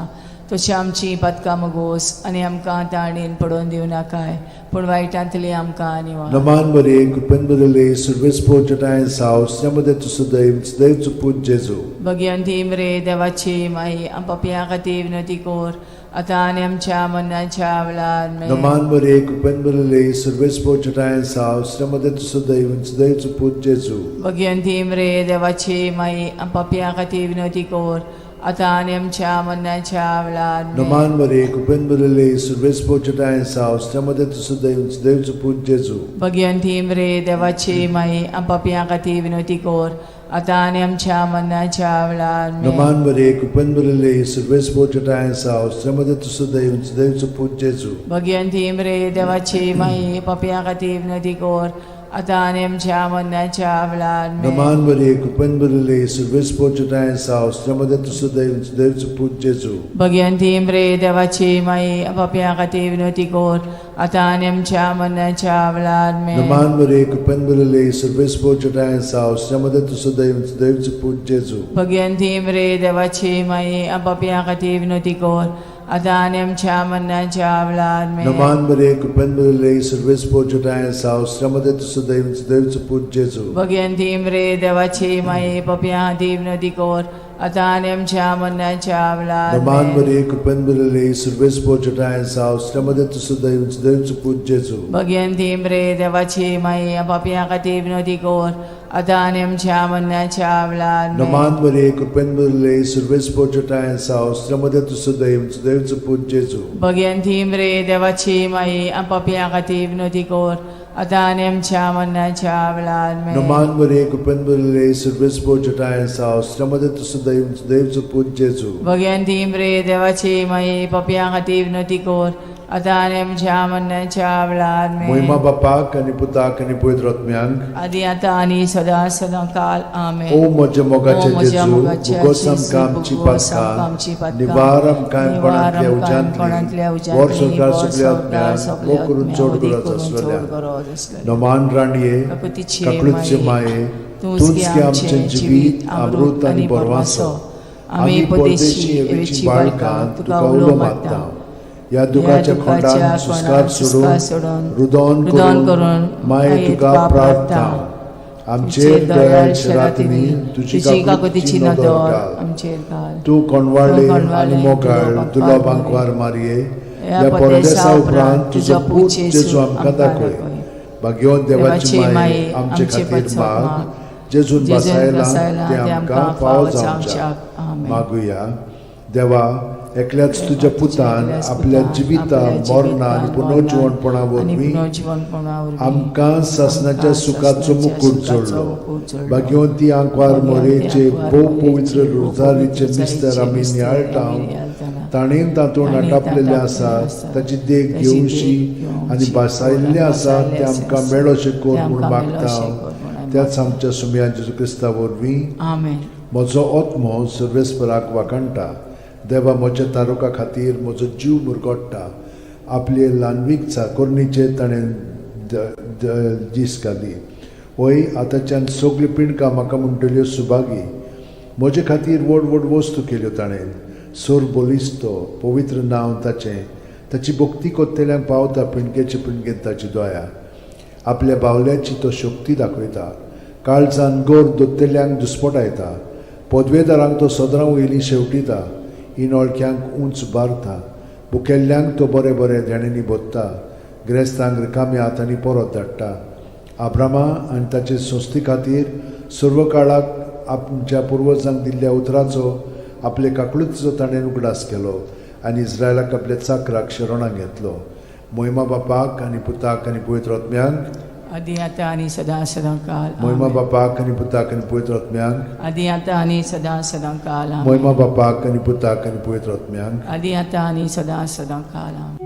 तशी आमची पातकां मगोस आनी आमकां ताणेन पडोवन दिवं नाकाय, पूण वायटांतली आमकां निवार. नमान मरिये, कृपेन भरिल्ले, सुर्वेस पोजटायन साव श्रमदे तुसुदैव देवचो पूत जेजू. भगिवंती मरे देवाची माई, आम पापयां खातीर विनवती कर, आतां आनी आमच्या मरणाच्या वेळार. मेन. नमान मरिये, कृपेन भरिल्ले, सुर्वेस पोजटायन साव श्रमदे तुसुदैव देवचो पूत जेजू. भगिवंती मरे देवाची माई, आम पापयां खातीर विनवती कर, आतां आनी आमच्या मरणाच्या वेळार. मेन. नमान मरिये, कृपेन भरिल्ले, सुर्वेस पोजटायन साव श्रमदे तुसुदैव देवचो पूत जेजू. भगिवंती मरे देवाची माई, आम पापयां खातीर विनवती कर, आतां आनी आमच्या मरणाच्या वेळार. मेन. नमान मरिये, कृपेन भरिल्ले, सुर्वेस पोजटायन साव श्रमदे तुसुदैव देवचो पूत जेजू. भगिवंती मरे देवाची माई, पापयां खातीर विनवती कर, आतां आनी आमच्या मरणाच्या वेळार आमेन. नमान मरिये, कृपेन भरिल्ले, सर्वेस्पर तुजो आसा, स्त्रियां तूं सुदैव, सुदैवचो पूत जेजू. भगवंती मरे देवाची माई, पापयां खातीर विनवती कर, आतां आनी आमच्या मरणाच्या वेळार आमेन. नमान मरिये, कृपेन भरिल्ले, सर्वेस्पर तुजो आसा, स्त्रियां तूं सुदैव, सुदैवचो पूत जेजू. भगवंती मरे देवाची माई, पापयां खातीर विनवती कर, आतां आनी आमच्या मरणाच्या वेळार आमेन. नमान मरिये, कृपेन भरिल्ले, सर्वेस्पर तुजो आसा, स्त्रियां तूं सुदैव, सुदैवचो पूत जेजू. भगवंती मरे देवाची माई, पापयां खातीर विनवती कर, आतां आनी आमच्या मरणाच्या वेळार नमान आमेन. मरिये, कृपेन भरिल्ले, सर्वेस्पर तुजो आसा, स्त्रियां तूं सुदैव, सुदैवचो पूत जेजू. भगवंती मरे देवाची माई, पापयां खातीर विनवती कर, आतां आनी आमच्या मरणाच्या वेळार आमेन. नमान मरिये, कृपेन भरिल्ले, सर्वेस्पर तुजो आसा, स्त्रियां तूं सुदैव, सुदैवचो पूत जेजू. भगवंती मरे देवाची माई, पापयां खातीर विनवती कर, आतां आनी आमच्या मरणाच्या वेळार आमेन. नमान मरिये, कृपेन भरिल्ले, सर्वेस्पर तुजो आसा, स्त्रियां तूं सुदैव, सुदैवचो पूत जेजू. भगवंती मरे देवाची माई, पापयां खातीर विनवती कर, आतां आनी आमच्या मरणाच्या वेळार आमेन. मोहिमा बापाक आनी पुताक आनी पवित्र आत्म्यांक, आदी आतां आनी सदां सदां काल आमेन. ओ म्हज्या मोगाचे ओ म्हज्या जेजू, मोगाचे भुगोस जेजू, आमकां आमची भुगोस आमकां आमची पातकां, पातकां, निवार आमकां निवार कोणांतल्या आमकां कोणांतल्या उज्यांतली, उज्यांतली, वर संवसार वर सगल्या संवसार आत्म्यांक, सगल्या वो करून आत्म्यांक, चड वदी गरज करून आसलेल्या. चड गरज आसलेल्या. नमान राणये, काकुतीचे काकळूतचे माये, माये, तूंच तूंच गे गे आमचें आमचें जिवीत, अमृत आनी बरवासो. आमी परदेशी एवेची बाळकां, तुका उलो मारता. ह्या दुखाच्या खोंडान सुस्कार सोडून, रुदोन रुदोन करून करून माये तुका प्रार्थना. आमचेर दयाळ शरातींनी तुजी तुजी काकुळटीची काकुतीची नदर नदर घाल. आमचेर घाल. तूं कोणवाळे तूं आनी कोणवाळे, मोगाळ तुलो तुलो बांकवार बांकवार मारये, ह्या ह्या परदेसा परदेसा उपरांत तुजो पूत जेजू आमकां आमकां दाखय. दाखय. भाग्यवंत देवाची माये, आमचे आमचे खातीर पासत माग, माग, जेजून जेजून बसायला बसायला तें तें आमकां आमकां फावो फावो जावच्याक. जावच्याक. आमेन. मागुया. देवा, एकल्याच तुज्या पुतान एकल्याच आपल्या पुतान जिविता आपल्या मरणा आनी जिवितान, पुनर्जिवणपणा मरणान आनी वरवीं पुनर्जिवणपणा वरवीं आमकां सासणाच्या आमकां सुखाचो सासणाच्या मुकूट सुखाचो जोडलो. मुकूट जोडलो. भाग्यवंती आंकवार भाग्यवंती मोरेचे आंकवार भोव मोरेचे पवित्र भोव रोजारीचे पवित्र मिस्तर आमी रोजारीचे नियाळटा, मिस्तर आमी नियाळटाना, ताणें तातूंत ताणें आटापलेलें तातूंत आसा, आसा, ताची देख ताची घेवशी देख घेवशी आनी भासायल्लें आसा भासायल्लें तें आसा, आमकां मेळोशें कर तें म्हूण आमकां मागता. मेळोशें कर म्हूण आमी त्याच आमच्या सुमया जेजू क्रिस्ता वरवीं. आमेन. म्हजो आत्मो सर्वेस्पराक वाखाणटा, देवा म्हज्या तारुका खातीर म्हजो जीव मुरगोट्टा. आपले ल्हानवीक चाकोरणीचेर ताणें दीस घाली. वय, आतांच्यान सगल्यो पिंडकां म्हाका म्हणटल्यो सुभागी. म्हजे खातीर व्हड व्हड वस्तू केल्यो ताणें. सोर बलिस्तो पवित्र नांव ताचें. ताची भक्ती कोत्तेल्यांक पावता पिंडकेचे पिंडकेन ताची दया. आपल्या बावल्याची तो शक्ती दाखयता, काळजान गोर दोत्तेल्यांक दुस्पटायता. पदवेदारांक तो सदरां वयलीं शेवटिता, इनोळख्यांक उंच बारता. भुकेल्ल्यांक तो बरें बरें देण्यांनी भोत्ता, ग्रेस्तांक रिकाम्या हातांनी परत धाडटा. आब्रामा आनी ताचे संस्थे खातीर सर्व काळाक आमच्या पुर्वजांक दिल्ल्या उतराचो आपले काकळुतीचो ताणें उगडास केलो आनी इस्रायलाक आपल्या चाकराक शरणाक घेतलो. मोहिमा बापाक आनी पुताक आनी पवित्र आत्म्यांक, आदी आतां आनी सदां सदां काल मोहिमा आमेन. बापाक आनी पुताक आनी पवित्र आत्म्यांक, आदी आतां आनी सदां सदां काल आमेन. मोहिमा बापाक आनी पुताक आनी पवित्र आत्म्यांक, आदी आतां आनी सदां सदां काल आमेन.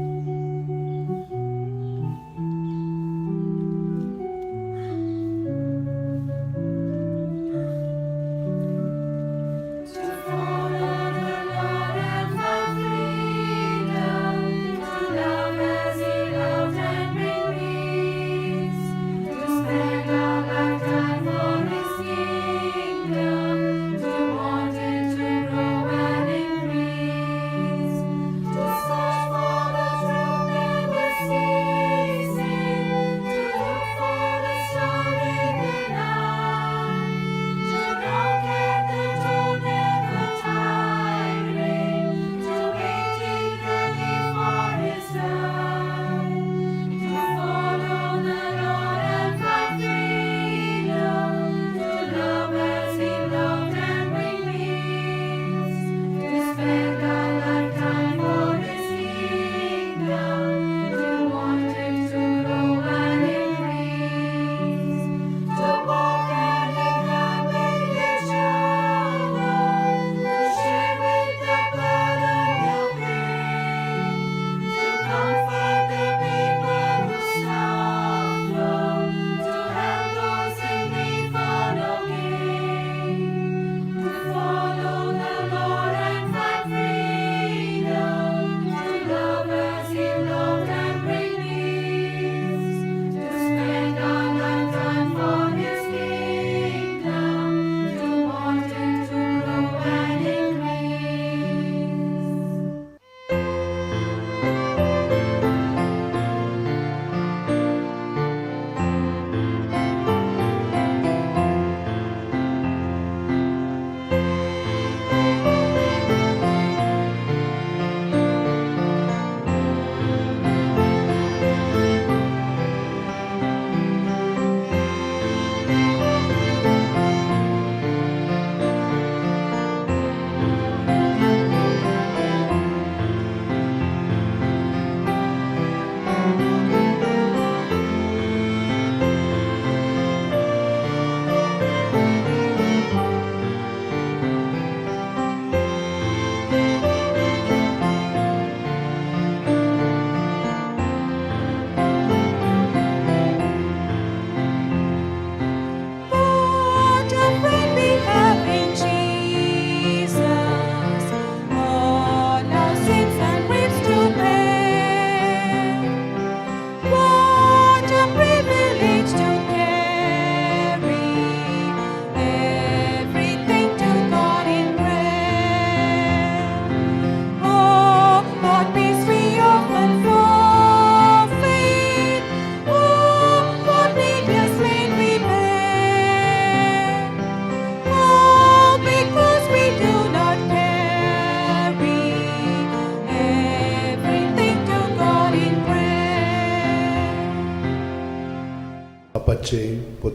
To follow the Lord and find freedom, to love as He loved and bring peace, to spend our lifetime for His kingdom, to want it to grow and increase, to search for the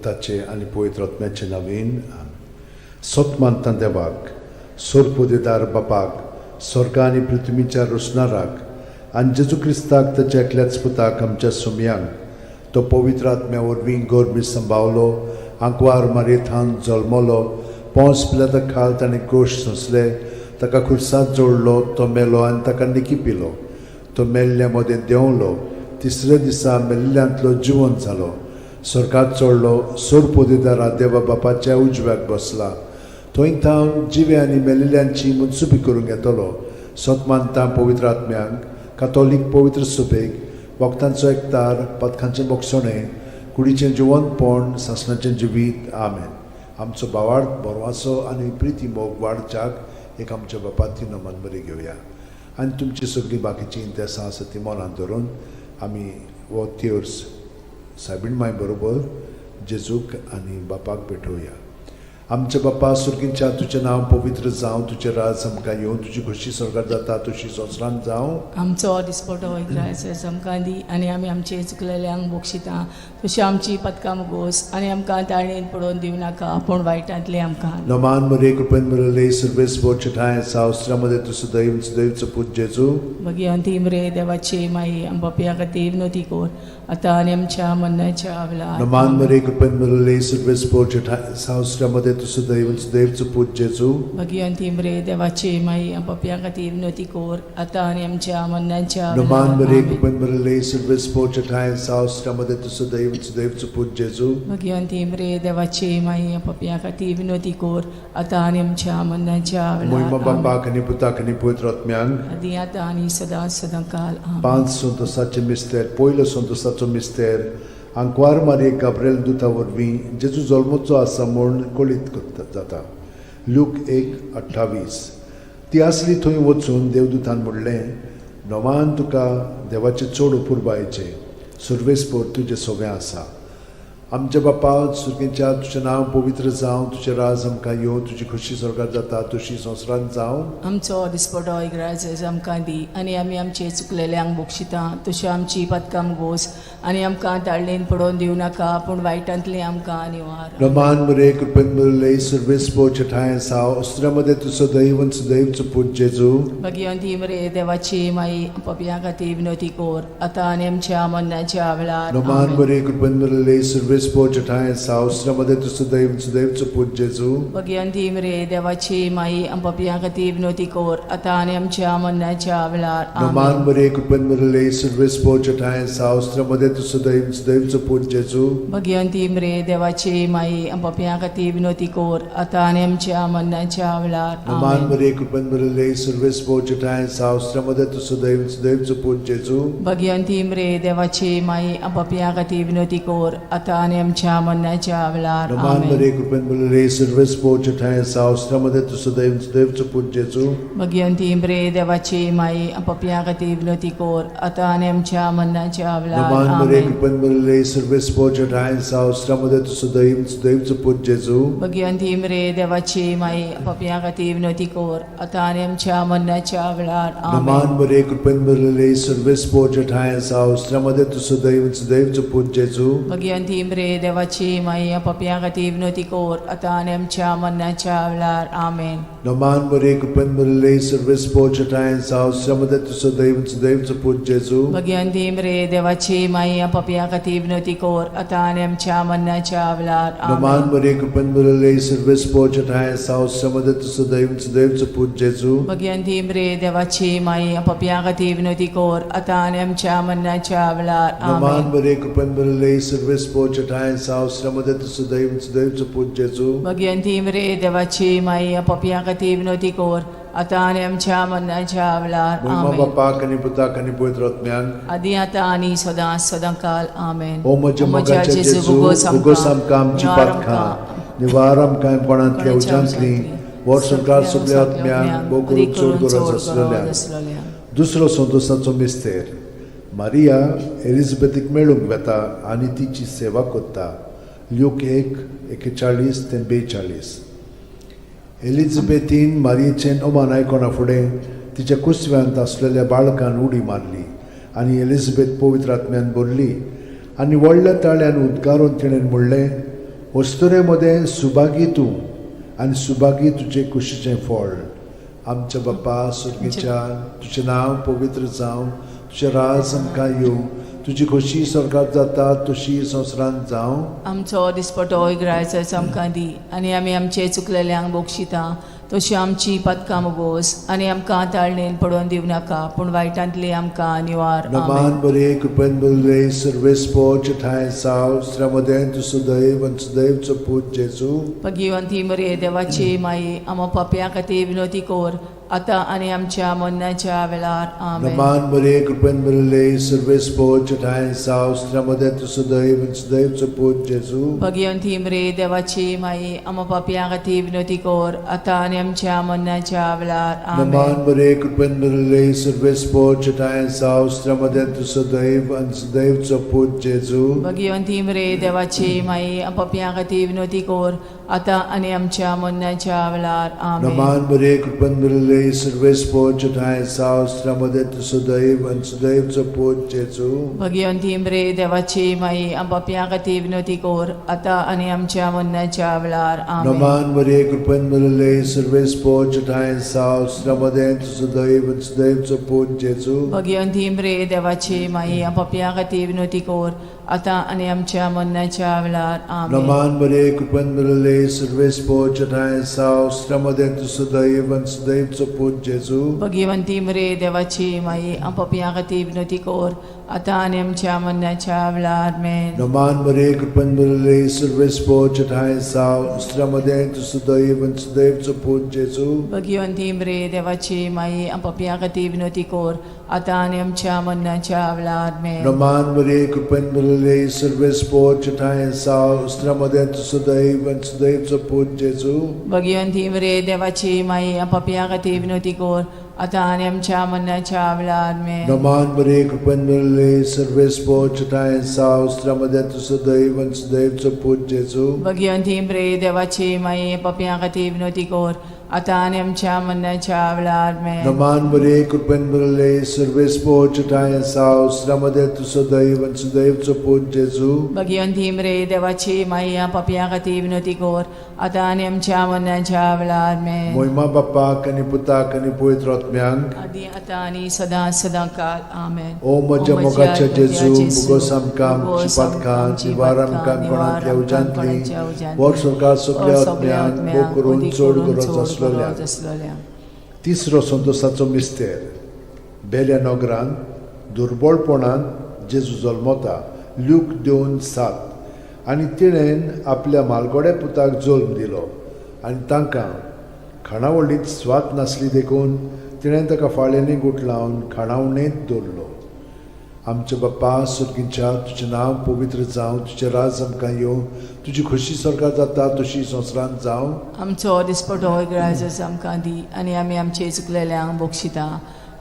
पुताचे आनी पवित्र आत्म्याचे नवीन. सत मानता देवाक, सोरपोदेदार बापाक, स्वर्ग आनी पृथ्वीच्या रोसणाराक आनी जेजू क्रिस्ताक ताच्या एकल्याच पुताक आमच्या सुमयांक, तो पवित्र आत्म्या वरवीं गोरबी संभावलो, आंकवार मारयेथान जल्मलो, पोंस पिलाता खाल ताणें गोश सोंसले, ताका खुर्सात जोडलो, तो मेलो आनी ताका निकी पिलो, तो मेल्ल्या मदें देंवलो, तिसऱ्या दिसा मेल्ल्यांतलो जिवंत जालो, स्वर्गात चडलो, सोरपोदेदारा देवा बापाच्या उजव्याक बसला, थंय थावन जिवे आनी मेल्ल्यांची मनसुबी करूंक येतलो. सत मानता पवित्र आत्म्यांक, कातोलीक पवित्र सुबेक, वखदांचो एकतार, पथकांचें बोगसणें, कुडीचें जिवंतपण, सासणाचें जिवीत. आमेन. आमचो भावार्थ बरवासो आनी प्रिती मोग वाडच्याक एक आमच्या बापाती नमन बरी घेवया आनी तुमची सगळीं बाकीचीं इंतेसां आसा ती मनांत धरून आमी हो तेर्स सायबीण माय बरोबर जेजूक आनी बापाक भेटोवया. आमच्या बापा सुर्गींच्या, तुजें नांव पवित्र जावं, तुजें राज आमकां येवं, तुजी खोशी स्वर्गार जाता तशी संवसारांत जावं. आमचो दिसपटो इग्रायस आमकां दी आनी आमी आमचे चुकलेल्यांक बक्षिता तशी आमची पदकां गोस आनी आमकां ताळणेन पडोवन दिवं नाका पूण वायटांतले आमकां. नमान मरे कृपेन मिळले सर्वेस ठाय सावस्त्रामध्ये तूं सदैव सदैवचो पूत जेजू. भगिवंती मरे देवाची माई, आमच्या खातीर विनोती कोर आतां आनी आमच्या मरणाच्या वेळार. नमान मरे कृपेन मिळले सर्वेस ठाय सावस्त्रामध्ये तूं सदैव सदैवचो पूत जेजू. भगिवंती मरे देवाची माई, आमच्या खातीर विनोती कोर आतां आनी आमच्या मरणाच्या नमान वेळार. मरे आमेन. कृपेन मिळले सर्वेस ठाय सावस्त्रामध्ये तूं सदैव सदैवचो पूत जेजू. भगिवंती मरे देवाची माई, आमच्या खातीर विनोती कोर आतां आनी आमच्या मरणाच्या मोहिमा वेळार. आमेन. बापाक आनी पुताक आनी पवित्र आत्म्यांक. आदी आतां आनी सदां सदां काल. आमेन. पांच संतोसाचे मिस्तेर. पयलो संतोसाचो मिस्तेर, आंकवार मारये गाब्रेल दुता वरवीं जेजू जल्मचो आसा म्हूण कळीत जाता. लूक 1:28. ती आसली थंय वचून देवदूतान म्हणलें, नवान तुका देवाचें चड अपुरबायेचें, सर्वेस्पोर तुजें सगळें आसा. आमच्या बापा सुर्गेच्या, तुजें नांव पवित्र जावं, तुजें राज आमकां येवं, तुजी खोशी स्वर्गार जाता तशी संवसारांत जावं. आमचो दिसपटो इग्राज आमकां दी आनी आमी आमचे चुकलेल्यांक बक्षिता तशी आमची पदकां गोस आनी आमकां ताळणेन पडोवन दिवं नाका पूण वायटांतली आमकां निवार. रमान मरे कृपेन मिळले सर्वेस्पोर ठाय साव अस्त्रामध्ये तूं सदैव सदैवचो पूत जेजू. भगिवंती मरे देवाची माई, पपया खातीर विनोती कोर आतां आनी आमच्या मरणाच्या वेळार. रमान आमेन. मरे कृपेन मिळले सर्वेस्पोर ठाय साव अस्त्रामध्ये तूं सदैव सदैवचो पूत जेजू. भगिवंती मरे देवाची माई, पपया खातीर विनोती कोर आतां आनी आमच्या मरणाच्या वेळार. रमान आमेन. मरे कृपेन मिळले सर्वेस्पोर ठाय साव अस्त्रामध्ये तूं सदैव सदैवचो पूत जेजू. भगिवंती मरे देवाची माई, पपया खातीर विनोती कोर आतां आनी आमच्या मरणाच्या वेळार. रमान आमेन. मरे कृपेन मिळले सर्वेस्पोर ठाय साव अस्त्रामध्ये तूं सदैव सदैवचो पूत जेजू. भगिवंती मरे देवाची माई, पपया खातीर विनोती कोर आतां आनी आमच्या मरणाच्या वेळार. रमान आमेन. मरे कृपेन मिळले सर्वेस्पोर ठाय साव अस्त्रामध्ये तूं सदैव सदैवचो पूत जेजू. भगिवंती मरे देवाची माई, पपया खातीर विनोती कोर आतां आनी आमच्या मरणाच्या वेळार. नमान मरे आमेन. कृपेन मिळले सर्वेस्पोर ठाय साव अस्त्रामध्ये तूं सदैव सदैवचो पूत जेजू. भगिवंती मरे देवाची माई, पपया खातीर विनोती कोर आतां आनी आमच्या मरणाच्या वेळार. नमान आमेन. मरे कृपेन मिळले सर्वेस्पोर ठाय साव अस्त्रामध्ये तूं सदैव सदैवचो पूत जेजू. भगिवंती मरे देवाची माई, पपया खातीर विनोती कोर आतां आनी आमच्या मरणाच्या वेळार. आमेन. नमान मरे कृपेन मिळले सर्वेस्पोर ठाय साव अस्त्रामध्ये तूं सदैव सदैवचो पूत जेजू. भगिवंती मरे देवाची माई, पपया खातीर विनोती कोर आतां आनी आमच्या मरणाच्या वेळार. नमान आमेन. मरे कृपेन मिळले सर्वेस्पोर ठाय साव अस्त्रामध्ये तूं सदैव सदैवचो पूत जेजू. भगिवंती मरे देवाची माई, पपया खातीर विनोती कोर आतां आनी आमच्या मरणाच्या वेळार. नमान आमेन. मरे कृपेन मिळले सर्वेस्पोर ठाय साव अस्त्रामध्ये तूं सदैव सदैवचो पूत जेजू. भगिवंती मरे देवाची माई, पपया खातीर विनोती कोर आतां आनी आमच्या मरणाच्या वेळार. महिमा आमेन. बापाक आनी पुताक आनी पवित्र आत्म्याक. आदी आतां आनी सदां सदां काल. आमेन. ओ म्हज्या मोगाच्या जेजू, उगोस आमकां आमची पातकां, निवार आमकां कोणांतल्या उज्यांतली, वर्सभर सगल्या आत्म्यांक भोव करून चड गरज आसलेल्या. दुसरो संतोसाचो मिस्तेर, मारिया एलिझाबेथीक मेळूंक वेता आनी तिची सेवा करता. ल्यूक 1:41 ते 42. एलिझाबेथीन मारियेचें अमान आयकना फुडें तिच्या कुसव्यांत आसलेल्या बाळकान उडी मारली आनी एलिझाबेथ पवित्र आत्म्यान भरली आनी व्हडल्या ताळ्यान उद्गारून तिणें म्हणलें, अस्तुरे मदें सुभागी तूं आनी सुभागी तुजे कुशीचें फळ. आमच्या बाप्पा सुर्गीच्या, तुजें नांव पवित्र जावं, तुजें राज आमकां येवं, तुजी खोशी स्वर्गात जाता तशी संवसारांत जावं. आमचो दिसपटो इग्रायचाचो आमकां दी आनी आमी आमचे चुकलेल्यांक बक्षिता तशी आमची पदकां मोगोस आनी आमकां ताळणेन पडोवन दिवं नाका पूण वायटांतली आमकां निवार. आमेन. नमान बरे कृपेन बरले सर्वेस्पोच ठांय साव श्रमदें तूं सदैव आनी सदैवचो पूत जेजू. भगिवंती मरे देवाची माई, आमा पापया खातीर विनोती कोर आतां आनी आमच्या मरणाच्या वेळार. आमेन. नमान बरे कृपेन बरले सर्वेस्पोच ठांय साव श्रमदें तूं सदैव आनी सदैवचो पूत जेजू. भगिवंती मरे देवाची माई, आमा पापया खातीर विनोती कोर आतां आनी आमच्या मरणाच्या वेळार. आमेन. नमान बरे कृपेन बरले सर्वेस्पोच ठांय साव श्रमदें तूं सदैव आनी सदैवचो पूत जेजू. भगिवंती मरे देवाची माई, पापया खातीर विनोती कोर आतां आनी आमच्या मरणाच्या वेळार. आमेन. नमान बरे कृपेन बरले सर्वेस्पोच ठांय साव श्रमदें तूं सदैव आनी सदैवचो पूत जेजू. भगिवंती मरे देवाची माई, पापया खातीर विनोती कोर आतां आनी आमच्या मरणाच्या वेळार. आमेन. नमान मरिये कृपेन भरिल्ले सर्वेस्पोच ठांय साव श्रमदें तूं सदैव आनी सदैवचो पूत जेजू. भगिवंती मरे देवाची माई, पापया खातीर विनोती कोर आतां आनी आमच्या मरणाच्या वेळार. आमेन. नमान मरिये कृपेन भरिल्ले सर्वेस्पोच ठांय साव श्रमदें तूं सदैव आनी सदैवचो पूत जेजू. भगिवंती मरे देवाची माई, पापया खातीर विनोती कोर आतां आनी आमच्या मरणाच्या वेळार. आमेन. नमान मरिये कृपेन भरिल्ले सर्वेस्पोच ठांय साव श्रमदें तूं सदैव आनी सदैवचो पूत जेजू. भगिवंती मरे देवाची माई, पापया खातीर विनोती कोर आतां आनी आमच्या मरणाच्या वेळार. आमेन. नमान मरिये कृपेन भरिल्ले सर्वेस्पोच ठांय साव श्रमदें तूं सदैव आनी सदैवचो पूत जेजू. भगिवंती मरे देवाची माई, पापया खातीर विनोती कोर आतां आनी आमच्या मरणाच्या वेळार. आमेन. नमान मरिये कृपेन भरिल्ले सर्वेस्पोच ठांय साव श्रमदें तूं सदैव आनी सदैवचो पूत जेजू. भगिवंती मरे देवाची माई, पापया खातीर विनोती कोर आतां आनी आमच्या मरणाच्या वेळार. आमेन. नमान मरिये कृपेन भरिल्ले सर्वेस्पोच ठांय साव श्रमदें तूं सदैव आनी सदैवचो पूत जेजू. भगिवंती मरे देवाची माई, पापया खातीर विनोती कोर आतां आनी आमच्या मरणाच्या वेळार. आमेन. मोहिमा बाप्पाक आनी पुताक आनी पवित्र आत्म्यांक, आदी आतां आनी सदां सदां काल. आमेन. ओ म्हज्या मोगाच्या जेजू, मुगोस आमकां आमची पातकां निवार आमकां कोणांतल्या उज्यांतली वर सरकार सगल्या आत्म्यांक भोग करून चड गरज आसलेल्या. तिसरो संतोसाचो मिस्तेर. बेल्या नगरांत दुर्बळपणान जेजू जल्मता. ल्यूक 2:7. आनी तिणेन आपल्या मालगोड्या पुताक जल्म दिलो आनी तांकां खाणावळींत स्वाद नासली देखून तिणें ताका फाळ्यांनी गुठलावन खाणावणेंत दवरलो. आमच्या बाप्पा सुर्गींच्या, तुजें नांव पवित्र जावं, तुजें राज आमकां येवं, तुजी खोशी स्वर्गात जाता तशी संवसारांत जावं. आमचो दिसपटो इग्रायजस आमकां दी आनी आमी आमचे चुकलेल्यांक बक्षिता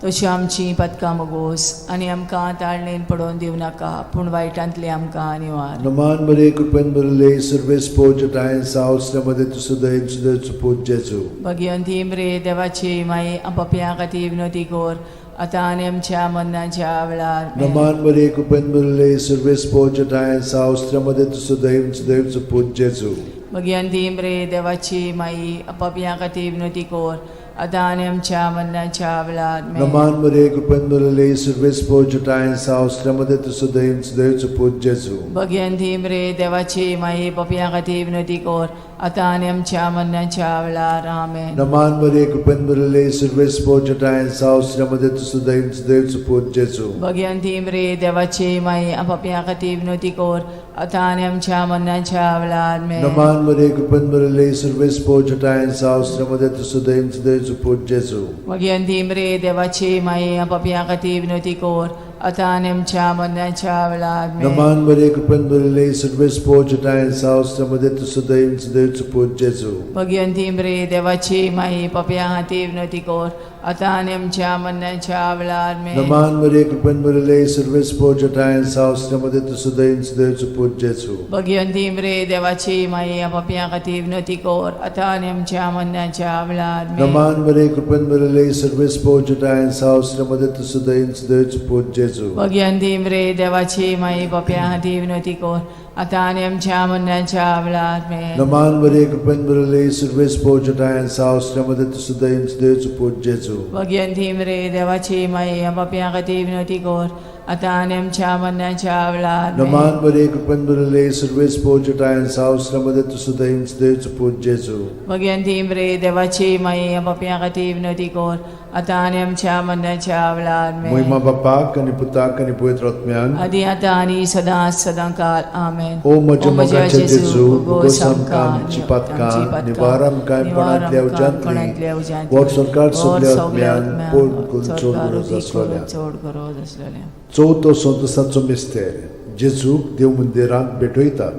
तशी आमची पदकां मोगोस आनी आमकां ताळणेन पडोवन दिवं नाका पूण वायटांतली आमकां निवार. नमान मरे कृपेन भरिल्ले सर्वेस्पोज ठांय साव मदें तूं सदैव सदैव पूत जेजू. भगिवंती मरे देवाची माई, पापया खातीर विनोती कोर आतां आनी आमच्या मरणाच्या वेळार. आमेन. नमान मरे कृपेन भरिल्ले सर्वेस्पोज ठांय साव मदें तूं सदैव सदैव पूत जेजू. भगिवंती मरे देवाची माई, पापया खातीर विनोती कोर आतां आनी आमच्या मरणाच्या वेळार. आमेन. नमान मरे कृपेन भरिल्ले सर्वेस्पोज ठांय साव मदें तूं सदैव सदैव पूत जेजू. भगिवंती मरे देवाची माई, पापया खातीर विनोती कोर आतां आनी आमच्या मरणाच्या वेळार. आमेन. नमान मरे कृपेन भरिल्ले सर्वेस्पोज ठांय साव मदें तूं सदैव सदैव पूत जेजू. भगिवंती मरे देवाची माई, पापया खातीर विनोती कोर आतां आनी आमच्या मरणाच्या वेळार. आमेन. नमान मरे कृपेन भरिल्ले सर्वेस्पोज ठांय साव मदें तूं सदैव सदैव पूत जेजू. भगिवंती मरे देवाची माई, पापया खातीर विनोती कोर आतां आनी आमच्या मरणाच्या वेळार. आमेन. नमान मरे कृपेन भरिल्ले सर्वेस्पोज ठांय साव मदें तूं सदैव सदैव पूत जेजू. भगिवंती मरे देवाची माई, पापया खातीर विनोती कोर आतां आनी आमच्या मरणाच्या वेळार. आमेन. नमान मरे कृपेन भरिल्ले सर्वेस्पोज ठांय साव मदें तूं सदैव सदैव पूत जेजू. भगिवंती मरे देवाची माई, पापया खातीर विनोती कोर आतां आनी आमच्या मरणाच्या वेळार. आमेन. नमान मरे कृपेन भरिल्ले सर्वेस्पोज ठांय साव मदें तूं सदैव सदैव पूत जेजू. भगिवंती मरे देवाची माई, पापया खातीर विनोती कोर आतां आनी आमच्या मरणाच्या वेळार आमेन. नमान बरे कृपेन भरले सुरवेस पोचटायन सावस्त्र्यामध्ये तुसुदैम सुदैवचो पूत जेजू. भगयंती रे देवाची माई, पापयां खातीर विनवती कर, आतां आनी आमच्या मरणाच्या वेळार आमेन. नमान बरे कृपेन भरले सुरवेस पोचटायन सावस्त्र्यामध्ये तुसुदैम सुदैवचो पूत जेजू. भगयंती रे देवाची माई, पापयां खातीर विनवती कर, आतां आनी आमच्या मरणाच्या वेळार आमेन. मोहिमा बापाक आनी पुताक आनी पवित्र आत्म्यान. आदी आतां आनी सदां सदां काल आमेन. ओ म्हज्या मोगाच्या जेजू, उगोस आमकां आमची पातकां, निवार आमकां कोणांतल्या उज्यांतली, वर सरकार सगल्या आत्म्यान पोड करून चड गरज आसलोल्या. चड गरज आसलेल्या. चवथो संतोसाचो मिस्तेर, जेजूक देव मंदिरांत भेटयतात.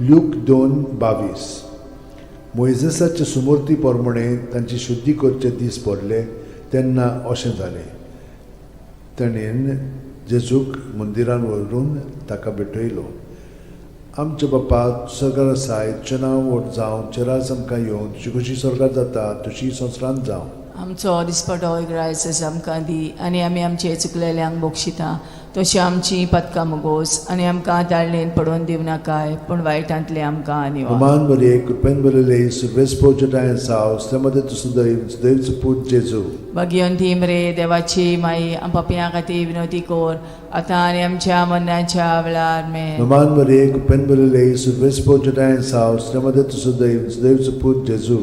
ल्यूक 2:22. मोयजेसाचे सुमूर्ती प्रमाणे तांची शुद्धी करचे दीस पडले तेन्ना अशें जालें, ताणें जेजूक मंदिरान व्हरून ताका भेटयलो. आमच्या बापा सरकार आसाय, तुजें नांव व्हड जावं, तुजें राज आमकां येवं, तुजी कशी सरकार जाता तशी संवसारांत जावं. आमचो दिसपटो ग्रायस आमकां दी आनी आमी आमचे चुकलेल्यांक बक्षिता तशी आमची पदकां मुगोस आनी आमकां ताळणेन पडोवन दिवं नाकाय, पूण वायटांतले आमकां निवार. अमान बरे कृपेन बरले सुरवेस पोचटायन साव मध्ये तुसुदैव सुदैवचो पूत जेजू. भगयंती रे देवाची माई, पापयां खातीर विनवती कर, आतां आनी आमच्या मरणाच्या वेळार आमेन. नमान बरे कृपेन बरले सुरवेस पोचटायन साव मध्ये तुसुदैव सुदैवचो पूत जेजू.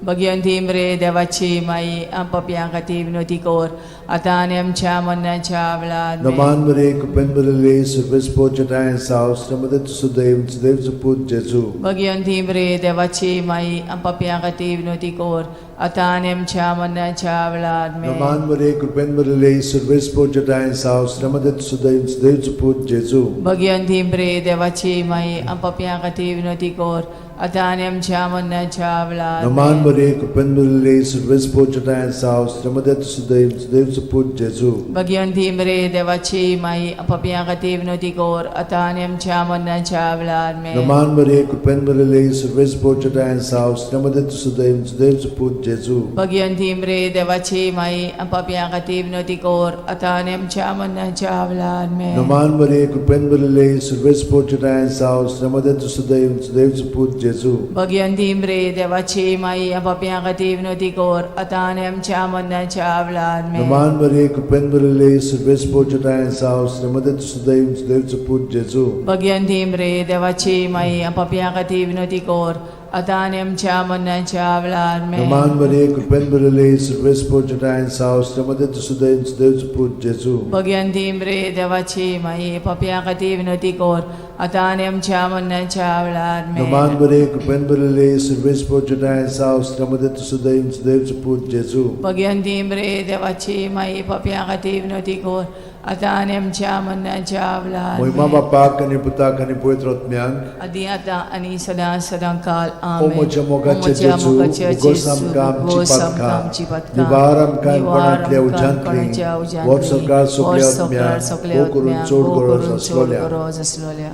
भगयंती रे देवाची माई, पापयां खातीर विनवती कर, आतां आनी आमच्या मरणाच्या वेळार आमेन. नमान बरे कृपेन बरले सुरवेस पोचटायन साव मध्ये तुसुदैव सुदैवचो पूत जेजू. भगयंती रे देवाची माई, पापयां खातीर विनवती कर, आतां आनी आमच्या मरणाच्या वेळार आमेन. नमान बरे कृपेन बरले सुरवेस पोचटायन साव मध्ये तुसुदैव सुदैवचो पूत जेजू. भगयंती रे देवाची माई, पापयां खातीर विनवती कर, आतां आनी आमच्या मरणाच्या वेळार नमान आमेन. बरे कृपेन बरले सुरवेस पोचटायन साव मध्ये तुसुदैव सुदैवचो पूत जेजू. भगयंती रे देवाची माई, पापयां खातीर विनवती कर, आतां आनी आमच्या मरणाच्या वेळार आमेन. नमान बरे कृपेन बरले सुरवेस पोचटायन साव मध्ये तुसुदैव सुदैवचो पूत जेजू. भगयंती रे देवाची माई, पापयां खातीर विनवती कर, आतां आनी आमच्या मरणाच्या वेळार आमेन. नमान बरे कृपेन बरले सुरवेस पोचटायन साव मध्ये तुसुदैव सुदैवचो पूत जेजू. भगयंती रे देवाची माई, पापयां खातीर विनवती कर, आतां आनी आमच्या मरणाच्या वेळार आमेन. नमान बरे कृपेन बरले सुरवेस पोचटायन साव मध्ये तुसुदैव सुदैवचो पूत जेजू. भगयंती रे देवाची माई, पापयां खातीर विनवती कर, आतां आनी आमच्या मरणाच्या वेळार आमेन. नमान बरे कृपेन बरले सुरवेस पोचटायन साव मध्ये तुसुदैव सुदैवचो पूत जेजू. भगयंती रे देवाची माई, पापयां खातीर विनवती कर, आतां आनी आमच्या मरणाच्या वेळार आमेन. नमान बरे कृपेन बरले सुरवेस पोचटायन साव मध्ये तुसुदैव सुदैवचो पूत जेजू. भगयंती रे देवाची माई, पापयां खातीर विनवती कर, आतां आनी आमच्या मरणाच्या वेळार मोहिमा आमेन. बापाक आनी पुताक आनी पवित्र आत्म्याक. आदी आतां आनी सदां सदां काल ओ आमेन. म्हज्या मोगाच्या ओ म्हज्या जेजू, मोगाच्या उगोस जेजू, आमकां आमची उगोस आमकां पातकां, आमची पातकां, निवार आमकां निवार कोणांतल्या आमकां उज्यांतली, कोणाच्या उज्यांतली, वर सरकार सगल्या वर सरकार आत्म्याक, सगल्या भोव करून आत्म्याक, चड भोव गरज करून चड आसलोल्या. गरज आसलोल्या.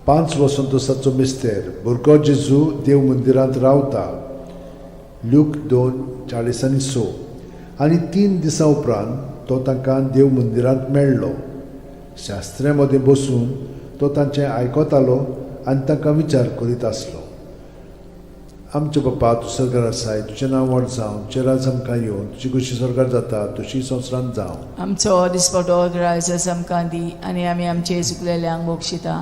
पांच वसंतोसाचो मिस्तेर, भुरगो जेजू देव मंदिरांत रावता. ल्यूक 2:46. आनी 3 दिसां उपरांत तो तांकां देव मंदिरांत मेळ्ळो. शास्त्र्या मदें बसून तो तांचें आयकतालो आनी तांकां विचार करीत आसलो. आमचे बापा, तूं सरकार आसाय, तुजें नांव व्हड जावं, तुजें राज आमकां येवं, तुजी कशी सरकार जाता तशी संवसारांत जावं. आमचो दिसपटो ग्रायस आमकां दी आनी आमी आमचे चुकलेल्यांक बक्षिता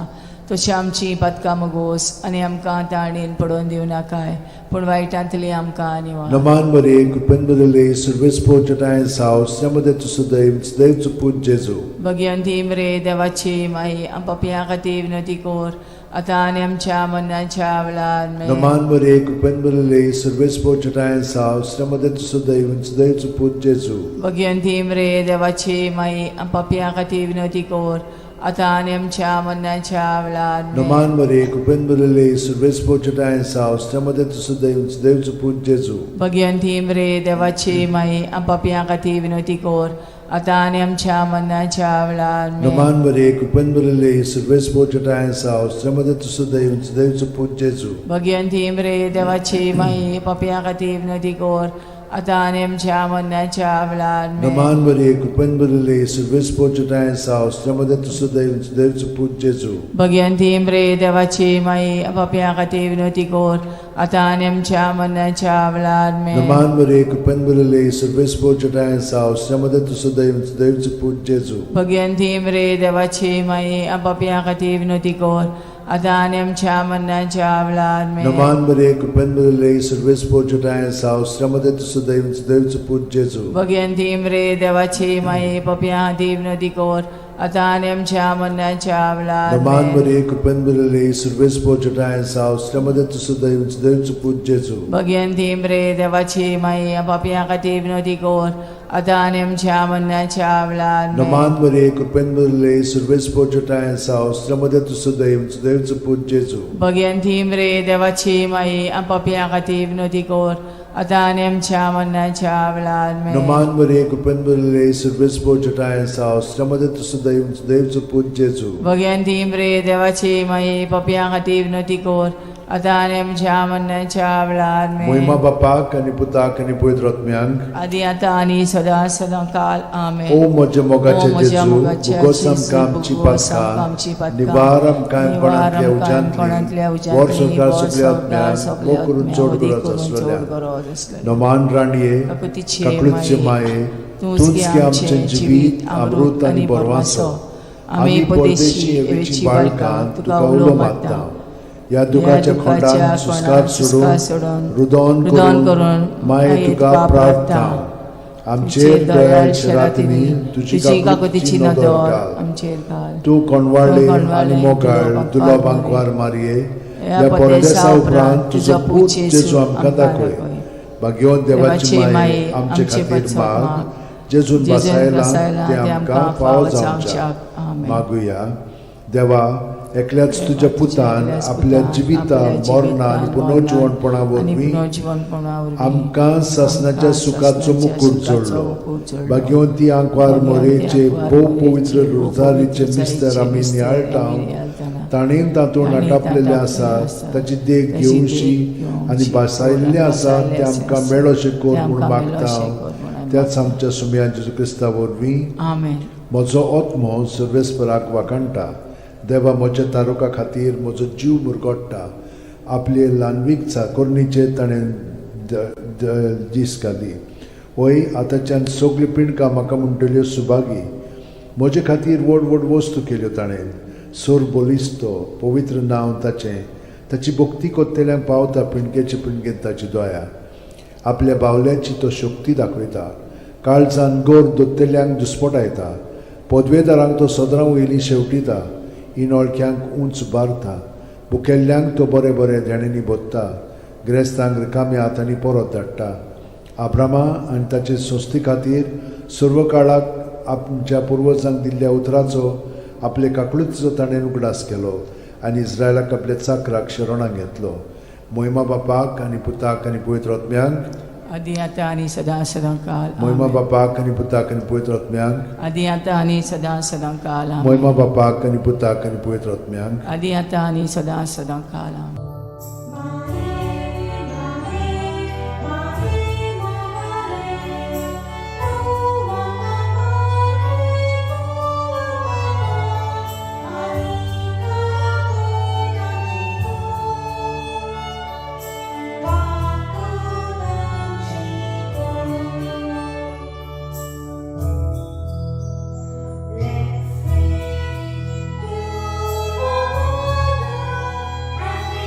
तशी आमची पातकां मुगोस आनी आमकां ताणेन पडोवन दिवं नाकाय, पूण वायटांतली आमकां निवार. नमान बरे कृपेन बरले सुरवेस पोचटायन साव मध्ये तुसुदैव सुदैवचो पूत जेजू. भगयंती रे देवाची माई, पापयां खातीर विनवती कर, आतां आनी आमच्या मरणाच्या वेळार आमेन. नमान बरे कृपेन बरले सुरवेस पोचटायन साव मध्ये तुसुदैव सुदैवचो पूत जेजू. भगयंती रे देवाची माई, पापयां खातीर विनवती कर, आतां आनी आमच्या मरणाच्या वेळार आमेन. नमान बरे कृपेन बरले सुरवेस पोचटायन साव मध्ये तुसुदैव सुदैवचो पूत जेजू. भगयंती रे देवाची माई, पापयां खातीर विनवती कर, आतां आनी आमच्या मरणाच्या वेळार आमेन. नमान बरे कृपेन बरले सुरवेस पोचटायन साव मध्ये तुसुदैव सुदैवचो पूत जेजू. भगयंती रे देवाची माई, पापयां खातीर विनवती कर, आतां आनी आमच्या मरणाच्या वेळार आमेन. नमान मरिये, कृपेन भरिल्ले, सर्वेस्पर तुजोठांय आसा, स्त्रियां मदें तूं सुदैव, सुदैवचो पूत जेजू. भगवंती मरे देवाची माई, पापयां खातीर विनवती कर, आतां आनी आमच्या मरणाच्या वेळार आमेन. नमान मरिये, कृपेन भरिल्ले, सर्वेस्पर तुजोठांय आसा, स्त्रियां मदें तूं सुदैव, सुदैवचो पूत जेजू. भगवंती मरे देवाची माई, पापयां खातीर विनवती कर, आतां आनी आमच्या मरणाच्या वेळार आमेन. नमान मरिये, कृपेन भरिल्ले, सर्वेस्पर तुजोठांय आसा, स्त्रियां मदें तूं सुदैव, सुदैवचो पूत जेजू. भगवंती मरे देवाची माई, पापयां खातीर विनवती कर, आतां आनी आमच्या मरणाच्या वेळार नमान आमेन. मरिये, कृपेन भरिल्ले, सर्वेस्पर तुजोठांय आसा, स्त्रियां मदें तूं सुदैव, सुदैवचो पूत जेजू. भगवंती मरे देवाची माई, पापयां खातीर विनवती कर, आतां आनी आमच्या मरणाच्या वेळार आमेन. नमान मरिये, कृपेन भरिल्ले, सर्वेस्पर तुजोठांय आसा, स्त्रियां मदें तूं सुदैव, सुदैवचो पूत जेजू. भगवंती मरे देवाची माई, पापयां खातीर विनवती कर, आतां आनी आमच्या मरणाच्या वेळार आमेन. नमान मरिये, कृपेन भरिल्ले, सर्वेस्पर तुजोठांय आसा, स्त्रियां मदें तूं सुदैव, सुदैवचो पूत जेजू. भगवंती मरे देवाची माई, पापयां खातीर विनवती कर, आतां आनी आमच्या मरणाच्या वेळार आमेन. मोहिमा बापाक आनी पुताक आनी पवित्र आत्म्यांक, आदी आतां आनी सदां सदां काल आमेन. ओ म्हज्या मोगाचे ओ म्हज्या जेजू, मोगाचे भुगोस जेजू, आमकां आमची भुगोस आमकां आमची पातकां, पातकां, निवार आमकां निवार कोणांतल्या आमकां कोणांतल्या उज्यांतली, वर उज्यांतली, संवसार वर सगल्या संवसार आत्म्यांक, सगल्या मोग करून आत्म्यांक, चड वदी गरज करून चड आसलेल्या. गरज आसलेल्या. नमान राणये, काकुतीचे काकळूतचे माये, तूंच तूंच गे गे आमचें जिवीत, अमृत आनी बरवासो. आमी परदेशी हेवेची बाळकां तुका उलो मारता. ह्या दुखाच्या खोंडान सुस्कार सोडून, रुदोन करून माये तुका प्रार्थना. आमचेर दयाळ शरातिनी तुजी काकुतीची नदर घाल. आमचेर घाल. तूं कोणवाळे आनी मोगाळ दुर्लभ आंकवार मारये, ह्या परदेसा उपरांत तुजो पूत जेजू आमकां दाखय. भाग्यवंत देवाची माये, आमचे खातीर माग, जेजून बसायला ते आमकां फावो जावच्याक. मागुया. देवा, एकल्याच तुज्या पुतान आपल्या जिविता, मरणा आनी पुनर्जिवणपणा वरवीं आमकां सासणाच्या सुखाचो मुकूट जोडलो. भाग्यवंती आंकवार मोरेचे भोव पवित्र रोजारीचे मिस्तर आमी नियाळटा, ताणें तातूंत आटापलेलें आसा ताची देख घेवशी आनी भासायल्लें आसा तें आमकां मेळोशें कर म्हूण मागता, त्याच आमच्या सुमया जेजू क्रिस्ता वरवीं. आमेन. म्हजो आत्मो सर्वेस्पराक वाखाणटा. देवा म्हज्या तारुका खातीर म्हजो जीव मुरगोट्टा. आपले ल्हानवीक चाकोरणीचेर ताणें दीस घाली. वय, आतांच्यान सगळीं पिंडकां म्हाका म्हणटल्यो सुभागी. म्हजे खातीर व्हड व्हड वस्तू केल्यो ताणें. सोर बलिस्तो पवित्र नांव ताचें. ताची भक्ती कोत्तेल्यांक पावता पिंडकेचे पिंडकेन ताची दया. आपल्या बावल्याची तो शक्ती दाखयता. काळजान गोर दोत्तेल्यांक दुस्पटायता. पदवेदारांक तो सदरां वयली शेवटिता. इनोळख्यांक उंच बारता. भुकेल्ल्यांक तो बरें बरें देण्यांनी भोत्ता. गिरेस्तांक रिकाम्या हातांनी परत धाडटा. आब्रामा आनी ताचे संस्थे खातीर सर्व काळाक आमच्या पुर्वजांक दिल्ल्या उतराचो आपले काकळूचो ताणें उगडास केलो आनी इस्रायलाक आपल्या चाकराक शरणाक घेतलो. मोहिमा बापाक आनी पुताक आनी पवित्र आत्म्यांक, आदी आतां आनी सदां सदां काल मोहिमा आमेन. बापाक आनी पुताक आनी पवित्र आत्म्यांक, आदी आतां आनी सदां सदां काल आमेन. मोहिमा बापाक आनी पुताक आनी पवित्र आत्म्यांक, आदी आतां आनी सदां सदां काल आमेन. Let's sing to our Mother as we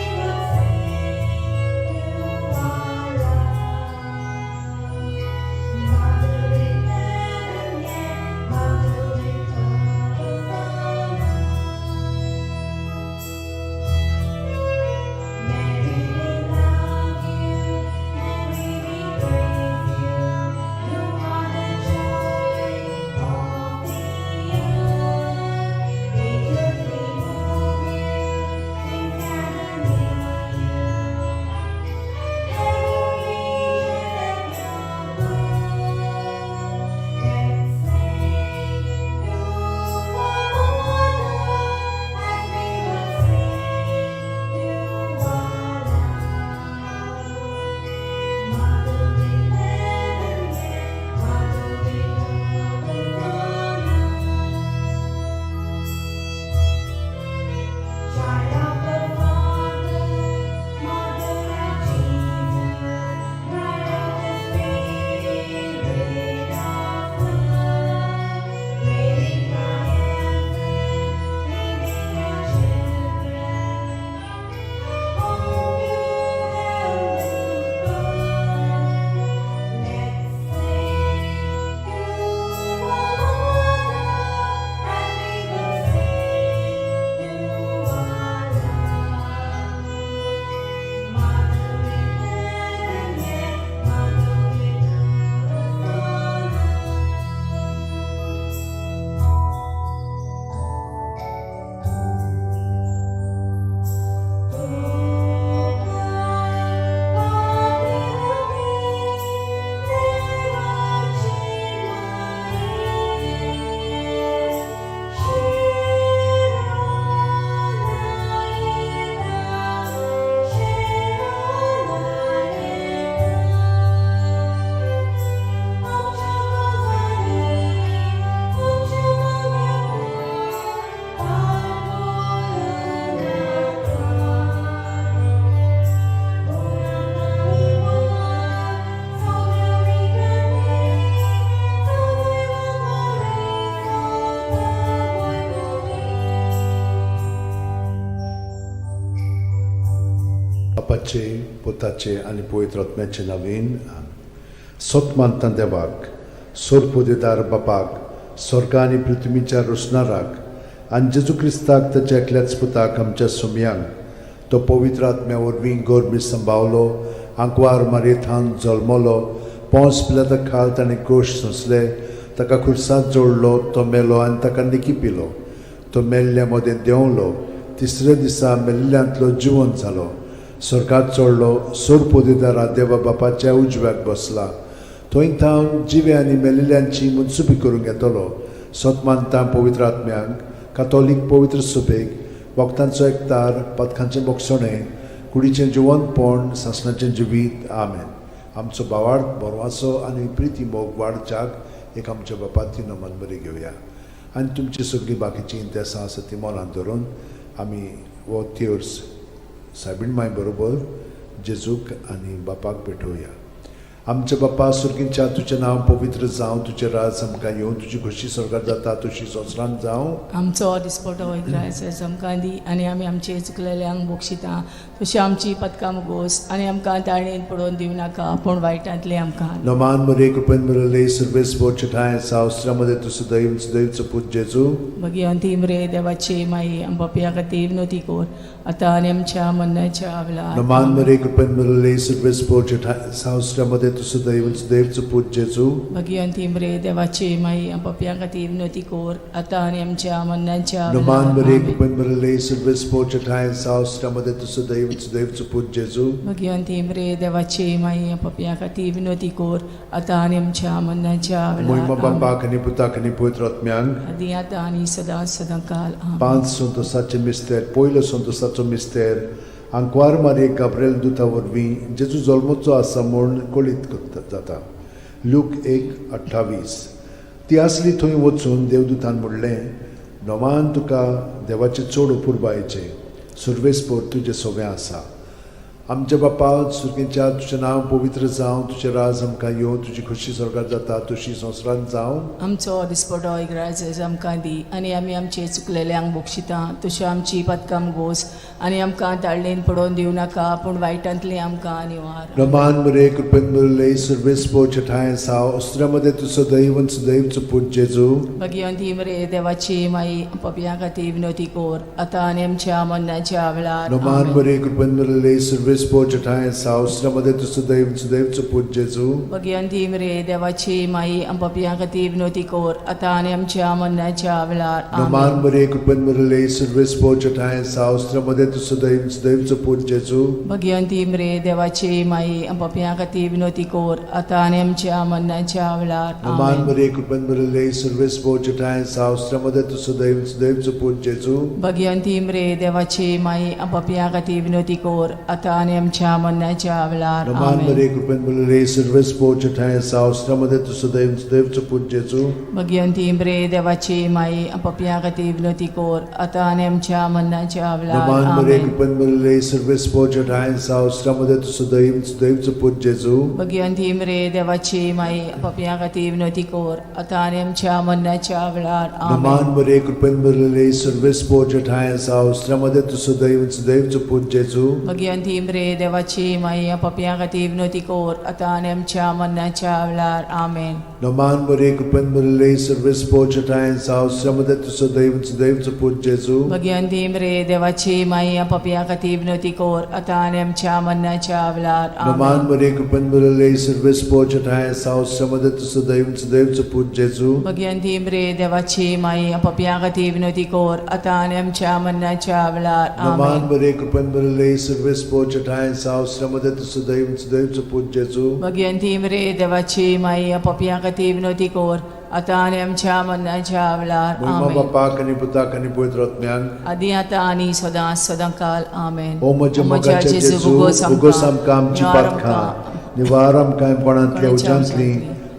बापाचे, पुताचे आनी पवित्र आत्म्याचे नवीन. सत मानता देवाक, सोरपोदेदार बापाक, स्वर्गा आनी पृथ्वीच्या रोसणाराक आनी जेजू क्रिस्ताक ताच्या एकल्याच पुताक आमच्या सुमयांक, तो पवित्र आत्म्या वरवीं गोरमी संभावलो, आंकवार मारयेथान जल्मलो, पोंस पिलाता खाल ताणें कोश सोंसले, ताका खुर्सांत जोडलो, तो मेलो आनी ताका निकी पिलो, तो मेल्ल्या मदें देंवलो, तिसऱ्या दिसा मेल्ल्यांतलो जिवंत जालो, स्वर्गात चडलो, सोरपोदेदारा देवा बापाच्या उजव्याक बसला, थंय थावन जिवे आनी मेल्ल्यांची मनसुबी करूंक येतलो. सत मानता पवित्र आत्म्यांक, कातोलीक पवित्र सुबेक, भक्तांचो एकतार, पथकांचें बोगसणें, कुडीचें जिवंतपण, सासणाचें जिवीत. आमेन. आमचो भावार्थ बरवाचो आनी प्रिती मोग वाडच्याक एक आमच्या बापाती नमन बरी घेवया आनी तुमची सगळीं बाकीचीं इंतेसां आसा ती मनांत धरून आमी हो तेर्स सायबीण माय बरोबर जेजूक आनी बापाक भेटोवया. आमच्या बापा सुर्गींच्या, तुजें नांव पवित्र जावं, तुजें राज आमकां येवं, तुजी खोशी स्वर्गात जाता तशी संवसारांत जावं. आमचो दिसपटो इग्रायस आमकां दी आनी आमी आमचे चुकलेल्यांक बक्षिता तशी आमची पदकां मुगोस आनी आमकां ताळेन पडोवन दिवं नाका पूण वायटांतलें आमकां. नमान मरे कृपेन मिळले सर्वेस बोचठाय सावस्त्रामध्ये तूं सदैव सदैवचो पूत जेजू. भगिवंती मरे देवाची माई, आमच्या खातीर विनवती कर आतां आनी आमच्या मरणाच्या वेळार. नमान मरे कृपेन मिळले सर्वेस बोचठाय सावस्त्रामध्ये तूं सदैव सदैवचो पूत जेजू. भगिवंती मरे देवाची माई, आमच्या खातीर विनवती कर आतां आनी आमच्या मरणाच्या नमान वेळार. मरे आमेन. कृपेन मिळले सर्वेस बोचठाय सावस्त्रामध्ये तूं सदैव सदैवचो पूत जेजू. भगिवंती मरे देवाची माई, आमच्या खातीर विनवती कर आतां आनी आमच्या मरणाच्या मोहिमा वेळार. आमेन. बापाक आनी पुताक आनी पवित्र आत्म्यांक. आदी आतां आनी सदां सदां काल. आमेन. पांच संतोसाचे मिस्तेर. पयलो संतोसाचो मिस्तेर, आंकवार मारये गाब्रेल दुता वरवीं जेजू जल्मचो आसा म्हूण कळीत जाता. लूक 1:28. ती आसली थंय वचून देवदूतान म्हणलें, नवान तुका देवाचें चड अपुरबायेचें, सुर्वेसपोर तुजें सोबें आसा. आमच्या बापा सुर्गेच्या, तुजें नांव पवित्र जावं, तुजें राज आमकां येवं, तुजी खोशी स्वर्गात जाता तशी संवसारांत जावं. आमचो दिसपटो इग्राज आमकां दी आनी आमी आमचे चुकलेल्यांक बक्षिता तशी आमची पदकां गोस आनी आमकां ताळणेन पडोवन दिवं नाका पूण वायटांतली आमकां निवार. रमान मरे कृपेन मुरले सर्वेस पोचठाय साव अस्त्रामध्ये तू सदैव सदैवचो पूत जेजू. भगिवंती मरे देवाची माई, पपया खातीर विनवती कर आतां आनी आमच्या मरणाच्या वेळार. रमान आमेन. मरे कृपेन मुरले सर्वेस पोचठाय साव अस्त्रामध्ये तू सदैव सदैवचो पूत जेजू. भगिवंती मरे देवाची माई, पपया खातीर विनवती कर आतां आनी आमच्या मरणाच्या वेळार. रमान आमेन. मरे कृपेन मुरले सर्वेस पोचठाय साव अस्त्रामध्ये तू सदैव सदैवचो पूत जेजू. भगिवंती मरे देवाची माई, पपया खातीर विनवती कर आतां आनी आमच्या मरणाच्या वेळार. रमान आमेन. मरे कृपेन मुरले सर्वेस पोचठाय साव अस्त्रामध्ये तू सदैव सदैवचो पूत जेजू. भगिवंती मरे देवाची माई, पपया खातीर विनवती कर आतां आनी आमच्या मरणाच्या वेळार. रमान आमेन. मरे कृपेन मुरले सर्वेस पोचठाय साव अस्त्रामध्ये तू सदैव सदैवचो पूत जेजू. भगिवंती मरे देवाची माई, पपया खातीर विनवती कर आतां आनी आमच्या मरणाच्या वेळार. नमान मरे आमेन. कृपेन मुरले सर्वेस पोचठाय साव अस्त्रामध्ये तू सदैव सदैवचो पूत जेजू. भगिवंती मरे देवाची माई, पपया खातीर विनवती कर आतां आनी आमच्या मरणाच्या वेळार. नमान आमेन. मरे कृपेन मुरले सर्वेस पोचठाय साव अस्त्रामध्ये तू सदैव सदैवचो पूत जेजू. भगिवंती मरे देवाची माई, पपया खातीर विनवती कर आतां आनी आमच्या मरणाच्या वेळार. आमेन. नमान मरे कृपेन मुरले सर्वेस पोचठाय साव अस्त्रामध्ये तू सदैव सदैवचो पूत जेजू. भगिवंती मरे देवाची माई, पपया खातीर विनवती कर आतां आनी आमच्या मरणाच्या वेळार. नमान आमेन. मरे कृपेन मुरले सर्वेस पोचठाय साव अस्त्रामध्ये तू सदैव सदैवचो पूत जेजू. भगिवंती मरे देवाची माई, पपया खातीर विनवती कर आतां आनी आमच्या मरणाच्या वेळार. नमान आमेन. मरे कृपेन मुरले सर्वेस पोचठाय साव अस्त्रामध्ये तू सदैव सदैवचो पूत जेजू. भगिवंती मरे देवाची माई, पपया खातीर विनवती कर आतां आनी आमच्या मरणाच्या वेळार. महिमा आमेन. बापाक आनी पुताक आनी पवित्र आत्म्याक. आदी आतां आनी सदां सदां काल. आमेन. ओ म्हज्या मोगाच्या जेजू, उगोस आमकां आमची पातकां, निवार आमकां कोणांतल्या उज्यांतली,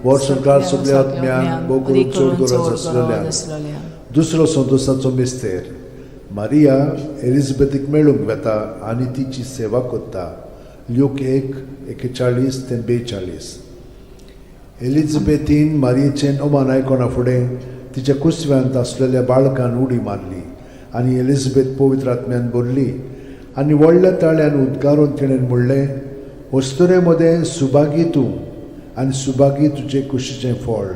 वर्सभर सगल्या आत्म्यांक भोव करून चड गरज आसलेल्या. दुसरो संतोसाचो मिस्तेर, मारिया एलिझाबेथीक मेळूंक वेता आनी तिची सेवा करता. ल्यूक 1:41 ते 42. एलिझाबेथीन मारियेचें अमान आयकना फुडें तिच्या कुसव्यांत आसलेल्या बाळकान उडी मारली आनी एलिझाबेथ पवित्र आत्म्यान भरली. आनी व्हडल्या ताळ्यान उद्गारून तिणें म्हणलें, अस्तुरे मदें सुभागी तूं आनी सुभागी तुजे कुशीचें फळ.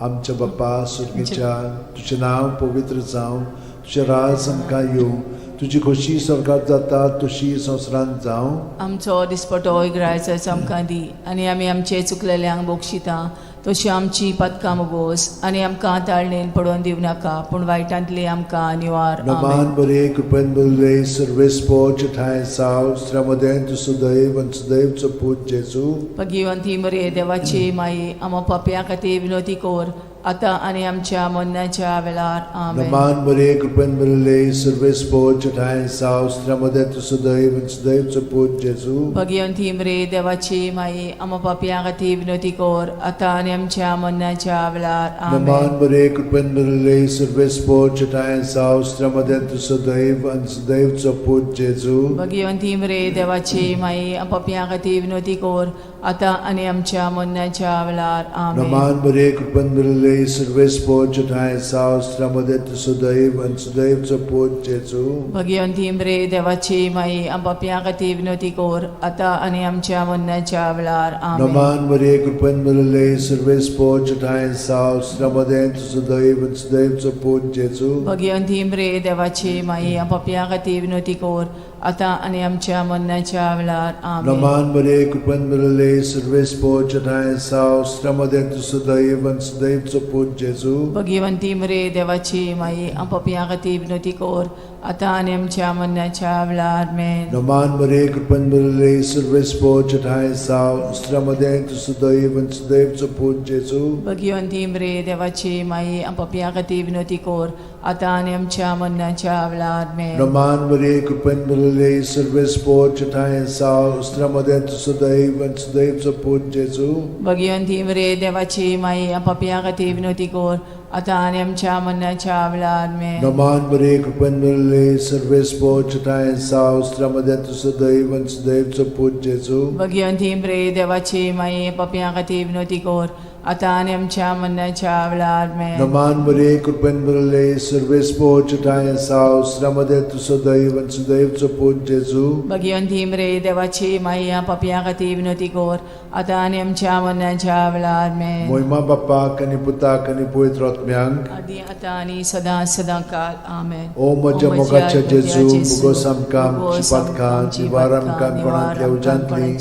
आमच्या बाप्पा सुर्गीच्या, तुजें नांव पवित्र जावं, तुजें राज आमकां येवं, तुजी खोशी स्वर्गात जाता तशी संवसारांत जावं. आमचो दिसपटो इगरायचो आमकां दी आनी आमी आमचे चुकलेल्यांक बक्षिता तशी आमची पदकां मोगोस आनी आमकां ताळणेन पडोवन दिवं नाका पूण वायटांतली आमकां निवार. आमेन. नमान बरे कृपेन बरले सर्वेस्पोच ठांय साव स्त्र्यामदें तूं सुदैव आनी सुदैवचो पूत जेजू. भगिवंती मरे देवाची माई, आमा पापया खातीर विनोती कोर आतां आनी आमच्या मरणाच्या वेळार. आमेन. नमान बरे कृपेन बरले सर्वेस्पोच ठांय साव स्त्र्यामदें तूं सुदैव आनी सुदैवचो पूत जेजू. भगिवंती मरे देवाची माई, आमा पापया खातीर विनोती कोर आतां आनी आमच्या मरणाच्या वेळार. आमेन. नमान बरे कृपेन बरले सर्वेस्पोच ठांय साव स्त्र्यामदें तूं सुदैव आनी सुदैवचो पूत जेजू. भगिवंती मरे देवाची माई, पापया खातीर विनोती कोर आतां आनी आमच्या मरणाच्या वेळार. आमेन. नमान बरे कृपेन बरले सर्वेस्पोच ठांय साव स्त्र्यामदें तूं सुदैव आनी सुदैवचो पूत जेजू. भगिवंती मरे देवाची माई, पापया खातीर विनोती कोर आतां आनी आमच्या मरणाच्या वेळार. आमेन. नमान मरिये कृपेन भरिल्ले सर्वेस्पोच ठांय साव स्त्र्यामदें तूं सुदैव आनी सुदैवचो पूत जेजू. भगिवंती मरे देवाची माई, पापया खातीर विनोती कोर आतां आनी आमच्या मरणाच्या वेळार. आमेन. नमान मरिये कृपेन भरिल्ले सर्वेस्पोच ठांय साव स्त्र्यामदें तूं सुदैव आनी सुदैवचो पूत जेजू. भगिवंती मरे देवाची माई, पापया खातीर विनोती कोर आतां आनी आमच्या मरणाच्या वेळार. आमेन. नमान मरिये कृपेन भरिल्ले सर्वेस्पोच ठांय साव स्त्र्यामदें तूं सुदैव आनी सुदैवचो पूत जेजू. भगिवंती मरे देवाची माई, पापया खातीर विनोती कोर आतां आनी आमच्या मरणाच्या वेळार. आमेन. नमान मरिये कृपेन भरिल्ले सर्वेस्पोच ठांय साव स्त्र्यामदें तूं सुदैव आनी सुदैवचो पूत जेजू. भगिवंती मरे देवाची माई, पापया खातीर विनोती कोर आतां आनी आमच्या मरणाच्या वेळार. आमेन. नमान मरिये कृपेन भरिल्ले सर्वेस्पोच ठांय साव स्त्र्यामदें तूं सुदैव आनी सुदैवचो पूत जेजू. भगिवंती मरे देवाची माई, पापया खातीर विनोती कोर आतां आनी आमच्या मरणाच्या वेळार. आमेन. नमान मरिये कृपेन भरिल्ले सर्वेस्पोच ठांय साव स्त्र्यामदें तूं सुदैव आनी सुदैवचो पूत जेजू. भगिवंती मरे देवाची माई, पापया खातीर विनोती कोर आतां आनी आमच्या मरणाच्या वेळार. आमेन. मोहिमा बाप्पाक आनी पुताक आनी पवित्र आत्म्यांक, आदी आतां आनी सदां सदां काल. आमेन. ओ म्हज्या मोगाच्या जेजू, मुगोस आमकां आमची पातकां निवार आमकां कोणांतल्या उज्यांतली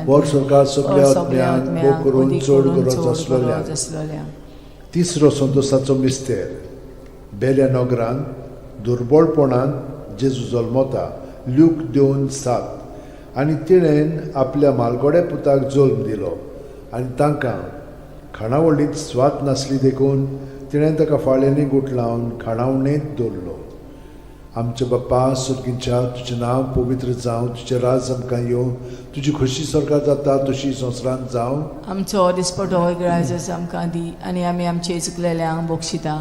वर सरकार सगल्या आत्म्यांक भोग करून चड गरज आसलेल्या. आसलेल्या. तिसरो संतोसाचो मिस्तेर. बेल्या नगरांत दुर्बळपणान जेजू जल्मता. ल्यूक 2:7. आनी तिणेन आपल्या मालगोड्या पुताक जल्म दिलो आनी तांकां खाणावळींत स्वाद नासली देखून तिणें ताका फाळ्यांनी गुठलावन खाणावणेंत दवरलो. आमच्या बाप्पा सुर्गीच्या, तुजें नांव पवित्र जावं, तुजें राज आमकां येवं, तुजी खोशी स्वर्गात जाता तशी संवसारांत जावं. आमचो दिसपटो इगराजच आमकां दी आनी आमी आमचे चुकलेल्यांक बक्षिता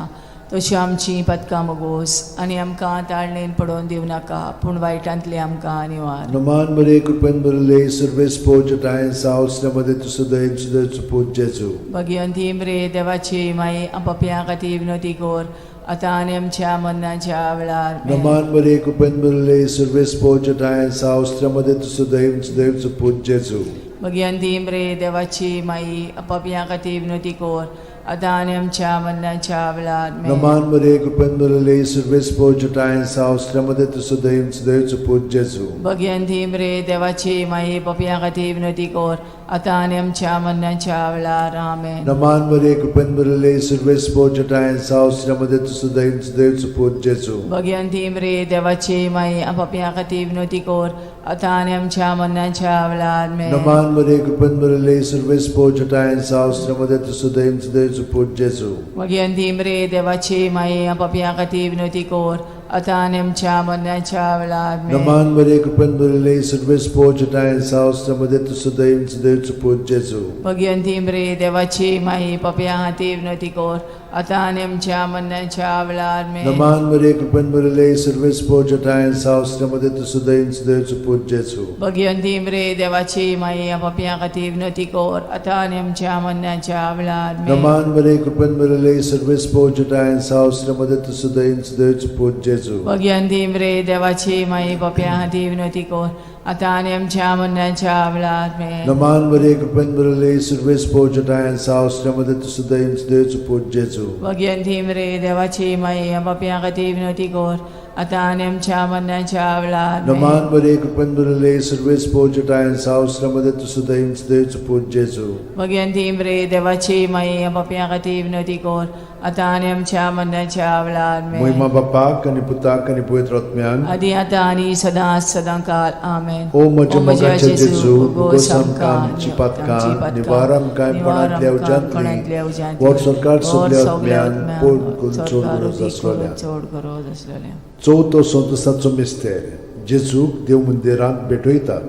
तशी आमची पदकां मोगोस आनी आमकां ताळणेन पडोवन दिवं नाका पूण वायटांतली आमकां निवार. नमान मरिये कृपेन भरिल्ले सर्वेस्पोच ठांय साव स्त्र्यामदें तूं सुदैव सुदैवचो पूत जेजू. भगिवंती मरे देवाची माई, पापया खातीर विनोती कोर आतां आनी आमच्या मरणाच्या वेळार. आमेन. नमान मरिये कृपेन भरिल्ले सर्वेस्पोच ठांय साव स्त्र्यामदें तूं सुदैव सुदैवचो पूत जेजू. भगिवंती मरे देवाची माई, पापया खातीर विनोती कोर आतां आनी आमच्या मरणाच्या वेळार. आमेन. नमान मरिये कृपेन भरिल्ले सर्वेस्पोच ठांय साव स्त्र्यामदें तूं सुदैव सुदैवचो पूत जेजू. भगिवंती मरे देवाची माई, पापया खातीर विनोती कोर आतां आनी आमच्या मरणाच्या वेळार. आमेन. नमान मरिये कृपेन भरिल्ले सर्वेस्पोच ठांय साव स्त्र्यामदें तूं सुदैव सुदैवचो पूत जेजू. भगिवंती मरे देवाची माई, पापया खातीर विनोती कोर आतां आनी आमच्या मरणाच्या वेळार. आमेन. नमान मरिये कृपेन भरिल्ले सर्वेस्पोच ठांय साव स्त्र्यामदें तूं सुदैव सुदैवचो पूत जेजू. भगिवंती मरे देवाची माई, पापया खातीर विनोती कोर आतां आनी आमच्या मरणाच्या वेळार. आमेन. नमान मरिये कृपेन भरिल्ले सर्वेस्पोच ठांय साव स्त्र्यामदें तूं सुदैव सुदैवचो पूत जेजू. भगिवंती मरे देवाची माई, पापया खातीर विनोती कोर आतां आनी आमच्या मरणाच्या वेळार. आमेन. नमान मरिये कृपेन भरिल्ले सर्वेस्पोच ठांय साव स्त्र्यामदें तूं सुदैव सुदैवचो पूत जेजू. भगिवंती मरे देवाची माई, पापया खातीर विनोती कोर आतां आनी आमच्या मरणाच्या वेळार. आमेन. नमान मरिये कृपेन भरिल्ले सर्वेस्पोच ठांय साव स्त्र्यामदें तूं सुदैव सुदैवचो पूत जेजू. जेजू. भग्यान रे देवाची माई बाप्या खातीर विनवती कर आतां आनी आमच्या मरणाच्या वेळार आमेन. नमान मरिये, कृपेन भरिल्ले, सुरवेस पोजटायन सावसऱ्यामध्ये तूं सुदैव देवचो पूत जेजू. भग्यान रे देवाची माई बाप्या खातीर विनवती कर आतां आनी आमच्या मरणाच्या वेळार आमेन. नमान मरिये, कृपेन भरिल्ले, सुरवेस पोजटायन सावसऱ्यामध्ये तूं सुदैव देवचो पूत जेजू. भग्यान रे देवाची माई बाप्या खातीर विनवती कर आतां आनी आमच्या मरणाच्या वेळार आमेन. मोहिमा बापाक आनी पुताक आनी पवित्र आत्म्यान. आदी आतां आनी सदां सदां काल आमेन. ओ म्हज्या मोगाचे जेजू, उगोस आमकां आमची पातकां, निवार आमकां कोणांतल्या उज्यांतली, वर सरकार सगल्या आत्म्यान पोड करून चड गरज आसलोल्या. चड गरज आसलेल्या. चवथो संतोसाचो मिस्तेर, जेजूक देव मंदिरांत भेटयतात.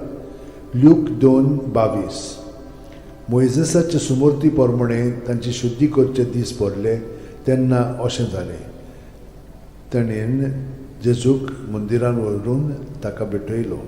ल्यूक 2:22. मोयजेसाचे सुमूर्ती प्रमाणे तांची शुद्धी करचे दीस पडले तेन्ना अशें जालें, ताणें जेजूक मंदिरान व्हरून ताका भेटयलो.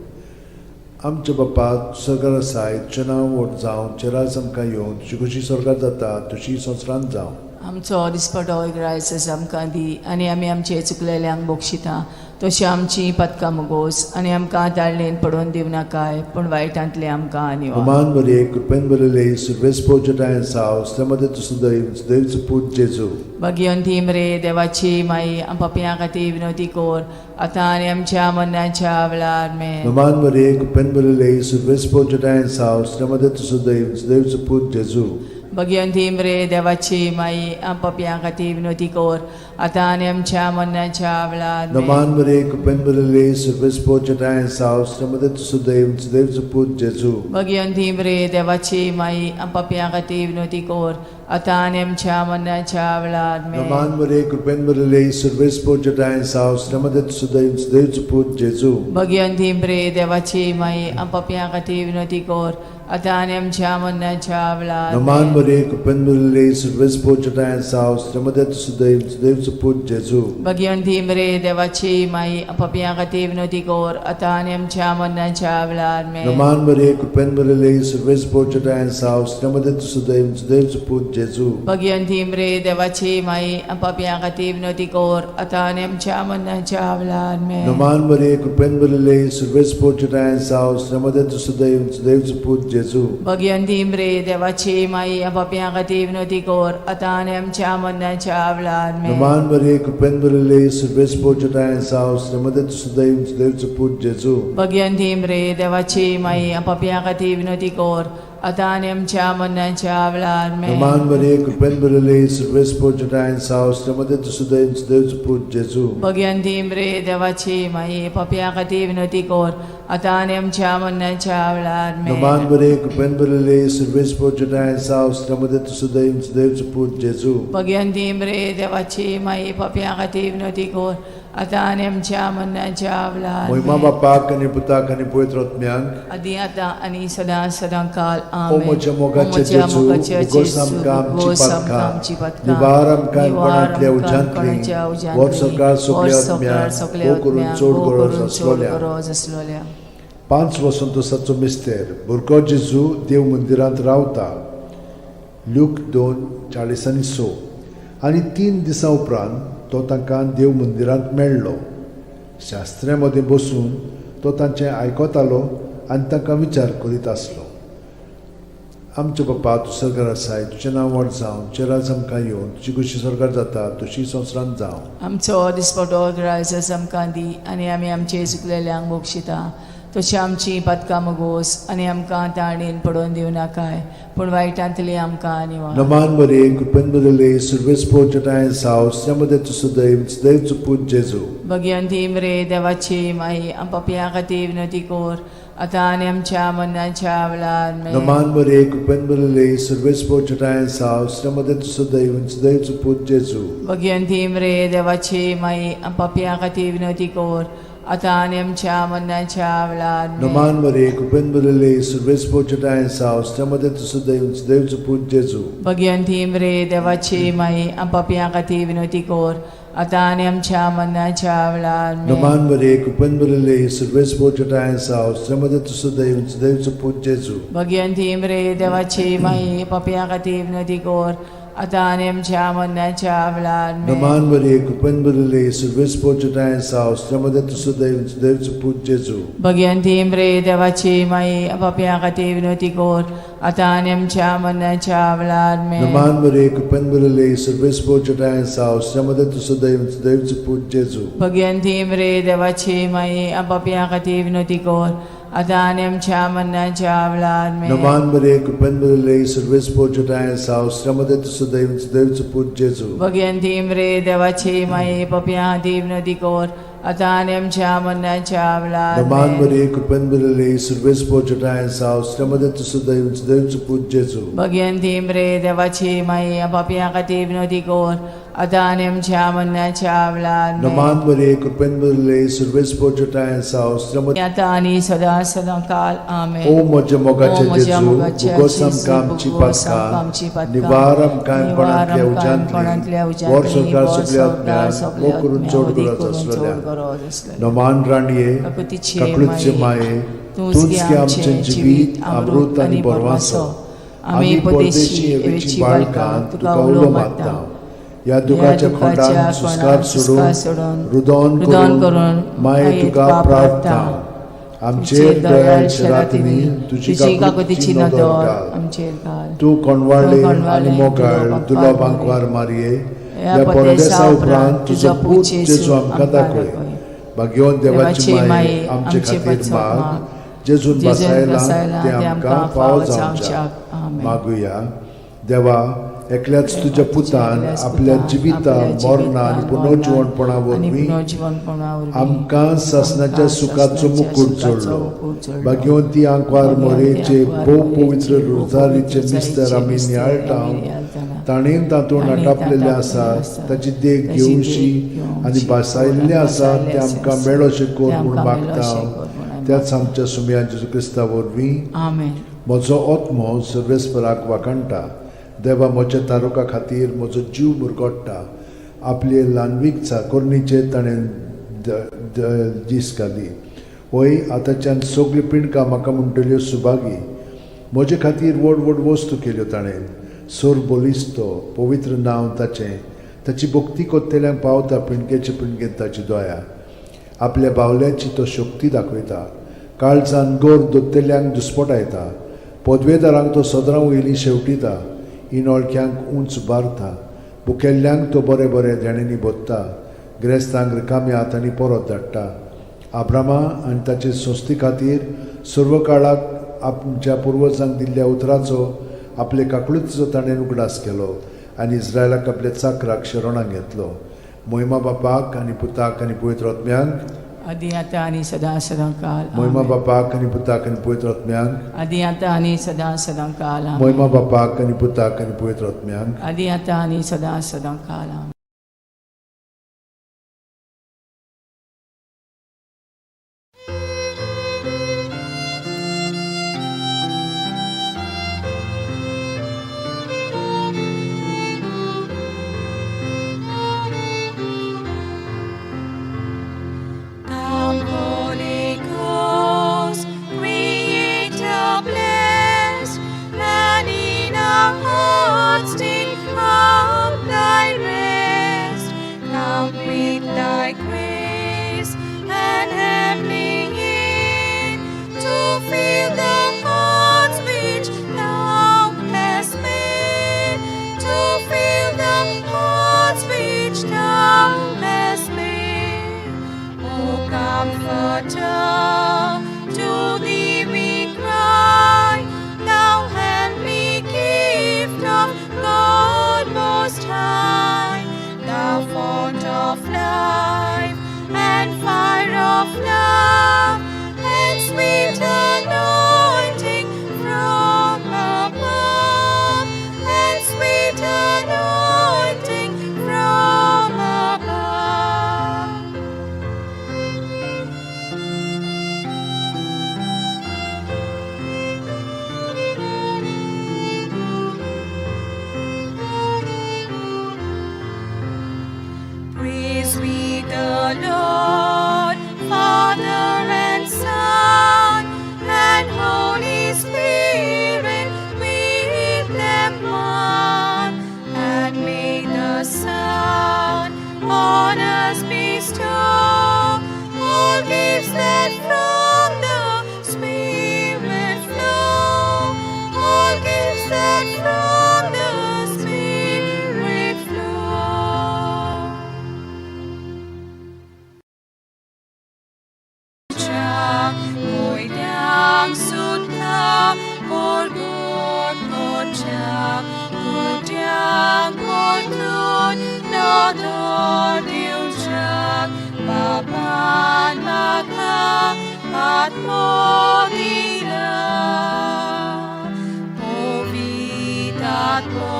आमच्या बापा, सरकार आसाय, तुजें नांव व्हड जावं, तुजें राज आमकां येवं, तुजी खोशी स्वर्गार जाता तशी संवसारांत जावं. आमचो दिसपटो ग्रायस आमकां दी आनी आमी आमचे चुकलेल्यांक बक्षिता तशी आमची पदकां मुगोस आनी आमकां ताळणेन पडोवन दिवं नाकाय पूण वायटांतलें आमकां निवार. अमान मरिये, कृपेन भरिल्ले, सुरवेस पोजटायन साव मध्ये तूं सुदैव देवचो पूत जेजू. भगियोन रे देवाची माई पापयां खातीर विनवती कर आतां आनी आमच्या मरणाच्या वेळार आमेन. नमान मरिये, कृपेन भरिल्ले, सुरवेस पोजटायन साव मध्ये तूं सुदैव देवचो पूत जेजू. भगियोन रे देवाची माई पापयां खातीर विनवती कर आतां आनी आमच्या मरणाच्या वेळार आमेन. नमान मरिये, कृपेन भरिल्ले, सुरवेस पोजटायन साव मध्ये तूं सुदैव देवचो पूत जेजू. भगियोन रे देवाची माई पापयां खातीर विनवती कर आतां आनी आमच्या मरणाच्या वेळार आमेन. नमान मरिये, कृपेन भरिल्ले, सुरवेस पोजटायन साव मध्ये तूं सुदैव देवचो पूत जेजू. भगियोन रे देवाची माई पापयां खातीर विनवती कर आतां आनी आमच्या मरणाच्या वेळार नमान आमेन. मरिये, कृपेन भरिल्ले, सुरवेस पोजटायन साव मध्ये तूं सुदैव देवचो पूत जेजू. भगियोन रे देवाची माई पापयां खातीर विनवती कर आतां आनी आमच्या मरणाच्या वेळार आमेन. नमान मरिये, कृपेन भरिल्ले, सुरवेस पोजटायन साव मध्ये तूं सुदैव देवचो पूत जेजू. भगियोन रे देवाची माई पापयां खातीर विनवती कर आतां आनी आमच्या मरणाच्या वेळार आमेन. नमान मरिये, कृपेन भरिल्ले, सुरवेस पोजटायन साव मध्ये तूं सुदैव देवचो पूत जेजू. भगियोन रे देवाची माई पापयां खातीर विनवती कर आतां आनी आमच्या मरणाच्या वेळार आमेन. नमान मरिये, कृपेन भरिल्ले, सुरवेस पोजटायन साव मध्ये तूं सुदैव देवचो पूत जेजू. भगियोन रे देवाची माई पापयां खातीर विनवती कर आतां आनी आमच्या मरणाच्या वेळार आमेन. नमान मरिये, कृपेन भरिल्ले, सुरवेस पोजटायन साव मध्ये तूं सुदैव देवचो पूत जेजू. भगियोन रे देवाची माई पापयां खातीर विनवती कर आतां आनी आमच्या मरणाच्या वेळार आमेन. नमान मरिये, कृपेन भरिल्ले, सुरवेस पोजटायन साव मध्ये तूं सुदैव देवचो पूत जेजू. भगियोन रे देवाची माई पापयां खातीर विनवती कर आतां आनी आमच्या मरणाच्या वेळार मोहिमा आमेन. बापाक आनी पुताक आनी पवित्र आत्म्याक. आदी आतां आनी सदां सदां काल ओ आमेन. म्हज्या मोगाचे ओ म्हज्या जेजू, मोगाचे उगोस जेजू, आमकां आमची उगोस आमकां पातकां, आमची पातकां, निवार आमकां निवार कोणांतल्या आमकां उज्यांतली, कोणाच्या उज्यांतली, वर सरकार वर सगल्या सरकार आत्म्याक, सगल्या भोव करून आत्म्याक, चड भोव गरज करून चड आसलोल्या. गरज आसलोल्या. पांच वसंतोसाचो मिस्तेर, भुरगो जेजू देव मंदिरांत रावता. ल्यूक 2:46. आनी 3 दिसां उपरांत तो तांकां देव मंदिरांत मेळ्ळो. शास्त्र्या मदें बसून तो तांचें आयकतालो आनी तांकां विचार करीत आसलो. आमच्या बापा, तूं सरकार आसाय, तुजें नांव व्हड जावं, तुजें राज आमकां येवं, तुजी खोशी सरकार जाता तशी संवसारांत जावं. आमचो दिसपटो ग्रायस आमकां दी आनी आमी आमचे चुकलेल्यांक बक्षिता तशी आमची पातकां मुगोस आनी आमकां ताणेन पडोवन दिवं नाकाय पूण वायटांतली आमकां निवार. नमान मरिये, कृपेन भरिल्ले, सुरवेस पोजटायन साव मध्ये तूं सुदैव देवचो पूत जेजू. भगियोन रे देवाची माई पापयां खातीर विनवती कर आतां आनी आमच्या मरणाच्या वेळार आमेन. नमान मरिये, कृपेन भरिल्ले, सुरवेस पोजटायन साव मध्ये तूं सुदैव देवचो पूत जेजू. भगियोन रे देवाची माई पापयां खातीर विनवती कर आतां आनी आमच्या मरणाच्या वेळार आमेन. नमान मरिये, कृपेन भरिल्ले, सुरवेस पोजटायन साव मध्ये तूं सुदैव देवचो पूत जेजू. भगियोन रे देवाची माई पापयां खातीर विनवती कर आतां आनी आमच्या मरणाच्या वेळार आमेन. नमान मरिये, कृपेन भरिल्ले, सुरवेस पोजटायन साव मध्ये तूं सुदैव देवचो पूत जेजू. भगियोन रे देवाची माई पापयां खातीर विनवती कर आतां आनी आमच्या मरणाच्या वेळार आमेन. नमान मरिये, कृपेन भरिल्ले, सर्वेस्पर तुजोठांय आसा, स्त्रियां मदें तूं सुदैव, सुदैवचो पूत जेजू. भगवंती मरे देवाची माई, पापयां खातीर विनवती कर, आतां आनी आमच्या मरणाच्या वेळार आमेन. नमान मरिये, कृपेन भरिल्ले, सर्वेस्पर तुजोठांय आसा, स्त्रियां मदें तूं सुदैव, सुदैवचो पूत जेजू. भगवंती मरे देवाची माई, पापयां खातीर विनवती कर, आतां आनी आमच्या मरणाच्या वेळार आमेन. नमान मरिये, कृपेन भरिल्ले, सर्वेस्पर तुजोठांय आसा, स्त्रियां मदें तूं सुदैव, सुदैवचो पूत जेजू. भगवंती मरे देवाची माई, पापयां खातीर विनवती कर, आतां आनी आमच्या मरणाच्या वेळार नमान आमेन. मरिये, कृपेन भरिल्ले, सर्वेस्पर तुजोठांय आसा, स्त्रियां मदें तूं सुदैव, सुदैवचो पूत जेजू. भगवंती मरे देवाची माई, पापयां खातीर विनवती कर, आतां आनी आमच्या मरणाच्या वेळार आमेन. नमान मरिये, कृपेन भरिल्ले, सर्वेस्पर तुजोठांय आसा, स्त्रियां मदें आतां आनी सदां सदां काल आमेन. ओ म्हज्या मोगाचे ओ म्हज्या जेजू, मोगाचे भोगोस जेजू, आमकां आमची भोगोस आमकां आमची पातकां, पातकां, निवार आमकां निवार कोणांतल्या आमकां कोणांतल्या उज्यांतली, वर उज्यांतली, संवसार वर सगल्या संवसार आत्म्याक, सगल्या मोग करून आत्म्याक, चड वदी गरज करून चड आसलेल्या. गरज आसलेल्या. नमान राणये, काकुतीचे काकळूतचे माये, माये, तूंच तूंच गे गे आमचें आमचें जिवीत, अमृत आनी बरवासो. आमी परदेशी एवेची बाळकां, तुका उलो मारता. ह्या दुखाच्या खोंडान सुस्कार सोडून, रुदोन रुदोन करून करून माये तुका प्रार्थना. आमचेर दयाळ शरातींनी तुजी तुजी काकुतीची काकुतीची नदर नदर घाल. आमचेर घाल. तूं कोणवाळे तूं कोणवाळे आनी मोगाळ तुलो दुलो बांकवार बांकवार मारये, ह्या ह्या परदेसा परदेसा उपरांत उपरांत तुजो तुजो पूत पूत जेजू जेजू आमकां आमकां दाखय. दाखय. भाग्यवंत देवाची देवाची माये, माये, आमचे आमचे खातीर पासत माग, माग, जेजून जेजून बसायला बसायला तें तें आमकां आमकां फावो फावो जावच्याक. जावच्याक. आमेन. मागुया. देवा, एकल्याच तुज्या पुतान एकल्याच आपल्या पुतान जिविता, आपल्या मरणा आनी जिवितान, पुनर्जिवणपणा आनी वरवीं पुनर्जिवणपणा वरवीं आमकां सासणाच्या आमकां सुखाचो सासणाच्या मुकूट सुखाचो जोडलो. मुकूट जोडलो. भाग्यवंती आंकवार भाग्यवंती मोरेचे आंकवार भोव मोरेचे पवित्र भोव रोजारीचे पवित्र मिस्तर रोजारीचे आमी मिस्तर नियाळटा, आमी नियाळटाना, ताणें तातूंत ताणें आटापलेलें तातूंत आसा, आसा, ताची देख ताची देख घेवशी घेवशी आनी भासायल्लें आसा आनी तें आमकां आसा, मेळोशें कर तें म्हूण आमकां मागता. मेळोशें कर म्हूण आमी त्याच आमच्या सुमया जेजू क्रिस्ता वरवीं. आमेन. म्हजो आत्मो सर्वेस्पराक वाखाणटा, देवा म्हज्या तारुका खातीर म्हजो जीव मुरगोट्टा. आपले ल्हानवीक चाकोरणीचेर ताणें दीस घाली. वय, आतांच्यान सगळीं पिंडकां म्हाका म्हणटल्यो सुभागी. म्हजे खातीर व्हड व्हड वस्तू केल्यो ताणें. सोर बलिस्तो पवित्र नांव ताचें. ताची भक्ती कोत्तेल्यांक पावता पिंडकेचे पिंडकेंत ताची दया. आपल्या बावल्याची तो शक्ती दाखयता, काळजान गोर दोत्तेल्यांक दुस्पटायता. पदवेदारांक तो सदरां वयली शेवटिता, इनोळख्यांक उंच बारता. भुकेल्ल्यांक तो बरें बरें देण्यांनी भोत्ता, गिरेस्तांक रिकाम्या हातांनी परत धाडटा. आब्रामा आनी ताचे संस्थे खातीर सर्व काळाक आमच्या पुर्वजांक दिल्ल्या उतराचो आपले काकळुतीचो ताणें उगडास केलो आनी इस्रायलाक आपल्या चाकराक शरणाक घेतलो. मोहिमा बापाक आनी पुताक आनी पवित्र आत्म्यांक, आदी आतां आनी सदां सदां काल. मोहिमा आमेन. बापाक आनी पुताक आनी पवित्र आत्म्यांक, आदी आतां आनी सदां सदां काल. आमेन. मोहिमा बापाक आनी पुताक आनी पवित्र आत्म्यांक, आदी आतां आनी सदां सदां काल. आमेन. Come, Holy Ghost, Creator bless, and in our hearts take up thy rest. आत्मो दिला. पवित्र आत्मो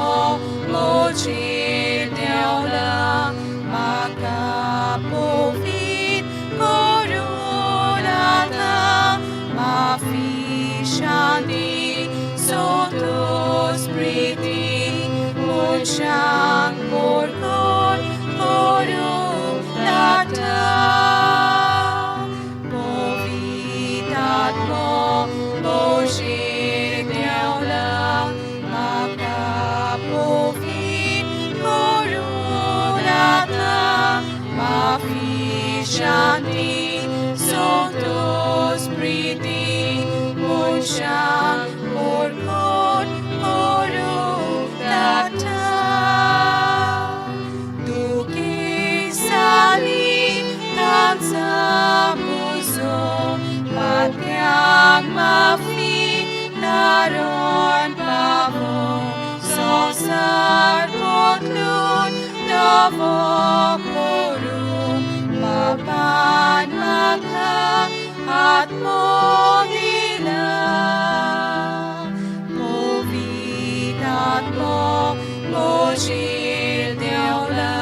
म्हजेर देंवला, म्हाका पवित्र करून आतां. माफी, शांती, संतोष, प्रीती मनशांक परगट करूंक लागता. पवित्र आत्मो म्हजेर देंवला, म्हाका पवित्र करून आतां. माफी, शांती, संतोष, प्रीती मनशांक परगट करूंक लागता. दुखेस्तांनी तांचो पुजो, पातक्यांक माफी, तारण पावो. संवसार बदलून नवो करूं बापान म्हाका आत्मो दिला. पवित्र आत्मो म्हजेर देंवला,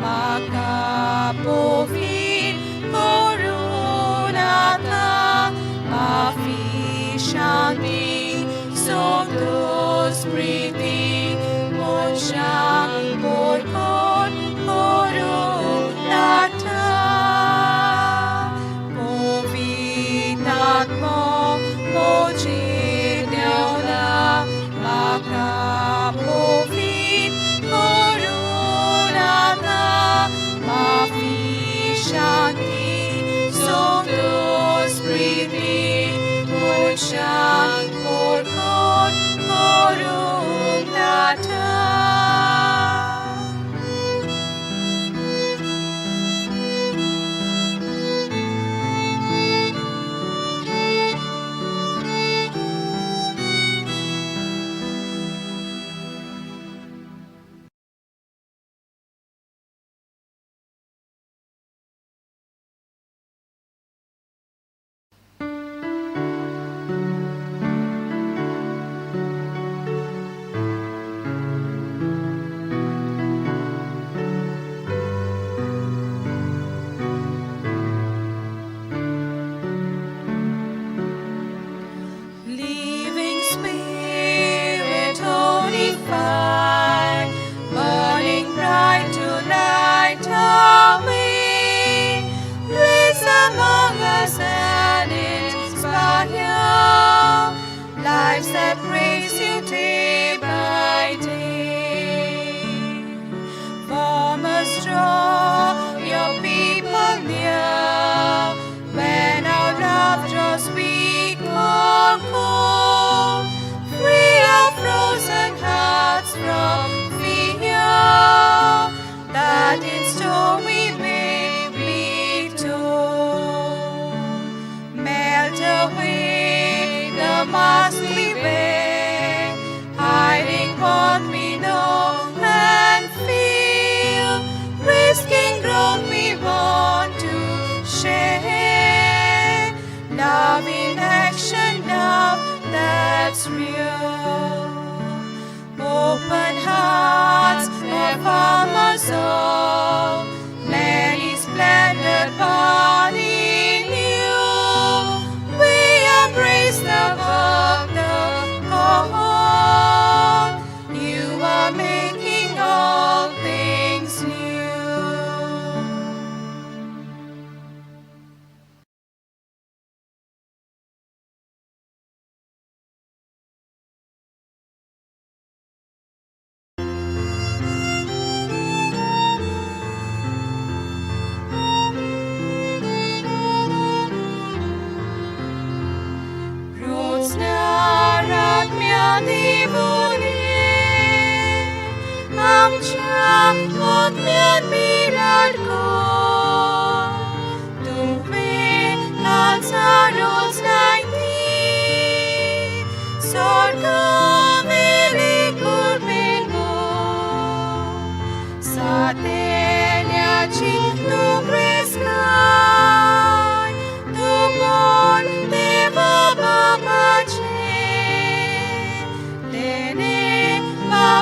म्हाका पवित्र करून आतां. माफी, शांती, संतोष, प्रीती मनशांक परगट करूंक लागता. पवित्र आत्मो म्हजेर देंवला, म्हाका पवित्र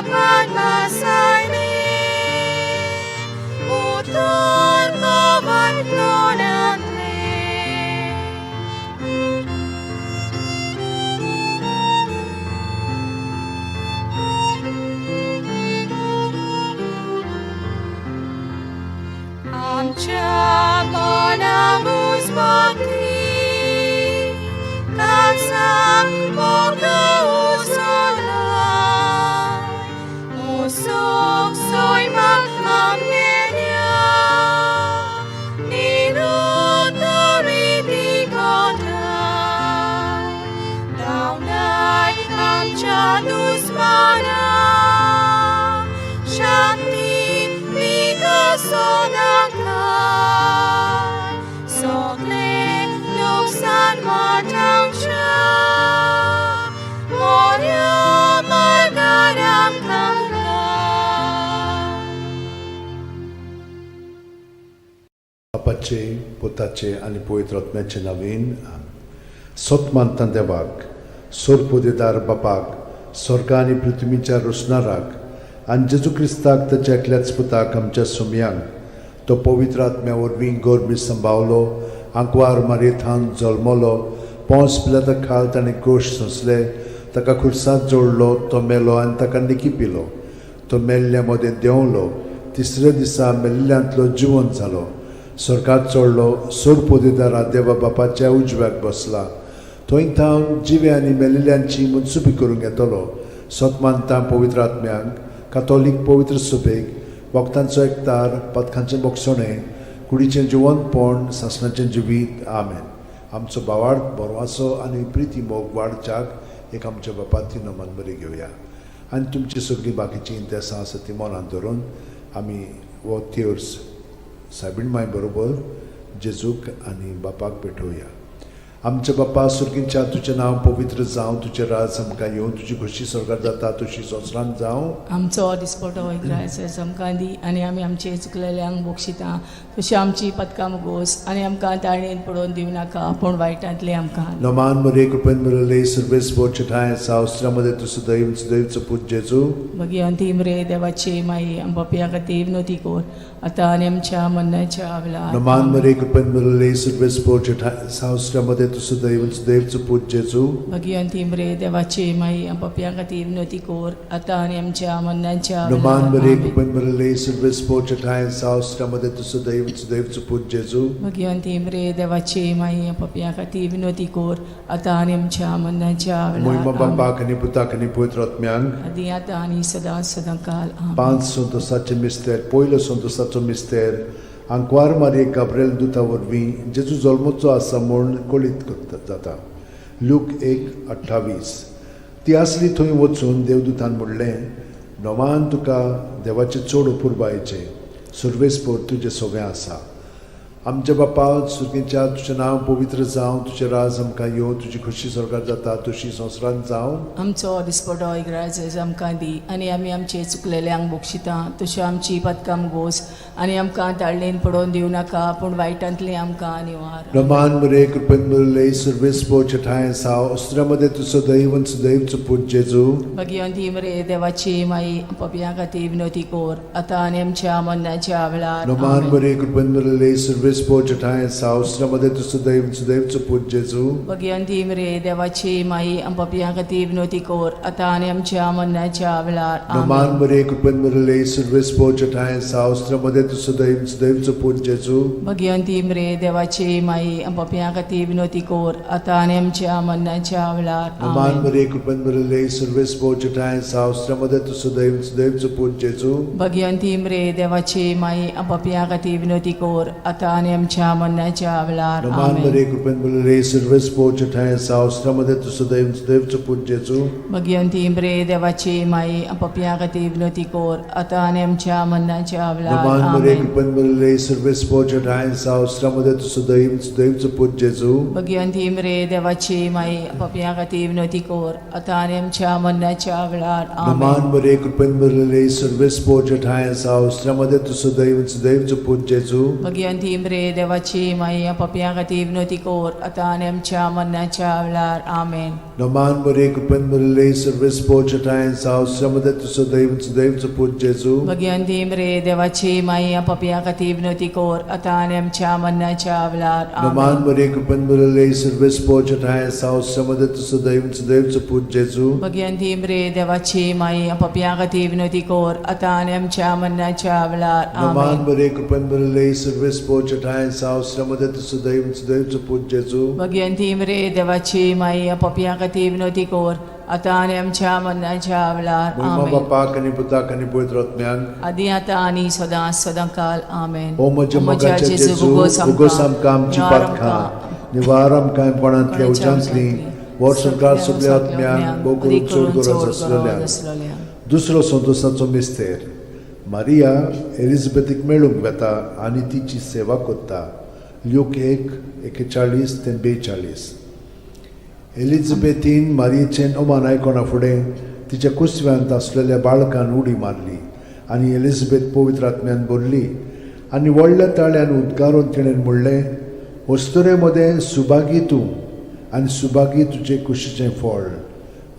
बापान मासायले उतर कवाय तोंडांतले. आमच्या मनां घुस्मती काळजाक मोग उसळा मोसोक सैमाक आमगेल्या निरुतरी दिगोता धांवडाय आमच्या दुस्माना शांती विकसोनाका सगळे लुकसान वाटावच्या मोऱ्या मार्गार आमकां बापाचे, पुताचे आनी पवित्र आत्म्याचे नांवान. सत मानता देवाक, सोरपोदेदार बापाक, स्वर्ग आनी पृथ्वीच्या रोसणाराक, आनी जेजू क्रिस्ताक ताच्या एकल्याच पुताक आमच्या सुमयांक, तो पवित्र आत्म्या वरवीं गोरबी संभावलो, आंकवार मारयेथान जल्मलो, पोंस पिलाता खाल ताणें कोश सोंसले, ताका खुर्सांत जोडलो, तो मेलो आनी ताका निकी पिलो, तो मेल्ल्या मदें देंवलो, तिसऱ्या दिसा मेल्ल्यांतलो जिवंत जालो, स्वर्गात चडलो, सोरपोदेदारा देवा बापाच्या उजव्याक बसला, थंय थावन जिवे आनी मेल्ल्यांची मनसुबी करूंक येतलो. सत मानता पवित्र आत्म्यांक, कातोलीक पवित्र सभेक, वखदांचो एकतार, पथकांचें बोगसणें, कुडीचें जिवंतपण, सासणाचें जिवीत. आमेन. आमचो बावाड बरवाचो आनी प्रिती मोग वाडच्याक एक आमच्या बापाती नमन बरी घेवया आनी तुमची सगळीं बाकीचीं इंतेसां आसा ती मनांत धरून आमी हो तेर्स सायबीण माय बरोबर जेजूक आनी बापाक पेटोवया. आमच्या बापा सुर्गींच्या, तुजें नांव पवित्र जावं, तुजें राज आमकां येवं, तुजी खोशी स्वर्गार जाता तशी संवसारांत जावं. आमचो दिसपटो इग्रायस आमकां दी आनी आमी आमचे चुकलेल्यांक बक्षिता तशी आमची पदकां मुगोस आनी आमकां ताळणेन पडोवन दिवं नाका पूण वायटांतले आमकां. नमान मरे, कृपेन मिळले, सर्वेस बोचठाय सावस्त्रामध्ये तूं सदैव सदैवचो पूत जेजू. भगिवंती मरे देवाची माई, आमच्या खातीर विनवती कर आतां आनी आमच्या मरणाच्या वेळार. नमान मरे, कृपेन मिळले, सर्वेस बोचठाय सावस्त्रामध्ये तूं सदैव सदैवचो पूत जेजू. भगिवंती मरे देवाची माई, आमच्या खातीर विनवती कर आतां आनी आमच्या मरणाच्या नमान वेळार. मरे, आमेन. कृपेन मिळले, सर्वेस बोचठाय सावस्त्रामध्ये तूं सदैव सदैवचो पूत जेजू. भगिवंती मरे देवाची माई, आमच्या खातीर विनवती कर आतां आनी आमच्या मरणाच्या मोहिमा वेळार. आमेन. बापाक आनी पुताक आनी पवित्र आत्म्यांक. आदी आतां आनी सदां सदां काल. आमेन. पांच संतोसाचे मिस्तेर. पयलो संतोसाचो मिस्तेर, आंकवार मारये गाब्रेल दुता वरवीं जेजू जल्मचो आसा म्हूण कळीत जाता. लूक 1:28. ती आसली थंय वचून देवदूतान म्हणलें, नवान तुका देवाचें चड अपुरबायेचें, सुर्वेसपोर तुजें सगळें आसा. आमच्या बापा सुर्गीच्या, तुजें नांव पवित्र जावं, तुजें राज आमकां येवं, तुजी खोशी स्वर्गार जाता तशी संवसारांत जावं. आमचो दिसपटो इग्राज आमकां दी आनी आमी आमचे चुकलेल्यांक बक्षिता तशी आमची पदकां गोस आनी आमकां ताळणेन पडोवन दिवं नाका पूण वायटांतली आमकां निवार. रमान मरे, कृपेन मिळले, सर्वेस ठांय साव अस्त्रामध्ये तूं सदैव सदैवचो पूत जेजू. भगिवंती मरे देवाची माई, पपया खातीर विनवती कर आतां आनी आमच्या मरणाच्या वेळार. रमान आमेन. मरे, कृपेन मिळले, सर्वेस ठांय साव अस्त्रामध्ये तूं सदैव सदैवचो पूत जेजू. भगिवंती मरे देवाची माई, पपया खातीर विनवती कर आतां आनी आमच्या मरणाच्या वेळार. रमान आमेन. मरे, कृपेन मिळले, सर्वेस ठांय साव अस्त्रामध्ये तूं सदैव सदैवचो पूत जेजू. भगिवंती मरे देवाची माई, पपया खातीर विनवती कर आतां आनी आमच्या मरणाच्या वेळार. रमान आमेन. मरे, कृपेन मिळले, सर्वेस ठांय साव अस्त्रामध्ये तूं सदैव सदैवचो पूत जेजू. भगिवंती मरे देवाची माई, पपया खातीर विनवती कर आतां आनी आमच्या मरणाच्या वेळार. रमान आमेन. मरे, कृपेन मिळले, सर्वेस ठांय साव अस्त्रामध्ये तूं सदैव सदैवचो पूत जेजू. भगिवंती मरे देवाची माई, पपया खातीर विनवती कर आतां आनी आमच्या मरणाच्या वेळार. नमान मरे, आमेन. कृपेन मिळले, सर्वेस ठांय साव अस्त्रामध्ये तूं सदैव सदैवचो पूत जेजू. भगिवंती मरे देवाची माई, पपया खातीर विनवती कर आतां आनी आमच्या मरणाच्या वेळार. नमान आमेन. मरे, कृपेन मिळले, सर्वेस ठांय साव अस्त्रामध्ये तूं सदैव सदैवचो पूत जेजू. भगिवंती मरे देवाची माई, पपया खातीर विनवती कर आतां आनी आमच्या मरणाच्या वेळार. आमेन. नमान मरिये, कृपेन भरिल्ले, सर्वेस्पोर ठांय साव, मध्ये तूं सदैव सदैवचो पूत जेजू. भगिवंती मरिये, देवाची माई, पापयां खातीर विनवती कर आतां आनी आमच्या मरणाच्या वेळार. नमान आमेन. मरिये, कृपेन भरिल्ले, सर्वेस्पोर ठांय साव, मध्ये तूं सदैव सदैवचो पूत जेजू. भगिवंती मरिये, देवाची माई, पापयां खातीर विनवती कर आतां आनी आमच्या मरणाच्या वेळार. नमान आमेन. मरिये, कृपेन भरिल्ले, सर्वेस्पोर ठांय साव, मध्ये तूं सदैव सदैवचो पूत जेजू. भगिवंती मरिये, देवाची माई, पापयां खातीर विनवती कर आतां आनी आमच्या मरणाच्या वेळार. महिमा आमेन. बापाक आनी पुताक आनी पवित्र आत्म्याक. आदी आतां आनी सदां सदां काल. आमेन. ओ म्हज्या मोगाच्या जेजू, उगोस आमकां आमची पातकां, निवार आमकां कोणांतल्या उज्यांतली, वर्सभर सगल्या आत्म्यांक भोव करून चड गरज आसलेल्या. दुसरो संतोषाचो मिस्तेर. मारिया एलिझाबेथीक मेळूंक वेता आनी तिची सेवा करता. ल्यूक 1:41 ते 42. एलिझाबेथीन मारियेचें अमान आयकना फुडें तिच्या कुसव्यांत आसलेल्या बाळकान उडी मारली आनी एलिझाबेथ पवित्र आत्म्यान भरली आनी व्हडल्या ताळ्यान उद्गारून तिणें म्हणलें, अस्तुरे मदें सुभागी तूं आनी सुभागी तुजे कुशीचें फळ.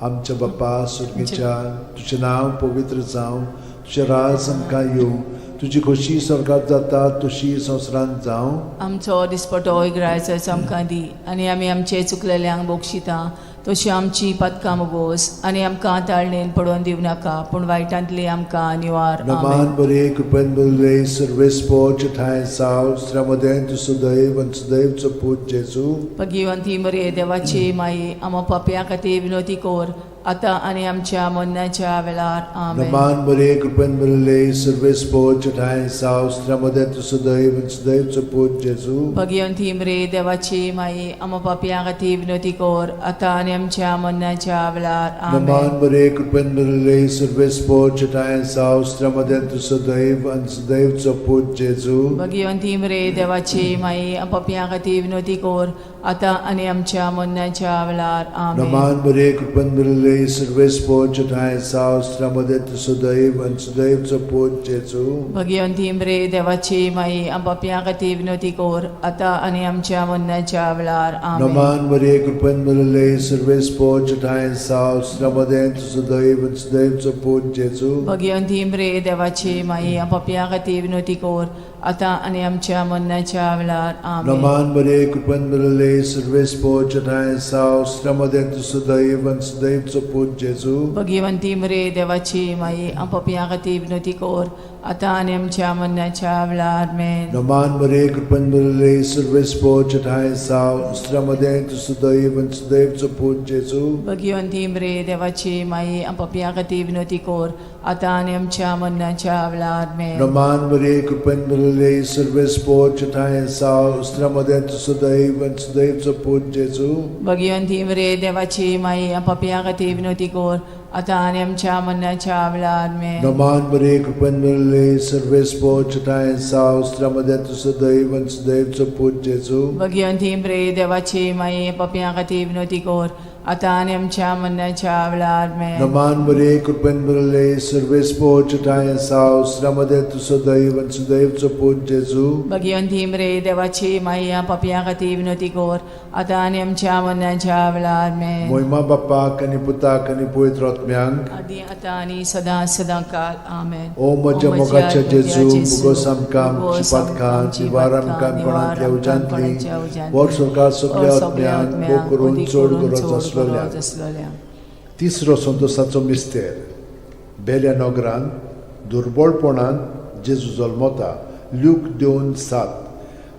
आमच्या बापा सुर्गेच्या, तुजें नांव पवित्र जावं, तुजें राज आमकां येवं, तुजी खोशी स्वर्गात जाता तशी संवसारांत जावं. आमचो दिसपटो इगरायचो आमकां दी आनी आमी आमचे चुकलेल्यांक बक्षिता तशी आमची पातकां मोगोस आनी आमकां ताळणेन पडोवन दिवं नाका, पूण वायटांतली आमकां निवार. नमान आमेन. बरे, कृपेन भरिल्ले, सर्वेस्पोर ठांय साव, स्त्र्यामदें तूं सदैव आनी सदैवचो पूत जेजू. भगिवंती मरिये, देवाची माई, आमा पापयां खातीर विनवती कर आतां आनी आमच्या मरणाच्या वेळार. आमेन. नमान बरे, कृपेन भरिल्ले, सर्वेस्पोर ठांय साव, स्त्र्यामदें तूं सदैव आनी सदैवचो पूत जेजू. भगिवंती मरिये, देवाची माई, आमा पापयां खातीर विनवती कर आतां आनी आमच्या मरणाच्या वेळार. आमेन. नमान बरे, कृपेन भरिल्ले, सर्वेस्पोर ठांय साव, स्त्र्यामदें तूं सदैव आनी सदैवचो पूत जेजू. भगिवंती मरिये, देवाची माई, पापयां खातीर विनवती कर आतां आनी आमच्या मरणाच्या वेळार. आमेन. नमान बरे, कृपेन भरिल्ले, सर्वेस्पोर ठांय साव, स्त्र्यामदें तूं सदैव आनी सदैवचो पूत जेजू. भगिवंती मरिये, देवाची माई, पापयां खातीर विनवती कर आतां आनी आमच्या मरणाच्या वेळार. आमेन. नमान मरिये, कृपेन भरिल्ले, सर्वेस्पोर ठांय साव, स्त्र्यामदें तूं सदैव आनी सदैवचो पूत जेजू. भगिवंती मरिये, देवाची माई, पापयां खातीर विनवती कर आतां आनी आमच्या मरणाच्या वेळार. आमेन. नमान मरिये, कृपेन भरिल्ले, सर्वेस्पोर ठांय साव, स्त्र्यामदें तूं सदैव आनी सदैवचो पूत जेजू. भगिवंती मरिये, देवाची माई, पापयां खातीर विनवती कर आतां आनी आमच्या मरणाच्या वेळार. आमेन. नमान मरिये, कृपेन भरिल्ले, सर्वेस्पोर ठांय साव, स्त्र्यामदें तूं सदैव आनी सदैवचो पूत जेजू. भगिवंती मरिये, देवाची माई, पापयां खातीर विनवती कर आतां आनी आमच्या मरणाच्या वेळार. आमेन. नमान मरिये, कृपेन भरिल्ले, सर्वेस्पोर ठांय साव, स्त्र्यामदें तूं सदैव आनी सदैवचो पूत जेजू. भगिवंती मरिये, देवाची माई, पापयां खातीर विनवती कर आतां आनी आमच्या मरणाच्या वेळार. आमेन. नमान मरिये, कृपेन भरिल्ले, सर्वेस्पोर ठांय साव, स्त्र्यामदें तूं सदैव आनी सदैवचो पूत जेजू. भगिवंती मरिये, देवाची माई, पापयां खातीर विनवती कर आतां आनी आमच्या मरणाच्या वेळार. आमेन. नमान मरिये, कृपेन भरिल्ले, सर्वेस्पोर ठांय साव, स्त्र्यामदें तूं सदैव आनी सदैवचो पूत जेजू. भगिवंती मरिये, देवाची माई, पापयां खातीर विनवती कर आतां आनी आमच्या मरणाच्या वेळार. आमेन. मोहिमा बापाक आनी पुताक आनी पवित्र आत्म्यांक. आदी आतां आनी सदां सदां काल. आमेन. ओ म्हज्या मोगाच्या जेजू, मुगोस आमकां आमची पातकां, निवार आमकां कोणांतल्या उज्यांतली, वर्सभर सगल्या आत्म्यांक भोव करून चड गरज आसलेल्या. आसलेल्या. तिसरो संतोषाचो मिस्तेर. बेल्या नगरांत दुर्बळपणान जेजू जल्मता. ल्यूक 2:7.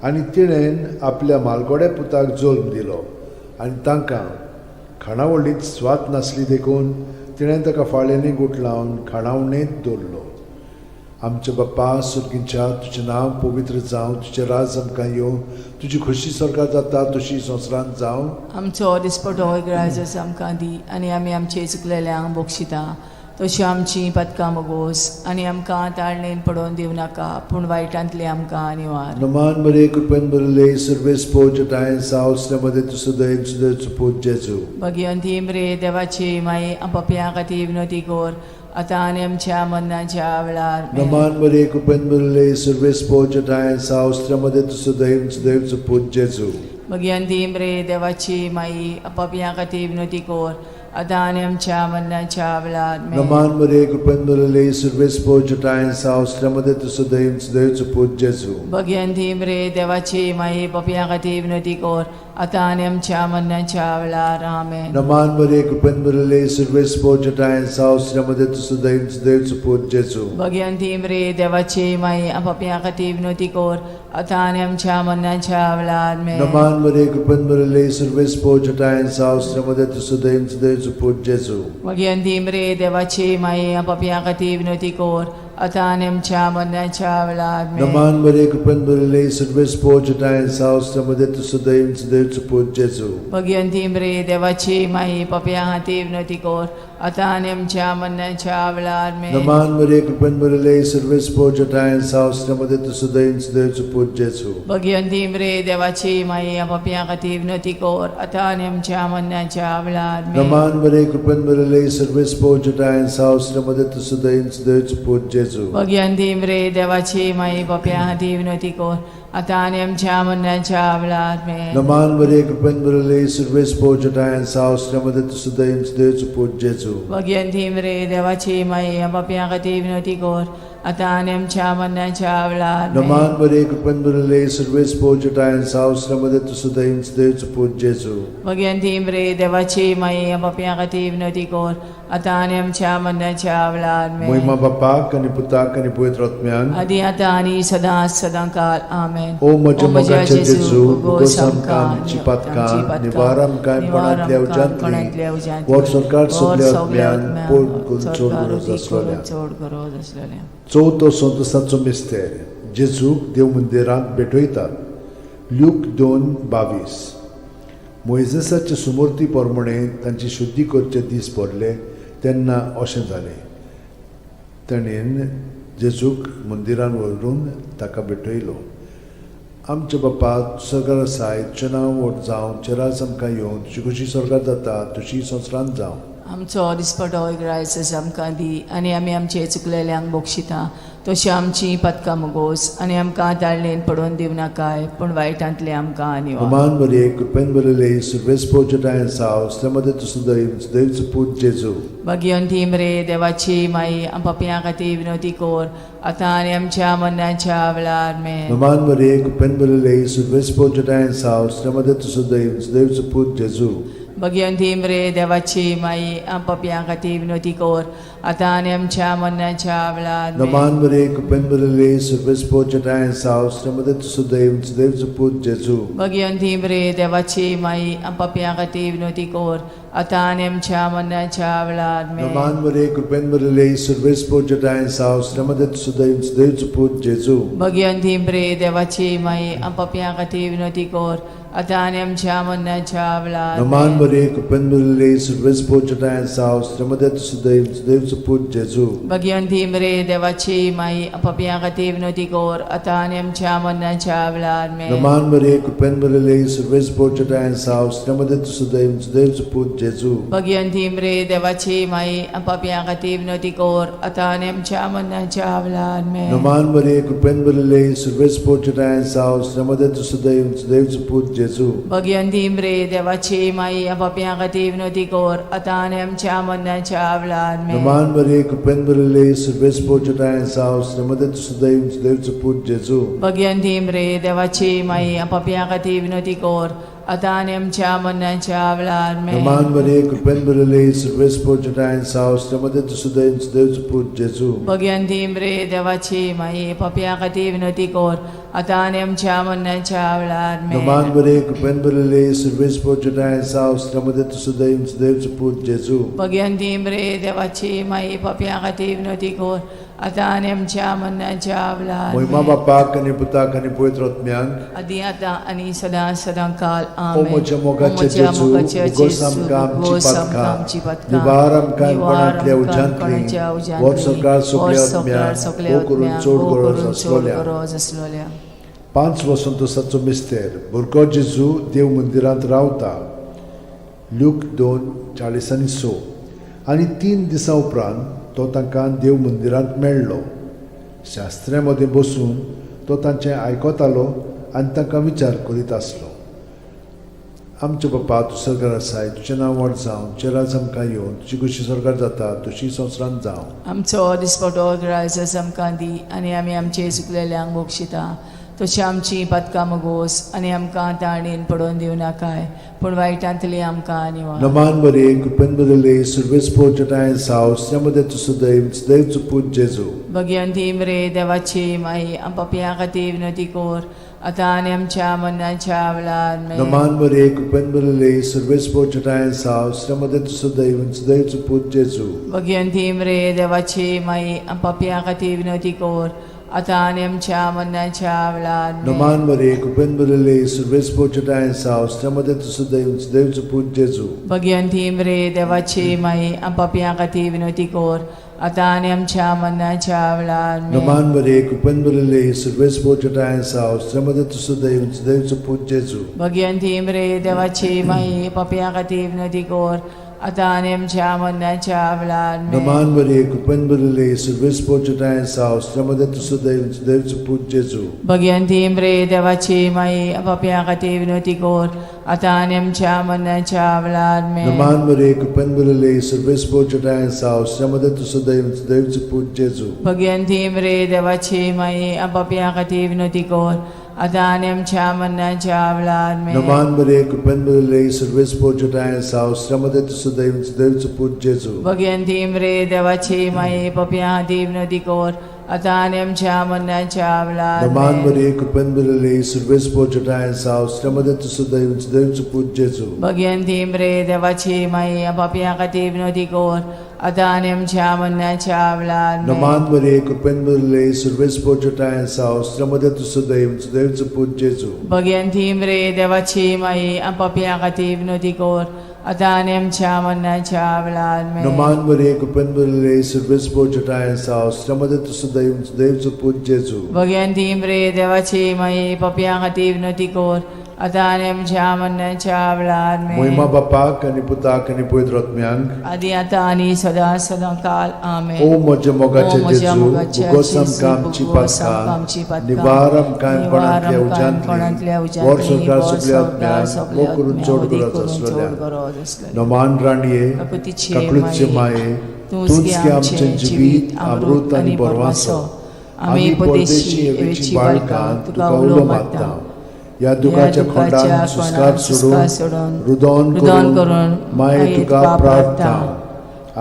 आनी तिणेन आपल्या मालगोड्या पुताक जल्म दिलो आनी तांकां खाणावळींत स्वाद नासली देखून तिणें ताका फाळ्यांनी गुठलावन खाणावणेंत दवरलो. आमच्या बाप्पा सुर्गींच्या, तुजें नांव पवित्र जावं, तुजें राज आमकां येवं, तुजी खोशी स्वर्गात जाता तशी संवसारांत जावं. आमचो दिसपटो इगराजस आमकां दी आनी आमी आमचे चुकलेल्यांक बक्षिता तशी आमची पदकां मोगोस आनी आमकां ताळणेन पडोवन दिवं नाका, पूण वायटांतली आमकां निवार. नमान मरिये, कृपेन भरिल्ले, सर्वेस्पोर ठांय साव, मध्ये तूं सदैव सदैव पूत जेजू. भगिवंती मरिये, देवाची माई, पापयां खातीर विनवती कर आतां आनी आमच्या मरणाच्या वेळार. नमान मरिये, कृपेन भरिल्ले, सर्वेस्पोर ठांय साव, मध्ये तूं सदैव सदैव पूत जेजू. भगिनी रे देवाची माई पापयां खातीर विनवती कर आतां आनी आमच्या मरणाच्या वेळार आमेन. नमान मरे कृपेन भरलेले सर्वेस्पोर जटायन साव श्रमदे तुसो दयन सुदैवचो पूत जेजू. भगिनी रे देवाची माई पापयां खातीर विनवती कर आतां आनी आमच्या मरणाच्या वेळार आमेन. नमान मरे कृपेन भरलेले सर्वेस्पोर जटायन साव श्रमदे तुसो दयन सुदैवचो पूत जेजू. भगिनी रे देवाची माई पापयां खातीर विनवती कर आतां आनी आमच्या मरणाच्या वेळार आमेन. नमान मरे कृपेन भरलेले सर्वेस्पोर जटायन साव श्रमदे तुसो दयन सुदैवचो पूत जेजू. भगिनी रे देवाची माई पापयां खातीर विनवती कर आतां आनी आमच्या मरणाच्या वेळार आमेन. नमान मरे कृपेन भरलेले सर्वेस्पोर जटायन साव श्रमदे तुसो दयन सुदैवचो पूत जेजू. भगिनी रे देवाची माई पापयां खातीर विनवती कर आतां आनी आमच्या मरणाच्या वेळार आमेन. नमान मरे कृपेन भरलेले सर्वेस्पोर जटायन साव श्रमदे तुसो दयन सुदैवचो पूत जेजू. भगिनी रे देवाची माई पापयां खातीर विनवती कर आतां आनी आमच्या मरणाच्या वेळार आमेन. नमान मरे कृपेन भरलेले सर्वेस्पोर जटायन साव श्रमदे तुसो दयन सुदैवचो पूत जेजू. भगिनी रे देवाची माई पापयां खातीर विनवती कर आतां आनी आमच्या मरणाच्या वेळार आमेन. नमान मरे कृपेन भरलेले सर्वेस्पोर जटायन साव श्रमदे तुसो दयन सुदैवचो पूत जेजू. भगिनी रे देवाची माई पापयां खातीर विनवती कर आतां आनी आमच्या मरणाच्या वेळार आमेन. नमान मरे कृपेन भरलेले सर्वेस्पोर जटायन साव श्रमदे तुसो दयन सुदैवचो पूत जेजू. भगिनी रे देवाची माई पापयां खातीर विनवती कर आतां आनी आमच्या मरणाच्या वेळार आमेन. मोहिमा बापाक आनी पुताक आनी पवित्र आत्म्याक आदी आतां आनी सदां सदां काल आमेन. ओ म्हज्या मोगाच्या जेजू, उगोस आमकां आमची पातकां, निवार आमकां कोणांतल्या उज्यांतली, वर सरकार सगल्या आत्म्यान पोट करून चड गरज आसलेल्या. चड गरज आसलेल्या. चवथो संतोसाचो मिस्तेर, जेजूक देव मंदिरांत भेटयतात. ल्यूक 2:22. मोयजेसाचे सुमूर्ती प्रमाणे तांची शुद्धी करचे दीस भरले तेन्ना अशें जालें, ताणें जेजूक मंदिरान व्हरून ताका भेटयलो. आमच्या बापा सरकार आसाय, तुजें नांव व्हड जावं, तुजें राज आमकां येवं, तुजी खोशी स्वर्गात जाता तशी संवसारांत जावं. आमचो दिसपटो ग्रायस आमकां दी आनी आमी आमचे चुकलेल्यांक बक्षिता तशी आमची पदकां मुगोस आनी आमकां ताळणेन पडोवन दिवं नाकाय पूण वायटांतलें आमकां निवार. अमान मरिये, कृपेन भरिल्ले, सर्वेस्पोर जटायन साव, श्रमदे तुसो दैव, सुदैवचो पूत जेजू. भगिनी रे देवाची माई पापयां खातीर विनवती कर आतां आनी आमच्या मरणाच्या वेळार आमेन. नमान मरिये, कृपेन भरिल्ले, सर्वेस्पोर जटायन साव, श्रमदे तुसो दैव, सुदैवचो पूत जेजू. भगिनी रे देवाची माई पापयां खातीर विनवती कर आतां आनी आमच्या मरणाच्या वेळार आमेन. नमान मरिये, कृपेन भरिल्ले, सर्वेस्पोर जटायन साव, श्रमदे तुसो दैव, सुदैवचो पूत जेजू. भगिनी रे देवाची माई पापयां खातीर विनवती कर आतां आनी आमच्या मरणाच्या वेळार आमेन. नमान मरिये, कृपेन भरिल्ले, सर्वेस्पोर जटायन साव, श्रमदे तुसो दैव, सुदैवचो पूत जेजू. भगिनी रे देवाची माई पापयां खातीर विनवती कर आतां आनी आमच्या मरणाच्या वेळार नमान आमेन. मरिये, कृपेन भरिल्ले, सर्वेस्पोर जटायन साव, श्रमदे तुसो दैव, सुदैवचो पूत जेजू. भगिनी रे देवाची माई पापयां खातीर विनवती कर आतां आनी आमच्या मरणाच्या वेळार आमेन. नमान मरिये, कृपेन भरिल्ले, सर्वेस्पोर जटायन साव, श्रमदे तुसो दैव, सुदैवचो पूत जेजू. भगिनी रे देवाची माई पापयां खातीर विनवती कर आतां आनी आमच्या मरणाच्या वेळार आमेन. नमान मरिये, कृपेन भरिल्ले, सर्वेस्पोर जटायन साव, श्रमदे तुसो दैव, सुदैवचो पूत जेजू. भगिनी रे देवाची माई पापयां खातीर विनवती कर आतां आनी आमच्या मरणाच्या वेळार आमेन. नमान मरिये, कृपेन भरिल्ले, सर्वेस्पोर जटायन साव, श्रमदे तुसो दैव, सुदैवचो पूत जेजू. भगिनी रे देवाची माई पापयां खातीर विनवती कर आतां आनी आमच्या मरणाच्या वेळार आमेन. नमान मरिये, कृपेन भरिल्ले, सर्वेस्पोर जटायन साव, श्रमदे तुसो दैव, सुदैवचो पूत जेजू. भगिनी रे देवाची माई पापयां खातीर विनवती कर आतां आनी आमच्या मरणाच्या वेळार आमेन. नमान मरिये, कृपेन भरिल्ले, सर्वेस्पोर जटायन साव, श्रमदे तुसो दैव, सुदैवचो पूत जेजू. भगिनी रे देवाची माई पापयां खातीर विनवती कर आतां आनी आमच्या मरणाच्या वेळार मोहिमा आमेन. बापाक आनी पुताक आनी पवित्र आत्म्याक आदी आतां आनी सदां सदां काल ओ आमेन. म्हज्या मोगाच्या ओ म्हज्या जेजू, मोगाच्या उगोस जेजू, आमकां आमची उगोस आमकां पातकां, आमची पातकां, निवार आमकां निवार कोणांतल्या आमकां उज्यांतली, कोणाच्या उज्यांतली, वर सरकार सगल्या वर सरकार आत्म्याक, सगल्या भोव करून आत्म्याक, चड भोव गरज करून चड आसलोल्या. गरज आसलोल्या. पांच वसंतोसाचो मिस्तेर, भुरगो जेजू देव मंदिरांत रावता. ल्यूक 2:46. आनी 3 दिसां उपरांत तो तांकां देव मंदिरांत मेळ्ळो. शास्त्र्यां मदें बसून तो तांचें आयकतालो आनी तांकां विचार करीत आसलो. आमचे बापा तूं सरकार आसाय, तुजें नांव व्हड जावं, तुजें राज आमकां येवन, तुजी खुशी सरकार जाता तशी संवसारांत जावं. आमचो दिसपटो ग्रायस आमकां दी आनी आमी आमचे चुकलेल्यांक बक्षिता तशी आमची पातकां मगोस आनी आमकां ताणेन पडोवन दिवं नाकाय पूण वायटांतली आमकां निवार. नमान बरे कृपेन बदले सुर्वेस पोचटाय साव मध्ये तूं सदैव सदैव पूत जेजू. भगवंती मरे देवाची माई पापयां खातीर विनवती कर आतां आनी आमच्या मरणाच्या वेळार आमेन. नमान बरे कृपेन बदले सुर्वेस पोचटाय साव मध्ये तूं सदैव सदैव पूत जेजू. भगवंती मरे देवाची माई पापयां खातीर विनवती कर आतां आनी आमच्या मरणाच्या वेळार आमेन. नमान बरे कृपेन बदले सुर्वेस पोचटाय साव मध्ये तूं सदैव सदैव पूत जेजू. भगवंती मरे देवाची माई पापयां खातीर विनवती कर आतां आनी आमच्या मरणाच्या वेळार आमेन. नमान बरे कृपेन बदले सुर्वेस पोचटाय साव मध्ये तूं सदैव सदैव पूत जेजू. भगवंती मरे देवाची माई पापयां खातीर विनवती कर आतां आनी आमच्या मरणाच्या वेळार आमेन. नमान बरे कृपेन बदले सुर्वेस पोचटाय साव मध्ये तूं सदैव सदैव पूत जेजू. भगवंती मरे देवाची माई पापयां खातीर विनवती कर आतां आनी आमच्या मरणाच्या वेळार आमेन. नमान बरे कृपेन बदले सुर्वेस पोचटाय साव मध्ये तूं सदैव सदैव पूत जेजू. भगवंती मरे देवाची माई पापयां खातीर विनवती कर आतां आनी आमच्या मरणाच्या वेळार आमेन. नमान बरे कृपेन बदले सुर्वेस पोचटाय साव मध्ये तूं सदैव सदैव पूत जेजू. भगवंती मरे देवाची माई पापयां खातीर विनवती कर आतां आनी आमच्या मरणाच्या वेळार नमान आमेन. बरे कृपेन बदले सुर्वेस पोचटाय साव मध्ये तूं सदैव सदैव पूत जेजू. भगवंती मरे देवाची माई पापयां खातीर विनवती कर आतां आनी आमच्या मरणाच्या वेळार आमेन. नमान बरे कृपेन बदले सुर्वेस पोचटाय साव मध्ये तूं सदैव सदैव पूत जेजू. भगवंती मरे देवाची माई पापयां खातीर विनवती कर आतां आनी आमच्या मरणाच्या वेळार आमेन. नमान बरे कृपेन बदले सुर्वेस पोचटाय साव मध्ये तूं सदैव सदैव पूत जेजू. भगवंती मरे देवाची माई पापयां खातीर विनवती कर आतां आनी आमच्या मरणाच्या वेळार आमेन. मोहिमा बापाक आनी पुताक आनी पवित्र आत्म्यांक आदी आतां आनी सदां सदां काल आमेन. ओ म्हज्या मोगाचे ओ म्हज्या जेजू, मोगाचे भोगोस जेजू, आमकां आमची भोगोस आमकां आमची पातकां, पातकां, निवार आमकां निवार कोणांतल्या आमकां कोणांतल्या उज्यांतली, उज्यांतली, वर संवसार वर सगल्या संवसार आत्म्यांक, सगल्या वो करून आत्म्यांक, चड वदी गरज करून चड आसलेल्या. गरज आसलेल्या. नमान राणये, काकुतीचे काकळूतचे माये, तूंच गे आमचें जिवीत, अमृत आनी बरवासो. आमी परदेशी एवेची बाळकां तुका उलो मारता. ह्या दुखाच्या खोंडान सुस्कार सोडून, रुदोन रुदोन करून करून माये तुका प्रार्थना.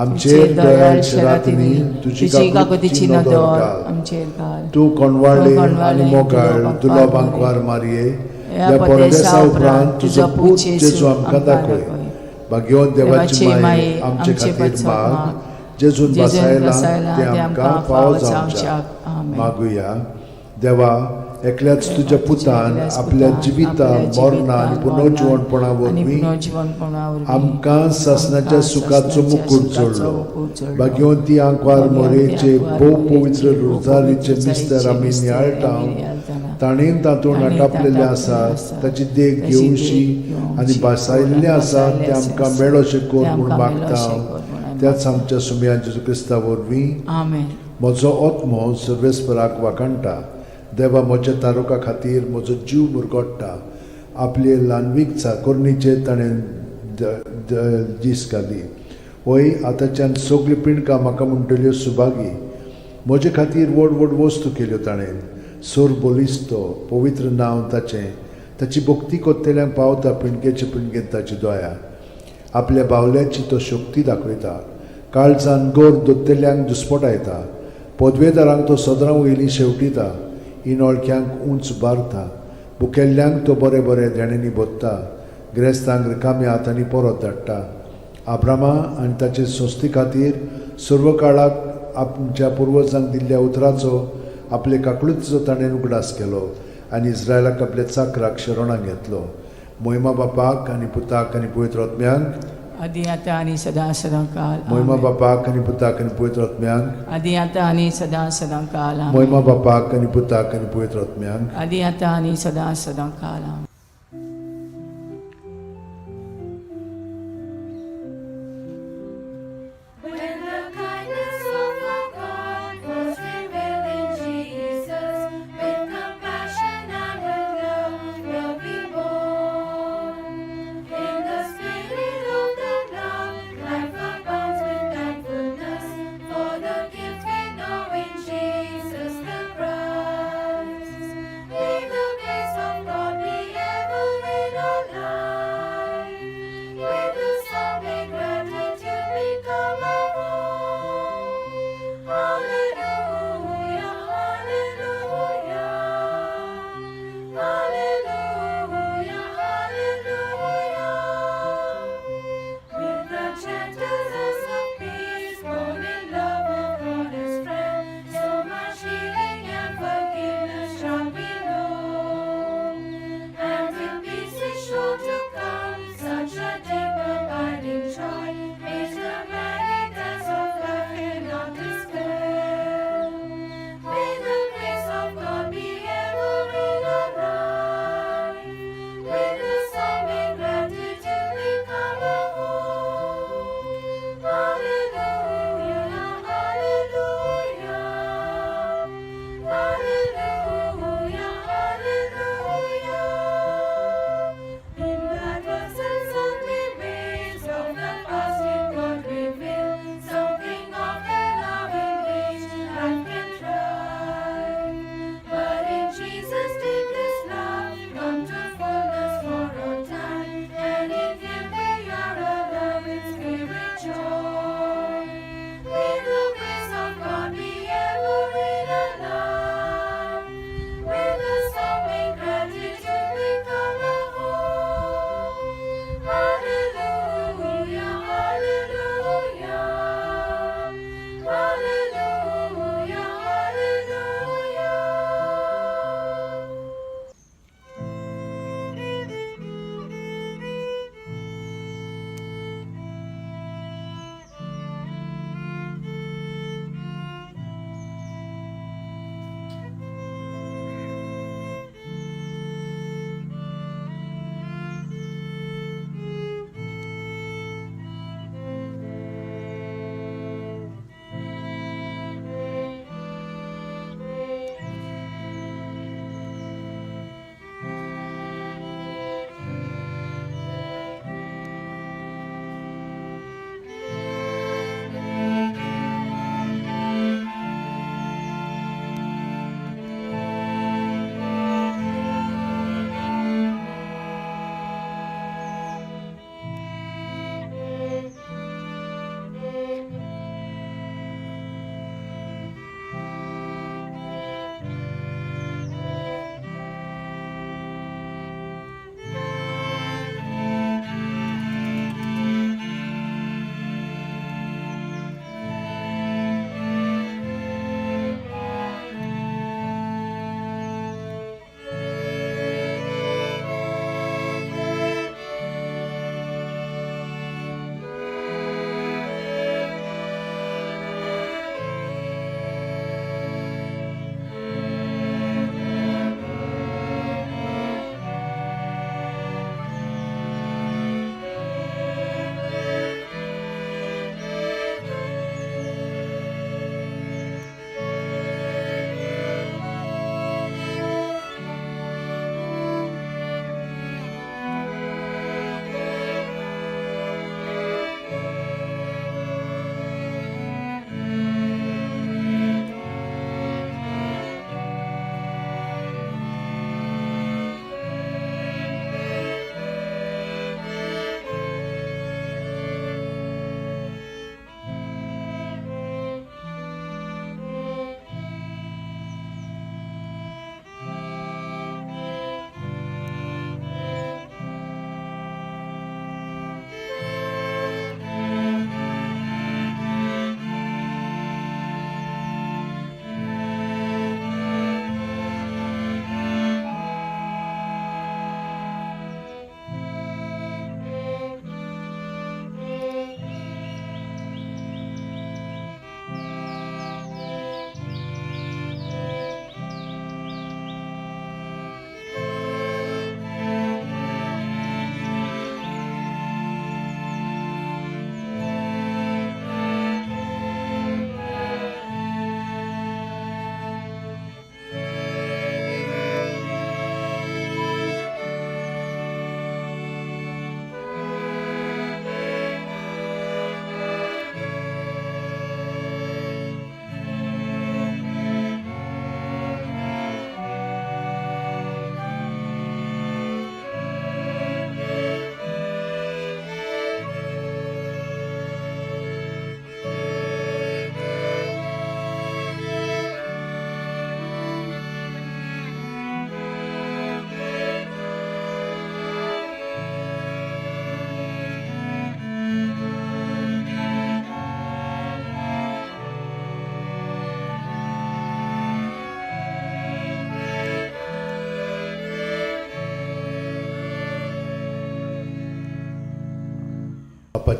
आमचेर दयाळ शरातिनी तुजी तुजी काकुतीची काकुतीची नदर नदर घाल. आमचेर घाल. तूं कोणवाळे तूं कोणवाळे आनी मोगाळ तुलो तुलो बांकवार बांकवार मारये, ह्या ह्या परदेसा परदेसा उपरांत उपरांत तुजो तुजो पूत पूत जेजू जेजू आमकां आमकां दाखय. दाखय. भाग्यवंत देवाची देवाची माये माये आमचे आमचे खातीर पासत माग, माग, जेजून जेजून बसायला बसायला ते ते आमकां आमकां फावो फावो जावच्याक. जावच्याक. आमेन. मागुया. देवा, एकल्याच तुज्या पुतान एकल्याच आपल्या पुतान जिविता आपल्या मरणा आनी जिवितान, पुनर्जिवणपणा मरणान आनी वरवीं पुनर्जिवणपणा वरवीं आमकां सासणाच्या आमकां सुखाचो सासणाच्या मुकूट सुखाचो जोडलो. मुकूट जोडलो. भाग्यवंती आंकवार भाग्यवंती मोरेचे आंकवार भोव मोरेचे पवित्र भोव रोजारीचे पवित्र मिस्तर आमी रोजारीचे नियाळटा, मिस्तर आमी नियाळटाना, ताणें तातूंत ताणें आटापलेलें तातूंत आसा आसा, ताची देख ताची देख घेवची घेवची आनी भासायिल्लें आसा भासायिल्लें तें आमकां आसा, मेळोशें कर तें म्हूण आमकां मागता. मेळोशें कर म्हूण आमी त्याच आमच्या सुमया जेजू क्रिस्ता वरवीं. आमेन. म्हजो आत्मो सर्वेस्पराक वाखाणटा, देवा म्हज्या तारुका खातीर म्हजो जीव मुरगोट्टा. आपले ल्हानवीक चाकोरणीचेर ताणें दीस घाली. वय आतांच्यान सगल्यो पिंडकां म्हाका म्हणटल्यो सुभागी. म्हजे खातीर व्हड व्हड वस्तू केल्यो ताणें. सोर बलिस्तो पवित्र नांव ताचें, ताची भक्ती कोत्तेल्यांक पावता पिंडकेचे पिंडकेन ताची दया. आपल्या बावल्याची तो शक्ती दाखयता, काळजान गोर दोत्तेल्यांक दुस्पटायता. पदवेदारांक तो सदरां वयली शेवटिता, इनोळख्यांक उंच बारता. भुकेल्ल्यांक तो बरें बरें देण्यांनी भरता, गिरेस्तांक रिकाम्या हातांनी परत धाडटा. आब्रामा आनी ताचे संस्थे खातीर सर्व काळाक आमच्या पुर्वजांक दिल्ल्या उतराचो आपले काकळुतीचो ताणें उगडास केलो आनी इस्रायलाक आपल्या चाकराक शरणाक घेतलो. मोहिमा बापाक आनी पुताक आनी पवित्र आत्म्यांक, आदी आतां आनी सदां सदां काल. मोहिमा आमेन. बापाक आनी पुताक आनी पवित्र आत्म्यांक, आदी आतां आनी सदां सदां काल. आमेन. मोहिमा बापाक आनी पुताक आनी पवित्र आत्म्यांक, आदी आतां आनी सदां सदां काल. आमेन. When the kindness of our God was revealed in Jesus, with compassion and with love will be born.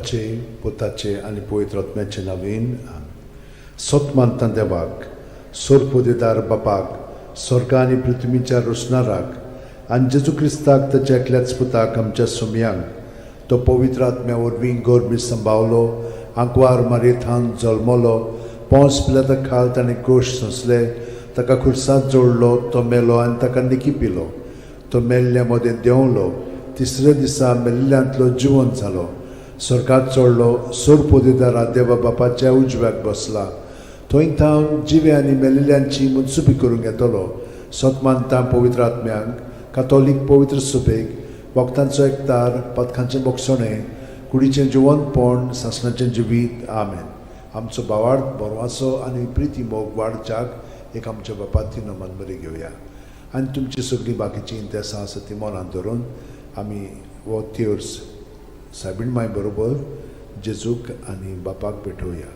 बापाचे, पुताचे आनी पवित्र आत्म्याचे नांवान. सत मानता देवाक, सोरपोदेदार बापाक, स्वर्गा आनी पृथ्वीच्या रोसणाराक, आनी जेजू क्रिस्ताक ताच्या एकल्याच पुताक, आमच्या सुमयांक, तो पवित्र आत्म्या वरवीं गर्भी संभावलो, आंकवार मारयेथान जल्मलो, पोंस पिलाता खाल ताणें कोश सोंसले, ताका खुर्सांत जोडलो, तो मेलो आनी ताका निकी पिलो, तो मेल्ल्या मदें देंवलो, तिसऱ्या दिसा मेल्ल्यांतलो जिवंत जालो, स्वर्गात चडलो, सोरपोदेदारा देवा बापाच्या उजव्याक बसला, थंय थावन जिवे आनी मेल्ल्यांची मनसुपी करूंक येतलो. सत मानता पवित्र आत्म्यांक, कातोलीक पवित्र सुबेक, वखदांचो एकतार, पदकांचें बोगसणें, कुडीचें जिवंतपण, सासणाचें जिवीत. आमेन. आमचो बावार्थ, बरवासो आनी प्रिती मोग वाडच्याक एक आमच्या बापाती नमन बरी घेवया आनी तुमची सगळीं बाकीचीं इंतेसां आसा ती मनांत धरून आमी हो तेर्स सायबीण माय बरोबर जेजूक आनी बापाक भेटोवया.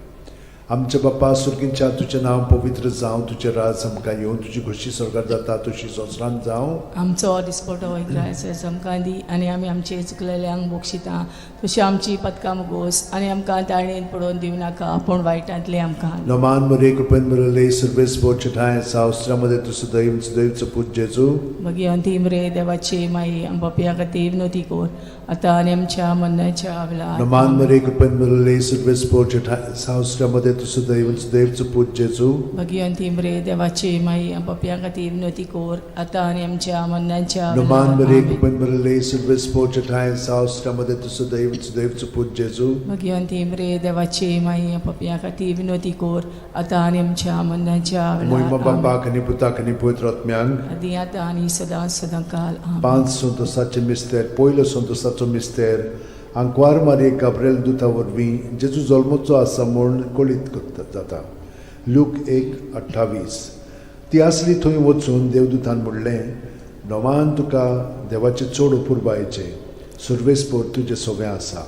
आमच्या बापा सुर्गींच्या, तुजें नांव पवित्र जावं, तुजें राज आमकां येवं, तुजी खोशी स्वर्गार जाता तशी संवसारांत जावं. आमचो दिसपटो इग्रायस आमकां दी आनी आमी आमचे चुकलेल्यांक बक्षिता तशी आमची पदकां मुगोस आनी आमकां ताळणेन पडोवन दिवं नाका, पूण वायटांतले आमकां. नमान मरे, कृपेन बरले, सर्वेस बोचठाय सावस्त्रामध्ये तूं सदैव सदैवचो पूत जेजू. भगिवंती मरे देवाची माई, आमच्या खातीर विनवती कर, आतां आनी आमच्या मरणाच्या वेळार. नमान मरे, कृपेन बरले, सर्वेस बोचठाय सावस्त्रामध्ये तूं सदैव सदैवचो पूत जेजू. भगिवंती मरे देवाची माई, आमच्या खातीर विनवती कर, आतां आनी आमच्या मरणाच्या नमान वेळार. मरे, आमेन. कृपेन बरले, सर्वेस बोचठाय सावस्त्रामध्ये तूं सदैव सदैवचो पूत जेजू. भगिवंती मरे देवाची माई, आमच्या खातीर विनवती कर, आतां आनी आमच्या मरणाच्या मोहिमा वेळार. आमेन. बापाक आनी पुताक आनी पवित्र आत्म्यांक. आदी आतां आनी सदां सदां काल. आमेन. पांच संतोसाचे मिस्तेर. पयलो संतोसाचो मिस्तेर, आंकवार मारये गाब्रेल दुता वरवीं जेजू जल्मचो आसा म्हूण कळीत करता जाता. लूक 1:28. ती आसली थंय वचून देवदूतान म्हणलें, नवान तुका देवाचें चड अपुरबायेचें, सुर्वेसपोर तुजें सगळें आसा.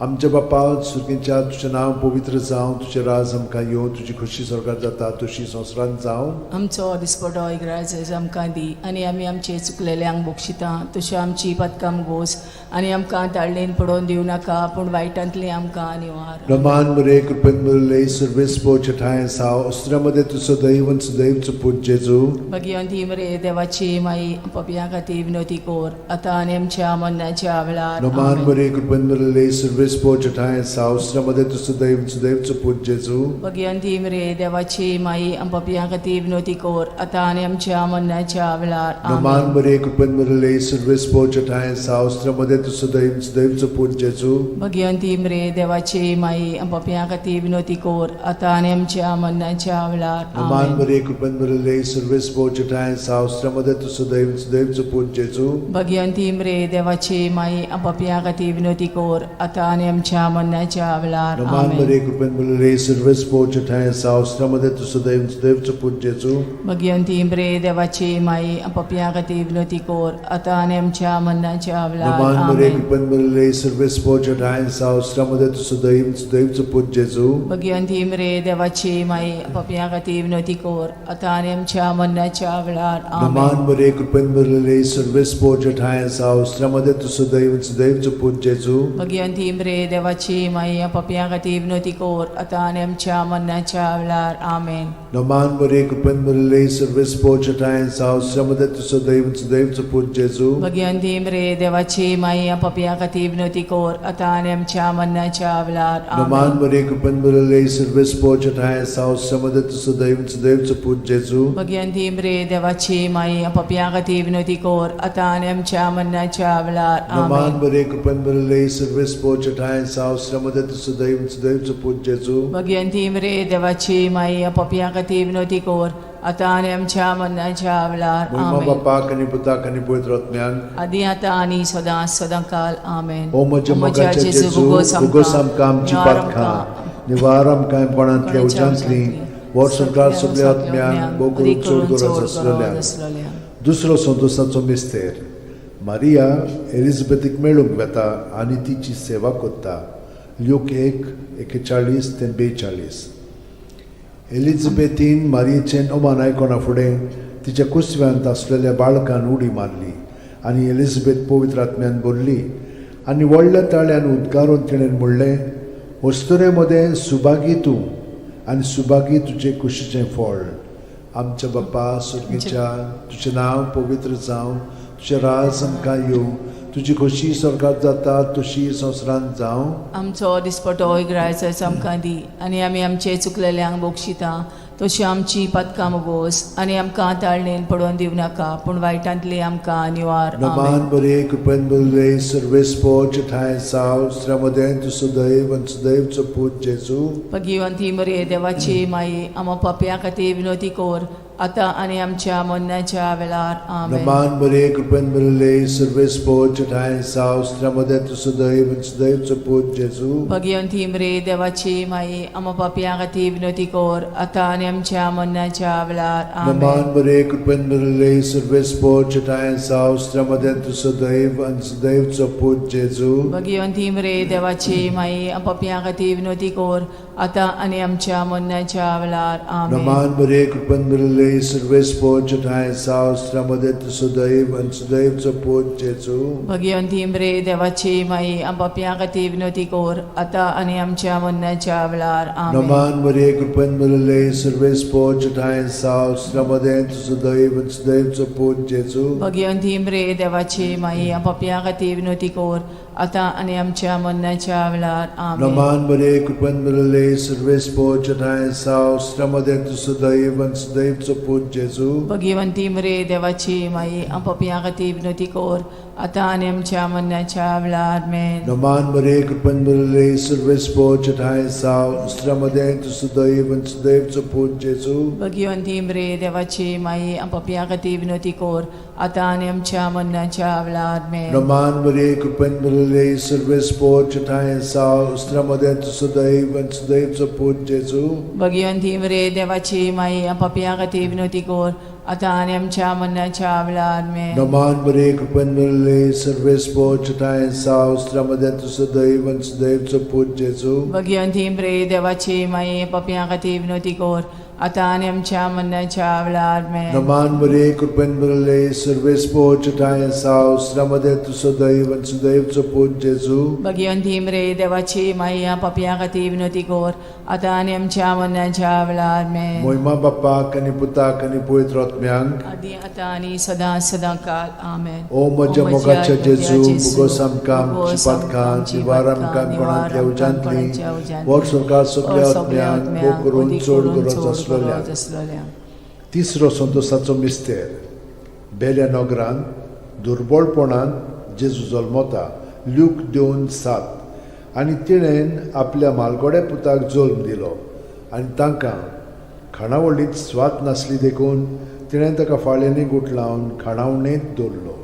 आमच्या बापा सुर्गीच्या, तुजें नांव पवित्र जावं, तुजें राज आमकां येवं, तुजी खोशी स्वर्गार जाता तशी संवसारांत जावं. आमचो दिसपटो इग्राज आमकां दी आनी आमी आमचे चुकलेल्यांक बक्षिता तशी आमची पदकां गोस आनी आमकां ताळणेन पडोवन दिवं नाका, पूण वायटांतली आमकां निवार. रमान मरे, कृपेन मरले, सर्वेस पोचठाय साव अस्त्रामध्ये तू सदैव सदैवचो पूत जेजू. भगिवंती मरे देवाची माई, पपया खातीर विनवती कर, आतां आनी आमच्या मरणाच्या वेळार. रमान आमेन. मरे, कृपेन मरले, सर्वेस पोचठाय साव अस्त्रामध्ये तू सदैव सदैवचो पूत जेजू. भगिवंती मरे देवाची माई, पपया खातीर विनवती कर, आतां आनी आमच्या मरणाच्या वेळार. रमान आमेन. मरे, कृपेन मरले, सर्वेस पोचठाय साव अस्त्रामध्ये तू सदैव सदैवचो पूत जेजू. भगिवंती मरे देवाची माई, पपया खातीर विनवती कर, आतां आनी आमच्या मरणाच्या वेळार. रमान आमेन. मरे, कृपेन मरले, सर्वेस पोचठाय साव अस्त्रामध्ये तू सदैव सदैवचो पूत जेजू. भगिवंती मरे देवाची माई, पपया खातीर विनवती कर, आतां आनी आमच्या मरणाच्या वेळार. रमान आमेन. मरे, कृपेन मरले, सर्वेस पोचठाय साव अस्त्रामध्ये तू सदैव सदैवचो पूत जेजू. भगिवंती मरे देवाची माई, पपया खातीर विनवती कर, आतां आनी आमच्या मरणाच्या वेळार. नमान मरे, आमेन. कृपेन मरले, सर्वेस पोचठाय साव अस्त्रामध्ये तू सदैव सदैवचो पूत जेजू. भगिवंती मरे देवाची माई, पपया खातीर विनवती कर, आतां आनी आमच्या मरणाच्या वेळार. नमान आमेन. मरे, कृपेन मरले, सर्वेस पोचठाय साव अस्त्रामध्ये तू सदैव सदैवचो पूत जेजू. भगिवंती मरे देवाची माई, पपया खातीर विनवती कर, आतां आनी आमच्या मरणाच्या वेळार. आमेन. नमान मरे, कृपेन मरले, सर्वेस पोचठाय साव अस्त्रामध्ये तू सदैव सदैवचो पूत जेजू. भगिवंती मरे देवाची माई, पपया खातीर विनवती कर, आतां आनी आमच्या मरणाच्या वेळार. नमान आमेन. मरे, कृपेन मरले, सर्वेस पोचठाय साव अस्त्रामध्ये तू सदैव सदैवचो पूत जेजू. भगिवंती मरे देवाची माई, पपया खातीर विनवती कर, आतां आनी आमच्या मरणाच्या वेळार. नमान आमेन. मरे, कृपेन मरले, सर्वेस पोचठाय साव अस्त्रामध्ये तू सदैव सदैवचो पूत जेजू. भगिवंती मरे देवाची माई, पपया खातीर विनवती कर, आतां आनी आमच्या मरणाच्या वेळार. मोहिमा आमेन. बापाक आनी पुताक आनी पवित्र आत्म्याक. आदी आतां आनी सदां सदां काल. आमेन. ओ म्हज्या मोगाच्या जेजू, उगोस आमकां आमची पातकां, निवार आमकां कोणांतल्या उज्यांतली, वर्सभर सगळ्या आत्म्यांक, भोव करून चड गरज आसलेल्या. दुसरो संतोसाचो मिस्तेर, मारिया एलिझाबेथीक मेळूंक वेता आनी तिची सेवा करता. ल्यूक 1:41 ते 42. एलिझाबेथीन मारियेचें अमान आयकना फुडें तिच्या कुसव्यांत आसलेल्या बाळकान उडी मारली आनी एलिझाबेथ पवित्र आत्म्यान भरली. आनी व्हडल्या ताळ्यान उद्गारून तिणें म्हणलें, अस्तुरे मदें सुभागी तूं आनी सुभागी तुजे कुशीचें फळ. आमच्या बापा सुर्गीच्या, तुजें नांव पवित्र जावं, तुजें राज आमकां येवं, तुजी खोशी स्वर्गात जाता तशी संवसारांत जावं. आमचो दिसपटो इगरायचो आमकां दी आनी आमी आमचे चुकलेल्यांक बक्षिता तशी आमची पदकां मोगोस आनी आमकां ताळणेन पडोवन दिवं नाका पूण वायटांतली आमकां निवार. नमान आमेन. बरे कृपेन बरले सर्वेस्पोच ठांय साव स्त्र्यामदें तूं सदैव आनी सदैवचो पूत जेजू. भगिवंती मरे देवाची माई, आमा पापया खातीर विनोती कोर आतां आनी आमच्या मरणाच्या वेळार. आमेन. नमान बरे कृपेन बरले सर्वेस्पोच ठांय साव स्त्र्यामदें तूं सदैव आनी सदैवचो पूत जेजू. भगिवंती मरे देवाची माई, आमा पापया खातीर विनोती कोर आतां आनी आमच्या मरणाच्या वेळार. आमेन. नमान बरे कृपेन बरले सर्वेस्पोच ठांय साव स्त्र्यामदें तूं सदैव आनी सदैवचो पूत जेजू. भगिवंती मरे देवाची माई, पापया खातीर विनोती कोर आतां आनी आमच्या मरणाच्या वेळार. आमेन. नमान बरे कृपेन बरले सर्वेस्पोच ठांय साव स्त्र्यामदें तूं सदैव आनी सदैवचो पूत जेजू. भगिवंती मरे देवाची माई, पापया खातीर विनोती कोर आतां आनी आमच्या मरणाच्या वेळार. आमेन. नमान मरे कृपेन भरले सर्वेस्पोच ठांय साव स्त्र्यामदें तूं सदैव आनी सदैवचो पूत जेजू. भगिवंती मरे देवाची माई, पापया खातीर विनोती कोर आतां आनी आमच्या मरणाच्या वेळार. आमेन. नमान मरे कृपेन भरले सर्वेस्पोच ठांय साव स्त्र्यामदें तूं सदैव आनी सदैवचो पूत जेजू. भगिवंती मरे देवाची माई, पापया खातीर विनोती कोर आतां आनी आमच्या मरणाच्या वेळार. आमेन. नमान मरे कृपेन भरले सर्वेस्पोच ठांय साव स्त्र्यामदें तूं सदैव आनी सदैवचो पूत जेजू. भगिवंती मरे देवाची माई, पापया खातीर विनोती कोर आतां आनी आमच्या मरणाच्या वेळार. आमेन. नमान मरे कृपेन भरले सर्वेस्पोच ठांय साव स्त्र्यामदें तूं सदैव आनी सदैवचो पूत जेजू. भगिवंती मरे देवाची माई, पापया खातीर विनोती कोर आतां आनी आमच्या मरणाच्या वेळार. आमेन. नमान मरे कृपेन भरले सर्वेस्पोच ठांय साव स्त्र्यामदें तूं सदैव आनी सदैवचो पूत जेजू. भगिवंती मरे देवाची माई, पापया खातीर विनोती कोर आतां आनी आमच्या मरणाच्या वेळार. आमेन. नमान मरे कृपेन भरले सर्वेस्पोच ठांय साव स्त्र्यामदें तूं सदैव आनी सदैवचो पूत जेजू. भगिवंती मरे देवाची माई, पापया खातीर विनोती कोर आतां आनी आमच्या मरणाच्या वेळार. आमेन. मोहिमा बाप्पाक आनी पुताक आनी पवित्र आत्म्यांक, आदी आतां आनी सदां सदां काल. आमेन. ओ म्हज्या मोगाच्या जेजू, मुगोस आमकां आमची पातकां निवार आमकां कोणांतल्या उज्यांतली, वर सरकार सगल्या आत्म्यांक भोग करून चड गरज आसलेल्या. आसलेल्या. तिसरो संतोसाचो मिस्तेर. बेल्या नगरांत दुर्बळपणान जेजू जल्मता. ल्यूक 2:7. आनी तिणेन आपल्या मालगोड्या पुताक जल्म दिलो आनी तांकां खाणावळींत स्वाद नासली देखून तिणें ताका फाळ्यांनी गुठलावन खाणावणेंत दवरलो.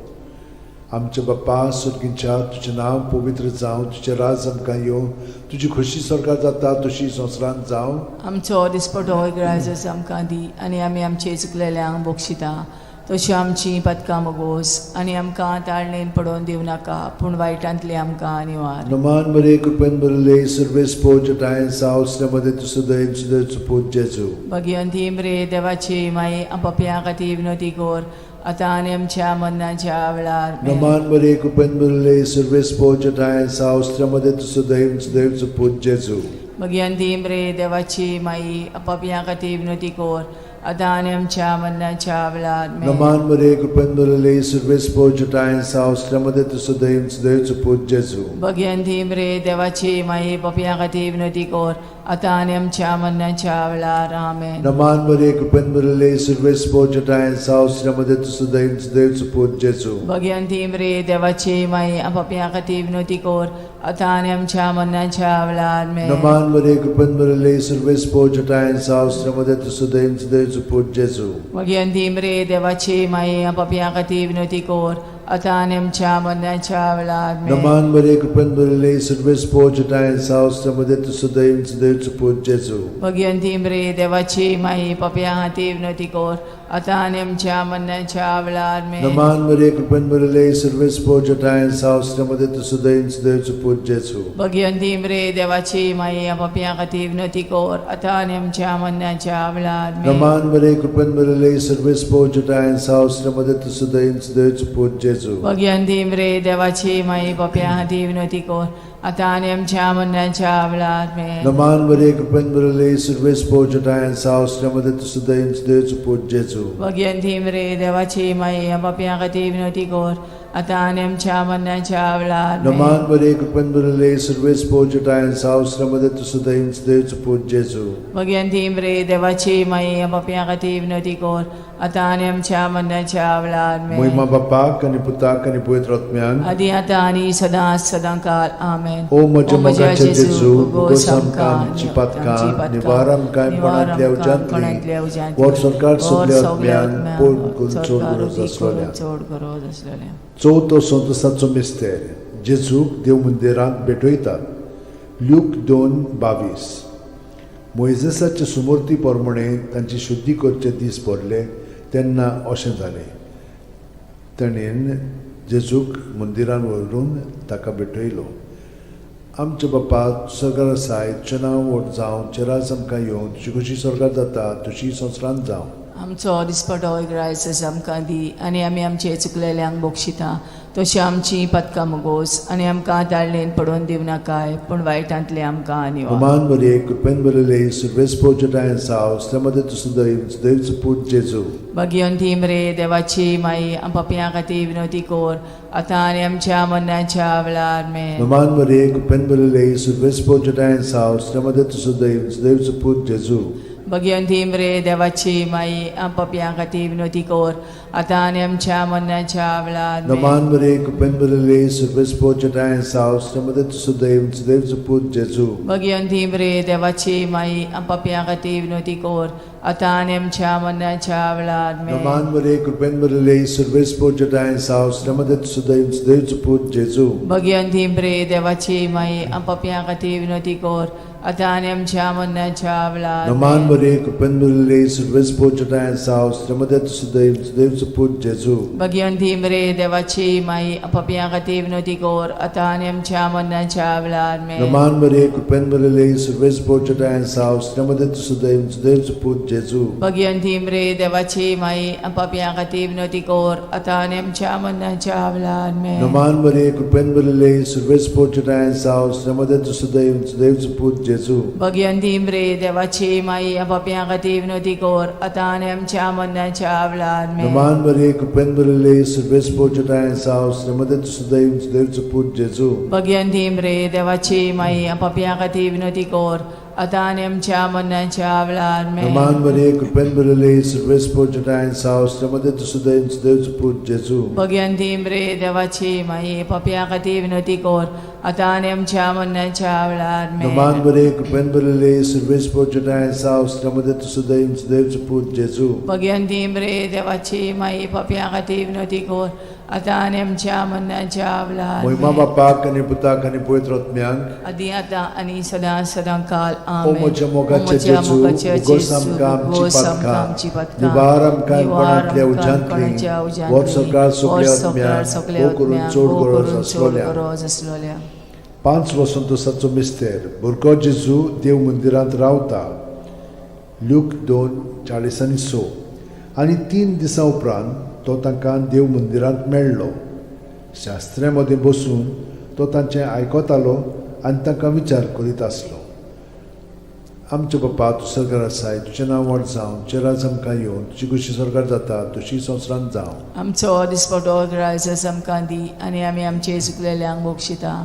आमच्या बाप्पा सुर्गींच्या, तुजें नांव पवित्र जावं, तुजें राज आमकां येवं, तुजी खोशी स्वर्गात जाता तशी संवसारांत जावं. आमचो दिसपटो इगराजस आमकां दी आनी आमी आमचे चुकलेल्यांक बक्षिता तशी आमची पदकां मोगोस आनी आमकां ताळणेन पडोवन दिवं नाका पूण वायटांतली आमकां निवार. नमान बरे कृपेन भरले सर्वेस्पोच ठांय साव स्त्र्यामदें तूं सदैव सदैवचो पूत जेजू. भगिवंती मरे देवाची माई, पापया खातीर विनोती कोर आतां आनी आमच्या मरणाच्या वेळार. आमेन. नमान बरे कृपेन भरले सर्वेस्पोच ठांय साव स्त्र्यामदें तूं सदैव सदैवचो पूत जेजू. भगिवंती मरे देवाची माई, पापया खातीर विनोती कोर आतां आनी आमच्या मरणाच्या वेळार. आमेन. नमान बरे कृपेन भरले सर्वेस्पोच ठांय साव स्त्र्यामदें तूं सदैव सदैवचो पूत जेजू. भगिवंती मरे देवाची माई, पापया खातीर विनोती कोर आतां आनी आमच्या मरणाच्या वेळार. आमेन. नमान बरे कृपेन भरले सर्वेस्पोच ठांय साव स्त्र्यामदें तूं सदैव सदैवचो पूत जेजू. भगिवंती मरे देवाची माई, पापया खातीर विनोती कोर आतां आनी आमच्या मरणाच्या वेळार. आमेन. नमान बरे कृपेन भरले सर्वेस्पोच ठांय साव स्त्र्यामदें तूं सदैव सदैवचो पूत जेजू. भगिवंती मरे देवाची माई, पापया खातीर विनोती कोर आतां आनी आमच्या मरणाच्या वेळार. आमेन. नमान बरे कृपेन भरले सर्वेस्पोच ठांय साव स्त्र्यामदें तूं सदैव सदैवचो पूत जेजू. भगिवंती मरे देवाची माई, पापया खातीर विनोती कोर आतां आनी आमच्या मरणाच्या वेळार आमेन. नमान मरिये, कृपेन भरिल्ले, सर्वेस्पोर जठाय सावसऱ्यामध्ये तूं सुदैन सुदैवचो पूत जेजू. भगिवंती मरे देवाची माई, पापयां खातीर विनवती कर आतां आनी आमच्या मरणाच्या वेळार आमेन. नमान मरिये, कृपेन भरिल्ले, सर्वेस्पोर जठाय सावसऱ्यामध्ये तूं सुदैन सुदैवचो पूत जेजू. भगिवंती मरे देवाची माई, पापयां खातीर विनवती कर आतां आनी आमच्या मरणाच्या वेळार आमेन. नमान मरिये, कृपेन भरिल्ले, सर्वेस्पोर जठाय सावसऱ्यामध्ये तूं सुदैन सुदैवचो पूत जेजू. भगिवंती मरे देवाची माई, पापयां खातीर विनवती कर आतां आनी आमच्या मरणाच्या वेळार आमेन. नमान मरिये, कृपेन भरिल्ले, सर्वेस्पोर जठाय सावसऱ्यामध्ये तूं सुदैन सुदैवचो पूत जेजू. भगिवंती मरे देवाची माई, पापयां खातीर विनवती कर आतां आनी आमच्या मरणाच्या वेळार आमेन. मोहिमा बापाक आनी पुताक आनी पवित्र आत्म्याक, आदी आतां आनी सदां सदां काल आमेन. ओ म्हज्या मोगाचे जेजू, उगोस आमकां आमची पातकां, निवार आमकां कोणांतल्या उज्यांतली, वर सरकार सगल्या आत्म्यान पोड करून चड गरज आसलोल्या. चड गरज आसलेल्या. चवथो संतोसाचो मिस्तेर, जेजूक देव मंदिरांत भेटयतात. ल्यूक 2:22. मोयजेसाचे सुमूर्ती प्रमाणे तांची शुद्धी करचे दीस भरले तेन्ना अशें जालें, ताणें जेजूक मंदिरान व्हरून ताका भेटयलो. आमच्या बापा, सरकार आसाय, तुजें नांव व्हड जावं, तुजें राज आमकां येवं, तुजी खोशी स्वर्गार जाता तशी संवसारांत जावं. आमचो दिसपटो ग्रायस आमकां दी आनी आमी आमचे चुकलेल्यांक बक्षिता तशी आमची पदकां मुगोस आनी आमकां ताळणेन पडोवन दिवं नाकाय, पूण वायटांतले आमकां निवार. अमान मरिये, कृपेन भरिल्ले, सर्वेस्पोर जठाय साव, मध्ये तूं सुदैव सुदैवचो पूत जेजू. भगिवंती मरे देवाची माई, पापयां खातीर विनवती कर आतां आनी आमच्या मरणाच्या वेळार आमेन. नमान मरिये, कृपेन भरिल्ले, सर्वेस्पोर जठाय साव, मध्ये तूं सुदैव सुदैवचो पूत जेजू. भगिवंती मरे देवाची माई, पापयां खातीर विनवती कर आतां आनी आमच्या मरणाच्या वेळार आमेन. नमान मरिये, कृपेन भरिल्ले, सर्वेस्पोर जठाय साव, मध्ये तूं सुदैव सुदैवचो पूत जेजू. भगिवंती मरे देवाची माई, पापयां खातीर विनवती कर आतां आनी आमच्या मरणाच्या वेळार आमेन. नमान मरिये, कृपेन भरिल्ले, सर्वेस्पोर जठाय साव, मध्ये तूं सुदैव सुदैवचो पूत जेजू. भगिवंती मरे देवाची माई, पापयां खातीर विनवती कर आतां आनी आमच्या मरणाच्या वेळार नमान आमेन. मरिये, कृपेन भरिल्ले, सर्वेस्पोर जठाय साव, मध्ये तूं सुदैव सुदैवचो पूत जेजू. भगिवंती मरे देवाची माई, पापयां खातीर विनवती कर आतां आनी आमच्या मरणाच्या वेळार आमेन. नमान मरिये, कृपेन भरिल्ले, सर्वेस्पोर जठाय साव, मध्ये तूं सुदैव सुदैवचो पूत जेजू. भगिवंती मरे देवाची माई, पापयां खातीर विनवती कर आतां आनी आमच्या मरणाच्या वेळार आमेन. नमान मरिये, कृपेन भरिल्ले, सर्वेस्पोर जठाय साव, मध्ये तूं सुदैव सुदैवचो पूत जेजू. भगिवंती मरे देवाची माई, पापयां खातीर विनवती कर आतां आनी आमच्या मरणाच्या वेळार आमेन. नमान मरिये, कृपेन भरिल्ले, सर्वेस्पोर जठाय साव, मध्ये तूं सुदैव सुदैवचो पूत जेजू. भगिवंती मरे देवाची माई, पापयां खातीर विनवती कर आतां आनी आमच्या मरणाच्या वेळार आमेन. नमान मरिये, कृपेन भरिल्ले, सर्वेस्पोर जठाय साव, मध्ये तूं सुदैव सुदैवचो पूत जेजू. भगिवंती मरे देवाची माई, पापयां खातीर विनवती कर आतां आनी आमच्या मरणाच्या वेळार आमेन. नमान मरिये, कृपेन भरिल्ले, सर्वेस्पोर जठाय साव, मध्ये तूं सुदैव सुदैवचो पूत जेजू. भगिवंती मरे देवाची माई, पापयां खातीर विनवती कर आतां आनी आमच्या मरणाच्या वेळार मोहिमा आमेन. बापाक आनी पुताक आनी पवित्र आत्म्याक, आदी आतां आनी सदां सदां काल ओ आमेन. म्हज्या मोगाचे ओ म्हज्या जेजू, मोगाचे उगोस जेजू, आमकां आमची उगोस आमकां पातकां, आमची पातकां, निवार आमकां निवार कोणांतल्या आमकां उज्यांतली, कोणाच्या उज्यांतली, वर सरकार सगल्या वर सरकार आत्म्याक, सगल्या भोव करून आत्म्याक, चड भोव गरज करून चड आसलोल्या. गरज आसलोल्या. पांच वसंतोसाचो मिस्तेर, भुरगो जेजू देव मंदिरांत रावता. ल्यूक 2:46. आनी 3 दिसां उपरांत तो तांकां देव मंदिरांत मेळ्ळो. शास्त्र्या मदें बसून तो तांचें आयकतालो आनी तांकां विचार करीत आसलो. आमच्या बापा, तूं सरकार आसाय, तुजें नांव व्हड जावं, तुजें राज आमकां येवं, तुजी खोशी सरकार जाता तशी संवसारांत जावं. आमचो दिसपटो ग्रायस आमकां दी आनी आमी आमचे चुकलेल्यांक बक्षिता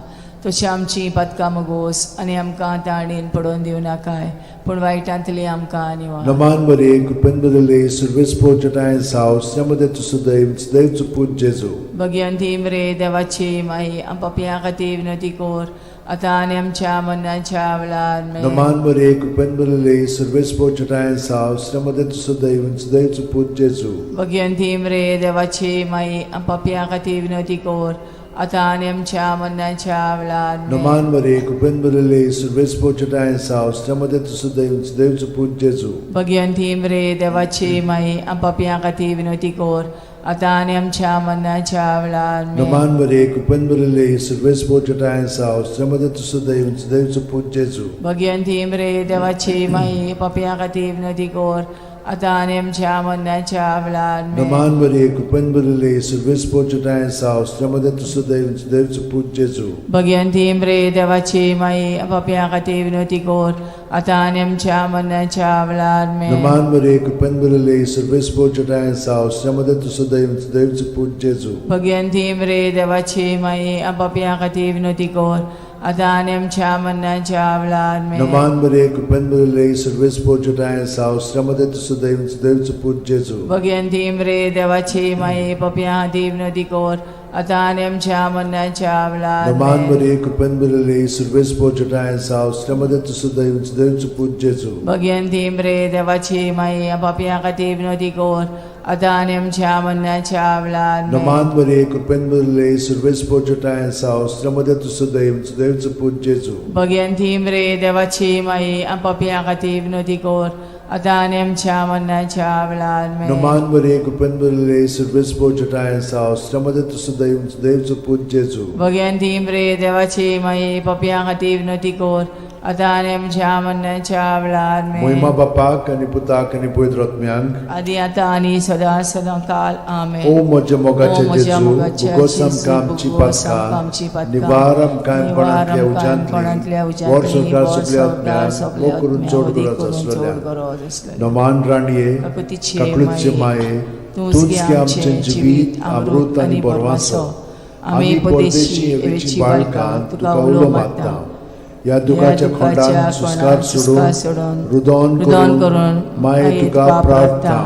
तशी आमची पातकां मुगोस आनी आमकां ताणेन पडोवन दिवं नाकाय, पूण वायटांतली आमकां निवार. नमान मरिये, कृपेन भरिल्ले, सर्वेस्पोर जठाय साव, मध्ये तूं सुदैव सुदैवचो पूत जेजू. भगिवंती मरे देवाची माई, पापयां खातीर विनवती कर आतां आनी आमच्या मरणाच्या वेळार आमेन. नमान मरिये, कृपेन भरिल्ले, सर्वेस्पोर जठाय साव, मध्ये तूं सुदैव सुदैवचो पूत जेजू. भगिवंती मरे देवाची माई, पापयां खातीर विनवती कर आतां आनी आमच्या मरणाच्या वेळार आमेन. नमान मरे कृपेन भरिल्ले सर्वेस्पर जेठांय साव मध्ये तूं सदैव देवचो पूत जेजू. भगवंती मरे देवाची माई, पापयां खातीर विनवती कर, आतां आनी आमच्या मरणाच्या वेळार आमेन. नमान मरे कृपेन भरिल्ले सर्वेस्पर जेठांय साव मध्ये तूं सदैव देवचो पूत जेजू. भगवंती मरे देवाची माई, पापयां खातीर विनवती कर, आतां आनी आमच्या मरणाच्या वेळार आमेन. नमान मरे कृपेन भरिल्ले सर्वेस्पर जेठांय साव मध्ये तूं सदैव देवचो पूत जेजू. भगवंती मरे देवाची माई, पापयां खातीर विनवती कर, आतां आनी आमच्या मरणाच्या वेळार आमेन. नमान मरे कृपेन भरिल्ले सर्वेस्पर जेठांय साव मध्ये तूं सदैव देवचो पूत जेजू. भगवंती मरे देवाची माई, पापयां खातीर विनवती कर, आतां आनी आमच्या मरणाच्या वेळार आमेन. नमान मरे कृपेन भरिल्ले सर्वेस्पर जेठांय साव मध्ये तूं सदैव देवचो पूत जेजू. भगवंती मरे देवाची माई, पापयां खातीर विनवती कर, आतां आनी आमच्या मरणाच्या वेळार नमान आमेन. मरे कृपेन भरिल्ले सर्वेस्पर जेठांय साव मध्ये तूं सदैव देवचो पूत जेजू. भगवंती मरे देवाची माई, पापयां खातीर विनवती कर, आतां आनी आमच्या मरणाच्या वेळार आमेन. नमान मरे कृपेन भरिल्ले सर्वेस्पर जेठांय साव मध्ये तूं सदैव देवचो पूत जेजू. भगवंती मरे देवाची माई, पापयां खातीर विनवती कर, आतां आनी आमच्या मरणाच्या वेळार आमेन. नमान मरे कृपेन भरिल्ले सर्वेस्पर जेठांय साव मध्ये तूं सदैव देवचो पूत जेजू. भगवंती मरे देवाची माई, पापयां खातीर विनवती कर, आतां आनी आमच्या मरणाच्या वेळार आमेन. मोहिमा बापाक आनी पुताक आनी पवित्र आत्म्यांक, आदी आतां आनी सदां सदां काल आमेन. ओ म्हज्या मोगाचे ओ म्हज्या जेजू, मोगाच्या भुगोस जेजू, आमकां आमची भुगोस आमकां आमची पातकां, पातकां, निवार आमकां कोणांतल्या कोणांतल्या उज्यांतली, उज्यांतली, वर संवसार वर सगल्या संवसार आत्म्यांक, सगल्या वो करून आत्म्यांक, चड वदी गरज करून आसलेल्या. चड गरज आसलेल्या. नमान राणये, काकुतीचे काकळूतचे माये, तूंच गे आमचें जिवीत, अमृत आनी बरवासो. आमी परदेशी एवेची बाळकां तुका उलो मारता. ह्या दुखाच्या खोंडान सुस्कार सोडून, रुदोन रुदोन करून करून माये तुका प्रार्थना.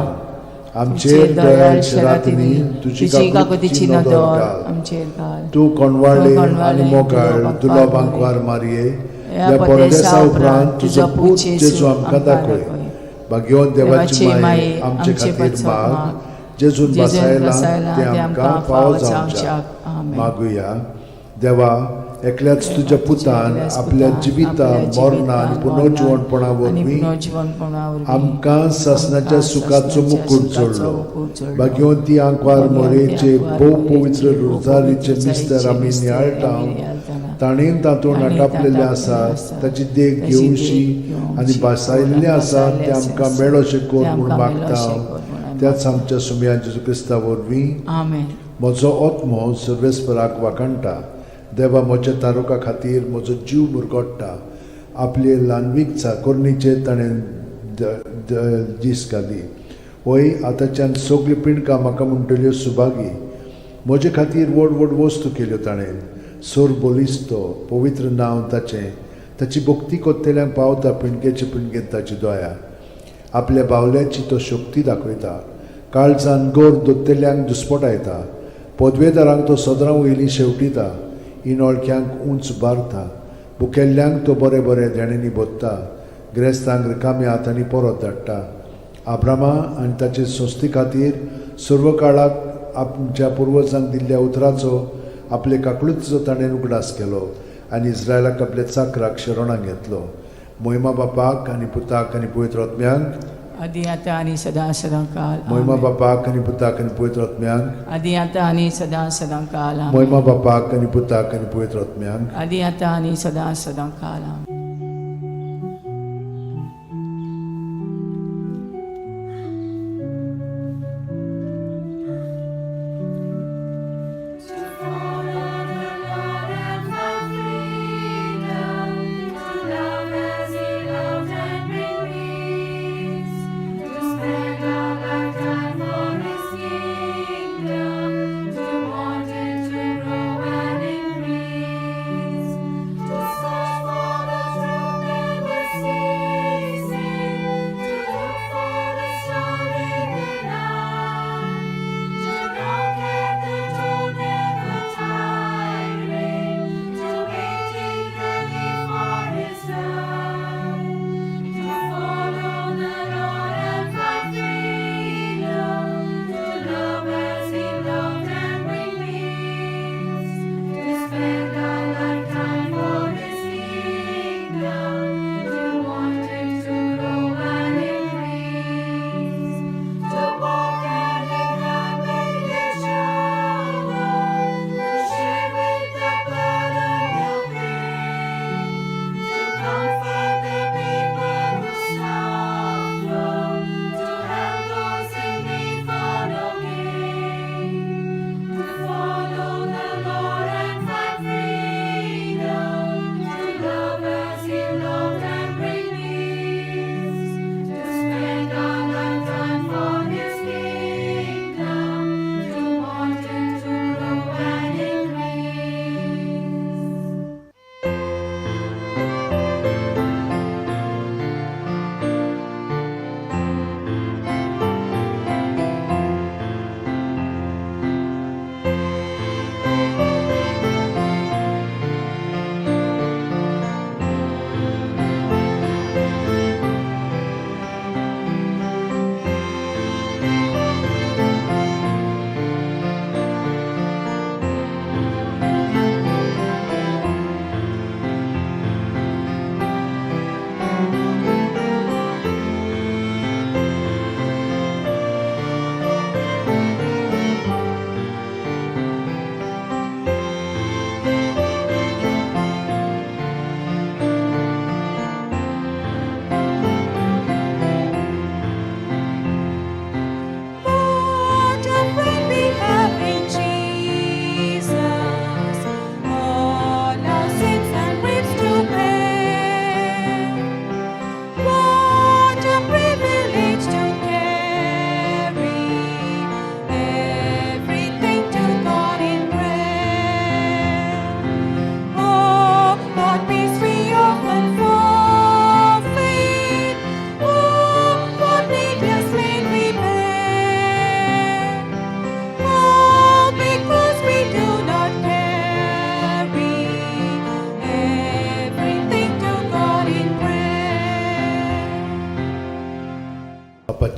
आमचेर दयाळ रातींनी तुजी तुजी काकुतीची काकुतीची नदर नदर घाल. आमचेर घाल. तूं कोणवाळे तूं कोणवाळे आनी मोगाळ तुलो तुलो बांकवार बांकवार मारये, ह्या ह्या परदेसा परदेसा उपरांत उपरांत तुजो पूत जेजू आमकां दाखय. भाग्यवंत देवाची माये आमचे खातीर माग, जेजून जेजून बसायला बसायला तें आमकां फावो जावच्याक. आमेन. मागुया. देवा, एकल्याच तुज्या पुतान आपल्या जिविता मरणा आनी पुनर्जिवणपणा आनी वरवीं पुनर्जिवणपणा वरवीं आमकां सासणाच्या आमकां सुखाचो सासणाच्या मुकूट सुखाचो जोडलो. मुकूट जोडलो. भाग्यवंती आंकवार भाग्यवंती मोरेचे आंकवार भोव मोरेचे पवित्र भोव रोजारीचे पवित्र मिस्तर आमी रोजारीचे नियाळटा, मिस्तर आमी नियाळटाना, ताणें तातूंत ताणें आटापलेलें तातूंत आसा आसा, ताची देख ताची देख घेवची घेवची आनी भासायिल्लें आसा भासायिल्लें तें आमकां आसा, मेळोशें कर तें म्हूण आमकां मागता. मेळोशें कर म्हूण आमी त्याच आमच्या सुमया जेजू क्रिस्ता वरवीं. आमेन. म्हजो आत्मो सर्वेस्पराक वाखाणटा, देवा म्हज्या तारुका खातीर म्हजो जीव मुरगोट्टा. आपले ल्हानवीक चाकोरणीचेर ताणें दीस घाली. वय आतांच्यान सगल्यो पिंडकां म्हाका म्हणटल्यो सुभागी. म्हजे खातीर व्हड व्हड वस्तू केल्यो ताणें. सोर बलिस्तो पवित्र नांव ताचें, ताची भक्ती कोत्तेल्यांक पावता पिंडकेचे पिंडकेन ताची दया. आपल्या बावल्याची तो शक्ती दाखयता, काळजान गोर दोत्तेल्यांक दुस्पटायता. पदवेदारांक तो सदरां वयलीं शेवटिता, इनोळख्यांक उंच बारता. भुकेल्ल्यांक तो बरें बरें देण्यांनी भोत्ता, ग्रेस्तांक रिकाम्या हातांनी परत धाडटा. आब्रामा आनी ताचे संस्थे खातीर सर्व काळाक आमच्या पुर्वजांक दिल्ल्या उतराचो आपले काकळुतीचो ताणें उगडास केलो आनी इस्रायलाक आपल्या चाकराक शरणाक घेतलो. मोहिमा बापाक आनी पुताक आनी पवित्र आत्म्यांक, आदी आतां आनी सदां सदां काल मोहिमा आमेन. बापाक आनी पुताक आनी पवित्र आत्म्यांक, आदी आतां आनी सदां सदां काल आमेन. मोहिमा बापाक आनी पुताक आनी पवित्र आत्म्यांक, आदी आतां आनी सदां सदां काल आमेन. To follow the Lord and find freedom, to love as He loved and bring peace, to spend our lifetime for His kingdom, to want it to grow and increase, to search for the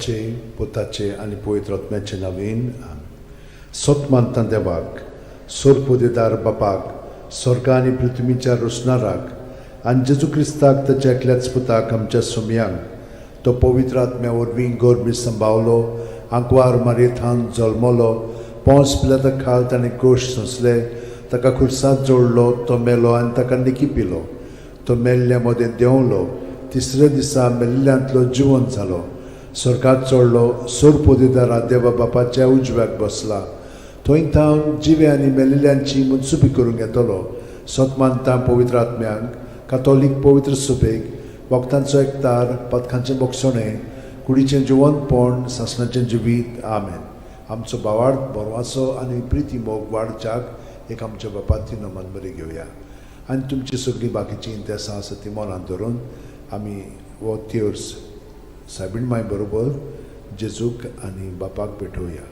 बापाचे, पुताचे आनी पवित्र आत्म्याचे नवीन. सत मानता देवाक, सोरपोदेदार बापाक, स्वर्ग आनी पृथ्वीच्या रोसणाराक, आनी जेजू क्रिस्ताक ताच्या एकल्याच पुताक आमच्या सोमयांक, तो पवित्र आत्म्या वरवीं गोरबी संभावलो, आंकवार मारयेथान जल्मलो, पोंस पिलाता खाल ताणें कोश सोंसले, ताका खुर्सात जोडलो, तो मेलो आनी ताका निकी पिलो, तो मेल्ल्या मदें देंवलो, तिसऱ्या दिसा मेल्ल्यांतलो जिवन जालो, स्वर्गात चडलो, सोरपोदेदारा देवा बापाच्या उजव्याक बसला, थंय थावन जिवे आनी मेल्ल्यांची मनसुबी करूंक येतलो. सत मानता पवित्र आत्म्यांक, कातोलीक पवित्र सुबेक, भक्तांचो एकतार, पथकांचें बोगसणें, कुडीचें जिवनपण, सासणाचें जिवीत. आमेन. आमचो भावार्थ, बरवासो आनी प्रिती मोग वाडच्याक एक आमच्या बापाती नमन बरी घेवया आनी तुमची सगळीं बाकीचीं इंतेसां आसा ती मनांत धरून आमी हो तेर्स सायबीण माय बरोबर जेजूक आनी बापाक भेटोवया.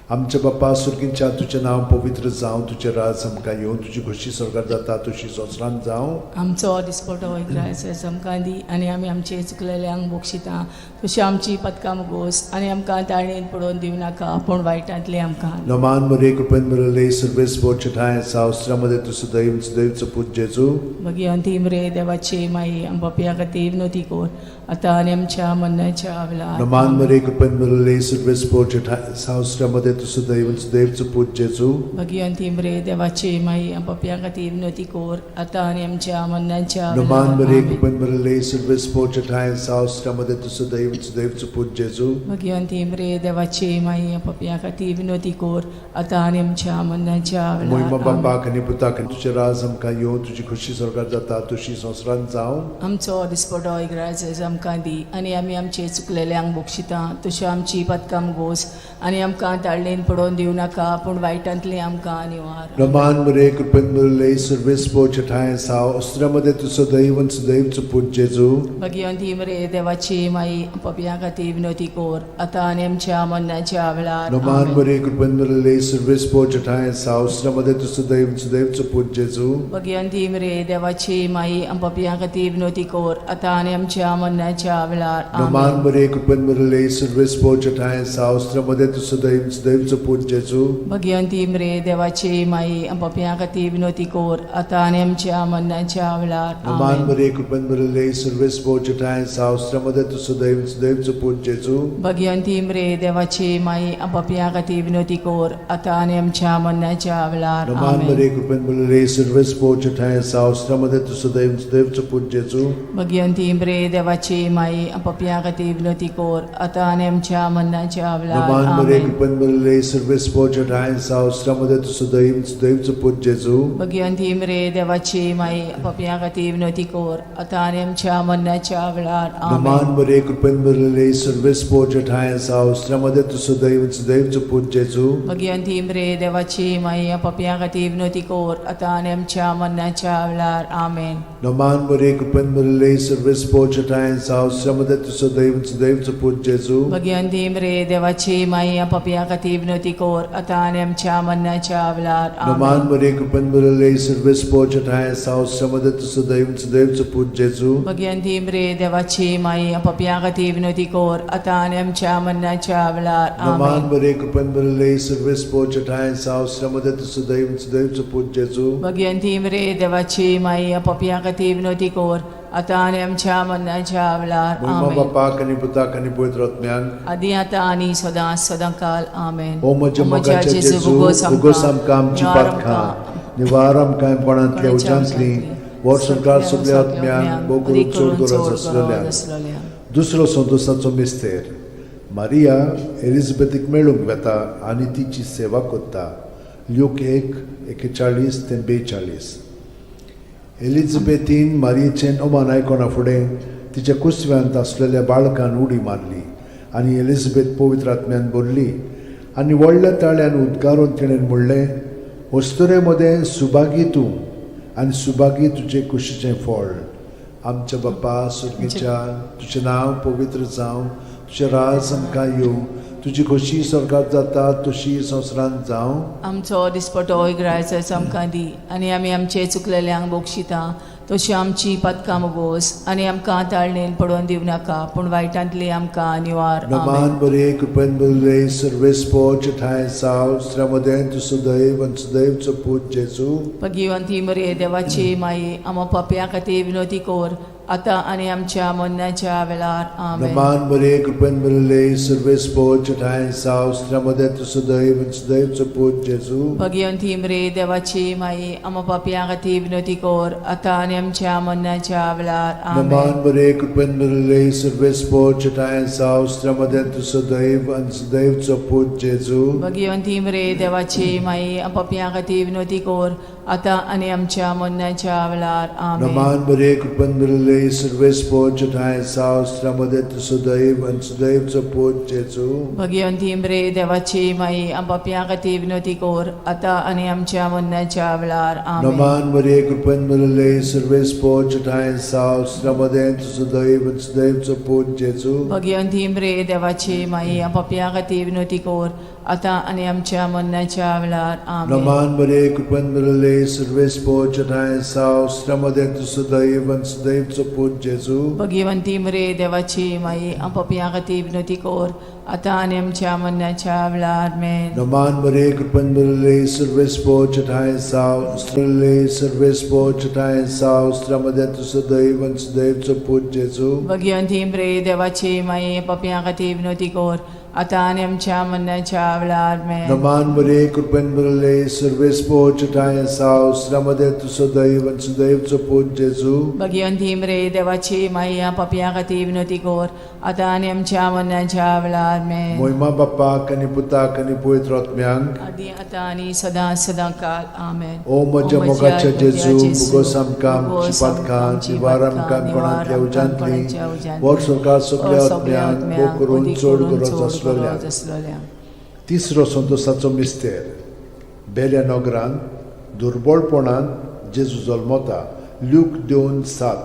आमच्या बापा सुर्गींच्या, तुजें नांव पवित्र जावं, तुजें राज आमकां येवं, तुजी खोशी स्वर्गार जाता तशी संवसारांत जावं. आमचो दिसपटो ग्रास आमकां दी आनी आमी आमचे चुकलेल्यांक बक्षिता तशी आमची पदकां गोस आनी आमकां ताळणेन पडोवन दिवं नाका पूण वायटांतली आमकां. नमान मरे, कृपेन मरले, सर्वेस बोचठाय सावस्त्रामध्ये तूं सदैव सदैवचो पूत जेजू. मागीर अंतीम रे देवाची माई, आमच्या खातीर विनोती कर आतां आनी आमच्या मरणाच्या वेळार. नमान मरे, कृपेन मरले, सर्वेस बोचठाय सावस्त्रामध्ये तूं सदैव सदैवचो पूत जेजू. मागीर अंतीम रे देवाची माई, आमच्या खातीर विनोती कर आतां आनी आमच्या मरणाच्या नमान मरे, वेळार. कृपेन मरले, सर्वेस बोचठाय सावस्त्रामध्ये तूं सदैव सदैवचो पूत जेजू. मागीर अंतीम रे देवाची माई, आमच्या खातीर विनोती कर आतां आनी आमच्या मरणाच्या मोहिमा वेळार. बापाक आनी पुताक आनी तुजें राज आमकां येवं, तुजी खोशी स्वर्गार जाता तशी संवसारांत जावं. आमचो दिसपटो इग्राज आमकां दी आनी आमी आमचे चुकलेल्यांक बक्षिता तशी आमची पदकां गोस आनी आमकां ताळणेन पडोवन दिवं नाका पूण वायटांतली आमकां निवार. नमान मरे, कृपेन मरले, सर्वेस बोचठाय साव अस्त्रामध्ये तूं सदैव सदैवचो पूत जेजू. मागीर अंतीम रे देवाची माई, पपया खातीर विनोती कर आतां आनी आमच्या मरणाच्या वेळार. नमान आमेन. मरे, कृपेन मरले, सर्वेस बोचठाय साव अस्त्रामध्ये तूं सदैव सदैवचो पूत जेजू. मागीर अंतीम रे देवाची माई, पपया खातीर विनोती कर आतां आनी आमच्या मरणाच्या वेळार. नमान आमेन. मरे, कृपेन मरले, सर्वेस बोचठाय साव अस्त्रामध्ये तूं सदैव सदैवचो पूत जेजू. मागीर अंतीम रे देवाची माई, पपया खातीर विनोती कर आतां आनी आमच्या मरणाच्या वेळार. नमान आमेन. मरे, कृपेन मरले, सर्वेस बोचठाय साव अस्त्रामध्ये तूं सदैव सदैवचो पूत जेजू. भगियंतीम रे देवाची माई, पपया खातीर विनोती कर आतां आनी आमच्या मरणाच्या वेळार. नमान आमेन. मरे, कृपेन मरले, सर्वेस बोचठाय साव अस्त्रामध्ये तूं सदैव सदैवचो पूत जेजू. भगियंतीम रे देवाची माई, पपया खातीर विनोती कर आतां आनी आमच्या मरणाच्या वेळार. नमान मरे, आमेन. कृपेन मरले, सर्वेस बोचठाय साव अस्त्रामध्ये तूं सदैव सदैवचो पूत जेजू. भगियंतीम रे देवाची माई, पपया खातीर विनोती कर आतां आनी आमच्या मरणाच्या वेळार. नमान आमेन. मरे, कृपेन मरले, सर्वेस बोचठाय साव अस्त्रामध्ये तूं सदैव सदैवचो पूत जेजू. भगियंतीम रे देवाची माई, पपया खातीर विनोती कर आतां आनी आमच्या मरणाच्या वेळार. आमेन. नमान मरे, कृपेन मरले, सर्वेस बोचठाय साव अस्त्रामध्ये तूं सदैव सदैवचो पूत जेजू. भगियंतीम रे देवाची माई, पपया खातीर विनोती कर आतां आनी आमच्या मरणाच्या वेळार. नमान आमेन. मरे, कृपेन मरले, सर्वेस बोचठाय साव अस्त्रामध्ये तूं सदैव सदैवचो पूत जेजू. भगियंतीम रे देवाची माई, पपया खातीर विनोती कर आतां आनी आमच्या मरणाच्या वेळार. नमान आमेन. मरे, कृपेन मरले, सर्वेस बोचठाय साव अस्त्रामध्ये तूं सदैव सदैवचो पूत जेजू. भगियंतीम रे देवाची माई, पपया खातीर विनोती कर आतां आनी आमच्या मरणाच्या वेळार. मोहिमा आमेन. बापाक आनी पुताक आनी पवित्र आत्म्याक. आदी आतां आनी सदां सदां काल. आमेन. ओ म्हज्या मोगाच्या जेजू, उगोस आमकां आमची पातकां, निवार आमकां कोणांतल्या उज्यांतली, वर्सभर सगल्या आत्म्यांक भोव करून चड गरज आसलेल्या. दुसरो संतोषाचो मिस्तेर, मारिया एलिझाबेथीक मेळूंक वेता आनी तिची सेवा करता. ल्यूक 1:41 ते 42. एलिझाबेथीन मारियेचें अमान आयकना फुडें तिच्या कुसव्यांत आसलेल्या बाळकान उडी मारली आनी एलिझाबेथ पवित्र आत्म्यान भरली आनी व्हडल्या ताळ्यान उद्गारून तिणें म्हणलें, अस्तुरे मदें सुभागी तूं आनी सुभागी तुजे कुशीचें फळ. आमच्या बाप्पा सुर्गीच्या, तुजें नांव पवित्र जावं, तुजें राज आमकां येवं, तुजी खोशी स्वर्गात जाता तशी संवसारांत जावं. आमचो दिसपटो इग्रायचो आमकां दी आनी आमी आमचे चुकलेल्यांक बक्षिता तशी आमची पदकां मुगोस आनी आमकां ताळणेन पडोवन दिवं नाका पूण वायटांतली आमकां निवार. आमेन. नमान बरे कृपेन भरिल्ले सर्वेस्पोर ठांय साव श्रमदें तूं सदैव आनी सदैवचो पूत जेजू. भगिवंती मरे देवाची माई, आमा पापया खातीर विनोती कोर आतां आनी आमच्या मरणाच्या वेळार. आमेन. नमान बरे कृपेन भरिल्ले सर्वेस्पोर ठांय साव श्रमदें तूं सदैव आनी सदैवचो पूत जेजू. भगिवंती मरे देवाची माई, आमा पापया खातीर विनोती कोर आतां आनी आमच्या मरणाच्या वेळार. आमेन. नमान बरे कृपेन भरिल्ले सर्वेस्पोर ठांय साव श्रमदें तूं सदैव आनी सदैवचो पूत जेजू. भगिवंती मरे देवाची माई, पापया खातीर विनोती कोर आतां आनी आमच्या मरणाच्या वेळार. आमेन. नमान बरे कृपेन भरिल्ले सर्वेस्पोर ठांय साव श्रमदें तूं सदैव आनी सदैवचो पूत जेजू. भगिवंती मरे देवाची माई, पापया खातीर विनोती कोर आतां आनी आमच्या मरणाच्या वेळार. आमेन. नमान मरिये कृपेन भरिल्ले सर्वेस्पोर ठांय साव श्रमदें तूं सदैव आनी सदैवचो पूत जेजू. भगिवंती मरे देवाची माई, पापया खातीर विनोती कोर आतां आनी आमच्या मरणाच्या वेळार. आमेन. नमान मरिये कृपेन भरिल्ले सर्वेस्पोर ठांय साव श्रमदें तूं सदैव आनी सदैवचो पूत जेजू. भगिवंती मरे देवाची माई, पापया खातीर विनोती कोर आतां आनी आमच्या मरणाच्या वेळार. आमेन. नमान मरिये कृपेन भरिल्ले सर्वेस्पोर ठांय साव भरिल्ले सर्वेस्पोर ठांय साव श्रमदें तूं सदैव आनी सदैवचो पूत जेजू. भगिवंती मरे देवाची माई, पापया खातीर विनोती कोर आतां आनी आमच्या मरणाच्या वेळार. आमेन. नमान मरिये कृपेन भरिल्ले सर्वेस्पोर ठांय साव श्रमदें तूं सदैव आनी सदैवचो पूत जेजू. भगिवंती मरे देवाची माई, पापया खातीर विनोती कोर आतां आनी आमच्या मरणाच्या वेळार. आमेन. मोहिमा बाप्पाक आनी पुताक आनी पवित्र आत्म्यांक, आदी आतां आनी सदां सदां काल. आमेन. ओ म्हज्या मोगाच्या जेजू, मुगोस आमकां आमची पातकां निवार आमकां कोणांतल्या उज्यांतली, वर सरकार सगल्या आत्म्यांक भोग करून चड गरज आसलोल्या. आसलोल्या. तिसरो संतोसाचो मिस्तेर, बेल्या नगरांत दुर्बळपणांत जेजू जल्मता. ल्यूक 2:7.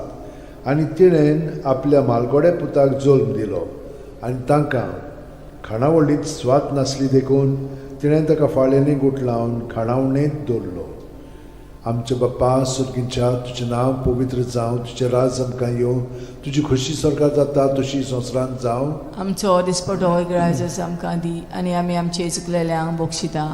आनी तिणेन आपल्या मालगोड्या पुताक जल्म दिलो आनी तांकां खाणावळींत स्वाद नासली देखून तिणें ताका फाळ्यांनी गुठलावन खाणावणेंत दवरलो. आमच्या बाप्पा सर्गीच्या, तुजें नांव पवित्र जावं, तुजें राज आमकां येवं, तुजी खोशी सरकार जाता तशी संवसारांत जावं. आमचो दिसपटो ग्राजस आमकां दी आनी आमी आमचे चुकलेल्यांक बक्षिता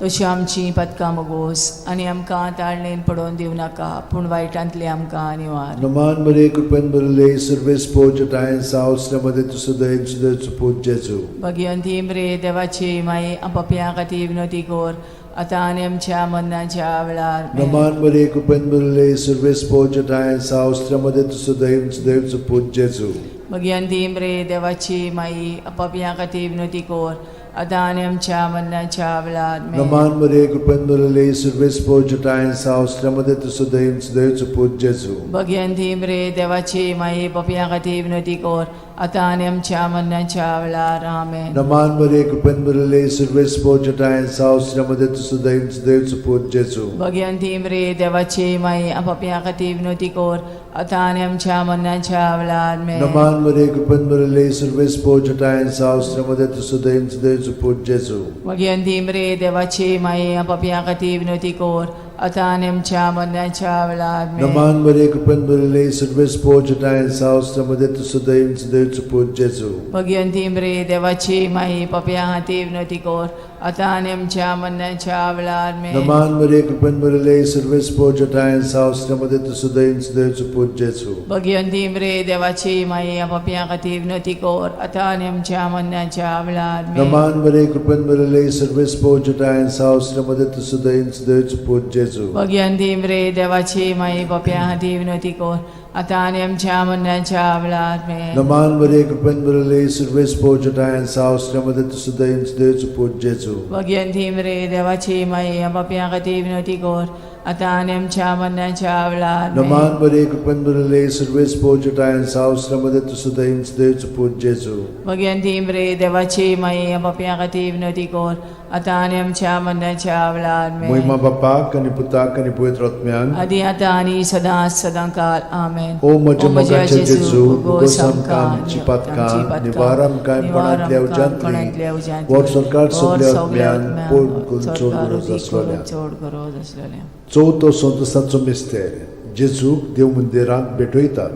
तशी आमची पदकां मगोस आनी आमकां ताळणेन पडोवन दिवं नाका पूण वायटांतली आमकां निवार. नमान मरे कृपेन भरिल्ले सर्वेस्पोर ठांय साव मध्ये तूं सदैव सदैव पूत जेजू. भगिवंती मरे देवाची माई, पापया खातीर विनोती कोर आतां आनी आमच्या मरणाच्या वेळार. आमेन. नमान मरे कृपेन भरिल्ले सर्वेस्पोर ठांय साव मध्ये तूं सदैव सदैव पूत जेजू. भगिवंती मरे देवाची माई, पापया खातीर विनोती कोर आतां आनी आमच्या मरणाच्या वेळार. आमेन. नमान मरे कृपेन भरिल्ले सर्वेस्पोर ठांय साव मध्ये तूं सदैव सदैव पूत जेजू. भगिवंती मरे देवाची माई, पापया खातीर विनोती कोर आतां आनी आमच्या मरणाच्या वेळार. आमेन. नमान मरे कृपेन भरिल्ले सर्वेस्पोर ठांय साव मध्ये तूं सदैव सदैव पूत जेजू. भगिवंती मरे देवाची माई, पापया खातीर विनोती कोर आतां आनी आमच्या मरणाच्या वेळार. आमेन. नमान मरे कृपेन भरिल्ले सर्वेस्पोर ठांय साव मध्ये तूं सदैव सदैव पूत जेजू. भगिवंती मरे देवाची माई, पापया खातीर विनोती कोर आतां आनी आमच्या मरणाच्या वेळार. आमेन. नमान मरे कृपेन भरिल्ले सर्वेस्पोर ठांय साव मध्ये तूं सदैव सदैव पूत जेजू. भगिवंती मरे देवाची माई, पापया खातीर विनोती कोर आतां आनी आमच्या मरणाच्या वेळार. आमेन. नमान मरे कृपेन भरिल्ले सर्वेस्पोर ठांय साव मध्ये तूं सदैव सदैव पूत जेजू. भगिवंती मरे देवाची माई, पापया खातीर विनोती कोर आतां आनी आमच्या मरणाच्या वेळार. आमेन. नमान मरे कृपेन भरिल्ले सर्वेस्पोर ठांय साव मध्ये तूं सदैव सदैव पूत जेजू. भगिवंती मरे देवाची माई, पापया खातीर विनोती कोर आतां आनी आमच्या मरणाच्या वेळार. आमेन. नमान मरे कृपेन भरिल्ले सर्वेस्पोर ठांय साव मध्ये तूं सदैव सदैव पूत जेजू. भगिवंती मरे देवाची माई, पापया खातीर विनोती कोर आतां आनी आमच्या मरणाच्या वेळार. आमेन. नमान मरे कृपेन भरिल्ले सर्वेस्पोर ठांय साव मध्ये तूं सदैव सदैव पूत जेजू. भगिवंती मरे देवाची माई, पापया खातीर विनोती कोर आतां आनी आमच्या मरणाच्या वेळार. आमेन. मोहिमा बाप्पाक आनी पुताक आनी पवित्र आत्म्यांक, आदी आतां आनी सदां सदां काल. आमेन. ओ म्हज्या मोगाच्या जेजू, मुगोस आमकां आमची पातकां निवार आमकां कोणांतल्या उज्यांतली, वर सरकार सगल्या आत्म्यांक पोड करून चड गरज आसलोल्या. चड गरज आसलेल्या. चवथो संतोसाचो मिस्तेर, जेजूक देव मंदिरांत भेटयतात.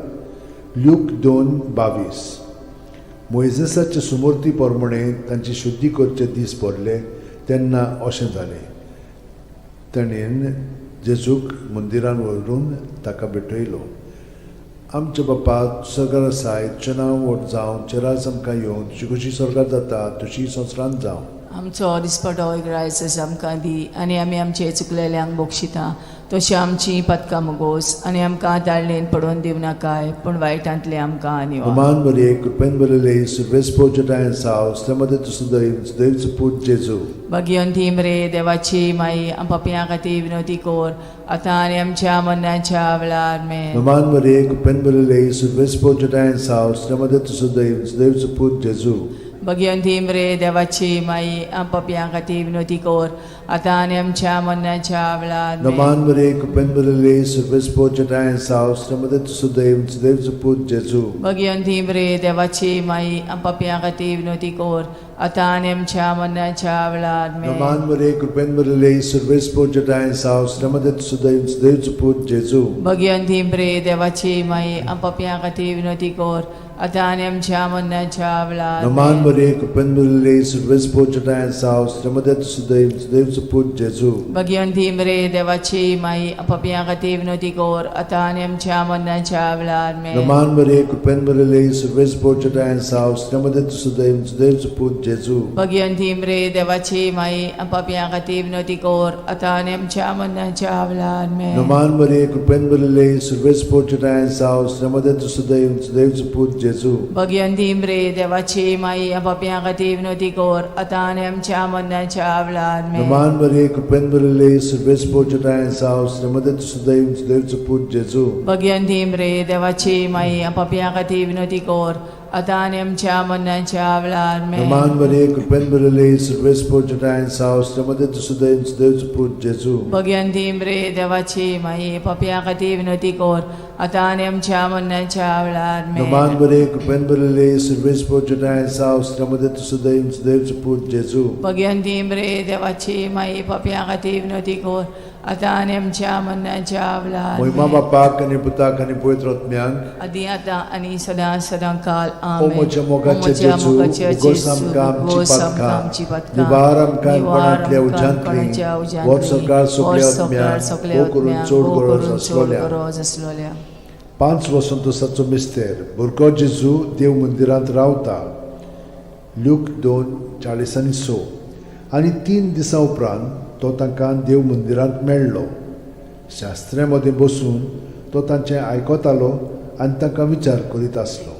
ल्यूक 2:22. मोयजेसाचे सुमूर्ती प्रमाणे तांची शुद्धी करचे दीस भरले तेन्ना अशें जालें, ताणें जेजूक मंदिरान व्हरून ताका भेटयलो. आमच्या बापा सरकार आसाय, तुजें नांव व्हड जावं, तुजें राज आमकां येवं, तुजी खोशी स्वर्गार जाता तशी संवसारांत जावं. आमचो दिसपटो इग्रायस आमकां दी आनी आमी आमचे चुकलेल्यांक बक्षिता तशी आमची पदकां मुगोस आनी आमकां दाळणेन पडोवन दिवं नाकाय पूण वायटांतले आमकां निवार. अमान मरिये, कृपेन भरिल्ले, सुरवेस पोचटायन साव, मध्ये तुझं दैव, दैवचो पूत जेजू. भगिवंती मरे देवाची माई, आम पापयां खातीर विनवती कर आतां आनी आमच्या मरणाच्या वेळार. आमेन. नमान मरिये, कृपेन भरिल्ले, सुरवेस पोचटायन साव, मध्ये तुझं दैव, दैवचो पूत जेजू. भगिवंती मरे देवाची माई, आम पापयां खातीर विनवती कर आतां आनी आमच्या मरणाच्या वेळार. आमेन. नमान मरिये, कृपेन भरिल्ले, सुरवेस पोचटायन साव, मध्ये तुझं दैव, दैवचो पूत जेजू. भगिवंती मरे देवाची माई, आम पापयां खातीर विनवती कर आतां आनी आमच्या मरणाच्या वेळार. आमेन. नमान मरिये, कृपेन भरिल्ले, सुरवेस पोचटायन साव, मध्ये तुझं दैव, दैवचो पूत जेजू. भगिवंती मरे देवाची माई, आम पापयां खातीर विनवती कर आतां आनी आमच्या मरणाच्या वेळार. नमान आमेन. मरिये, कृपेन भरिल्ले, सुरवेस पोचटायन साव, मध्ये तुझं दैव, दैवचो पूत जेजू. भगिवंती मरे देवाची माई, आम पापयां खातीर विनवती कर आतां आनी आमच्या मरणाच्या वेळार. आमेन. नमान मरिये, कृपेन भरिल्ले, सुरवेस पोचटायन साव, मध्ये तुझं दैव, दैवचो पूत जेजू. भगिवंती मरे देवाची माई, आम पापयां खातीर विनवती कर आतां आनी आमच्या मरणाच्या वेळार. आमेन. नमान मरिये, कृपेन भरिल्ले, सुरवेस पोचटायन साव, मध्ये तुझं दैव, दैवचो पूत जेजू. भगिवंती मरे देवाची माई, आम पापयां खातीर विनवती कर आतां आनी आमच्या मरणाच्या वेळार. आमेन. नमान मरिये, कृपेन भरिल्ले, सुरवेस पोचटायन साव, मध्ये तुझं दैव, दैवचो पूत जेजू. भगिवंती मरे देवाची माई, आम पापयां खातीर विनवती कर आतां आनी आमच्या मरणाच्या वेळार. आमेन. नमान मरिये, कृपेन भरिल्ले, सुरवेस पोचटायन साव, मध्ये तुझं दैव, दैवचो पूत जेजू. भगिवंती मरे देवाची माई, पापयां खातीर विनवती कर आतां आनी आमच्या मरणाच्या वेळार. आमेन. नमान मरिये, कृपेन भरिल्ले, सुरवेस पोचटायन साव, मध्ये तुझं दैव, दैवचो पूत जेजू. भगिवंती मरे देवाची माई, पापयां खातीर विनवती कर आतां आनी आमच्या मरणाच्या वेळार. महिमा आमेन. बापाक आनी पुताक आनी पवित्र आत्म्याक. आदी आतां आनी सदां सदां काल. ओ आमेन. म्हज्या मोगाचे ओ म्हज्या जेजू, मोगाचे उगोस जेजू, आमकां आमची उगोस आमकां पातकां, आमची पातकां, निवार आमकां निवार कोणांतल्या आमकां उज्यांतली, कोणाच्या उज्यांतली, व्हर सरकार सगल्या व्हर सरकार आत्म्यांक, सगल्या भोव करून आत्म्यांक, चड भोव गरज करून चड आसलोल्या. गरज आसलोल्या. 5 वसंतोसाचो मिस्तेर भुरगो जेजू देव मंदिरांत रावता. ल्यूक 2:46. आनी 3 दिसां उपरांत तो तांकां देव मंदिरांत मेळ्ळो. शास्त्र्या मदें बसून तो तांचें आयकतालो आनी तांकां विचार करीत आसलो.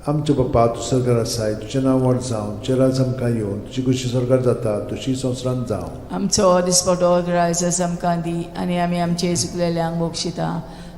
आमच्या बापा, तूं सरकार आसाय, तुजें नांव व्हड जावं, तुजें राज आमकां येवन, तुजी खोशी सरकार जाता तशी संवसारांत जावं. आमचो दिसपटो ग्रायस आमकां दी आनी आमी आमचे चुकलेल्यांक बक्षिता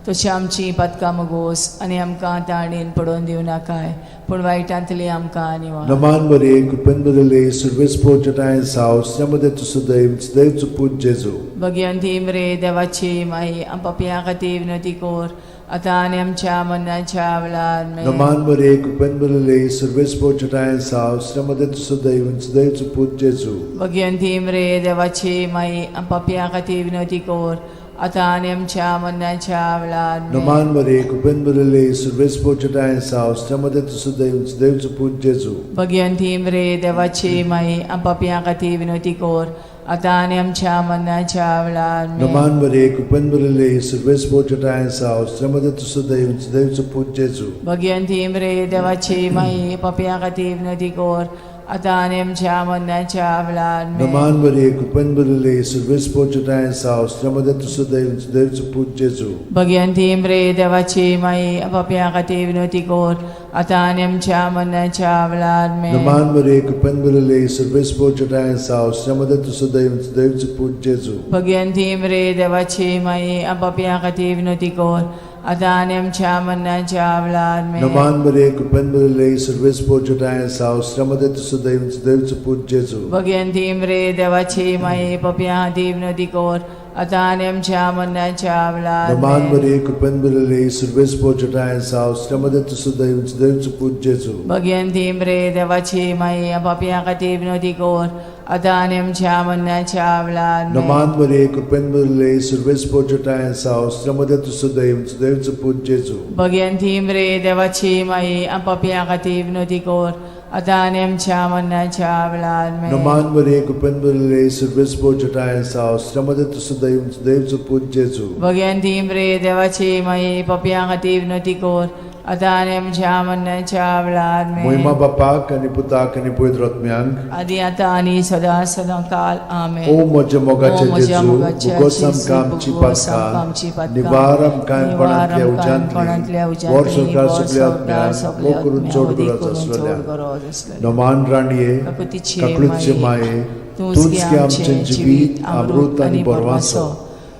तशी आमची पातकां मुगोस आनी आमकां ताणेन पडोवन दिवं नाकाय पूण वायटांतली आमकां निवार. नमान मरिये, कृपेन भरिल्ले, सुरवेस पोचटायन साव, मध्ये तुझं दैव, दैवचो पूत जेजू. भगिवंती मरे देवाची माई, आम पापयां खातीर विनवती कर आतां आनी आमच्या मरणाच्या वेळार. आमेन. नमान मरिये, कृपेन भरिल्ले, सुरवेस पोचटायन साव, मध्ये तुझं दैव, दैवचो पूत जेजू. भगिवंती मरे देवाची माई, आम पापयां खातीर विनवती कर आतां आनी आमच्या मरणाच्या वेळार. आमेन. नमान मरिये, कृपेन भरिल्ले, सुरवेस पोचटायन साव, मध्ये तुझं दैव, दैवचो पूत जेजू. भगिवंती मरे देवाची माई, आम पापयां खातीर विनवती कर आतां आनी आमच्या मरणाच्या वेळार. आमेन. नमान मरिये, कृपेन भरिल्ले, सुरवेस पोचटायन साव, मध्ये तुझं दैव, दैवचो पूत जेजू. भगिवंती मरे देवाची माई, पापयां खातीर विनवती कर आतां आनी आमच्या मरणाच्या वेळार. आमेन. नमान मरिये, कृपेन भरिल्ले, सुरवेस पोचटायन साव, मध्ये तुझं दैव, दैवचो पूत जेजू. भगिवंती मरे देवाची माई, पापयां खातीर विनवती कर आतां आनी आमच्या मरणाच्या वेळार. आमेन. नमान मरिये, कृपेन भरिल्ले, सुरवेस पोचटायन साव, मध्ये तुझं दैव, दैवचो पूत जेजू. भगिवंती मरे देवाची माई, पापयां खातीर विनवती कर आतां आनी आमच्या मरणाच्या वेळार. आमेन. नमान मरिये, कृपेन भरिल्ले, सुरवेस पोचटायन साव, मध्ये तुझं दैव, दैवचो पूत जेजू. भगिवंती मरे देवाची माई, पापयां खातीर विनवती कर आतां आनी आमच्या मरणाच्या वेळार नमान आमेन. मरिये कृपेन भरिल्ले सर्वेस्पर जटाय जाव श्रमदे तुसो दैव दैवचो पूत जेजू. भगयंती मरे देवाची माई, पापयां खातीर विनोदी कर, आतां आनी आमच्या मरणाच्या वेळार आमेन. नमान मरिये कृपेन भरिल्ले सर्वेस्पर जटाय जाव श्रमदे तुसो दैव दैवचो पूत जेजू. भगयंती मरे देवाची माई, पापयां खातीर विनोदी कर, आतां आनी आमच्या मरणाच्या वेळार आमेन. नमान मरिये कृपेन भरिल्ले सर्वेस्पर जटाय जाव श्रमदे तुसो दैव दैवचो पूत जेजू. भगयंती मरे देवाची माई, पापयां खातीर विनोदी कर, आतां आनी आमच्या मरणाच्या वेळार आमेन. मोहिमा बापाक आनी पुताक आनी पवित्र आत्म्यांक. आदी आतां आनी सदां सदां काल आमेन. ओ म्हज्या मोगाचे ओ म्हज्या जेजू, मोगाच्या भुगोस जेजू, आमकां आमची भुगोस आमकां आमची पातकां, पातकां, निवार आमकां निवार कोणांतल्या आमकां कोणांतल्या उज्यांतली, उज्यांतली, वर संवसार वर सगल्या संवसार आत्म्यांक, सगल्या भोव करून आत्म्यांक, चड वदी गरज करून चड आसलेल्या. गरज आसलेल्या. नमान राणये, काकुतीचे काकळूतचे माये, माये, तूंच तूंच गे गे आमचें आमचें जिवीत, अमृत आनी बरवासो.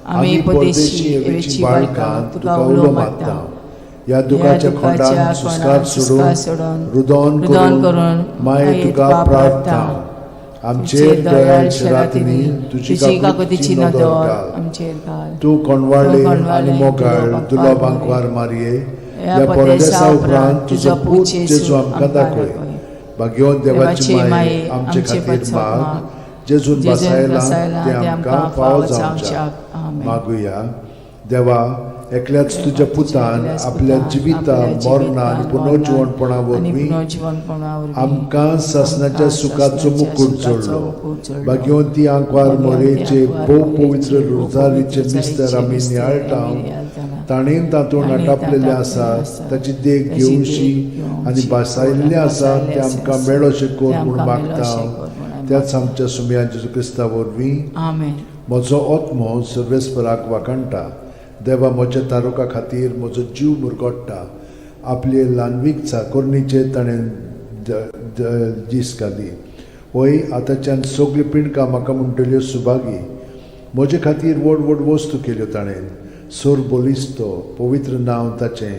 आमी परदेशी एवेची बाळकां तुका उलो मारता. ह्या दुखाच्या खोंडान सुस्कार सोडून, रुदोन करून माये तुका प्रार्थना. आमचेर दयाळ शरातिनी तुजी काकुतीची नदर घाल. आमचेर घाल. तूं कोणवाळे आनी मोगाळ दुलो बांकवार मारये, ह्या परदेसा उपरांत तुजो पूत जेजू आमकां दाखय. भाग्यवंत देवाची माये, आमचे खातीर माग, जेजून बसायला ते आमकां फावो जावच्या. मागुया. देवा, एकल्याच तुज्या पुतान आपल्या जिविता मरणा आनी पुनर्जिवणपणा वरवीं आमकां सासणाच्या सुखाचो मुकूट जोडलो. भाग्यवंती आंकवार मोरेचे भोव पवित्र रोजारीचे मिस्तर आमी नियाळटा, ताणेन तातूंत आटापलेले आसा ताची देख घेवशी आनी भासायल्लें आसा तें आमकां मेळोशें कर म्हूण मागता, त्याच आमच्या सुमया जेजू क्रिस्ता वरवीं. आमेन. म्हजो आत्मो सर्वेस्पराक वाखाणटा. देवा म्हज्या तारुका खातीर म्हजो जीव मुरगोट्टा. आपले ल्हानवीक चाकोरणीचे ताणें दीस घाली. वय, आतांच्यान सगळीं पिंडकां म्हाका म्हणटल्यो सुभागी. म्हजे खातीर व्हड व्हड वस्तू केल्यो ताणें. सोर बोलिस्तो पवित्र नांव ताचें.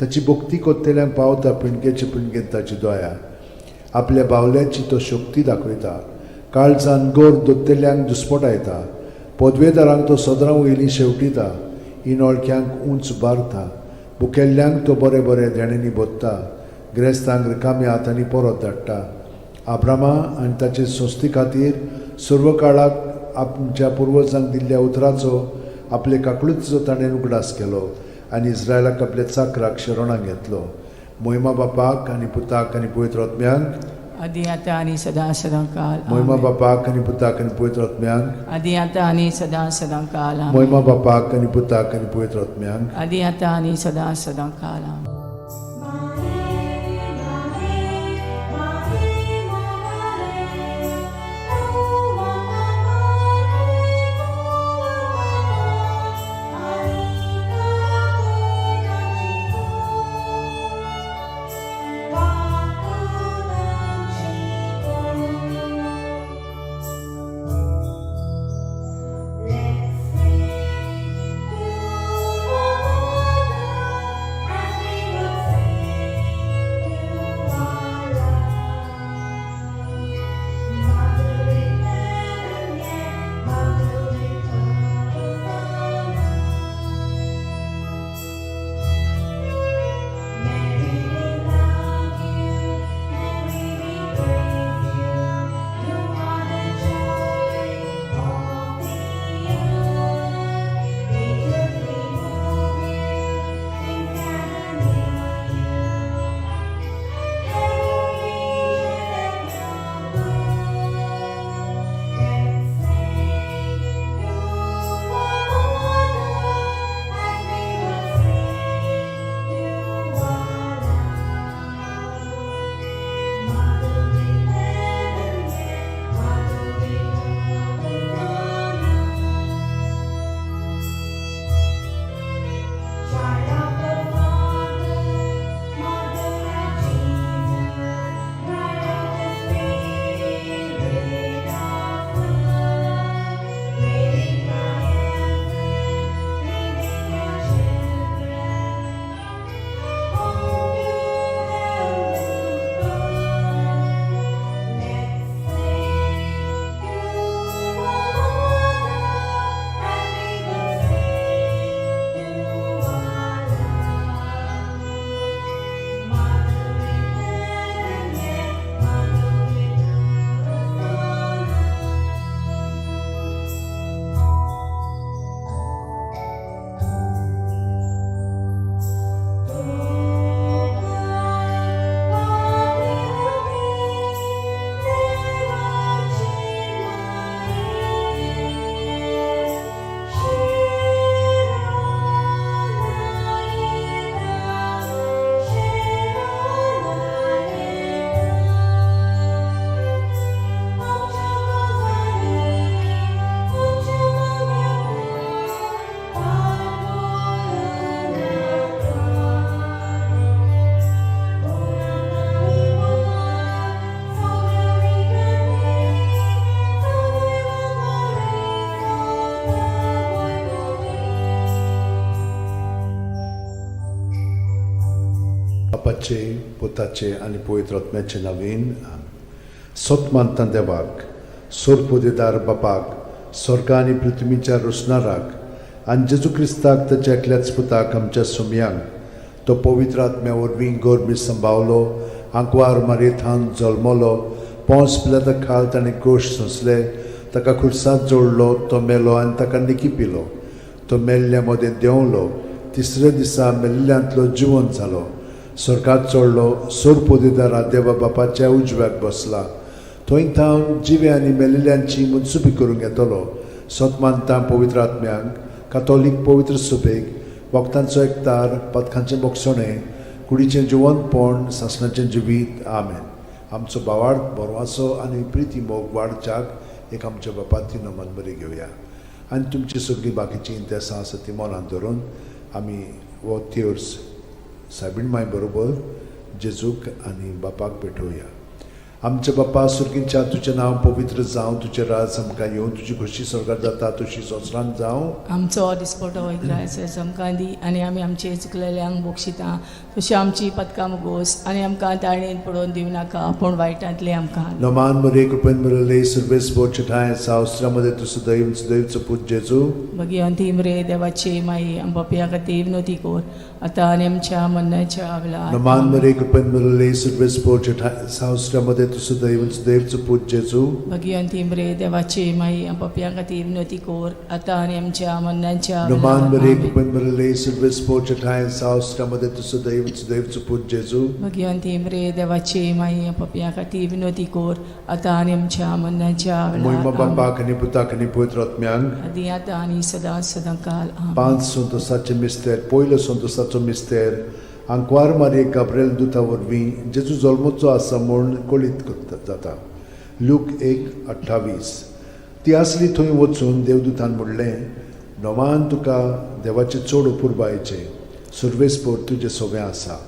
ताची भक्ती कोत्तेल्यांक पावता पिंडकेचे पिंडकेन ताची दया. आपल्या बावल्याची तो शक्ती दाखयता. काळजान गोर दोत्तेल्यांक दुस्पटायता. पदवेदारांक तो सदरां वयलीं शेवटिता. इनोळख्यांक उंच बारता. बुकेल्ल्यांक तो बरें बरें देण्यांनी भोत्ता. ग्रेस्तांक रिकाम्या हातांनी परत धाडटा. आब्रामा आनी ताचे संस्थे खातीर सर्व काळाक आमच्या पुर्वजांक दिल्ल्या उतराचो आपले काकळूचो ताणें उगडास केलो आनी इस्रायलाक आपल्या चाकराक शरणाक घेतलो. मोहिमा बापाक आनी पुताक आनी पवित्र आत्म्यांक. आदी आतां आनी सदां सदां काल. मोहिमा आमेन. बापाक आनी पुताक आनी पवित्र आत्म्यांक. आदी आतां आनी सदां सदां काल. आमेन. मोहिमा बापाक आनी पुताक आनी पवित्र आत्म्यांक. आदी आतां आनी सदां सदां काल. आमेन. Let's sing to our mother as we बापाचे, पुताचे आनी पवित्र आत्म्याचे नवीन. सत मानता देवाक, सोरपोदेदार बापाक, स्वर्ग आनी पृथ्वीच्या रोसणाराक, आनी जेजू क्रिस्ताक ताच्या एकल्याच पुताक, आमच्या सुमयांक, तो पवित्र आत्म्या वरवीं गोरमी संभावलो, आंकवार मारयेथान जल्मलो, पोंस पिलाता खाल ताणें गोश सोंसले, ताका खुर्सांत जोडलो, तो मेलो आनी ताका निकी पिलो, तो मेल्ल्या मदें देंवलो, तिसऱ्या दिसा मेल्ल्यांतलो जिवन जालो, स्वर्गात चडलो, सोरपोदेदारा देवा बापाच्या उजव्याक बसला, थंय थावन जिवे आनी मेल्ल्यांची मुनसुबी करूंक येतलो. सत मानता पवित्र आत्म्यांक, कातोलीक पवित्र सुबेक, वखदांचो एकतार, पदकांचें बोगसणें, कुडीचें जिवंतपण, सासणाचें जिवीत. आमेन. आमचो बावाड बरवाचो आनी प्रिती मोग वाडच्याक एक आमच्या बापाती नमन बरी घेवया आनी तुमची सगळीं बाकीचीं इंतेसां आसा ती मनांत धरून आमी हो तेर्स सायबीण माय बरोबर जेजूक आनी बापाक पेटोवया. आमच्या बापा सुर्गींच्या, तुजें नांव पवित्र जावं, तुजें राज आमकां येवं, तुजी खोशी स्वर्गात जाता तशी संवसारांत जावं. आमचो दिसपटो इग्रायस आमकां दी आनी आमी आमचे चुकलेल्यांक बक्षिता तशी आमची पदकां मुगोस आनी आमकां ताळणेन पडोवन दिवं नाका, पूण वायटांतले आमकां. नमान मरे, कृपेन मरले, सर्वेस बोचठाय सावस्त्रामध्ये तू सदैव सदैवचो पूत जेजू. भगिवंती मरे देवाची माई, आमच्या खातीर विनोती कोर, आतां आनी आमच्या मरणाच्या वेळार. नमान मरे, कृपेन मरले, सर्वेस बोचठाय सावस्त्रामध्ये तू सदैव सदैवचो पूत जेजू. भगिवंती मरे देवाची माई, आमच्या खातीर विनोती कोर, आतां आनी आमच्या मरणाच्या नमान मरे, वेळार. कृपेन मरले, सर्वेस बोचठाय सावस्त्रामध्ये तू सदैव सदैवचो पूत जेजू. भगिवंती मरे देवाची माई, आमच्या खातीर विनोती कोर, आतां आनी आमच्या मरणाच्या मोहिमा वेळार. बापाक आनी पुताक आनी पवित्र आत्म्यांक. आदी आतां आनी सदां सदां काल. आमेन. पांच संतोसाचे मिस्तेर. पयलो संतोसाचो मिस्तेर, आंकवार मारयेक गाब्रेल दुता वरवीं जेजू जल्मचो आसा म्हूण कळीत जाता. लूक 1:28. ती आसली थंय वचून देवदूतान म्हणलें, नोमान तुका देवाचें चड अपुरबायेचें, सुर्वेसपोर तुजें सोवें आसा.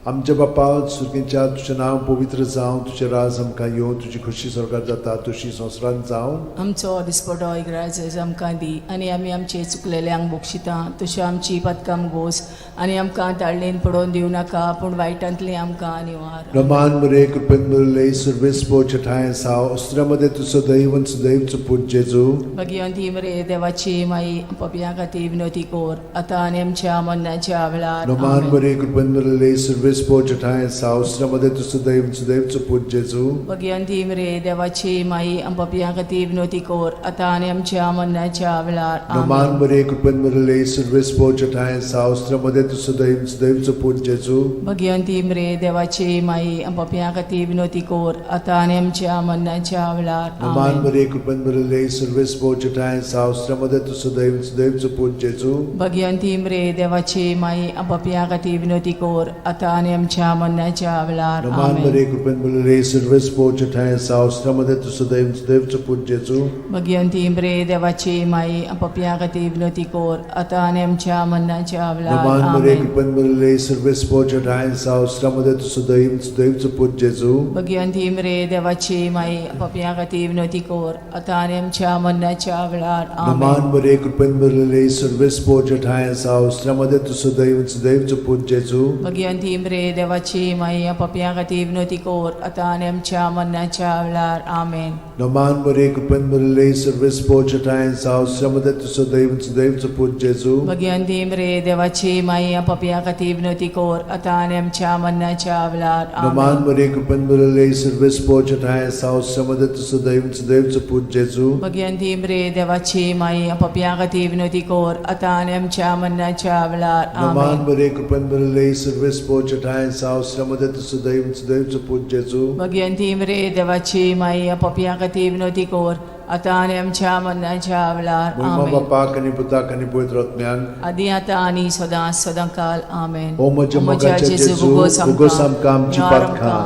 आमच्या बापा सुर्गेच्या, तुजें नांव पवित्र जावं, तुजें राज आमकां येवं, तुजी खोशी स्वर्गात जाता तशी संवसारांत जावं. आमचो दिसपटो इग्राज आमकां दी आनी आमी आमचे चुकलेल्यांक बक्षिता तशी आमची पदकां गोस आनी आमकां ताळणेन पडोवन दिवं नाका, पूण वायटांतली आमकां निवार. रमान मरे, कृपेन मरले, सुर्वेस ठांय साव अस्त्रामध्ये तू सदैव सदैवचो पूत जेजू. भगिवंती मरे देवाची माई, पपया खातीर विनोती कोर, आतां आनी आमच्या मरणाच्या वेळार. रमान आमेन. मरे, कृपेन मरले, सुर्वेस ठांय साव अस्त्रामध्ये तू सदैव सदैवचो पूत जेजू. भगिवंती मरे देवाची माई, पपया खातीर विनोती कोर, आतां आनी आमच्या मरणाच्या वेळार. रमान आमेन. मरे, कृपेन मरले, सुर्वेस ठांय साव अस्त्रामध्ये तू सदैव सदैवचो पूत जेजू. भगिवंती मरे देवाची माई, पपया खातीर विनोती कोर, आतां आनी आमच्या मरणाच्या वेळार. रमान आमेन. मरे, कृपेन मरले, सुर्वेस ठांय साव अस्त्रामध्ये तू सदैव सदैवचो पूत जेजू. भगिवंती मरे देवाची माई, पपया खातीर विनोती कोर, आतां आनी आमच्या मरणाच्या वेळार. रमान आमेन. मरे, कृपेन मरले, सुर्वेस ठांय साव अस्त्रामध्ये तू सदैव सदैवचो पूत जेजू. भगिवंती मरे देवाची माई, पपया खातीर विनोती कोर, आतां आनी आमच्या मरणाच्या वेळार. नमान मरे, आमेन. कृपेन मरले, सुर्वेस ठांय साव अस्त्रामध्ये तू सदैव सदैवचो पूत जेजू. भगिवंती मरे देवाची माई, पपया खातीर विनोती कोर, आतां आनी आमच्या मरणाच्या वेळार. नमान आमेन. मरे, कृपेन मरले, सुर्वेस ठांय साव अस्त्रामध्ये तू सदैव सदैवचो पूत जेजू. भगिवंती मरे देवाची माई, पपया खातीर विनोती कोर, आतां आनी आमच्या मरणाच्या वेळार. आमेन. नमान मरे, कृपेन मरले, सुर्वेस ठांय साव अस्त्रामध्ये तू सदैव सदैवचो पूत जेजू. भगिवंती मरे देवाची माई, पपया खातीर विनोती कोर, आतां आनी आमच्या मरणाच्या वेळार. नमान आमेन. मरे, कृपेन मरले, सुर्वेस ठांय साव अस्त्रामध्ये तू सदैव सदैवचो पूत जेजू. भगिवंती मरे देवाची माई, पपया खातीर विनोती कोर, आतां आनी आमच्या मरणाच्या वेळार. नमान आमेन. मरे, कृपेन मरले, सुर्वेस ठांय साव अस्त्रामध्ये तू सदैव सदैवचो पूत जेजू. भगिवंती मरे देवाची माई, पपया खातीर विनोती कोर, आतां आनी आमच्या मरणाच्या वेळार. मोहिमा आमेन. बापाक आनी पुताक आनी पवित्र आत्म्याक. आदी आतां आनी सदां सदां काल. आमेन. ओ म्हज्या मोगाच्या जेजू, उगोस आमकां आमची पातकां,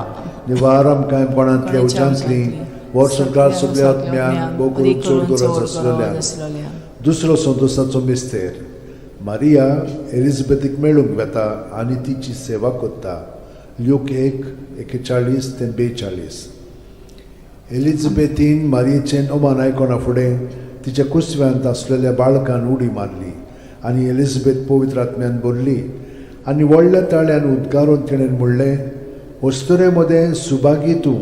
निवार आमकां कोणांतल्या उज्यांतली, वर्सभर सगल्या आत्म्यांक, भोव करून चड गरज आसलेल्या. दुसरो संतोसाचो मिस्तेर, मारिया एलिझाबेथीक मेळूंक वेता आनी तिची सेवा करता. ल्यूक 1:41 ते 42. एलिझाबेथीन मारियेचें अमान आयकना फुडें तिच्या कुसव्यांत आसलेल्या बाळकान उडी मारली आनी एलिझाबेथ पवित्र आत्म्यान भरली. आनी व्हडल्या ताळ्यान उद्गारून तिणें म्हणलें, अस्तुरे मदें सुभागी तूं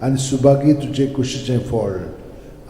आनी सुभागी तुजे कुशीचें फळ.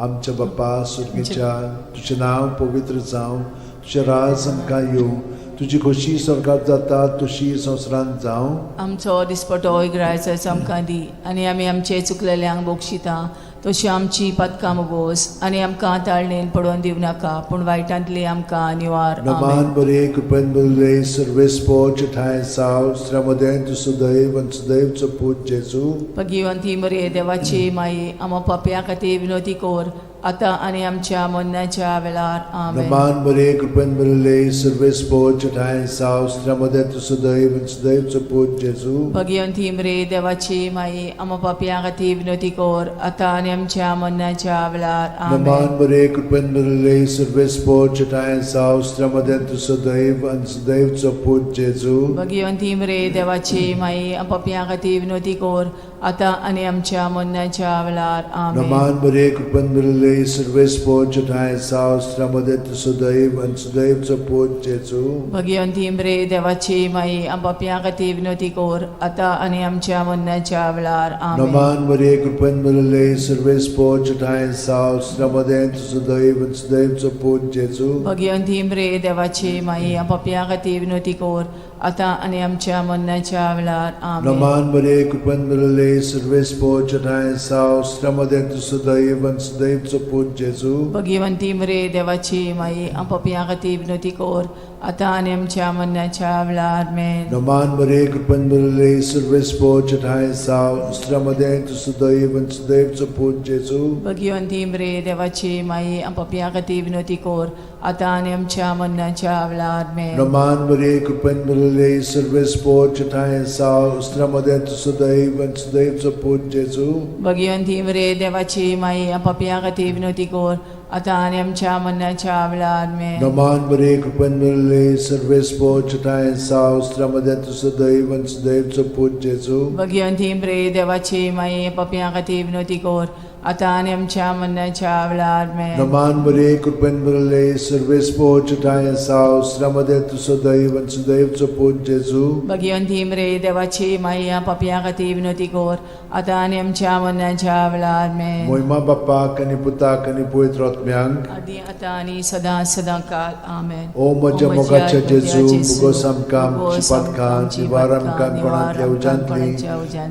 आमच्या बापा सुर्गीच्या, तुजें नांव पवित्र जावं, तुजें राज आमकां येवं, तुजी खोशी स्वर्गात जाता तशी संवसारांत जावं. आमचो दिसपटो इग्रायचो आमकां दी आनी आमी आमचे चुकलेल्यांक बक्षिता तशी आमची पदकां मुगोस आनी आमकां ताळणेन पडोवन दिवं नाका पूण वायटांतली आमकां निवार. नमान आमेन. बरे कृपेन बरले सर्वेस्पोच ठांय साव श्रमदें तूं सुदैव आनी सुदैवचो पूत जेजू. भगिवंती मरे देवाची माई, आमा पापया खातीर विनोती कोर आतां आनी आमच्या मरणाच्या वेळार. आमेन. नमान बरे कृपेन बरले सर्वेस्पोच ठांय साव श्रमदें तूं सुदैव आनी सुदैवचो पूत जेजू. भगिवंती मरे देवाची माई, आमा पापया खातीर विनोती कोर आतां आनी आमच्या मरणाच्या वेळार. नमान आमेन. बरे कृपेन बरले सर्वेस्पोच ठांय साव श्रमदें तूं सुदैव आनी सुदैवचो पूत जेजू. भगिवंती मरे देवाची माई, पापया खातीर विनोती कोर आतां आनी आमच्या मरणाच्या वेळार. आमेन. नमान बरे कृपेन बरले सर्वेस्पोच ठांय साव श्रमदें तूं सुदैव आनी सुदैवचो पूत जेजू. भगिवंती मरे देवाची माई, पापया खातीर विनोती कोर आतां आनी आमच्या मरणाच्या वेळार. आमेन. नमान मरिये कृपेन भरिल्ले सर्वेस्पोच ठांय साव श्रमदें तूं सुदैव आनी सुदैवचो पूत जेजू. भगिवंती मरे देवाची माई, पापया खातीर विनोती कोर आतां आनी आमच्या मरणाच्या वेळार. आमेन. नमान मरिये कृपेन भरिल्ले सर्वेस्पोच ठांय साव श्रमदें तूं सुदैव आनी सुदैवचो पूत जेजू. भगिवंती मरे देवाची माई, पापया खातीर विनोती कोर आतां आनी आमच्या मरणाच्या वेळार. आमेन. नमान मरिये कृपेन भरिल्ले सर्वेस्पोच ठांय साव श्रमदें तूं सुदैव आनी सुदैवचो पूत जेजू. भगिवंती मरे देवाची माई, पापया खातीर विनोती कोर आतां आनी आमच्या मरणाच्या वेळार. आमेन. नमान मरिये कृपेन भरिल्ले सर्वेस्पोच ठांय साव श्रमदें तूं सुदैव आनी सुदैवचो पूत जेजू. भगिवंती मरे देवाची माई, पापया खातीर विनोती कोर आतां आनी आमच्या मरणाच्या वेळार. आमेन. नमान मरिये कृपेन भरिल्ले सर्वेस्पोच ठांय साव श्रमदें तूं सुदैव आनी सुदैवचो पूत जेजू. भगिवंती मरे देवाची माई, पापया खातीर विनोती कोर आतां आनी आमच्या मरणाच्या वेळार. आमेन. नमान मरिये कृपेन भरिल्ले सर्वेस्पोच ठांय साव श्रमदें तूं सुदैव आनी सुदैवचो पूत जेजू. भगिवंती मरे देवाची माई, पापया खातीर विनोती कोर आतां आनी आमच्या मरणाच्या वेळार. आमेन. मोहिमा बाप्पाक आनी पुताक आनी पवित्र आत्म्यांक, आदी आतां आनी सदां सदां काल. आमेन. ओ म्हज्या मोगाच्या जेजू, मुगोस आमकां आमची पातकां निवार आमकां कोणांतल्या उज्यांतली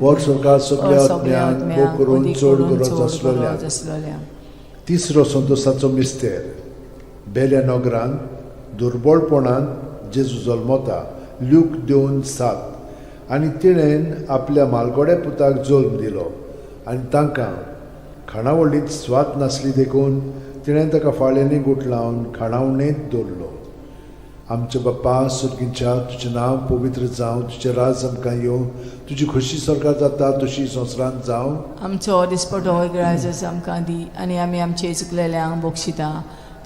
वर स्वर्गात सगल्या आत्म्यांक भोग करून चड गरज आसलेल्या. आसलेल्या. तिसरो संतोसाचो मिस्तेर. बेल्या नगरांत दुर्बळपणान जेजू जल्मता. ल्यूक 2:7. आनी तिणेन आपल्या मालगोड्या पुताक जल्म दिलो आनी तांकां खाणावळींत स्वाद नासली देखून तिणें ताका फाळ्यांनी गुठलावन खाणावणेंत दवरलो. आमच्या बाप्पा सुर्गींच्या, तुजें नांव पवित्र जावं, तुजें राज आमकां येवं, तुजी खोशी स्वर्गात जाता तशी संवसारांत जावं. आमचो दिसपटो ग्राजस आमकां दी आनी आमी आमचे चुकलेल्यांक बक्षिता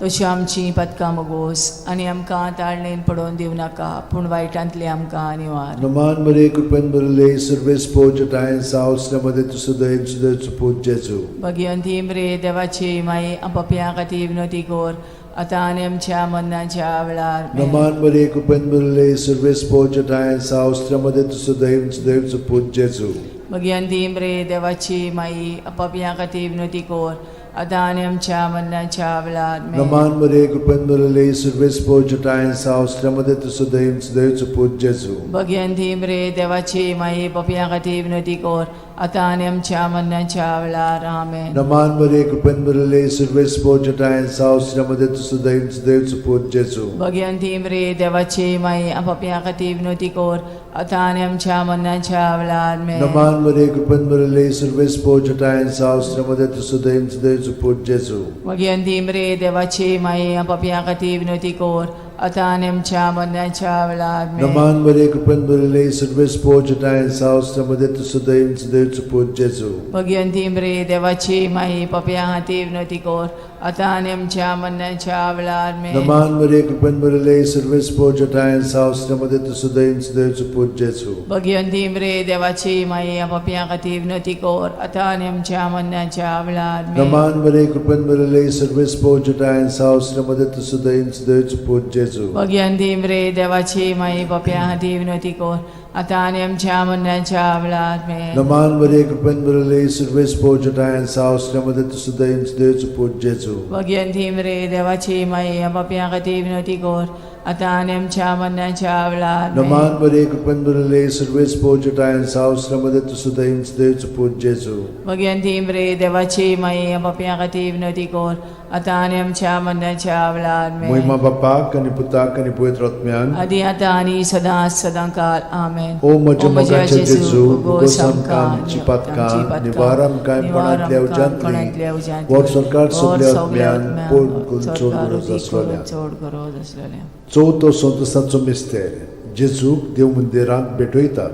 तशी आमची पदकां मगोस आनी आमकां ताळणेन पडोवन दिवं नाका पूण वायटांतली आमकां निवार. नमान मरे कृपेन भरिल्ले सर्वेस्पोज ठांय साव मध्ये तूं सुदैव सुदैवचो पूत जेजू. भगिवंती मरे देवाची माई, पापया खातीर विनोती कोर आतां आनी आमच्या मरणाच्या वेळार. आमेन. नमान मरे कृपेन भरिल्ले सर्वेस्पोज ठांय साव मध्ये तूं सुदैव सुदैवचो पूत जेजू. भगिवंती मरे देवाची माई, पापया खातीर विनोती कोर आतां आनी आमच्या मरणाच्या वेळार. आमेन. नमान मरे कृपेन भरिल्ले सर्वेस्पोज ठांय साव मध्ये तूं सुदैव सुदैवचो पूत जेजू. भगिवंती मरे देवाची माई, पापया खातीर विनोती कोर आतां आनी आमच्या मरणाच्या वेळार. आमेन. नमान मरे कृपेन भरिल्ले सर्वेस्पोज ठांय साव मध्ये तूं सुदैव सुदैवचो पूत जेजू. भगिवंती मरे देवाची माई, पापया खातीर विनोती कोर आतां आनी आमच्या मरणाच्या वेळार. आमेन. नमान मरे कृपेन भरिल्ले सर्वेस्पोज ठांय साव मध्ये तूं सुदैव सुदैवचो पूत जेजू. भगिवंती मरे देवाची माई, पापया खातीर विनोती कोर आतां आनी आमच्या मरणाच्या वेळार. आमेन. नमान मरे कृपेन भरिल्ले सर्वेस्पोज ठांय साव मध्ये तूं सुदैव सुदैवचो पूत जेजू. भगिवंती मरे देवाची माई, पापया खातीर विनोती कोर आतां आनी आमच्या मरणाच्या वेळार. आमेन. नमान मरे कृपेन भरिल्ले सर्वेस्पोज ठांय साव मध्ये तूं सुदैव सुदैवचो पूत जेजू. भगिवंती मरे देवाची माई, पापया खातीर विनोती कोर आतां आनी आमच्या मरणाच्या वेळार. आमेन. नमान मरे कृपेन भरिल्ले सर्वेस्पोज ठांय साव मध्ये तूं सुदैव सुदैवचो पूत जेजू. जेजू. भगिनी रे देवाची माई पप्या हाती विनोती कोर आतां आनी आमच्या मरणाच्या वेळार आमेन. नमान मरिये, कृपेन भरिल्ले, सुरवेस पोजटायन सावसल्यामध्ये तूं सुदैव देवचो पूत जेजू. भगिनी रे देवाची माई पप्या खातीर विनोती कोर आतां आनी आमच्या मरणाच्या वेळार आमेन. नमान मरिये, कृपेन भरिल्ले, सुरवेस पोजटायन सावसल्यामध्ये तूं सुदैव देवचो पूत जेजू. भगिनी रे देवाची माई पप्या खातीर विनोती कोर आतां आनी आमच्या मरणाच्या वेळार आमेन. मोहिमा बापाक आनी पुताक आनी पवित्र आत्म्यान. आदी आतां आनी सदां सदां काल आमेन. ओ म्हज्या मोगाचे जेजू, भोगोस आमकां आमची पातकां, निवार आमकां कोणांतल्या उज्यांतली, वर सरकार सगल्या आत्म्यान पोड करून चड गरज आसलोल्या. चड गरज आसलेल्या. चवथो संतोसाचो मिस्तेर, जेजूक देव मंदिरांत भेटयतात.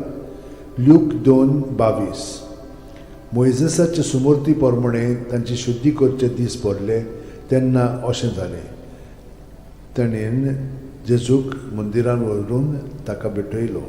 ल्यूक 2:22. मोयजेसाचे सुमूर्ती प्रमाणे तांची शुद्धी करचे दीस भरले तेन्ना अशें जालें, ताणें जेजूक मंदिरान व्हरून ताका भेटयलो.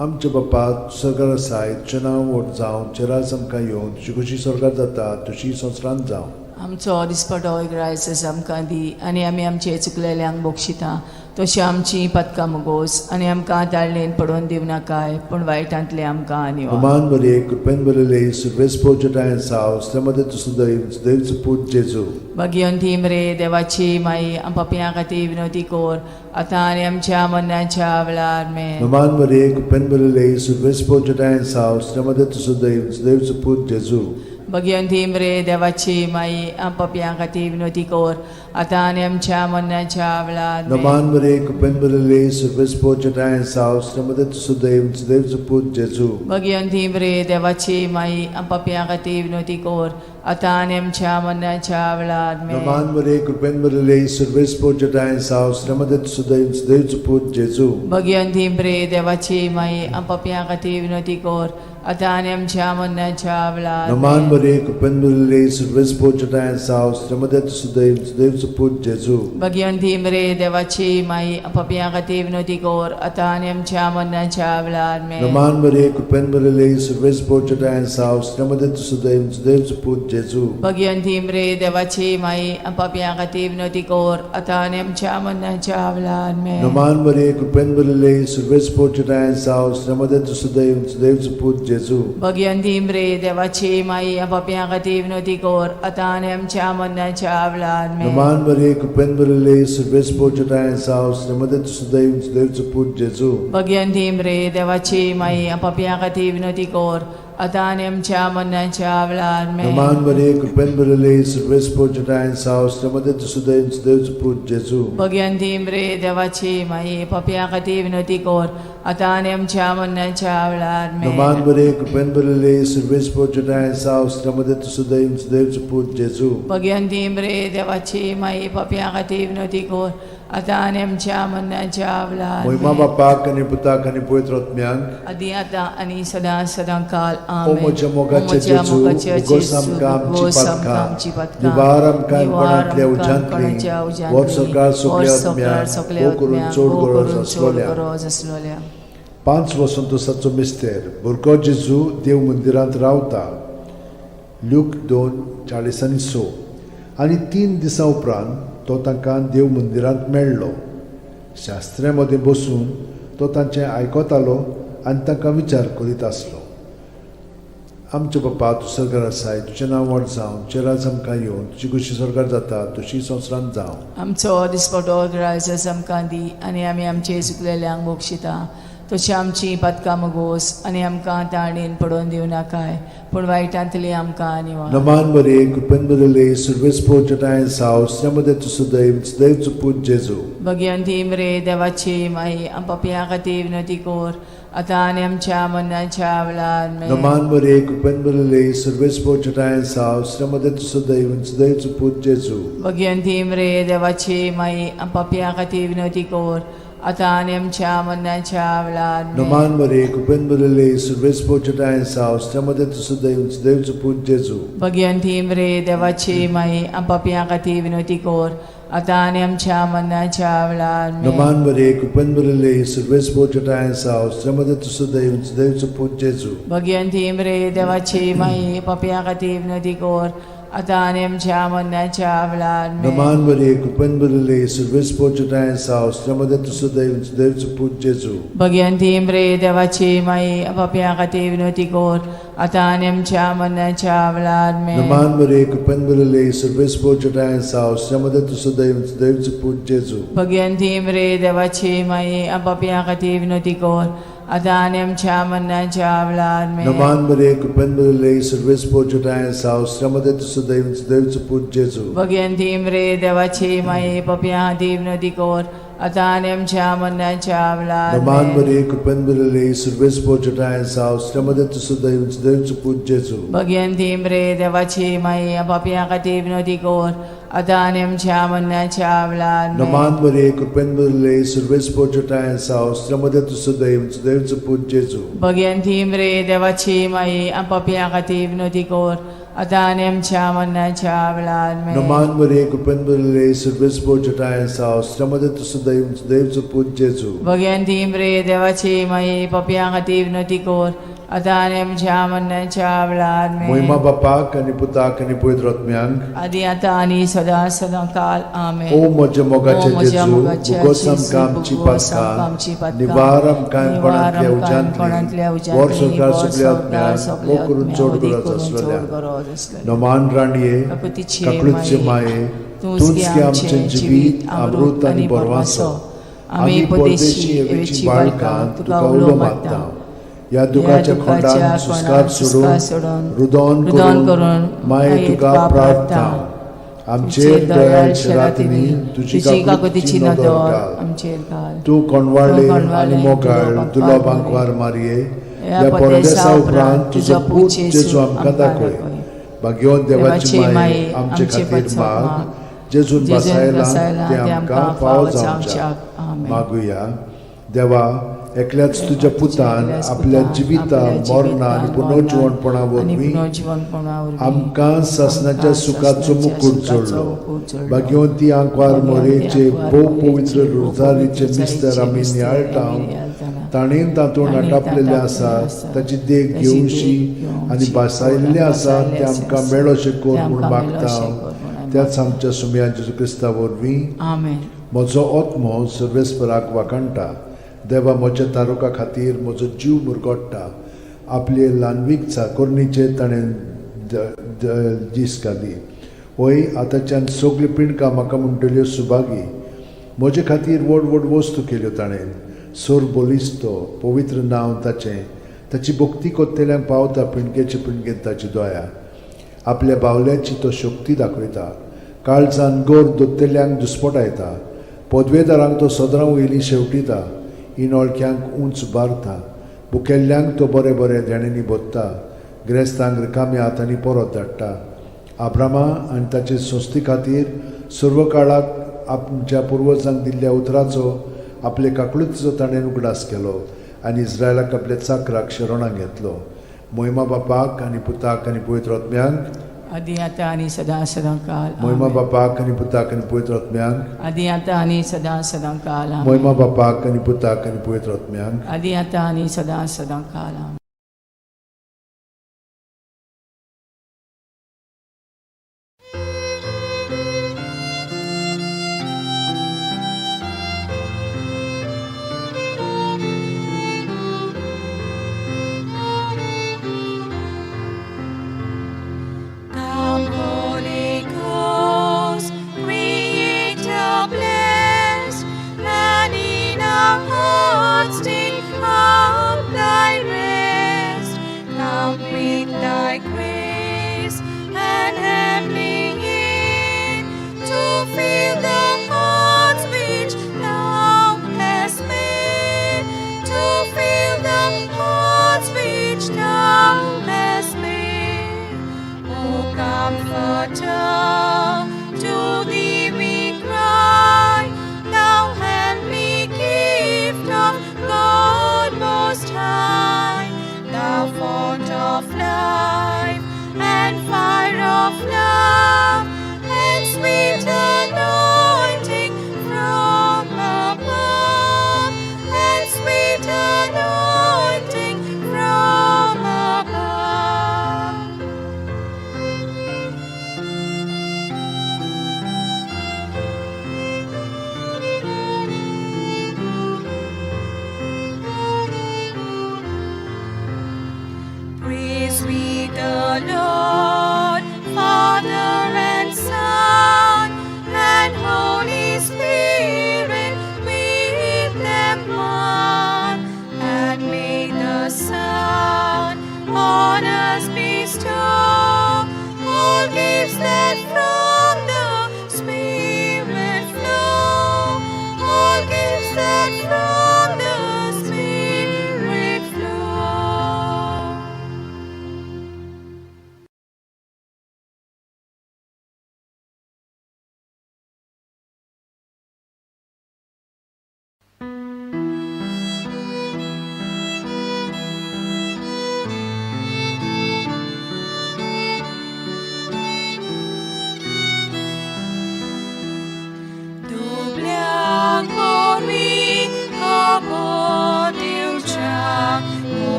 आमच्या बापा सरकार आसाय, तुजें नांव व्हड जावं, तुजें राज आमकां येवं, तुजी खोशी सरकार जाता तशी संवसारांत जावं. आमचो दिसपटो ग्रायस आमकां दी आनी आमी आमचे चुकलेल्यांक बक्षिता तशी आमची पदकां मुगोस आनी आमकां ताळणेन पडोवन दिवं नाकाय पूण वायटांतले आमकां निवार. नमान मरिये, कृपेन भरिल्ले, सुरवेस पोजटायन साव मध्ये तूं सुदैव देवचो पूत जेजू. भगिनी रे देवाची माई पपयां खातीर विनोती कोर आतां आनी आमच्या मरणाच्या वेळार आमेन. नमान मरिये, कृपेन भरिल्ले, सुरवेस पोजटायन साव मध्ये तूं सुदैव देवचो पूत जेजू. भगिनी रे देवाची माई पपयां खातीर विनोती कोर आतां आनी आमच्या मरणाच्या वेळार आमेन. नमान मरिये, कृपेन भरिल्ले, सुरवेस पोजटायन साव मध्ये तूं सुदैव देवचो पूत जेजू. भगिनी रे देवाची माई पपयां खातीर विनोती कोर आतां आनी आमच्या मरणाच्या वेळार आमेन. नमान मरिये, कृपेन भरिल्ले, सुरवेस पोजटायन साव मध्ये तूं सुदैव देवचो पूत जेजू. भगिनी रे देवाची माई पपयां खातीर विनोती कोर आतां आनी आमच्या मरणाच्या वेळार नमान आमेन. मरिये, कृपेन भरिल्ले, सुरवेस पोजटायन साव मध्ये तूं सुदैव देवचो पूत जेजू. भगिनी रे देवाची माई पपयां खातीर विनोती कोर आतां आनी आमच्या मरणाच्या वेळार आमेन. नमान मरिये, कृपेन भरिल्ले, सुरवेस पोजटायन साव मध्ये तूं सुदैव देवचो पूत जेजू. भगिनी रे देवाची माई पपयां खातीर विनोती कोर आतां आनी आमच्या मरणाच्या वेळार आमेन. नमान मरिये, कृपेन भरिल्ले, सुरवेस पोजटायन साव मध्ये तूं सुदैव देवचो पूत जेजू. भगिनी रे देवाची माई पपयां खातीर विनोती कोर आतां आनी आमच्या मरणाच्या वेळार आमेन. नमान मरिये, कृपेन भरिल्ले, सुरवेस पोजटायन साव मध्ये तूं सुदैव देवचो पूत जेजू. भगिनी रे देवाची माई पपयां खातीर विनोती कोर आतां आनी आमच्या मरणाच्या वेळार आमेन. नमान मरिये, कृपेन भरिल्ले, सुरवेस पोजटायन साव मध्ये तूं सुदैव देवचो पूत जेजू. भगिनी रे देवाची माई पपयां खातीर विनोती कोर आतां आनी आमच्या मरणाच्या वेळार आमेन. नमान मरिये, कृपेन भरिल्ले, सुरवेस पोजटायन साव मध्ये तूं सुदैव देवचो पूत जेजू. भगिनी रे देवाची माई पपयां खातीर विनोती कोर आतां आनी आमच्या मरणाच्या वेळार मोहिमा आमेन. बापाक आनी पुताक आनी पवित्र आत्म्याक. आदी आतां आनी सदां सदां काल ओ आमेन. म्हज्या मोगाचे ओ म्हज्या जेजू, मोगाचे भोगोस जेजू, आमकां आमची भोगोस आमकां पातकां, आमची पातकां, निवार आमकां निवार कोणांतल्या आमकां उज्यांतली, कोणाच्या उज्यांतली, वर सरकार सगल्या वर सरकार आत्म्याक, सगल्या भोव करून आत्म्याक, चड भोव गरज करून चड आसलोल्या. गरज आसलोल्या. पांच वसंतोसाचो मिस्तेर, भुरगो जेजू देव मंदिरांत रावता. ल्यूक 2:46. आनी 3 दिसां उपरांत तो तांकां देव मंदिरांत मेळ्ळो. शास्त्र्या मदें बसून तो तांचें आयकतालो आनी तांकां विचार करीत आसलो. आमच्या बापा, तूं सरकार आसाय, तुजें नांव व्हड जावं, तुजें राज आमकां येवं, तुजी खोशी सरकार जाता तशी संवसारांत जावं. आमचो दिसपटो ग्रायस आमकां दी आनी आमी आमचे चुकलेल्यांक बक्षिता तशी आमची पातकां मुगोस आनी आमकां ताणेन पडोवन दिवं नाकाय पूण वायटांतली आमकां निवार. नमान मरिये, कृपेन भरिल्ले, सुरवेस पोजटायन साव मध्ये तूं सुदैव देवचो पूत जेजू. भगिनी रे देवाची माई पपयां खातीर विनोती कोर आतां आनी आमच्या मरणाच्या वेळार आमेन. नमान मरिये, कृपेन भरिल्ले, सुरवेस पोजटायन साव मध्ये तूं सुदैव देवचो पूत जेजू. भगिनी रे देवाची माई पपयां खातीर विनोती कोर आतां आनी आमच्या मरणाच्या वेळार आमेन. नमान मरिये, कृपेन भरिल्ले, सुरवेस पोजटायन साव मध्ये तूं सुदैव देवचो पूत जेजू. भगिनी रे देवाची माई पपयां खातीर विनोती कोर आतां आनी आमच्या मरणाच्या वेळार आमेन. नमान मरिये, कृपेन भरिल्ले, सुरवेस पोजटायन साव मध्ये तूं सुदैव देवचो पूत जेजू. भगिनी रे देवाची माई पपयां खातीर विनोती कोर आतां आनी आमच्या मरणाच्या वेळार आमेन. नमान मरिये, कृपेन भरिल्ले, सर्वेस्पर तुजो साव, स्त्रियां तूं सुदैव, सुदैवचो पूत जेजू. भगवंती मरे देवाची माई, पापयां खातीर विनवती कर, आतां आनी आमच्या मरणाच्या वेळार आमेन. नमान मरिये, कृपेन भरिल्ले, सर्वेस्पर तुजो साव, स्त्रियां तूं सुदैव, सुदैवचो पूत जेजू. भगवंती मरे देवाची माई, पापयां खातीर विनवती कर, आतां आनी आमच्या मरणाच्या वेळार आमेन. नमान मरिये, कृपेन भरिल्ले, सर्वेस्पर तुजो साव, स्त्रियां तूं सुदैव, सुदैवचो पूत जेजू. भगवंती मरे देवाची माई, पापयां खातीर विनवती कर, आतां आनी आमच्या मरणाच्या वेळार नमान आमेन. मरिये, कृपेन भरिल्ले, सर्वेस्पर तुजो साव, स्त्रियां तूं सुदैव, सुदैवचो पूत जेजू. भगवंती मरे देवाची माई, पापयां खातीर विनवती कर, आतां आनी आमच्या मरणाच्या वेळार आमेन. नमान मरिये, कृपेन भरिल्ले, सर्वेस्पर तुजो साव, स्त्रियां तूं सुदैव, सुदैवचो पूत जेजू. भगवंती मरे देवाची माई, पापयां खातीर विनवती कर, आतां आनी आमच्या मरणाच्या वेळार आमेन. नमान मरिये, कृपेन भरिल्ले, सर्वेस्पर तुजो साव, स्त्रियां तूं सुदैव, सुदैवचो पूत जेजू. भगवंती मरे देवाची माई, पापयां खातीर विनवती कर, आतां आनी आमच्या मरणाच्या वेळार आमेन. मोहिमा बापाक आनी पुताक आनी पवित्र आत्म्यांक, आदी आतां आनी सदां सदां काल आमेन. ओ म्हज्या मोगाचे ओ म्हज्या जेजू, मोगाचे भुगोस जेजू, आमकां आमची भुगोस आमकां आमची पातकां, पातकां, निवार आमकां निवार कोणांतल्या आमकां कोणांतल्या उज्यांतली, उज्यांतली, वर संवसार वर सगल्या संवसार आत्म्यांक, सगल्या मोग करून आत्म्यांक, चड वदी गरज करून चड आसलेल्या. गरज आसलेल्या. नमान राणये, काकुतीचे काकळूतचे माये, माये, तूंच तूंच गे गे आमचें आमचें जिवीत, अमृत आनी बरवासो. आमी परदेशी एवेची बाळकां, तुका उलो मारता. ह्या दुखाच्या खोंडान सुस्कार सोडून, रुदोन रुदन करून, करून माये तुका प्रार्थना. आमचेर दयाळ शेरातिनी, तुजी तुजी काकुतीची काकुतीची नदर नदर घाल. आमचेर घाल. तूं कोणवाळे तूं आनी कोणवाळे, मोगाळ तुलो तुलो बांकवार बांकवार मारये, ह्या ह्या परदेसा परदेसा उपरांत उपरांत तुजो तुजो पूत पूत जेजू जेजू आमकां आमकां दाखय. दाखय. भाग्यवंत देवाची देवाची माये, माये, आमचे आमचे खातीर पासत माग, माग, जेजून जेजून बसायला बसायला ते आमकां फावो जावच्याक. आमेन. मागुया. देवा, एकल्याच तुज्या पुतान एकल्याच आपल्या पुतान जिविता आपल्या मरणा आनी जिवितान, पुनर्जिवणपणा आनी वरवीं पुनर्जिवणपणा वरवीं आमकां सासणाच्या आमकां सुखाचो सासणाच्या मुकूट सुखाचो जोडलो. मुकूट जोडलो. भाग्यवंती आंकवार भाग्यवंती मोरेचे आंकवार भोव मोरेचे पवित्र भोव रोजारीचे पवित्र मिस्तर आमी मिस्तर नियाळटा, आमी नियाळटाना, ताणें तातूंत ताणें आटापलेलें तातूंत आसा, आसा, ताची देख ताची देख घेवशी घेवशी आनी भासायल्लें आसा भासायल्लें तें आमकां आसा, मेळोशें कर तें म्हूण आमकां मागता. मेळोशें कर म्हूण आमी त्याच आमच्या सुमया जेजू क्रिस्ता वरवीं. आमेन. म्हजो आत्मो सर्वेस्पराक वाखाणटा, देवा म्हज्या तारुका खातीर म्हजो जीव मुरगोट्टा. आपले ल्हानवीक चाकोरणीचेर ताणें दीस घाली. वय आतांच्यान सगळ्यो पिंडकां म्हाका म्हणटल्यो सुभागी. म्हजे खातीर व्हड व्हड वस्तू केल्यो ताणें. सोर बलिस्तो पवित्र नांव ताचें. ताची भक्ती कोत्तेल्यांक पावता पिंडकेचे पिंडकेन ताची दया. आपल्या बावल्याची तो शक्ती दाखयता. काळजान गोर दोत्तेल्यांक दुस्पटायता. पदवेदारांक तो सदरां वयली शेवटिता. इनोळख्यांक उंच बारता. बुकेल्ल्यांक तो बरें बरें देण्यांनी भोत्ता. ग्रेस्तांक रिकाम्या हातांनी परत धाडटा. आब्रामा आनी ताचे संस्थे खातीर सर्व काळाक आमच्या पुर्वजांक दिल्ल्या उतराचो आपले काकळुतीचो ताणें उगडास केलो आनी इस्रायलाक आपल्या चाकराक शरणाक घेतलो. मोहिमा बापाक आनी पुताक आनी पवित्र आत्म्यांक, आदी आतां आनी सदां सदां काल मोहिमा आमेन. बापाक आनी पुताक आनी पवित्र आत्म्यांक, आदी आतां आनी सदां सदां काल आमेन. मोहिमा बापाक आनी पुताक आनी पवित्र आत्म्यांक, आदी आतां आनी सदां सदां काल आमेन. Come, Holy Ghost, Creator bless, and in our hearts take up thy rest. Come with thy grace and heavenly aid to fill the hearts which thou hast made, to fill the hearts which thou hast made. O Comforter, to thee we cry, thou heavenly gift of God Most High, thou font of life and fire of love, and sweet anointing from above, and sweet anointing from above.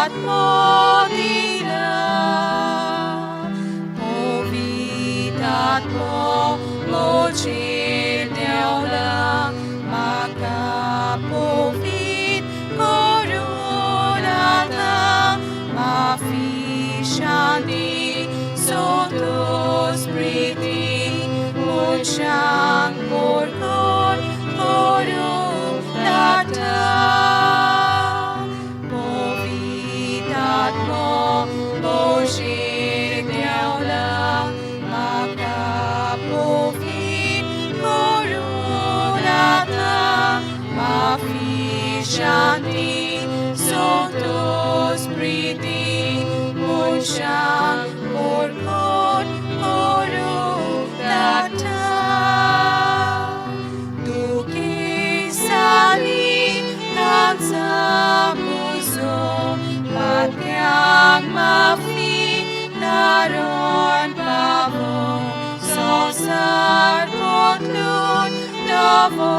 आत्मो दिला. पवित्र आत्मो म्हजेर देंवला, म्हाका पवित्र करून आतां. माफी, शांती, संतोष, प्रिती मनशांक परकट करूंक लागता. पवित्र आत्मो म्हजेर देंवला, म्हाका पवित्र करून आतां. माफी, शांती, संतोष, प्रिती मनशांक परकट करूंक लागता. दुखेस्तांनी तांचो पुजो, पाप्यांक माफी, तारण पावो, संवसार बदलून नवो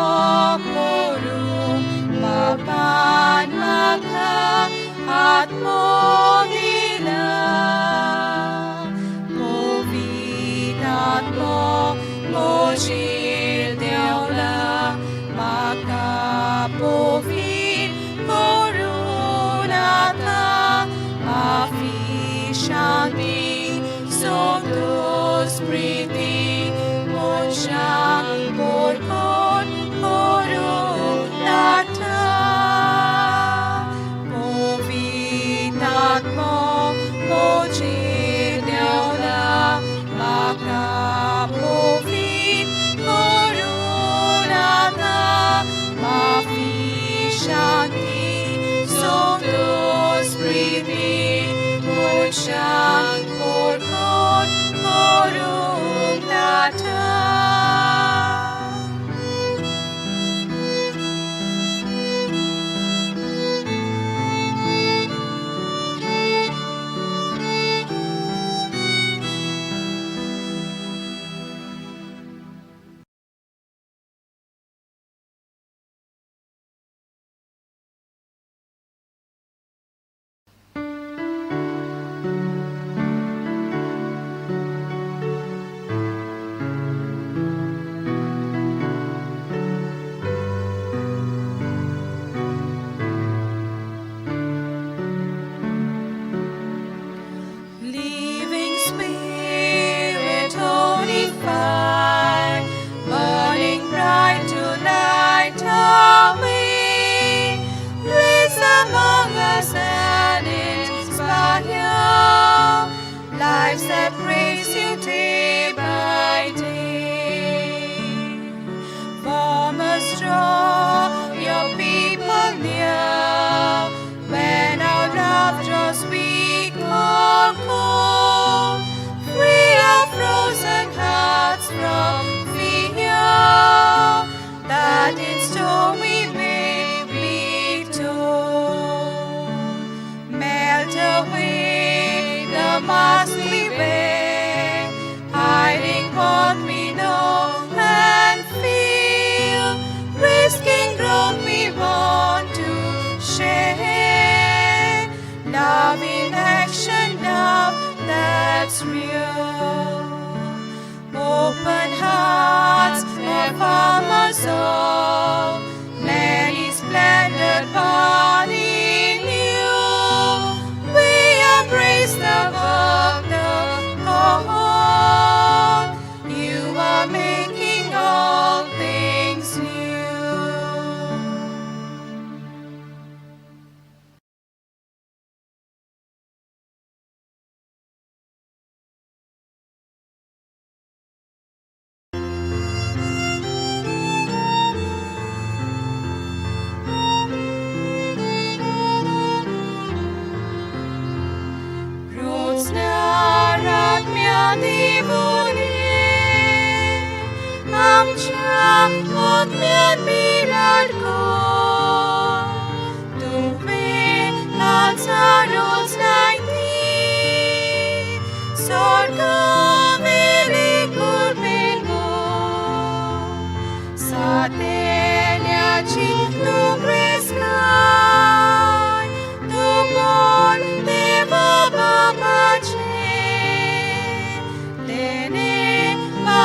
करूंक बापान म्हाका आत्मो दिला. पवित्र आत्मो म्हजेर देंवला, म्हाका पवित्र करून आतां. माफी, शांती, संतोष, प्रिती मनशांक परकट करूंक लागता. पवित्र आत्मो म्हजेर देंवला, म्हाका पवित्र करून आतां. माफी, शांती, संतोष, प्रिती मनशांक परकट करूंक लागता.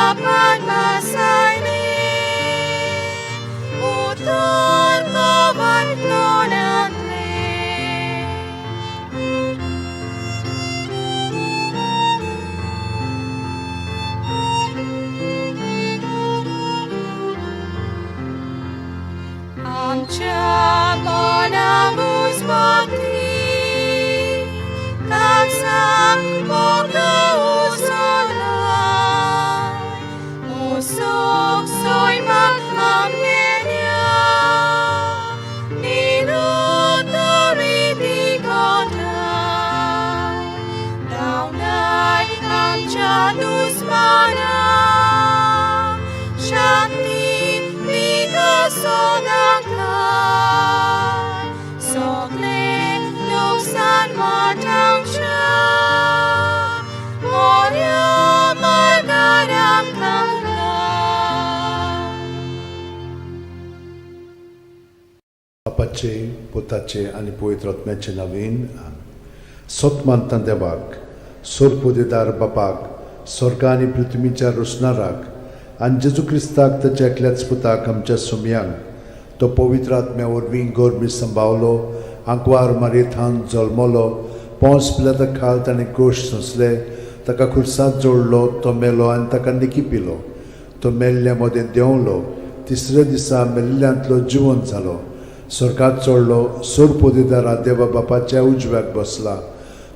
बापान भासायलें उतर कवर तोंडांतलें. आमच्या मना घुस्मती तांसाक मोग उसला मोसोक सोयमाक आमगेल्या निरुतरी दिगोता धांवडाय आमच्या दुस्माना शांती दिगा सदांकाळ सगळें लुकसाण वाटावच्या मोऱ्या मार्गार आमकां घाल. बापाचे पुताचे आनी पवित्र आत्म्याचे नवीन सत मानता देवाक सोरपोदेदार बापाक स्वर्ग आनी पृथ्वीच्या रोसणाराक आनी जेजू क्रिस्ताक ताच्या एकल्याच पुताक आमच्या सुमयांक तो पवित्र आत्म्या वरवीं गोरमी संभावलो आंकवार मारयेथान जल्मलो पोंस पिलाता खाल ताणें गोश सोंसले ताका खुर्सात जोडलो तो मेलो आनी ताका निकी पिलो तो मेल्ल्या मदें देंवलो तिसऱ्या दिसा मेल्ल्यांतलो जिवन जालो स्वर्गात चडलो सोरपोदेदारा देवा बापाच्या उजव्याक बसला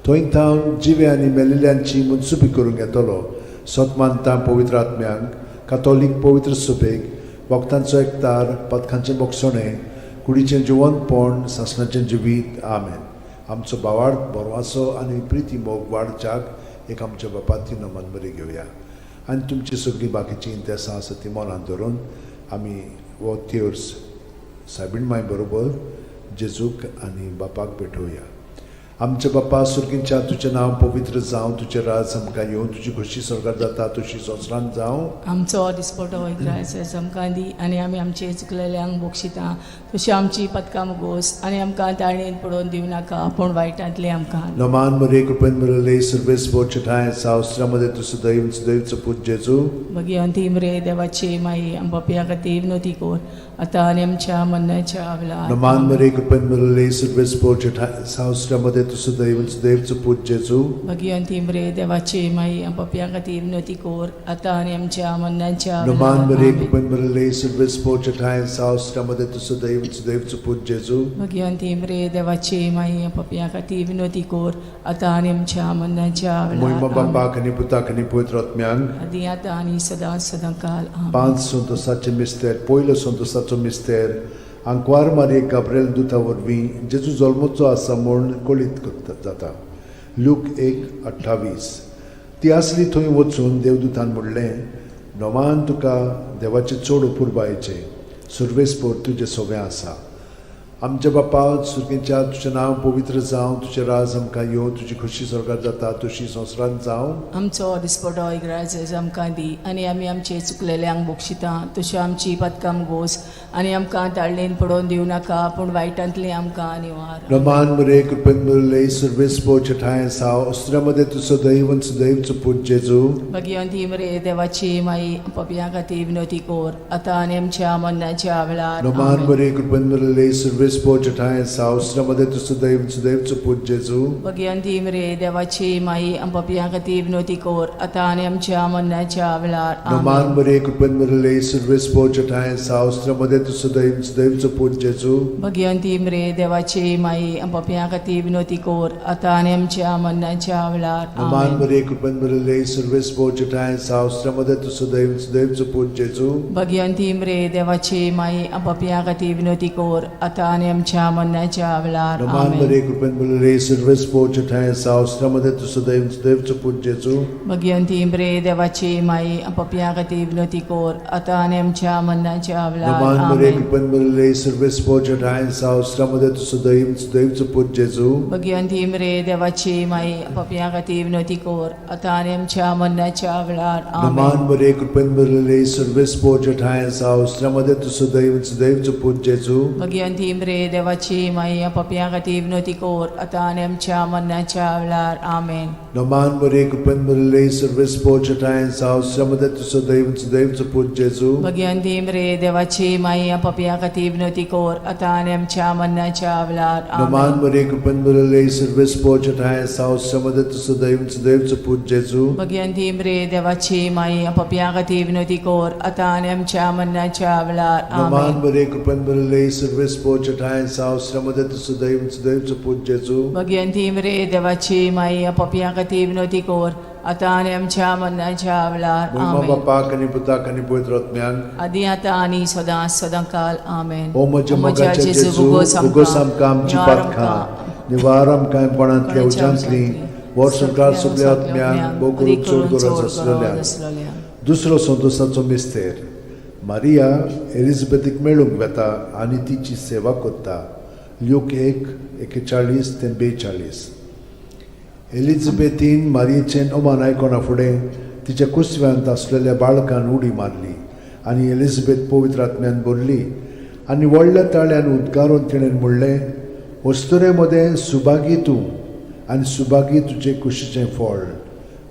थंय थावन जिवे आनी मेलिल्ल्यांची मनसुबी करूंक येतलो सत मानता पवित्र आत्म्यांक कातोलीक पवित्र सुबेक वखदांचो एकतार पदकांचें बोगसणें कुडीचें जिवनपण सासणाचें जिवीत. आमेन. आमचो बावाड बरवासो आनी प्रिती मोग वाडच्याक एक आमच्या बापाती नमन बरी घेवया आनी तुमची सगळीं बाकीचीं इंतेसां आसा ती मनांत धरून आमी हो तेर्स सायबीण माय बरोबर जेजूक आनी बापाक भेटोवया. आमच्या बापा सुर्गींच्या तुजें नांव पवित्र जावं, तुजें राज आमकां येवं, तुजी खोशी स्वर्गार जाता तशी संवसारांत जावं. आमचो दिसपटो इग्रायस आमकां दी आनी आमी आमचे चुकलेल्यांक बक्षिता तशी आमची पदकां मुगोस आनी आमकां ताळणेन पडोवन दिवं नाका पूण वायटांतलें आमकां. नमान मरे कृपेन मिळले सर्वेस बोचठाय सावस्त्रामध्ये तू सदैव सदैवचो पूत जेजू. भगिवंती मरे देवाची माई आम पापया खातीर विनवती कर आतां आनी आमच्या मरणाच्या वेळार. नमान मरे कृपेन मिळले सर्वेस बोचठाय सावस्त्रामध्ये तू सदैव सदैवचो पूत जेजू. भगिवंती मरे देवाची माई आम पापया खातीर विनवती कर आतां आनी आमच्या मरणाच्या नमान वेळार. मरे आमेन. कृपेन मिळले सर्वेस बोचठाय सावस्त्रामध्ये तू सदैव सदैवचो पूत जेजू. भगिवंती मरे देवाची माई आम पापया खातीर विनवती कर आतां आनी आमच्या मरणाच्या मोहिमा वेळार. आमेन. बापाक आनी पुताक आनी पवित्र आत्म्यांक. आदी आतां आनी सदां सदां काल. आमेन. पांच संतोसाचे मिस्तेर. पयलो संतोसाचो मिस्तेर आंकवार मारये गाब्रेल दुता वरवीं जेजू जल्मचो आसा म्हूण कळीत जाता. लूक 1:28. ती आसली थंय वचून देवदूतान म्हणलें, नोमान तुका देवाचें चड अपुरबायेचें सुर्वेसपोर तुजें सोबें आसा. आमच्या बापा सुर्गेच्या तुजें नांव पवित्र जावं, तुजें राज आमकां येवं, तुजी खोशी स्वर्गार जाता तशी संवसारांत जावं. आमचो दिसपटो इग्राज आमकां दी आनी आमी आमचे चुकलेल्यांक बक्षिता तशी आमची पदकां गोस आनी आमकां ताळणेन पडोवन दिवं नाका पूण वायटांतलें आमकां निवार. रमान मरे कृपेन मिळले सुर्वेस ठांय साव अस्त्रामध्ये तू सदैव सदैवचो पूत जेजू. भगिवंती मरे देवाची माई पापयां खातीर विनवती कर आतां आनी आमच्या मरणाच्या वेळार. रमान आमेन. मरे कृपेन मिळले सुर्वेस ठांय साव अस्त्रामध्ये तू सदैव सदैवचो पूत जेजू. भगिवंती मरे देवाची माई पापयां खातीर विनवती कर आतां आनी आमच्या मरणाच्या वेळार. रमान आमेन. मरे कृपेन मिळले सुर्वेस ठांय साव अस्त्रामध्ये तू सदैव सदैवचो पूत जेजू. भगिवंती मरे देवाची माई पापयां खातीर विनवती कर आतां आनी आमच्या मरणाच्या वेळार. रमान आमेन. मरे कृपेन मिळले सुर्वेस ठांय साव अस्त्रामध्ये तू सदैव सदैवचो पूत जेजू. भगिवंती मरे देवाची माई पापयां खातीर विनवती कर आतां आनी आमच्या मरणाच्या वेळार. रमान आमेन. मरे कृपेन मिळले सुर्वेस ठांय साव अस्त्रामध्ये तू सदैव सदैवचो पूत जेजू. भगिवंती मरे देवाची माई पापयां खातीर विनवती कर आतां आनी आमच्या मरणाच्या वेळार. नमान मरे आमेन. कृपेन मिळले सुर्वेस ठांय साव अस्त्रामध्ये तू सदैव सदैवचो पूत जेजू. भगिवंती मरे देवाची माई पापयां खातीर विनवती कर आतां आनी आमच्या मरणाच्या वेळार. नमान आमेन. मरे कृपेन मिळले सुर्वेस ठांय साव अस्त्रामध्ये तू सदैव सदैवचो पूत जेजू. भगिवंती रे देवाची माई पापयां खातीर विनवती कर आतां आनी आमच्या मरणाच्या वेळार. आमेन. नमान मरे कृपेन भरिल्ले सर्वेस्पोर ठांय जावं, श्रमदे तुजो दैव सुदैवचो पूत जेजू. भगिवंती रे देवाची माई पापयां खातीर विनवती कर आतां आनी आमच्या मरणाच्या वेळार. नमान आमेन. मरे कृपेन भरिल्ले सर्वेस्पोर ठांय जावं, श्रमदे तुजो दैव सुदैवचो पूत जेजू. भगिवंती रे देवाची माई पापयां खातीर विनवती कर आतां आनी आमच्या मरणाच्या वेळार. नमान आमेन. मरे कृपेन भरिल्ले सर्वेस्पोर ठांय जावं, श्रमदे तुजो दैव सुदैवचो पूत जेजू. भगिवंती रे देवाची माई पापयां खातीर विनवती कर आतां आनी आमच्या मरणाच्या वेळार. मोहिमा आमेन. बापाक आनी पुताक आनी पवित्र आत्म्याक. आदी आतां आनी सदां सदां काल. आमेन. ओ म्हज्या मोगाच्या जेजू, उगोस आमकां आमची पातकां, निवार आमकां कोणांतल्या उज्यांतली, वर्सभर सगल्या आत्म्यांक, भोव करून चड गरज आसलेल्या. दुसरो संतोसाचो मिस्तेर, मारिया एलिझाबेथीक मेळूंक वेता आनी तिची सेवा करता. ल्यूक 1:41 ते 42. एलिझाबेथीन मारियेचें अमान आयकना फुडें तिच्या कुसव्यांत आसलेल्या बाळकान उडी मारली आनी एलिझाबेथ पवित्र आत्म्यान भरली आनी व्हडल्या ताळ्यान उद्गारून तिणें म्हणलें, अस्तुरे मदें सुभागी तूं आनी सुभागी तुजे कुशीचें फळ.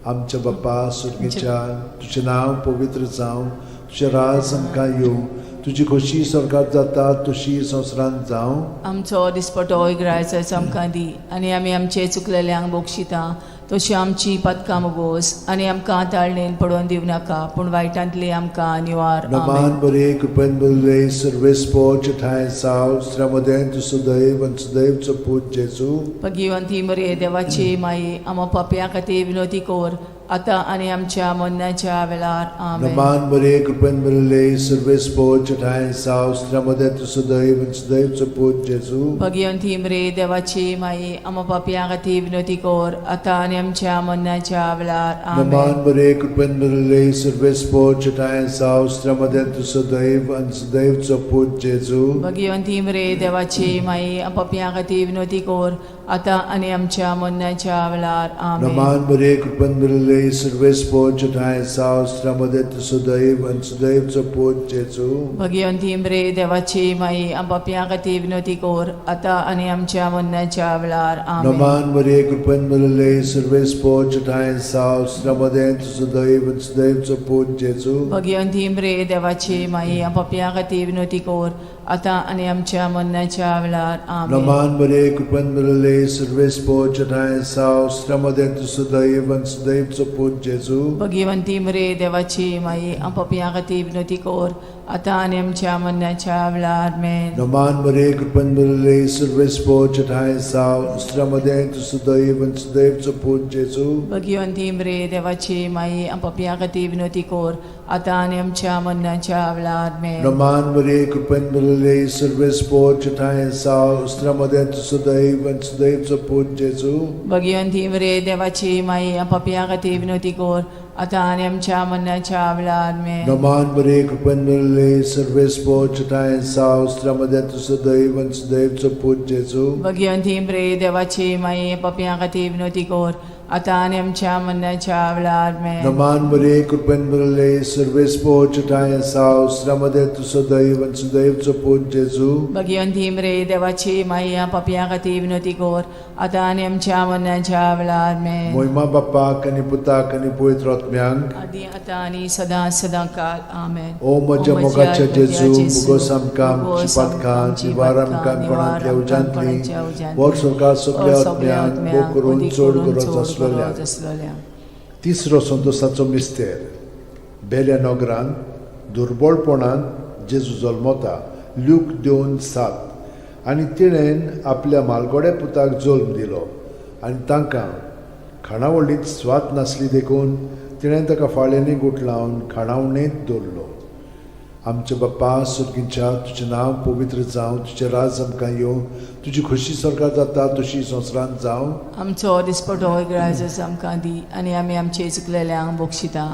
आमच्या बापा सुर्गीच्या, तुजें नांव पवित्र जावं, तुजें राज आमकां येवं, तुजी खोशी स्वर्गात जाता तशी संवसारांत जावं. आमचो दिसपटो इग्रायचो आमकां दी आनी आमी आमचे चुकलेल्यांक बक्षिता तशी आमची पातकां मोगोस आनी आमकां ताळणेन पडोवन दिवं नाका, पूण वायटांतली आमकां निवार. नमान आमेन. बरे कृपेन बरले सर्वेस्पोच ठांय साव श्रमदें तूं सुदैव आनी सुदैवचो पूत जेजू. भगिवंती मरे देवाची माई, आमा पापयां खातीर विनवती कर आतां आनी आमच्या मरणाच्या वेळार. आमेन. नमान बरे कृपेन भरिल्ले सर्वेस्पोच ठांय साव श्रमदें तूं सुदैव आनी सुदैवचो पूत जेजू. भगिवंती मरे देवाची माई, आमा पापयां खातीर विनवती कर आतां आनी आमच्या मरणाच्या वेळार. नमान आमेन. बरे कृपेन भरिल्ले सर्वेस्पोच ठांय साव श्रमदें तूं सुदैव आनी सुदैवचो पूत जेजू. भगिवंती मरे देवाची माई, पापयां खातीर विनवती कर आतां आनी आमच्या मरणाच्या वेळार. आमेन. नमान बरे कृपेन भरिल्ले सर्वेस्पोच ठांय साव श्रमदें तूं सुदैव आनी सुदैवचो पूत जेजू. भगिवंती मरे देवाची माई, पापयां खातीर विनवती कर आतां आनी आमच्या मरणाच्या वेळार. आमेन. नमान मरे कृपेन भरिल्ले सर्वेस्पोच ठांय साव श्रमदें तूं सुदैव आनी सुदैवचो पूत जेजू. भगिवंती मरे देवाची माई, पापयां खातीर विनवती कर आतां आनी आमच्या मरणाच्या वेळार. आमेन. नमान मरे कृपेन भरिल्ले सर्वेस्पोच ठांय साव श्रमदें तूं सुदैव आनी सुदैवचो पूत जेजू. भगिवंती मरे देवाची माई, पापयां खातीर विनवती कर आतां आनी आमच्या मरणाच्या वेळार. आमेन. नमान मरे कृपेन भरिल्ले सर्वेस्पोच ठांय साव श्रमदें तूं सुदैव आनी सुदैवचो पूत जेजू. भगिवंती मरे देवाची माई, पापयां खातीर विनवती कर आतां आनी आमच्या मरणाच्या वेळार. आमेन. नमान मरे कृपेन भरिल्ले सर्वेस्पोच ठांय साव श्रमदें तूं सुदैव आनी सुदैवचो पूत जेजू. भगिवंती मरे देवाची माई, पापयां खातीर विनवती कर आतां आनी आमच्या मरणाच्या वेळार. आमेन. नमान मरे कृपेन भरिल्ले सर्वेस्पोच ठांय साव श्रमदें तूं सुदैव आनी सुदैवचो पूत जेजू. भगिवंती मरे देवाची माई, पापयां खातीर विनवती कर आतां आनी आमच्या मरणाच्या वेळार. आमेन. नमान मरे कृपेन भरिल्ले सर्वेस्पोच ठांय साव श्रमदें तूं सुदैव आनी सुदैवचो पूत जेजू. भगिवंती मरे देवाची माई, पापयां खातीर विनवती कर आतां आनी आमच्या मरणाच्या वेळार. आमेन. मोहिमा बापाक आनी पुताक आनी पवित्र आत्म्यांक. आदी आतां आनी सदां सदां काल. आमेन. ओ म्हज्या मोगाच्या जेजू, मुगोस आमकां आमची पातकां, निवार आमकां कोणांतल्या उज्यांतली, वर स्वर्गात सगल्या आत्म्यांक, भोव करून चड गरज आसलेल्या. आसलेल्या. तिसरो संतोसाचो मिस्तेर, बेल्या नगरान दुर्बळपणान जेजू जल्मता. ल्यूक 2:7. आनी तिणेन आपल्या मालगोड्या पुताक जल्म दिलो आनी तांकां खाणावळींत स्वाद नासली देखून तिणें ताका फाळ्यांनी गुठलावन खाणावणेंत दवरलो. आमच्या बाप्पा सुर्गीच्या, तुजें नांव पवित्र जावं, तुजें राज आमकां येवं, तुजी खोशी स्वर्गात जाता तशी संवसारांत जावं. आमचो दिसपटो ग्राजस आमकां दी आनी आमी आमचे चुकलेल्यांक बक्षिता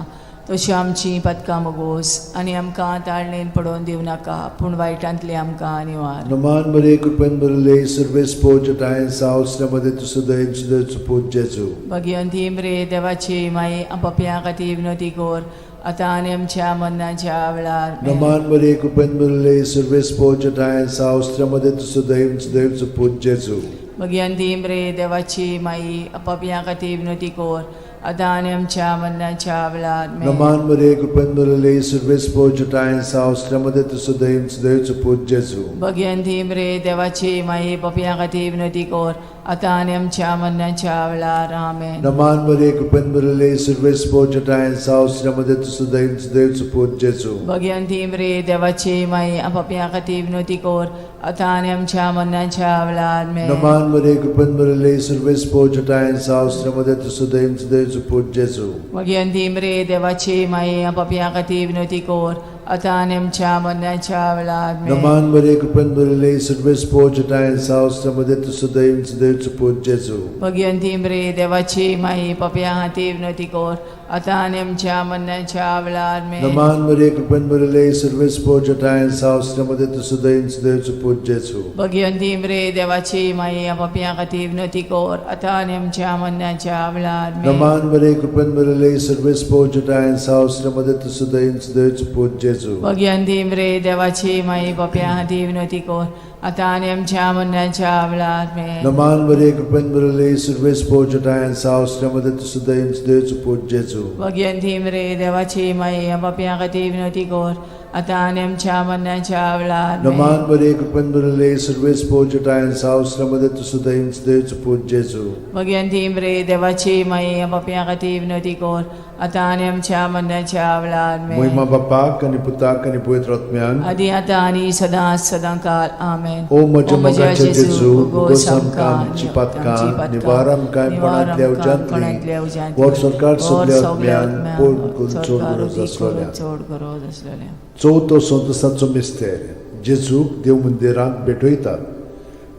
तशी आमची पदकां मोगोस आनी आमकां ताळणेन पडोवन दिवं नाका पूण वायटांतली आमकां निवार. नमान मरे कृपेन भरिल्ले सर्वेस पोजटाय सावसल्या मध्ये तुजो दयेन सुदैवचो पूत जेजू. भगिवंती मरे देवाची माई, पपया खातीर विनोती कोर आतां आनी आमच्या मरणाच्या वेळार. नमान मरे कृपेन भरिल्ले सर्वेस पोजटाय सावसल्या मध्ये तुजो दयेन सुदैवचो पूत जेजू. भगिवंती मरे देवाची माई, पपया खातीर विनोती कोर आतां आनी आमच्या मरणाच्या वेळार. नमान मरे कृपेन भरिल्ले सर्वेस पोजटाय सावसल्या मध्ये तुजो दयेन सुदैवचो पूत जेजू. भगिवंती मरे देवाची माई, पपया खातीर विनोती कोर आतां आनी आमच्या मरणाच्या वेळार. आमेन. नमान मरे कृपेन भरिल्ले सर्वेस पोजटाय सावसल्या मध्ये तुजो दयेन सुदैवचो पूत जेजू. भगिवंती मरे देवाची माई, पपया खातीर विनोती कोर आतां आनी आमच्या मरणाच्या वेळार. नमान मरे कृपेन भरिल्ले सर्वेस पोजटाय सावसल्या मध्ये तुजो दयेन सुदैवचो पूत जेजू. भगिवंती मरे देवाची माई, पपया खातीर विनोती कोर आतां आनी आमच्या मरणाच्या वेळार. नमान मरे कृपेन भरिल्ले सर्वेस पोजटाय सावसल्या मध्ये तुजो दयेन सुदैवचो पूत जेजू. भगिवंती मरे देवाची माई, पपया खातीर विनोती कोर आतां आनी आमच्या मरणाच्या वेळार. नमान मरे कृपेन भरिल्ले सर्वेस पोजटाय सावसल्या मध्ये तुजो दयेन सुदैवचो पूत जेजू. भगिवंती मरे देवाची माई, पपया खातीर विनोती कोर आतां आनी आमच्या मरणाच्या वेळार. नमान मरे कृपेन भरिल्ले सर्वेस पोजटाय सावसल्या मध्ये तुजो दयेन सुदैवचो पूत जेजू. भगिवंती मरे देवाची माई, पपया खातीर विनोती कोर आतां आनी आमच्या मरणाच्या वेळार. नमान मरे कृपेन भरिल्ले सर्वेस पोजटाय सावसल्या मध्ये तुजो दयेन सुदैवचो पूत जेजू. भगिवंती मरे देवाची माई, पपया खातीर विनोती कोर आतां आनी आमच्या मरणाच्या वेळार. नमान मरे कृपेन भरिल्ले सर्वेस पोजटाय सावसल्या मध्ये तुजो दयेन सुदैवचो पूत जेजू. भगिवंती मरे देवाची माई, पपया खातीर विनोती कोर आतां आनी आमच्या मरणाच्या वेळार. मोहिमा बापाक आनी पुताक आनी पवित्र आत्म्याक. आदी आतां आनी सदां सदां काल. आमेन. ओ म्हज्या मोगाच्या जेजू, भोगोस आमकां आमची पातकां, निवार आमकां कोणांतल्या उज्यांतली, व्हड सरकार सगल्या आत्म्यान पोड करून चड गरज आसलेल्या. चड गरज आसलेल्या. चवथो संतोसाचो मिस्तेर, जेजूक देव मंदिरांत भेटयतात.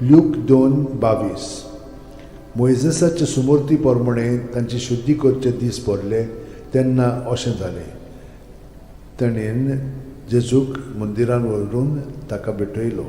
ल्यूक 2:22. मोयजेसाचे सुमूर्ती प्रमाणे तांची शुद्धी करचे दीस पडले तेन्ना अशें जालें, ताणें जेजूक मंदिरान व्हरून ताका भेटयलो.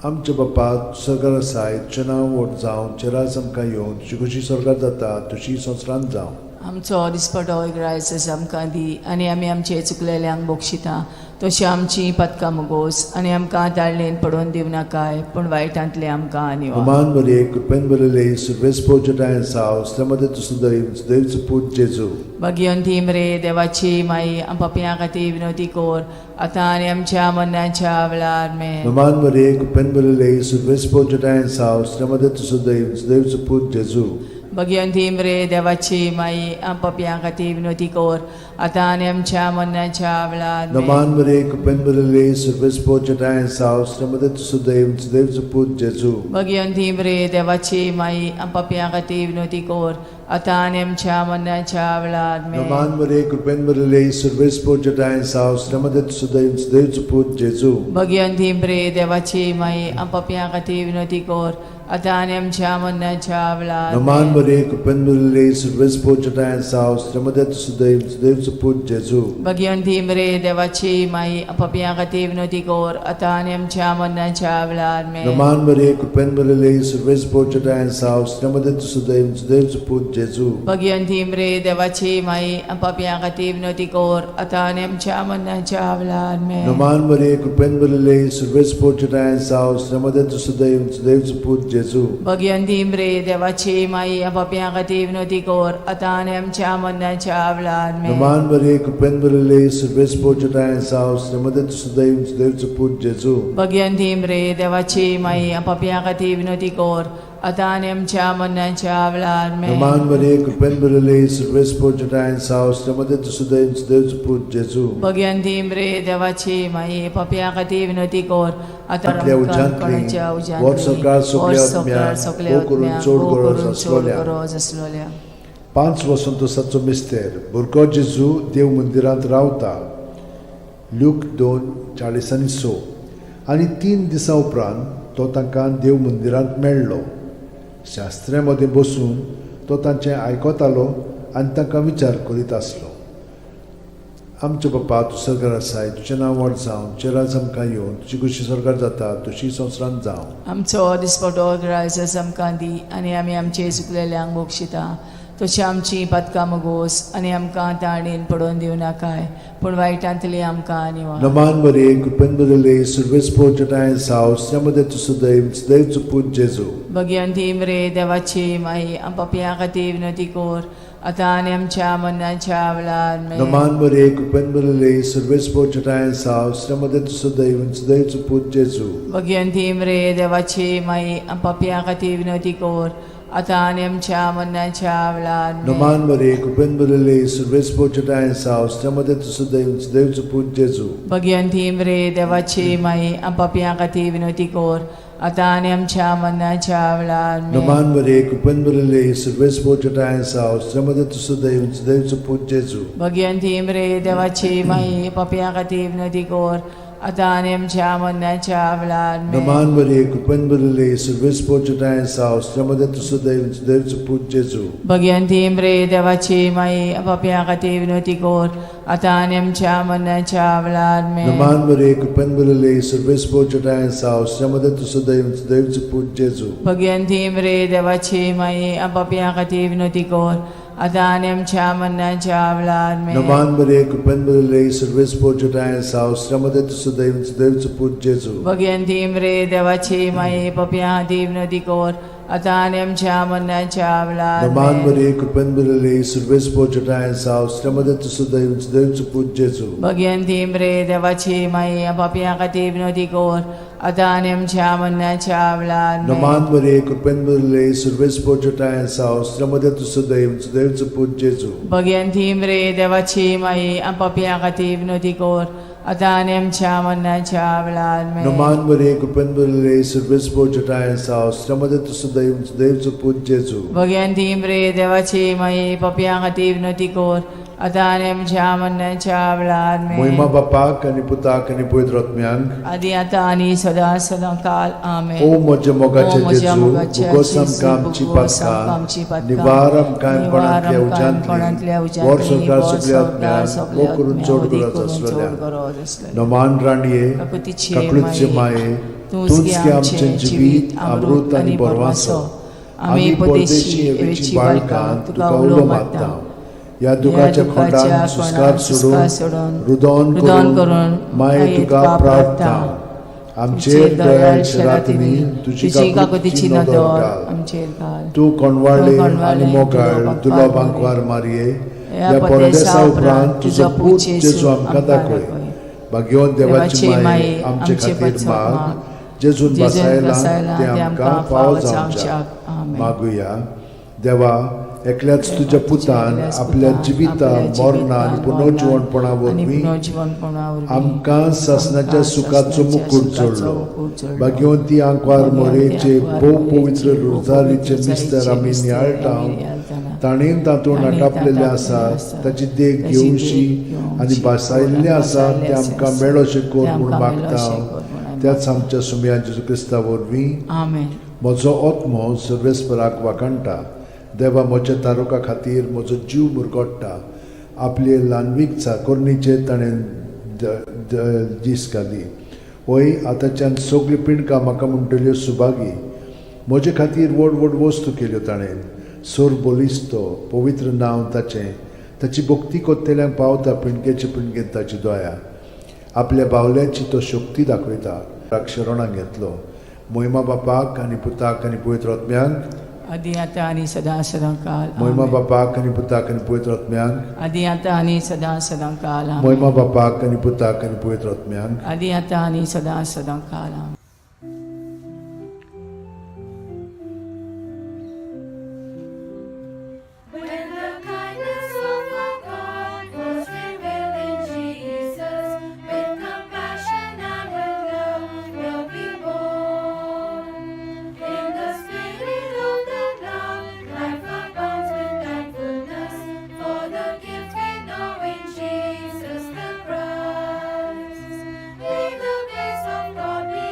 आमच्या बापा सरकार आसाय, तुजें नांव व्हड जावं, तुजें राज आमकां येवं, तुजी खोशी स्वर्गात जाता तशी संवसारांत जावं. आमचो दिसपटो इग्रायस आमकां दी आनी आमी आमचे चुकलेल्यांक बक्षिता तशी आमची पदकां मुगोस आनी आमकां ताळणेन पडोवन दिवं नाकाय पूण वायटांतले आमकां निवार. अमान मरिये, कृपेन भरिल्ले, सुर्वेस पोजटाय साव, मध्ये तुजो दैव, दैवचो पूत जेजू. भगिवंती मरे देवाची माई, पपयां खातीर विनोती कोर आतां आनी आमच्या मरणाच्या वेळार. मे. नमान मरिये, कृपेन भरिल्ले, सुर्वेस पोजटाय साव, मध्ये तुजो दैव, दैवचो पूत जेजू. भगिवंती मरे देवाची माई, पपयां खातीर विनोती कोर आतां आनी आमच्या मरणाच्या वेळार. मे. नमान मरिये, कृपेन भरिल्ले, सुर्वेस पोजटाय साव, मध्ये तुजो दैव, दैवचो पूत जेजू. भगिवंती मरे देवाची माई, पपयां खातीर विनोती कोर आतां आनी आमच्या मरणाच्या वेळार. मे. नमान मरिये, कृपेन भरिल्ले, सुर्वेस पोजटाय साव, मध्ये तुजो दैव, दैवचो पूत जेजू. भगिवंती मरे देवाची माई, पपयां खातीर विनोती कोर आतां आनी आमच्या मरणाच्या वेळार. नमान मरिये, कृपेन भरिल्ले, सुर्वेस पोजटाय साव, मध्ये तुजो दैव, दैवचो पूत जेजू. भगिवंती मरे देवाची माई, पपयां खातीर विनोती कोर आतां आनी आमच्या मरणाच्या वेळार. मे. नमान मरिये, कृपेन भरिल्ले, सुर्वेस पोजटाय साव, मध्ये तुजो दैव, दैवचो पूत जेजू. भगिवंती मरे देवाची माई, पपयां खातीर विनोती कोर आतां आनी आमच्या मरणाच्या वेळार. मे. नमान मरिये, कृपेन भरिल्ले, सुर्वेस पोजटाय साव, मध्ये तुजो दैव, दैवचो पूत जेजू. भगिवंती मरे देवाची माई, पपयां खातीर विनोती कोर आतां आनी आमच्या मरणाच्या वेळार. मे. नमान मरिये, कृपेन भरिल्ले, सुर्वेस पोजटाय साव, मध्ये तुजो दैव, दैवचो पूत जेजू. भगिवंती मरे देवाची माई, पपयां खातीर विनोती कोर आतां आनी आमच्या मरणाच्या वेळार. मे. नमान मरिये, कृपेन भरिल्ले, सुर्वेस पोजटाय साव, मध्ये तुजो दैव, दैवचो पूत जेजू. भगिवंती मरे देवाची माई, पपयां खातीर विनोती कोर आतां आपल्या उज्यांतली, वर सरकार सगल्या आत्म्यांक, भोव करून चड गरज आसलोल्या. गरज आसलोल्या. पांच वसंतोसाचो मिस्तेर, भुरगो जेजू देव मंदिरांत रावता. ल्यूक 2:46. आनी 3 दिसां उपरांत तो तांकां देव मंदिरांत मेळ्ळो. शास्त्र्या मदें बसून तो तांचें आयकतालो आनी तांकां विचार करीत आसलो. आमच्या बापा तूं सरकार आसाय, तुजें नांव व्हड जावं, तुजें राज आमकां येवन, तुजी खुशी सरकार जाता तशी संवसारांत जावं. आमचो दिसपटो ग्रायस आमकां दी आनी आमी आमचे चुकलेल्यांक बक्षिता तशी आमची पातकां मगोस आनी आमकां ताणेन पडोवन दिवं नाकाय पूण वायटांतली आमकां निवार. नमान बरे कृपेन बरले सुर्वेस पोचटाय साव मध्ये तूं सदैव सदैव पूत जेजू. भगवंती मरे देवाची माई आम पापयां खातीर विनवती कर आतां आनी आमच्या मरणाच्या वेळार आमेन. नमान बरे कृपेन बरले सुर्वेस पोचटाय साव मध्ये तूं सदैव सदैव पूत जेजू. भगवंती मरे देवाची माई आम पापयां खातीर विनवती कर आतां आनी आमच्या मरणाच्या वेळार आमेन. नमान बरे कृपेन बरले सुर्वेस पोचटाय साव मध्ये तूं सदैव सदैव पूत जेजू. भगवंती मरे देवाची माई आम पापयां खातीर विनवती कर आतां आनी आमच्या मरणाच्या वेळार आमेन. नमान बरे कृपेन बरले सुर्वेस पोचटाय साव मध्ये तूं सदैव सदैव पूत जेजू. भगवंती मरे देवाची माई पापयां खातीर विनवती कर आतां आनी आमच्या मरणाच्या वेळार आमेन. नमान बरे कृपेन बरले सुर्वेस पोचटाय साव मध्ये तूं सदैव सदैव पूत जेजू. भगवंती मरे देवाची माई पापयां खातीर विनवती कर आतां आनी आमच्या मरणाच्या वेळार आमेन. नमान बरे कृपेन बरले सुर्वेस पोचटाय साव मध्ये तूं सदैव सदैव पूत जेजू. भगवंती मरे देवाची माई पापयां खातीर विनवती कर आतां आनी आमच्या मरणाच्या वेळार आमेन. नमान बरे कृपेन बरले सुर्वेस पोचटाय साव मध्ये तूं सदैव सदैव पूत जेजू. भगवंती मरे देवाची माई पापयां खातीर विनवती कर आतां आनी आमच्या मरणाच्या वेळार नमान आमेन. बरे कृपेन बरले सुर्वेस पोचटाय साव मध्ये तूं सदैव सदैव पूत जेजू. भगवंती मरे देवाची माई पापयां खातीर विनवती कर आतां आनी आमच्या मरणाच्या वेळार आमेन. नमान बरे कृपेन बरले सुर्वेस पोचटाय साव मध्ये तूं सदैव सदैव पूत जेजू. भगवंती मरे देवाची माई पापयां खातीर विनवती कर आतां आनी आमच्या मरणाच्या वेळार आमेन. नमान बरे कृपेन बरले सुर्वेस पोचटाय साव मध्ये तूं सदैव सदैव पूत जेजू. भगवंती मरे देवाची माई पापयां खातीर विनवती कर आतां आनी आमच्या मरणाच्या वेळार आमेन. मोहिमा बापाक आनी पुताक आनी पवित्र आत्म्यांक आदी आतां आनी सदां सदां काल आमेन. ओ म्हज्या ओ मोगाचे म्हज्या जेजू, मोगाच्या भोगोस जेजू, आमकां आमची भोगोस आमकां आमची पातकां, पातकां, निवार आमकां निवार कोणांतल्या आमकां कोणांतल्या उज्यांतली, वर उज्यांतली, संवसार वर सगल्या संवसार आत्म्यांक, सगल्या मोग करून आत्म्यांक, चड वदी गरज करून चड आसलेल्या. गरज आसलेल्या. नमान राणये, काकुतीचे काकळूतचे माये, माये, तूंच तूंच गे गे आमचें आमचें जिवीत अमृत आनी बरवासो. आमी परदेशी एवेची बाळकां तुका उलो मारता. ह्या दुखाच्या खोंडान सुस्कार सोडून रुदोन रुदोन करून करून माये तुका प्रार्थना, आमचेर दयाळ शरातींनी तुजी काकुतीची नदर घाल. आमचेर घाल. तूं कोणवाळे तूं कोणवाळे आनी मोगाळ तुलो तुलो बांकवार बांकवार मारये, ह्या ह्या परदेसा परदेसा उपरांत उपरांत तुजो तुजो पूत पूत जेजू जेजू आमकां आमकां दाखय. दाखय. भाग्यवंत देवाची देवाची माये माये आमचे आमचे खातीर पचत माग, माग, जेजून जेजून बसायला बसायला तें तें आमकां आमकां फावो फावो जावच्याक. जावच्याक. आमेन. मागुया. देवा, एकल्याच तुज्या पुतान एकल्याच आपल्या पुतान जिविता आपल्या मरणा आनी जिवितान, पुनर्जिवणपणा आनी वरवीं पुनर्जिवणपणा वरवीं आमकां सासणाच्या आमकां सुखाचो सासणाच्या मुकूट सुखाचो जोडलो. मुकूट जोडलो. भाग्यवंती आंकवार भाग्यवंती मोरेचे आंकवार भोव मोरेचे पवित्र भोव रोजारीचे पवित्र मिस्तर रोजारीचे आमी मिस्तर नियाळटा, आमी नियाळटाना, ताणें तातूंत ताणें आटापलेलें तातूंत आसा आसा, ताची देख ताची घेवशी देख घेवशी आनी भासायल्लें आसा आनी तें आमकां आसा, मेळोशें कर तें म्हूण आमकां मागता मेळोशें कर म्हूण आमी त्याच आमच्या सुमया जेजू क्रिस्ता वरवीं. आमेन. म्हजो आत्मो सर्वेस्पराक वाखाणटा, देवा म्हज्या तारुका खातीर म्हजो जीव मुरगोट्टा. आपले ल्हानवीक चाकोरणीचेर ताणें दीस घाली. वय आतांच्यान सगळीं पिंडकां म्हाका म्हणटल्यो सुभागी. म्हजे खातीर व्हड व्हड वस्तू केल्यो ताणें. सोर बलिस्तो पवित्र नांव ताचें, ताची भक्ती कोत्तेल्यांक पावता पिंडकेचे पिंडकेन ताची दया. आपल्या बावल्याची तो शक्ती दाखयता. शरणाक घेतलो. मोहिमा बापाक आनी पुताक आनी पवित्र आत्म्यांक, आदी आतां आनी सदां सदां काल मोहिमा आमेन. बापाक आनी पुताक आनी पवित्र आत्म्यांक, आदी आतां आनी सदां सदां काल आमेन. मोहिमा बापाक आनी पुताक आनी पवित्र आत्म्यांक, आदी आतां आनी सदां सदां काल आमेन. When the kindness of our God was revealed in Jesus, with compassion and with love will be born. In the spirit of that love, life abounds with thankfulness for the gift we know in Jesus the Christ. May the grace of God be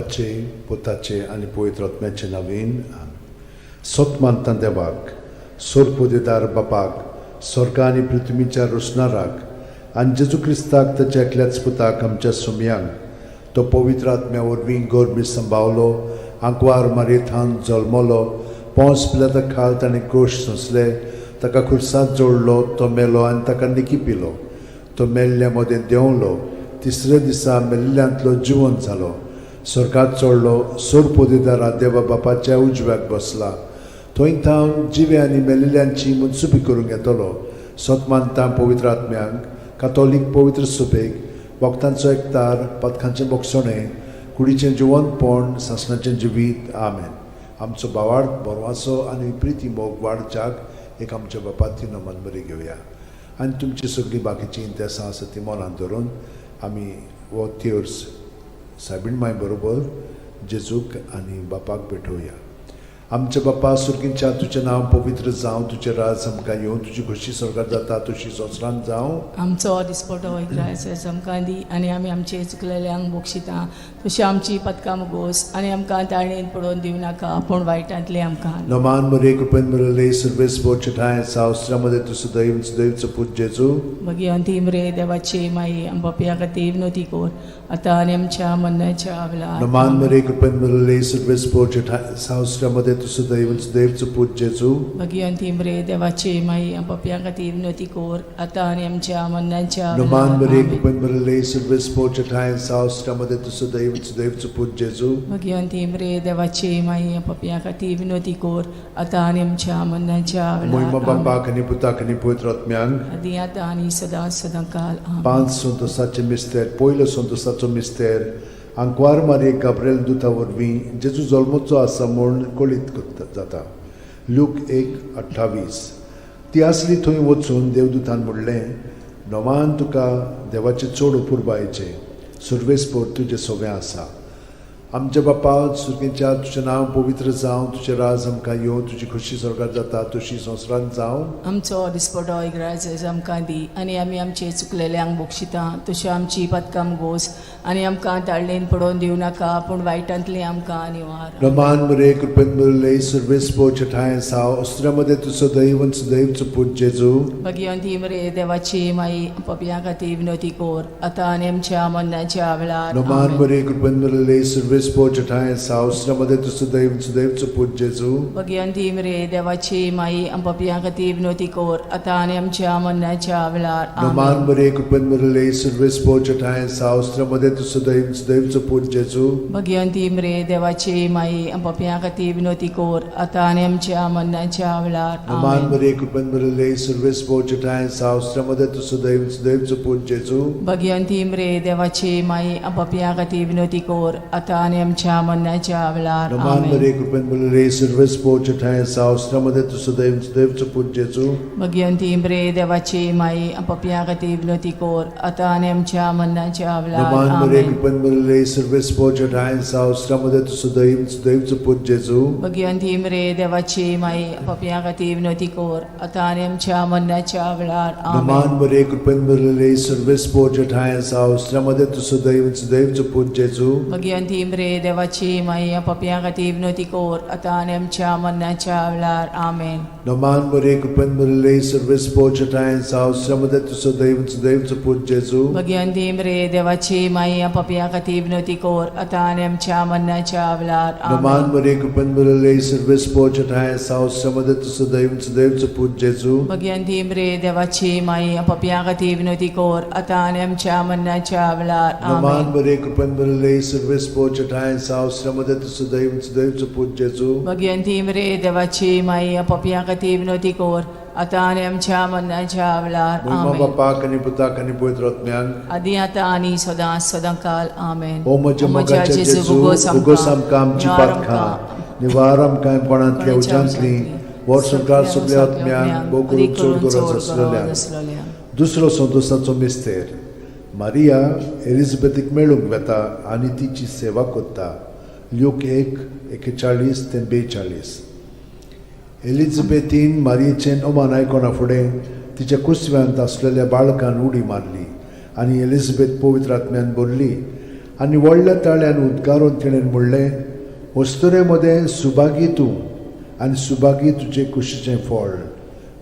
बापाचे, पुताचे आनी पवित्र आत्म्याचे नवीन. सत मानता देवाक, सोरपोदेदार बापाक, स्वर्गा आनी पृथ्वीच्या रोसणाराक, आनी जेजू क्रिस्ताक ताच्या एकल्याच पुताक आमच्या सुमयांक, तो पवित्र आत्म्या वरवीं गोरमी संभावलो, आंकवार मारयेथान जल्मलो, पोंस पिलाता खाल ताणें कोश सोंसले, ताका खुर्सांत जोडलो, तो मेलो आनी ताका निकी पिलो, तो मेल्ल्या मदें देंवलो, तिसऱ्या दिसा मेल्ल्यांतलो जिवन जालो, स्वर्गात चडलो, सोरपोदेदारा देवा बापाच्या उजव्याक बसला, थंय थावन जिवे आनी मेल्ल्यांची मनसुबी करूंक येतलो. सत मानता पवित्र आत्म्यांक, कातोलीक पवित्र सुबेक, वखदांचो एकतार, पथकांचें बोगसणें, कुडीचें जिवनपण, सासणाचें जिवीत. आमेन. आमचो बावाड बरवासो आनी प्रिती मोग वाडच्याक एक आमच्या बापाती नमन बरी घेवया आनी तुमची सगळीं बाकीचीं इंतेसां आसा ती मनान धरून आमी हो तेर्स सायबीण माय बरोबर जेजूक आनी बापाक भेटोवया. आमच्या बापा सुर्गींच्या, तुजें नांव पवित्र जावं, तुजें राज आमकां येवं, तुजी खोशी स्वर्गात जाता तशी संवसारांत जावं. आमचो दिसपटो इग्रायस आमकां दी आनी आमी आमचे चुकलेल्यांक बक्षिता तशी आमची पदकां मुगोस आनी आमकां ताळणेन पडोवन दिवं नाका पूण वायटांतले आमकां. नमान मरे कृपेन मरले सर्वेस बोचठाय सावस्त्रामध्ये तूं सदैव सदैवचो पूत जेजू. भगिवंती मरे देवाची माई, आमच्या खातीर विनवती कर आतां आनी आमच्या मरणाच्या वेळार. नमान मरे कृपेन मरले सर्वेस बोचठाय सावस्त्रामध्ये तूं सदैव सदैवचो पूत जेजू. भगिवंती मरे देवाची माई, आमच्या खातीर विनवती कर आतां आनी आमच्या मरणाच्या नमान वेळार. मरे आमेन. कृपेन मरले सर्वेस बोचठाय सावस्त्रामध्ये तूं सदैव सदैवचो पूत जेजू. भगिवंती मरे देवाची माई, आमच्या खातीर विनवती कर आतां आनी आमच्या मरणाच्या मोहिमा वेळार. आमेन. बापाक आनी पुताक आनी पवित्र आत्म्यांक. आदी आतां आनी सदां सदां काल. आमेन. पांच संतोसाचे मिस्तेर. पयलो संतोसाचो मिस्तेर, आंकवार मारये गाब्रेल दुता वरवीं जेजू जल्मचो आसा म्हूण कळीत करता जाता. लूक 1:28. ती आसली थंय वचून देवदूतान म्हणलें, नवान तुका देवाचें चड अपुरबायेचें, सुर्वेसपोर तुजें सोवें आसा. आमच्या बापा सुर्गेच्या, तुजें नांव पवित्र जावं, तुजें राज आमकां येवं, तुजी खोशी स्वर्गात जाता तशी संवसारांत जावं. आमचो दिसपटो इग्राज आमकां दी आनी आमी आमचे चुकलेल्यांक बक्षिता तशी आमची पदकां गोस आनी आमकां ताळणेन पडोवन दिवं नाका पूण वायटांतली आमकां निवार. रमान मरे कृपेन मरले सर्वेस पोचठाय साव अस्त्रामध्ये तू सदैव सदैवचो पूत जेजू. भगिवंती मरे देवाची माई, पपया खातीर विनवती कर आतां आनी आमच्या मरणाच्या वेळार. रमान आमेन. मरे कृपेन मरले सर्वेस पोचठाय साव अस्त्रामध्ये तू सदैव सदैवचो पूत जेजू. भगिवंती मरे देवाची माई, पपया खातीर विनवती कर आतां आनी आमच्या मरणाच्या वेळार. रमान आमेन. मरे कृपेन मरले सर्वेस पोचठाय साव अस्त्रामध्ये तू सदैव सदैवचो पूत जेजू. भगिवंती मरे देवाची माई, पपया खातीर विनवती कर आतां आनी आमच्या मरणाच्या वेळार. रमान आमेन. मरे कृपेन मरले सर्वेस पोचठाय साव अस्त्रामध्ये तू सदैव सदैवचो पूत जेजू. भगिवंती मरे देवाची माई, पपया खातीर विनवती कर आतां आनी आमच्या मरणाच्या वेळार. रमान आमेन. मरे कृपेन मरले सर्वेस पोचठाय साव अस्त्रामध्ये तू सदैव सदैवचो पूत जेजू. भगिवंती मरे देवाची माई, पपया खातीर विनवती कर आतां आनी आमच्या मरणाच्या वेळार. नमान मरे आमेन. कृपेन मरले सर्वेस पोचठाय सावस्त्रामध्ये तू सदैव सदैवचो पूत जेजू. भगिवंती मरे देवाची माई, पपया खातीर विनवती कर आतां आनी आमच्या मरणाच्या वेळार. नमान आमेन. मरे कृपेन मरले सर्वेस पोचठाय सावस्त्रामध्ये तू सदैव सदैवचो पूत जेजू. भगिवंती मरे देवाची माई, पपया खातीर विनवती कर आतां आनी आमच्या मरणाच्या वेळार. आमेन. नमान मरे कृपेन मरले सर्वेस पोचठाय सावस्त्रामध्ये तू सदैव सदैवचो पूत जेजू. भगिवंती मरे देवाची माई, पपया खातीर विनवती कर आतां आनी आमच्या मरणाच्या वेळार. नमान आमेन. मरे कृपेन मरले सर्वेस पोचठाय सावस्त्रामध्ये तू सदैव सदैवचो पूत जेजू. भगिवंती मरे देवाची माई, पपया खातीर विनवती कर आतां आनी आमच्या मरणाच्या वेळार. नमान आमेन. मरे कृपेन मरले सर्वेस पोचठाय सावस्त्रामध्ये तू सदैव सदैवचो पूत जेजू. भगिवंती मरे देवाची माई, पपया खातीर विनवती कर आतां आनी आमच्या मरणाच्या वेळार. मोहिमा आमेन. बापाक आनी पुताक आनी पवित्र आत्म्याक. आदी आतां आनी सदां सदां काल. आमेन. ओ म्हज्या मोगाच्या जेजू, उगोस आमकां आमची पातकां, निवार आमकां कोणांतल्या उज्यांतली, वर्सभर सगळ्या आत्म्यांक, भोव करून चड गरज आसलेल्या. दुसरो संतोसाचो मिस्तेर, मारिया एलिझाबेथीक मेळूंक वेता आनी तिची सेवा करता. ल्यूक 1:41 ते 42. एलिझाबेथीन मारियेचें अमान आयकना फुडें तिच्या कुसव्यांत आसलेल्या बाळकान उडी मारली आनी एलिझाबेथ पवित्र आत्म्यान भरली. आनी व्हडल्या ताळ्यान उद्गारून तिणें म्हणलें, अस्तुरे मदें सुभागी तूं आनी सुभागी तुजे कुशीचें फळ.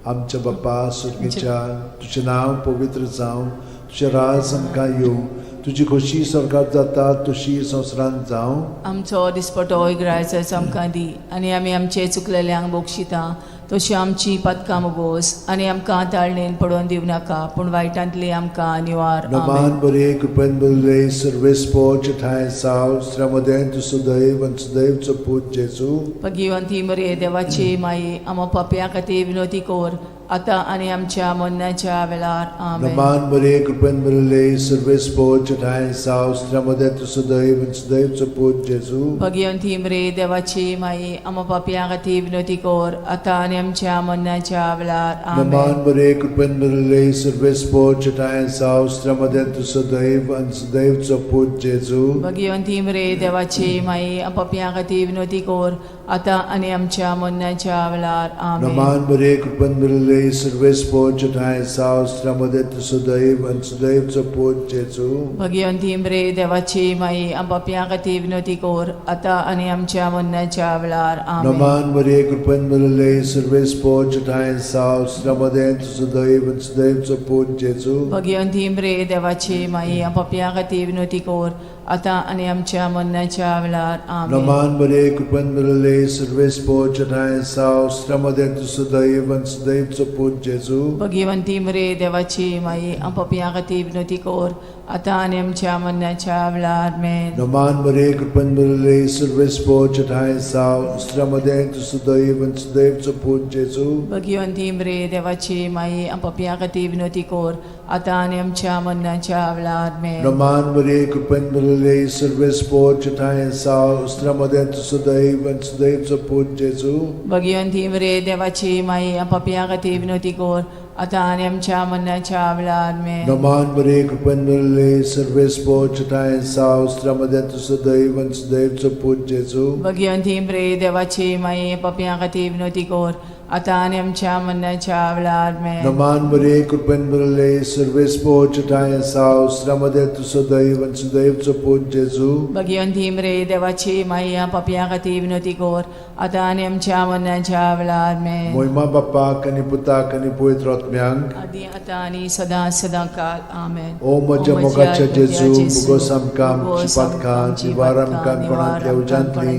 आमच्या बापा सुर्गीच्या, तुजें नांव पवित्र जावं, तुजें राज आमकां येवं, तुजी खोशी स्वर्गात जाता तशी संवसारांत जावं. आमचो दिसपटो इगरायचो आमकां दी आनी आमी आमचे चुकलेल्यांक बक्षिता तशी आमची पदकां मोगोस आनी आमकां ताळणेन पडोवन दिवं नाका पूण वायटांतली आमकां निवार. आमेन. नमान बरे कृपेन बरले सर्वेस्पोच ठांय साव श्रमदें तूं सुदैव आनी सुदैवचो पूत जेजू. भगिवंती मरे देवाची माई, आमा पापया खातीर विनोती कोर आतां आनी आमच्या मरणाच्या वेळार. आमेन. नमान बरे कृपेन बरले सर्वेस्पोच ठांय साव श्रमदें तूं सुदैव आनी सुदैवचो पूत जेजू. भगिवंती मरे देवाची माई, आमा पापया खातीर विनोती कोर आतां आनी आमच्या मरणाच्या वेळार. आमेन. नमान बरे कृपेन बरले सर्वेस्पोच ठांय साव श्रमदें तूं सुदैव आनी सुदैवचो पूत जेजू. भगिवंती मरे देवाची माई, पापया खातीर विनोती कोर आतां आनी आमच्या मरणाच्या वेळार. आमेन. नमान बरे कृपेन बरले सर्वेस्पोच ठांय साव श्रमदें तूं सुदैव आनी सुदैवचो पूत जेजू. भगिवंती मरे देवाची माई, पापया खातीर विनोती कोर आतां आनी आमच्या मरणाच्या वेळार. आमेन. नमान मरिये कृपेन भरिल्ले सर्वेस्पोच ठांय साव श्रमदें तुजो सुदैव आनी सुदैवचो पूत जेजू. भगिवंती मरे देवाची माई, पापया खातीर विनोती कोर आतां आनी आमच्या मरणाच्या वेळार. आमेन. नमान मरिये कृपेन भरिल्ले सर्वेस्पोच ठांय साव श्रमदें तुजो सुदैव आनी सुदैवचो पूत जेजू. भगिवंती मरे देवाची माई, पापया खातीर विनोती कोर आतां आनी आमच्या मरणाच्या वेळार. आमेन. नमान मरिये कृपेन भरिल्ले सर्वेस्पोच ठांय साव श्रमदें तुजो सुदैव आनी सुदैवचो पूत जेजू. भगिवंती मरे देवाची माई, पापया खातीर विनोती कोर आतां आनी आमच्या मरणाच्या वेळार. आमेन. नमान मरिये कृपेन भरिल्ले सर्वेस्पोच ठांय साव श्रमदें तुजो सुदैव आनी सुदैवचो पूत जेजू. भगिवंती मरे देवाची माई, पापया खातीर विनोती कोर आतां आनी आमच्या मरणाच्या वेळार. आमेन. नमान मरिये कृपेन भरिल्ले सर्वेस्पोच ठांय साव श्रमदें तुजो सुदैव आनी सुदैवचो पूत जेजू. भगिवंती मरे देवाची माई, पापया खातीर विनोती कोर आतां आनी आमच्या मरणाच्या वेळार. आमेन. नमान मरिये कृपेन भरिल्ले सर्वेस्पोच ठांय साव श्रमदें तुजो सुदैव आनी सुदैवचो पूत जेजू. भगिवंती मरे देवाची माई, पापया खातीर विनोती कोर आतां आनी आमच्या मरणाच्या वेळार. आमेन. मोहिमा बाप्पाक आनी पुताक आनी पवित्र आत्म्यांक, आदी आतां आनी सदां सदां काल. आमेन. ओ म्हज्या मोगाच्या जेजू, मुगोस आमकां आमची पातकां निवार आमकां कोणांतल्या उज्यांतली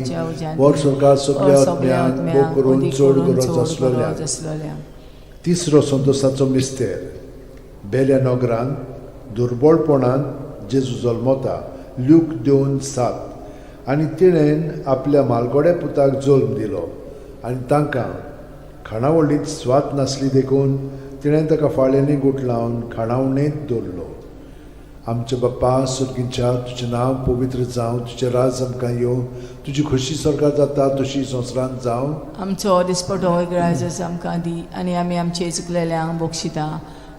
वर सरकार सगल्या आत्म्यांक भोग करून चड गरज आसलेल्या. आसलोल्या. तिसरो संतोसाचो मिस्तेर. बेल्या नगरांत दुर्बळपणान जेजू जल्मता. ल्यूक 2:7. आनी तिणेन आपल्या मालगोड्या पुताक जल्म दिलो आनी तांकां खाणावळींत स्वाद नासली देखून तिणें ताका फाळ्यांनी गुठलावन खाणावणेंत दवरलो. आमच्या बाप्पा सुर्गीच्या, तुजें नांव पवित्र जावं, तुजें राज आमकां येवं, तुजी खोशी स्वर्गात जाता तशी संवसारांत जावं. आमचो दिसपटो इगराजच आमकां दी आनी आमी आमचे चुकलेल्यांक बक्षिता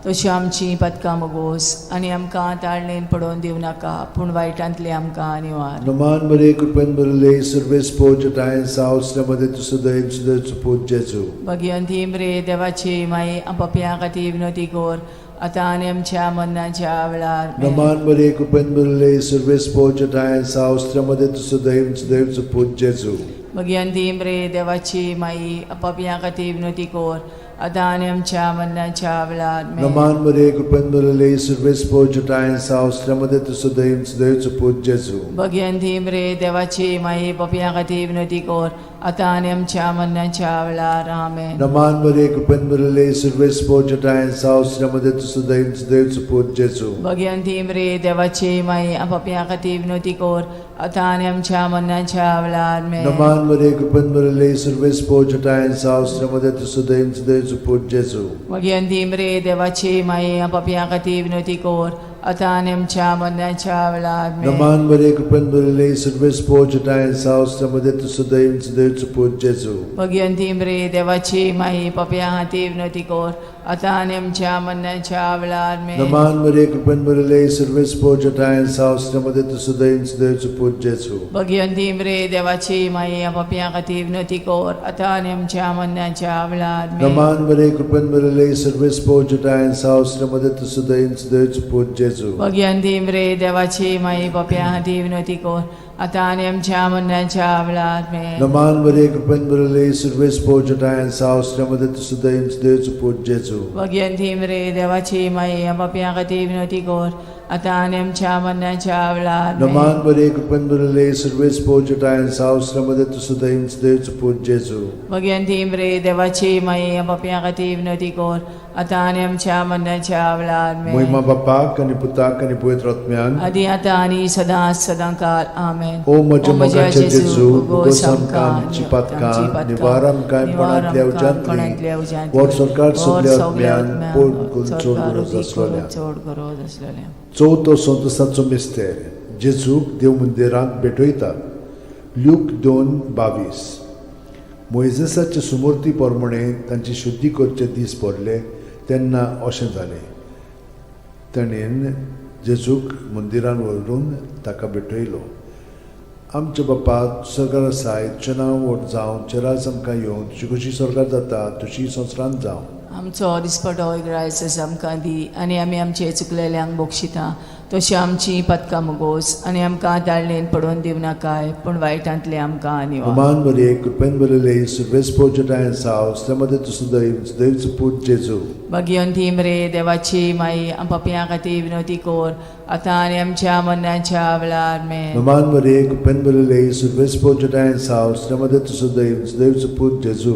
तशी आमची पदकां मोगोस आनी आमकां ताळणेन पडोवन दिवं नाका पूण वायटांतली आमकां निवार. नमान मरिये कृपेन भरिल्ले सर्वेस्पोच ठांय साव श्रमदे तूं सदैव सुदैवचो पूत जेजू. भगिवंती मरे देवाची माई, पापया खातीर विनोती कोर आतां आनी आमच्या मरणाच्या वेळार. आमेन. नमान मरिये कृपेन भरिल्ले सर्वेस्पोच ठांय साव श्रमदे तूं सदैव सुदैवचो पूत जेजू. भगिवंती मरे देवाची माई, पापया खातीर विनोती कोर आतां आनी आमच्या मरणाच्या वेळार. आमेन. नमान मरिये कृपेन भरिल्ले सर्वेस्पोच ठांय साव श्रमदे तूं सदैव सुदैवचो पूत जेजू. भगिवंती मरे देवाची माई, पापया खातीर विनोती कोर आतां आनी आमच्या मरणाच्या वेळार. आमेन. नमान मरिये कृपेन भरिल्ले सर्वेस्पोच ठांय साव श्रमदे तूं सदैव सुदैवचो पूत जेजू. भगिवंती मरे देवाची माई, पापया खातीर विनोती कोर आतां आनी आमच्या मरणाच्या वेळार. आमेन. नमान मरिये कृपेन भरिल्ले सर्वेस्पोच ठांय साव श्रमदे तूं सदैव सुदैवचो पूत जेजू. भगिवंती मरे देवाची माई, पापया खातीर विनोती कोर आतां आनी आमच्या मरणाच्या वेळार. आमेन. नमान मरिये कृपेन भरिल्ले सर्वेस्पोच ठांय साव श्रमदे तूं सदैव सुदैवचो पूत जेजू. भगिवंती मरे देवाची माई, पापया खातीर विनोती कोर आतां आनी आमच्या मरणाच्या वेळार आमेन. नमान मरे कृपेन भरिल्ले सर्वेस्पोर जटायन सावसमध्ये तूं सदैव सदैवचो पूत जेजू. भगिवंती मरे देवाची माई, पापयां खातीर विनवती कर आतां आनी आमच्या मरणाच्या वेळार आमेन. नमान मरे कृपेन भरिल्ले सर्वेस्पोर जटायन सावसमध्ये तूं सदैव सदैवचो पूत जेजू. भगिवंती मरे देवाची माई, पापयां खातीर विनवती कर आतां आनी आमच्या मरणाच्या वेळार आमेन. नमान मरे कृपेन भरिल्ले सर्वेस्पोर जटायन सावसमध्ये तूं सदैव सदैवचो पूत जेजू. भगिवंती मरे देवाची माई, पापयां खातीर विनवती कर आतां आनी आमच्या मरणाच्या वेळार आमेन. नमान मरे कृपेन भरिल्ले सर्वेस्पोर जटायन सावसमध्ये तूं सदैव सदैवचो पूत जेजू. भगिवंती मरे देवाची माई, पापयां खातीर विनवती कर आतां आनी आमच्या मरणाच्या वेळार आमेन. मोहिमा बापाक आनी पुताक आनी पवित्र आत्म्याक, आदी आतां आनी सदां सदां काल आमेन. ओ म्हज्या मोगाचे जेजू, उगोस आमकां आमची पातकां, निवार आमकां कोणांतल्या उज्यांतली, व्हड सरकार सगल्या आत्म्यान पोट करून चड गरज आसलेल्या. चड गरज आसलेल्या. चवथो संतोसाचो मिस्तेर, जेजूक देव मंदिरांत भेटयतात. ल्यूक 2:22. मोयजेसाचे सुमूर्ती प्रमाणे तांची शुद्धी करचे दीस पडले तेन्ना अशें जालें, ताणें जेजूक मंदिरान व्हरून ताका भेटयलो. आमच्या बापा, सरकार आसाय, तुजें नांव व्हड जावं, तुजें राज आमकां येवं, तुजी कशी सरकार जाता तशी संवसारांत जावं. आमचो दिसपटो ग्रायस आमकां दी आनी आमी आमचे चुकलेल्यांक बक्षिता तशी आमची पदकां मुगोस आनी आमकां दाळणेन पडोवन दिवं नाकाय, पूण वायटांतले आमकां निवार. अमान मरिये, कृपेन भरिल्ले, सर्वेस्पोर जटायन साव, मध्ये तूं सदैव सदैवचो पूत जेजू. भगिवंती मरे देवाची माई, पापयां खातीर विनवती कर आतां आनी आमच्या मरणाच्या वेळार आमेन. नमान मरिये, कृपेन भरिल्ले, सर्वेस्पोर जटायन साव, मध्ये तूं सदैव सदैवचो पूत जेजू.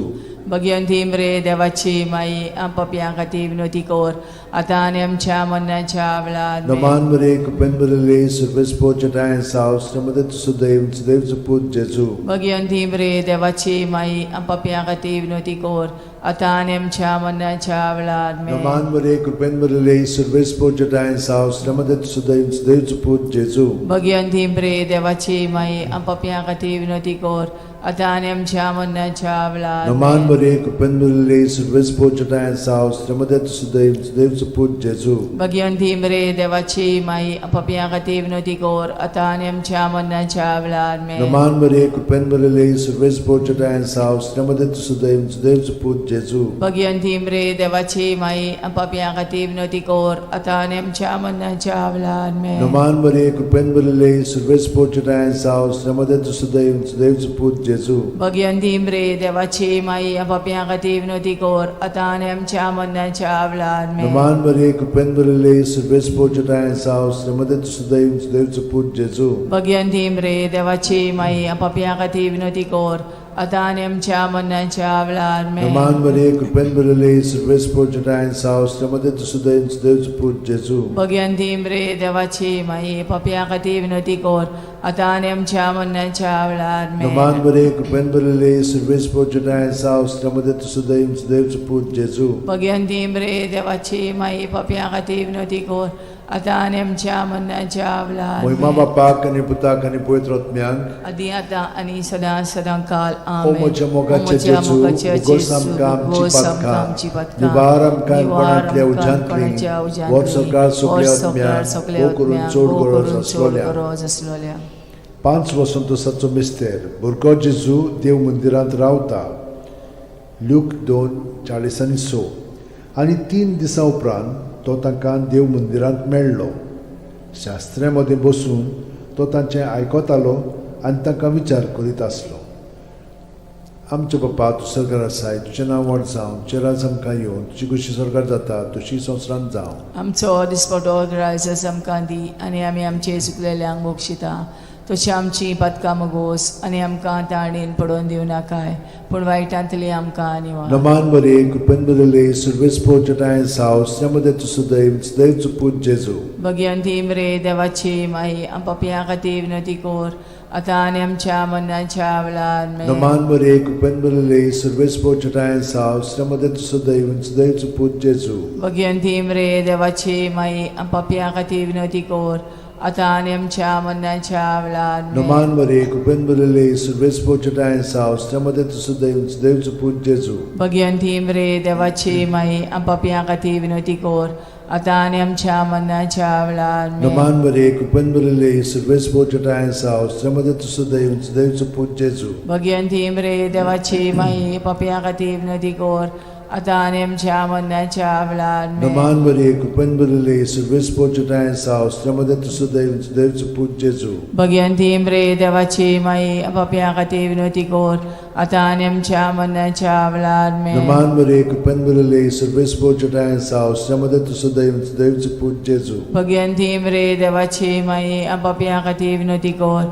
भगिवंती मरे देवाची माई, पापयां खातीर विनवती कर आतां आनी आमच्या मरणाच्या वेळार आमेन. नमान मरिये, कृपेन भरिल्ले, सर्वेस्पोर जटायन साव, मध्ये तूं सदैव सदैवचो पूत जेजू. भगिवंती मरे देवाची माई, पापयां खातीर विनवती कर आतां आनी आमच्या मरणाच्या वेळार आमेन. नमान मरिये, कृपेन भरिल्ले, सर्वेस्पोर जटायन साव, मध्ये तूं सदैव सदैवचो पूत जेजू. भगिवंती मरे देवाची माई, पापयां खातीर विनवती कर आतां आनी आमच्या मरणाच्या वेळार नमान आमेन. मरिये, कृपेन भरिल्ले, सर्वेस्पोर जटायन साव, मध्ये तूं सदैव सदैवचो पूत जेजू. भगिवंती मरे देवाची माई, पापयां खातीर विनवती कर आतां आनी आमच्या मरणाच्या वेळार आमेन. नमान मरिये, कृपेन भरिल्ले, सर्वेस्पोर जटायन साव, मध्ये तूं सदैव सदैवचो पूत जेजू. भगिवंती मरे देवाची माई, पापयां खातीर विनवती कर आतां आनी आमच्या मरणाच्या वेळार आमेन. नमान मरिये, कृपेन भरिल्ले, सर्वेस्पोर जटायन साव, मध्ये तूं सदैव सदैवचो पूत जेजू. भगिवंती मरे देवाची माई, पापयां खातीर विनवती कर आतां आनी आमच्या मरणाच्या वेळार आमेन. नमान मरिये, कृपेन भरिल्ले, सर्वेस्पोर जटायन साव, मध्ये तूं सदैव सदैवचो पूत जेजू. भगिवंती मरे देवाची माई, पापयां खातीर विनवती कर आतां आनी आमच्या मरणाच्या वेळार आमेन. नमान मरिये, कृपेन भरिल्ले, सर्वेस्पोर जटायन साव, मध्ये तूं सदैव सदैवचो पूत जेजू. भगिवंती मरे देवाची माई, पापयां खातीर विनवती कर आतां आनी आमच्या मरणाच्या वेळार आमेन. नमान मरिये, कृपेन भरिल्ले, सर्वेस्पोर जटायन साव, मध्ये तूं सदैव सदैवचो पूत जेजू. भगिवंती मरे देवाची माई, पापयां खातीर विनवती कर आतां आनी आमच्या मरणाच्या वेळार मोहिमा आमेन. बापाक आनी पुताक आनी पवित्र आत्म्याक, आदी आतां आनी सदां सदां काल ओ आमेन. म्हज्या मोगाचे ओ म्हज्या जेजू, मोगाचे उगोस जेजू, आमकां आमची उगोस आमकां पातकां, आमची पातकां, निवार आमकां निवार कोणांतल्या आमकां उज्यांतली, कोणाच्या उज्यांतली, व्हड सरकार सगल्या व्हड सरकार आत्म्याक, सगल्या भोव करून आत्म्याक, चड भोव गरज करून चड आसलोल्या. गरज आसलोल्या. पांच वसंतोसाचो मिस्तेर, भुरगो जेजू देव मंदिरांत रावता. ल्यूक 2:46. आनी 3 दिसां उपरांत तो तांकां देव मंदिरांत मेळ्ळो. शास्त्र्या मदें बसून तो तांचें आयकतालो आनी तांकां विचार करीत आसलो. आमच्या बापा, तूं सरकार आसाय, तुजें नांव व्हड जावं, तुजें राज आमकां येवं, तुजी कशी सरकार जाता तशी संवसारांत जावं. आमचो दिसपटो ग्रायस आमकां दी आनी आमी आमचे चुकलेल्यांक बक्षिता तशी आमची पातकां मगोस आनी आमकां ताणेन पडोवन दिवं नाकाय, पूण वायटांतली आमकां निवार. नमान मरिये, कृपेन भरिल्ले, सर्वेस्पोर जटायन साव, मध्ये तूं सदैव सदैवचो पूत जेजू. भगिवंती मरे देवाची माई, पापयां खातीर विनवती कर आतां आनी आमच्या मरणाच्या वेळार आमेन. नमान मरिये, कृपेन भरिल्ले, सर्वेस्पोर जटायन साव, मध्ये तूं सदैव सदैवचो पूत जेजू. भगिवंती मरे देवाची माई, पापयां खातीर विनवती कर आतां आनी आमच्या मरणाच्या वेळार आमेन. नमान मरे कृपेन भरिल्ले सर्वेस्पोर जटाय साव मध्ये तुझं दैव देवचो पूत जेजू. भगवंती मरे देवाची माई, पापयां खातीर विनवती कर, आतां आनी आमच्या मरणाच्या वेळार आमेन. नमान मरे कृपेन भरिल्ले सर्वेस्पोर जटाय साव मध्ये तुझं दैव देवचो पूत जेजू. भगवंती मरे देवाची माई, पापयां खातीर विनवती कर, आतां आनी आमच्या मरणाच्या वेळार आमेन. नमान मरे कृपेन भरिल्ले सर्वेस्पोर जटाय साव मध्ये तुझं दैव देवचो पूत जेजू. भगवंती मरे देवाची माई, पापयां खातीर विनवती कर, आतां आनी आमच्या मरणाच्या वेळार आमेन. नमान मरे कृपेन भरिल्ले सर्वेस्पोर जटाय साव मध्ये तुझं दैव देवचो पूत जेजू. भगवंती मरे देवाची माई, पापयां खातीर विनवती कर,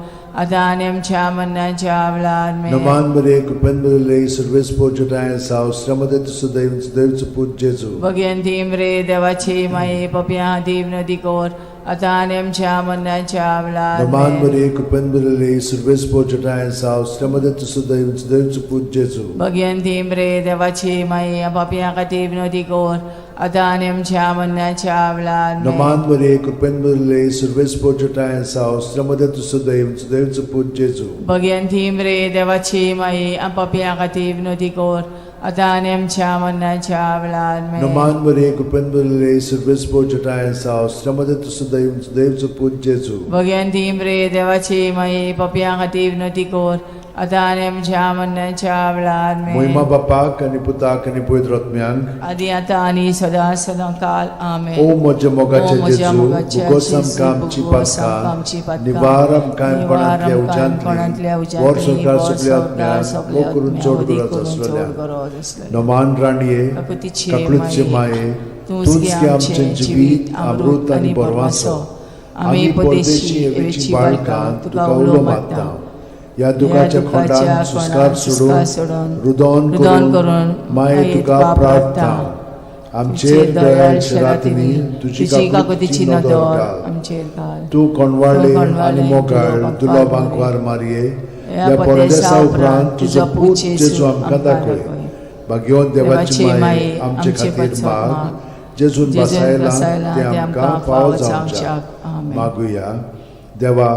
आतां आनी आमच्या मरणाच्या वेळार आमेन. नमान मरे कृपेन भरिल्ले सर्वेस्पोर जटाय साव मध्ये तुझं दैव देवचो पूत जेजू. भगवंती मरे देवाची माई, पापयां खातीर विनवती कर, आतां आनी आमच्या मरणाच्या वेळार नमान आमेन. मरे कृपेन भरिल्ले सर्वेस्पोर जटाय साव मध्ये तुझं दैव देवचो पूत जेजू. भगवंती मरे देवाची माई, पापयां खातीर विनवती कर, आतां आनी आमच्या मरणाच्या वेळार आमेन. नमान मरे कृपेन भरिल्ले सर्वेस्पोर जटाय साव मध्ये तुझं दैव देवचो पूत जेजू. भगवंती मरे देवाची माई, पापयां खातीर विनवती कर, आतां आनी आमच्या मरणाच्या वेळार आमेन. नमान मरे कृपेन भरिल्ले सर्वेस्पोर जटाय साव मध्ये तुझं दैव देवचो पूत जेजू. भगवंती मरे देवाची माई, पापयां खातीर विनवती कर, आतां आनी आमच्या मरणाच्या वेळार आमेन. मोहिमा बापाक आनी पुताक आनी पवित्र आत्म्यांक, आदी आतां आनी सदां सदां काल आमेन. ओ म्हज्या मोगाचे ओ म्हज्या जेजू, मोगाचे भुगोस जेजू, आमकां आमची भुगोस आमकां आमची पातकां, पातकां, निवार आमकां निवार कांयपणांतल्या आमकां कांयपणांतल्या उज्यांतली, वर उज्यांतली, संवसार वर सगल्या संवसार आत्म्यांक, सगल्या वो करून आत्म्यांक, चड वदी गरज करून चड आसलेल्या. गरज आसलेल्या. नमान राणये, काकुतीचे काकळूतचे माये, माये, तूंच तूंच गे गे आमचें आमचें जिवीत, अमृत आनी बरवासो. आमी परदेशी एवेची बाळकां, तुका उलो मारता. ह्या दुखाच्या खोंडान सुस्कार सोडून, रुदोन रुदोन करून करून माये तुका प्रार्थना. आमचेर दयाळ शरातिनी, तुजी तुजी काकुतीची काकुतीची नदर नदर घाल. आमचेर घाल. तूं कोणवाळे तूं कोणवाळे आनी मोगाळ तुलो तुलो बांकवार बांकवार मारये, ह्या ह्या परदेसा परदेसा उपरांत तुजो पूत जेजू आमकां दाखय. भाग्यवंत देवाची माये, आमचे खातीर माग, जेजून जेजून बसायला बसायला ते आमकां फावो जावच्याक. आमेन. मागुया. देवा,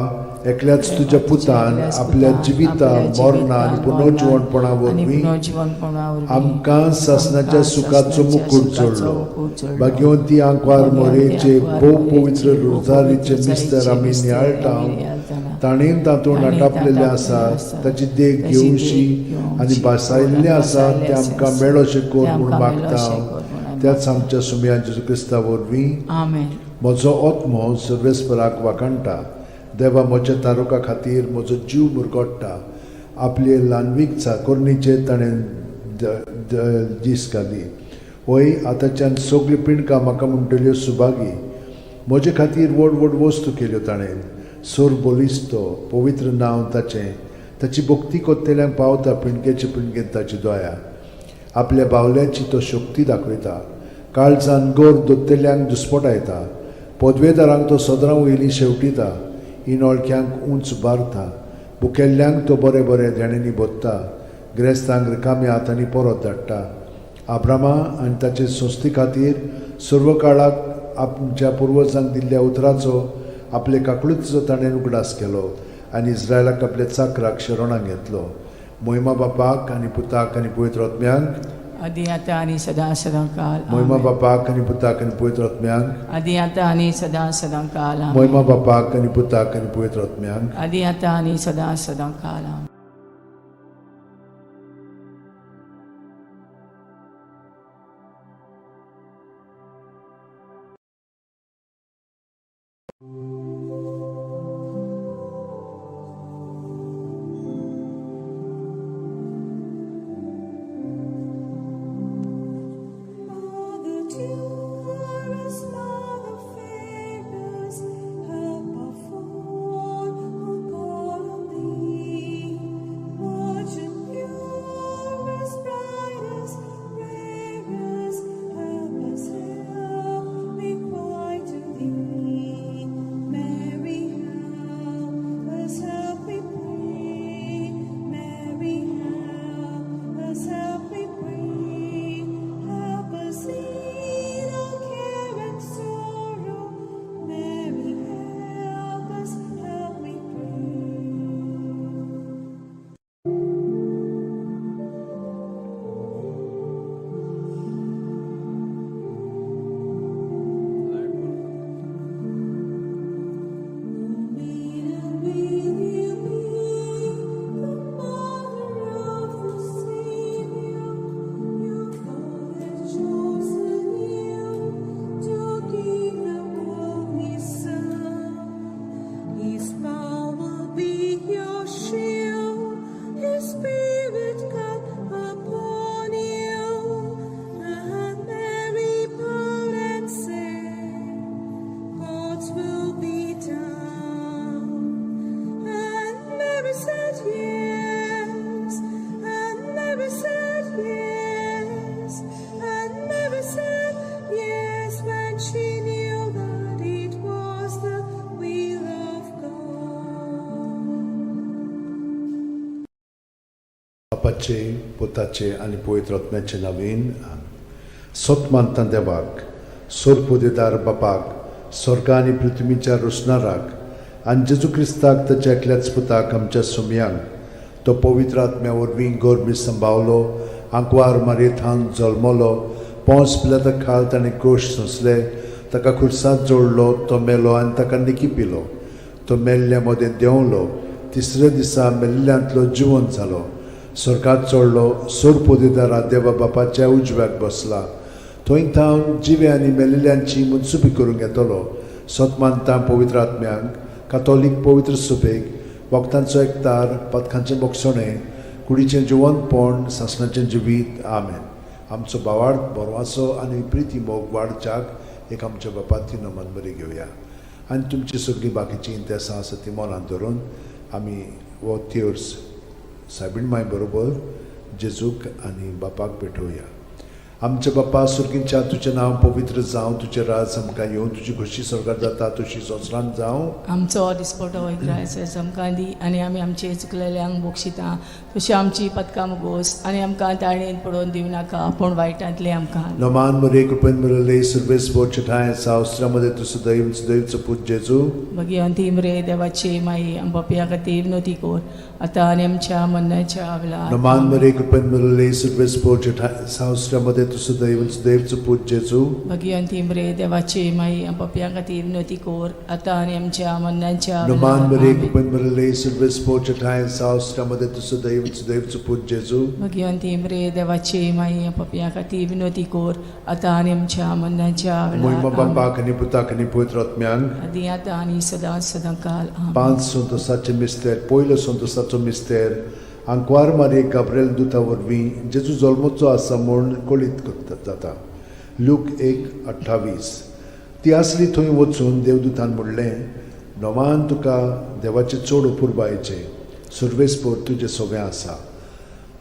एकल्याच तुज्या पुतान एकल्याच आपल्या पुतान जिविता आपल्या मरणा आनी जिवितान, पुनर्जिवणपणा आनी वरवीं पुनर्जिवणपणा वरवीं आमकां सासणाच्या आमकां सुखाचो सासणाच्या मुकूट सुखाचो जोडलो. मुकूट जोडलो. भाग्यवंती आंकवार भाग्यवंती मोरेचे आंकवार भोव मोरेचे पवित्र भोव रोजारीचे पवित्र मिस्तर आमी रोजारीचे नियाळटा, मिस्तर आमी नियाळटाना, ताणें तातूंत ताणें आटापलेलें तातूंत आसा, आसा, ताची देख ताची देख घेवची घेवची आनी भासायल्लें आसा भासायल्लें तें आमकां आसा, मेळोशें कर तें म्हूण आमकां मागता मेळोशें कर म्हूण आमी त्याच आमच्या सुमया जेजू क्रिस्ता वरवीं. आमेन. म्हजो आत्मो सर्वेस्पराक वाखाणटा, देवा म्हज्या तारुका खातीर म्हजो जीव मुरगोडटा. आपले ल्हानवीक चाकोरणीचेर ताणें दीस घाली. वय आतांच्यान सगल्यो पिंडकां म्हाका म्हणटल्यो सुभागी. म्हजे खातीर व्हड व्हड वस्तू केल्यो ताणें. सोर बलिस्तो पवित्र नांव ताचें, ताची भक्ती कोत्तेल्यांक पावता पिंडकेचे पिंडकेन ताची दया. आपल्या बावल्याची तो शक्ती दाखयता, काळजान गोर दोत्तेल्यांक दुस्पटायता. पदवेदारांक तो सदरां वयली शेवटिता, इनोळख्यांक उंच बारता. भुकेल्ल्यांक तो बरें बरें देण्यांनी भरता, ग्रेस्तांक रिकाम्या हातांनी परत धाडटा. आब्रामा आनी ताचे संस्थे खातीर सर्व काळाक आमच्या पुर्वजांक दिल्ल्या उतराचो आपले काकळुतीचो ताणें उगडास केलो आनी इस्रायलाक आपल्या चाकराक शरणाक घेतलो. मोहिमा बापाक आनी पुताक आनी पवित्र आत्म्यांक, आदी आतां आनी सदां सदां काल मोहिमा आमेन. बापाक आनी पुताक आनी पवित्र आत्म्यांक, आदी आतां आनी सदां सदां काल आमेन. मोहिमा बापाक आनी पुताक आनी पवित्र आत्म्यांक, आदी आतां आनी सदां सदां काल आमेन. Mother dearest, Mother famous, help our fawn who call on thee. बापाचे, पुताचे आनी पवित्र आत्म्याचे नवीन. सत मानता देवाक, सोरपोदेदार बापाक, स्वर्गा आनी पृथ्वीच्या रोसणाराक, आनी जेजू क्रिस्ताक ताच्या एकल्याच पुताक आमच्या सुमयांक, तो पवित्र आत्म्या वरवीं गोरमी संभावलो, आंकवार मारयेथान जल्मलो, पोंस पिलाता खाल ताणें कोश सोंसले, ताका खुर्सांत जोडलो, तो मेलो आनी ताका निकी पिलो, तो मेल्ल्या मदें देंवलो, तिसऱ्या दिसा मेल्ल्यांतलो जिवंत जालो, स्वर्गात चडलो, सोरपोदेदारा देवा बापाच्या उजव्याक बसला, थंय थावन जिवे आनी मेल्ल्यांची मनसुबी करूंक येतलो. सत मानता पवित्र आत्म्यांक, कातोलीक पवित्र सुबेक, वखदांचो एकतार, पदकांचें बोगसणें, कुडीचें जिवंतपण, सासणाचें जिवीत. आमेन. आमचो बावाड बरवाचो आनी प्रिती मोग वाडच्याक एक आमच्या बापाती नमन बरी घेवया आनी तुमची सगळीं बाकीचीं इंतेसां आसा ती मनांत धरून आमी हो तेर्स सायबीण माय बरोबर जेजूक आनी बापाक भेटोवया. आमच्या बापा सुर्गींच्या, तुजें नांव पवित्र जावं, तुजें राज आमकां येवं, तुजी खोशी स्वर्गात जाता तशी संवसारांत जावं. आमचो दिसपटो इग्रायस आमकां दी आनी आमी आमचे चुकलेल्यांक बक्षिता तशी आमची पदकां मुगोस आनी आमकां ताळेन पडोवन दिवं नाका पूण वायटांतलें आमकां. नमान मरे, कृपेन मिळले, सर्वेस बोचठाय सावस्त्रामध्ये तूं सदैव सदैवचो पूत जेजू. भगिवंती मरे देवाची माई, आमच्या खातीर विनवती कर आतां आनी आमच्या मरणाच्या वेळार. नमान मरे, कृपेन मिळले, सर्वेस बोचठाय सावस्त्रामध्ये तूं सदैव सदैवचो पूत जेजू. भगिवंती मरे देवाची माई, आमच्या खातीर विनवती कर आतां आनी आमच्या मरणाच्या नमान वेळार. मरे, आमेन. कृपेन मिळले, सर्वेस बोचठाय सावस्त्रामध्ये तूं सदैव सदैवचो पूत जेजू. भगिवंती मरे देवाची माई, आमच्या खातीर विनवती कर आतां आनी आमच्या मरणाच्या मोहिमा वेळार. आमेन. बापाक आनी पुताक आनी पवित्र आत्म्यांक. आदी आतां आनी सदां सदां काल. आमेन. पांच संतोसाचे मिस्तेर. पयलो संतोसाचो मिस्तेर, आंकवार मारये गाब्रेल दुता वरवीं जेजू जल्मचो आसा म्हूण कळीत करता जाता. लूक 1:28. ती आसली थंय वचून देवदूतान म्हणलें, नवान तुका देवाचें चड अपुरबायेचें, सुर्वेसपोर तुजें सगळें आसा.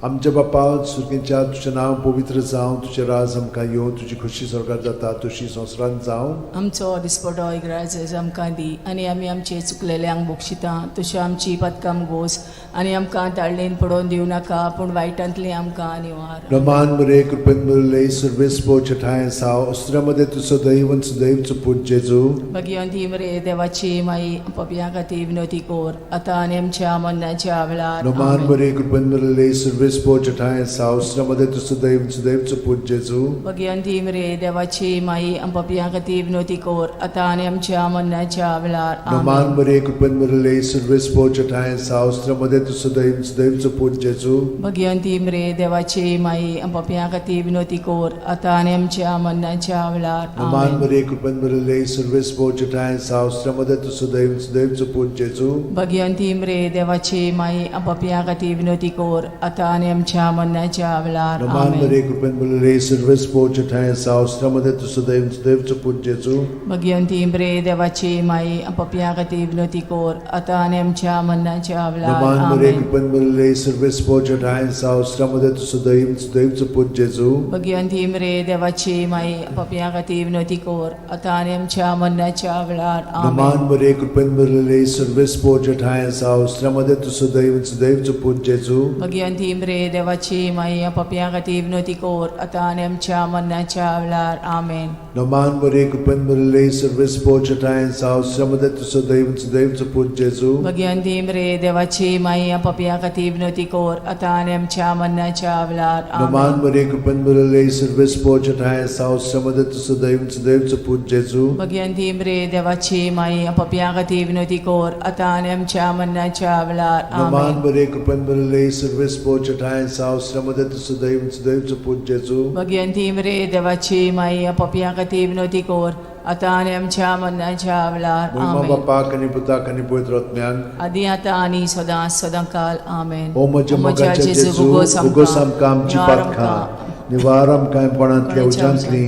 आमच्या बापा सुर्गेच्या, तुजें नांव पवित्र जावं, तुजें राज आमकां येवं, तुजी खोशी स्वर्गात जाता तशी संवसारांत जावं. आमचो दिसपटो इग्राज आमकां दी आनी आमी आमचे चुकलेल्यांक बक्षिता तशी आमची पदकां गोस आनी आमकां ताळणेन पडोवन दिवं नाका पूण वायटांतली आमकां निवार. रमान मरे, कृपेन मरले, सर्वेस पोचठाय साव अस्त्रामध्ये तू सदैव सदैवचो पूत जेजू. भगिवंती मरे देवाची माई, पपया खातीर विनवती कर आतां आनी आमच्या मरणाच्या वेळार. रमान आमेन. मरे, कृपेन मरले, सर्वेस पोचठाय साव अस्त्रामध्ये तू सदैव सदैवचो पूत जेजू. भगिवंती मरे देवाची माई, पपया खातीर विनवती कर आतां आनी आमच्या मरणाच्या वेळार. रमान आमेन. मरे, कृपेन मरले, सर्वेस पोचठाय साव अस्त्रामध्ये तू सदैव सदैवचो पूत जेजू. भगिवंती मरे देवाची माई, पपया खातीर विनवती कर आतां आनी आमच्या मरणाच्या वेळार. रमान आमेन. मरे, कृपेन मरले, सर्वेस पोचठाय साव अस्त्रामध्ये तू सदैव सदैवचो पूत जेजू. भगिवंती मरे देवाची माई, पपया खातीर विनवती कर आतां आनी आमच्या मरणाच्या वेळार. रमान आमेन. मरे, कृपेन मरले, सर्वेस पोचठाय साव अस्त्रामध्ये तू सदैव सदैवचो पूत जेजू. भगिवंती मरे देवाची माई, पपया खातीर विनवती कर आतां आनी आमच्या मरणाच्या वेळार. नमान मरे, आमेन. कृपेन मरले, सर्वेस पोचठाय सावस्त्रामध्ये तू सदैव सदैवचो पूत जेजू. भगिवंती मरे देवाची माई, पपया खातीर विनवती कर आतां आनी आमच्या मरणाच्या वेळार. नमान आमेन. मरे, कृपेन मरले, सर्वेस पोचठाय सावस्त्रामध्ये तू सदैव सदैवचो पूत जेजू. भगिवंती मरे देवाची माई, पपया खातीर विनवती कर आतां आनी आमच्या मरणाच्या वेळार. आमेन. नमान मरे, कृपेन मरले, सर्वेस पोचठाय सावस्त्रामध्ये तू सदैव सदैवचो पूत जेजू. भगिवंती मरे देवाची माई, पपया खातीर विनवती कर आतां आनी आमच्या मरणाच्या वेळार. नमान आमेन. मरे, कृपेन मरले, सर्वेस पोचठाय सावस्त्रामध्ये तू सदैव सदैवचो पूत जेजू. भगिवंती मरे देवाची माई, पपया खातीर विनवती कर आतां आनी आमच्या मरणाच्या वेळार. नमान आमेन. मरे, कृपेन मरले, सर्वेस पोचठाय सावस्त्रामध्ये तू सदैव सदैवचो पूत जेजू. भगिवंती मरे देवाची माई, पपया खातीर विनवती कर आतां आनी आमच्या मरणाच्या वेळार. मोहिमा आमेन. बापाक आनी पुताक आनी पवित्र आत्म्याक. आदी आतां आनी सदां सदां काल. आमेन. ओ म्हज्या मोगाच्या जेजू, उगोस आमकां आमची पातकां, निवार आमकां कोणांतल्या उज्यांतली,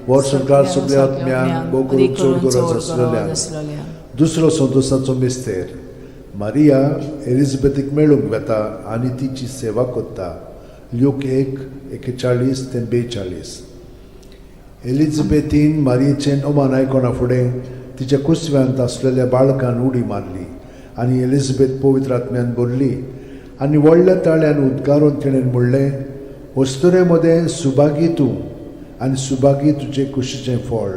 वर्सभर सगल्या आत्म्यांक, भोव करून चड गरज आसलेल्यांक. दुसरो संतोसाचो मिस्तेर, मारिया एलिझाबेथीक मेळूंक वेता आनी तिची सेवा करता. ल्यूक 1:41 ते 42. एलिझाबेथीन मारियेचें अमान आयकना फुडें तिच्या कुसव्यांत आसलेल्या बाळकान उडी मारली आनी एलिझाबेथ पवित्र आत्म्यान भरली. आनी व्हडल्या ताळ्यान उद्गारून तिणें म्हणलें, अस्तुरे मदें सुभागी तूं आनी सुभागी तुजे कुशीचें फळ.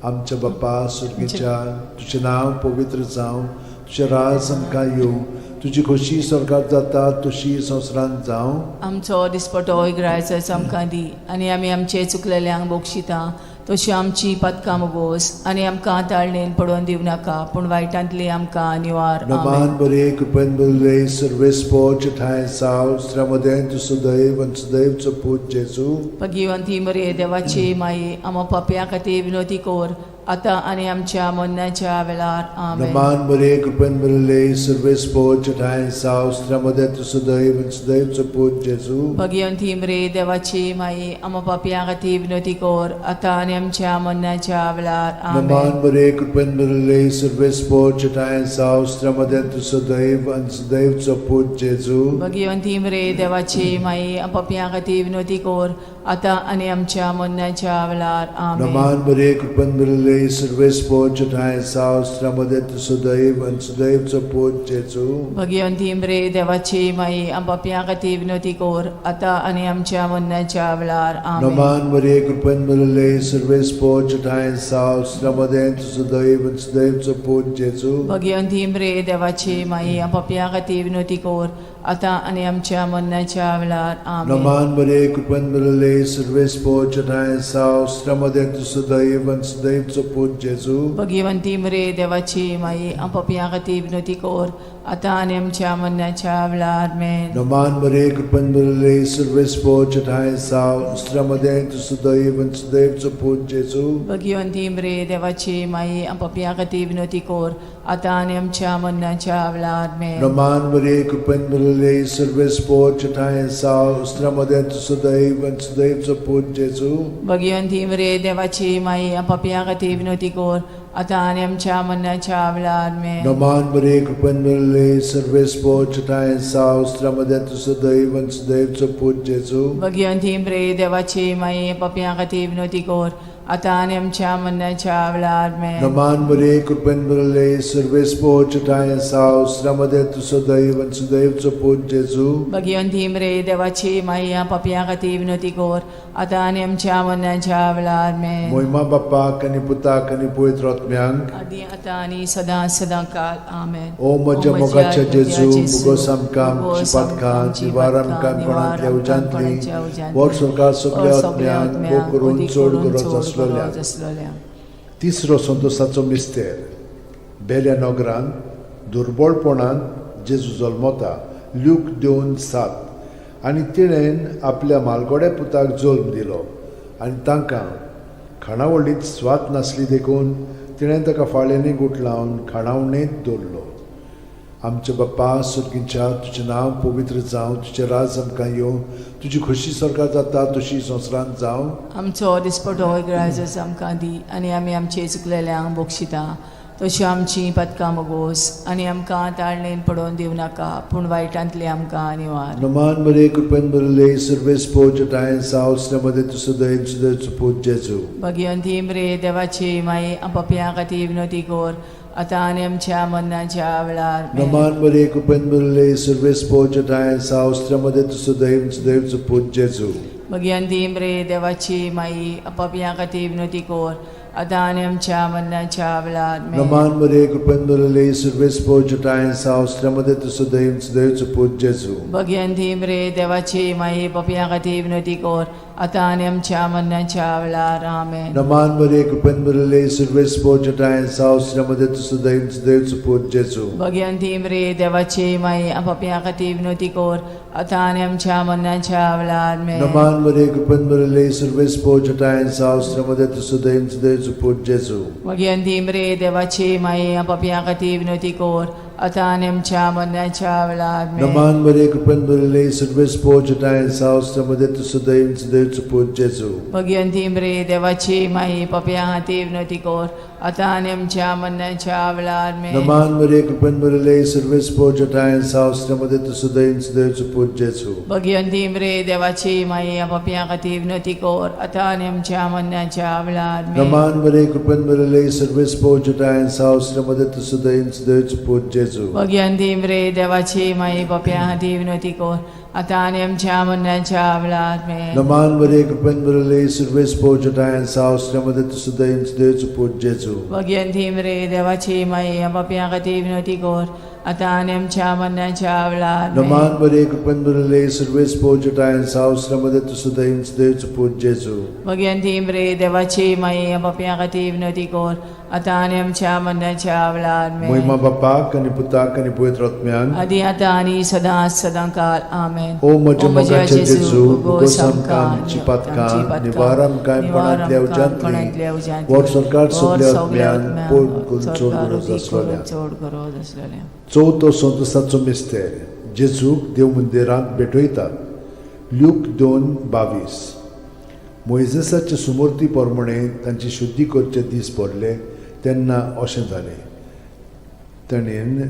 आमच्या बापा सुर्गीच्या, तुजें नांव पवित्र जावं, तुजें राज आमकां येवं, तुजी खोशी स्वर्गात जाता तशी संवसारांत जावं. आमचो दिसपटो इग्रायचो आमकां दी आनी आमी आमचे चुकलेल्यांक बक्षिता तशी आमची पदकां मोगोस आनी आमकां ताळणेन पडोवन दिवं नाका पूण वायटांतली आमकां निवार. आमेन. नमान बरे कृपेन बरले सर्वेस्पोच ठांय साव श्रमदें तूं सदैव आनी सदैवचो पूत जेजू. भगिवंती मरे देवाची माई, आमा पापयां खातीर विनोती कोर आतां आनी आमच्या मरणाच्या वेळार. आमेन. नमान बरे कृपेन बरले सर्वेस्पोच ठांय साव श्रमदें तूं सदैव आनी सदैवचो पूत जेजू. भगिवंती मरे देवाची माई, आमा पापयां खातीर विनोती कोर आतां आनी आमच्या मरणाच्या वेळार. आमेन. नमान बरे कृपेन बरले सर्वेस्पोच ठांय साव श्रमदें तूं सदैव आनी सदैवचो पूत जेजू. भगिवंती मरे देवाची माई, पापयां खातीर विनोती कोर आतां आनी आमच्या मरणाच्या वेळार. आमेन. नमान बरे कृपेन बरले सर्वेस्पोच ठांय साव श्रमदें तूं सदैव आनी सदैवचो पूत जेजू. भगिवंती मरे देवाची माई, पापयां खातीर विनोती कोर आतां आनी आमच्या मरणाच्या वेळार. आमेन. नमान मरे कृपेन भरले सर्वेस्पोच ठांय साव श्रमदें तूं सदैव आनी सदैवचो पूत जेजू. भगिवंती मरे देवाची माई, पापयां खातीर विनोती कोर आतां आनी आमच्या मरणाच्या वेळार. आमेन. नमान मरे कृपेन भरले सर्वेस्पोच ठांय साव श्रमदें तूं सदैव आनी सदैवचो पूत जेजू. भगिवंती मरे देवाची माई, पापयां खातीर विनोती कोर आतां आनी आमच्या मरणाच्या वेळार. आमेन. नमान मरे कृपेन भरले सर्वेस्पोच ठांय साव श्रमदें तूं सदैव आनी सदैवचो पूत जेजू. भगिवंती मरे देवाची माई, पापयां खातीर विनोती कोर आतां आनी आमच्या मरणाच्या वेळार. आमेन. नमान मरे कृपेन भरले सर्वेस्पोच ठांय साव श्रमदें तूं सदैव आनी सदैवचो पूत जेजू. भगिवंती मरे देवाची माई, पापयां खातीर विनोती कोर आतां आनी आमच्या मरणाच्या वेळार. आमेन. नमान मरे कृपेन भरले सर्वेस्पोच ठांय साव श्रमदें तूं सदैव आनी सदैवचो पूत जेजू. भगिवंती मरे देवाची माई, पापयां खातीर विनोती कोर आतां आनी आमच्या मरणाच्या वेळार. आमेन. नमान मरे कृपेन भरले सर्वेस्पोच ठांय साव श्रमदें तूं सदैव आनी सदैवचो पूत जेजू. भगिवंती मरे देवाची माई, पापयां खातीर विनोती कोर आतां आनी आमच्या मरणाच्या वेळार. आमेन. मोहिमा बाप्पाक आनी पुताक आनी पवित्र आत्म्यांक, आदी आतां आनी सदां सदां काल. आमेन. ओ म्हज्या मोगाच्या जेजू, मुगोस आमकां आमची पातकां निवार आमकां कोणांतल्या उज्यांतली वर सरकार सगल्या आत्म्यांक भोग करून चड गरज आसलेल्या. आसलेल्या. तिसरो संतोसाचो मिस्तेर. बेल्या नगरांत दुर्बळपणांत जेजू जल्मता. ल्यूक 2:7. आनी तिणेन आपल्या मालगोड्या पुताक जल्म दिलो आनी तांकां खाणावळींत स्वाद नासली देखून तिणें ताका फाळ्यांनी गुठलावन खाणावणेंत दवरलो. आमच्या बाप्पा सुर्गींच्या, तुजें नांव पवित्र जावं, तुजें राज आमकां येवं, तुजी खोशी स्वर्गात जाता तशी संवसारांत जावं. आमचो दिसपटो ग्रायजस आमकां दी आनी आमी आमचे चुकलेल्यांक बक्षिता तशी आमची पदकां मोगोस आनी आमकां ताळणेन पडोवन दिवं नाका पूण वायटांतली आमकां निवार. नमान मरे कृपेन भरले सर्वेस्पोज ठांय साव मध्ये तूं सदैव सदैव पूत जेजू. भगिवंती मरे देवाची माई, पापयां खातीर विनोती कोर आतां आनी आमच्या मरणाच्या वेळार. आमेन. नमान मरे कृपेन भरले सर्वेस्पोज ठांय साव मध्ये तूं सदैव सदैव पूत जेजू. भगिवंती मरे देवाची माई, पापयां खातीर विनोती कोर आतां आनी आमच्या मरणाच्या वेळार. आमेन. नमान मरे कृपेन भरले सर्वेस्पोज ठांय साव मध्ये तूं सदैव सदैव पूत जेजू. भगिवंती मरे देवाची माई, पापयां खातीर विनोती कोर आतां आनी आमच्या मरणाच्या वेळार. आमेन. नमान मरे कृपेन भरले सर्वेस्पोज ठांय साव मध्ये तूं सदैव सदैव पूत जेजू. भगिवंती मरे देवाची माई, पापयां खातीर विनोती कोर आतां आनी आमच्या मरणाच्या वेळार. आमेन. नमान मरे कृपेन भरले सर्वेस्पोज ठांय साव मध्ये तूं सदैव सदैव पूत जेजू. भगिवंती मरे देवाची माई, पापयां खातीर विनोती कोर आतां आनी आमच्या मरणाच्या वेळार. आमेन. नमान मरे कृपेन भरले सर्वेस्पोज ठांय साव मध्ये तूं सदैव सदैव पूत जेजू. भगिवंती मरे देवाची माई, पापयां खातीर विनोती कोर आतां आनी आमच्या मरणाच्या वेळार. आमेन. नमान मरे कृपेन भरले सर्वेस्पोज ठांय साव मध्ये तूं सदैव सदैव पूत जेजू. भगिवंती मरे देवाची माई, पापयां खातीर विनोती कोर आतां आनी आमच्या मरणाच्या वेळार. आमेन. नमान मरे कृपेन भरले सर्वेस्पोज ठांय साव मध्ये तूं सदैव सदैव पूत जेजू. जेजू. भग्यंती रे देवाची माई पप्या हाती विनोती कोर आतां आनी आमच्या मरणाच्या वेळार आमेन. नमान मरिये, कृपेन भरिल्ले, सुरवेस पोजटायन सावसल्यामध्ये तूं सुदैव देवचो पूत जेजू. भग्यंती रे देवाची माई पप्या खातीर विनोती कोर आतां आनी आमच्या मरणाच्या वेळार आमेन. नमान मरिये, कृपेन भरिल्ले, सुरवेस पोजटायन सावसल्यामध्ये तूं सुदैव देवचो पूत जेजू. भग्यंती रे देवाची माई पप्या खातीर विनोती कोर आतां आनी आमच्या मरणाच्या वेळार आमेन. मोहिमा बापाक आनी पुताक आनी पवित्र आत्म्याक. आदी आतां आनी सदां सदां काल आमेन. ओ म्हज्या मोगाचे जेजू, भोगोस आमकां आमची पातकां, निवार आमकां कोणांतल्या उज्यांतली, वर सरकार सगल्या आत्म्यान पोट करून चड गरज आसलेल्या. चड गरज आसलेल्या. चवथो संतोसाचो मिस्तेर, जेजूक देव मंदिरांत भेटयतात. ल्यूक 2:22. मोयजेसाचे सुमूर्ती प्रमाणे तांची शुद्धी करचे दीस पडले तेन्ना अशें जालें, ताणें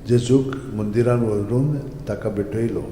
जेजूक मंदिरान व्हरून ताका भेटयलो.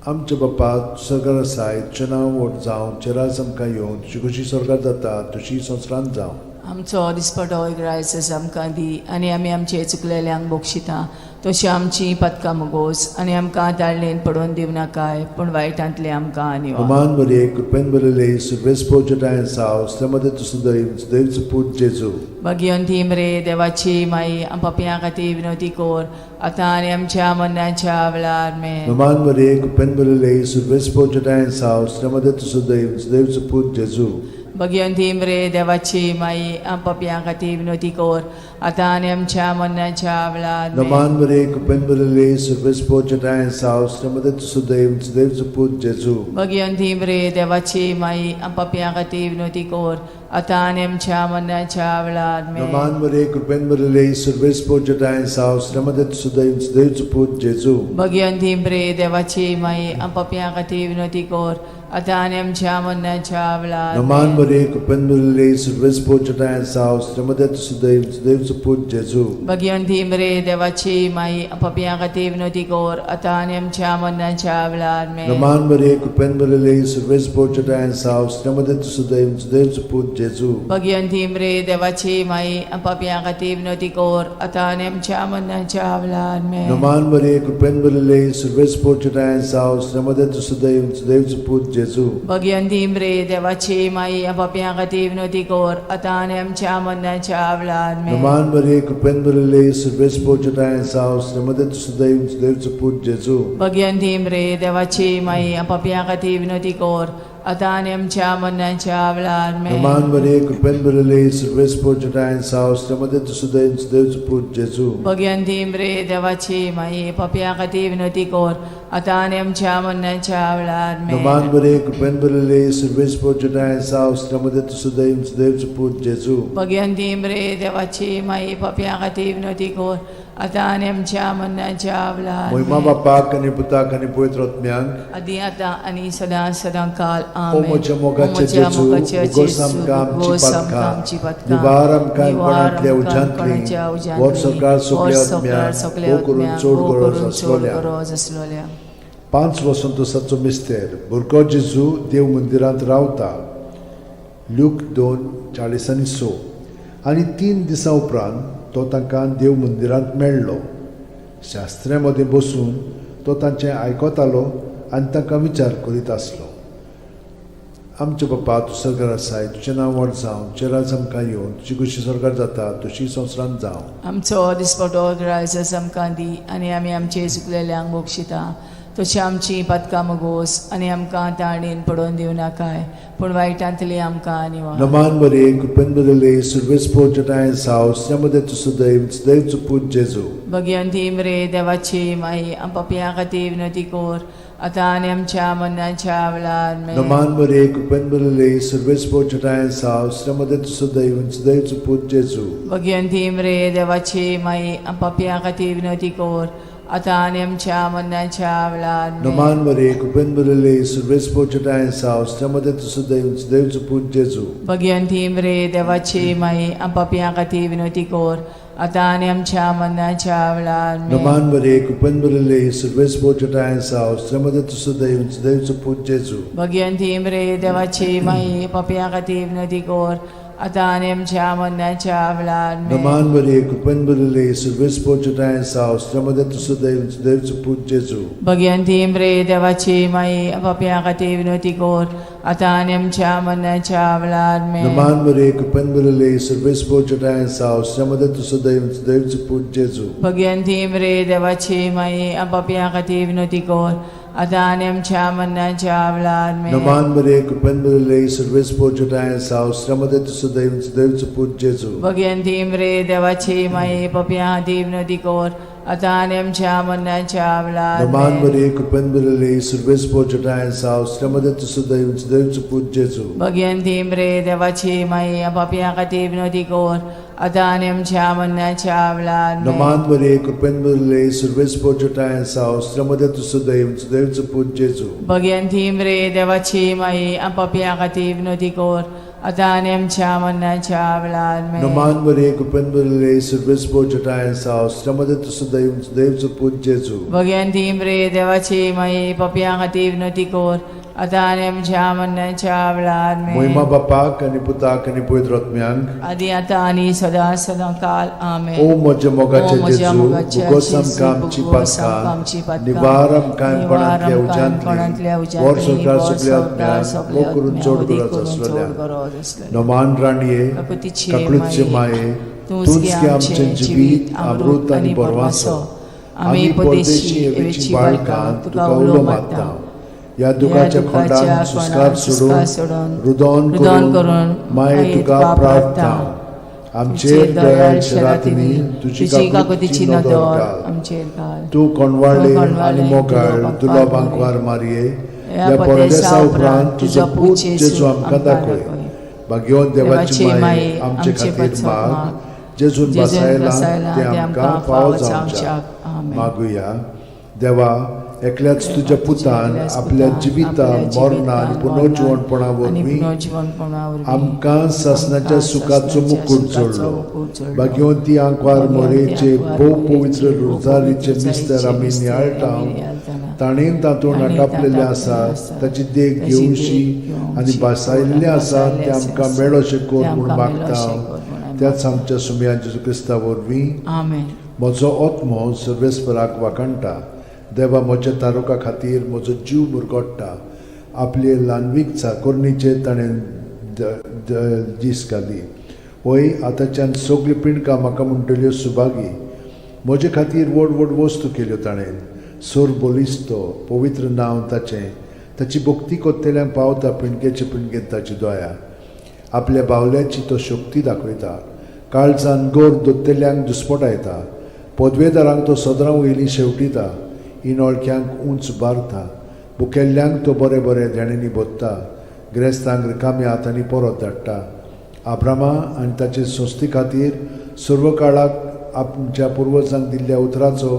आमच्या बापा सरकार आसाय, तुजें नांव व्हड जावं, तुजें राज आमकां येवं, तुजी कशी सरकार जाता तशी संवसारांत जावं. आमचो दिसपटो ग्रायस आमकां दी आनी आमी आमचे चुकलेल्यांक बक्षिता तशी आमची पदकां मुगोस आनी आमकां ताळणेन पडोवन दिवं नाकाय पूण वायटांतले आमकां निवार. हमान मरिये, कृपेन भरिल्ले, सुरवेस पोजटायन साव मध्ये तूं सुदैव देवचो पूत जेजू. भगियंती रे देवाची माई पपयां खातीर विनोती कोर आतां आनी आमच्या मरणाच्या वेळार आमेन. नमान मरिये, कृपेन भरिल्ले, सुरवेस पोजटायन साव मध्ये तूं सुदैव देवचो पूत जेजू. भगियंती रे देवाची माई पपयां खातीर विनोती कोर आतां आनी आमच्या मरणाच्या वेळार आमेन. नमान मरिये, कृपेन भरिल्ले, सुरवेस पोजटायन साव मध्ये तूं सुदैव देवचो पूत जेजू. भगियंती रे देवाची माई पपयां खातीर विनोती कोर आतां आनी आमच्या मरणाच्या वेळार आमेन. नमान मरिये, कृपेन भरिल्ले, सुरवेस पोजटायन साव मध्ये तूं सुदैव देवचो पूत जेजू. भगियंती रे देवाची माई पपयां खातीर विनोती कोर आतां आनी आमच्या मरणाच्या वेळार नमान आमेन. मरिये, कृपेन भरिल्ले, सुरवेस पोजटायन साव मध्ये तूं सुदैव देवचो पूत जेजू. भगियंती रे देवाची माई पपयां खातीर विनोती कोर आतां आनी आमच्या मरणाच्या वेळार आमेन. नमान मरिये, कृपेन भरिल्ले, सुरवेस पोजटायन साव मध्ये तूं सुदैव देवचो पूत जेजू. भगियंती रे देवाची माई पपयां खातीर विनोती कोर आतां आनी आमच्या मरणाच्या वेळार आमेन. नमान मरिये, कृपेन भरिल्ले, सुरवेस पोजटायन साव मध्ये तूं सुदैव देवचो पूत जेजू. भगियंती रे देवाची माई पपयां खातीर विनोती कोर आतां आनी आमच्या मरणाच्या वेळार आमेन. नमान मरिये, कृपेन भरिल्ले, सुरवेस पोजटायन साव मध्ये तूं सुदैव देवचो पूत जेजू. भगियंती रे देवाची माई पपयां खातीर विनोती कोर आतां आनी आमच्या मरणाच्या वेळार आमेन. नमान मरिये, कृपेन भरिल्ले, सुरवेस पोजटायन साव मध्ये तूं सुदैव देवचो पूत जेजू. भगियंती रे देवाची माई पपयां खातीर विनोती कोर आतां आनी आमच्या मरणाच्या वेळार आमेन. नमान मरिये, कृपेन भरिल्ले, सुरवेस पोजटायन साव मध्ये तूं सुदैव देवचो पूत जेजू. भगियंती रे देवाची माई पपयां खातीर विनोती कोर आतां आनी आमच्या मरणाच्या वेळार मोहिमा आमेन. बापाक आनी पुताक आनी पवित्र आत्म्याक. आदी आतां आनी सदां सदां काल ओ आमेन. म्हज्या मोगाचे ओ जेजू, मोगाचे उगोस जेजू, आमकां आमची उगोस आमकां पातकां, आमची पातकां, निवार आमकां निवार कोणांतल्या आमकां उज्यांतली, कोणाच्या उज्यांतली, वर सरकार सगल्या वर सरकार आत्म्याक, सगल्या हो करून आत्म्याक, चड हो गरज करून चड आसलोल्या. गरज आसलोल्या. 5 वसंतोसाचो मिस्तेर, भुरगो जेजू देव मंदिरांत रावता. ल्यूक 2:46. आनी 3 दिसां उपरांत तो तांकां देव मंदिरांत मेळ्ळो. शास्त्र्या मदें बसून तो तांचें आयकतालो आनी तांकां विचार करीत आसलो. आमच्या बापा, तूं सरकार आसाय, तुजें नांव व्हड जावं, तुजें राज आमकां येवं, तुजी खुशी सरकार जाता तशी संवसारांत जावं. आमचो दिसपटो ग्रायस आमकां दी आनी आमी आमचे चुकलेल्यांक बक्षिता तशी आमची पातकां मुगोस आनी आमकां ताणेन पडोवन दिवं नाकाय पूण वायटांतली आमकां निवार. नमान मरिये, कृपेन भरिल्ले, सुरवेस पोजटायन साव मध्ये तूं सुदैव देवचो पूत जेजू. भगियंती रे देवाची माई पपयां खातीर विनोती कोर आतां आनी आमच्या मरणाच्या वेळार आमेन. नमान मरिये, कृपेन भरिल्ले, सुरवेस पोजटायन साव मध्ये तूं सुदैव देवचो पूत जेजू. भगियंती रे देवाची माई पपयां खातीर विनोती कोर आतां आनी आमच्या मरणाच्या वेळार आमेन. नमान मरिये, कृपेन भरिल्ले, सुरवेस पोजटायन साव मध्ये तूं सुदैव देवचो पूत जेजू. भगियंती रे देवाची माई पपयां खातीर विनोती कोर आतां आनी आमच्या मरणाच्या वेळार आमेन. नमान मरिये, कृपेन भरिल्ले, सुरवेस पोजटायन साव मध्ये तूं सुदैव देवचो पूत जेजू. भगियंती रे देवाची माई पपयां खातीर विनोती कोर आतां आनी आमच्या मरणाच्या वेळार आमेन. नमान मरिये, कृपेन भरिल्ले, सर्वेस्पर तुजो साव, स्त्रियां तूं सुदैव, सुदैवचो पूत जेजू. भगवंती मरे देवाची माई, पापयां खातीर विनवती कर, आतां आनी आमच्या मरणाच्या वेळार आमेन. नमान मरिये, कृपेन भरिल्ले, सर्वेस्पर तुजो साव, स्त्रियां तूं सुदैव, सुदैवचो पूत जेजू. भगवंती मरे देवाची माई, पापयां खातीर विनवती कर, आतां आनी आमच्या मरणाच्या वेळार आमेन. नमान मरिये, कृपेन भरिल्ले, सर्वेस्पर तुजो साव, स्त्रियां तूं सुदैव, सुदैवचो पूत जेजू. भगवंती मरे देवाची माई, पापयां खातीर विनवती कर, आतां आनी आमच्या मरणाच्या वेळार नमान आमेन. मरिये, कृपेन भरिल्ले, सर्वेस्पर तुजो साव, स्त्रियां तूं सुदैव, सुदैवचो पूत जेजू. भगवंती मरे देवाची माई, पापयां खातीर विनवती कर, आतां आनी आमच्या मरणाच्या वेळार आमेन. नमान मरिये, कृपेन भरिल्ले, सर्वेस्पर तुजो साव, स्त्रियां तूं सुदैव, सुदैवचो पूत जेजू. भगवंती मरे देवाची माई, पापयां खातीर विनवती कर, आतां आनी आमच्या मरणाच्या वेळार आमेन. नमान मरिये, कृपेन भरिल्ले, सर्वेस्पर तुजो साव, स्त्रियां तूं सुदैव, सुदैवचो पूत जेजू. भगवंती मरे देवाची माई, पापयां खातीर विनवती कर, आतां आनी आमच्या मरणाच्या वेळार आमेन. मोहिमा बापाक आनी पुताक आनी पवित्र आत्म्यांक, आदी आतां आनी सदां सदां काल आमेन. ओ म्हज्या मोगाचे ओ म्हज्या जेजू, मोगाचे भोगोस जेजू, आमकां आमची भोगोस आमकां आमची पातकां, पातकां, निवार आमकां निवार कोणांतल्या आमकां कोणांतल्या उज्यांतली, वर उज्यांतली, संवसार वर सगल्या संवसार आत्म्यांक, सगल्या मोग करून आत्म्यांक, चड वदी गरज करून चड आसलेल्या. गरज आसलेल्या. नमान राणये, काकुतीची काकळूतचे माये, तूंच तूंच गे आमचें जिवीत, अमृत आनी बरवासो. आमी परदेशी एवेची बाळकां तुका उलो मारता. ह्या दुखाच्या खोंडान सुस्कार सोडून, रुदोन करून माये तुका प्रार्थना. आमचेर दयाळ शेरातिनी तुजी काकुतीची नदर घाल. आमचेर घाल. तूं कोणवाळे आनी मोगाळ दुलो बांकवार मारये, ह्या परदेसा उपरांत तुजो पूत जेजू आमकां दाखय. भाग्यवंत देवाची माये, आमचे खातीर माग, जेजून बसायला ते आमकां फावो जावच्याक. मागुया. देवा, एकल्याच तुज्या पुतान आपल्या जिविता, मरणा आनी पुनर्जिवणपणा वरवीं आमकां सासणाच्या सुखाचो मुकूट जोडलो. भाग्यवंती आंकवार मोरेचे भोव पवित्र रोजारीचे मिस्तर आमी नियाळटा, ताणेन तातूंत आटापलेले आसा ताची देख घेवशी आनी भासायल्लें आसा तें आमकां मेळोशें कर म्हूण मागता, त्याच आमच्या सुमया जेजू क्रिस्ता वरवीं. आमेन. म्हजो आत्मो सर्वेस्पराक वाखाणटा. देवा म्हज्या तारुका खातीर म्हजो जीव मुरगोट्टा. आपले ल्हानवीक चाकोरणीचेर ताणें दीस घाली. वय आतांच्यान सगळीं पिंडकां म्हाका म्हणटल्यो सुभागी. म्हजे खातीर व्हड व्हड वस्तू केल्यो ताणें. सोर बलिस्तो पवित्र नांव ताचें. ताची भक्ती कोत्तेल्यांक पावता पिंडकेचे पिंडकेन ताची दया. आपल्या बावल्याची तो शक्ती दाखयता. काळजान गोर दोत्तेल्यांक दुस्पटायता. पदवेदारांक तो सदरां वयली शेवटिता. इनोळख्यांक उंच बारता. बुकेल्ल्यांक तो बरें बरें देण्यांनी भोत्ता. गिरेस्तांक रिकाम्या हातांनी परत धाडटा. आब्रामा आनी ताचे संस्थे खातीर सर्व काळाक आमच्या पुर्वजांक दिल्ल्या उतराचो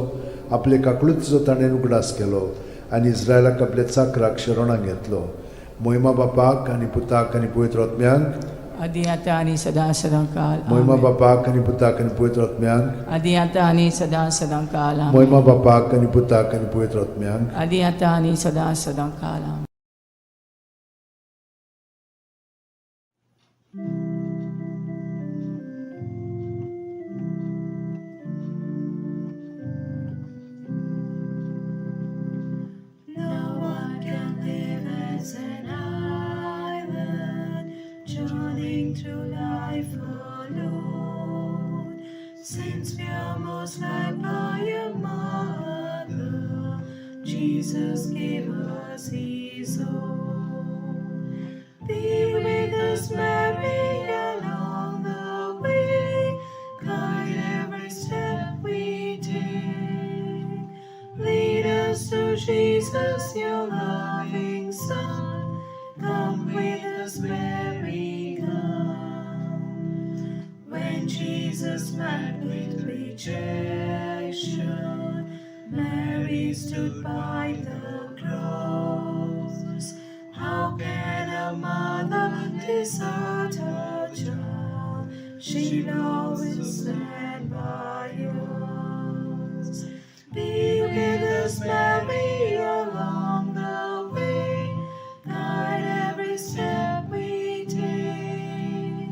आपले काकळुतीचो ताणें उगडास केलो आनी इस्रायलाक आपल्या चाकराक शरणाक घेतलो. मोहिमा बापाक आनी पुताक आनी पवित्र आत्म्यांक, आदी आतां आनी सदां सदां काल. मोहिमा आमेन. बापाक आनी पुताक आनी पवित्र आत्म्यांक, आदी आतां आनी सदां सदां काल. आमेन. मोहिमा बापाक आनी पुताक आनी पवित्र आत्म्यांक, आदी आतां आनी सदां सदां काल. आमेन. No one can live as an island, journeying through life alone. Since we are most loved by a mother, Jesus gave us His own. Be with us, Mary, along the way. Guide every step we take. Lead us to Jesus, your loving Son. Come with us, Mary, come. When Jesus met with rejection, Mary stood by the cross. How can a mother desert her child? She'll always stand by us. Be with us, Mary, along the way. Guide every step we take.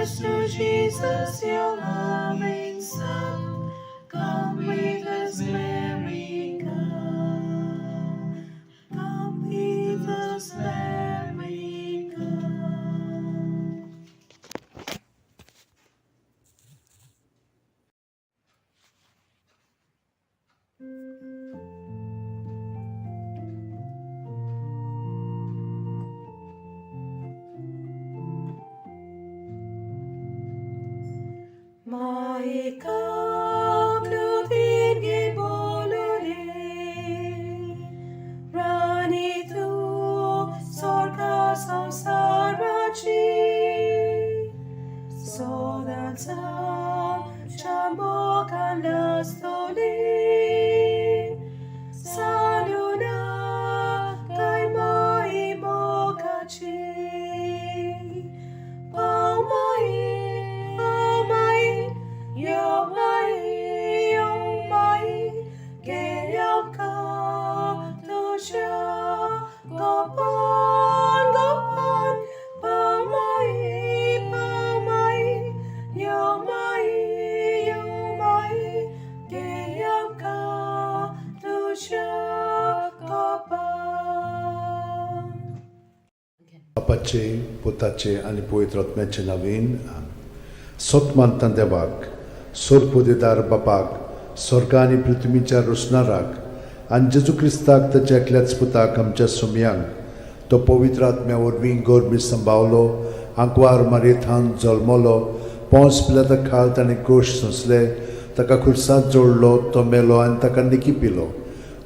us to Jesus, your loving Son. Come with us, Mary, come. Come with us, Mary, come. Saluna kay maimokachi. Paumai, paumai, yomai, yomai, geyam ka tusha, gopan, gopan, paumai, paumai, yomai, yomai, geyam ka tusha, gopan. बापाचे पुताचे आनी पवित्र आत्म्याचे नवीन सत मानता देवाक सोरपोदेदार बापाक स्वर्ग आनी पृथ्वीच्या रोसणाराक आनी जेजू क्रिस्ताक ताच्या एकल्याच पुताक आमच्या सुमयांक तो पवित्र आत्म्या वरवीं गोरबी संभावलो आंकवार मारयेथान जल्मलो पोंस पिलाता खाल ताणें कोश सोंसले ताका खुर्सात जोडलो तो मेलो आनी ताका निकी पिलो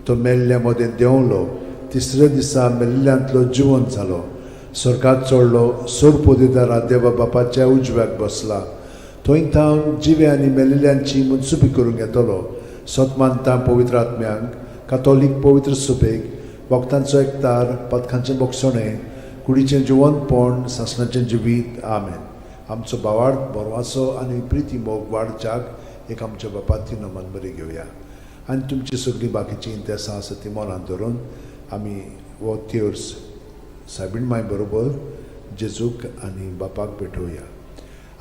तो मेल्ल्या मदें देंवलो तिसऱ्या दिसा मेल्ल्यांतलो जिवंत जालो स्वर्गात चडलो सोरपोदेदारा देवा बापाच्या उजव्याक बसला थंय थावन जिवे आनी मेल्ल्यांची मनसुबी करूंक येतलो सत मानता पवित्र आत्म्यांक कातोलीक पवित्र सुबेक वखदांचो एकतार पदकांचें बोगसणें कुडीचें जिवंतपण सासणाचें जिवीत आमेन. आमचो भावार्थ बरवासो आनी प्रिती मोग वाडच्याक एक आमच्या बापाती नमन बरी घेवया आनी तुमची सगळीं बाकीचीं इंतेसां आसा ती मनांत धरून आमी हो तेर्स सायबीण माय बरोबर जेजूक आनी बापाक भेटोवया.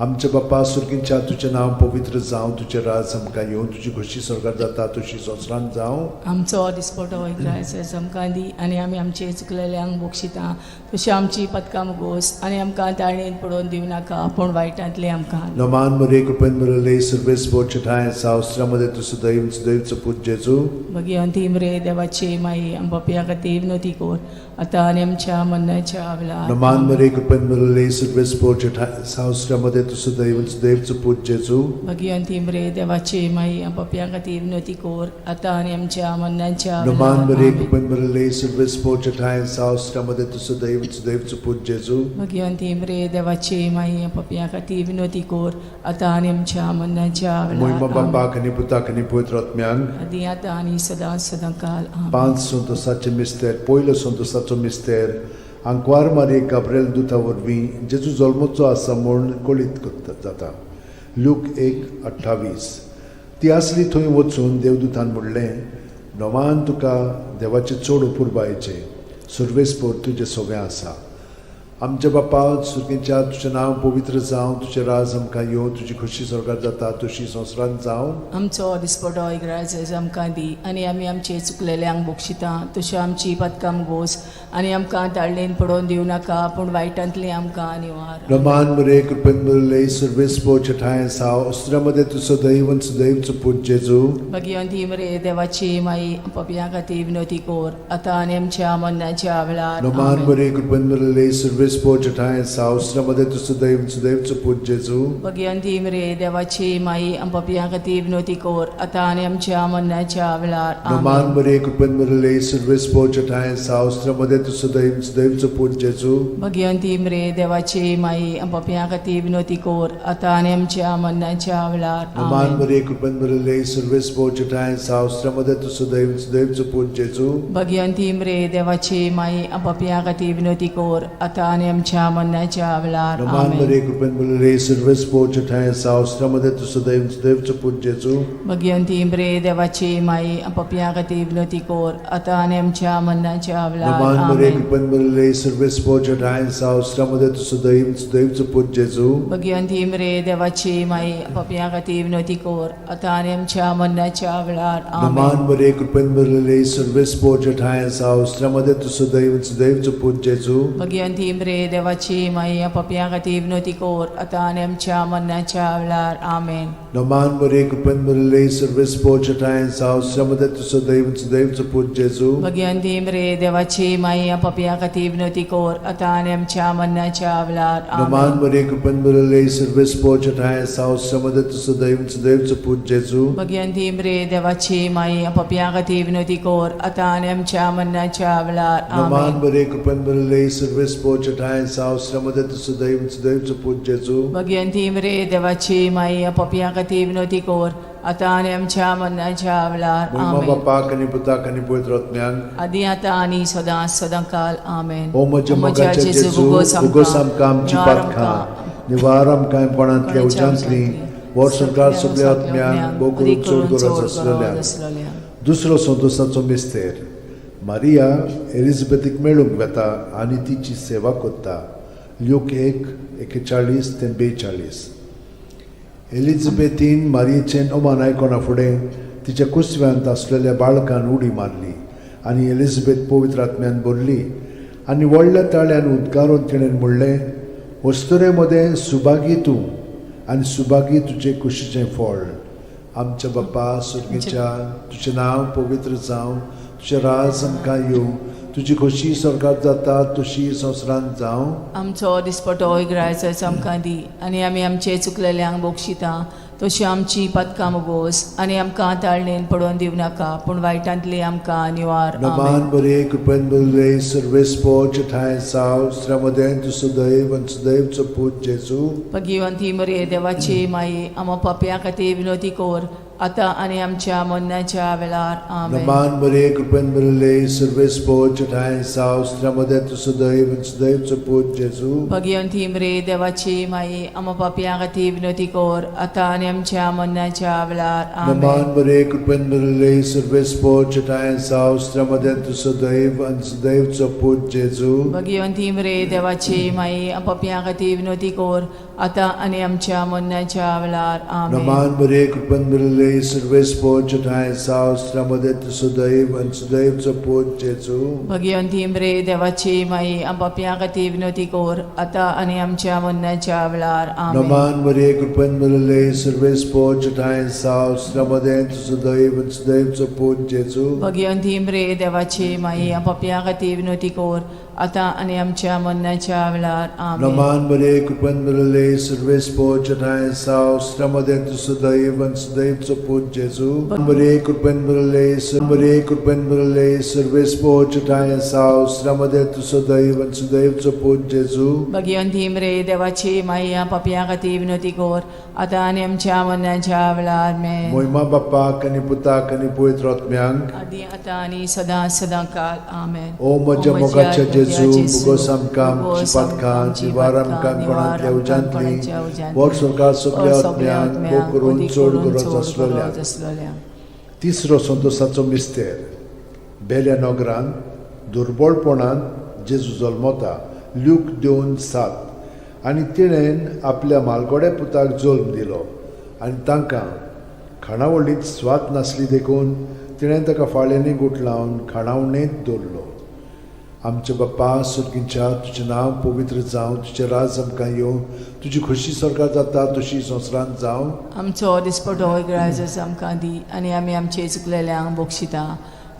आमच्या बापा सुर्गींच्या तुजें नांव पवित्र जावं, तुजें राज आमकां येवं, तुजी खोशी स्वर्गार जाता तशी संवसारांत जावं. आमचो दिसपटो इग्रायस आमकां दी आनी आमी आमचे चुकलेल्यांक बक्षिता तशी आमची पदकां मुगोस आनी आमकां ताळणेन पडोवन दिवं नाका पूण वायटांतलें आमकां. नमान मरे कृपेन मरले सर्वेस बोचठाय सावस्त्रामध्ये तूं सदैव सदैवचो पूत जेजू. भगिवंती मरे देवाची माई आम पापया खातीर विनवती कर आतां आनी आमच्या मरणाच्या वेळार. नमान मरे कृपेन मरले सर्वेस बोचठाय सावस्त्रामध्ये तूं सदैव सदैवचो पूत जेजू. भगिवंती मरे देवाची माई आम पापया खातीर विनवती कर आतां आनी आमच्या मरणाच्या नमान वेळार. मरे आमेन. कृपेन मरले सर्वेस बोचठाय सावस्त्रामध्ये तूं सदैव सदैवचो पूत जेजू. भगिवंती मरे देवाची माई आम पापया खातीर विनवती कर आतां आनी आमच्या मरणाच्या मोहिमा वेळार. आमेन. बापाक आनी पुताक आनी पवित्र आत्म्यांक. आदी आतां आनी सदां सदां काल. आमेन. पांच संतोसाचे मिस्तेर. पयलो संतोसाचो मिस्तेर आंकवार मारये गाब्रेल दुता वरवीं जेजू जल्मचो आसा म्हूण कळीत करता जाता. लूक 1:28. ती आसली थंय वचून देवदूतान म्हणलें, नवान तुका देवाचे चड अपुरबायेचें सुर्वेसपोर तुजें सगळें आसा. आमच्या बापा सुर्गेच्या तुजें नांव पवित्र जावं, तुजें राज आमकां येवं, तुजी खोशी स्वर्गार जाता तशी संवसारांत जावं. आमचो दिसपटो इग्रायस आमकां दी आनी आमी आमचे चुकलेल्यांक बक्षिता तशी आमची पदकां गोस आनी आमकां ताळणेन पडोवन दिवं नाका पूण वायटांतलें आमकां निवार. रमान मरे कृपेन मरले सर्वेस पोचठाय साव अस्त्रामध्ये तूं सदैव सदैवचो पूत जेजू. भगिवंती मरे देवाची माई पापयां खातीर विनवती कर आतां आनी आमच्या मरणाच्या वेळार. नमान आमेन. मरे कृपेन मरले सर्वेस पोचठाय साव अस्त्रामध्ये तूं सदैव सदैवचो पूत जेजू. भगिवंती मरे देवाची माई पापयां खातीर विनवती कर आतां आनी आमच्या मरणाच्या वेळार. नमान आमेन. मरे कृपेन मरले सर्वेस पोचठाय साव अस्त्रामध्ये तूं सदैव सदैवचो पूत जेजू. भगिवंती मरे देवाची माई पापयां खातीर विनवती कर आतां आनी आमच्या मरणाच्या वेळार. नमान आमेन. मरे कृपेन मरले सर्वेस पोचठाय साव अस्त्रामध्ये तूं सदैव सदैवचो पूत जेजू. भगिवंती मरे देवाची माई पापयां खातीर विनवती कर आतां आनी आनी आमच्या मरणाच्या वेळार. नमान आमेन. मरे कृपेन भरलेले सर्वेस पोच ठांय आसा, मध्ये तूं सदैव सदैवचो पूत जेजू. भगिवंती मरे देवाची माई, पपया खातीर विनवती कर आतां आनी आमच्या मरणाच्या वेळार. नमान मरे आमेन. कृपेन भरलेले सर्वेस पोच ठांय आसा, मध्ये तूं सदैव सदैवचो पूत जेजू. भगिवंती मरे देवाची माई, पपया खातीर विनवती कर आतां आनी आमच्या मरणाच्या वेळार. आमेन. नमान मरे कृपेन भरलेले सर्वेस पोच ठांय आसा, मध्ये तूं सदैव सदैवचो पूत जेजू. भगिवंती मरे देवाची माई, पपया खातीर विनवती कर आतां आनी आमच्या मरणाच्या वेळार. आमेन. नमान मरे कृपेन भरलेले सर्वेस पोच ठांय आसा, मध्ये तूं सदैव सदैवचो पूत जेजू. भगिवंती मरे देवाची माई, पपया खातीर विनवती कर आतां आनी आमच्या मरणाच्या वेळार. नमान आमेन. मरे कृपेन भरलेले सर्वेस पोच ठांय आसा, मध्ये तूं सदैव सदैवचो पूत जेजू. भगिवंती मरे देवाची माई, पपया खातीर विनवती कर आतां आनी आमच्या मरणाच्या वेळार. नमान आमेन. मरे कृपेन भरलेले सर्वेस पोच ठांय आसा, मध्ये तूं सदैव सदैवचो पूत जेजू. भगिवंती मरे देवाची माई, पपया खातीर विनवती कर आतां आनी आमच्या मरणाच्या वेळार. महिमा आमेन. बापाक आनी पुताक आनी पवित्र आत्म्याक. आदी आतां आनी सदां सदां काल. आमेन. ओ म्हज्या मोगाच्या जेजू, उगोस आमकां आमची पातकां, निवार आमकां कोणांतल्या उज्यांतली, वर्सभर सगळ्या आत्म्यांक, भोव करून चड गरज आसलेल्या. दुसरो संतोषाचो मिस्तेर. मारिया एलिझाबेथीक मेळूंक वता आनी तिची सेवा करता. ल्यूक 1:41 ते 42. एलिझाबेथीन मारियेचें अमान आयकना फुडें तिच्या कुसव्यांत आसलेल्या बाळकान उडी मारली आनी एलिझाबेथ पवित्र आत्म्यान भरली आनी व्हडल्या ताळ्यान उद्गारून तिणें म्हणलें, वस्तुरे मदें सुभागी तूं आनी सुभागी तुजे कुशीचें फळ. आमच्या बापा सुर्गेच्या, तुजें नांव पवित्र जावं, तुजें राज आमकां येवं, तुजी खोशी स्वर्गात जाता तशी संवसारांत जावं. आमचो दिसपटो इगरायचो आमकां दी आनी आमी आमचे चुकलेल्यांक बक्षिता तशी आमची पातकां मोगोस आनी आमकां ताळणेन पडोवन दिवं नाका, पूण वायटांतली आमकां निवार. नमान आमेन. बरे कृपेन भरले सर्वेस पोच ठांय साव श्रमदें तूं सदैव आनी सदैवचो पूत जेजू. भगिवंती मरे देवाची माई, आमा पापया खातीर विनवती कर आतां आनी आमच्या मरणाच्या वेळार. आमेन. नमान बरे कृपेन भरले सर्वेस पोच ठांय साव श्रमदें तूं सदैव आनी सदैवचो पूत जेजू. भगिवंती मरे देवाची माई, आमा पापया खातीर विनवती कर आतां आनी आमच्या मरणाच्या वेळार. आमेन. नमान बरे कृपेन भरले सर्वेस पोच ठांय साव श्रमदें तूं सदैव आनी सदैवचो पूत जेजू. भगिवंती मरे देवाची माई, पापया खातीर विनवती कर आतां आनी आमच्या मरणाच्या वेळार. आमेन. नमान बरे कृपेन भरले सर्वेस पोच ठांय साव श्रमदें तूं सदैव आनी सदैवचो पूत जेजू. भगिवंती मरे देवाची माई, पापया खातीर विनवती कर आतां आनी आमच्या मरणाच्या वेळार. आमेन. नमान मरे कृपेन भरले सर्वेस पोच ठांय साव श्रमदें तूं सदैव आनी सदैवचो पूत जेजू. भगिवंती मरे देवाची माई, पापया खातीर विनवती कर आतां आनी आमच्या मरणाच्या वेळार. आमेन. नमान मरे कृपेन भरले सर्वेस पोच ठांय साव श्रमदें तूं सदैव आनी सदैवचो पूत जेजू. मरे कृपेन भरले मरे कृपेन भरले सर्वेस पोच ठांय साव श्रमदें तूं सदैव आनी सदैवचो पूत जेजू. भगिवंती मरे देवाची माई, पापया खातीर विनवती कर आतां आनी आमच्या मरणाच्या वेळार. आमेन. मोहिमा बापाक आनी पुताक आनी पवित्र आत्म्यांक. आदी आतां आनी सदां सदां काल. आमेन. ओ म्हज्या मोगाच्या जेजू, मुगोस आमकां आमची पातकां, निवार आमकां कोणांतल्या उज्यांतली, वर स्वर्गात सगळ्या आत्म्यांक, भोव करून चड गरज आसलेल्या. तिसरो संतोषाचो मिस्तेर. बेल्या नगरांत दुर्बळपणान जेजू जल्मता. ल्यूक 2:7. आनी तिणें आपल्या मालगोड्या पुताक जल्म दिलो आनी तांकां खाणावळींत स्वाद नासली देखून तिणें ताका फाळ्यांनी गुठलावन खाणावणेंत दवरलो. आमच्या बाप्पा सुर्गींच्या, तुजें नांव पवित्र जावं, तुजें राज आमकां येवं, तुजी खोशी स्वर्गात जाता तशी संवसारांत जावं. आमचो दिसपटो इगरायचो आमकां दी आनी आमी आमचे चुकलेल्यांक बक्षिता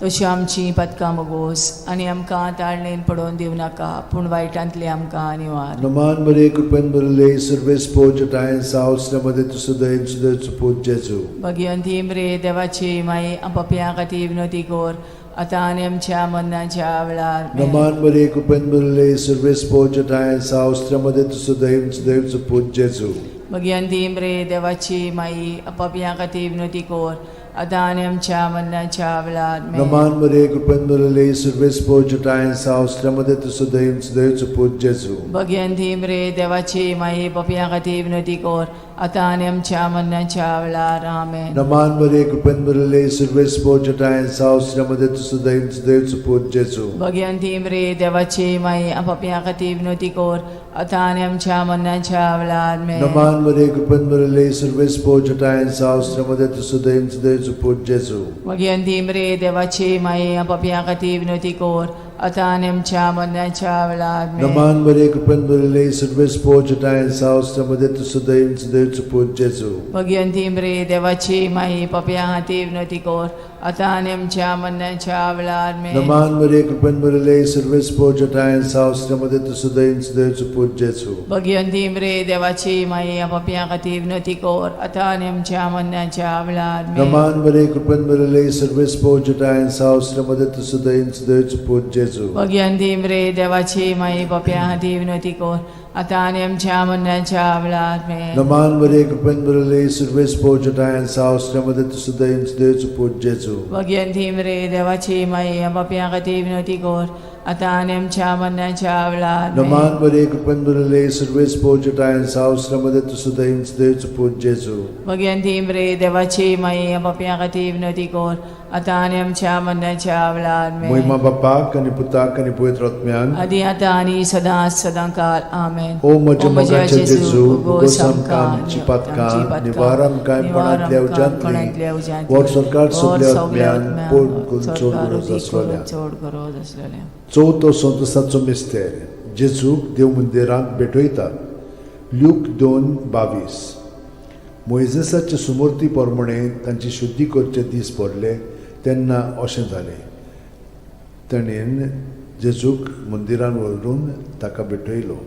तशी आमची पातकां मोगोस आनी आमकां ताळणेन पडोवन दिवं नाका, पूण वायटांतली आमकां निवार. नमान मरे कृपेन भरले सर्वेस पोच ठांय साव मध्ये तूं सदैव सदैवचो पूत जेजू. भगिवंती मरे देवाची माई, पापया खातीर विनवती कर आतां आनी आमच्या मरणाच्या वेळार. आमेन. नमान मरे कृपेन भरले सर्वेस पोच ठांय साव मध्ये तूं सदैव सदैवचो पूत जेजू. भगिवंती मरे देवाची माई, पापया खातीर विनवती कर आतां आनी आमच्या मरणाच्या वेळार आमेन. नमान मरे कृपेन भरले सर्वेस्पोर जटायन साव मध्ये तू सदैव सदैवचो पूत जेजू. भगयन रे देवाची माई पपया खातीर विनवती कर आतां आनी आमच्या मरणाच्या वेळार आमेन. नमान मरे कृपेन भरले सर्वेस्पोर जटायन साव मध्ये तू सदैव सदैवचो पूत जेजू. भगयन रे देवाची माई पपया खातीर विनवती कर आतां आनी आमच्या मरणाच्या वेळार आमेन. नमान मरे कृपेन भरले सर्वेस्पोर जटायन साव मध्ये तू सदैव सदैवचो पूत जेजू. भगयन रे देवाची माई पपया खातीर विनवती कर आतां आनी आमच्या मरणाच्या वेळार आमेन. नमान मरे कृपेन भरले सर्वेस्पोर जटायन साव मध्ये तू सदैव सदैवचो पूत जेजू. भगयन रे देवाची माई पपया खातीर विनवती कर आतां आनी आमच्या मरणाच्या वेळार आमेन. नमान मरे कृपेन भरले सर्वेस्पोर जटायन साव मध्ये तू सदैव सदैवचो पूत जेजू. भगयन रे देवाची माई पपया खातीर विनवती कर आतां आनी आमच्या मरणाच्या वेळार आमेन. नमान मरे कृपेन भरले सर्वेस्पोर जटायन साव मध्ये तू सदैव सदैवचो पूत जेजू. भगयन रे देवाची माई पपया खातीर विनवती कर आतां आनी आमच्या मरणाच्या वेळार आमेन. नमान मरे कृपेन भरले सर्वेस्पोर जटायन साव मध्ये तू सदैव सदैवचो पूत जेजू. भगयन रे देवाची माई पपया खातीर विनवती कर आतां आनी आमच्या मरणाच्या वेळार आमेन. नमान मरे कृपेन भरले सर्वेस्पोर जटायन साव मध्ये तू सदैव सदैवचो पूत जेजू. भगयन रे देवाची माई पपया खातीर विनवती कर आतां आनी आमच्या मरणाच्या वेळार आमेन. मोहिमा बापाक आनी पुताक आनी पवित्र आत्म्याक आदी आतां आनी सदां सदां काल आमेन. ओ म्हज्या मोगाच्या जेजू, भोगोस आमकां आमची पातकां, निवार आमकां कोणांतल्या उज्यांतली, वर सरकार सगल्या आत्म्यान पोट करून चड गरज आसलेल्या. चड गरज आसलेल्या. चवथो संतोसाचो मिस्तेर, जेजूक देव मंदिरांत भेटयतात. ल्यूक 2:22. मोयजेसाचे सुमूर्ती प्रमाणे तांची शुद्धी करचे दीस पडले तेन्ना अशें जालें, ताणें जेजूक मंदिरान व्हरून ताका भेटयलो.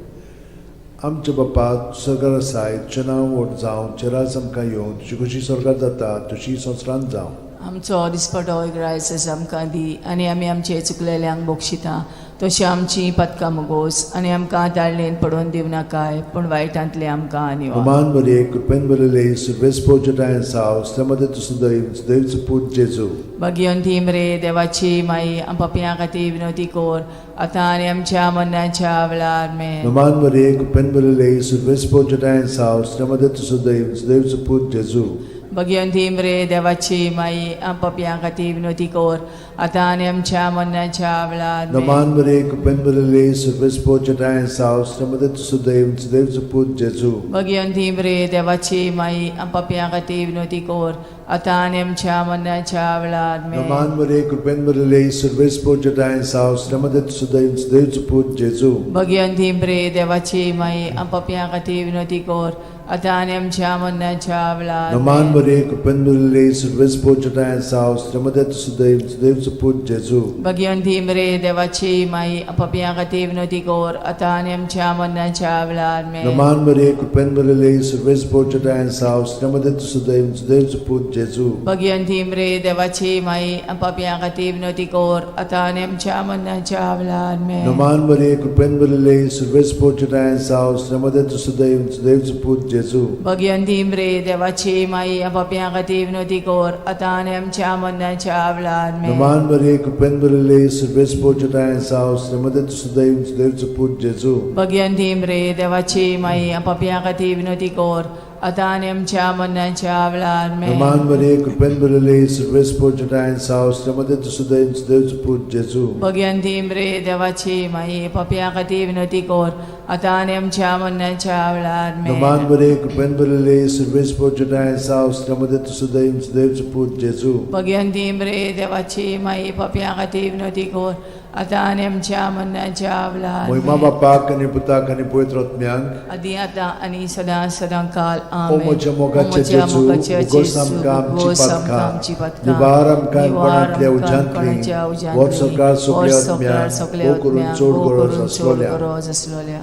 आमच्या बापा सरकार आसाय, तुजें नांव व्हड जावं, तुजें राज आमकां येवं, तुजी खुशी स्वर्गार जाता तशी संवसारांत जावं. आमचो दिसपटो ग्रायस आमकां दी आनी आमी आमचे चुकलेल्यांक बक्षिता तशी आमची पदकां मुगोस आनी आमकां दाळणेन पडोवन दिवं नाकाय पूण वायटांतले आमकां निवार. नमान मरे कृपेन भरले सर्वेस्पोर जटायन साव मध्ये तू सदैव सदैवचो पूत जेजू. भगयन रे देवाची माई पपया खातीर विनवती कर आतां आनी आमच्या मरणाच्या वेळार आमेन. नमान मरे कृपेन भरले सर्वेस्पोर जटायन साव मध्ये तू सदैव सदैवचो पूत जेजू. भगयन रे देवाची माई पपया खातीर विनवती कर आतां आनी आमच्या मरणाच्या वेळार आमेन. नमान मरे कृपेन भरले सर्वेस्पोर जटायन साव मध्ये तू सदैव सदैवचो पूत जेजू. भगयन रे देवाची माई पपया खातीर विनवती कर आतां आनी आमच्या मरणाच्या वेळार आमेन. नमान मरे कृपेन भरले सर्वेस्पोर जटायन साव मध्ये तू सदैव सदैवचो पूत जेजू. भगयन रे देवाची माई पपया खातीर विनवती कर आतां आनी आमच्या मरणाच्या वेळार नमान आमेन. मरे कृपेन भरले सर्वेस्पोर जटायन साव मध्ये तू सदैव सदैवचो पूत जेजू. भगयन रे देवाची माई पपया खातीर विनवती कर आतां आनी आमच्या मरणाच्या वेळार आमेन. नमान मरे कृपेन भरले सर्वेस्पोर जटायन साव मध्ये तू सदैव सदैवचो पूत जेजू. भगयन रे देवाची माई पपया खातीर विनवती कर आतां आनी आमच्या मरणाच्या वेळार आमेन. नमान मरे कृपेन भरले सर्वेस्पोर जटायन साव मध्ये तू सदैव सदैवचो पूत जेजू. भगयन रे देवाची माई पपया खातीर विनवती कर आतां आनी आमच्या मरणाच्या वेळार आमेन. नमान मरे कृपेन भरले सर्वेस्पोर जटायन साव मध्ये तू सदैव सदैवचो पूत जेजू. भगयन रे देवाची माई पपया खातीर विनवती कर आतां आनी आमच्या मरणाच्या वेळार आमेन. नमान मरे कृपेन भरले सर्वेस्पोर जटायन साव मध्ये तू सदैव सदैवचो पूत जेजू. भगयन रे देवाची माई पपया खातीर विनवती कर आतां आनी आमच्या मरणाच्या वेळार आमेन. नमान मरे कृपेन भरले सर्वेस्पोर जटायन साव मध्ये तू सदैव सदैवचो पूत जेजू. भगयन रे देवाची माई पपया खातीर विनवती कर आतां आनी आमच्या मरणाच्या वेळार मोहिमा आमेन. बापाक आनी पुताक आनी पवित्र आत्म्याक आदी आतां आनी सदां सदां काल ओ आमेन. म्हज्या मोगाच्या ओ म्हज्या जेजू, मोगाच्या भोगोस जेजू, आमकां आमची भोगोस आमकां पातकां, आमची पातकां, निवार आमकां निवार कोणांतल्या आमकां उज्यांतली, कोणाच्या उज्यांतली, वर सरकार सगल्या वर सरकार आत्म्यांक, सगल्या भोव करून आत्म्यांक, चड भोव गरज करून चड आसलोल्या. गरज आसलोल्या.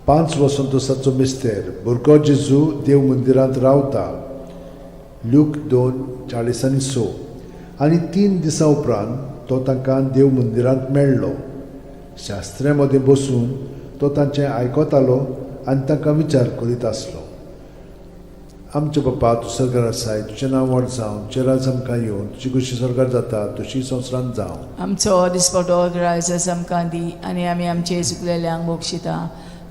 5 वसंतोसाचो मिस्तेर, भुरगो जेजू देव मंदिरांत रावता. ल्यूक 2:46. आनी 3 दिसां उपरांत तो तांकां देव मंदिरांत मेळ्ळो. शास्त्र्या मदें बसून तो तांचें आयकतालो आनी तांकां विचार करीत आसलो. आमच्या बापा तूं सरकार आसाय, तुजें नांव व्हड जावं, तुजें राज आमकां येवन, तुजी खुशी सरकार जाता तशी संवसारांत जावं. आमचो दिसपटो ग्रायस आमकां दी आनी आमी आमचे चुकलेल्यांक बक्षिता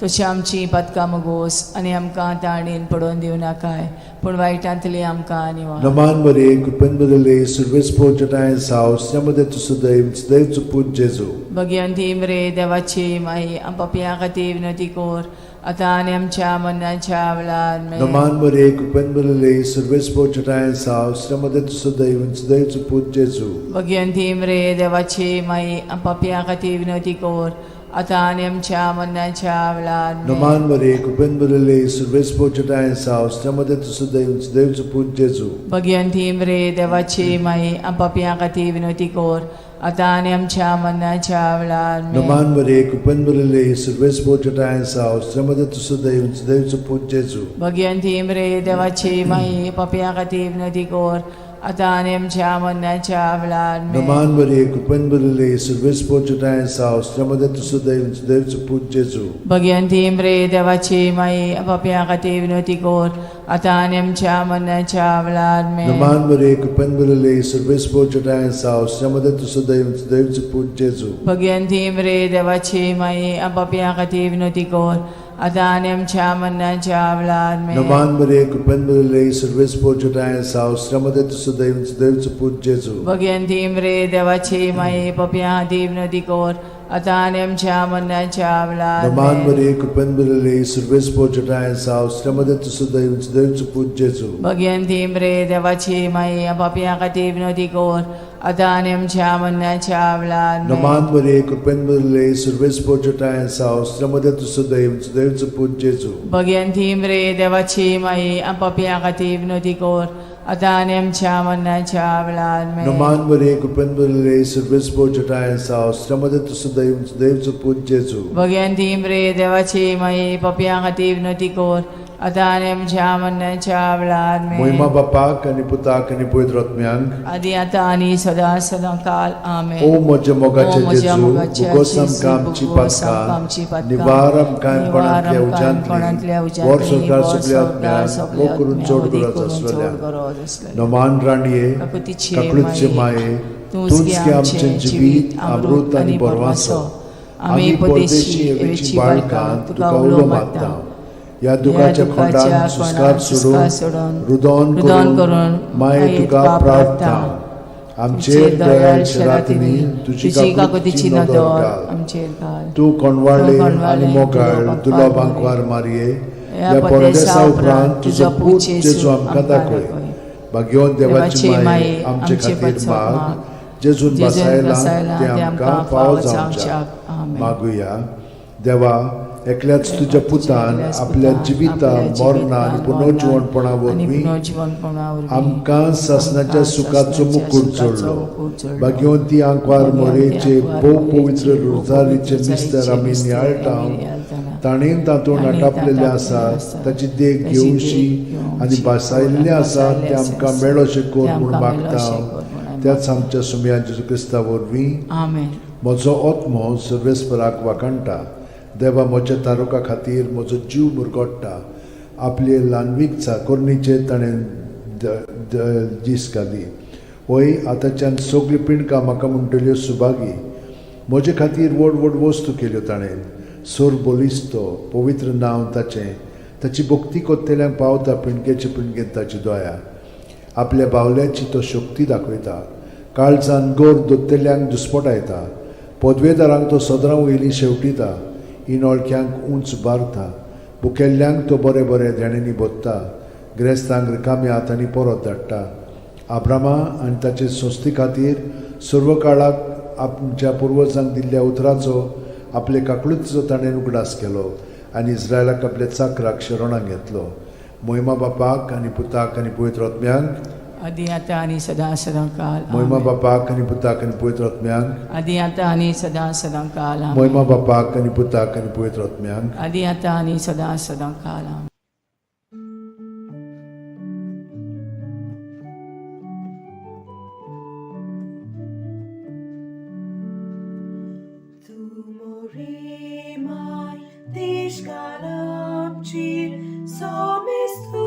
तशी आमची पातकां मुगोस आनी आमकां ताणेन पडोवन दिवं नाकाय पूण वायटांतली आमकां निवार. नमान बरे कृपेन बदले सुरवेस पोचटाय साव मध्ये तूं सदैव सदैव पूत जेजू. भगवंती मरे देवाची माई पापयां खातीर विनंती कर आतां आनी आमच्या मरणाच्या वेळार आमेन. नमान बरे कृपेन बदले सुरवेस पोचटाय साव मध्ये तूं सदैव सदैव पूत जेजू. भगवंती मरे देवाची माई पापयां खातीर विनंती कर आतां आनी आमच्या मरणाच्या वेळार आमेन. नमान बरे कृपेन बदले सुरवेस पोचटाय साव मध्ये तूं सदैव सदैव पूत जेजू. भगवंती मरे देवाची माई पापयां खातीर विनंती कर आतां आनी आमच्या मरणाच्या वेळार आमेन. नमान बरे कृपेन बदले सुरवेस पोचटाय साव मध्ये तूं सदैव सदैव पूत जेजू. भगवंती मरे देवाची माई पापयां खातीर विनंती कर आतां आनी आमच्या मरणाच्या वेळार आमेन. नमान बरे कृपेन बदले सुरवेस पोचटाय साव मध्ये तूं सदैव सदैव पूत जेजू. भगवंती मरे देवाची माई पापयां खातीर विनंती कर आतां आनी आमच्या मरणाच्या वेळार आमेन. नमान बरे कृपेन बदले सुरवेस पोचटाय साव मध्ये तूं सदैव सदैव पूत जेजू. भगवंती मरे देवाची माई पापयां खातीर विनंती कर आतां आनी आमच्या मरणाच्या वेळार आमेन. नमान बरे कृपेन बदले सुरवेस पोचटाय साव मध्ये तूं सदैव सदैव पूत जेजू. भगवंती मरे देवाची माई पापयां खातीर विनंती कर आतां आनी आमच्या मरणाच्या वेळार नमान आमेन. बरे कृपेन बदले सुरवेस पोचटाय साव मध्ये तूं सदैव सदैव पूत जेजू. भगवंती मरे देवाची माई पापयां खातीर विनंती कर आतां आनी आमच्या मरणाच्या वेळार आमेन. नमान बरे कृपेन बदले सुरवेस पोचटाय साव मध्ये तूं सदैव सदैव पूत जेजू. भगवंती मरे देवाची माई पापयां खातीर विनंती कर आतां आनी आमच्या मरणाच्या वेळार आमेन. नमान बरे कृपेन बदले सुरवेस पोचटाय साव मध्ये तूं सदैव सदैव पूत जेजू. भगवंती मरे देवाची माई पापयां खातीर विनंती कर आतां आनी आमच्या मरणाच्या वेळार आमेन. मोहिमा बापाक आनी पुताक आनी पवित्र आत्म्यांक आदी आतां आनी सदां सदां काल आमेन. ओ म्हज्या मोगाचे ओ म्हज्या जेजू, मोगाचे भुगोस जेजू, आमकां आमची भुगोस आमकां आमची पातकां, पातकां, निवार आमकां निवार कोणांतल्या आमकां कोणांतल्या उज्यांतली, उज्यांतली, वर संवसार वर सगल्या संवसार आत्म्यांक, सगल्या मोग करून आत्म्यांक, चड वदी गरज करून चड आसलेल्या. गरज आसलेल्या. नमान राणये, काकुतीचे काकळूतचे माये, माये, तूंच तूंच गे गे आमचें आमचें जिवीत, अमृत आनी बरवासो. आमी परदेशी एवेची बाळकां तुका उलो मारता. ह्या दुखाच्या खोंडान सुस्कार सोडून, रुदोन रुदन करून करून माये तुका प्रार्थना. आमचेर दयाळ शरातींनी तुजी तुजी काकुतीची काकुतीची नदर नदर घाल. आमचेर घाल. तूं कोणवाळे तूं आनी कोणवाळे, मोगाळ तुजो दुलो बांकवार बांकवार मारये, ह्या ह्या परदेसा परदेसा उपरांत तुजो पूत जेजू आमकां आमकां दाखय. दाखय. भाग्यवंत देवाची देवाची माये, माये, आमचे आमचे खातीर पासत माग, माग, जेजून जेजून बसायलां बसायलां तें तें आमकां आमकां फावो फावो जावच्याक. जावच्याक. आमेन. मागुया. देवा, एकल्याच तुज्या पुतान एकल्याच आपल्या पुतान जिविता आपल्या मरणा आनी जिवितान, पुनर्जिवणपणा मरणान आनी वरवीं पुनर्जिवणपणा वरवीं आमकां सासणाच्या आमकां सुखाचो सासणाच्या मुकूट सुखाचो जोडलो. मुकूट जोडलो. भाग्यवंती आंकवार भाग्यवंती मोरेचे आंकवार भोव मोरेचे पवित्र भोव रोजारीचे पवित्र मिस्तर रोजारीचे आमी मिस्तर नियाळटा, आमी नियाळटाना, ताणें तातूंत ताणें आटापलेलें तातूंत आसा आसा, ताची देख ताची देख घेवशी घेवशी आनी भासायल्लें आनी आसा भासायल्लें तें आमकां आसा, मेळोशें कर तें म्हूण आमकां मागता. मेळोशें कर म्हूण आमी त्याच आमच्या सुमया जेजू क्रिस्ता वरवीं. आमेन. म्हजो आत्मो सर्वेस्पराक वाखाणटा, देवा म्हज्या तारुका खातीर म्हजो जीव मुरगोट्टा. आपले ल्हानवीक चाकोरणीचेर ताणें दीस घाली. वय आतांच्यान सगळीं पिंडकां म्हाका म्हणटल्यो सुभागी. म्हजे खातीर व्हड व्हड वस्तू केल्यो ताणें. सोर बलिस्तो पवित्र नांव ताचें, ताची भक्ती कोत्तेल्यांक पावता पिंडकेचे पिंडकेंत ताची दया. आपल्या बावल्याची तो शक्ती दाखयता, काळजान गोर दोत्तेल्यांक दुस्पटायता. पदवेदारांक तो सदरां वयली शेवटिता, इनोळख्यांक उंच बारता. भुकेल्ल्यांक तो बरें बरें देण्यांनी भोत्ता, ग्रेस्तांक रिकाम्या हातांनी परत धाडटा. आब्रामा आनी ताचे संस्थे खातीर सर्व काळाक आमच्या पुर्वजांक दिल्ल्या उतराचो आपले काकळुतीचो ताणें उगडास केलो आनी इस्रायलाक आपल्या चाकराक शरणाक घेतलो. मोहिमा बापाक आनी पुताक आनी पवित्र आत्म्यांक, आदी आतां आनी सदां सदां काल. मोहिमा आमेन. बापाक आनी पुताक आनी पवित्र आत्म्यांक, आदी आतां आनी सदां सदां काल. आमेन. मोहिमा बापाक आनी पुताक आनी पवित्र आत्म्यांक, आदी आतां आनी सदां सदां काल. आमेन. Tu morimai, tishkalamchir, somistu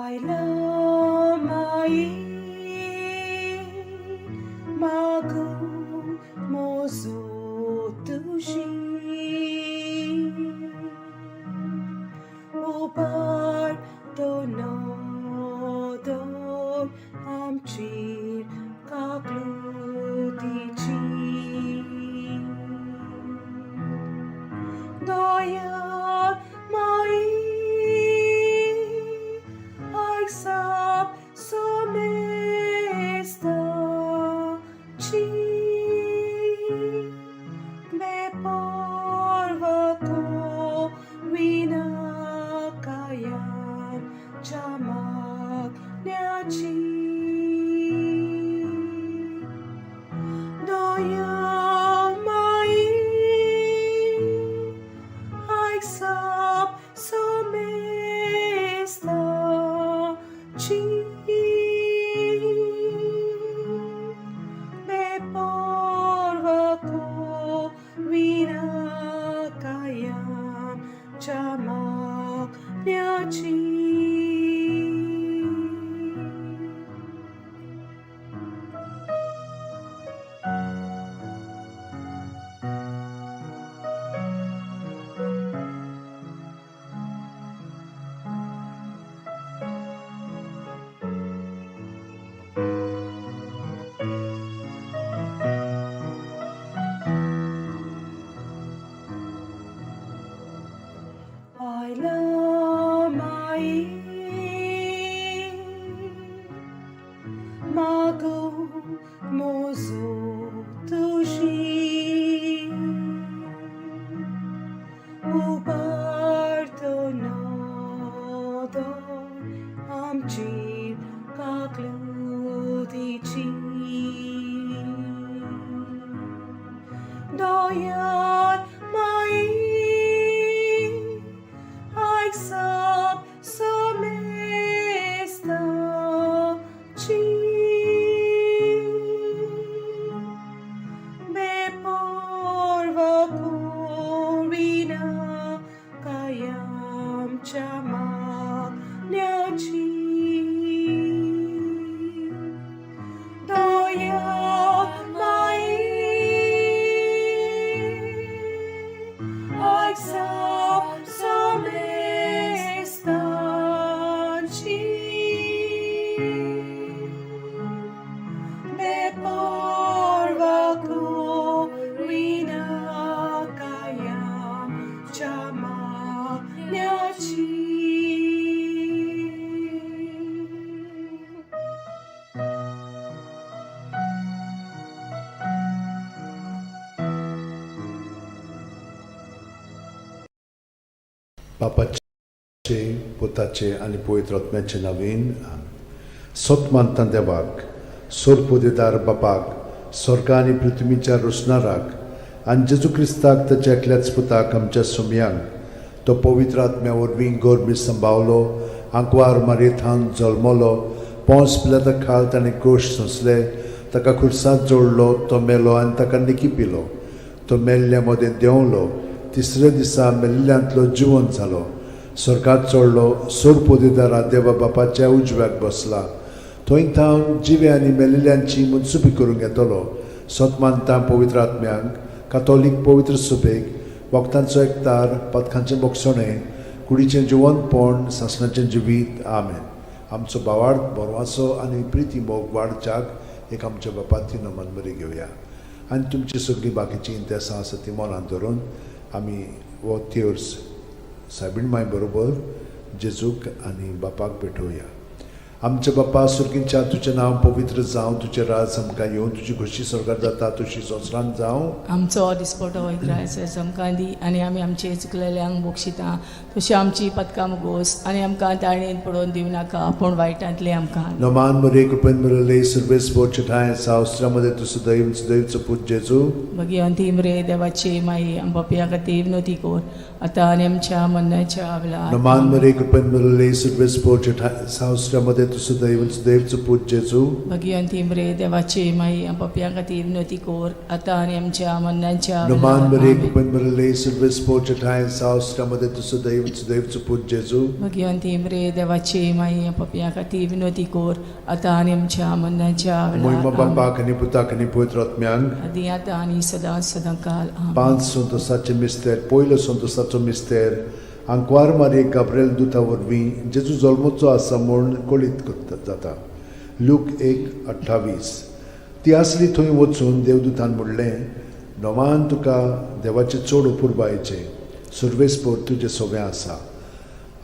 आयला माई मागूं मोजो तुजी उबार तो नदर आमचेर काकलुतीची दया माई आयक साप सोमेस्ताची बेपर्वा विना कायाम मागण्याची दया माई आयक साप सोमेस्ताची बेपर्वा विना कायाम मागण्याची. आयला माई मागूं मोजो तुजी उबार तो नदर आमचेर काकलुतीची दया माई आयक साप सोमेस्ताची बेपर्वा विना कायामच्या मागण्याची दया माई आयक साप सोमेस्ताची बेपर्वा विना कायामच्या मागण्याची. बापाचे पुताचे आनी पवित्र आत्म्याचे नवीन सत मानता देवाक सोरपुदेदार बापाक स्वर्ग आनी पृथ्वीच्या रोसणाराक आनी जेजू क्रिस्ताक ताच्या एकल्याच पुताक आमच्या सुमयांक तो पवित्र आत्म्या वरवीं गोरमी संभावलो आंकवार मारयेथावन जल्मलो पोंस पिलाता खाल ताणें कोश सोंसले ताका खुर्सांत जोडलो तो मेलो आनी ताका निकी पिलो तो मेल्ल्या मदें देंवलो तिसऱ्या दिसा मेल्ल्यांतलो जिवन जालो स्वर्गात चडलो सोरपोदेदारा देवा बापाच्या उजव्याक बसला थंय थावन जिवे आनी मेल्ल्यांची मनसुबी करूंक येतलो सत मानता पवित्र आत्म्यांक कातोलीक पवित्र सुबेक वखदांचो एकतार पथकांचें बोगसणें कुडीचें जिवनपण सासणाचें जिवीत. आमेन. आमचो भावार्थ बरवाचो आनी प्रिती मोग वाडच्याक एक आमच्या बापाती नमन बरी घेवया आनी तुमची सगळीं बाकीचीं इंतेसां आसा ती मनांत धरून आमी हो तेर्स सायबीण माय बरोबर जेजूक आनी बापाक भेटोवया. आमच्या बापा सुर्गींच्या तुजें नांव पवित्र जावं, तुजें राज आमकां येवं, तुजी खोशी स्वर्गार जाता तशी संवसारांत जावं. आमचो दिसपटो इग्रायस आमकां दी आनी आमी आमचे चुकलेल्यांक बक्षिता तशी आमची पदकां गोस आनी आमकां ताळेन पडोवन दिवं नाका पूण वायटांतलें आमकां. नमान मरे कृपेन मिळले सर्वेस बोचे ठांय सावस्त्रामध्ये तूं सदैव सदैवचो पूत जेजू. मागीर अंतीम रे देवाची माई आमच्या खातीर नती कोर आतां आनी आमच्या मरणाच्या वेळार. नमान मरे कृपेन भरलेले सर्वेस्पोर सावसऱ्यामध्ये तूं सदैव सदैवचो पूत जेजू. भगिवंती मरे देवाची माई, पापयां खातीर विनवती कोर आतां आनी आमच्या मरणाच्या नमान वेळार. मरे आमेन. कृपेन भरलेले सर्वेस्पोर ठाय सावसऱ्यामध्ये तूं सदैव सदैवचो पूत जेजू. भगिवंती मरे देवाची माई, पापयां खातीर विनवती कोर आतां आनी आमच्या मरणाच्या मोहिमा वेळार. आमेन. बापाक आनी पुताक आनी पवित्र आत्म्यांक. आदी आतां आनी सदां सदां काल. आमेन. पांच संतोसाचे मिस्तेर. पयलो संतोसाचो मिस्तेर, आंकवार मारये गाब्रेल दुता वरवीं जेजू जल्मचो आसा म्हूण कळीत करता जाता. लूक 1:28. ती आसली थंय वचून देवदूतान म्हणलें, नोमान तुका देवाचें चड अपुरबायेचें, सर्वेस्पोर तुजें सगळें आसा.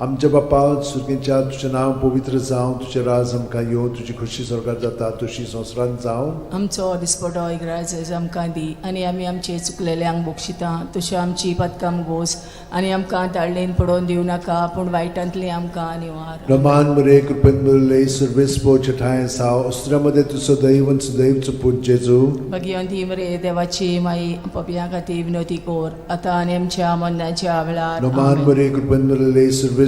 आमच्या बापा सुर्गेच्या, तुजें नांव पवित्र जावं, तुजें राज आमकां येवं, तुजी खोशी स्वर्गात जाता तशी संवसारांत जावं. आमचो दिसपटो इग्राज आमकां दी आनी आमी आमचे चुकलेल्यांक बक्षिता तश्यो आमची पदकाम गोस आनी आमकां ताळ्ळेन पडोवन दिवं नाका, पूण वायटांतली आमकां निवार. रमान मरे कृपेन भरले सर्वेस्पोर ठाय साव अस्त्रामध्ये तूं सदैव आनी सदैवचो पूत जेजू. भगिवंती मरे देवाची माई, पपयां खातीर विनवती कोर आतां आनी आमच्या मरणाच्या वेळार. रमान आमेन. मरे कृपेन भरले सर्वेस्पोर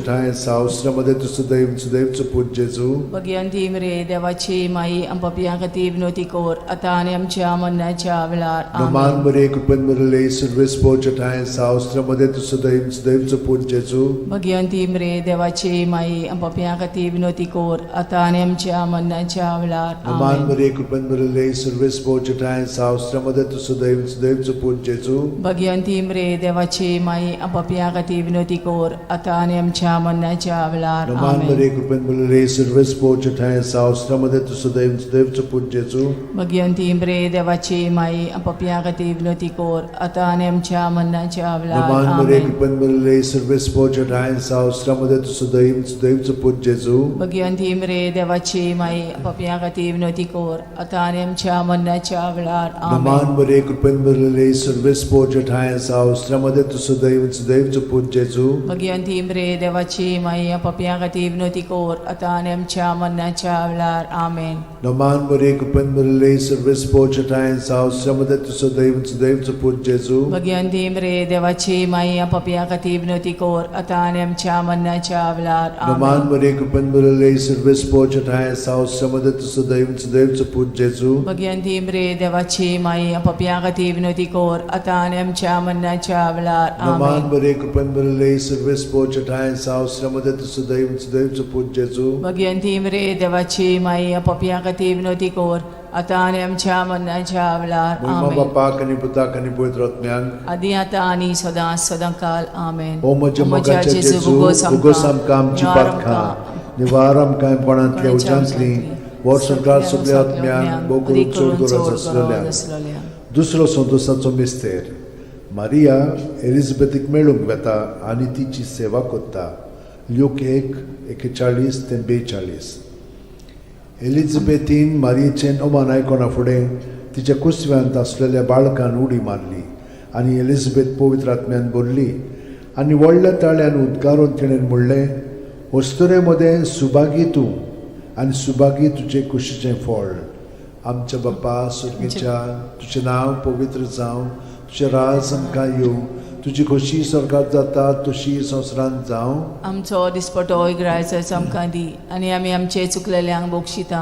ठाय साव अस्त्रामध्ये तूं सदैव आनी सदैवचो पूत जेजू. भगिवंती मरे देवाची माई, पपयां खातीर विनवती कोर आतां आनी आमच्या मरणाच्या वेळार. रमान आमेन. मरे कृपेन भरले सर्वेस्पोर ठाय साव अस्त्रामध्ये तूं सदैव आनी सदैवचो पूत जेजू. भगिवंती मरे देवाची माई, पपयां खातीर विनवती कोर आतां आनी आमच्या मरणाच्या वेळार. रमान आमेन. मरे कृपेन भरले सर्वेस्पोर ठाय साव अस्त्रामध्ये तूं सदैव आनी सदैवचो पूत जेजू. भगिवंती मरे देवाची माई, पपयां खातीर विनवती कोर आतां आनी आमच्या मरणाच्या वेळार. रमान आमेन. मरे कृपेन भरले सर्वेस्पोर ठाय साव अस्त्रामध्ये तूं सदैव आनी सदैवचो पूत जेजू. भगिवंती मरे देवाची माई, पपयां खातीर विनवती कोर आतां आनी आमच्या मरणाच्या वेळार. रमान मरे आमेन. कृपेन भरले सर्वेस्पोर ठाय साव अस्त्रामध्ये तूं सदैव आनी सदैवचो पूत जेजू. भगिवंती मरे देवाची माई, पपयां खातीर विनवती कोर आतां आनी आमच्या मरणाच्या वेळार. आमेन. रमान मरे कृपेन भरले सर्वेस्पोर ठाय साव अस्त्रामध्ये तूं सदैव आनी सदैवचो पूत जेजू. भगिवंती मरे देवाची माई, पपयां खातीर विनवती कोर आतां आनी आमच्या मरणाच्या वेळार. आमेन. रमान मरे कृपेन भरले सर्वेस्पोर ठाय साव अस्त्रामध्ये तूं सदैव आनी सदैवचो पूत जेजू. भगिवंती मरे देवाची माई, पपयां खातीर विनवती कोर आतां आनी आमच्या मरणाच्या वेळार. रमान आमेन. मरे कृपेन भरले सर्वेस्पोर ठाय साव अस्त्रामध्ये तूं सदैव आनी सदैवचो पूत जेजू. भगिवंती मरे देवाची माई, पपयां खातीर विनवती कोर आतां आनी आमच्या मरणाच्या वेळार. रमान आमेन. मरे कृपेन भरले सर्वेस्पोर ठाय साव अस्त्रामध्ये तूं सदैव आनी सदैवचो पूत जेजू. भगिवंती मरे देवाची माई, पपयां खातीर विनवती कोर आतां आनी आमच्या मरणाच्या वेळार. महिमा आमेन. बापाक आनी पुताक आनी पवित्र आत्म्याक. आदी आतां आनी सदां सदां काल. आमेन. ओ म्हज्या मोगाच्या जेजू, उगोस आमकां आमची पातकां, निवार आमकां कोणांतल्या उज्यांतली, वर्सभर सगल्या आत्म्यांक भोव करून चड गरज आसलेल्या. दुसरो संतोसाचो मिस्तेर, मारिया एलिझाबेथीक मेळूंक वेता आनी तिची सेवा करता. ल्यूक 1:41 ते 42. एलिझाबेथीन मारियेचें नोमान आयकना फुडें तिच्या कुसव्यांत आसलेल्या बाळकान उडी मारली आनी एलिझाबेथ पवित्र आत्म्यान भरली आनी व्हडल्या ताळ्यान उद्गारून तिणें म्हणलें, अस्तुरे मदें सुभागी तूं आनी सुभागी तुजे कुशीचें फळ. आमच्या बाप्पा सुर्गेच्या, तुजें नांव पवित्र जावं, तुजें राज आमकां येवं, तुजी खोशी स्वर्गात जाता तशी संवसारांत जावं. आमचो दिसपटो इग्रायचो आमकां दी आनी आमी आमचे चुकलेल्यांक बक्षिता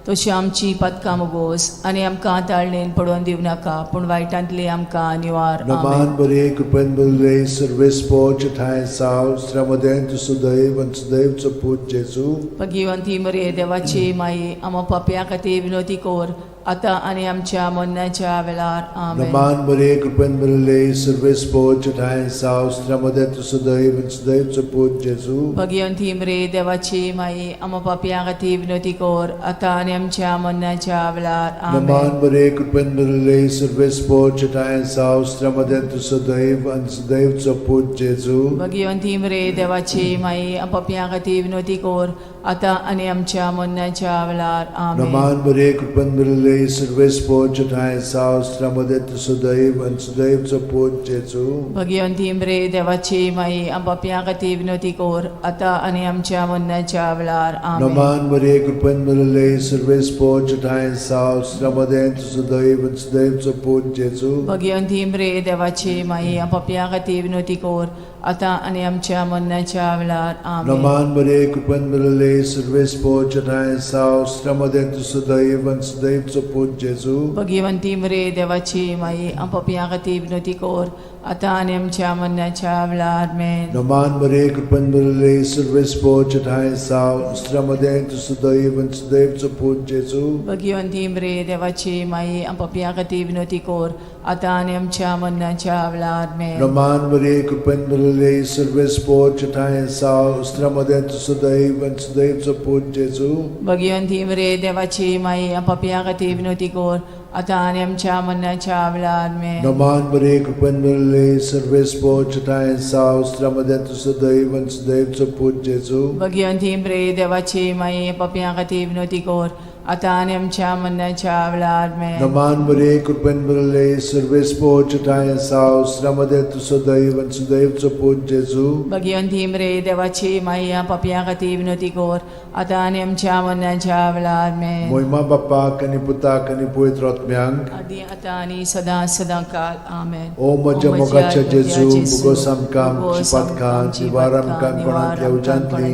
तशी आमची पदकां मुगोस आनी आमकां ताळणेन पडोवन दिवं नाका, पूण वायटांतली आमकां निवार. नमान आमेन. बरे कृपेन बरे सर्वेस्पोच ठाय साव श्रमदें तूं सुदैव आनी सुदैवचो पूत जेजू. भगिवंती मरे देवाची माई, आमा पापयां खातीर विनवती कोर आतां आनी आमच्या मरणाच्या वेळार. आमेन. नमान बरे कृपेन बरे सर्वेस्पोच ठाय साव श्रमदें तूं सुदैव आनी सुदैवचो पूत जेजू. भगिवंती मरे देवाची माई, आमा पापयां खातीर विनवती कोर आतां आनी आमच्या मरणाच्या वेळार. आमेन. नमान बरे कृपेन बरे सर्वेस्पोच ठाय साव श्रमदें तूं सुदैव आनी सुदैवचो पूत जेजू. भगिवंती मरे देवाची माई, पापयां खातीर विनवती कोर आतां आनी आमच्या मरणाच्या वेळार. आमेन. नमान बरे कृपेन बरे भरलेले सर्वेस्पोर ठांय साव श्रमदेत सुदैव आनी सुदैवचो पूत जेजू. भगिवंती मरे देवाची माई, आमच्या खातीर विनवती कर आतां आनी आमच्या मरणाच्या वेळार. आमेन. नमान मरिये, कृपेन भरलेले सर्वेस्पोर ठांय साव श्रमदेत सुदैव आनी सुदैवचो पूत जेजू. भगिवंती मरे देवाची माई, आमच्या खातीर विनवती कर आतां आनी आमच्या मरणाच्या वेळार. आमेन. नमान मरिये, कृपेन भरलेले सर्वेस्पोर ठांय साव श्रमदेत सुदैव आनी सुदैवचो पूत जेजू. भगिवंती मरे देवाची माई, आमच्या खातीर विनवती कर आतां आनी आमच्या मरणाच्या वेळार. आमेन. नमान मरिये, कृपेन भरलेले सर्वेस्पोर ठांय साव श्रमदेत सुदैव आनी सुदैवचो पूत जेजू. भगिवंती मरे देवाची माई, आमच्या खातीर विनवती कर आतां आनी आमच्या मरणाच्या वेळार. आमेन. नमान मरिये, कृपेन भरलेले सर्वेस्पोर ठांय साव श्रमदेत सुदैव आनी सुदैवचो पूत जेजू. भगिवंती मरे देवाची माई, आमच्या खातीर विनवती कर आतां आनी आमच्या मरणाच्या वेळार. आमेन. नमान मरिये, कृपेन भरलेले सर्वेस्पोर ठांय साव श्रमदेत सुदैव आनी सुदैवचो पूत जेजू. भगिवंती मरे देवाची माई, पापयां खातीर विनवती कर आतां आनी आमच्या मरणाच्या वेळार. आमेन. नमान मरिये, कृपेन भरलेले सर्वेस्पोर ठांय साव श्रमदेत सुदैव आनी सुदैवचो पूत जेजू. भगिवंती मरे देवाची माई, पापयां खातीर विनवती कर आतां आनी आमच्या मरणाच्या वेळार. आमेन. मोहिमा बाप्पाक आनी पुताक आनी पवित्र आत्म्यांक. आदी आतां आनी सदां सदां काल. आमेन. ओ म्हज्या मोगाच्या जेजू, भुगोस आमकां आमची पातकां, निवार आमकां कोणांतल्या उज्यांतली,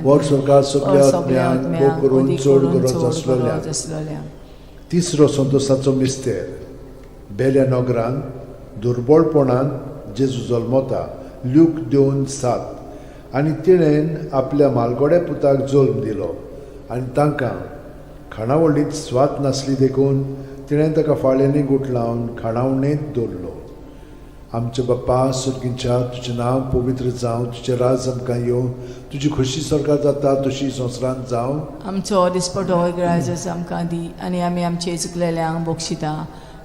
वर सरकार सगल्या आत्म्यांक भोग करून चड गरज आसलेल्या. आसलेल्या. तिसरो संतोसाचो मिस्तेर. बेल्या नगरान दुर्बळपणान जेजू जल्मता. ल्यूक 2:7. आनी तिणेन आपल्या मालगोड्या पुताक जल्म दिलो आनी तांकां खाणावळींत स्वाद नासली देखून तिणें ताका फाळ्यांनी गुठलावन खाणावणेंत दवरलो. आमच्या बाप्पा सुर्गींच्या, तुजें नांव पवित्र जावं, तुजें राज आमकां येवं, तुजी खोशी सरकार जाता तशी संवसारांत जावं. आमचो दिसपटो ग्राजस आमकां दी आनी आमी आमचे चुकलेल्यांक बक्षिता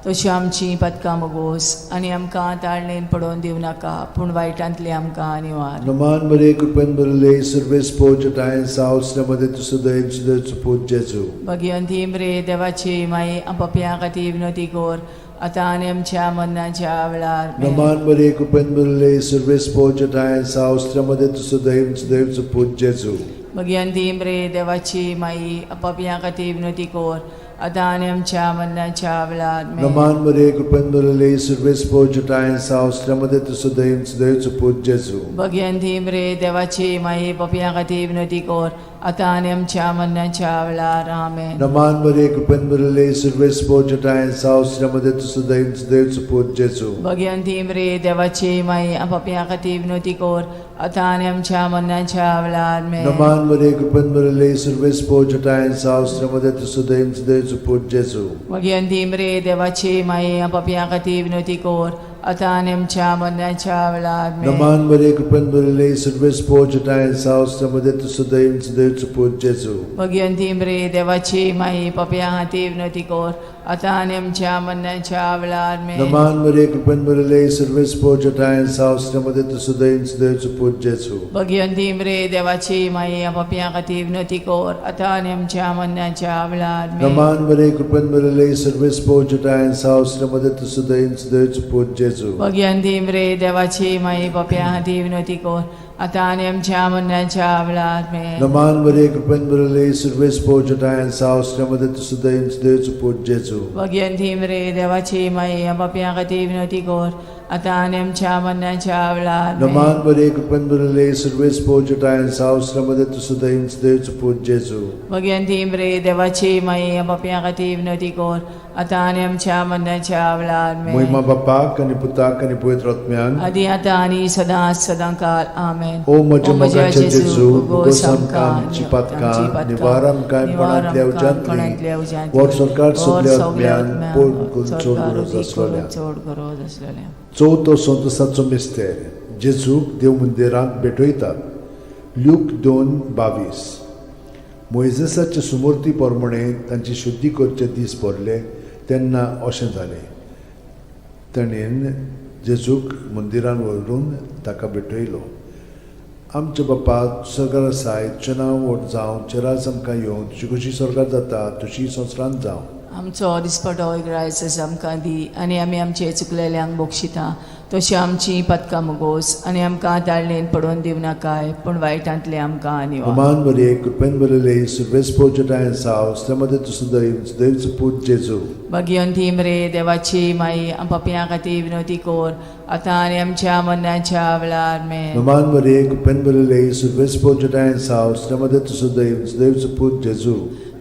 तशी आमची पदकां मोगोस आनी आमकां ताळणेन पडोवन दिवं नाका, पूण वायटांतली आमकां निवार. नमान मरिये, कृपेन भरले सर्वेस्पोर ठांय साव मध्ये सुदैव सुदैवचो पूत जेजू. भगिवंती मरे देवाची माई, पापयां खातीर विनवती कर आतां आनी आमच्या मरणाच्या वेळार. आमेन. नमान मरिये, कृपेन भरले सर्वेस्पोर ठांय साव मध्ये सुदैव सुदैवचो पूत जेजू. भगिवंती मरे देवाची माई, पापयां खातीर विनवती कर आतां आनी आमच्या मरणाच्या वेळार. आमेन. नमान मरिये, कृपेन भरले सर्वेस्पोर ठांय साव मध्ये सुदैव सुदैवचो पूत जेजू. भगिवंती मरे देवाची माई, पापयां खातीर विनवती कर आतां आनी आमच्या मरणाच्या वेळार. आमेन. नमान मरिये, कृपेन भरले सर्वेस्पोर ठांय साव मध्ये सुदैव सुदैवचो पूत जेजू. भगिवंती मरे देवाची माई, पापयां खातीर विनवती कर आतां आनी आमच्या मरणाच्या वेळार. आमेन. नमान मरिये, कृपेन भरले सर्वेस्पोर ठांय साव मध्ये सुदैव सुदैवचो पूत जेजू. भगिवंती मरे देवाची माई, पापयां खातीर विनवती कर आतां आनी आमच्या मरणाच्या वेळार. आमेन. नमान मरिये, कृपेन भरले सर्वेस्पोर ठांय साव मध्ये सुदैव सुदैवचो पूत जेजू. भगिवंती मरे देवाची माई, पापयां खातीर विनवती कर आतां आनी आमच्या मरणाच्या वेळार. आमेन. नमान मरिये, कृपेन भरले सर्वेस्पोर ठांय साव मध्ये सुदैव सुदैवचो पूत जेजू. भगिवंती मरे देवाची माई, पापयां खातीर विनवती कर आतां आनी आमच्या मरणाच्या वेळार. आमेन. नमान मरिये, कृपेन भरले सर्वेस्पोर ठांय साव मध्ये सुदैव सुदैवचो पूत जेजू. भगिवंती मरे देवाची माई, पापयां खातीर विनवती कर आतां आनी आमच्या मरणाच्या वेळार. आमेन. नमान मरिये, कृपेन भरले सर्वेस्पोर ठांय साव मध्ये सुदैव सुदैवचो पूत जेजू. भगिवंती मरे देवाची माई, पापयां खातीर विनवती कर आतां आनी आमच्या मरणाच्या वेळार. आमेन. नमान मरिये, कृपेन भरले सर्वेस्पोर ठांय साव मध्ये सुदैव सुदैवचो पूत जेजू. भगिवंती मरे देवाची माई, पापयां खातीर विनवती कर आतां आनी आमच्या मरणाच्या वेळार. आमेन. मोहिमा बाप्पाक आनी पुताक आनी पवित्र आत्म्यांक. आदी आतां आनी सदां सदां काल. आमेन. ओ म्हज्या मोगाच्या जेजू, भोगोस आमकां आमची पातकां, निवार आमकां कोणांतल्या उज्यांतली, वर सरकार सगल्या आत्म्यांक पोड करून चड गरज आसलेल्या. चड गरज आसलेल्या. चवथो संतोसाचो मिस्तेर. जेजूक देव मंदिरांत भेटयतात. ल्यूक 2:22. मोयजेसाचे सुमूर्ती प्रमाणे तांची शुद्धी करचे दीस भरले तेन्ना अशें जालें, ताणें जेजूक मंदिरान व्हरून ताका भेटयलो. आमच्या बाप्पा सरकार आसाय, तुजें नांव व्हड जावं, तुजें राज आमकां येवं, तुजी कशी सरकार जाता तशी संवसारांत जावं. आमचो दिसपटो इग्रायस आमकां दी आनी आमी आमचे चुकलेल्यांक बक्षिता तशी आमची पदकां मुगोस आनी आमकां ताळणेन पडोवन दिवं नाकाय पूण वायटांतले आमकां आनी नमान मरिये, कृपेन भरिल्ले, सर्वेस्पोर जटायेन साव, श्रीमती तुजो दैव, दैवचो पूत जेजू. भगिवंती मरे देवाची माई आम पापयां खातीर विनवती कोर आतां आनी आमच्या मरणाच्या वेळार मे. नमान मरिये, कृपेन भरिल्ले, सर्वेस्पोर जटायेन साव, श्रीमती तुजो दैव, दैवचो पूत जेजू.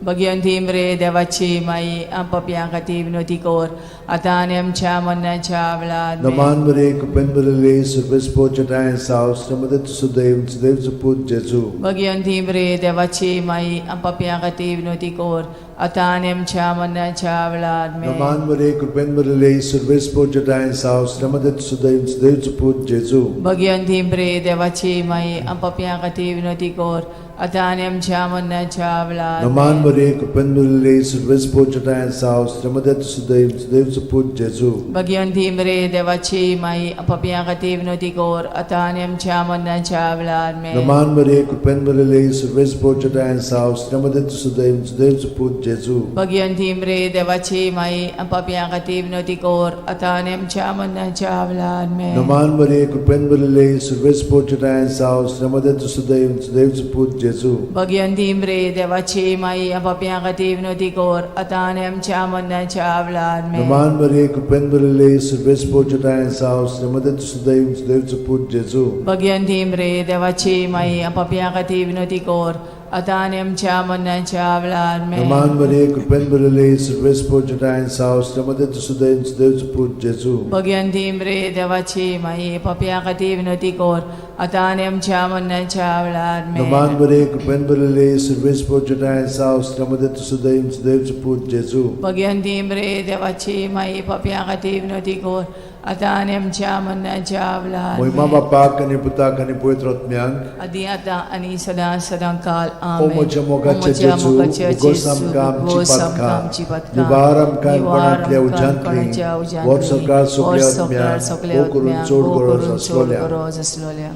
भगिवंती मरे देवाची माई आम पापयां खातीर विनवती कोर आतां आनी आमच्या मरणाच्या वेळार मे. नमान मरिये, कृपेन भरिल्ले, सर्वेस्पोर जटायेन साव, श्रीमती तुजो दैव, दैवचो पूत जेजू. भगिवंती मरे देवाची माई आम पापयां खातीर विनवती कोर आतां आनी आमच्या मरणाच्या वेळार मे. नमान मरिये, कृपेन भरिल्ले, सर्वेस्पोर जटायेन साव, श्रीमती तुजो दैव, दैवचो पूत जेजू. भगिवंती मरे देवाची माई आम पापयां खातीर विनवती कोर आतां आनी आमच्या मरणाच्या वेळार नमान मे. मरिये, कृपेन भरिल्ले, सर्वेस्पोर जटायेन साव, श्रीमती तुजो दैव, दैवचो पूत जेजू. भगिवंती मरे देवाची माई आम पापयां खातीर विनवती कोर आतां आनी आमच्या मरणाच्या वेळार मे. नमान मरिये, कृपेन भरिल्ले, सर्वेस्पोर जटायेन साव, श्रीमती तुजो दैव, दैवचो पूत जेजू. भगिवंती मरे देवाची माई आम पापयां खातीर विनवती कोर आतां आनी आमच्या मरणाच्या वेळार मे. नमान मरिये, कृपेन भरिल्ले, सर्वेस्पोर जटायेन साव, श्रीमती तुजो दैव, दैवचो पूत जेजू. भगिवंती मरे देवाची माई आम पापयां खातीर विनवती कोर आतां आनी आमच्या मरणाच्या वेळार मे. नमान मरिये, कृपेन भरिल्ले, सर्वेस्पोर जटायेन साव, श्रीमती तुजो दैव, दैवचो पूत जेजू. भगिवंती मरे देवाची माई आम पापयां खातीर विनवती कोर आतां आनी आमच्या मरणाच्या वेळार मे. नमान मरिये, कृपेन भरिल्ले, सर्वेस्पोर जटायेन साव, श्रीमती तुजो दैव, दैवचो पूत जेजू. भगिवंती मरे देवाची माई पापयां खातीर विनवती कोर आतां आनी आमच्या मरणाच्या वेळार मे. नमान मरिये, कृपेन भरिल्ले, सर्वेस्पोर जटायेन साव, श्रीमती तुजो दैव, दैवचो पूत जेजू. भगिवंती मरे देवाची माई पापयां खातीर विनवती कोर आतां आनी आमच्या मरणाच्या वेळार महिमा मे. बापाक आनी पुताक आनी पवित्र आत्म्याक. आदी आतां आनी सदां सदां काल. ओ आमेन. म्हज्या मोगाचे ओ म्हज्या जेजू, मोगाचे उगोस जेजू, आमकां आमची उगोस आमकां पातकां, आमची पातकां, निवार आमकां निवार कोणांतल्या आमकां उज्यांतली, कोणाच्या उज्यांतली, व्हर सरकार सगल्या व्हर सरकार आत्म्यांक, सगल्या भोव करून आत्म्यांक, चड भोव गरज करून चड आसलोल्या. गरज आसलोल्या.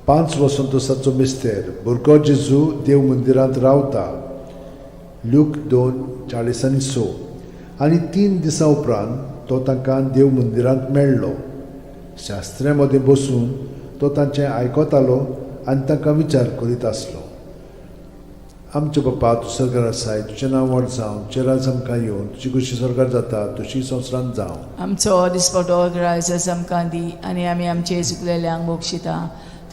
5 वसंतोसाचो मिस्तेर भुरगो जेजू देव मंदिरांत रावता. ल्यूक 2:46. आनी 3 दिसां उपरांत तो तांकां देव मंदिरांत मेळ्ळो. शास्त्र्यां मदें बसून तो तांचें आयकतालो आनी तांकां विचार करीत आसलो. आमचे बापा, तूं सरकार आसाय, तुजें नांव व्हड जावं, तुजें राज आमकां येवन, तुजी खुशी सरकार जाता तशी संवसारांत जावं. आमचो दिसपटो ग्रायस आमकां दी आनी आमी आमचे चुकलेल्यांक बक्षिता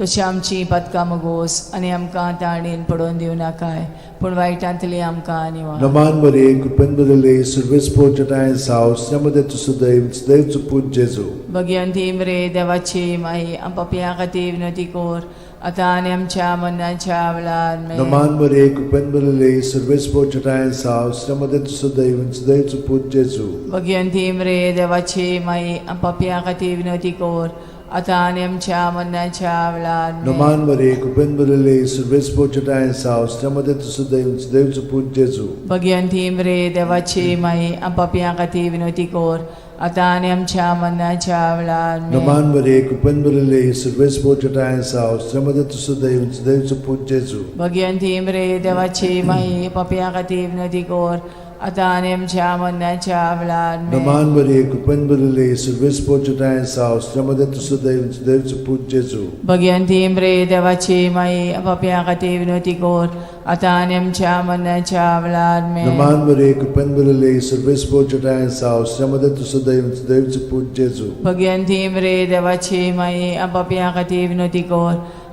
तशी आमची पातकां मुगोस आनी आमकां ताणेन पडोवन दिवं नाकाय पूण वायटांतली आमकां निवार. नमान मरिये, कृपेन भरिल्ले, सर्वेस्पोर जटायेन साव, श्रीमती तुजो दैव, दैवचो पूत जेजू. भगिवंती मरे देवाची माई आम पापयां खातीर विनवती कोर आतां आनी आमच्या मरणाच्या वेळार मे. नमान मरिये, कृपेन भरिल्ले, सर्वेस्पोर जटायेन साव, श्रीमती तुजो दैव, दैवचो पूत जेजू. भगिवंती मरे देवाची माई आम पापयां खातीर विनवती कोर आतां आनी आमच्या मरणाच्या वेळार मे. नमान मरिये, कृपेन भरिल्ले, सर्वेस्पोर जटायेन साव, श्रीमती तुजो दैव, दैवचो पूत जेजू. भगिवंती मरे देवाची माई आम पापयां खातीर विनवती कोर आतां आनी आमच्या मरणाच्या वेळार मे. नमान मरिये, कृपेन भरिल्ले, सर्वेस्पोर जटायेन साव, श्रीमती तुजो दैव, दैवचो पूत जेजू. भगिवंती मरे देवाची माई पापयां खातीर विनवती कोर आतां आनी आमच्या मरणाच्या वेळार मे. नमान मरिये, कृपेन भरिल्ले, सर्वेस्पोर जटायेन साव, श्रीमती तुजो दैव, दैवचो पूत जेजू. भगिवंती मरे देवाची माई पापयां खातीर विनवती कोर आतां आनी आमच्या मरणाच्या वेळार मे. नमान मरिये, कृपेन भरिल्ले, सर्वेस्पोर जटायेन साव, श्रीमती तुजो दैव, दैवचो पूत जेजू. भगिवंती मरे देवाची माई पापयां खातीर विनवती कोर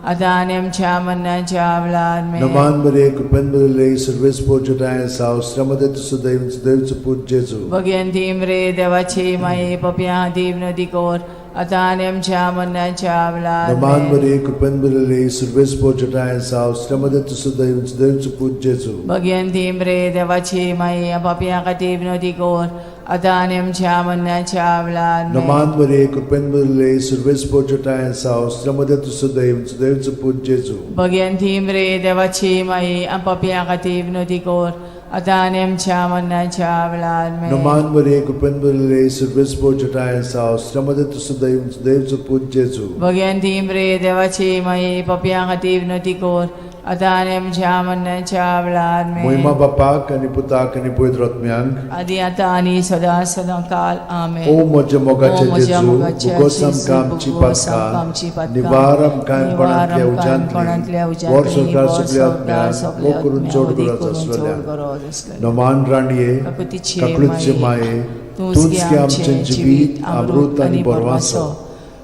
आतां आनी आमच्या मरणाच्या वेळार मे. नमान मरिये, कृपेन भरिल्ले, सर्वेस्पोर जटायेन साव, श्रीमती तुजो दैव, दैवचो पूत जेजू. भगिवंती मरे देवाची माई पापयां खातीर विनवती कोर आतां आनी आमच्या मरणाच्या वेळार नमान मे. मरिये, कृपेन भरिल्ले, सर्वेस्पोर जटायेन साव, श्रीमती तुजो दैव, दैवचो पूत जेजू. भगिवंती मरे देवाची माई पापयां खातीर विनवती कोर आतां आनी आमच्या मरणाच्या वेळार मे. नमान मरिये, कृपेन भरिल्ले, सर्वेस्पोर जटायेन साव, श्रीमती तुजो दैव, दैवचो पूत जेजू. भगिवंती मरे देवाची माई पापयां खातीर विनवती कोर आतां आनी आमच्या मरणाच्या वेळार मे. नमान मरिये, कृपेन भरिल्ले, सर्वेस्पोर जटायेन साव, श्रीमती तुजो दैव, दैवचो पूत जेजू. भगिवंती मरे देवाची माई पापयां खातीर विनवती कोर आतां आनी आमच्या मरणाच्या वेळार मोहिमा आमेन. बापाक आनी पुताक आनी पवित्र आत्म्यांक. आदी आतां आनी सदां सदां काल आमेन. ओ म्हज्या मोगाचे ओ म्हज्या जेजू, मोगाचे भोगोस जेजू, आमकां आमची भोगोस आमकां आमची पातकां, पातकां, निवार आमकां निवार कोणांतल्या आमकां कोणांतल्या उज्यांतली, वर उज्यांतली, संवसार वर सगल्या संवसार आत्म्यांक, सगल्या मोग करून आत्म्यांक, चड अदीक गरज करून चड आसलेल्या. गरज आसलेल्या. नमान राणये, काकुतीचे काकळूतचे माये, तूंच गे आमचें जिवीत, अमृत आनी बरवासो.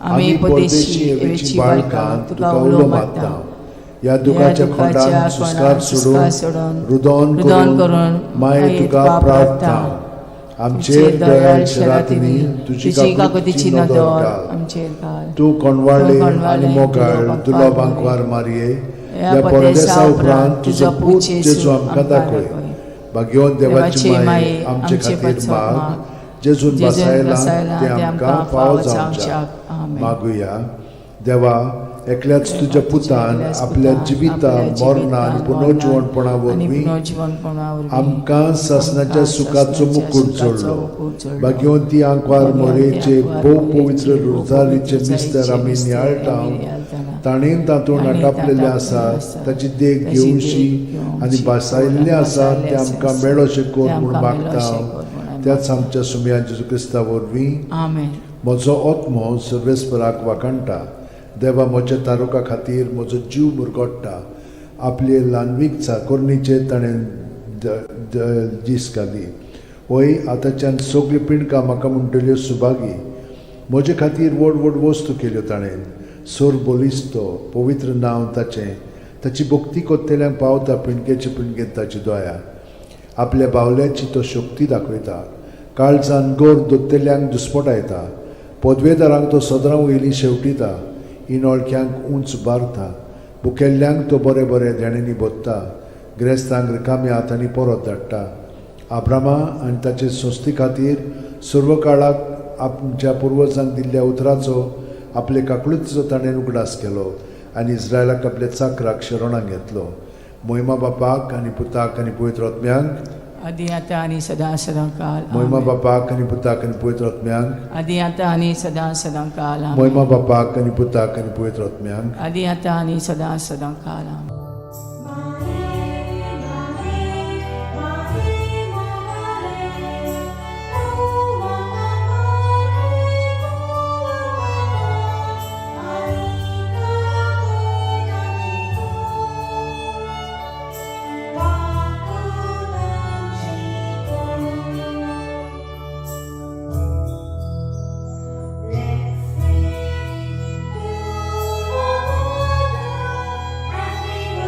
आमी परदेशी हेवेची बाळकां तुका उलो मारता. ह्या दुखाच्या खोंडान सुस्कार सोडून, रुदोन करून माये तुका प्रार्थना. आमचेर दयाळ शरातिनी तुजी काकुतीची नदर घाल. आमचेर घाल. तूं कोणवाळे आनी मोगाळ दुर्लभांकवार मारये, ह्या परदेसा उपरांत तुजो पूत जेजू आमकां दाखय. भाग्यवंत देवाची माये आमचे खातीर माग, जेजून बसायला ते आमकां फावो जावच्याक. मागुया. देवा, एकल्याच तुज्या पुतान आपल्या जिविता मरणा आनी पुनर्जिवणपणा वरवीं आमकां सासणाच्या सुखाचो मुकूट जोडलो. भाग्यवंती आंकवार मोरेचे भोव पवित्र रोजारीचे मिस्तर आमी नियाळटा, ताणें तातूंत आटापलेलें आसा ताची देख घेवशी आनी भासायल्लें आसा तें आमकां मेळोशें कर म्हूण मागता, त्याच आमच्या सुमया जेजू क्रिस्ता वरवीं. आमेन. म्हजो आत्मो सर्वेस्पराक वाखाणटा. देवा म्हज्या तारुका खातीर म्हजो जीव मुरगोट्टा. आपले ल्हानवीक चाकोरणीचेर ताणें दीस घाली. वय, आतांच्यान सगळीं पिंडकां म्हाका म्हणटल्यो सुभागी. म्हजे खातीर व्हड व्हड वस्तू केल्यो ताणें. सोर बलिस्तो पवित्र नांव ताचें. ताची भक्ती कोत्तेल्यांक पावता पिंडकेचे पिंडकेन ताची दया. आपल्या बावल्याची तो शक्ती दाखयता. काळजान गोर दोत्तेल्यांक दुस्पटायता. पदवेदारांक तो सदरां वयली शेवटिता. इनोळख्यांक उंच बारता. भुकेल्ल्यांक तो बरें बरें देण्यांनी भोत्ता. ग्रेस्तांक रिकाम्या हातांनी परत धाडटा. आब्रामा आनी ताचे संस्थे खातीर सर्व काळाक आमच्या पुर्वजांक दिल्ल्या उतराचो आपले काकळुतीचो ताणें उगडास केलो आनी इस्रायलाक आपल्या चाकराक शरणाक घेतलो. मोहिमा बापाक आनी पुताक आनी पवित्र आत्म्यांक. आदी आतां आनी सदां सदां काल. मोहिमा आमेन. बापाक आनी पुताक आनी पवित्र आत्म्यांक. आदी आतां आनी सदां सदां काल. आमेन. मोहिमा बापाक आनी पुताक आनी पवित्र आत्म्यांक. आदी आतां आनी सदां सदां काल. आमेन. Let's sing to our mother as we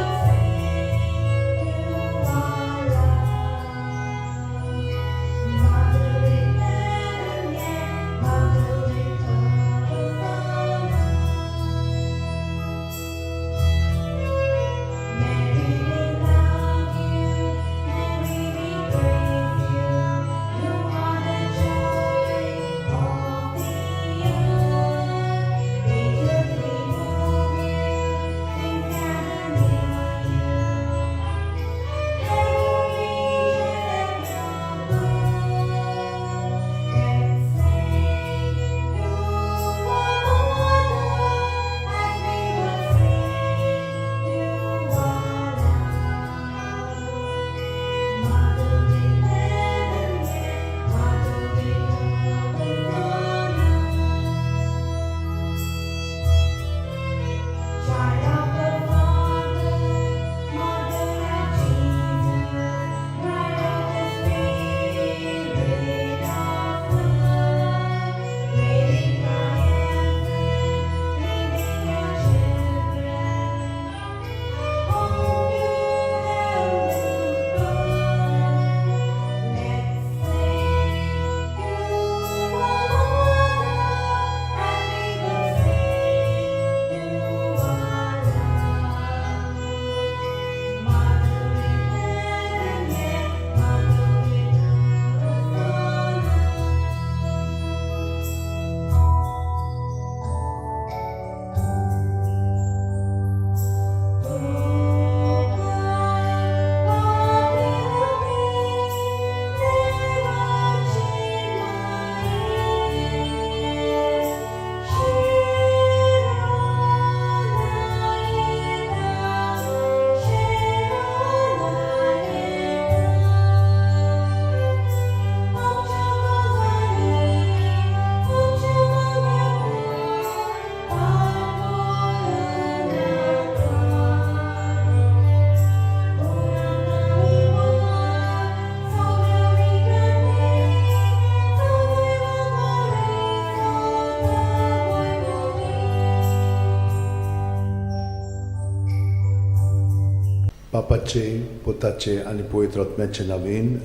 बापाचे, पुताचे आनी पवित्र आत्म्याचे नवीन.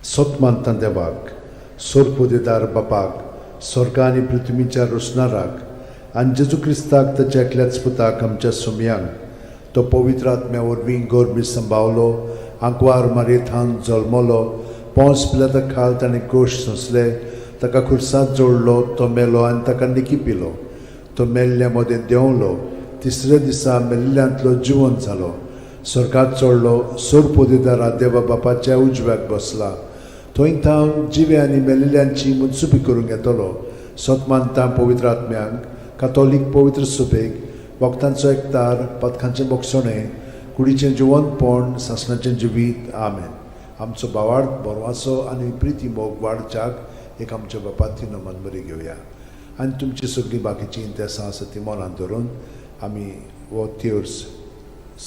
सत मानता देवाक, सोरपोदेदार बापाक, स्वर्गा आनी पृथ्वीच्या रोसणाराक, आनी जेजू क्रिस्ताक ताच्या एकल्याच पुताक, आमच्या सुमयांक, तो पवित्र आत्म्या वरवीं गोरबी संभावलो, आंकवार मारयेथान जल्मलो, पोंस पिलाता खाल ताणें कोश सोंसले, ताका खुर्सांत जोडलो, तो मेलो आनी ताका निकी पिलो, तो मेल्ल्या मदें देंवलो, तिसऱ्या दिसा मेल्ल्यांतलो जिवंत जालो, स्वर्गात चडलो, सोरपोदेदारा देवा बापाच्या उजव्याक बसला, थंय थावन जिवे आनी मेल्ल्यांची मुनसुपी करूंक येतलो. सत मानता पवित्र आत्म्यांक, कातोलीक पवित्र सुबेक, वखदांचो एकतार, पथकांचें बोगसणें, कुडीचें जिवंतपण, सासणाचें जिवीत. आमेन. आमचो बावाड बरवाचो आनी प्रिती मोग वाडच्याक एक आमच्या बापाती नमन बरी घेवया आनी तुमची सगळीं बाकीचीं इंतेसां आसा ती मनांत धरून आमी हो तेर्स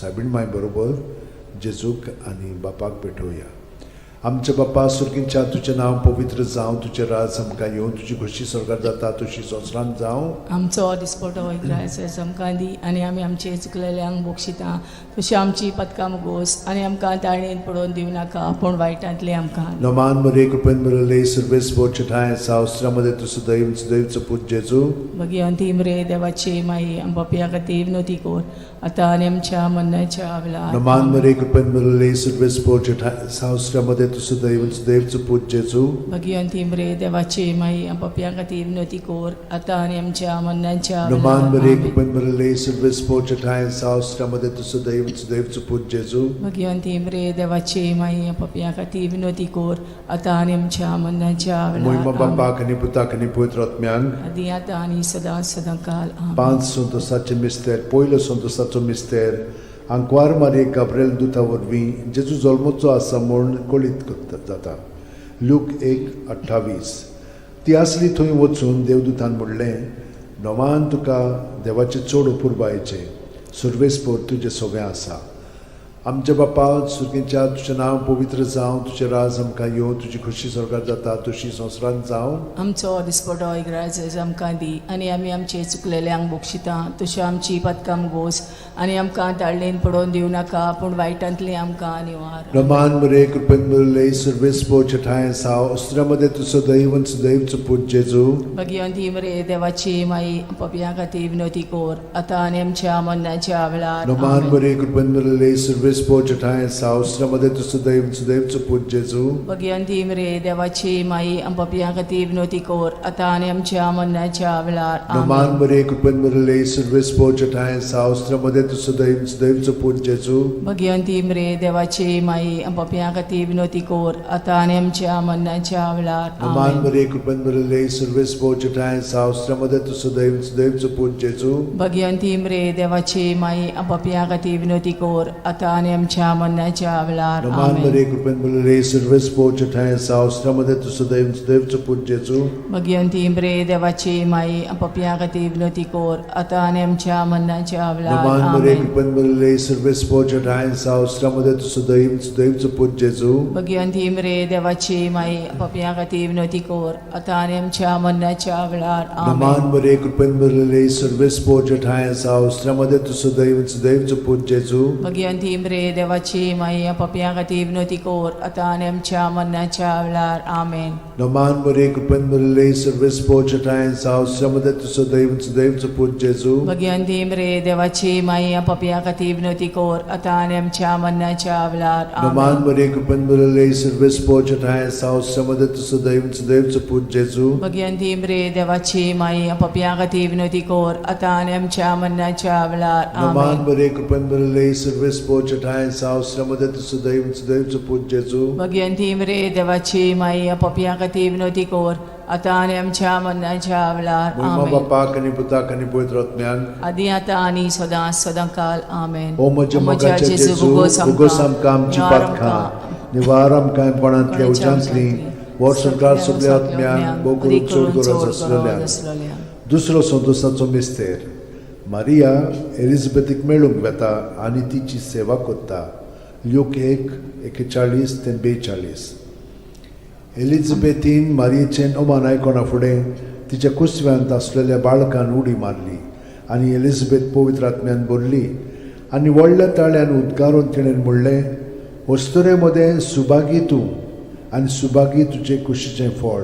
सायबीण माय बरोबर जेजूक आनी बापाक भेटोवया. आमच्या बापा सुर्गींच्या, तुजें नांव पवित्र जावं, तुजें राज आमकां येवं, तुजी खोशी स्वर्गार जाता तशी संवसारांत जावं. आमचो दिसपटो इग्रायस आमकां दी आनी आमी आमचे चुकलेल्यांक बक्षिता तशी आमची पदकां मुगोस आनी आमकां ताळणेन पडोवन दिवं नाका, पूण वायटांतले आमकां. नमान मरे, कृपेन बरले सर्वेस बोचठाय सावस्त्रामध्ये तूं सदैव सदैवचो पूत जेजू. भगिवंती मरे देवाची माई, आमच्या खातीर विनवती कर, आतां आनी आमच्या मरणाच्या वेळार. नमान मरे, कृपेन बरले सर्वेस बोचठाय सावस्त्रामध्ये तूं सदैव सदैवचो पूत जेजू. भगिवंती मरे देवाची माई, आमच्या खातीर विनवती कर, आतां आनी आमच्या मरणाच्या नमान वेळार. मरे, आमेन. कृपेन बरले सर्वेस बोचठाय सावस्त्रामध्ये तूं सदैव सदैवचो पूत जेजू. भगिवंती मरे देवाची माई, आमच्या खातीर विनवती कर, आतां आनी आमच्या मरणाच्या मोहिमा वेळार. आमेन. बापाक आनी पुताक आनी पवित्र आत्म्यांक. आदी आतां आनी सदां सदां काल. आमेन. पांच संतोसाचे मिस्तेर. पयलो संतोसाचो मिस्तेर. आंकवार मारये गाब्रेल दुता वरवीं जेजू जल्मचो आसा म्हूण कळीत जाता. लूक 1:28. ती आसली थंय वचून देवदूतान म्हणलें, नवान तुका देवाचें चड अपुरबायेचें, सुर्वेसपोर तुजें सगळें आसा. आमच्या बापा सुर्गीच्या, तुजें नांव पवित्र जावं, तुजें राज आमकां येवं, तुजी खोशी स्वर्गार जाता तशी संवसारांत जावं. आमचो दिसपटो इग्राज आमकां दी आनी आमी आमचे चुकलेल्यांक बक्षिता तशी आमची पदकां गोस आनी आमकां ताळणेन पडोवन दिवं नाका, पूण वायटांतली आमकां निवार. रमान मरे, कृपेन भरले सर्वेस ठाय साव अस्त्रामध्ये तूं सदैव सदैवचो पूत जेजू. भगिवंती मरे देवाची माई, पपया खातीर विनवती कर, आतां आनी आमच्या मरणाच्या वेळार. रमान आमेन. मरे, कृपेन भरले सर्वेस ठाय साव अस्त्रामध्ये तूं सदैव सदैवचो पूत जेजू. भगिवंती मरे देवाची माई, पपया खातीर विनवती कर, आतां आनी आमच्या मरणाच्या वेळार. रमान आमेन. मरे, कृपेन भरले सर्वेस ठाय साव अस्त्रामध्ये तूं सदैव सदैवचो पूत जेजू. भगिवंती मरे देवाची माई, पपया खातीर विनवती कर, आतां आनी आमच्या मरणाच्या वेळार. रमान आमेन. मरे, कृपेन भरले सर्वेस ठाय साव अस्त्रामध्ये तूं सदैव सदैवचो पूत जेजू. भगिवंती मरे देवाची माई, पपया खातीर विनवती कर, आतां आनी आमच्या मरणाच्या वेळार. रमान आमेन. मरे, कृपेन भरले सर्वेस ठाय साव अस्त्रामध्ये तूं सदैव सदैवचो पूत जेजू. भगिवंती मरे देवाची माई, पपया खातीर विनवती कर, आतां आनी आमच्या मरणाच्या वेळार. नमान मरे, आमेन. कृपेन भरले सर्वेस ठाय साव अस्त्रामध्ये तूं सदैव सदैवचो पूत जेजू. भगिवंती मरे देवाची माई, पपया खातीर विनवती कर, आतां आनी आमच्या मरणाच्या वेळार. नमान आमेन. मरे, कृपेन भरले सर्वेस ठाय साव अस्त्रामध्ये तूं सदैव सदैवचो पूत जेजू. भगिवंती मरे देवाची माई, पपया खातीर विनवती कर, आतां आनी आमच्या मरणाच्या वेळार. आमेन. नमान मरे, कृपेन भरले सर्वेस ठाय साव अस्त्रामध्ये तूं सदैव सदैवचो पूत जेजू. भगिवंती मरे देवाची माई, पपया खातीर विनवती कर, आतां आनी आमच्या मरणाच्या वेळार. नमान आमेन. मरे, कृपेन भरले सर्वेस ठाय साव अस्त्रामध्ये तूं सदैव सदैवचो पूत जेजू. भगिवंती मरे देवाची माई, पपया खातीर विनवती कर, आतां आनी आमच्या मरणाच्या वेळार. नमान आमेन. मरे, कृपेन भरले सर्वेस ठाय साव अस्त्रामध्ये तूं सदैव सदैवचो पूत जेजू. भगिवंती मरे देवाची माई, पपया खातीर विनवती कर, आतां आनी आमच्या मरणाच्या वेळार. मोहिमा आमेन. बापाक आनी पुताक आनी पवित्र आत्म्याक. आदी आतां आनी सदां सदां काल. आमेन. ओ म्हज्या मोगाच्या जेजू, उगोस आमकां आमची पातकां, निवार आमकां कोणांतल्या उज्यांतली, वर्सभर सगळ्या आत्म्यांक, भोव करून चड गरज आसलेल्या. दुसरो संतोसाचो मिस्तेर. मारिया एलिझाबेथीक मेळूंक वेता आनी तिची सेवा करता. ल्यूक 1:41 ते 42. एलिझाबेथीन मारियेचें अमान आयकना फुडें तिच्या कुसव्यांत आसलेल्या बाळकान उडी मारली आनी एलिझाबेथ पवित्र आत्म्यान भरली. आनी व्हडल्या ताळ्यान उद्गारून तिणें म्हणलें, अस्तुरे मदें सुभागी तूं आनी सुभागी तुजे कुशीचें फळ.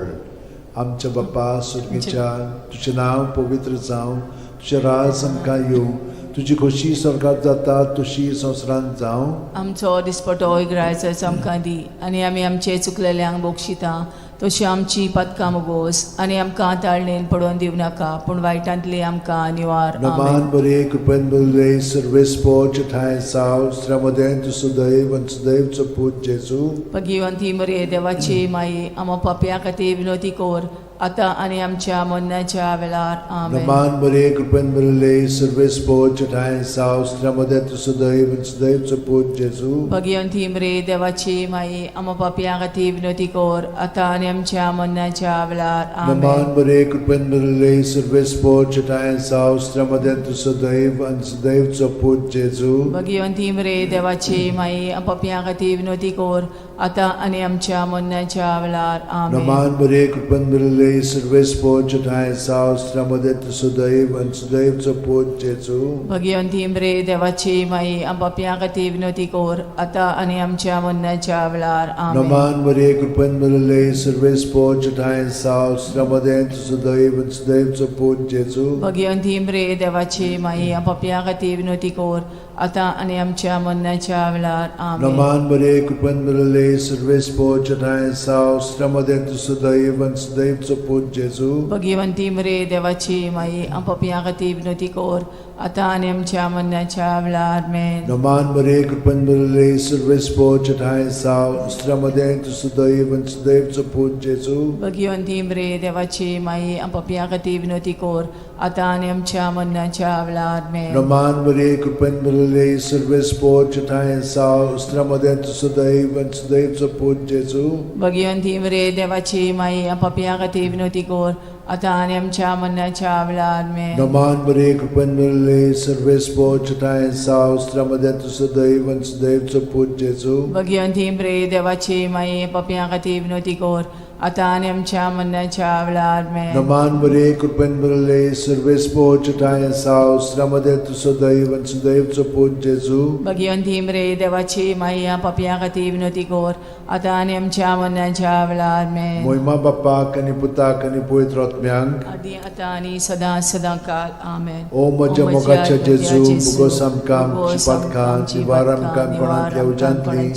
आमच्या बापा सुर्गीच्या, तुजें नांव पवित्र जावं, तुजें राज आमकां येवं, तुजी खोशी स्वर्गात जाता तशी संवसारांत जावं. आमचो दिसपटो इगरायचो आमकां दी आनी आमी आमचे चुकलेल्यांक बक्षिता तशी आमची पदकां मुगोस आनी आमकां ताळणेन पडोवन दिवं नाका पूण वायटांतली आमकां निवार. नमान आमेन. बरे कृपेन बरले सर्वेस्पोच ठांय साव स्त्रमदें तूं सदैव आनी सदैवचो पूत जेजू. भगिवंती मरे देवाची माई, आमा पापया खातीर विनोती कोर आतां आनी आमच्या मरणाच्या वेळार. आमेन. नमान बरे कृपेन बरले सर्वेस्पोच ठांय साव स्त्रमदें तूं सदैव आनी सदैवचो पूत जेजू. भगिवंती मरे देवाची माई, आमा पापया खातीर विनोती कोर आतां आनी आमच्या मरणाच्या वेळार. आमेन. नमान बरे कृपेन बरले सर्वेस्पोच ठांय साव स्त्रमदें तूं सदैव आनी सदैवचो पूत जेजू. भगिवंती मरे देवाची माई, पापया खातीर विनोती कोर आतां आनी आमच्या मरणाच्या वेळार. आमेन. नमान बरे कृपेन बरले सर्वेस्पोच ठांय साव स्त्रमदें तूं सदैव आनी सदैवचो पूत जेजू. भगिवंती मरे देवाची माई, पापया खातीर विनोती कोर आतां आनी आमच्या मरणाच्या वेळार. आमेन. नमान मरे कृपेन भरले सर्वेस्पोच ठांय साव स्त्रमदें तूं सदैव आनी सदैवचो पूत जेजू. भगिवंती मरे देवाची माई, पापया खातीर विनोती कोर आतां आनी आमच्या मरणाच्या वेळार. आमेन. नमान मरे कृपेन भरले सर्वेस्पोच ठांय साव स्त्रमदें तूं सदैव आनी सदैवचो पूत जेजू. भगिवंती मरे देवाची माई, पापया खातीर विनोती कोर आतां आनी आमच्या मरणाच्या वेळार. आमेन. नमान मरे कृपेन भरले सर्वेस्पोच ठांय साव स्त्रमदें तूं सदैव आनी सदैवचो पूत जेजू. भगिवंती मरे देवाची माई, पापया खातीर विनोती कोर आतां आनी आमच्या मरणाच्या वेळार. आमेन. नमान मरे कृपेन भरले सर्वेस्पोच ठांय साव स्त्रमदें तूं सदैव आनी सदैवचो पूत जेजू. भगिवंती मरे देवाची माई, पापया खातीर विनोती कोर आतां आनी आमच्या मरणाच्या वेळार. आमेन. नमान मरे कृपेन भरले सर्वेस्पोच ठांय साव स्त्रमदें तूं सदैव आनी सदैवचो पूत जेजू. भगिवंती मरे देवाची माई, पापया खातीर विनोती कोर आतां आनी आमच्या मरणाच्या वेळार. आमेन. नमान मरे कृपेन भरले सर्वेस्पोच ठांय साव स्त्रमदें तूं सदैव आनी सदैवचो पूत जेजू. भगिवंती मरे देवाची माई, पापया खातीर विनोती कोर आतां आनी आमच्या मरणाच्या वेळार. आमेन. मोहिमा बाप्पाक आनी पुताक आनी पवित्र आत्म्यांक, आदी आतां आनी सदां सदां काल. आमेन. ओ म्हज्या मोगाच्या जेजू, मुगोस आमकां आमची पातकां निवार आमकां कोणांतल्या उज्यांतली,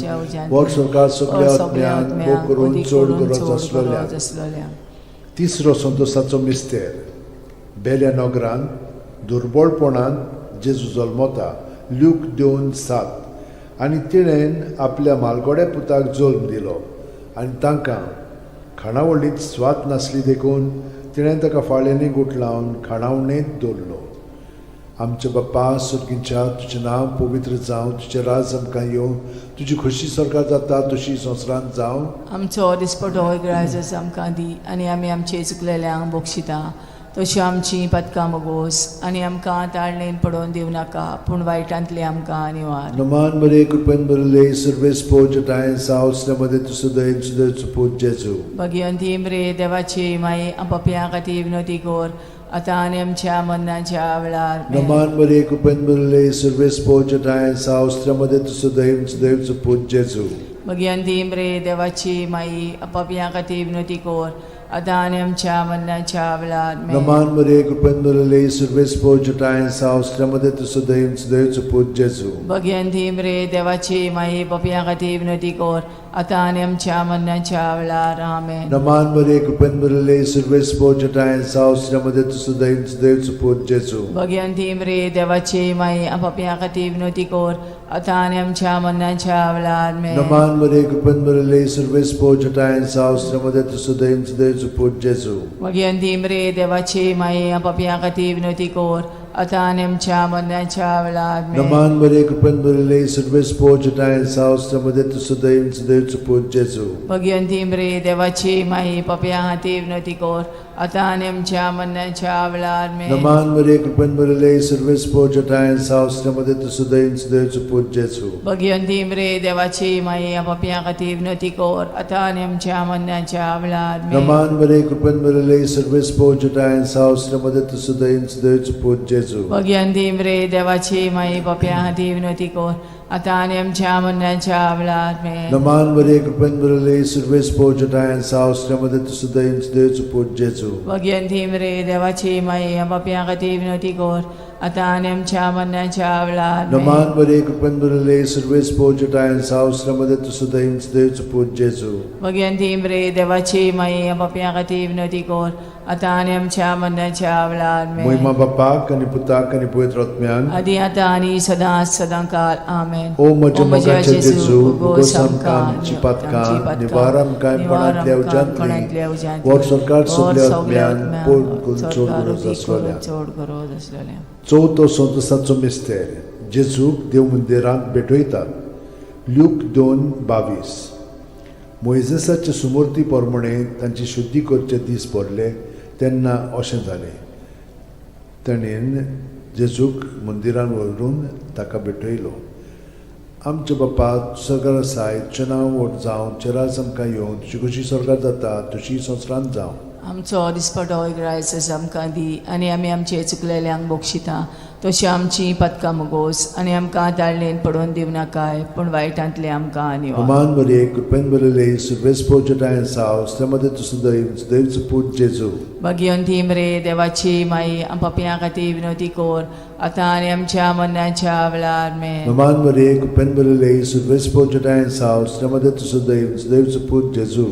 वर सरकार सगल्या आत्म्यांक मोग करून चड गरज आसलेल्या. आसलेल्या. तिसरो संतोसाचो मिस्तेर. बेल्या नगरांत दुर्बळपणान जेजू जल्मता. ल्यूक 2:7. आनी तिणेन आपल्या मालगोड्या पुताक जल्म दिलो आनी तांकां खाणावळींत स्वाद नासली देखून तिणें ताका फाळ्यांनी गुठलावन खाणावणेंत दवरलो. आमच्या बाप्पा सुर्गीच्या, तुजें नांव पवित्र जावं, तुजें राज आमकां येवं, तुजी खोशी स्वर्गात जाता तशी संवसारांत जावं. आमचो दिसपटो इगराजच आमकां दी आनी आमी आमचे चुकलेल्यांक बक्षिता तशी आमची पदकां मगोस आनी आमकां ताळणेन पडोवन दिवं नाका पूण वायटांतली आमकां निवार. नमान बरे कृपेन भरले सर्वेस्पोज ठांय साव मध्ये तूं सदैव सदैव पूत जेजू. भगिवंती मरे देवाची माई, पापयां खातीर विनोती कोर आतां आनी आमच्या मरणाच्या वेळार. आमेन. नमान बरे कृपेन भरले सर्वेस्पोज ठांय साव मध्ये तूं सदैव सदैव पूत जेजू. भगिवंती मरे देवाची माई, पापयां खातीर विनोती कोर आतां आनी आमच्या मरणाच्या वेळार. आमेन. नमान बरे कृपेन भरले सर्वेस्पोज ठांय साव मध्ये तूं सदैव सदैव पूत जेजू. भगिवंती मरे देवाची माई, पापयां खातीर विनोती कोर आतां आनी आमच्या मरणाच्या वेळार. आमेन. नमान बरे कृपेन भरले सर्वेस्पोज ठांय साव मध्ये तूं सदैव सदैव पूत जेजू. भगिवंती मरे देवाची माई, पापयां खातीर विनोती कोर आतां आनी आमच्या मरणाच्या वेळार. आमेन. नमान बरे कृपेन भरले सर्वेस्पोज ठांय साव मध्ये तूं सदैव सदैव पूत जेजू. भगिवंती मरे देवाची माई, पापयां खातीर विनोती कोर आतां आनी आमच्या मरणाच्या वेळार. आमेन. नमान बरे कृपेन भरले सर्वेस्पोज ठांय साव मध्ये तूं सदैव सदैव पूत जेजू. भगिवंती मरे देवाची माई, पापयां खातीर विनोती कोर आतां आनी आमच्या मरणाच्या वेळार आमेन. नमान मरिये, कृपेन भरिल्ले, सर्वेस्पोर जटायन साव, मध्ये तूं सुदैन सुदैवचो पूत जेजू. भगिवंती मरे देवाची माई, पापयां खातीर विनवती कर, आतां आनी आमच्या मरणाच्या वेळार आमेन. नमान मरिये, कृपेन भरिल्ले, सर्वेस्पोर जटायन साव, मध्ये तूं सुदैन सुदैवचो पूत जेजू. भगिवंती मरे देवाची माई, पापयां खातीर विनवती कर, आतां आनी आमच्या मरणाच्या वेळार आमेन. नमान मरिये, कृपेन भरिल्ले, सर्वेस्पोर जटायन साव, मध्ये तूं सुदैन सुदैवचो पूत जेजू. भगिवंती मरे देवाची माई, पापयां खातीर विनवती कर, आतां आनी आमच्या मरणाच्या वेळार आमेन. नमान मरिये, कृपेन भरिल्ले, सर्वेस्पोर जटायन साव, मध्ये तूं सुदैन सुदैवचो पूत जेजू. भगिवंती मरे देवाची माई, पापयां खातीर विनवती कर, आतां आनी आमच्या मरणाच्या वेळार आमेन. मोहिमा बापाक आनी पुताक आनी पवित्र आत्म्याक. आदी आतां आनी सदां सदां काल आमेन. ओ म्हज्या मोगाचे जेजू, उगोस आमकां आमची पातकां, निवार आमकां कोणांतल्या उज्यांतली, वर सरकार सगल्या आत्म्यान पोट करून चड गरज आसलेल्या. चड गरज आसलेल्या. चवथो संतोसाचो मिस्तेर, जेजूक देव मंदिरांत भेटयतात. ल्यूक 2:22. मोयजेसाचे सुमूर्ती प्रमाणे तांची शुद्धी करचे दीस भरले तेन्ना अशें जालें, ताणें जेजूक मंदिरान व्हरून ताका भेटयलो. आमच्या बापा, सरकार आसाय, तुजें नांव व्हड जावं, तुजें राज आमकां येवं, तुजी कशी सरकार जाता तशी संवसारांत जावं. आमचो दिसपटो ग्रायस आमकां दी आनी आमी आमचे चुकलेल्यांक बक्षिता तशी आमची पदकां मुगोस आनी आमकां ताळणेन पडोवन दिवं नाकाय, पूण वायटांतले आमकां निवार. अमान मरिये, कृपेन भरिल्ले, सुर्वेस पोजटायन साव, मध्ये तूं सुदैव सुदैवचो पूत जेजू. भगिवंती मरे देवाची माई, पापयां खातीर विनवती कर, आतां आनी आमच्या मरणाच्या वेळार आमेन. नमान मरिये, कृपेन भरिल्ले, सुर्वेस पोजटायन साव, मध्ये तूं सुदैव सुदैवचो पूत जेजू.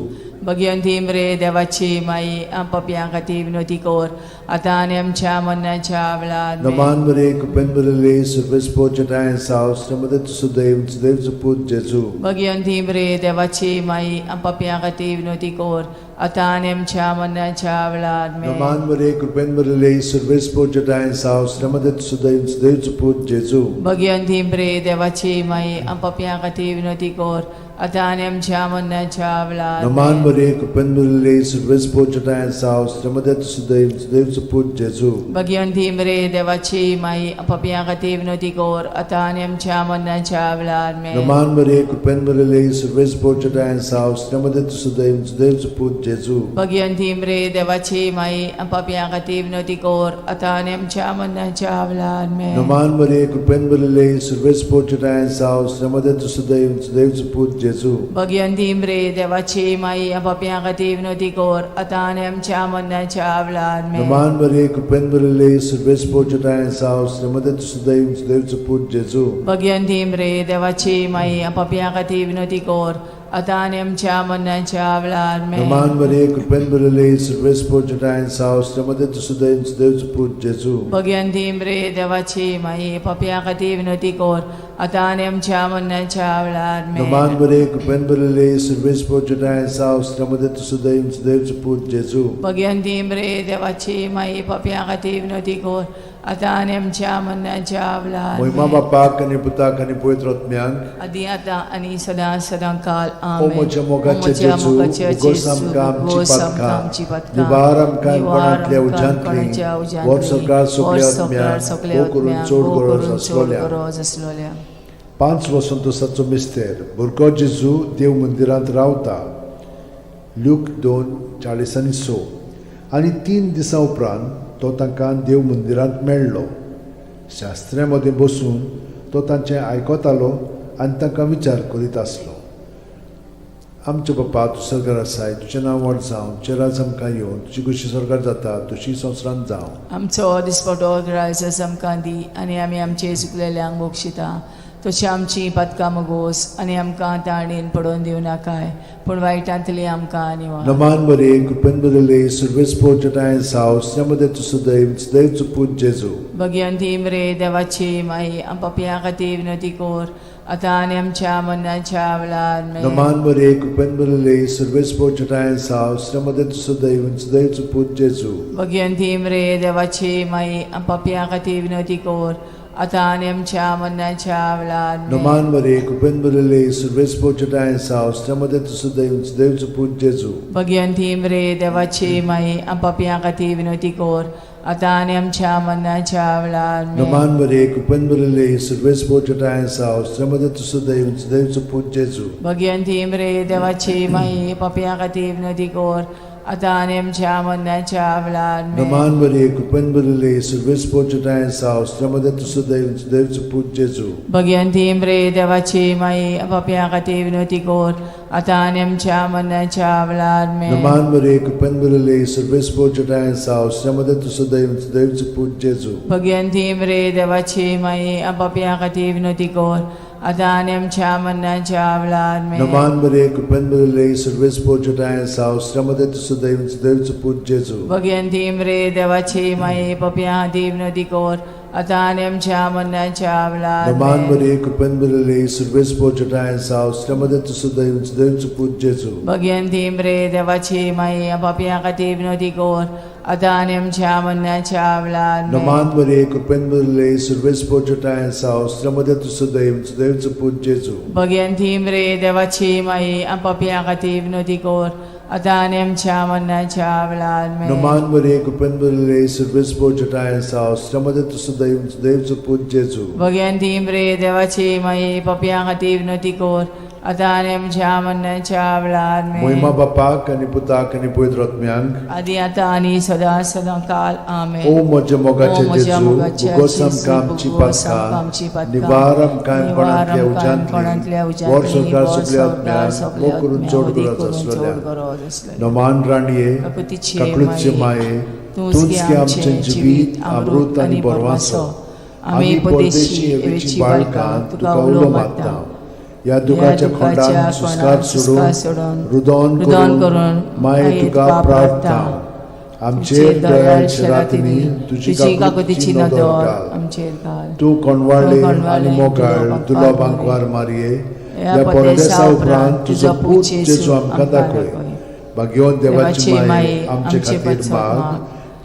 भगिवंती मरे देवाची माई, पापयां खातीर विनवती कर, आतां आनी आमच्या मरणाच्या वेळार आमेन. नमान मरिये, कृपेन भरिल्ले, सुर्वेस पोजटायन साव, मध्ये तूं सुदैव सुदैवचो पूत जेजू. भगिवंती मरे देवाची माई, पापयां खातीर विनवती कर, आतां आनी आमच्या मरणाच्या वेळार आमेन. नमान मरिये, कृपेन भरिल्ले, सुर्वेस पोजटायन साव, मध्ये तूं सुदैव सुदैवचो पूत जेजू. भगिवंती मरे देवाची माई, पापयां खातीर विनवती कर, आतां आनी आमच्या मरणाच्या वेळार नमान आमेन. मरिये, कृपेन भरिल्ले, सुर्वेस पोजटायन साव, मध्ये तूं सुदैव सुदैवचो पूत जेजू. भगिवंती मरे देवाची माई, पापयां खातीर विनवती कर, आतां आनी आमच्या मरणाच्या वेळार आमेन. नमान मरिये, कृपेन भरिल्ले, सुर्वेस पोजटायन साव, मध्ये तूं सुदैव सुदैवचो पूत जेजू. भगिवंती मरे देवाची माई, पापयां खातीर विनवती कर, आतां आनी आमच्या मरणाच्या वेळार आमेन. नमान मरिये, कृपेन भरिल्ले, सुर्वेस पोजटायन साव, मध्ये तूं सुदैव सुदैवचो पूत जेजू. भगिवंती मरे देवाची माई, पापयां खातीर विनवती कर, आतां आनी आमच्या मरणाच्या वेळार आमेन. नमान मरिये, कृपेन भरिल्ले, सुर्वेस पोजटायन साव, मध्ये तूं सुदैव सुदैवचो पूत जेजू. भगिवंती मरे देवाची माई, पापयां खातीर विनवती कर, आतां आनी आमच्या मरणाच्या वेळार आमेन. नमान मरिये, कृपेन भरिल्ले, सुर्वेस पोजटायन साव, मध्ये तूं सुदैव सुदैवचो पूत जेजू. भगिवंती मरे देवाची माई, पापयां खातीर विनवती कर, आतां आनी आमच्या मरणाच्या वेळार आमेन. नमान मरिये, कृपेन भरिल्ले, सुर्वेस पोजटायन साव, मध्ये तूं सुदैव सुदैवचो पूत जेजू. भगिवंती मरे देवाची माई, पापयां खातीर विनवती कर, आतां आनी आमच्या मरणाच्या वेळार मोहिमा आमेन. बापाक आनी पुताक आनी पवित्र आत्म्याक. आदी आतां आनी सदां सदां काल ओ आमेन. म्हज्या मोगाचे म्हज्या जेजू, मोगाचे उगोस जेजू, आमकां आमची उगोस आमकां पातकां, आमची पातकां, निवार आमकां निवार कोणांतल्या आमकां उज्यांतली, कोणाच्या उज्यांतली, वर सरकार वर सगल्या सरकार आत्म्याक, सगल्या भोव करून आत्म्याक, चड भोव गरज करून चड आसलोल्या. गरज आसलोल्या. पांच वसंतोसाचो मिस्तेर, भुरगो जेजू देव मंदिरांत रावता. ल्यूक 2:46. आनी 3 दिसां उपरांत तो तांकां देव मंदिरांत मेळ्ळो. शास्त्र्यां मदें बसून तो तांचें आयकतालो आनी तांकां विचार करीत आसलो. आमच्या बापा, तूं सरकार आसाय, तुजें नांव व्हड जावं, तुजें राज आमकां येवं, तुजी कशी सरकार जाता तशी संवसारांत जावं. आमचो दिसपटो ग्रायस आमकां दी आनी आमी आमचे चुकलेल्यांक बक्षिता तशी आमची पातकां मगोस आनी आमकां ताणेन पडोवन दिवं नाकाय, पूण वायटांतली आमकां निवार. नमान मरिये, कृपेन भरिल्ले, सुर्वेस पोजटायन साव, मध्ये तूं सुदैव सुदैवचो पूत जेजू. भगिवंती मरे देवाची माई, पापयां खातीर विनवती कर, आतां आनी आमच्या मरणाच्या वेळार आमेन. नमान मरिये, कृपेन भरिल्ले, सुर्वेस पोजटायन साव, मध्ये तूं सुदैव सुदैवचो पूत जेजू. भगिवंती मरे देवाची माई, पापयां खातीर विनवती कर, आतां आनी आमच्या मरणाच्या वेळार आमेन. नमान मरे कृपेन भरिल्ले सर्वेस्पोर जटाय साव मध्ये तूं सदैव देवचो पूत जेजू. भगवंती मरे देवाची माई, पापयां खातीर विनवती कर, आतां आनी आमच्या मरणाच्या वेळार आमेन. नमान मरे कृपेन भरिल्ले सर्वेस्पोर जटाय साव मध्ये तूं सदैव देवचो पूत जेजू. भगवंती मरे देवाची माई, पापयां खातीर विनवती कर, आतां आनी आमच्या मरणाच्या वेळार आमेन. नमान मरे कृपेन भरिल्ले सर्वेस्पोर जटाय साव मध्ये तूं सदैव देवचो पूत जेजू. भगवंती मरे देवाची माई, पापयां खातीर विनवती कर, आतां आनी आमच्या मरणाच्या वेळार आमेन. नमान मरे कृपेन भरिल्ले सर्वेस्पोर जटाय साव मध्ये तूं सदैव देवचो पूत जेजू. भगवंती मरे देवाची माई, पापयां खातीर विनवती कर, आतां आनी आमच्या मरणाच्या वेळार आमेन. नमान मरे कृपेन भरिल्ले सर्वेस्पोर जटाय साव मध्ये तूं सदैव देवचो पूत जेजू. भगवंती मरे देवाची माई, पापयां खातीर विनवती कर, आतां आनी आमच्या मरणाच्या वेळार नमान आमेन. मरे कृपेन भरिल्ले सर्वेस्पोर जटाय साव मध्ये तूं सदैव देवचो पूत जेजू. भगवंती मरे देवाची माई, पापयां खातीर विनवती कर, आतां आनी आमच्या मरणाच्या वेळार आमेन. नमान मरे कृपेन भरिल्ले सर्वेस्पोर जटाय साव मध्ये तूं सदैव देवचो पूत जेजू. भगवंती मरे देवाची माई, पापयां खातीर विनवती कर, आतां आनी आमच्या मरणाच्या वेळार आमेन. नमान मरे कृपेन भरिल्ले सर्वेस्पोर जटाय साव मध्ये तूं सदैव देवचो पूत जेजू. भगवंती मरे देवाची माई, पापयां खातीर विनवती कर, आतां आनी आमच्या मरणाच्या वेळार आमेन. मोहिमा बापाक आनी पुताक आनी पवित्र आत्म्यांक, आदी आतां आनी सदां सदां काल आमेन. ओ म्हज्या मोगाचे ओ म्हज्या जेजू, मोगाचे भोगोस जेजू, आमकां आमची भोगोस आमकां आमची पातकां, पातकां, निवार आमकां निवार कोणांतल्या आमकां कोणांतल्या उज्यांतली, उज्यांतली, वर संवसार वर सगल्या संवसार आत्म्यांक, सगल्या मोग करून आत्म्यांक, चड वदी गरज करून चड आसलेल्या. गरज आसलेल्या. नमान राणये, काकुतीचे काकळूतचे माये, तूंच गे आमचें जिवीत, अमृत आनी बरवासो. आमी परदेशी एवेची बाळकां तुका उलो मारता. ह्या दुखाच्या खोंडान सुस्कार सोडून, रुदोन रुदोन करून करून माये तुका प्रार्थना. आमचेर दयाळ शेरातिनी तुजी तुजी काकुतीची काकुतीची नदर नदर घाल. आमचेर घाल. तूं कोणवाळे तूं कोणवाळे आनी मोगाळ तुलो तुलो बांकवार बांकवार मारये, ह्या ह्या परदेसा परदेसा उपरांत उपरांत तुजो पूत जेजू आमकां दाखय. भाग्यवंत देवाची माये आमचे खातीर माग,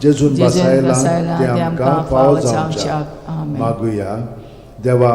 जेजून जेजून बसायला बसायला ते आमकां फावो जावच्याक. आमेन. मागुया. देवा,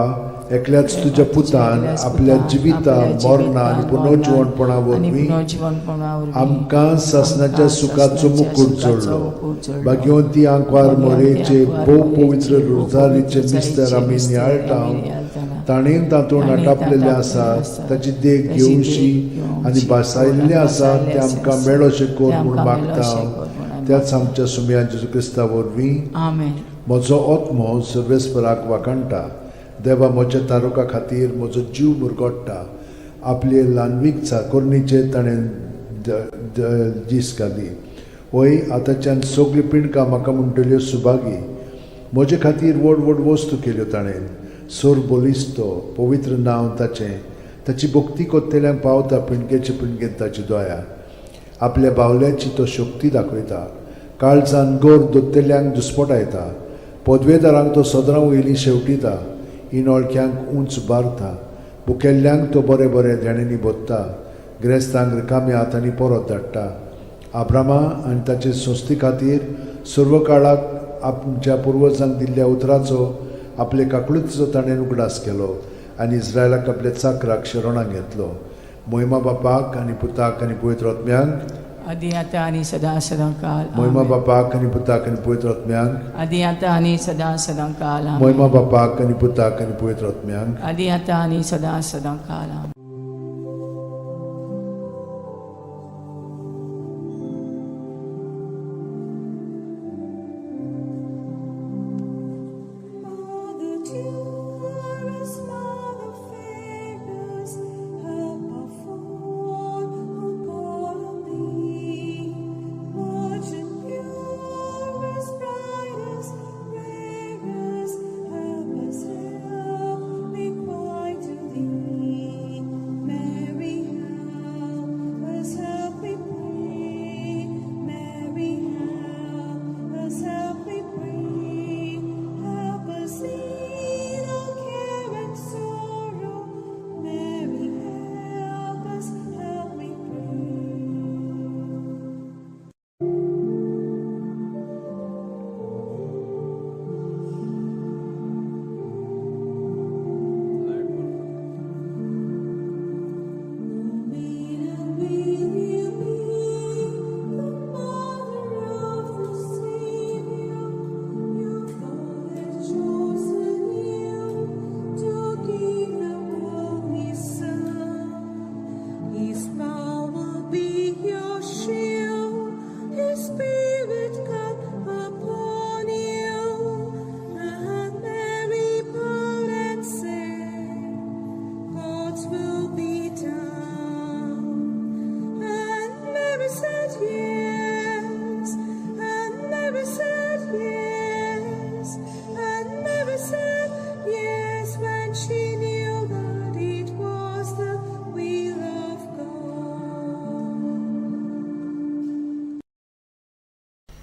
एकल्याच तुज्या पुतान आपल्या जिविता, मरणा आनी पुनर्जिवणपणा आनी वरवीं पुनर्जिवणपणा वरवीं आमकां सासणाच्या आमकां सुखाचो सासणाच्या मुकूट सुखाचो जोडलो. मुकूट जोडलो. भाग्यवंती आंकवार भाग्यवंती मोरेचे आंकवार भोव मोरेचे पवित्र भोव रोजारीचे पवित्र मिस्तर आमी रोजारीचे नियाळटा, मिस्तर आमी नियाळटाना, ताणें तातूंत ताणें आटापलेलें तातूंत आसा, आसा, ताची देख ताची देख घेवची घेवची आनी भासायल्लें आसा भासायल्लें तें आमकां आसा, मेळोशें कर तें म्हूण आमकां मागता. मेळोशें कर म्हूण आमी त्याच आमच्या सुमया जेजू क्रिस्ता वरवीं. आमेन. म्हजो आत्मो सर्वेस्पराक वाखाणटा, देवा म्हज्या तारुका खातीर म्हजो जीव मुरगोडटा. आपले ल्हानवीक चाकोरणीचेर ताणें दीस घाली. वय आतांच्यान सगळीं पिंडकां म्हाका म्हणटल्यो सुभागी. म्हजे खातीर व्हड व्हड वस्तू केल्यो ताणें. सोर बलिस्तो पवित्र नांव ताचें, ताची भक्ती कोत्तेल्यांक पावता पिंडकेचे पिंडकेन ताची दया. आपल्या बावल्याची तो शक्ती दाखयता, काळजान गोर दोत्तेल्यांक दुस्पटायता. पदवेदारांक तो सदरां वयलीं शेवटिता, इनोळख्यांक उंच बारता. भुकेल्ल्यांक तो बरें बरें देण्यांनी भोत्ता, ग्रेस्तांक रिकाम्या हातांनी परत धाडटा. आब्रामा आनी ताचे संस्थे खातीर सर्व काळाक आमच्या पुर्वजांक दिल्ल्या उतराचो आपले काकळुतीचो ताणें उगडास केलो आनी इस्रायलाक आपल्या चाकराक शरणाक घेतलो. मोहिमा बापाक आनी पुताक आनी पवित्र आत्म्यांक, आदी आतां आनी सदां सदां काल मोहिमा आमेन. बापाक आनी पुताक आनी पवित्र आत्म्यांक, आदी आतां आनी सदां सदां काल आमेन. मोहिमा बापाक आनी पुताक आनी पवित्र आत्म्यांक, आदी आतां आनी सदां सदां काल आमेन. Mother dearest, Mother fairest, help our fall who call on thee. Virgin purest, brightest, rarest, help us, help, we cry to thee.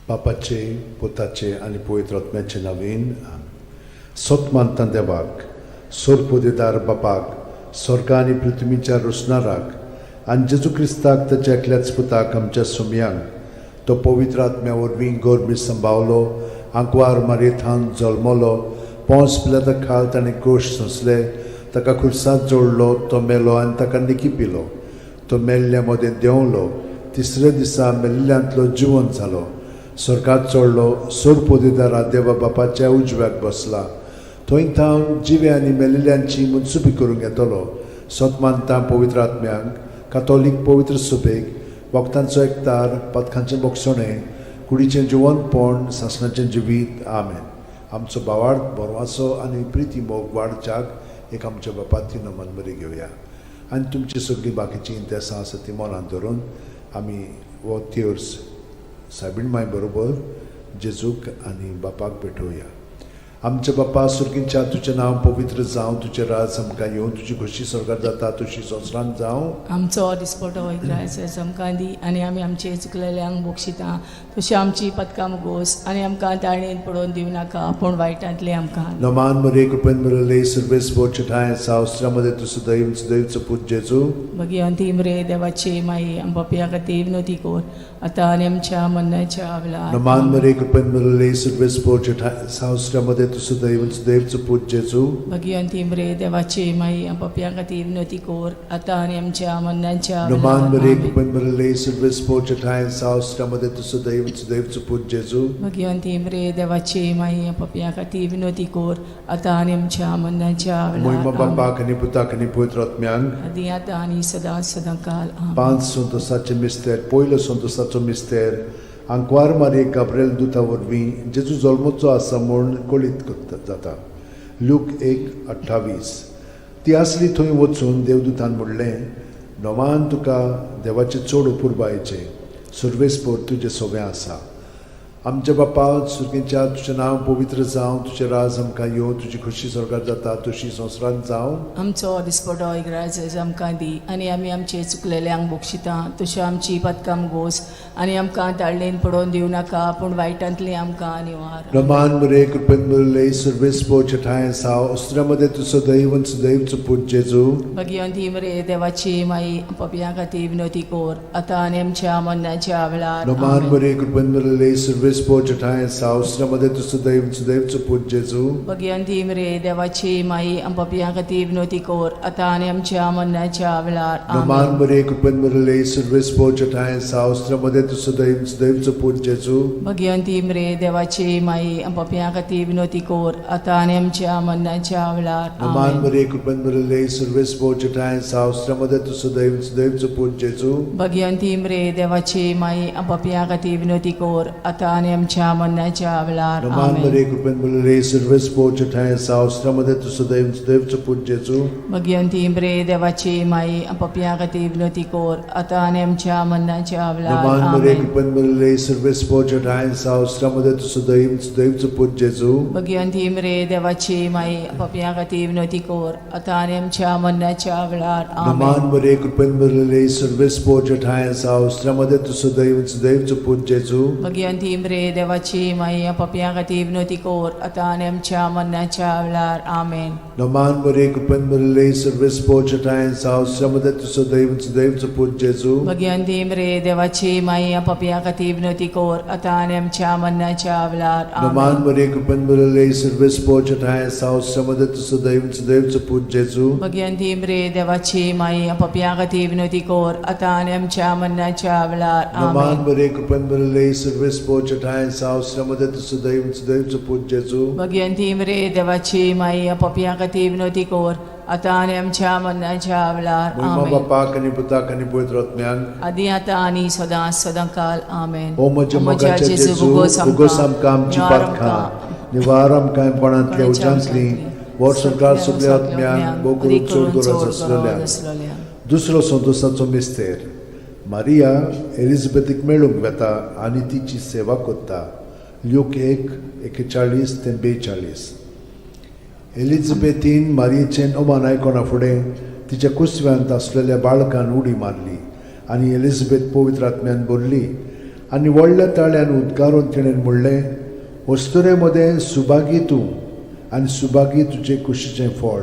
बापाचे, पुताचे आनी पवित्र आत्म्याचे नवीन. सत मानता देवाक, सोरपोदेदार बापाक, स्वर्ग आनी पृथ्वीच्या रोसणाराक, आनी जेजू क्रिस्ताक ताच्या एकल्याच पुताक आमच्या सोमयांक, तो पवित्र आत्म्या वरवीं गर्भी संभावलो, आंकवार मारयेथान जल्मलो, पोंस पिलाता खाल ताणें कोश सोंसले, ताका खुर्सांत जोडलो, तो मेलो आनी ताका निकी पिलो, तो मेल्ल्या मदें देंवलो, तिसऱ्या दिसा मेल्ल्यांतलो जिवन जालो, स्वर्गात चडलो, सोरपोदेदारा देवा बापाच्या उजव्याक बसला, थंय थावन जिवे आनी मेल्ल्यांची मनसुबी करूंक येतलो. सत मानता पवित्र आत्म्यांक, कातोलीक पवित्र सुबेक, वखदांचो एकतार, पथकांचें बोगसणें, कुडीचें जिवनपण, सासणाचें जिवीत. आमेन. आमचो भावार्थ, बरवासो आनी प्रिती मोग वाडच्याक एक आमच्या बापाती नमन बरी घेवया आनी तुमची सगळीं बाकीचीं इंतेसां आसा ती मनांत धरून आमी हो तेर्स सायबीण माय बरोबर जेजूक आनी बापाक भेटोवया. आमच्या बापा सुर्गींच्या, तुजें नांव पवित्र जावं, तुजें राज आमकां येवं, तुजी खोशी स्वर्गात जाता तशी संवसारांत जावं. आमचो दिसपटो इग्रायस आमकां दी आनी आमी आमचे चुकलेल्यांक बक्षिता तशी आमची पदकां मुगोस आनी आमकां ताळणेन पडोवन दिवं नाका पूण वायटांतलें आमकां. नमान मरे, कृपेन मरले, सर्वेस ठाय सावस्त्रामध्ये तूं सदैव सदैवचो पूत जेजू. भगिवंती मरे देवाची माई, आम पापया खातीर विनोती कोर आतां आनी आमच्या मरणाच्या वेळार. नमान मरे, कृपेन मरले, सर्वेस ठाय सावस्त्रामध्ये तूं सदैव सदैवचो पूत जेजू. भगिवंती मरे देवाची माई, आम पापया खातीर विनोती कोर आतां आनी आमच्या मरणाच्या नमान वेळार. मरे, आमेन. कृपेन मरले, सर्वेस ठाय सावस्त्रामध्ये तूं सदैव सदैवचो पूत जेजू. भगिवंती मरे देवाची माई, आम पापया खातीर विनोती कोर आतां आनी आमच्या मरणाच्या मोहिमा वेळार. आमेन. बापाक आनी पुताक आनी पवित्र आत्म्यांक. आदी आतां आनी सदां सदां काल. आमेन. पांच संतोसाचे मिस्तेर. पयलो संतोसाचो मिस्तेर, आंकवार मारये गाब्रेल दुता वरवीं जेजू जल्मचो आसा म्हूण कळीत करता जाता. लूक 1:28. ती आसली थंय वचून देवदूतान म्हणलें, नोमान तुका देवाचें चड अपुरबायेचें, सर्वेस्पोर तुजें सोबें आसा. आमच्या बापा सुर्गेच्या, तुजें नांव पवित्र जावं, तुजें राज आमकां येवं, तुजी खोशी स्वर्गात जाता तशी संवसारांत जावं. आमचो दिसपटो इग्राज आमकां दी आनी आमी आमचे चुकलेल्यांक बक्षिता तशी आमची पदकां गोस आनी आमकां ताळणेन पडोवन दिवं नाका पूण वायटांतली आमकां निवार. रमान मरे, कृपेन मरले, सर्वेस्पो ठाय साव अस्त्रामध्ये तूं सदैव सदैवचो पूत जेजू. भगिवंती मरे देवाची माई, पपया खातीर विनोती कोर आतां आनी आमच्या मरणाच्या वेळार. रमान आमेन. मरे, कृपेन मरले, सर्वेस्पो ठाय साव अस्त्रामध्ये तूं सदैव सदैवचो पूत जेजू. भगिवंती मरे देवाची माई, पपया खातीर विनोती कोर आतां आनी आमच्या मरणाच्या वेळार. रमान आमेन. मरे, कृपेन मरले, सर्वेस्पो ठाय साव अस्त्रामध्ये तूं सदैव सदैवचो पूत जेजू. भगिवंती मरे देवाची माई, पपया खातीर विनोती कोर आतां आनी आमच्या मरणाच्या वेळार. रमान आमेन. मरे, कृपेन मरले, सर्वेस्पो ठाय साव अस्त्रामध्ये तूं सदैव सदैवचो पूत जेजू. भगिवंती मरे देवाची माई, पपया खातीर विनोती कोर आतां आनी आमच्या मरणाच्या वेळार. रमान आमेन. मरे, कृपेन मरले, सर्वेस्पो ठाय साव अस्त्रामध्ये तूं सदैव सदैवचो पूत जेजू. भगिवंती मरे देवाची माई, पपया खातीर विनोती कोर आतां आनी आमच्या मरणाच्या वेळार. नमान मरे, आमेन. कृपेन मरले, सर्वेस्पो ठाय साव अस्त्रामध्ये तूं सदैव सदैवचो पूत जेजू. भगिवंती मरे देवाची माई, पपया खातीर विनोती कोर आतां आनी आमच्या मरणाच्या वेळार. नमान आमेन. मरे, कृपेन मरले, सर्वेस्पो ठाय साव अस्त्रामध्ये तूं सदैव सदैवचो पूत जेजू. भगिवंती मरे देवाची माई, पपया खातीर विनोती कोर आतां आनी आमच्या मरणाच्या वेळार. आमेन. नमान मरे, कृपेन मरले, सर्वेस्पो ठाय साव अस्त्रामध्ये तूं सदैव सदैवचो पूत जेजू. भगिवंती मरे देवाची माई, पपया खातीर विनोती कोर आतां आनी आमच्या मरणाच्या वेळार. नमान आमेन. मरे, कृपेन मरले, सर्वेस्पो ठाय साव अस्त्रामध्ये तूं सदैव सदैवचो पूत जेजू. भगिवंती मरे देवाची माई, पपया खातीर विनोती कोर आतां आनी आमच्या मरणाच्या वेळार. नमान आमेन. मरे, कृपेन मरले, सर्वेस्पो ठाय साव अस्त्रामध्ये तूं सदैव सदैवचो पूत जेजू. भगिवंती मरे देवाची माई, पपया खातीर विनोती कोर आतां आनी आमच्या मरणाच्या वेळार. महिमा आमेन. बापाक आनी पुताक आनी पवित्र आत्म्याक. आदी आतां आनी सदां सदां काल. आमेन. ओ म्हज्या मोगाच्या जेजू, उगोस आमकां आमची पातकां, निवार आमकां कोणांतल्या उज्यांतली, व्हड संवसार सगल्या आत्म्यांक, भोव करून चड गरज आसलेल्या. दुसरो संतोसाचो मिस्तेर, मारिया एलिझाबेथीक मेळूंक वेता आनी तिची सेवा करता. ल्यूक 1:41 ते 42. एलिझाबेथीन मारियेचें अमान आयकना फुडें तिच्या कुसव्यांत आसलेल्या बाळकान उडी मारली आनी एलिझाबेथ पवित्र आत्म्यान भरली. आनी व्हडल्या ताळ्यान उद्गारून तिणें म्हणलें, वस्तुरे मदें सुभागी तूं आनी सुभागी तुजे कुशीचें फळ.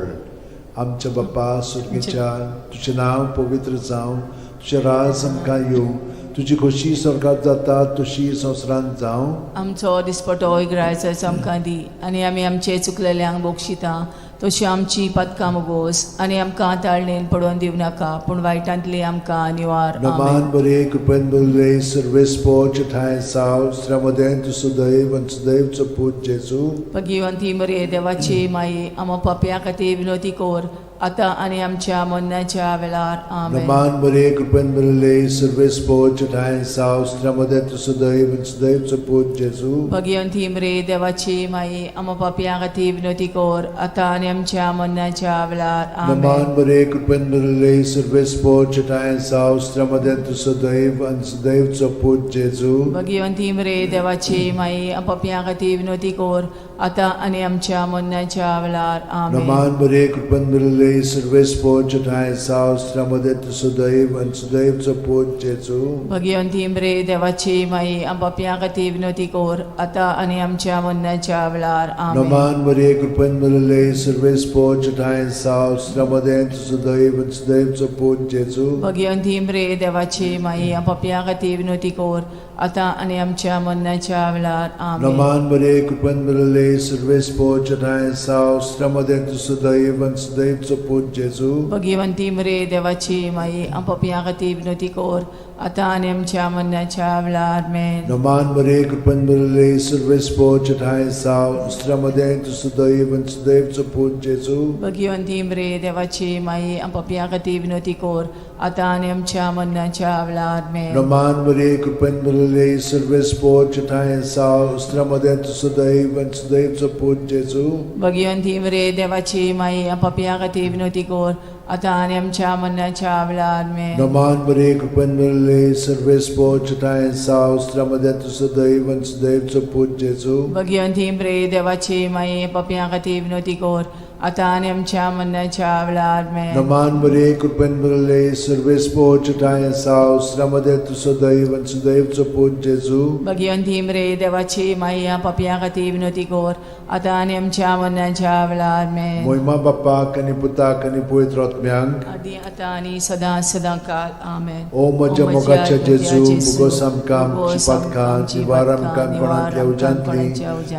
आमच्या बाप्पा सुर्गेच्या, तुजें नांव पवित्र जावं, तुजें राज आमकां येवं, तुजी खोशी स्वर्गात जाता तशी संवसारांत जावं. आमचो दिसपटो इगरायचो आमकां दी आनी आमी आमचे चुकलेल्यांक बक्षिता तशी आमची पदकां मुगोस आनी आमकां ताळणेन पडोवन दिवं नाका पूण वायटांतली आमकां निवार. आमेन. नमान बरे कृपेन बरले सर्वेस्पोच ठांय साव श्रमदें तूं सुदैव आनी सुदैवचो पूत जेजू. भगिवंती मरे देवाची माई, आमा पापया खातीर विनोती कोर आतां आनी आमच्या मरणाच्या वेळार. आमेन. नमान बरे कृपेन बरले सर्वेस्पोच ठांय साव श्रमदें तूं सुदैव आनी सुदैवचो पूत जेजू. भगिवंती मरे देवाची माई, आमा पापया खातीर विनोती कोर आतां आनी आमच्या मरणाच्या वेळार. आमेन. नमान बरे कृपेन बरले सर्वेस्पोच ठांय साव श्रमदें तूं सुदैव आनी सुदैवचो पूत जेजू. भगिवंती मरे देवाची माई, पापया खातीर विनोती कोर आतां आनी आमच्या मरणाच्या वेळार. आमेन. नमान बरे कृपेन बरले सर्वेस्पोच ठांय साव श्रमदें तूं सुदैव आनी सुदैवचो पूत जेजू. भगिवंती मरे देवाची माई, पापया खातीर विनोती कोर आतां आनी आमच्या मरणाच्या वेळार. आमेन. नमान मरिये कृपेन भरिल्ले सर्वेस्पोच ठांय साव श्रमदें तुझं सुदैव आनी सुदैवचो पूत जेजू. भगिवंती मरे देवाची माई, पापया खातीर विनोती कोर आतां आनी आमच्या मरणाच्या वेळार. आमेन. नमान मरिये कृपेन भरिल्ले सर्वेस्पोच ठांय साव श्रमदें तुझं सुदैव आनी सुदैवचो पूत जेजू. भगिवंती मरे देवाची माई, पापया खातीर विनोती कोर आतां आनी आमच्या मरणाच्या वेळार. मेन. नमान मरिये कृपेन भरिल्ले सर्वेस्पोच ठांय साव श्रमदें तुझं सुदैव आनी सुदैवचो पूत जेजू. भगिवंती मरे देवाची माई, पापया खातीर विनोती कोर आतां आनी आमच्या मरणाच्या वेळार. मेन. नमान मरिये कृपेन भरिल्ले सर्वेस्पोच ठांय साव श्रमदें तुझं सुदैव आनी सुदैवचो पूत जेजू. भगिवंती मरे देवाची माई, पापया खातीर विनोती कोर आतां आनी आमच्या मरणाच्या वेळार. मेन. नमान मरिये कृपेन भरिल्ले सर्वेस्पोच ठांय साव श्रमदें तुझं सुदैव आनी सुदैवचो पूत जेजू. भगिवंती मरे देवाची माई, पापया खातीर विनोती कोर आतां आनी आमच्या मरणाच्या वेळार. मेन. नमान मरिये कृपेन भरिल्ले सर्वेस्पोच ठांय साव श्रमदें तुझं सुदैव आनी सुदैवचो पूत जेजू. भगिवंती मरे देवाची माई, पापया खातीर विनोती कोर आतां आनी आमच्या मरणाच्या वेळार. मेन. मोहिमा बाप्पाक आनी पुताक आनी पवित्र आत्म्यांक, आदी आतां आनी सदां सदां काल. आमेन. ओ म्हज्या मोगाच्या जेजू, मुगोस आमकां आमची पातकां निवार आमकां कोणांतल्या उज्यांतली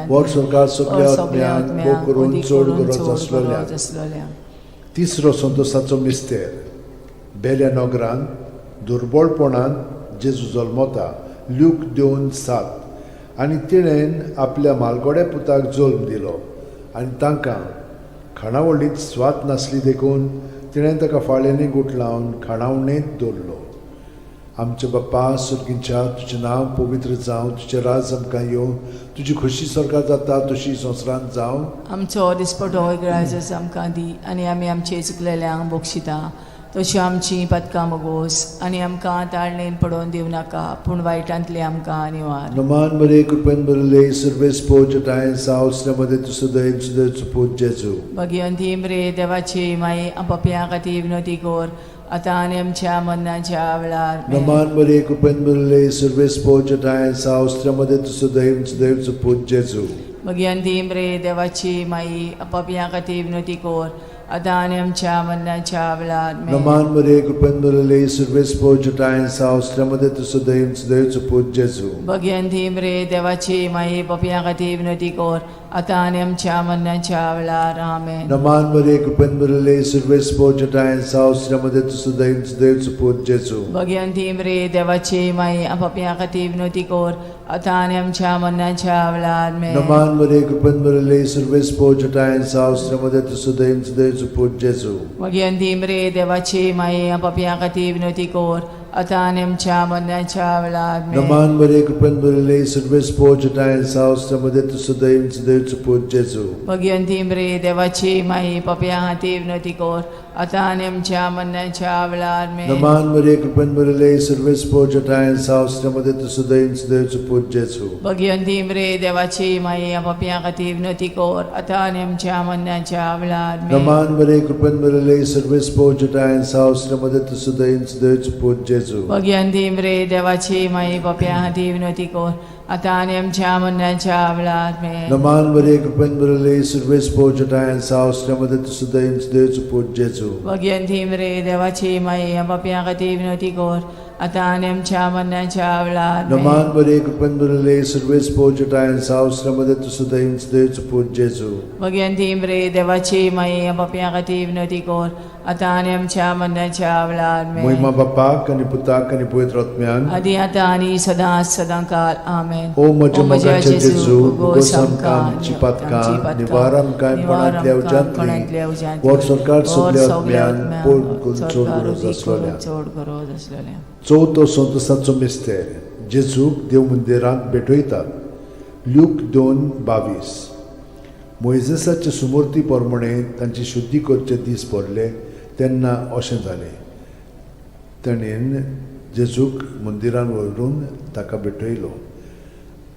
वर स्वर्गार सगल्या आत्म्यांक भोग करून चड गरज आसलेल्या. आसलेल्या. तिसरो संतोसाचो मिस्तेर. बेल्या नगरांत दुर्बळपणान जेजू जल्मता. ल्यूक 2:7. आनी तिणेन आपल्या मालगोड्या पुताक जल्म दिलो आनी तांकां खाणावळींत स्वाद नासली देखून तिणें ताका फाळ्यांनी गुठलावन खाणावणेंत दवरलो. आमच्या बाप्पा सुर्गींच्या, तुजें नांव पवित्र जावं, तुजें राज आमकां येवं, तुजी खोशी स्वर्गात जाता तशी संवसारांत जावं. आमचो दिसपटो इगराजच आमकां दी आनी आमी आमचे चुकलेल्यांक बक्षिता तशी आमची पदकां मगोस आनी आमकां ताळणेन पडोवन दिवं नाका पूण वायटांतली आमकां निवार. नमान मरे कृपेन भरिल्ले सर्वेस्पोज ठांय साव मदे तुझं सुदैव सुदैवचो पूत जेजू. भगिवंती मरे देवाची माई, पापया खातीर विनोती कोर आतां आनी आमच्या मरणाच्या वेळार. आमेन. नमान मरे कृपेन भरिल्ले सर्वेस्पोज ठांय साव मदे तुझं सुदैव सुदैवचो पूत जेजू. भगिवंती मरे देवाची माई, पापया खातीर विनोती कोर आतां आनी आमच्या मरणाच्या वेळार. आमेन. नमान मरे कृपेन भरिल्ले सर्वेस्पोज ठांय साव मदे तुझं सुदैव सुदैवचो पूत जेजू. भगिवंती मरे देवाची माई, पापया खातीर विनोती कोर आतां आनी आमच्या मरणाच्या वेळार. आमेन. नमान मरे कृपेन भरिल्ले सर्वेस्पोज ठांय साव मदे तुझं सुदैव सुदैवचो पूत जेजू. भगिवंती मरे देवाची माई, पापया खातीर विनोती कोर आतां आनी आमच्या मरणाच्या वेळार. आमेन. नमान मरे कृपेन भरिल्ले सर्वेस्पोज ठांय साव मदे तुझं सुदैव सुदैवचो पूत जेजू. भगिवंती मरे देवाची माई, पापया खातीर विनोती कोर आतां आनी आमच्या मरणाच्या वेळार. आमेन. नमान मरे कृपेन भरिल्ले सर्वेस्पोज ठांय साव मदे तुझं सुदैव सुदैवचो पूत जेजू. भगिवंती मरे देवाची माई, पापया खातीर विनोती कोर आतां आनी आमच्या मरणाच्या वेळार आमेन. नमान मरिये, कृपेन भरिल्ले, सर्वेस्पोर जठायन साव, मध्ये तूं सदैव सदैवचो पूत जेजू. भगिवंती मरे देवाची माई, पापयां खातीर विनवती कर आतां आनी आमच्या मरणाच्या वेळार आमेन. नमान मरिये, कृपेन भरिल्ले, सर्वेस्पोर जठायन साव, मध्ये तूं सदैव सदैवचो पूत जेजू. भगिवंती मरे देवाची माई, पापयां खातीर विनवती कर आतां आनी आमच्या मरणाच्या वेळार आमेन. नमान मरिये, कृपेन भरिल्ले, सर्वेस्पोर जठायन साव, मध्ये तूं सदैव सदैवचो पूत जेजू. भगिवंती मरे देवाची माई, पापयां खातीर विनवती कर आतां आनी आमच्या मरणाच्या वेळार आमेन. नमान मरिये, कृपेन भरिल्ले, सर्वेस्पोर जठायन साव, मध्ये तूं सदैव सदैवचो पूत जेजू. भगिवंती मरे देवाची माई, पापयां खातीर विनवती कर आतां आनी आमच्या मरणाच्या वेळार आमेन. मोहिमा बापाक आनी पुताक आनी पवित्र आत्म्यान. आदी आतां आनी सदां सदां काल आमेन. ओ म्हज्या मोगाचे जेजू, उगोस आमकां आमची पातकां, निवार आमकां कोणांतल्या उज्यांतली, वर सरकार सगल्या आत्म्यान पोड करून चड गरज आसलोल्या. चड गरज आसलेल्या. चवथो संतोसाचो मिस्तेर, जेजूक देव मंदिरांत भेटयतात. ल्यूक 2:22. मोयजेसाचे सुमूर्ती प्रमाणे तांची शुद्धी करचे दीस पडले तेन्ना अशें जालें, ताणें जेजूक मंदिरान व्हरून ताका भेटयलो.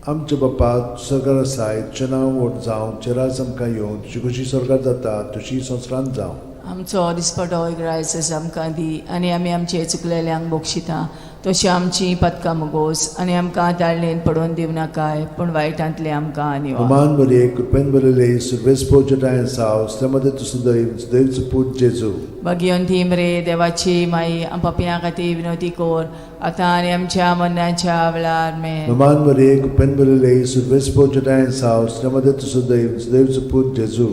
आमच्या बापा, सरकार आसाय, तुजें नांव व्हड जावं, तुजें राज आमकां येवं, तुजी कशी सरकार जाता तशी संवसारांत जावं. आमचो दिसपटो इग्रायस आमकां दी आनी आमी आमचे चुकलेल्यांक बक्षिता तशी आमची पदकां मुगोस आनी आमकां ताळणेन पडोवन दिवं नाकाय, पूण वायटांतले आमकां निवार. नमान मरिये, कृपेन भरिल्ले, सर्वेस्पोर जठायन साव, मध्ये तूं सदैव सदैवचो पूत जेजू. भगिवंती मरे देवाची माई, पापयां खातीर विनवती कर आतां आनी आमच्या मरणाच्या वेळार आमेन. नमान मरिये, कृपेन भरिल्ले, सर्वेस्पोर जठायन साव, मध्ये तूं सदैव सदैवचो पूत जेजू.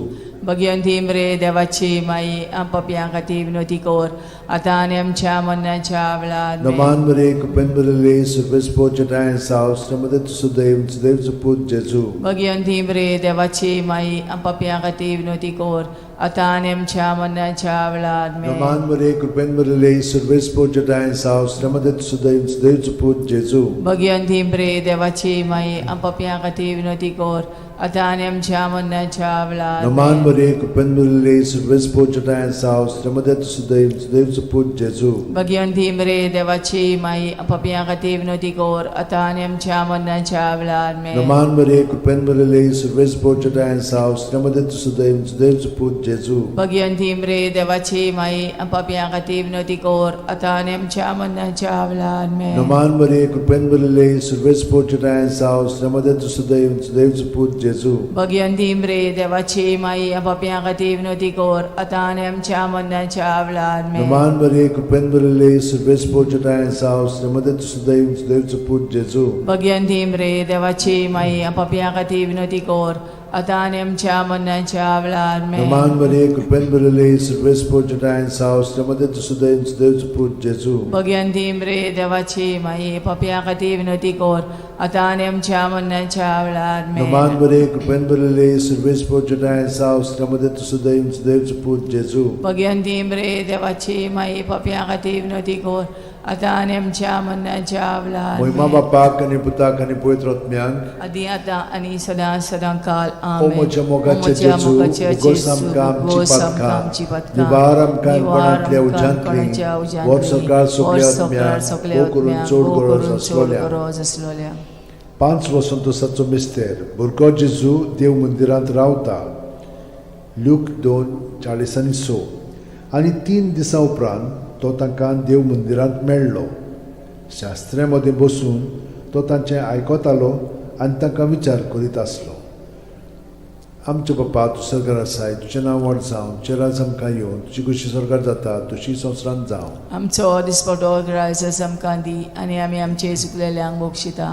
भगिवंती मरे देवाची माई, पापयां खातीर विनवती कर आतां आनी आमच्या मरणाच्या वेळार आमेन. नमान मरिये, कृपेन भरिल्ले, सर्वेस्पोर जठायन साव, मध्ये तूं सदैव सदैवचो पूत जेजू. भगिवंती मरे देवाची माई, पापयां खातीर विनवती कर आतां आनी आमच्या मरणाच्या वेळार आमेन. नमान मरिये, कृपेन भरिल्ले, सर्वेस्पोर जठायन साव, मध्ये तूं सदैव सदैवचो पूत जेजू. भगिवंती मरे देवाची माई, पापयां खातीर विनवती कर आतां आनी आमच्या मरणाच्या वेळार नमान आमेन. मरिये, कृपेन भरिल्ले, सर्वेस्पोर जठायन साव, मध्ये तूं सदैव सदैवचो पूत जेजू. भगिवंती मरे देवाची माई, पापयां खातीर विनवती कर आतां आनी आमच्या मरणाच्या वेळार आमेन. नमान मरिये, कृपेन भरिल्ले, सर्वेस्पोर जठायन साव, मध्ये तूं सदैव सदैवचो पूत जेजू. भगिवंती मरे देवाची माई, पापयां खातीर विनवती कर आतां आनी आमच्या मरणाच्या वेळार आमेन. नमान मरिये, कृपेन भरिल्ले, सर्वेस्पोर जठायन साव, मध्ये तूं सदैव सदैवचो पूत जेजू. भगिवंती मरे देवाची माई, पापयां खातीर विनवती कर आतां आनी आमच्या मरणाच्या वेळार आमेन. नमान मरिये, कृपेन भरिल्ले, सर्वेस्पोर जठायन साव, मध्ये तूं सदैव सदैवचो पूत जेजू. भगिवंती मरे देवाची माई, पापयां खातीर विनवती कर आतां आनी आमच्या मरणाच्या वेळार आमेन. नमान मरिये, कृपेन भरिल्ले, सर्वेस्पोर जठायन साव, मध्ये तूं सदैव सदैवचो पूत जेजू. भगिवंती मरे देवाची माई, पापयां खातीर विनवती कर आतां आनी आमच्या मरणाच्या वेळार आमेन. नमान मरिये, कृपेन भरिल्ले, सर्वेस्पोर जठायन साव, मध्ये तूं सदैव सदैवचो पूत जेजू. भगिवंती मरे देवाची माई, पापयां खातीर विनवती कर आतां आनी आमच्या मरणाच्या वेळार मोहिमा आमेन. बापाक आनी पुताक आनी पवित्र आत्म्याक. आदी आतां आनी सदां सदां काल ओ आमेन. म्हज्या मोगाचे ओ म्हज्या जेजू, मोगाचे उगोस जेजू, आमकां आमची उगोस आमकां पातकां, आमची पातकां, निवार आमकां निवार कोणांतल्या आमकां उज्यांतली, कोणाच्या उज्यांतली, वर सरकार सगल्या वर सरकार आत्म्याक, सगल्या भोव करून आत्म्याक, चड भोव गरज करून चड आसलोल्या. गरज आसलोल्या. 5 वसंतोसाचो मिस्तेर, भुरगो जेजू देव मंदिरांत रावता. ल्यूक 2:46. आनी 3 दिसां उपरांत तो तांकां देव मंदिरांत मेळ्ळो. शास्त्र्या मदें बसून तो तांचें आयकतालो आनी तांकां विचार करीत आसलो. आमच्या बापा, तूं सरकार आसाय, तुजें नांव व्हड जावं, तुजें राज आमकां येवं, तुजी कशी सरकार जाता तशी संवसारांत जावं. आमचो दिसपटो ग्रायस आमकां दी आनी आमी आमचे चुकलेल्यांक बक्षिता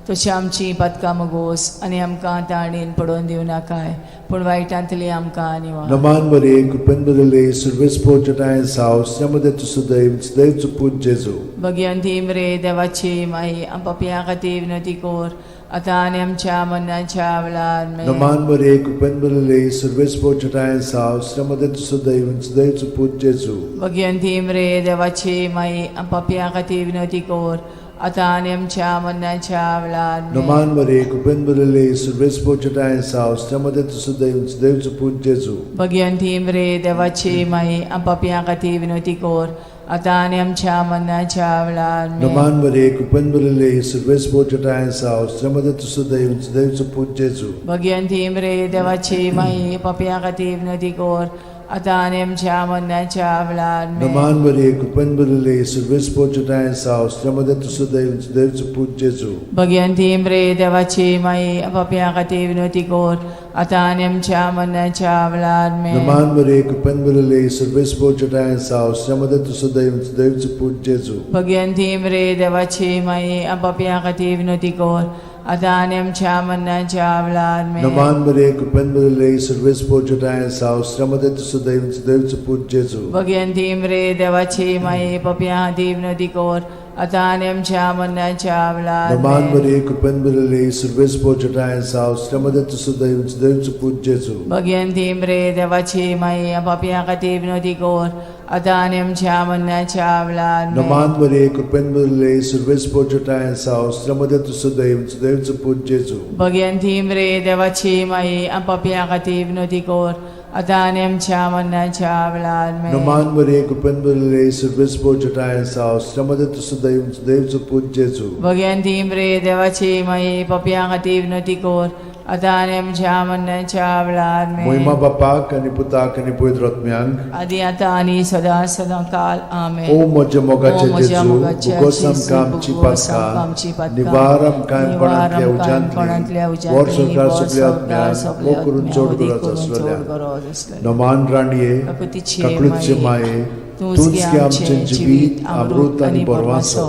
तशी आमची पातकां मुगोस आनी आमकां ताणेन पडोवन दिवं नाकाय, पूण वायटांतली आमकां निवार. नमान मरिये, कृपेन भरिल्ले, सर्वेस्पोर जठायन साव, मध्ये तूं सदैव सदैवचो पूत जेजू. भगिवंती मरे देवाची माई, पापयां खातीर विनवती कर आतां आनी आमच्या मरणाच्या वेळार आमेन. नमान मरिये, कृपेन भरिल्ले, सर्वेस्पोर जठायन साव, मध्ये तूं सदैव सदैवचो पूत जेजू. भगिवंती मरे देवाची माई, पापयां खातीर विनवती कर आतां आनी आमच्या मरणाच्या वेळार आमेन. नमान मरे कृपेन भरिल्ले सर्वेस्पर तुज्या साव स्त्रियां तूं सुदैव देवचो पूत जेजू. भगिवंती मरे देवाची माई, आम पापयां खातीर विनवती कर, आतां आनी आमच्या मरणाच्या वेळार आमेन. नमान मरे कृपेन भरिल्ले सर्वेस्पर तुज्या साव स्त्रियां तूं सुदैव देवचो पूत जेजू. भगिवंती मरे देवाची माई, पापयां खातीर विनवती कर, आतां आनी आमच्या मरणाच्या वेळार आमेन. नमान मरे कृपेन भरिल्ले सर्वेस्पर तुज्या साव स्त्रियां तूं सुदैव देवचो पूत जेजू. भगिवंती मरे देवाची माई, पापयां खातीर विनवती कर, आतां आनी आमच्या मरणाच्या वेळार आमेन. नमान मरे कृपेन भरिल्ले सर्वेस्पर तुज्या साव स्त्रियां तूं सुदैव देवचो पूत जेजू. भगिवंती मरे देवाची माई, पापयां खातीर विनवती कर, आतां आनी आमच्या मरणाच्या वेळार आमेन. नमान मरे कृपेन भरिल्ले सर्वेस्पर तुज्या साव स्त्रियां तूं सुदैव देवचो पूत जेजू. भगिवंती मरे देवाची माई, पापयां खातीर विनवती कर, आतां आनी आमच्या मरणाच्या वेळार नमान आमेन. मरे कृपेन भरिल्ले सर्वेस्पर तुज्या साव स्त्रियां तूं सुदैव देवचो पूत जेजू. भगिवंती मरे देवाची माई, पापयां खातीर विनवती कर, आतां आनी आमच्या मरणाच्या वेळार आमेन. नमान मरे कृपेन भरिल्ले सर्वेस्पर तुज्या साव स्त्रियां तूं सुदैव देवचो पूत जेजू. भगिवंती मरे देवाची माई, पापयां खातीर विनवती कर, आतां आनी आमच्या मरणाच्या वेळार आमेन. नमान मरे कृपेन भरिल्ले सर्वेस्पर तुज्या साव स्त्रियां तूं सुदैव देवचो पूत जेजू. भगिवंती मरे देवाची माई, पापयां खातीर विनवती कर, आतां आनी आमच्या मरणाच्या वेळार आमेन. मोहिमा बापाक आनी पुताक आनी पवित्र आत्म्यांक, आदी आतां आनी सदां सदां काल आमेन. ओ म्हज्या ओ मोगाचे म्हज्या जेजू, मोगाच्या भुगोस जेजू, आमकां आमची भुगोस आमकां आमची पातकां, पातकां, निवार आमकां निवार कोणांतल्या आमकां कोणांतल्या उज्यांतली, वर उज्यांतली, संवसार वर सगल्या संवसार आत्म्यांक, सगल्या मोग करून आत्म्यांक, चड वदी गरज करून चड आसलेल्या. गरज आसलेल्या. नमान राणये, काकुतीचे काकळूतचे माये, माये, तूंच तूंच गे गे आमचें आमचें जिवीत, अमृत आनी बरवासो.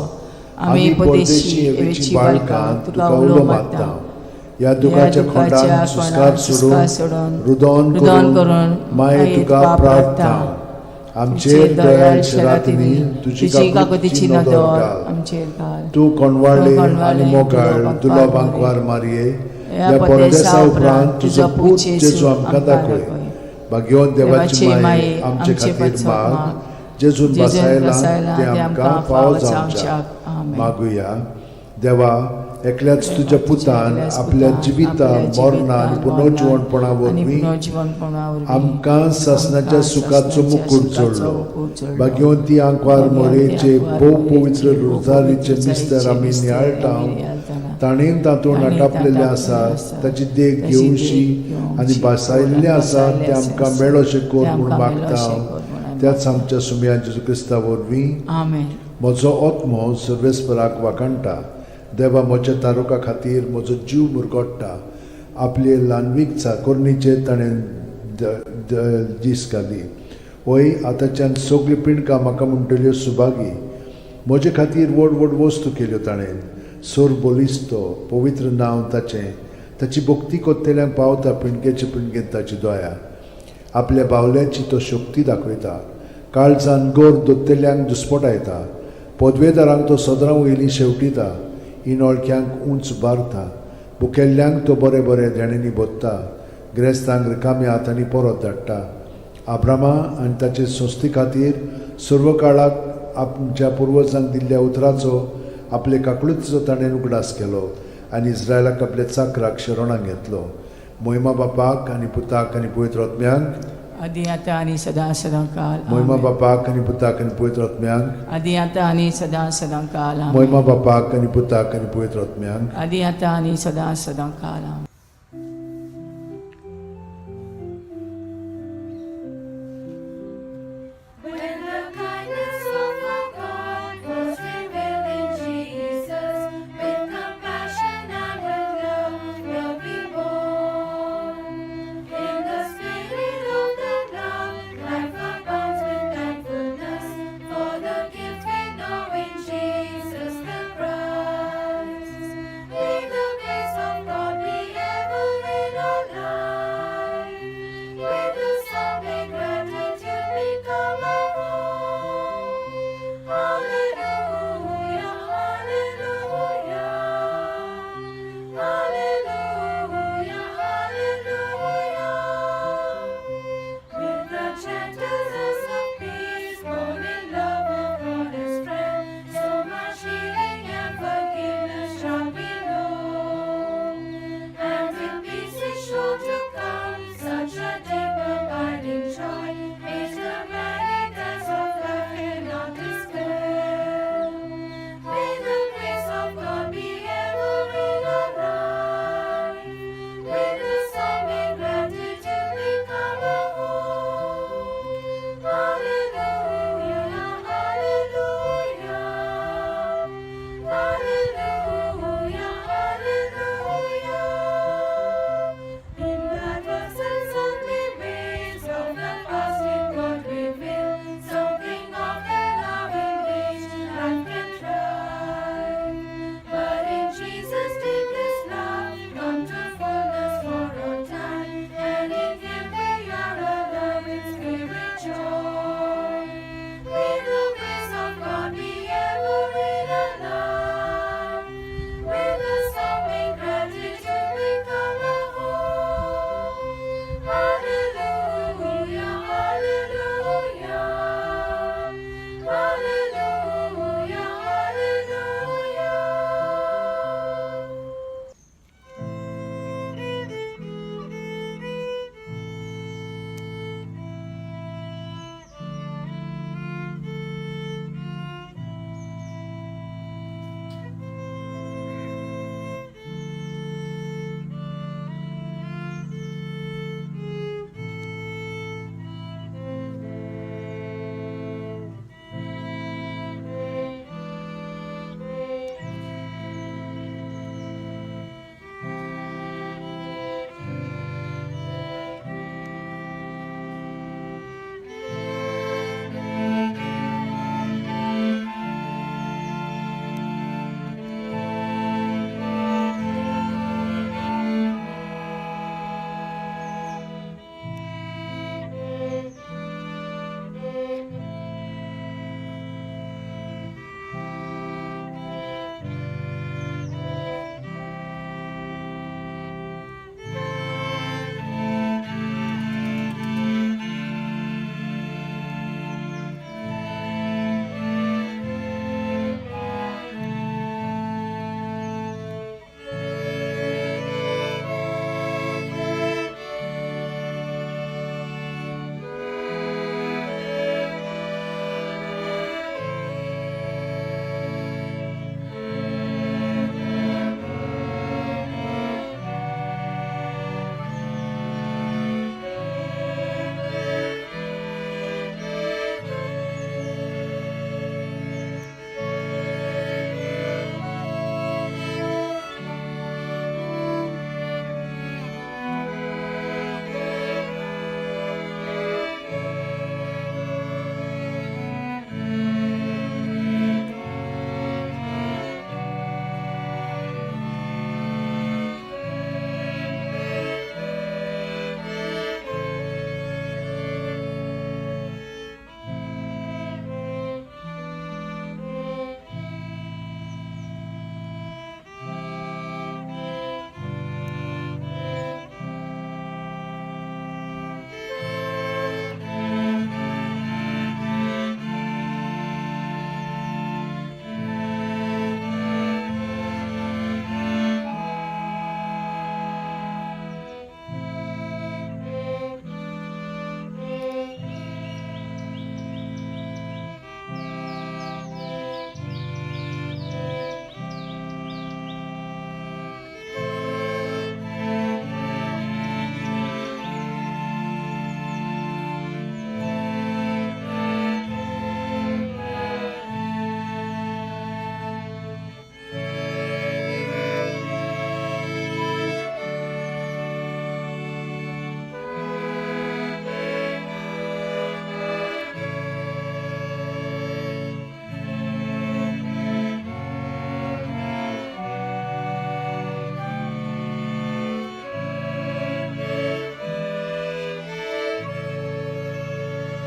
आमी परदेशी एवेची बाळकां, तुका उलो मारता. ह्या दुखाच्या खोंडान सुस्कार सोडून, रुदोन रुदोन करून करून माये तुका प्रार्थना. आमचेर दयाळ शरातींनी तुजी काकुतीची काकुतीची नदर नदर घाल. आमचेर घाल. तूं कोणवाळे तूं कोणवाळे आनी मोगाळ दुलो दुलो बांकवार बांकवार मारये, ह्या ह्या परदेसा परदेसा उपरांत उपरांत तुजो तुजो पूत पूत जेजू जेजू आमकां आमकां दाखय. दाखय. भाग्यवंत देवाची देवाची माये, माये, आमचे आमचे खातीर पासत माग, माग, जेजून जेजून बसायला बसायला ते ते आमकां आमकां फावो फावो जावच्याक. जावच्याक. आमेन. मागुया. देवा, एकल्याच तुज्या पुतान एकल्याच आपल्या पुतान जिविता आपल्या मरणा आनी जिवितान, पुनर्जिवणपणा मरणान आनी वरवीं पुनर्जिवणपणा वरवीं आमकां सासणाच्या आमकां सुखाचो सासणाच्या मुकूट सुखाचो जोडलो. मुकूट जोडलो. भाग्यवंती आंकवार भाग्यवंती मोरेचे आंकवार भोव मोरेचे पवित्र भोव रोजारीचे पवित्र मिस्तर रोजारीचे आमी मिस्तर नियाळटा, आमी नियाळटाना, ताणें तातूंत ताणें आटापलेलें तातूंत आसा, आसा, ताची देख ताची देख घेवशी घेवशी आनी भासायल्लें आनी आसा भासायल्लें तें आसा, आमकां मेळोशें कर तें म्हूण आमकां मागता. मेळोशें कर म्हूण आमी त्याच आमच्या सुमया जेजू क्रिस्ता वरवीं. आमेन. म्हजो आत्मो सर्वेस्पराक वाखाणटा, देवा म्हज्या तारुका खातीर म्हजो जीव मुरगोट्टा. आपले ल्हानवीक चाकोरणीचेर ताणें दीस घाली. वय आतांच्यान सगळीं पिंडकां म्हाका म्हणटल्यो सुभागी. म्हजे खातीर व्हड व्हड वस्तू केल्यो ताणें. सोर बलिस्तो पवित्र नांव ताचें. ताची भक्ती कोत्तेल्यांक पावता पिंडकेचे पिंडकेंत ताची दया. आपल्या बावल्याची तो शक्ती दाखयता, काळजान गोर दोत्तेल्यांक दुस्पटायता. पदवेदारांक तो सदरां वयली शेवटिता, इनोळख्यांक उंच बारता. भुकेल्ल्यांक तो बरें बरें देण्यांनी भोत्ता, ग्रेस्तांक रिकाम्या हातांनी परत धाडटा. आब्रामा आनी ताचे संस्थे खातीर सर्व काळाक आमच्या पुर्वजांक दिल्ल्या उतराचो आपले काकळुतीचो ताणें उगडास केलो आनी इस्रायलाक आपल्या चाकराक शरणाक घेतलो. मोहिमा बापाक आनी पुताक आनी पवित्र आत्म्यांक, आदी आतां आनी सदां सदां काल मोहिमा आमेन. बापाक आनी पुताक आनी पवित्र आत्म्यांक, आदी आतां आनी सदां सदां काल आमेन. मोहिमा बापाक आनी पुताक आनी पवित्र आत्म्यांक. आदी आतां आनी सदां सदां काल आमेन.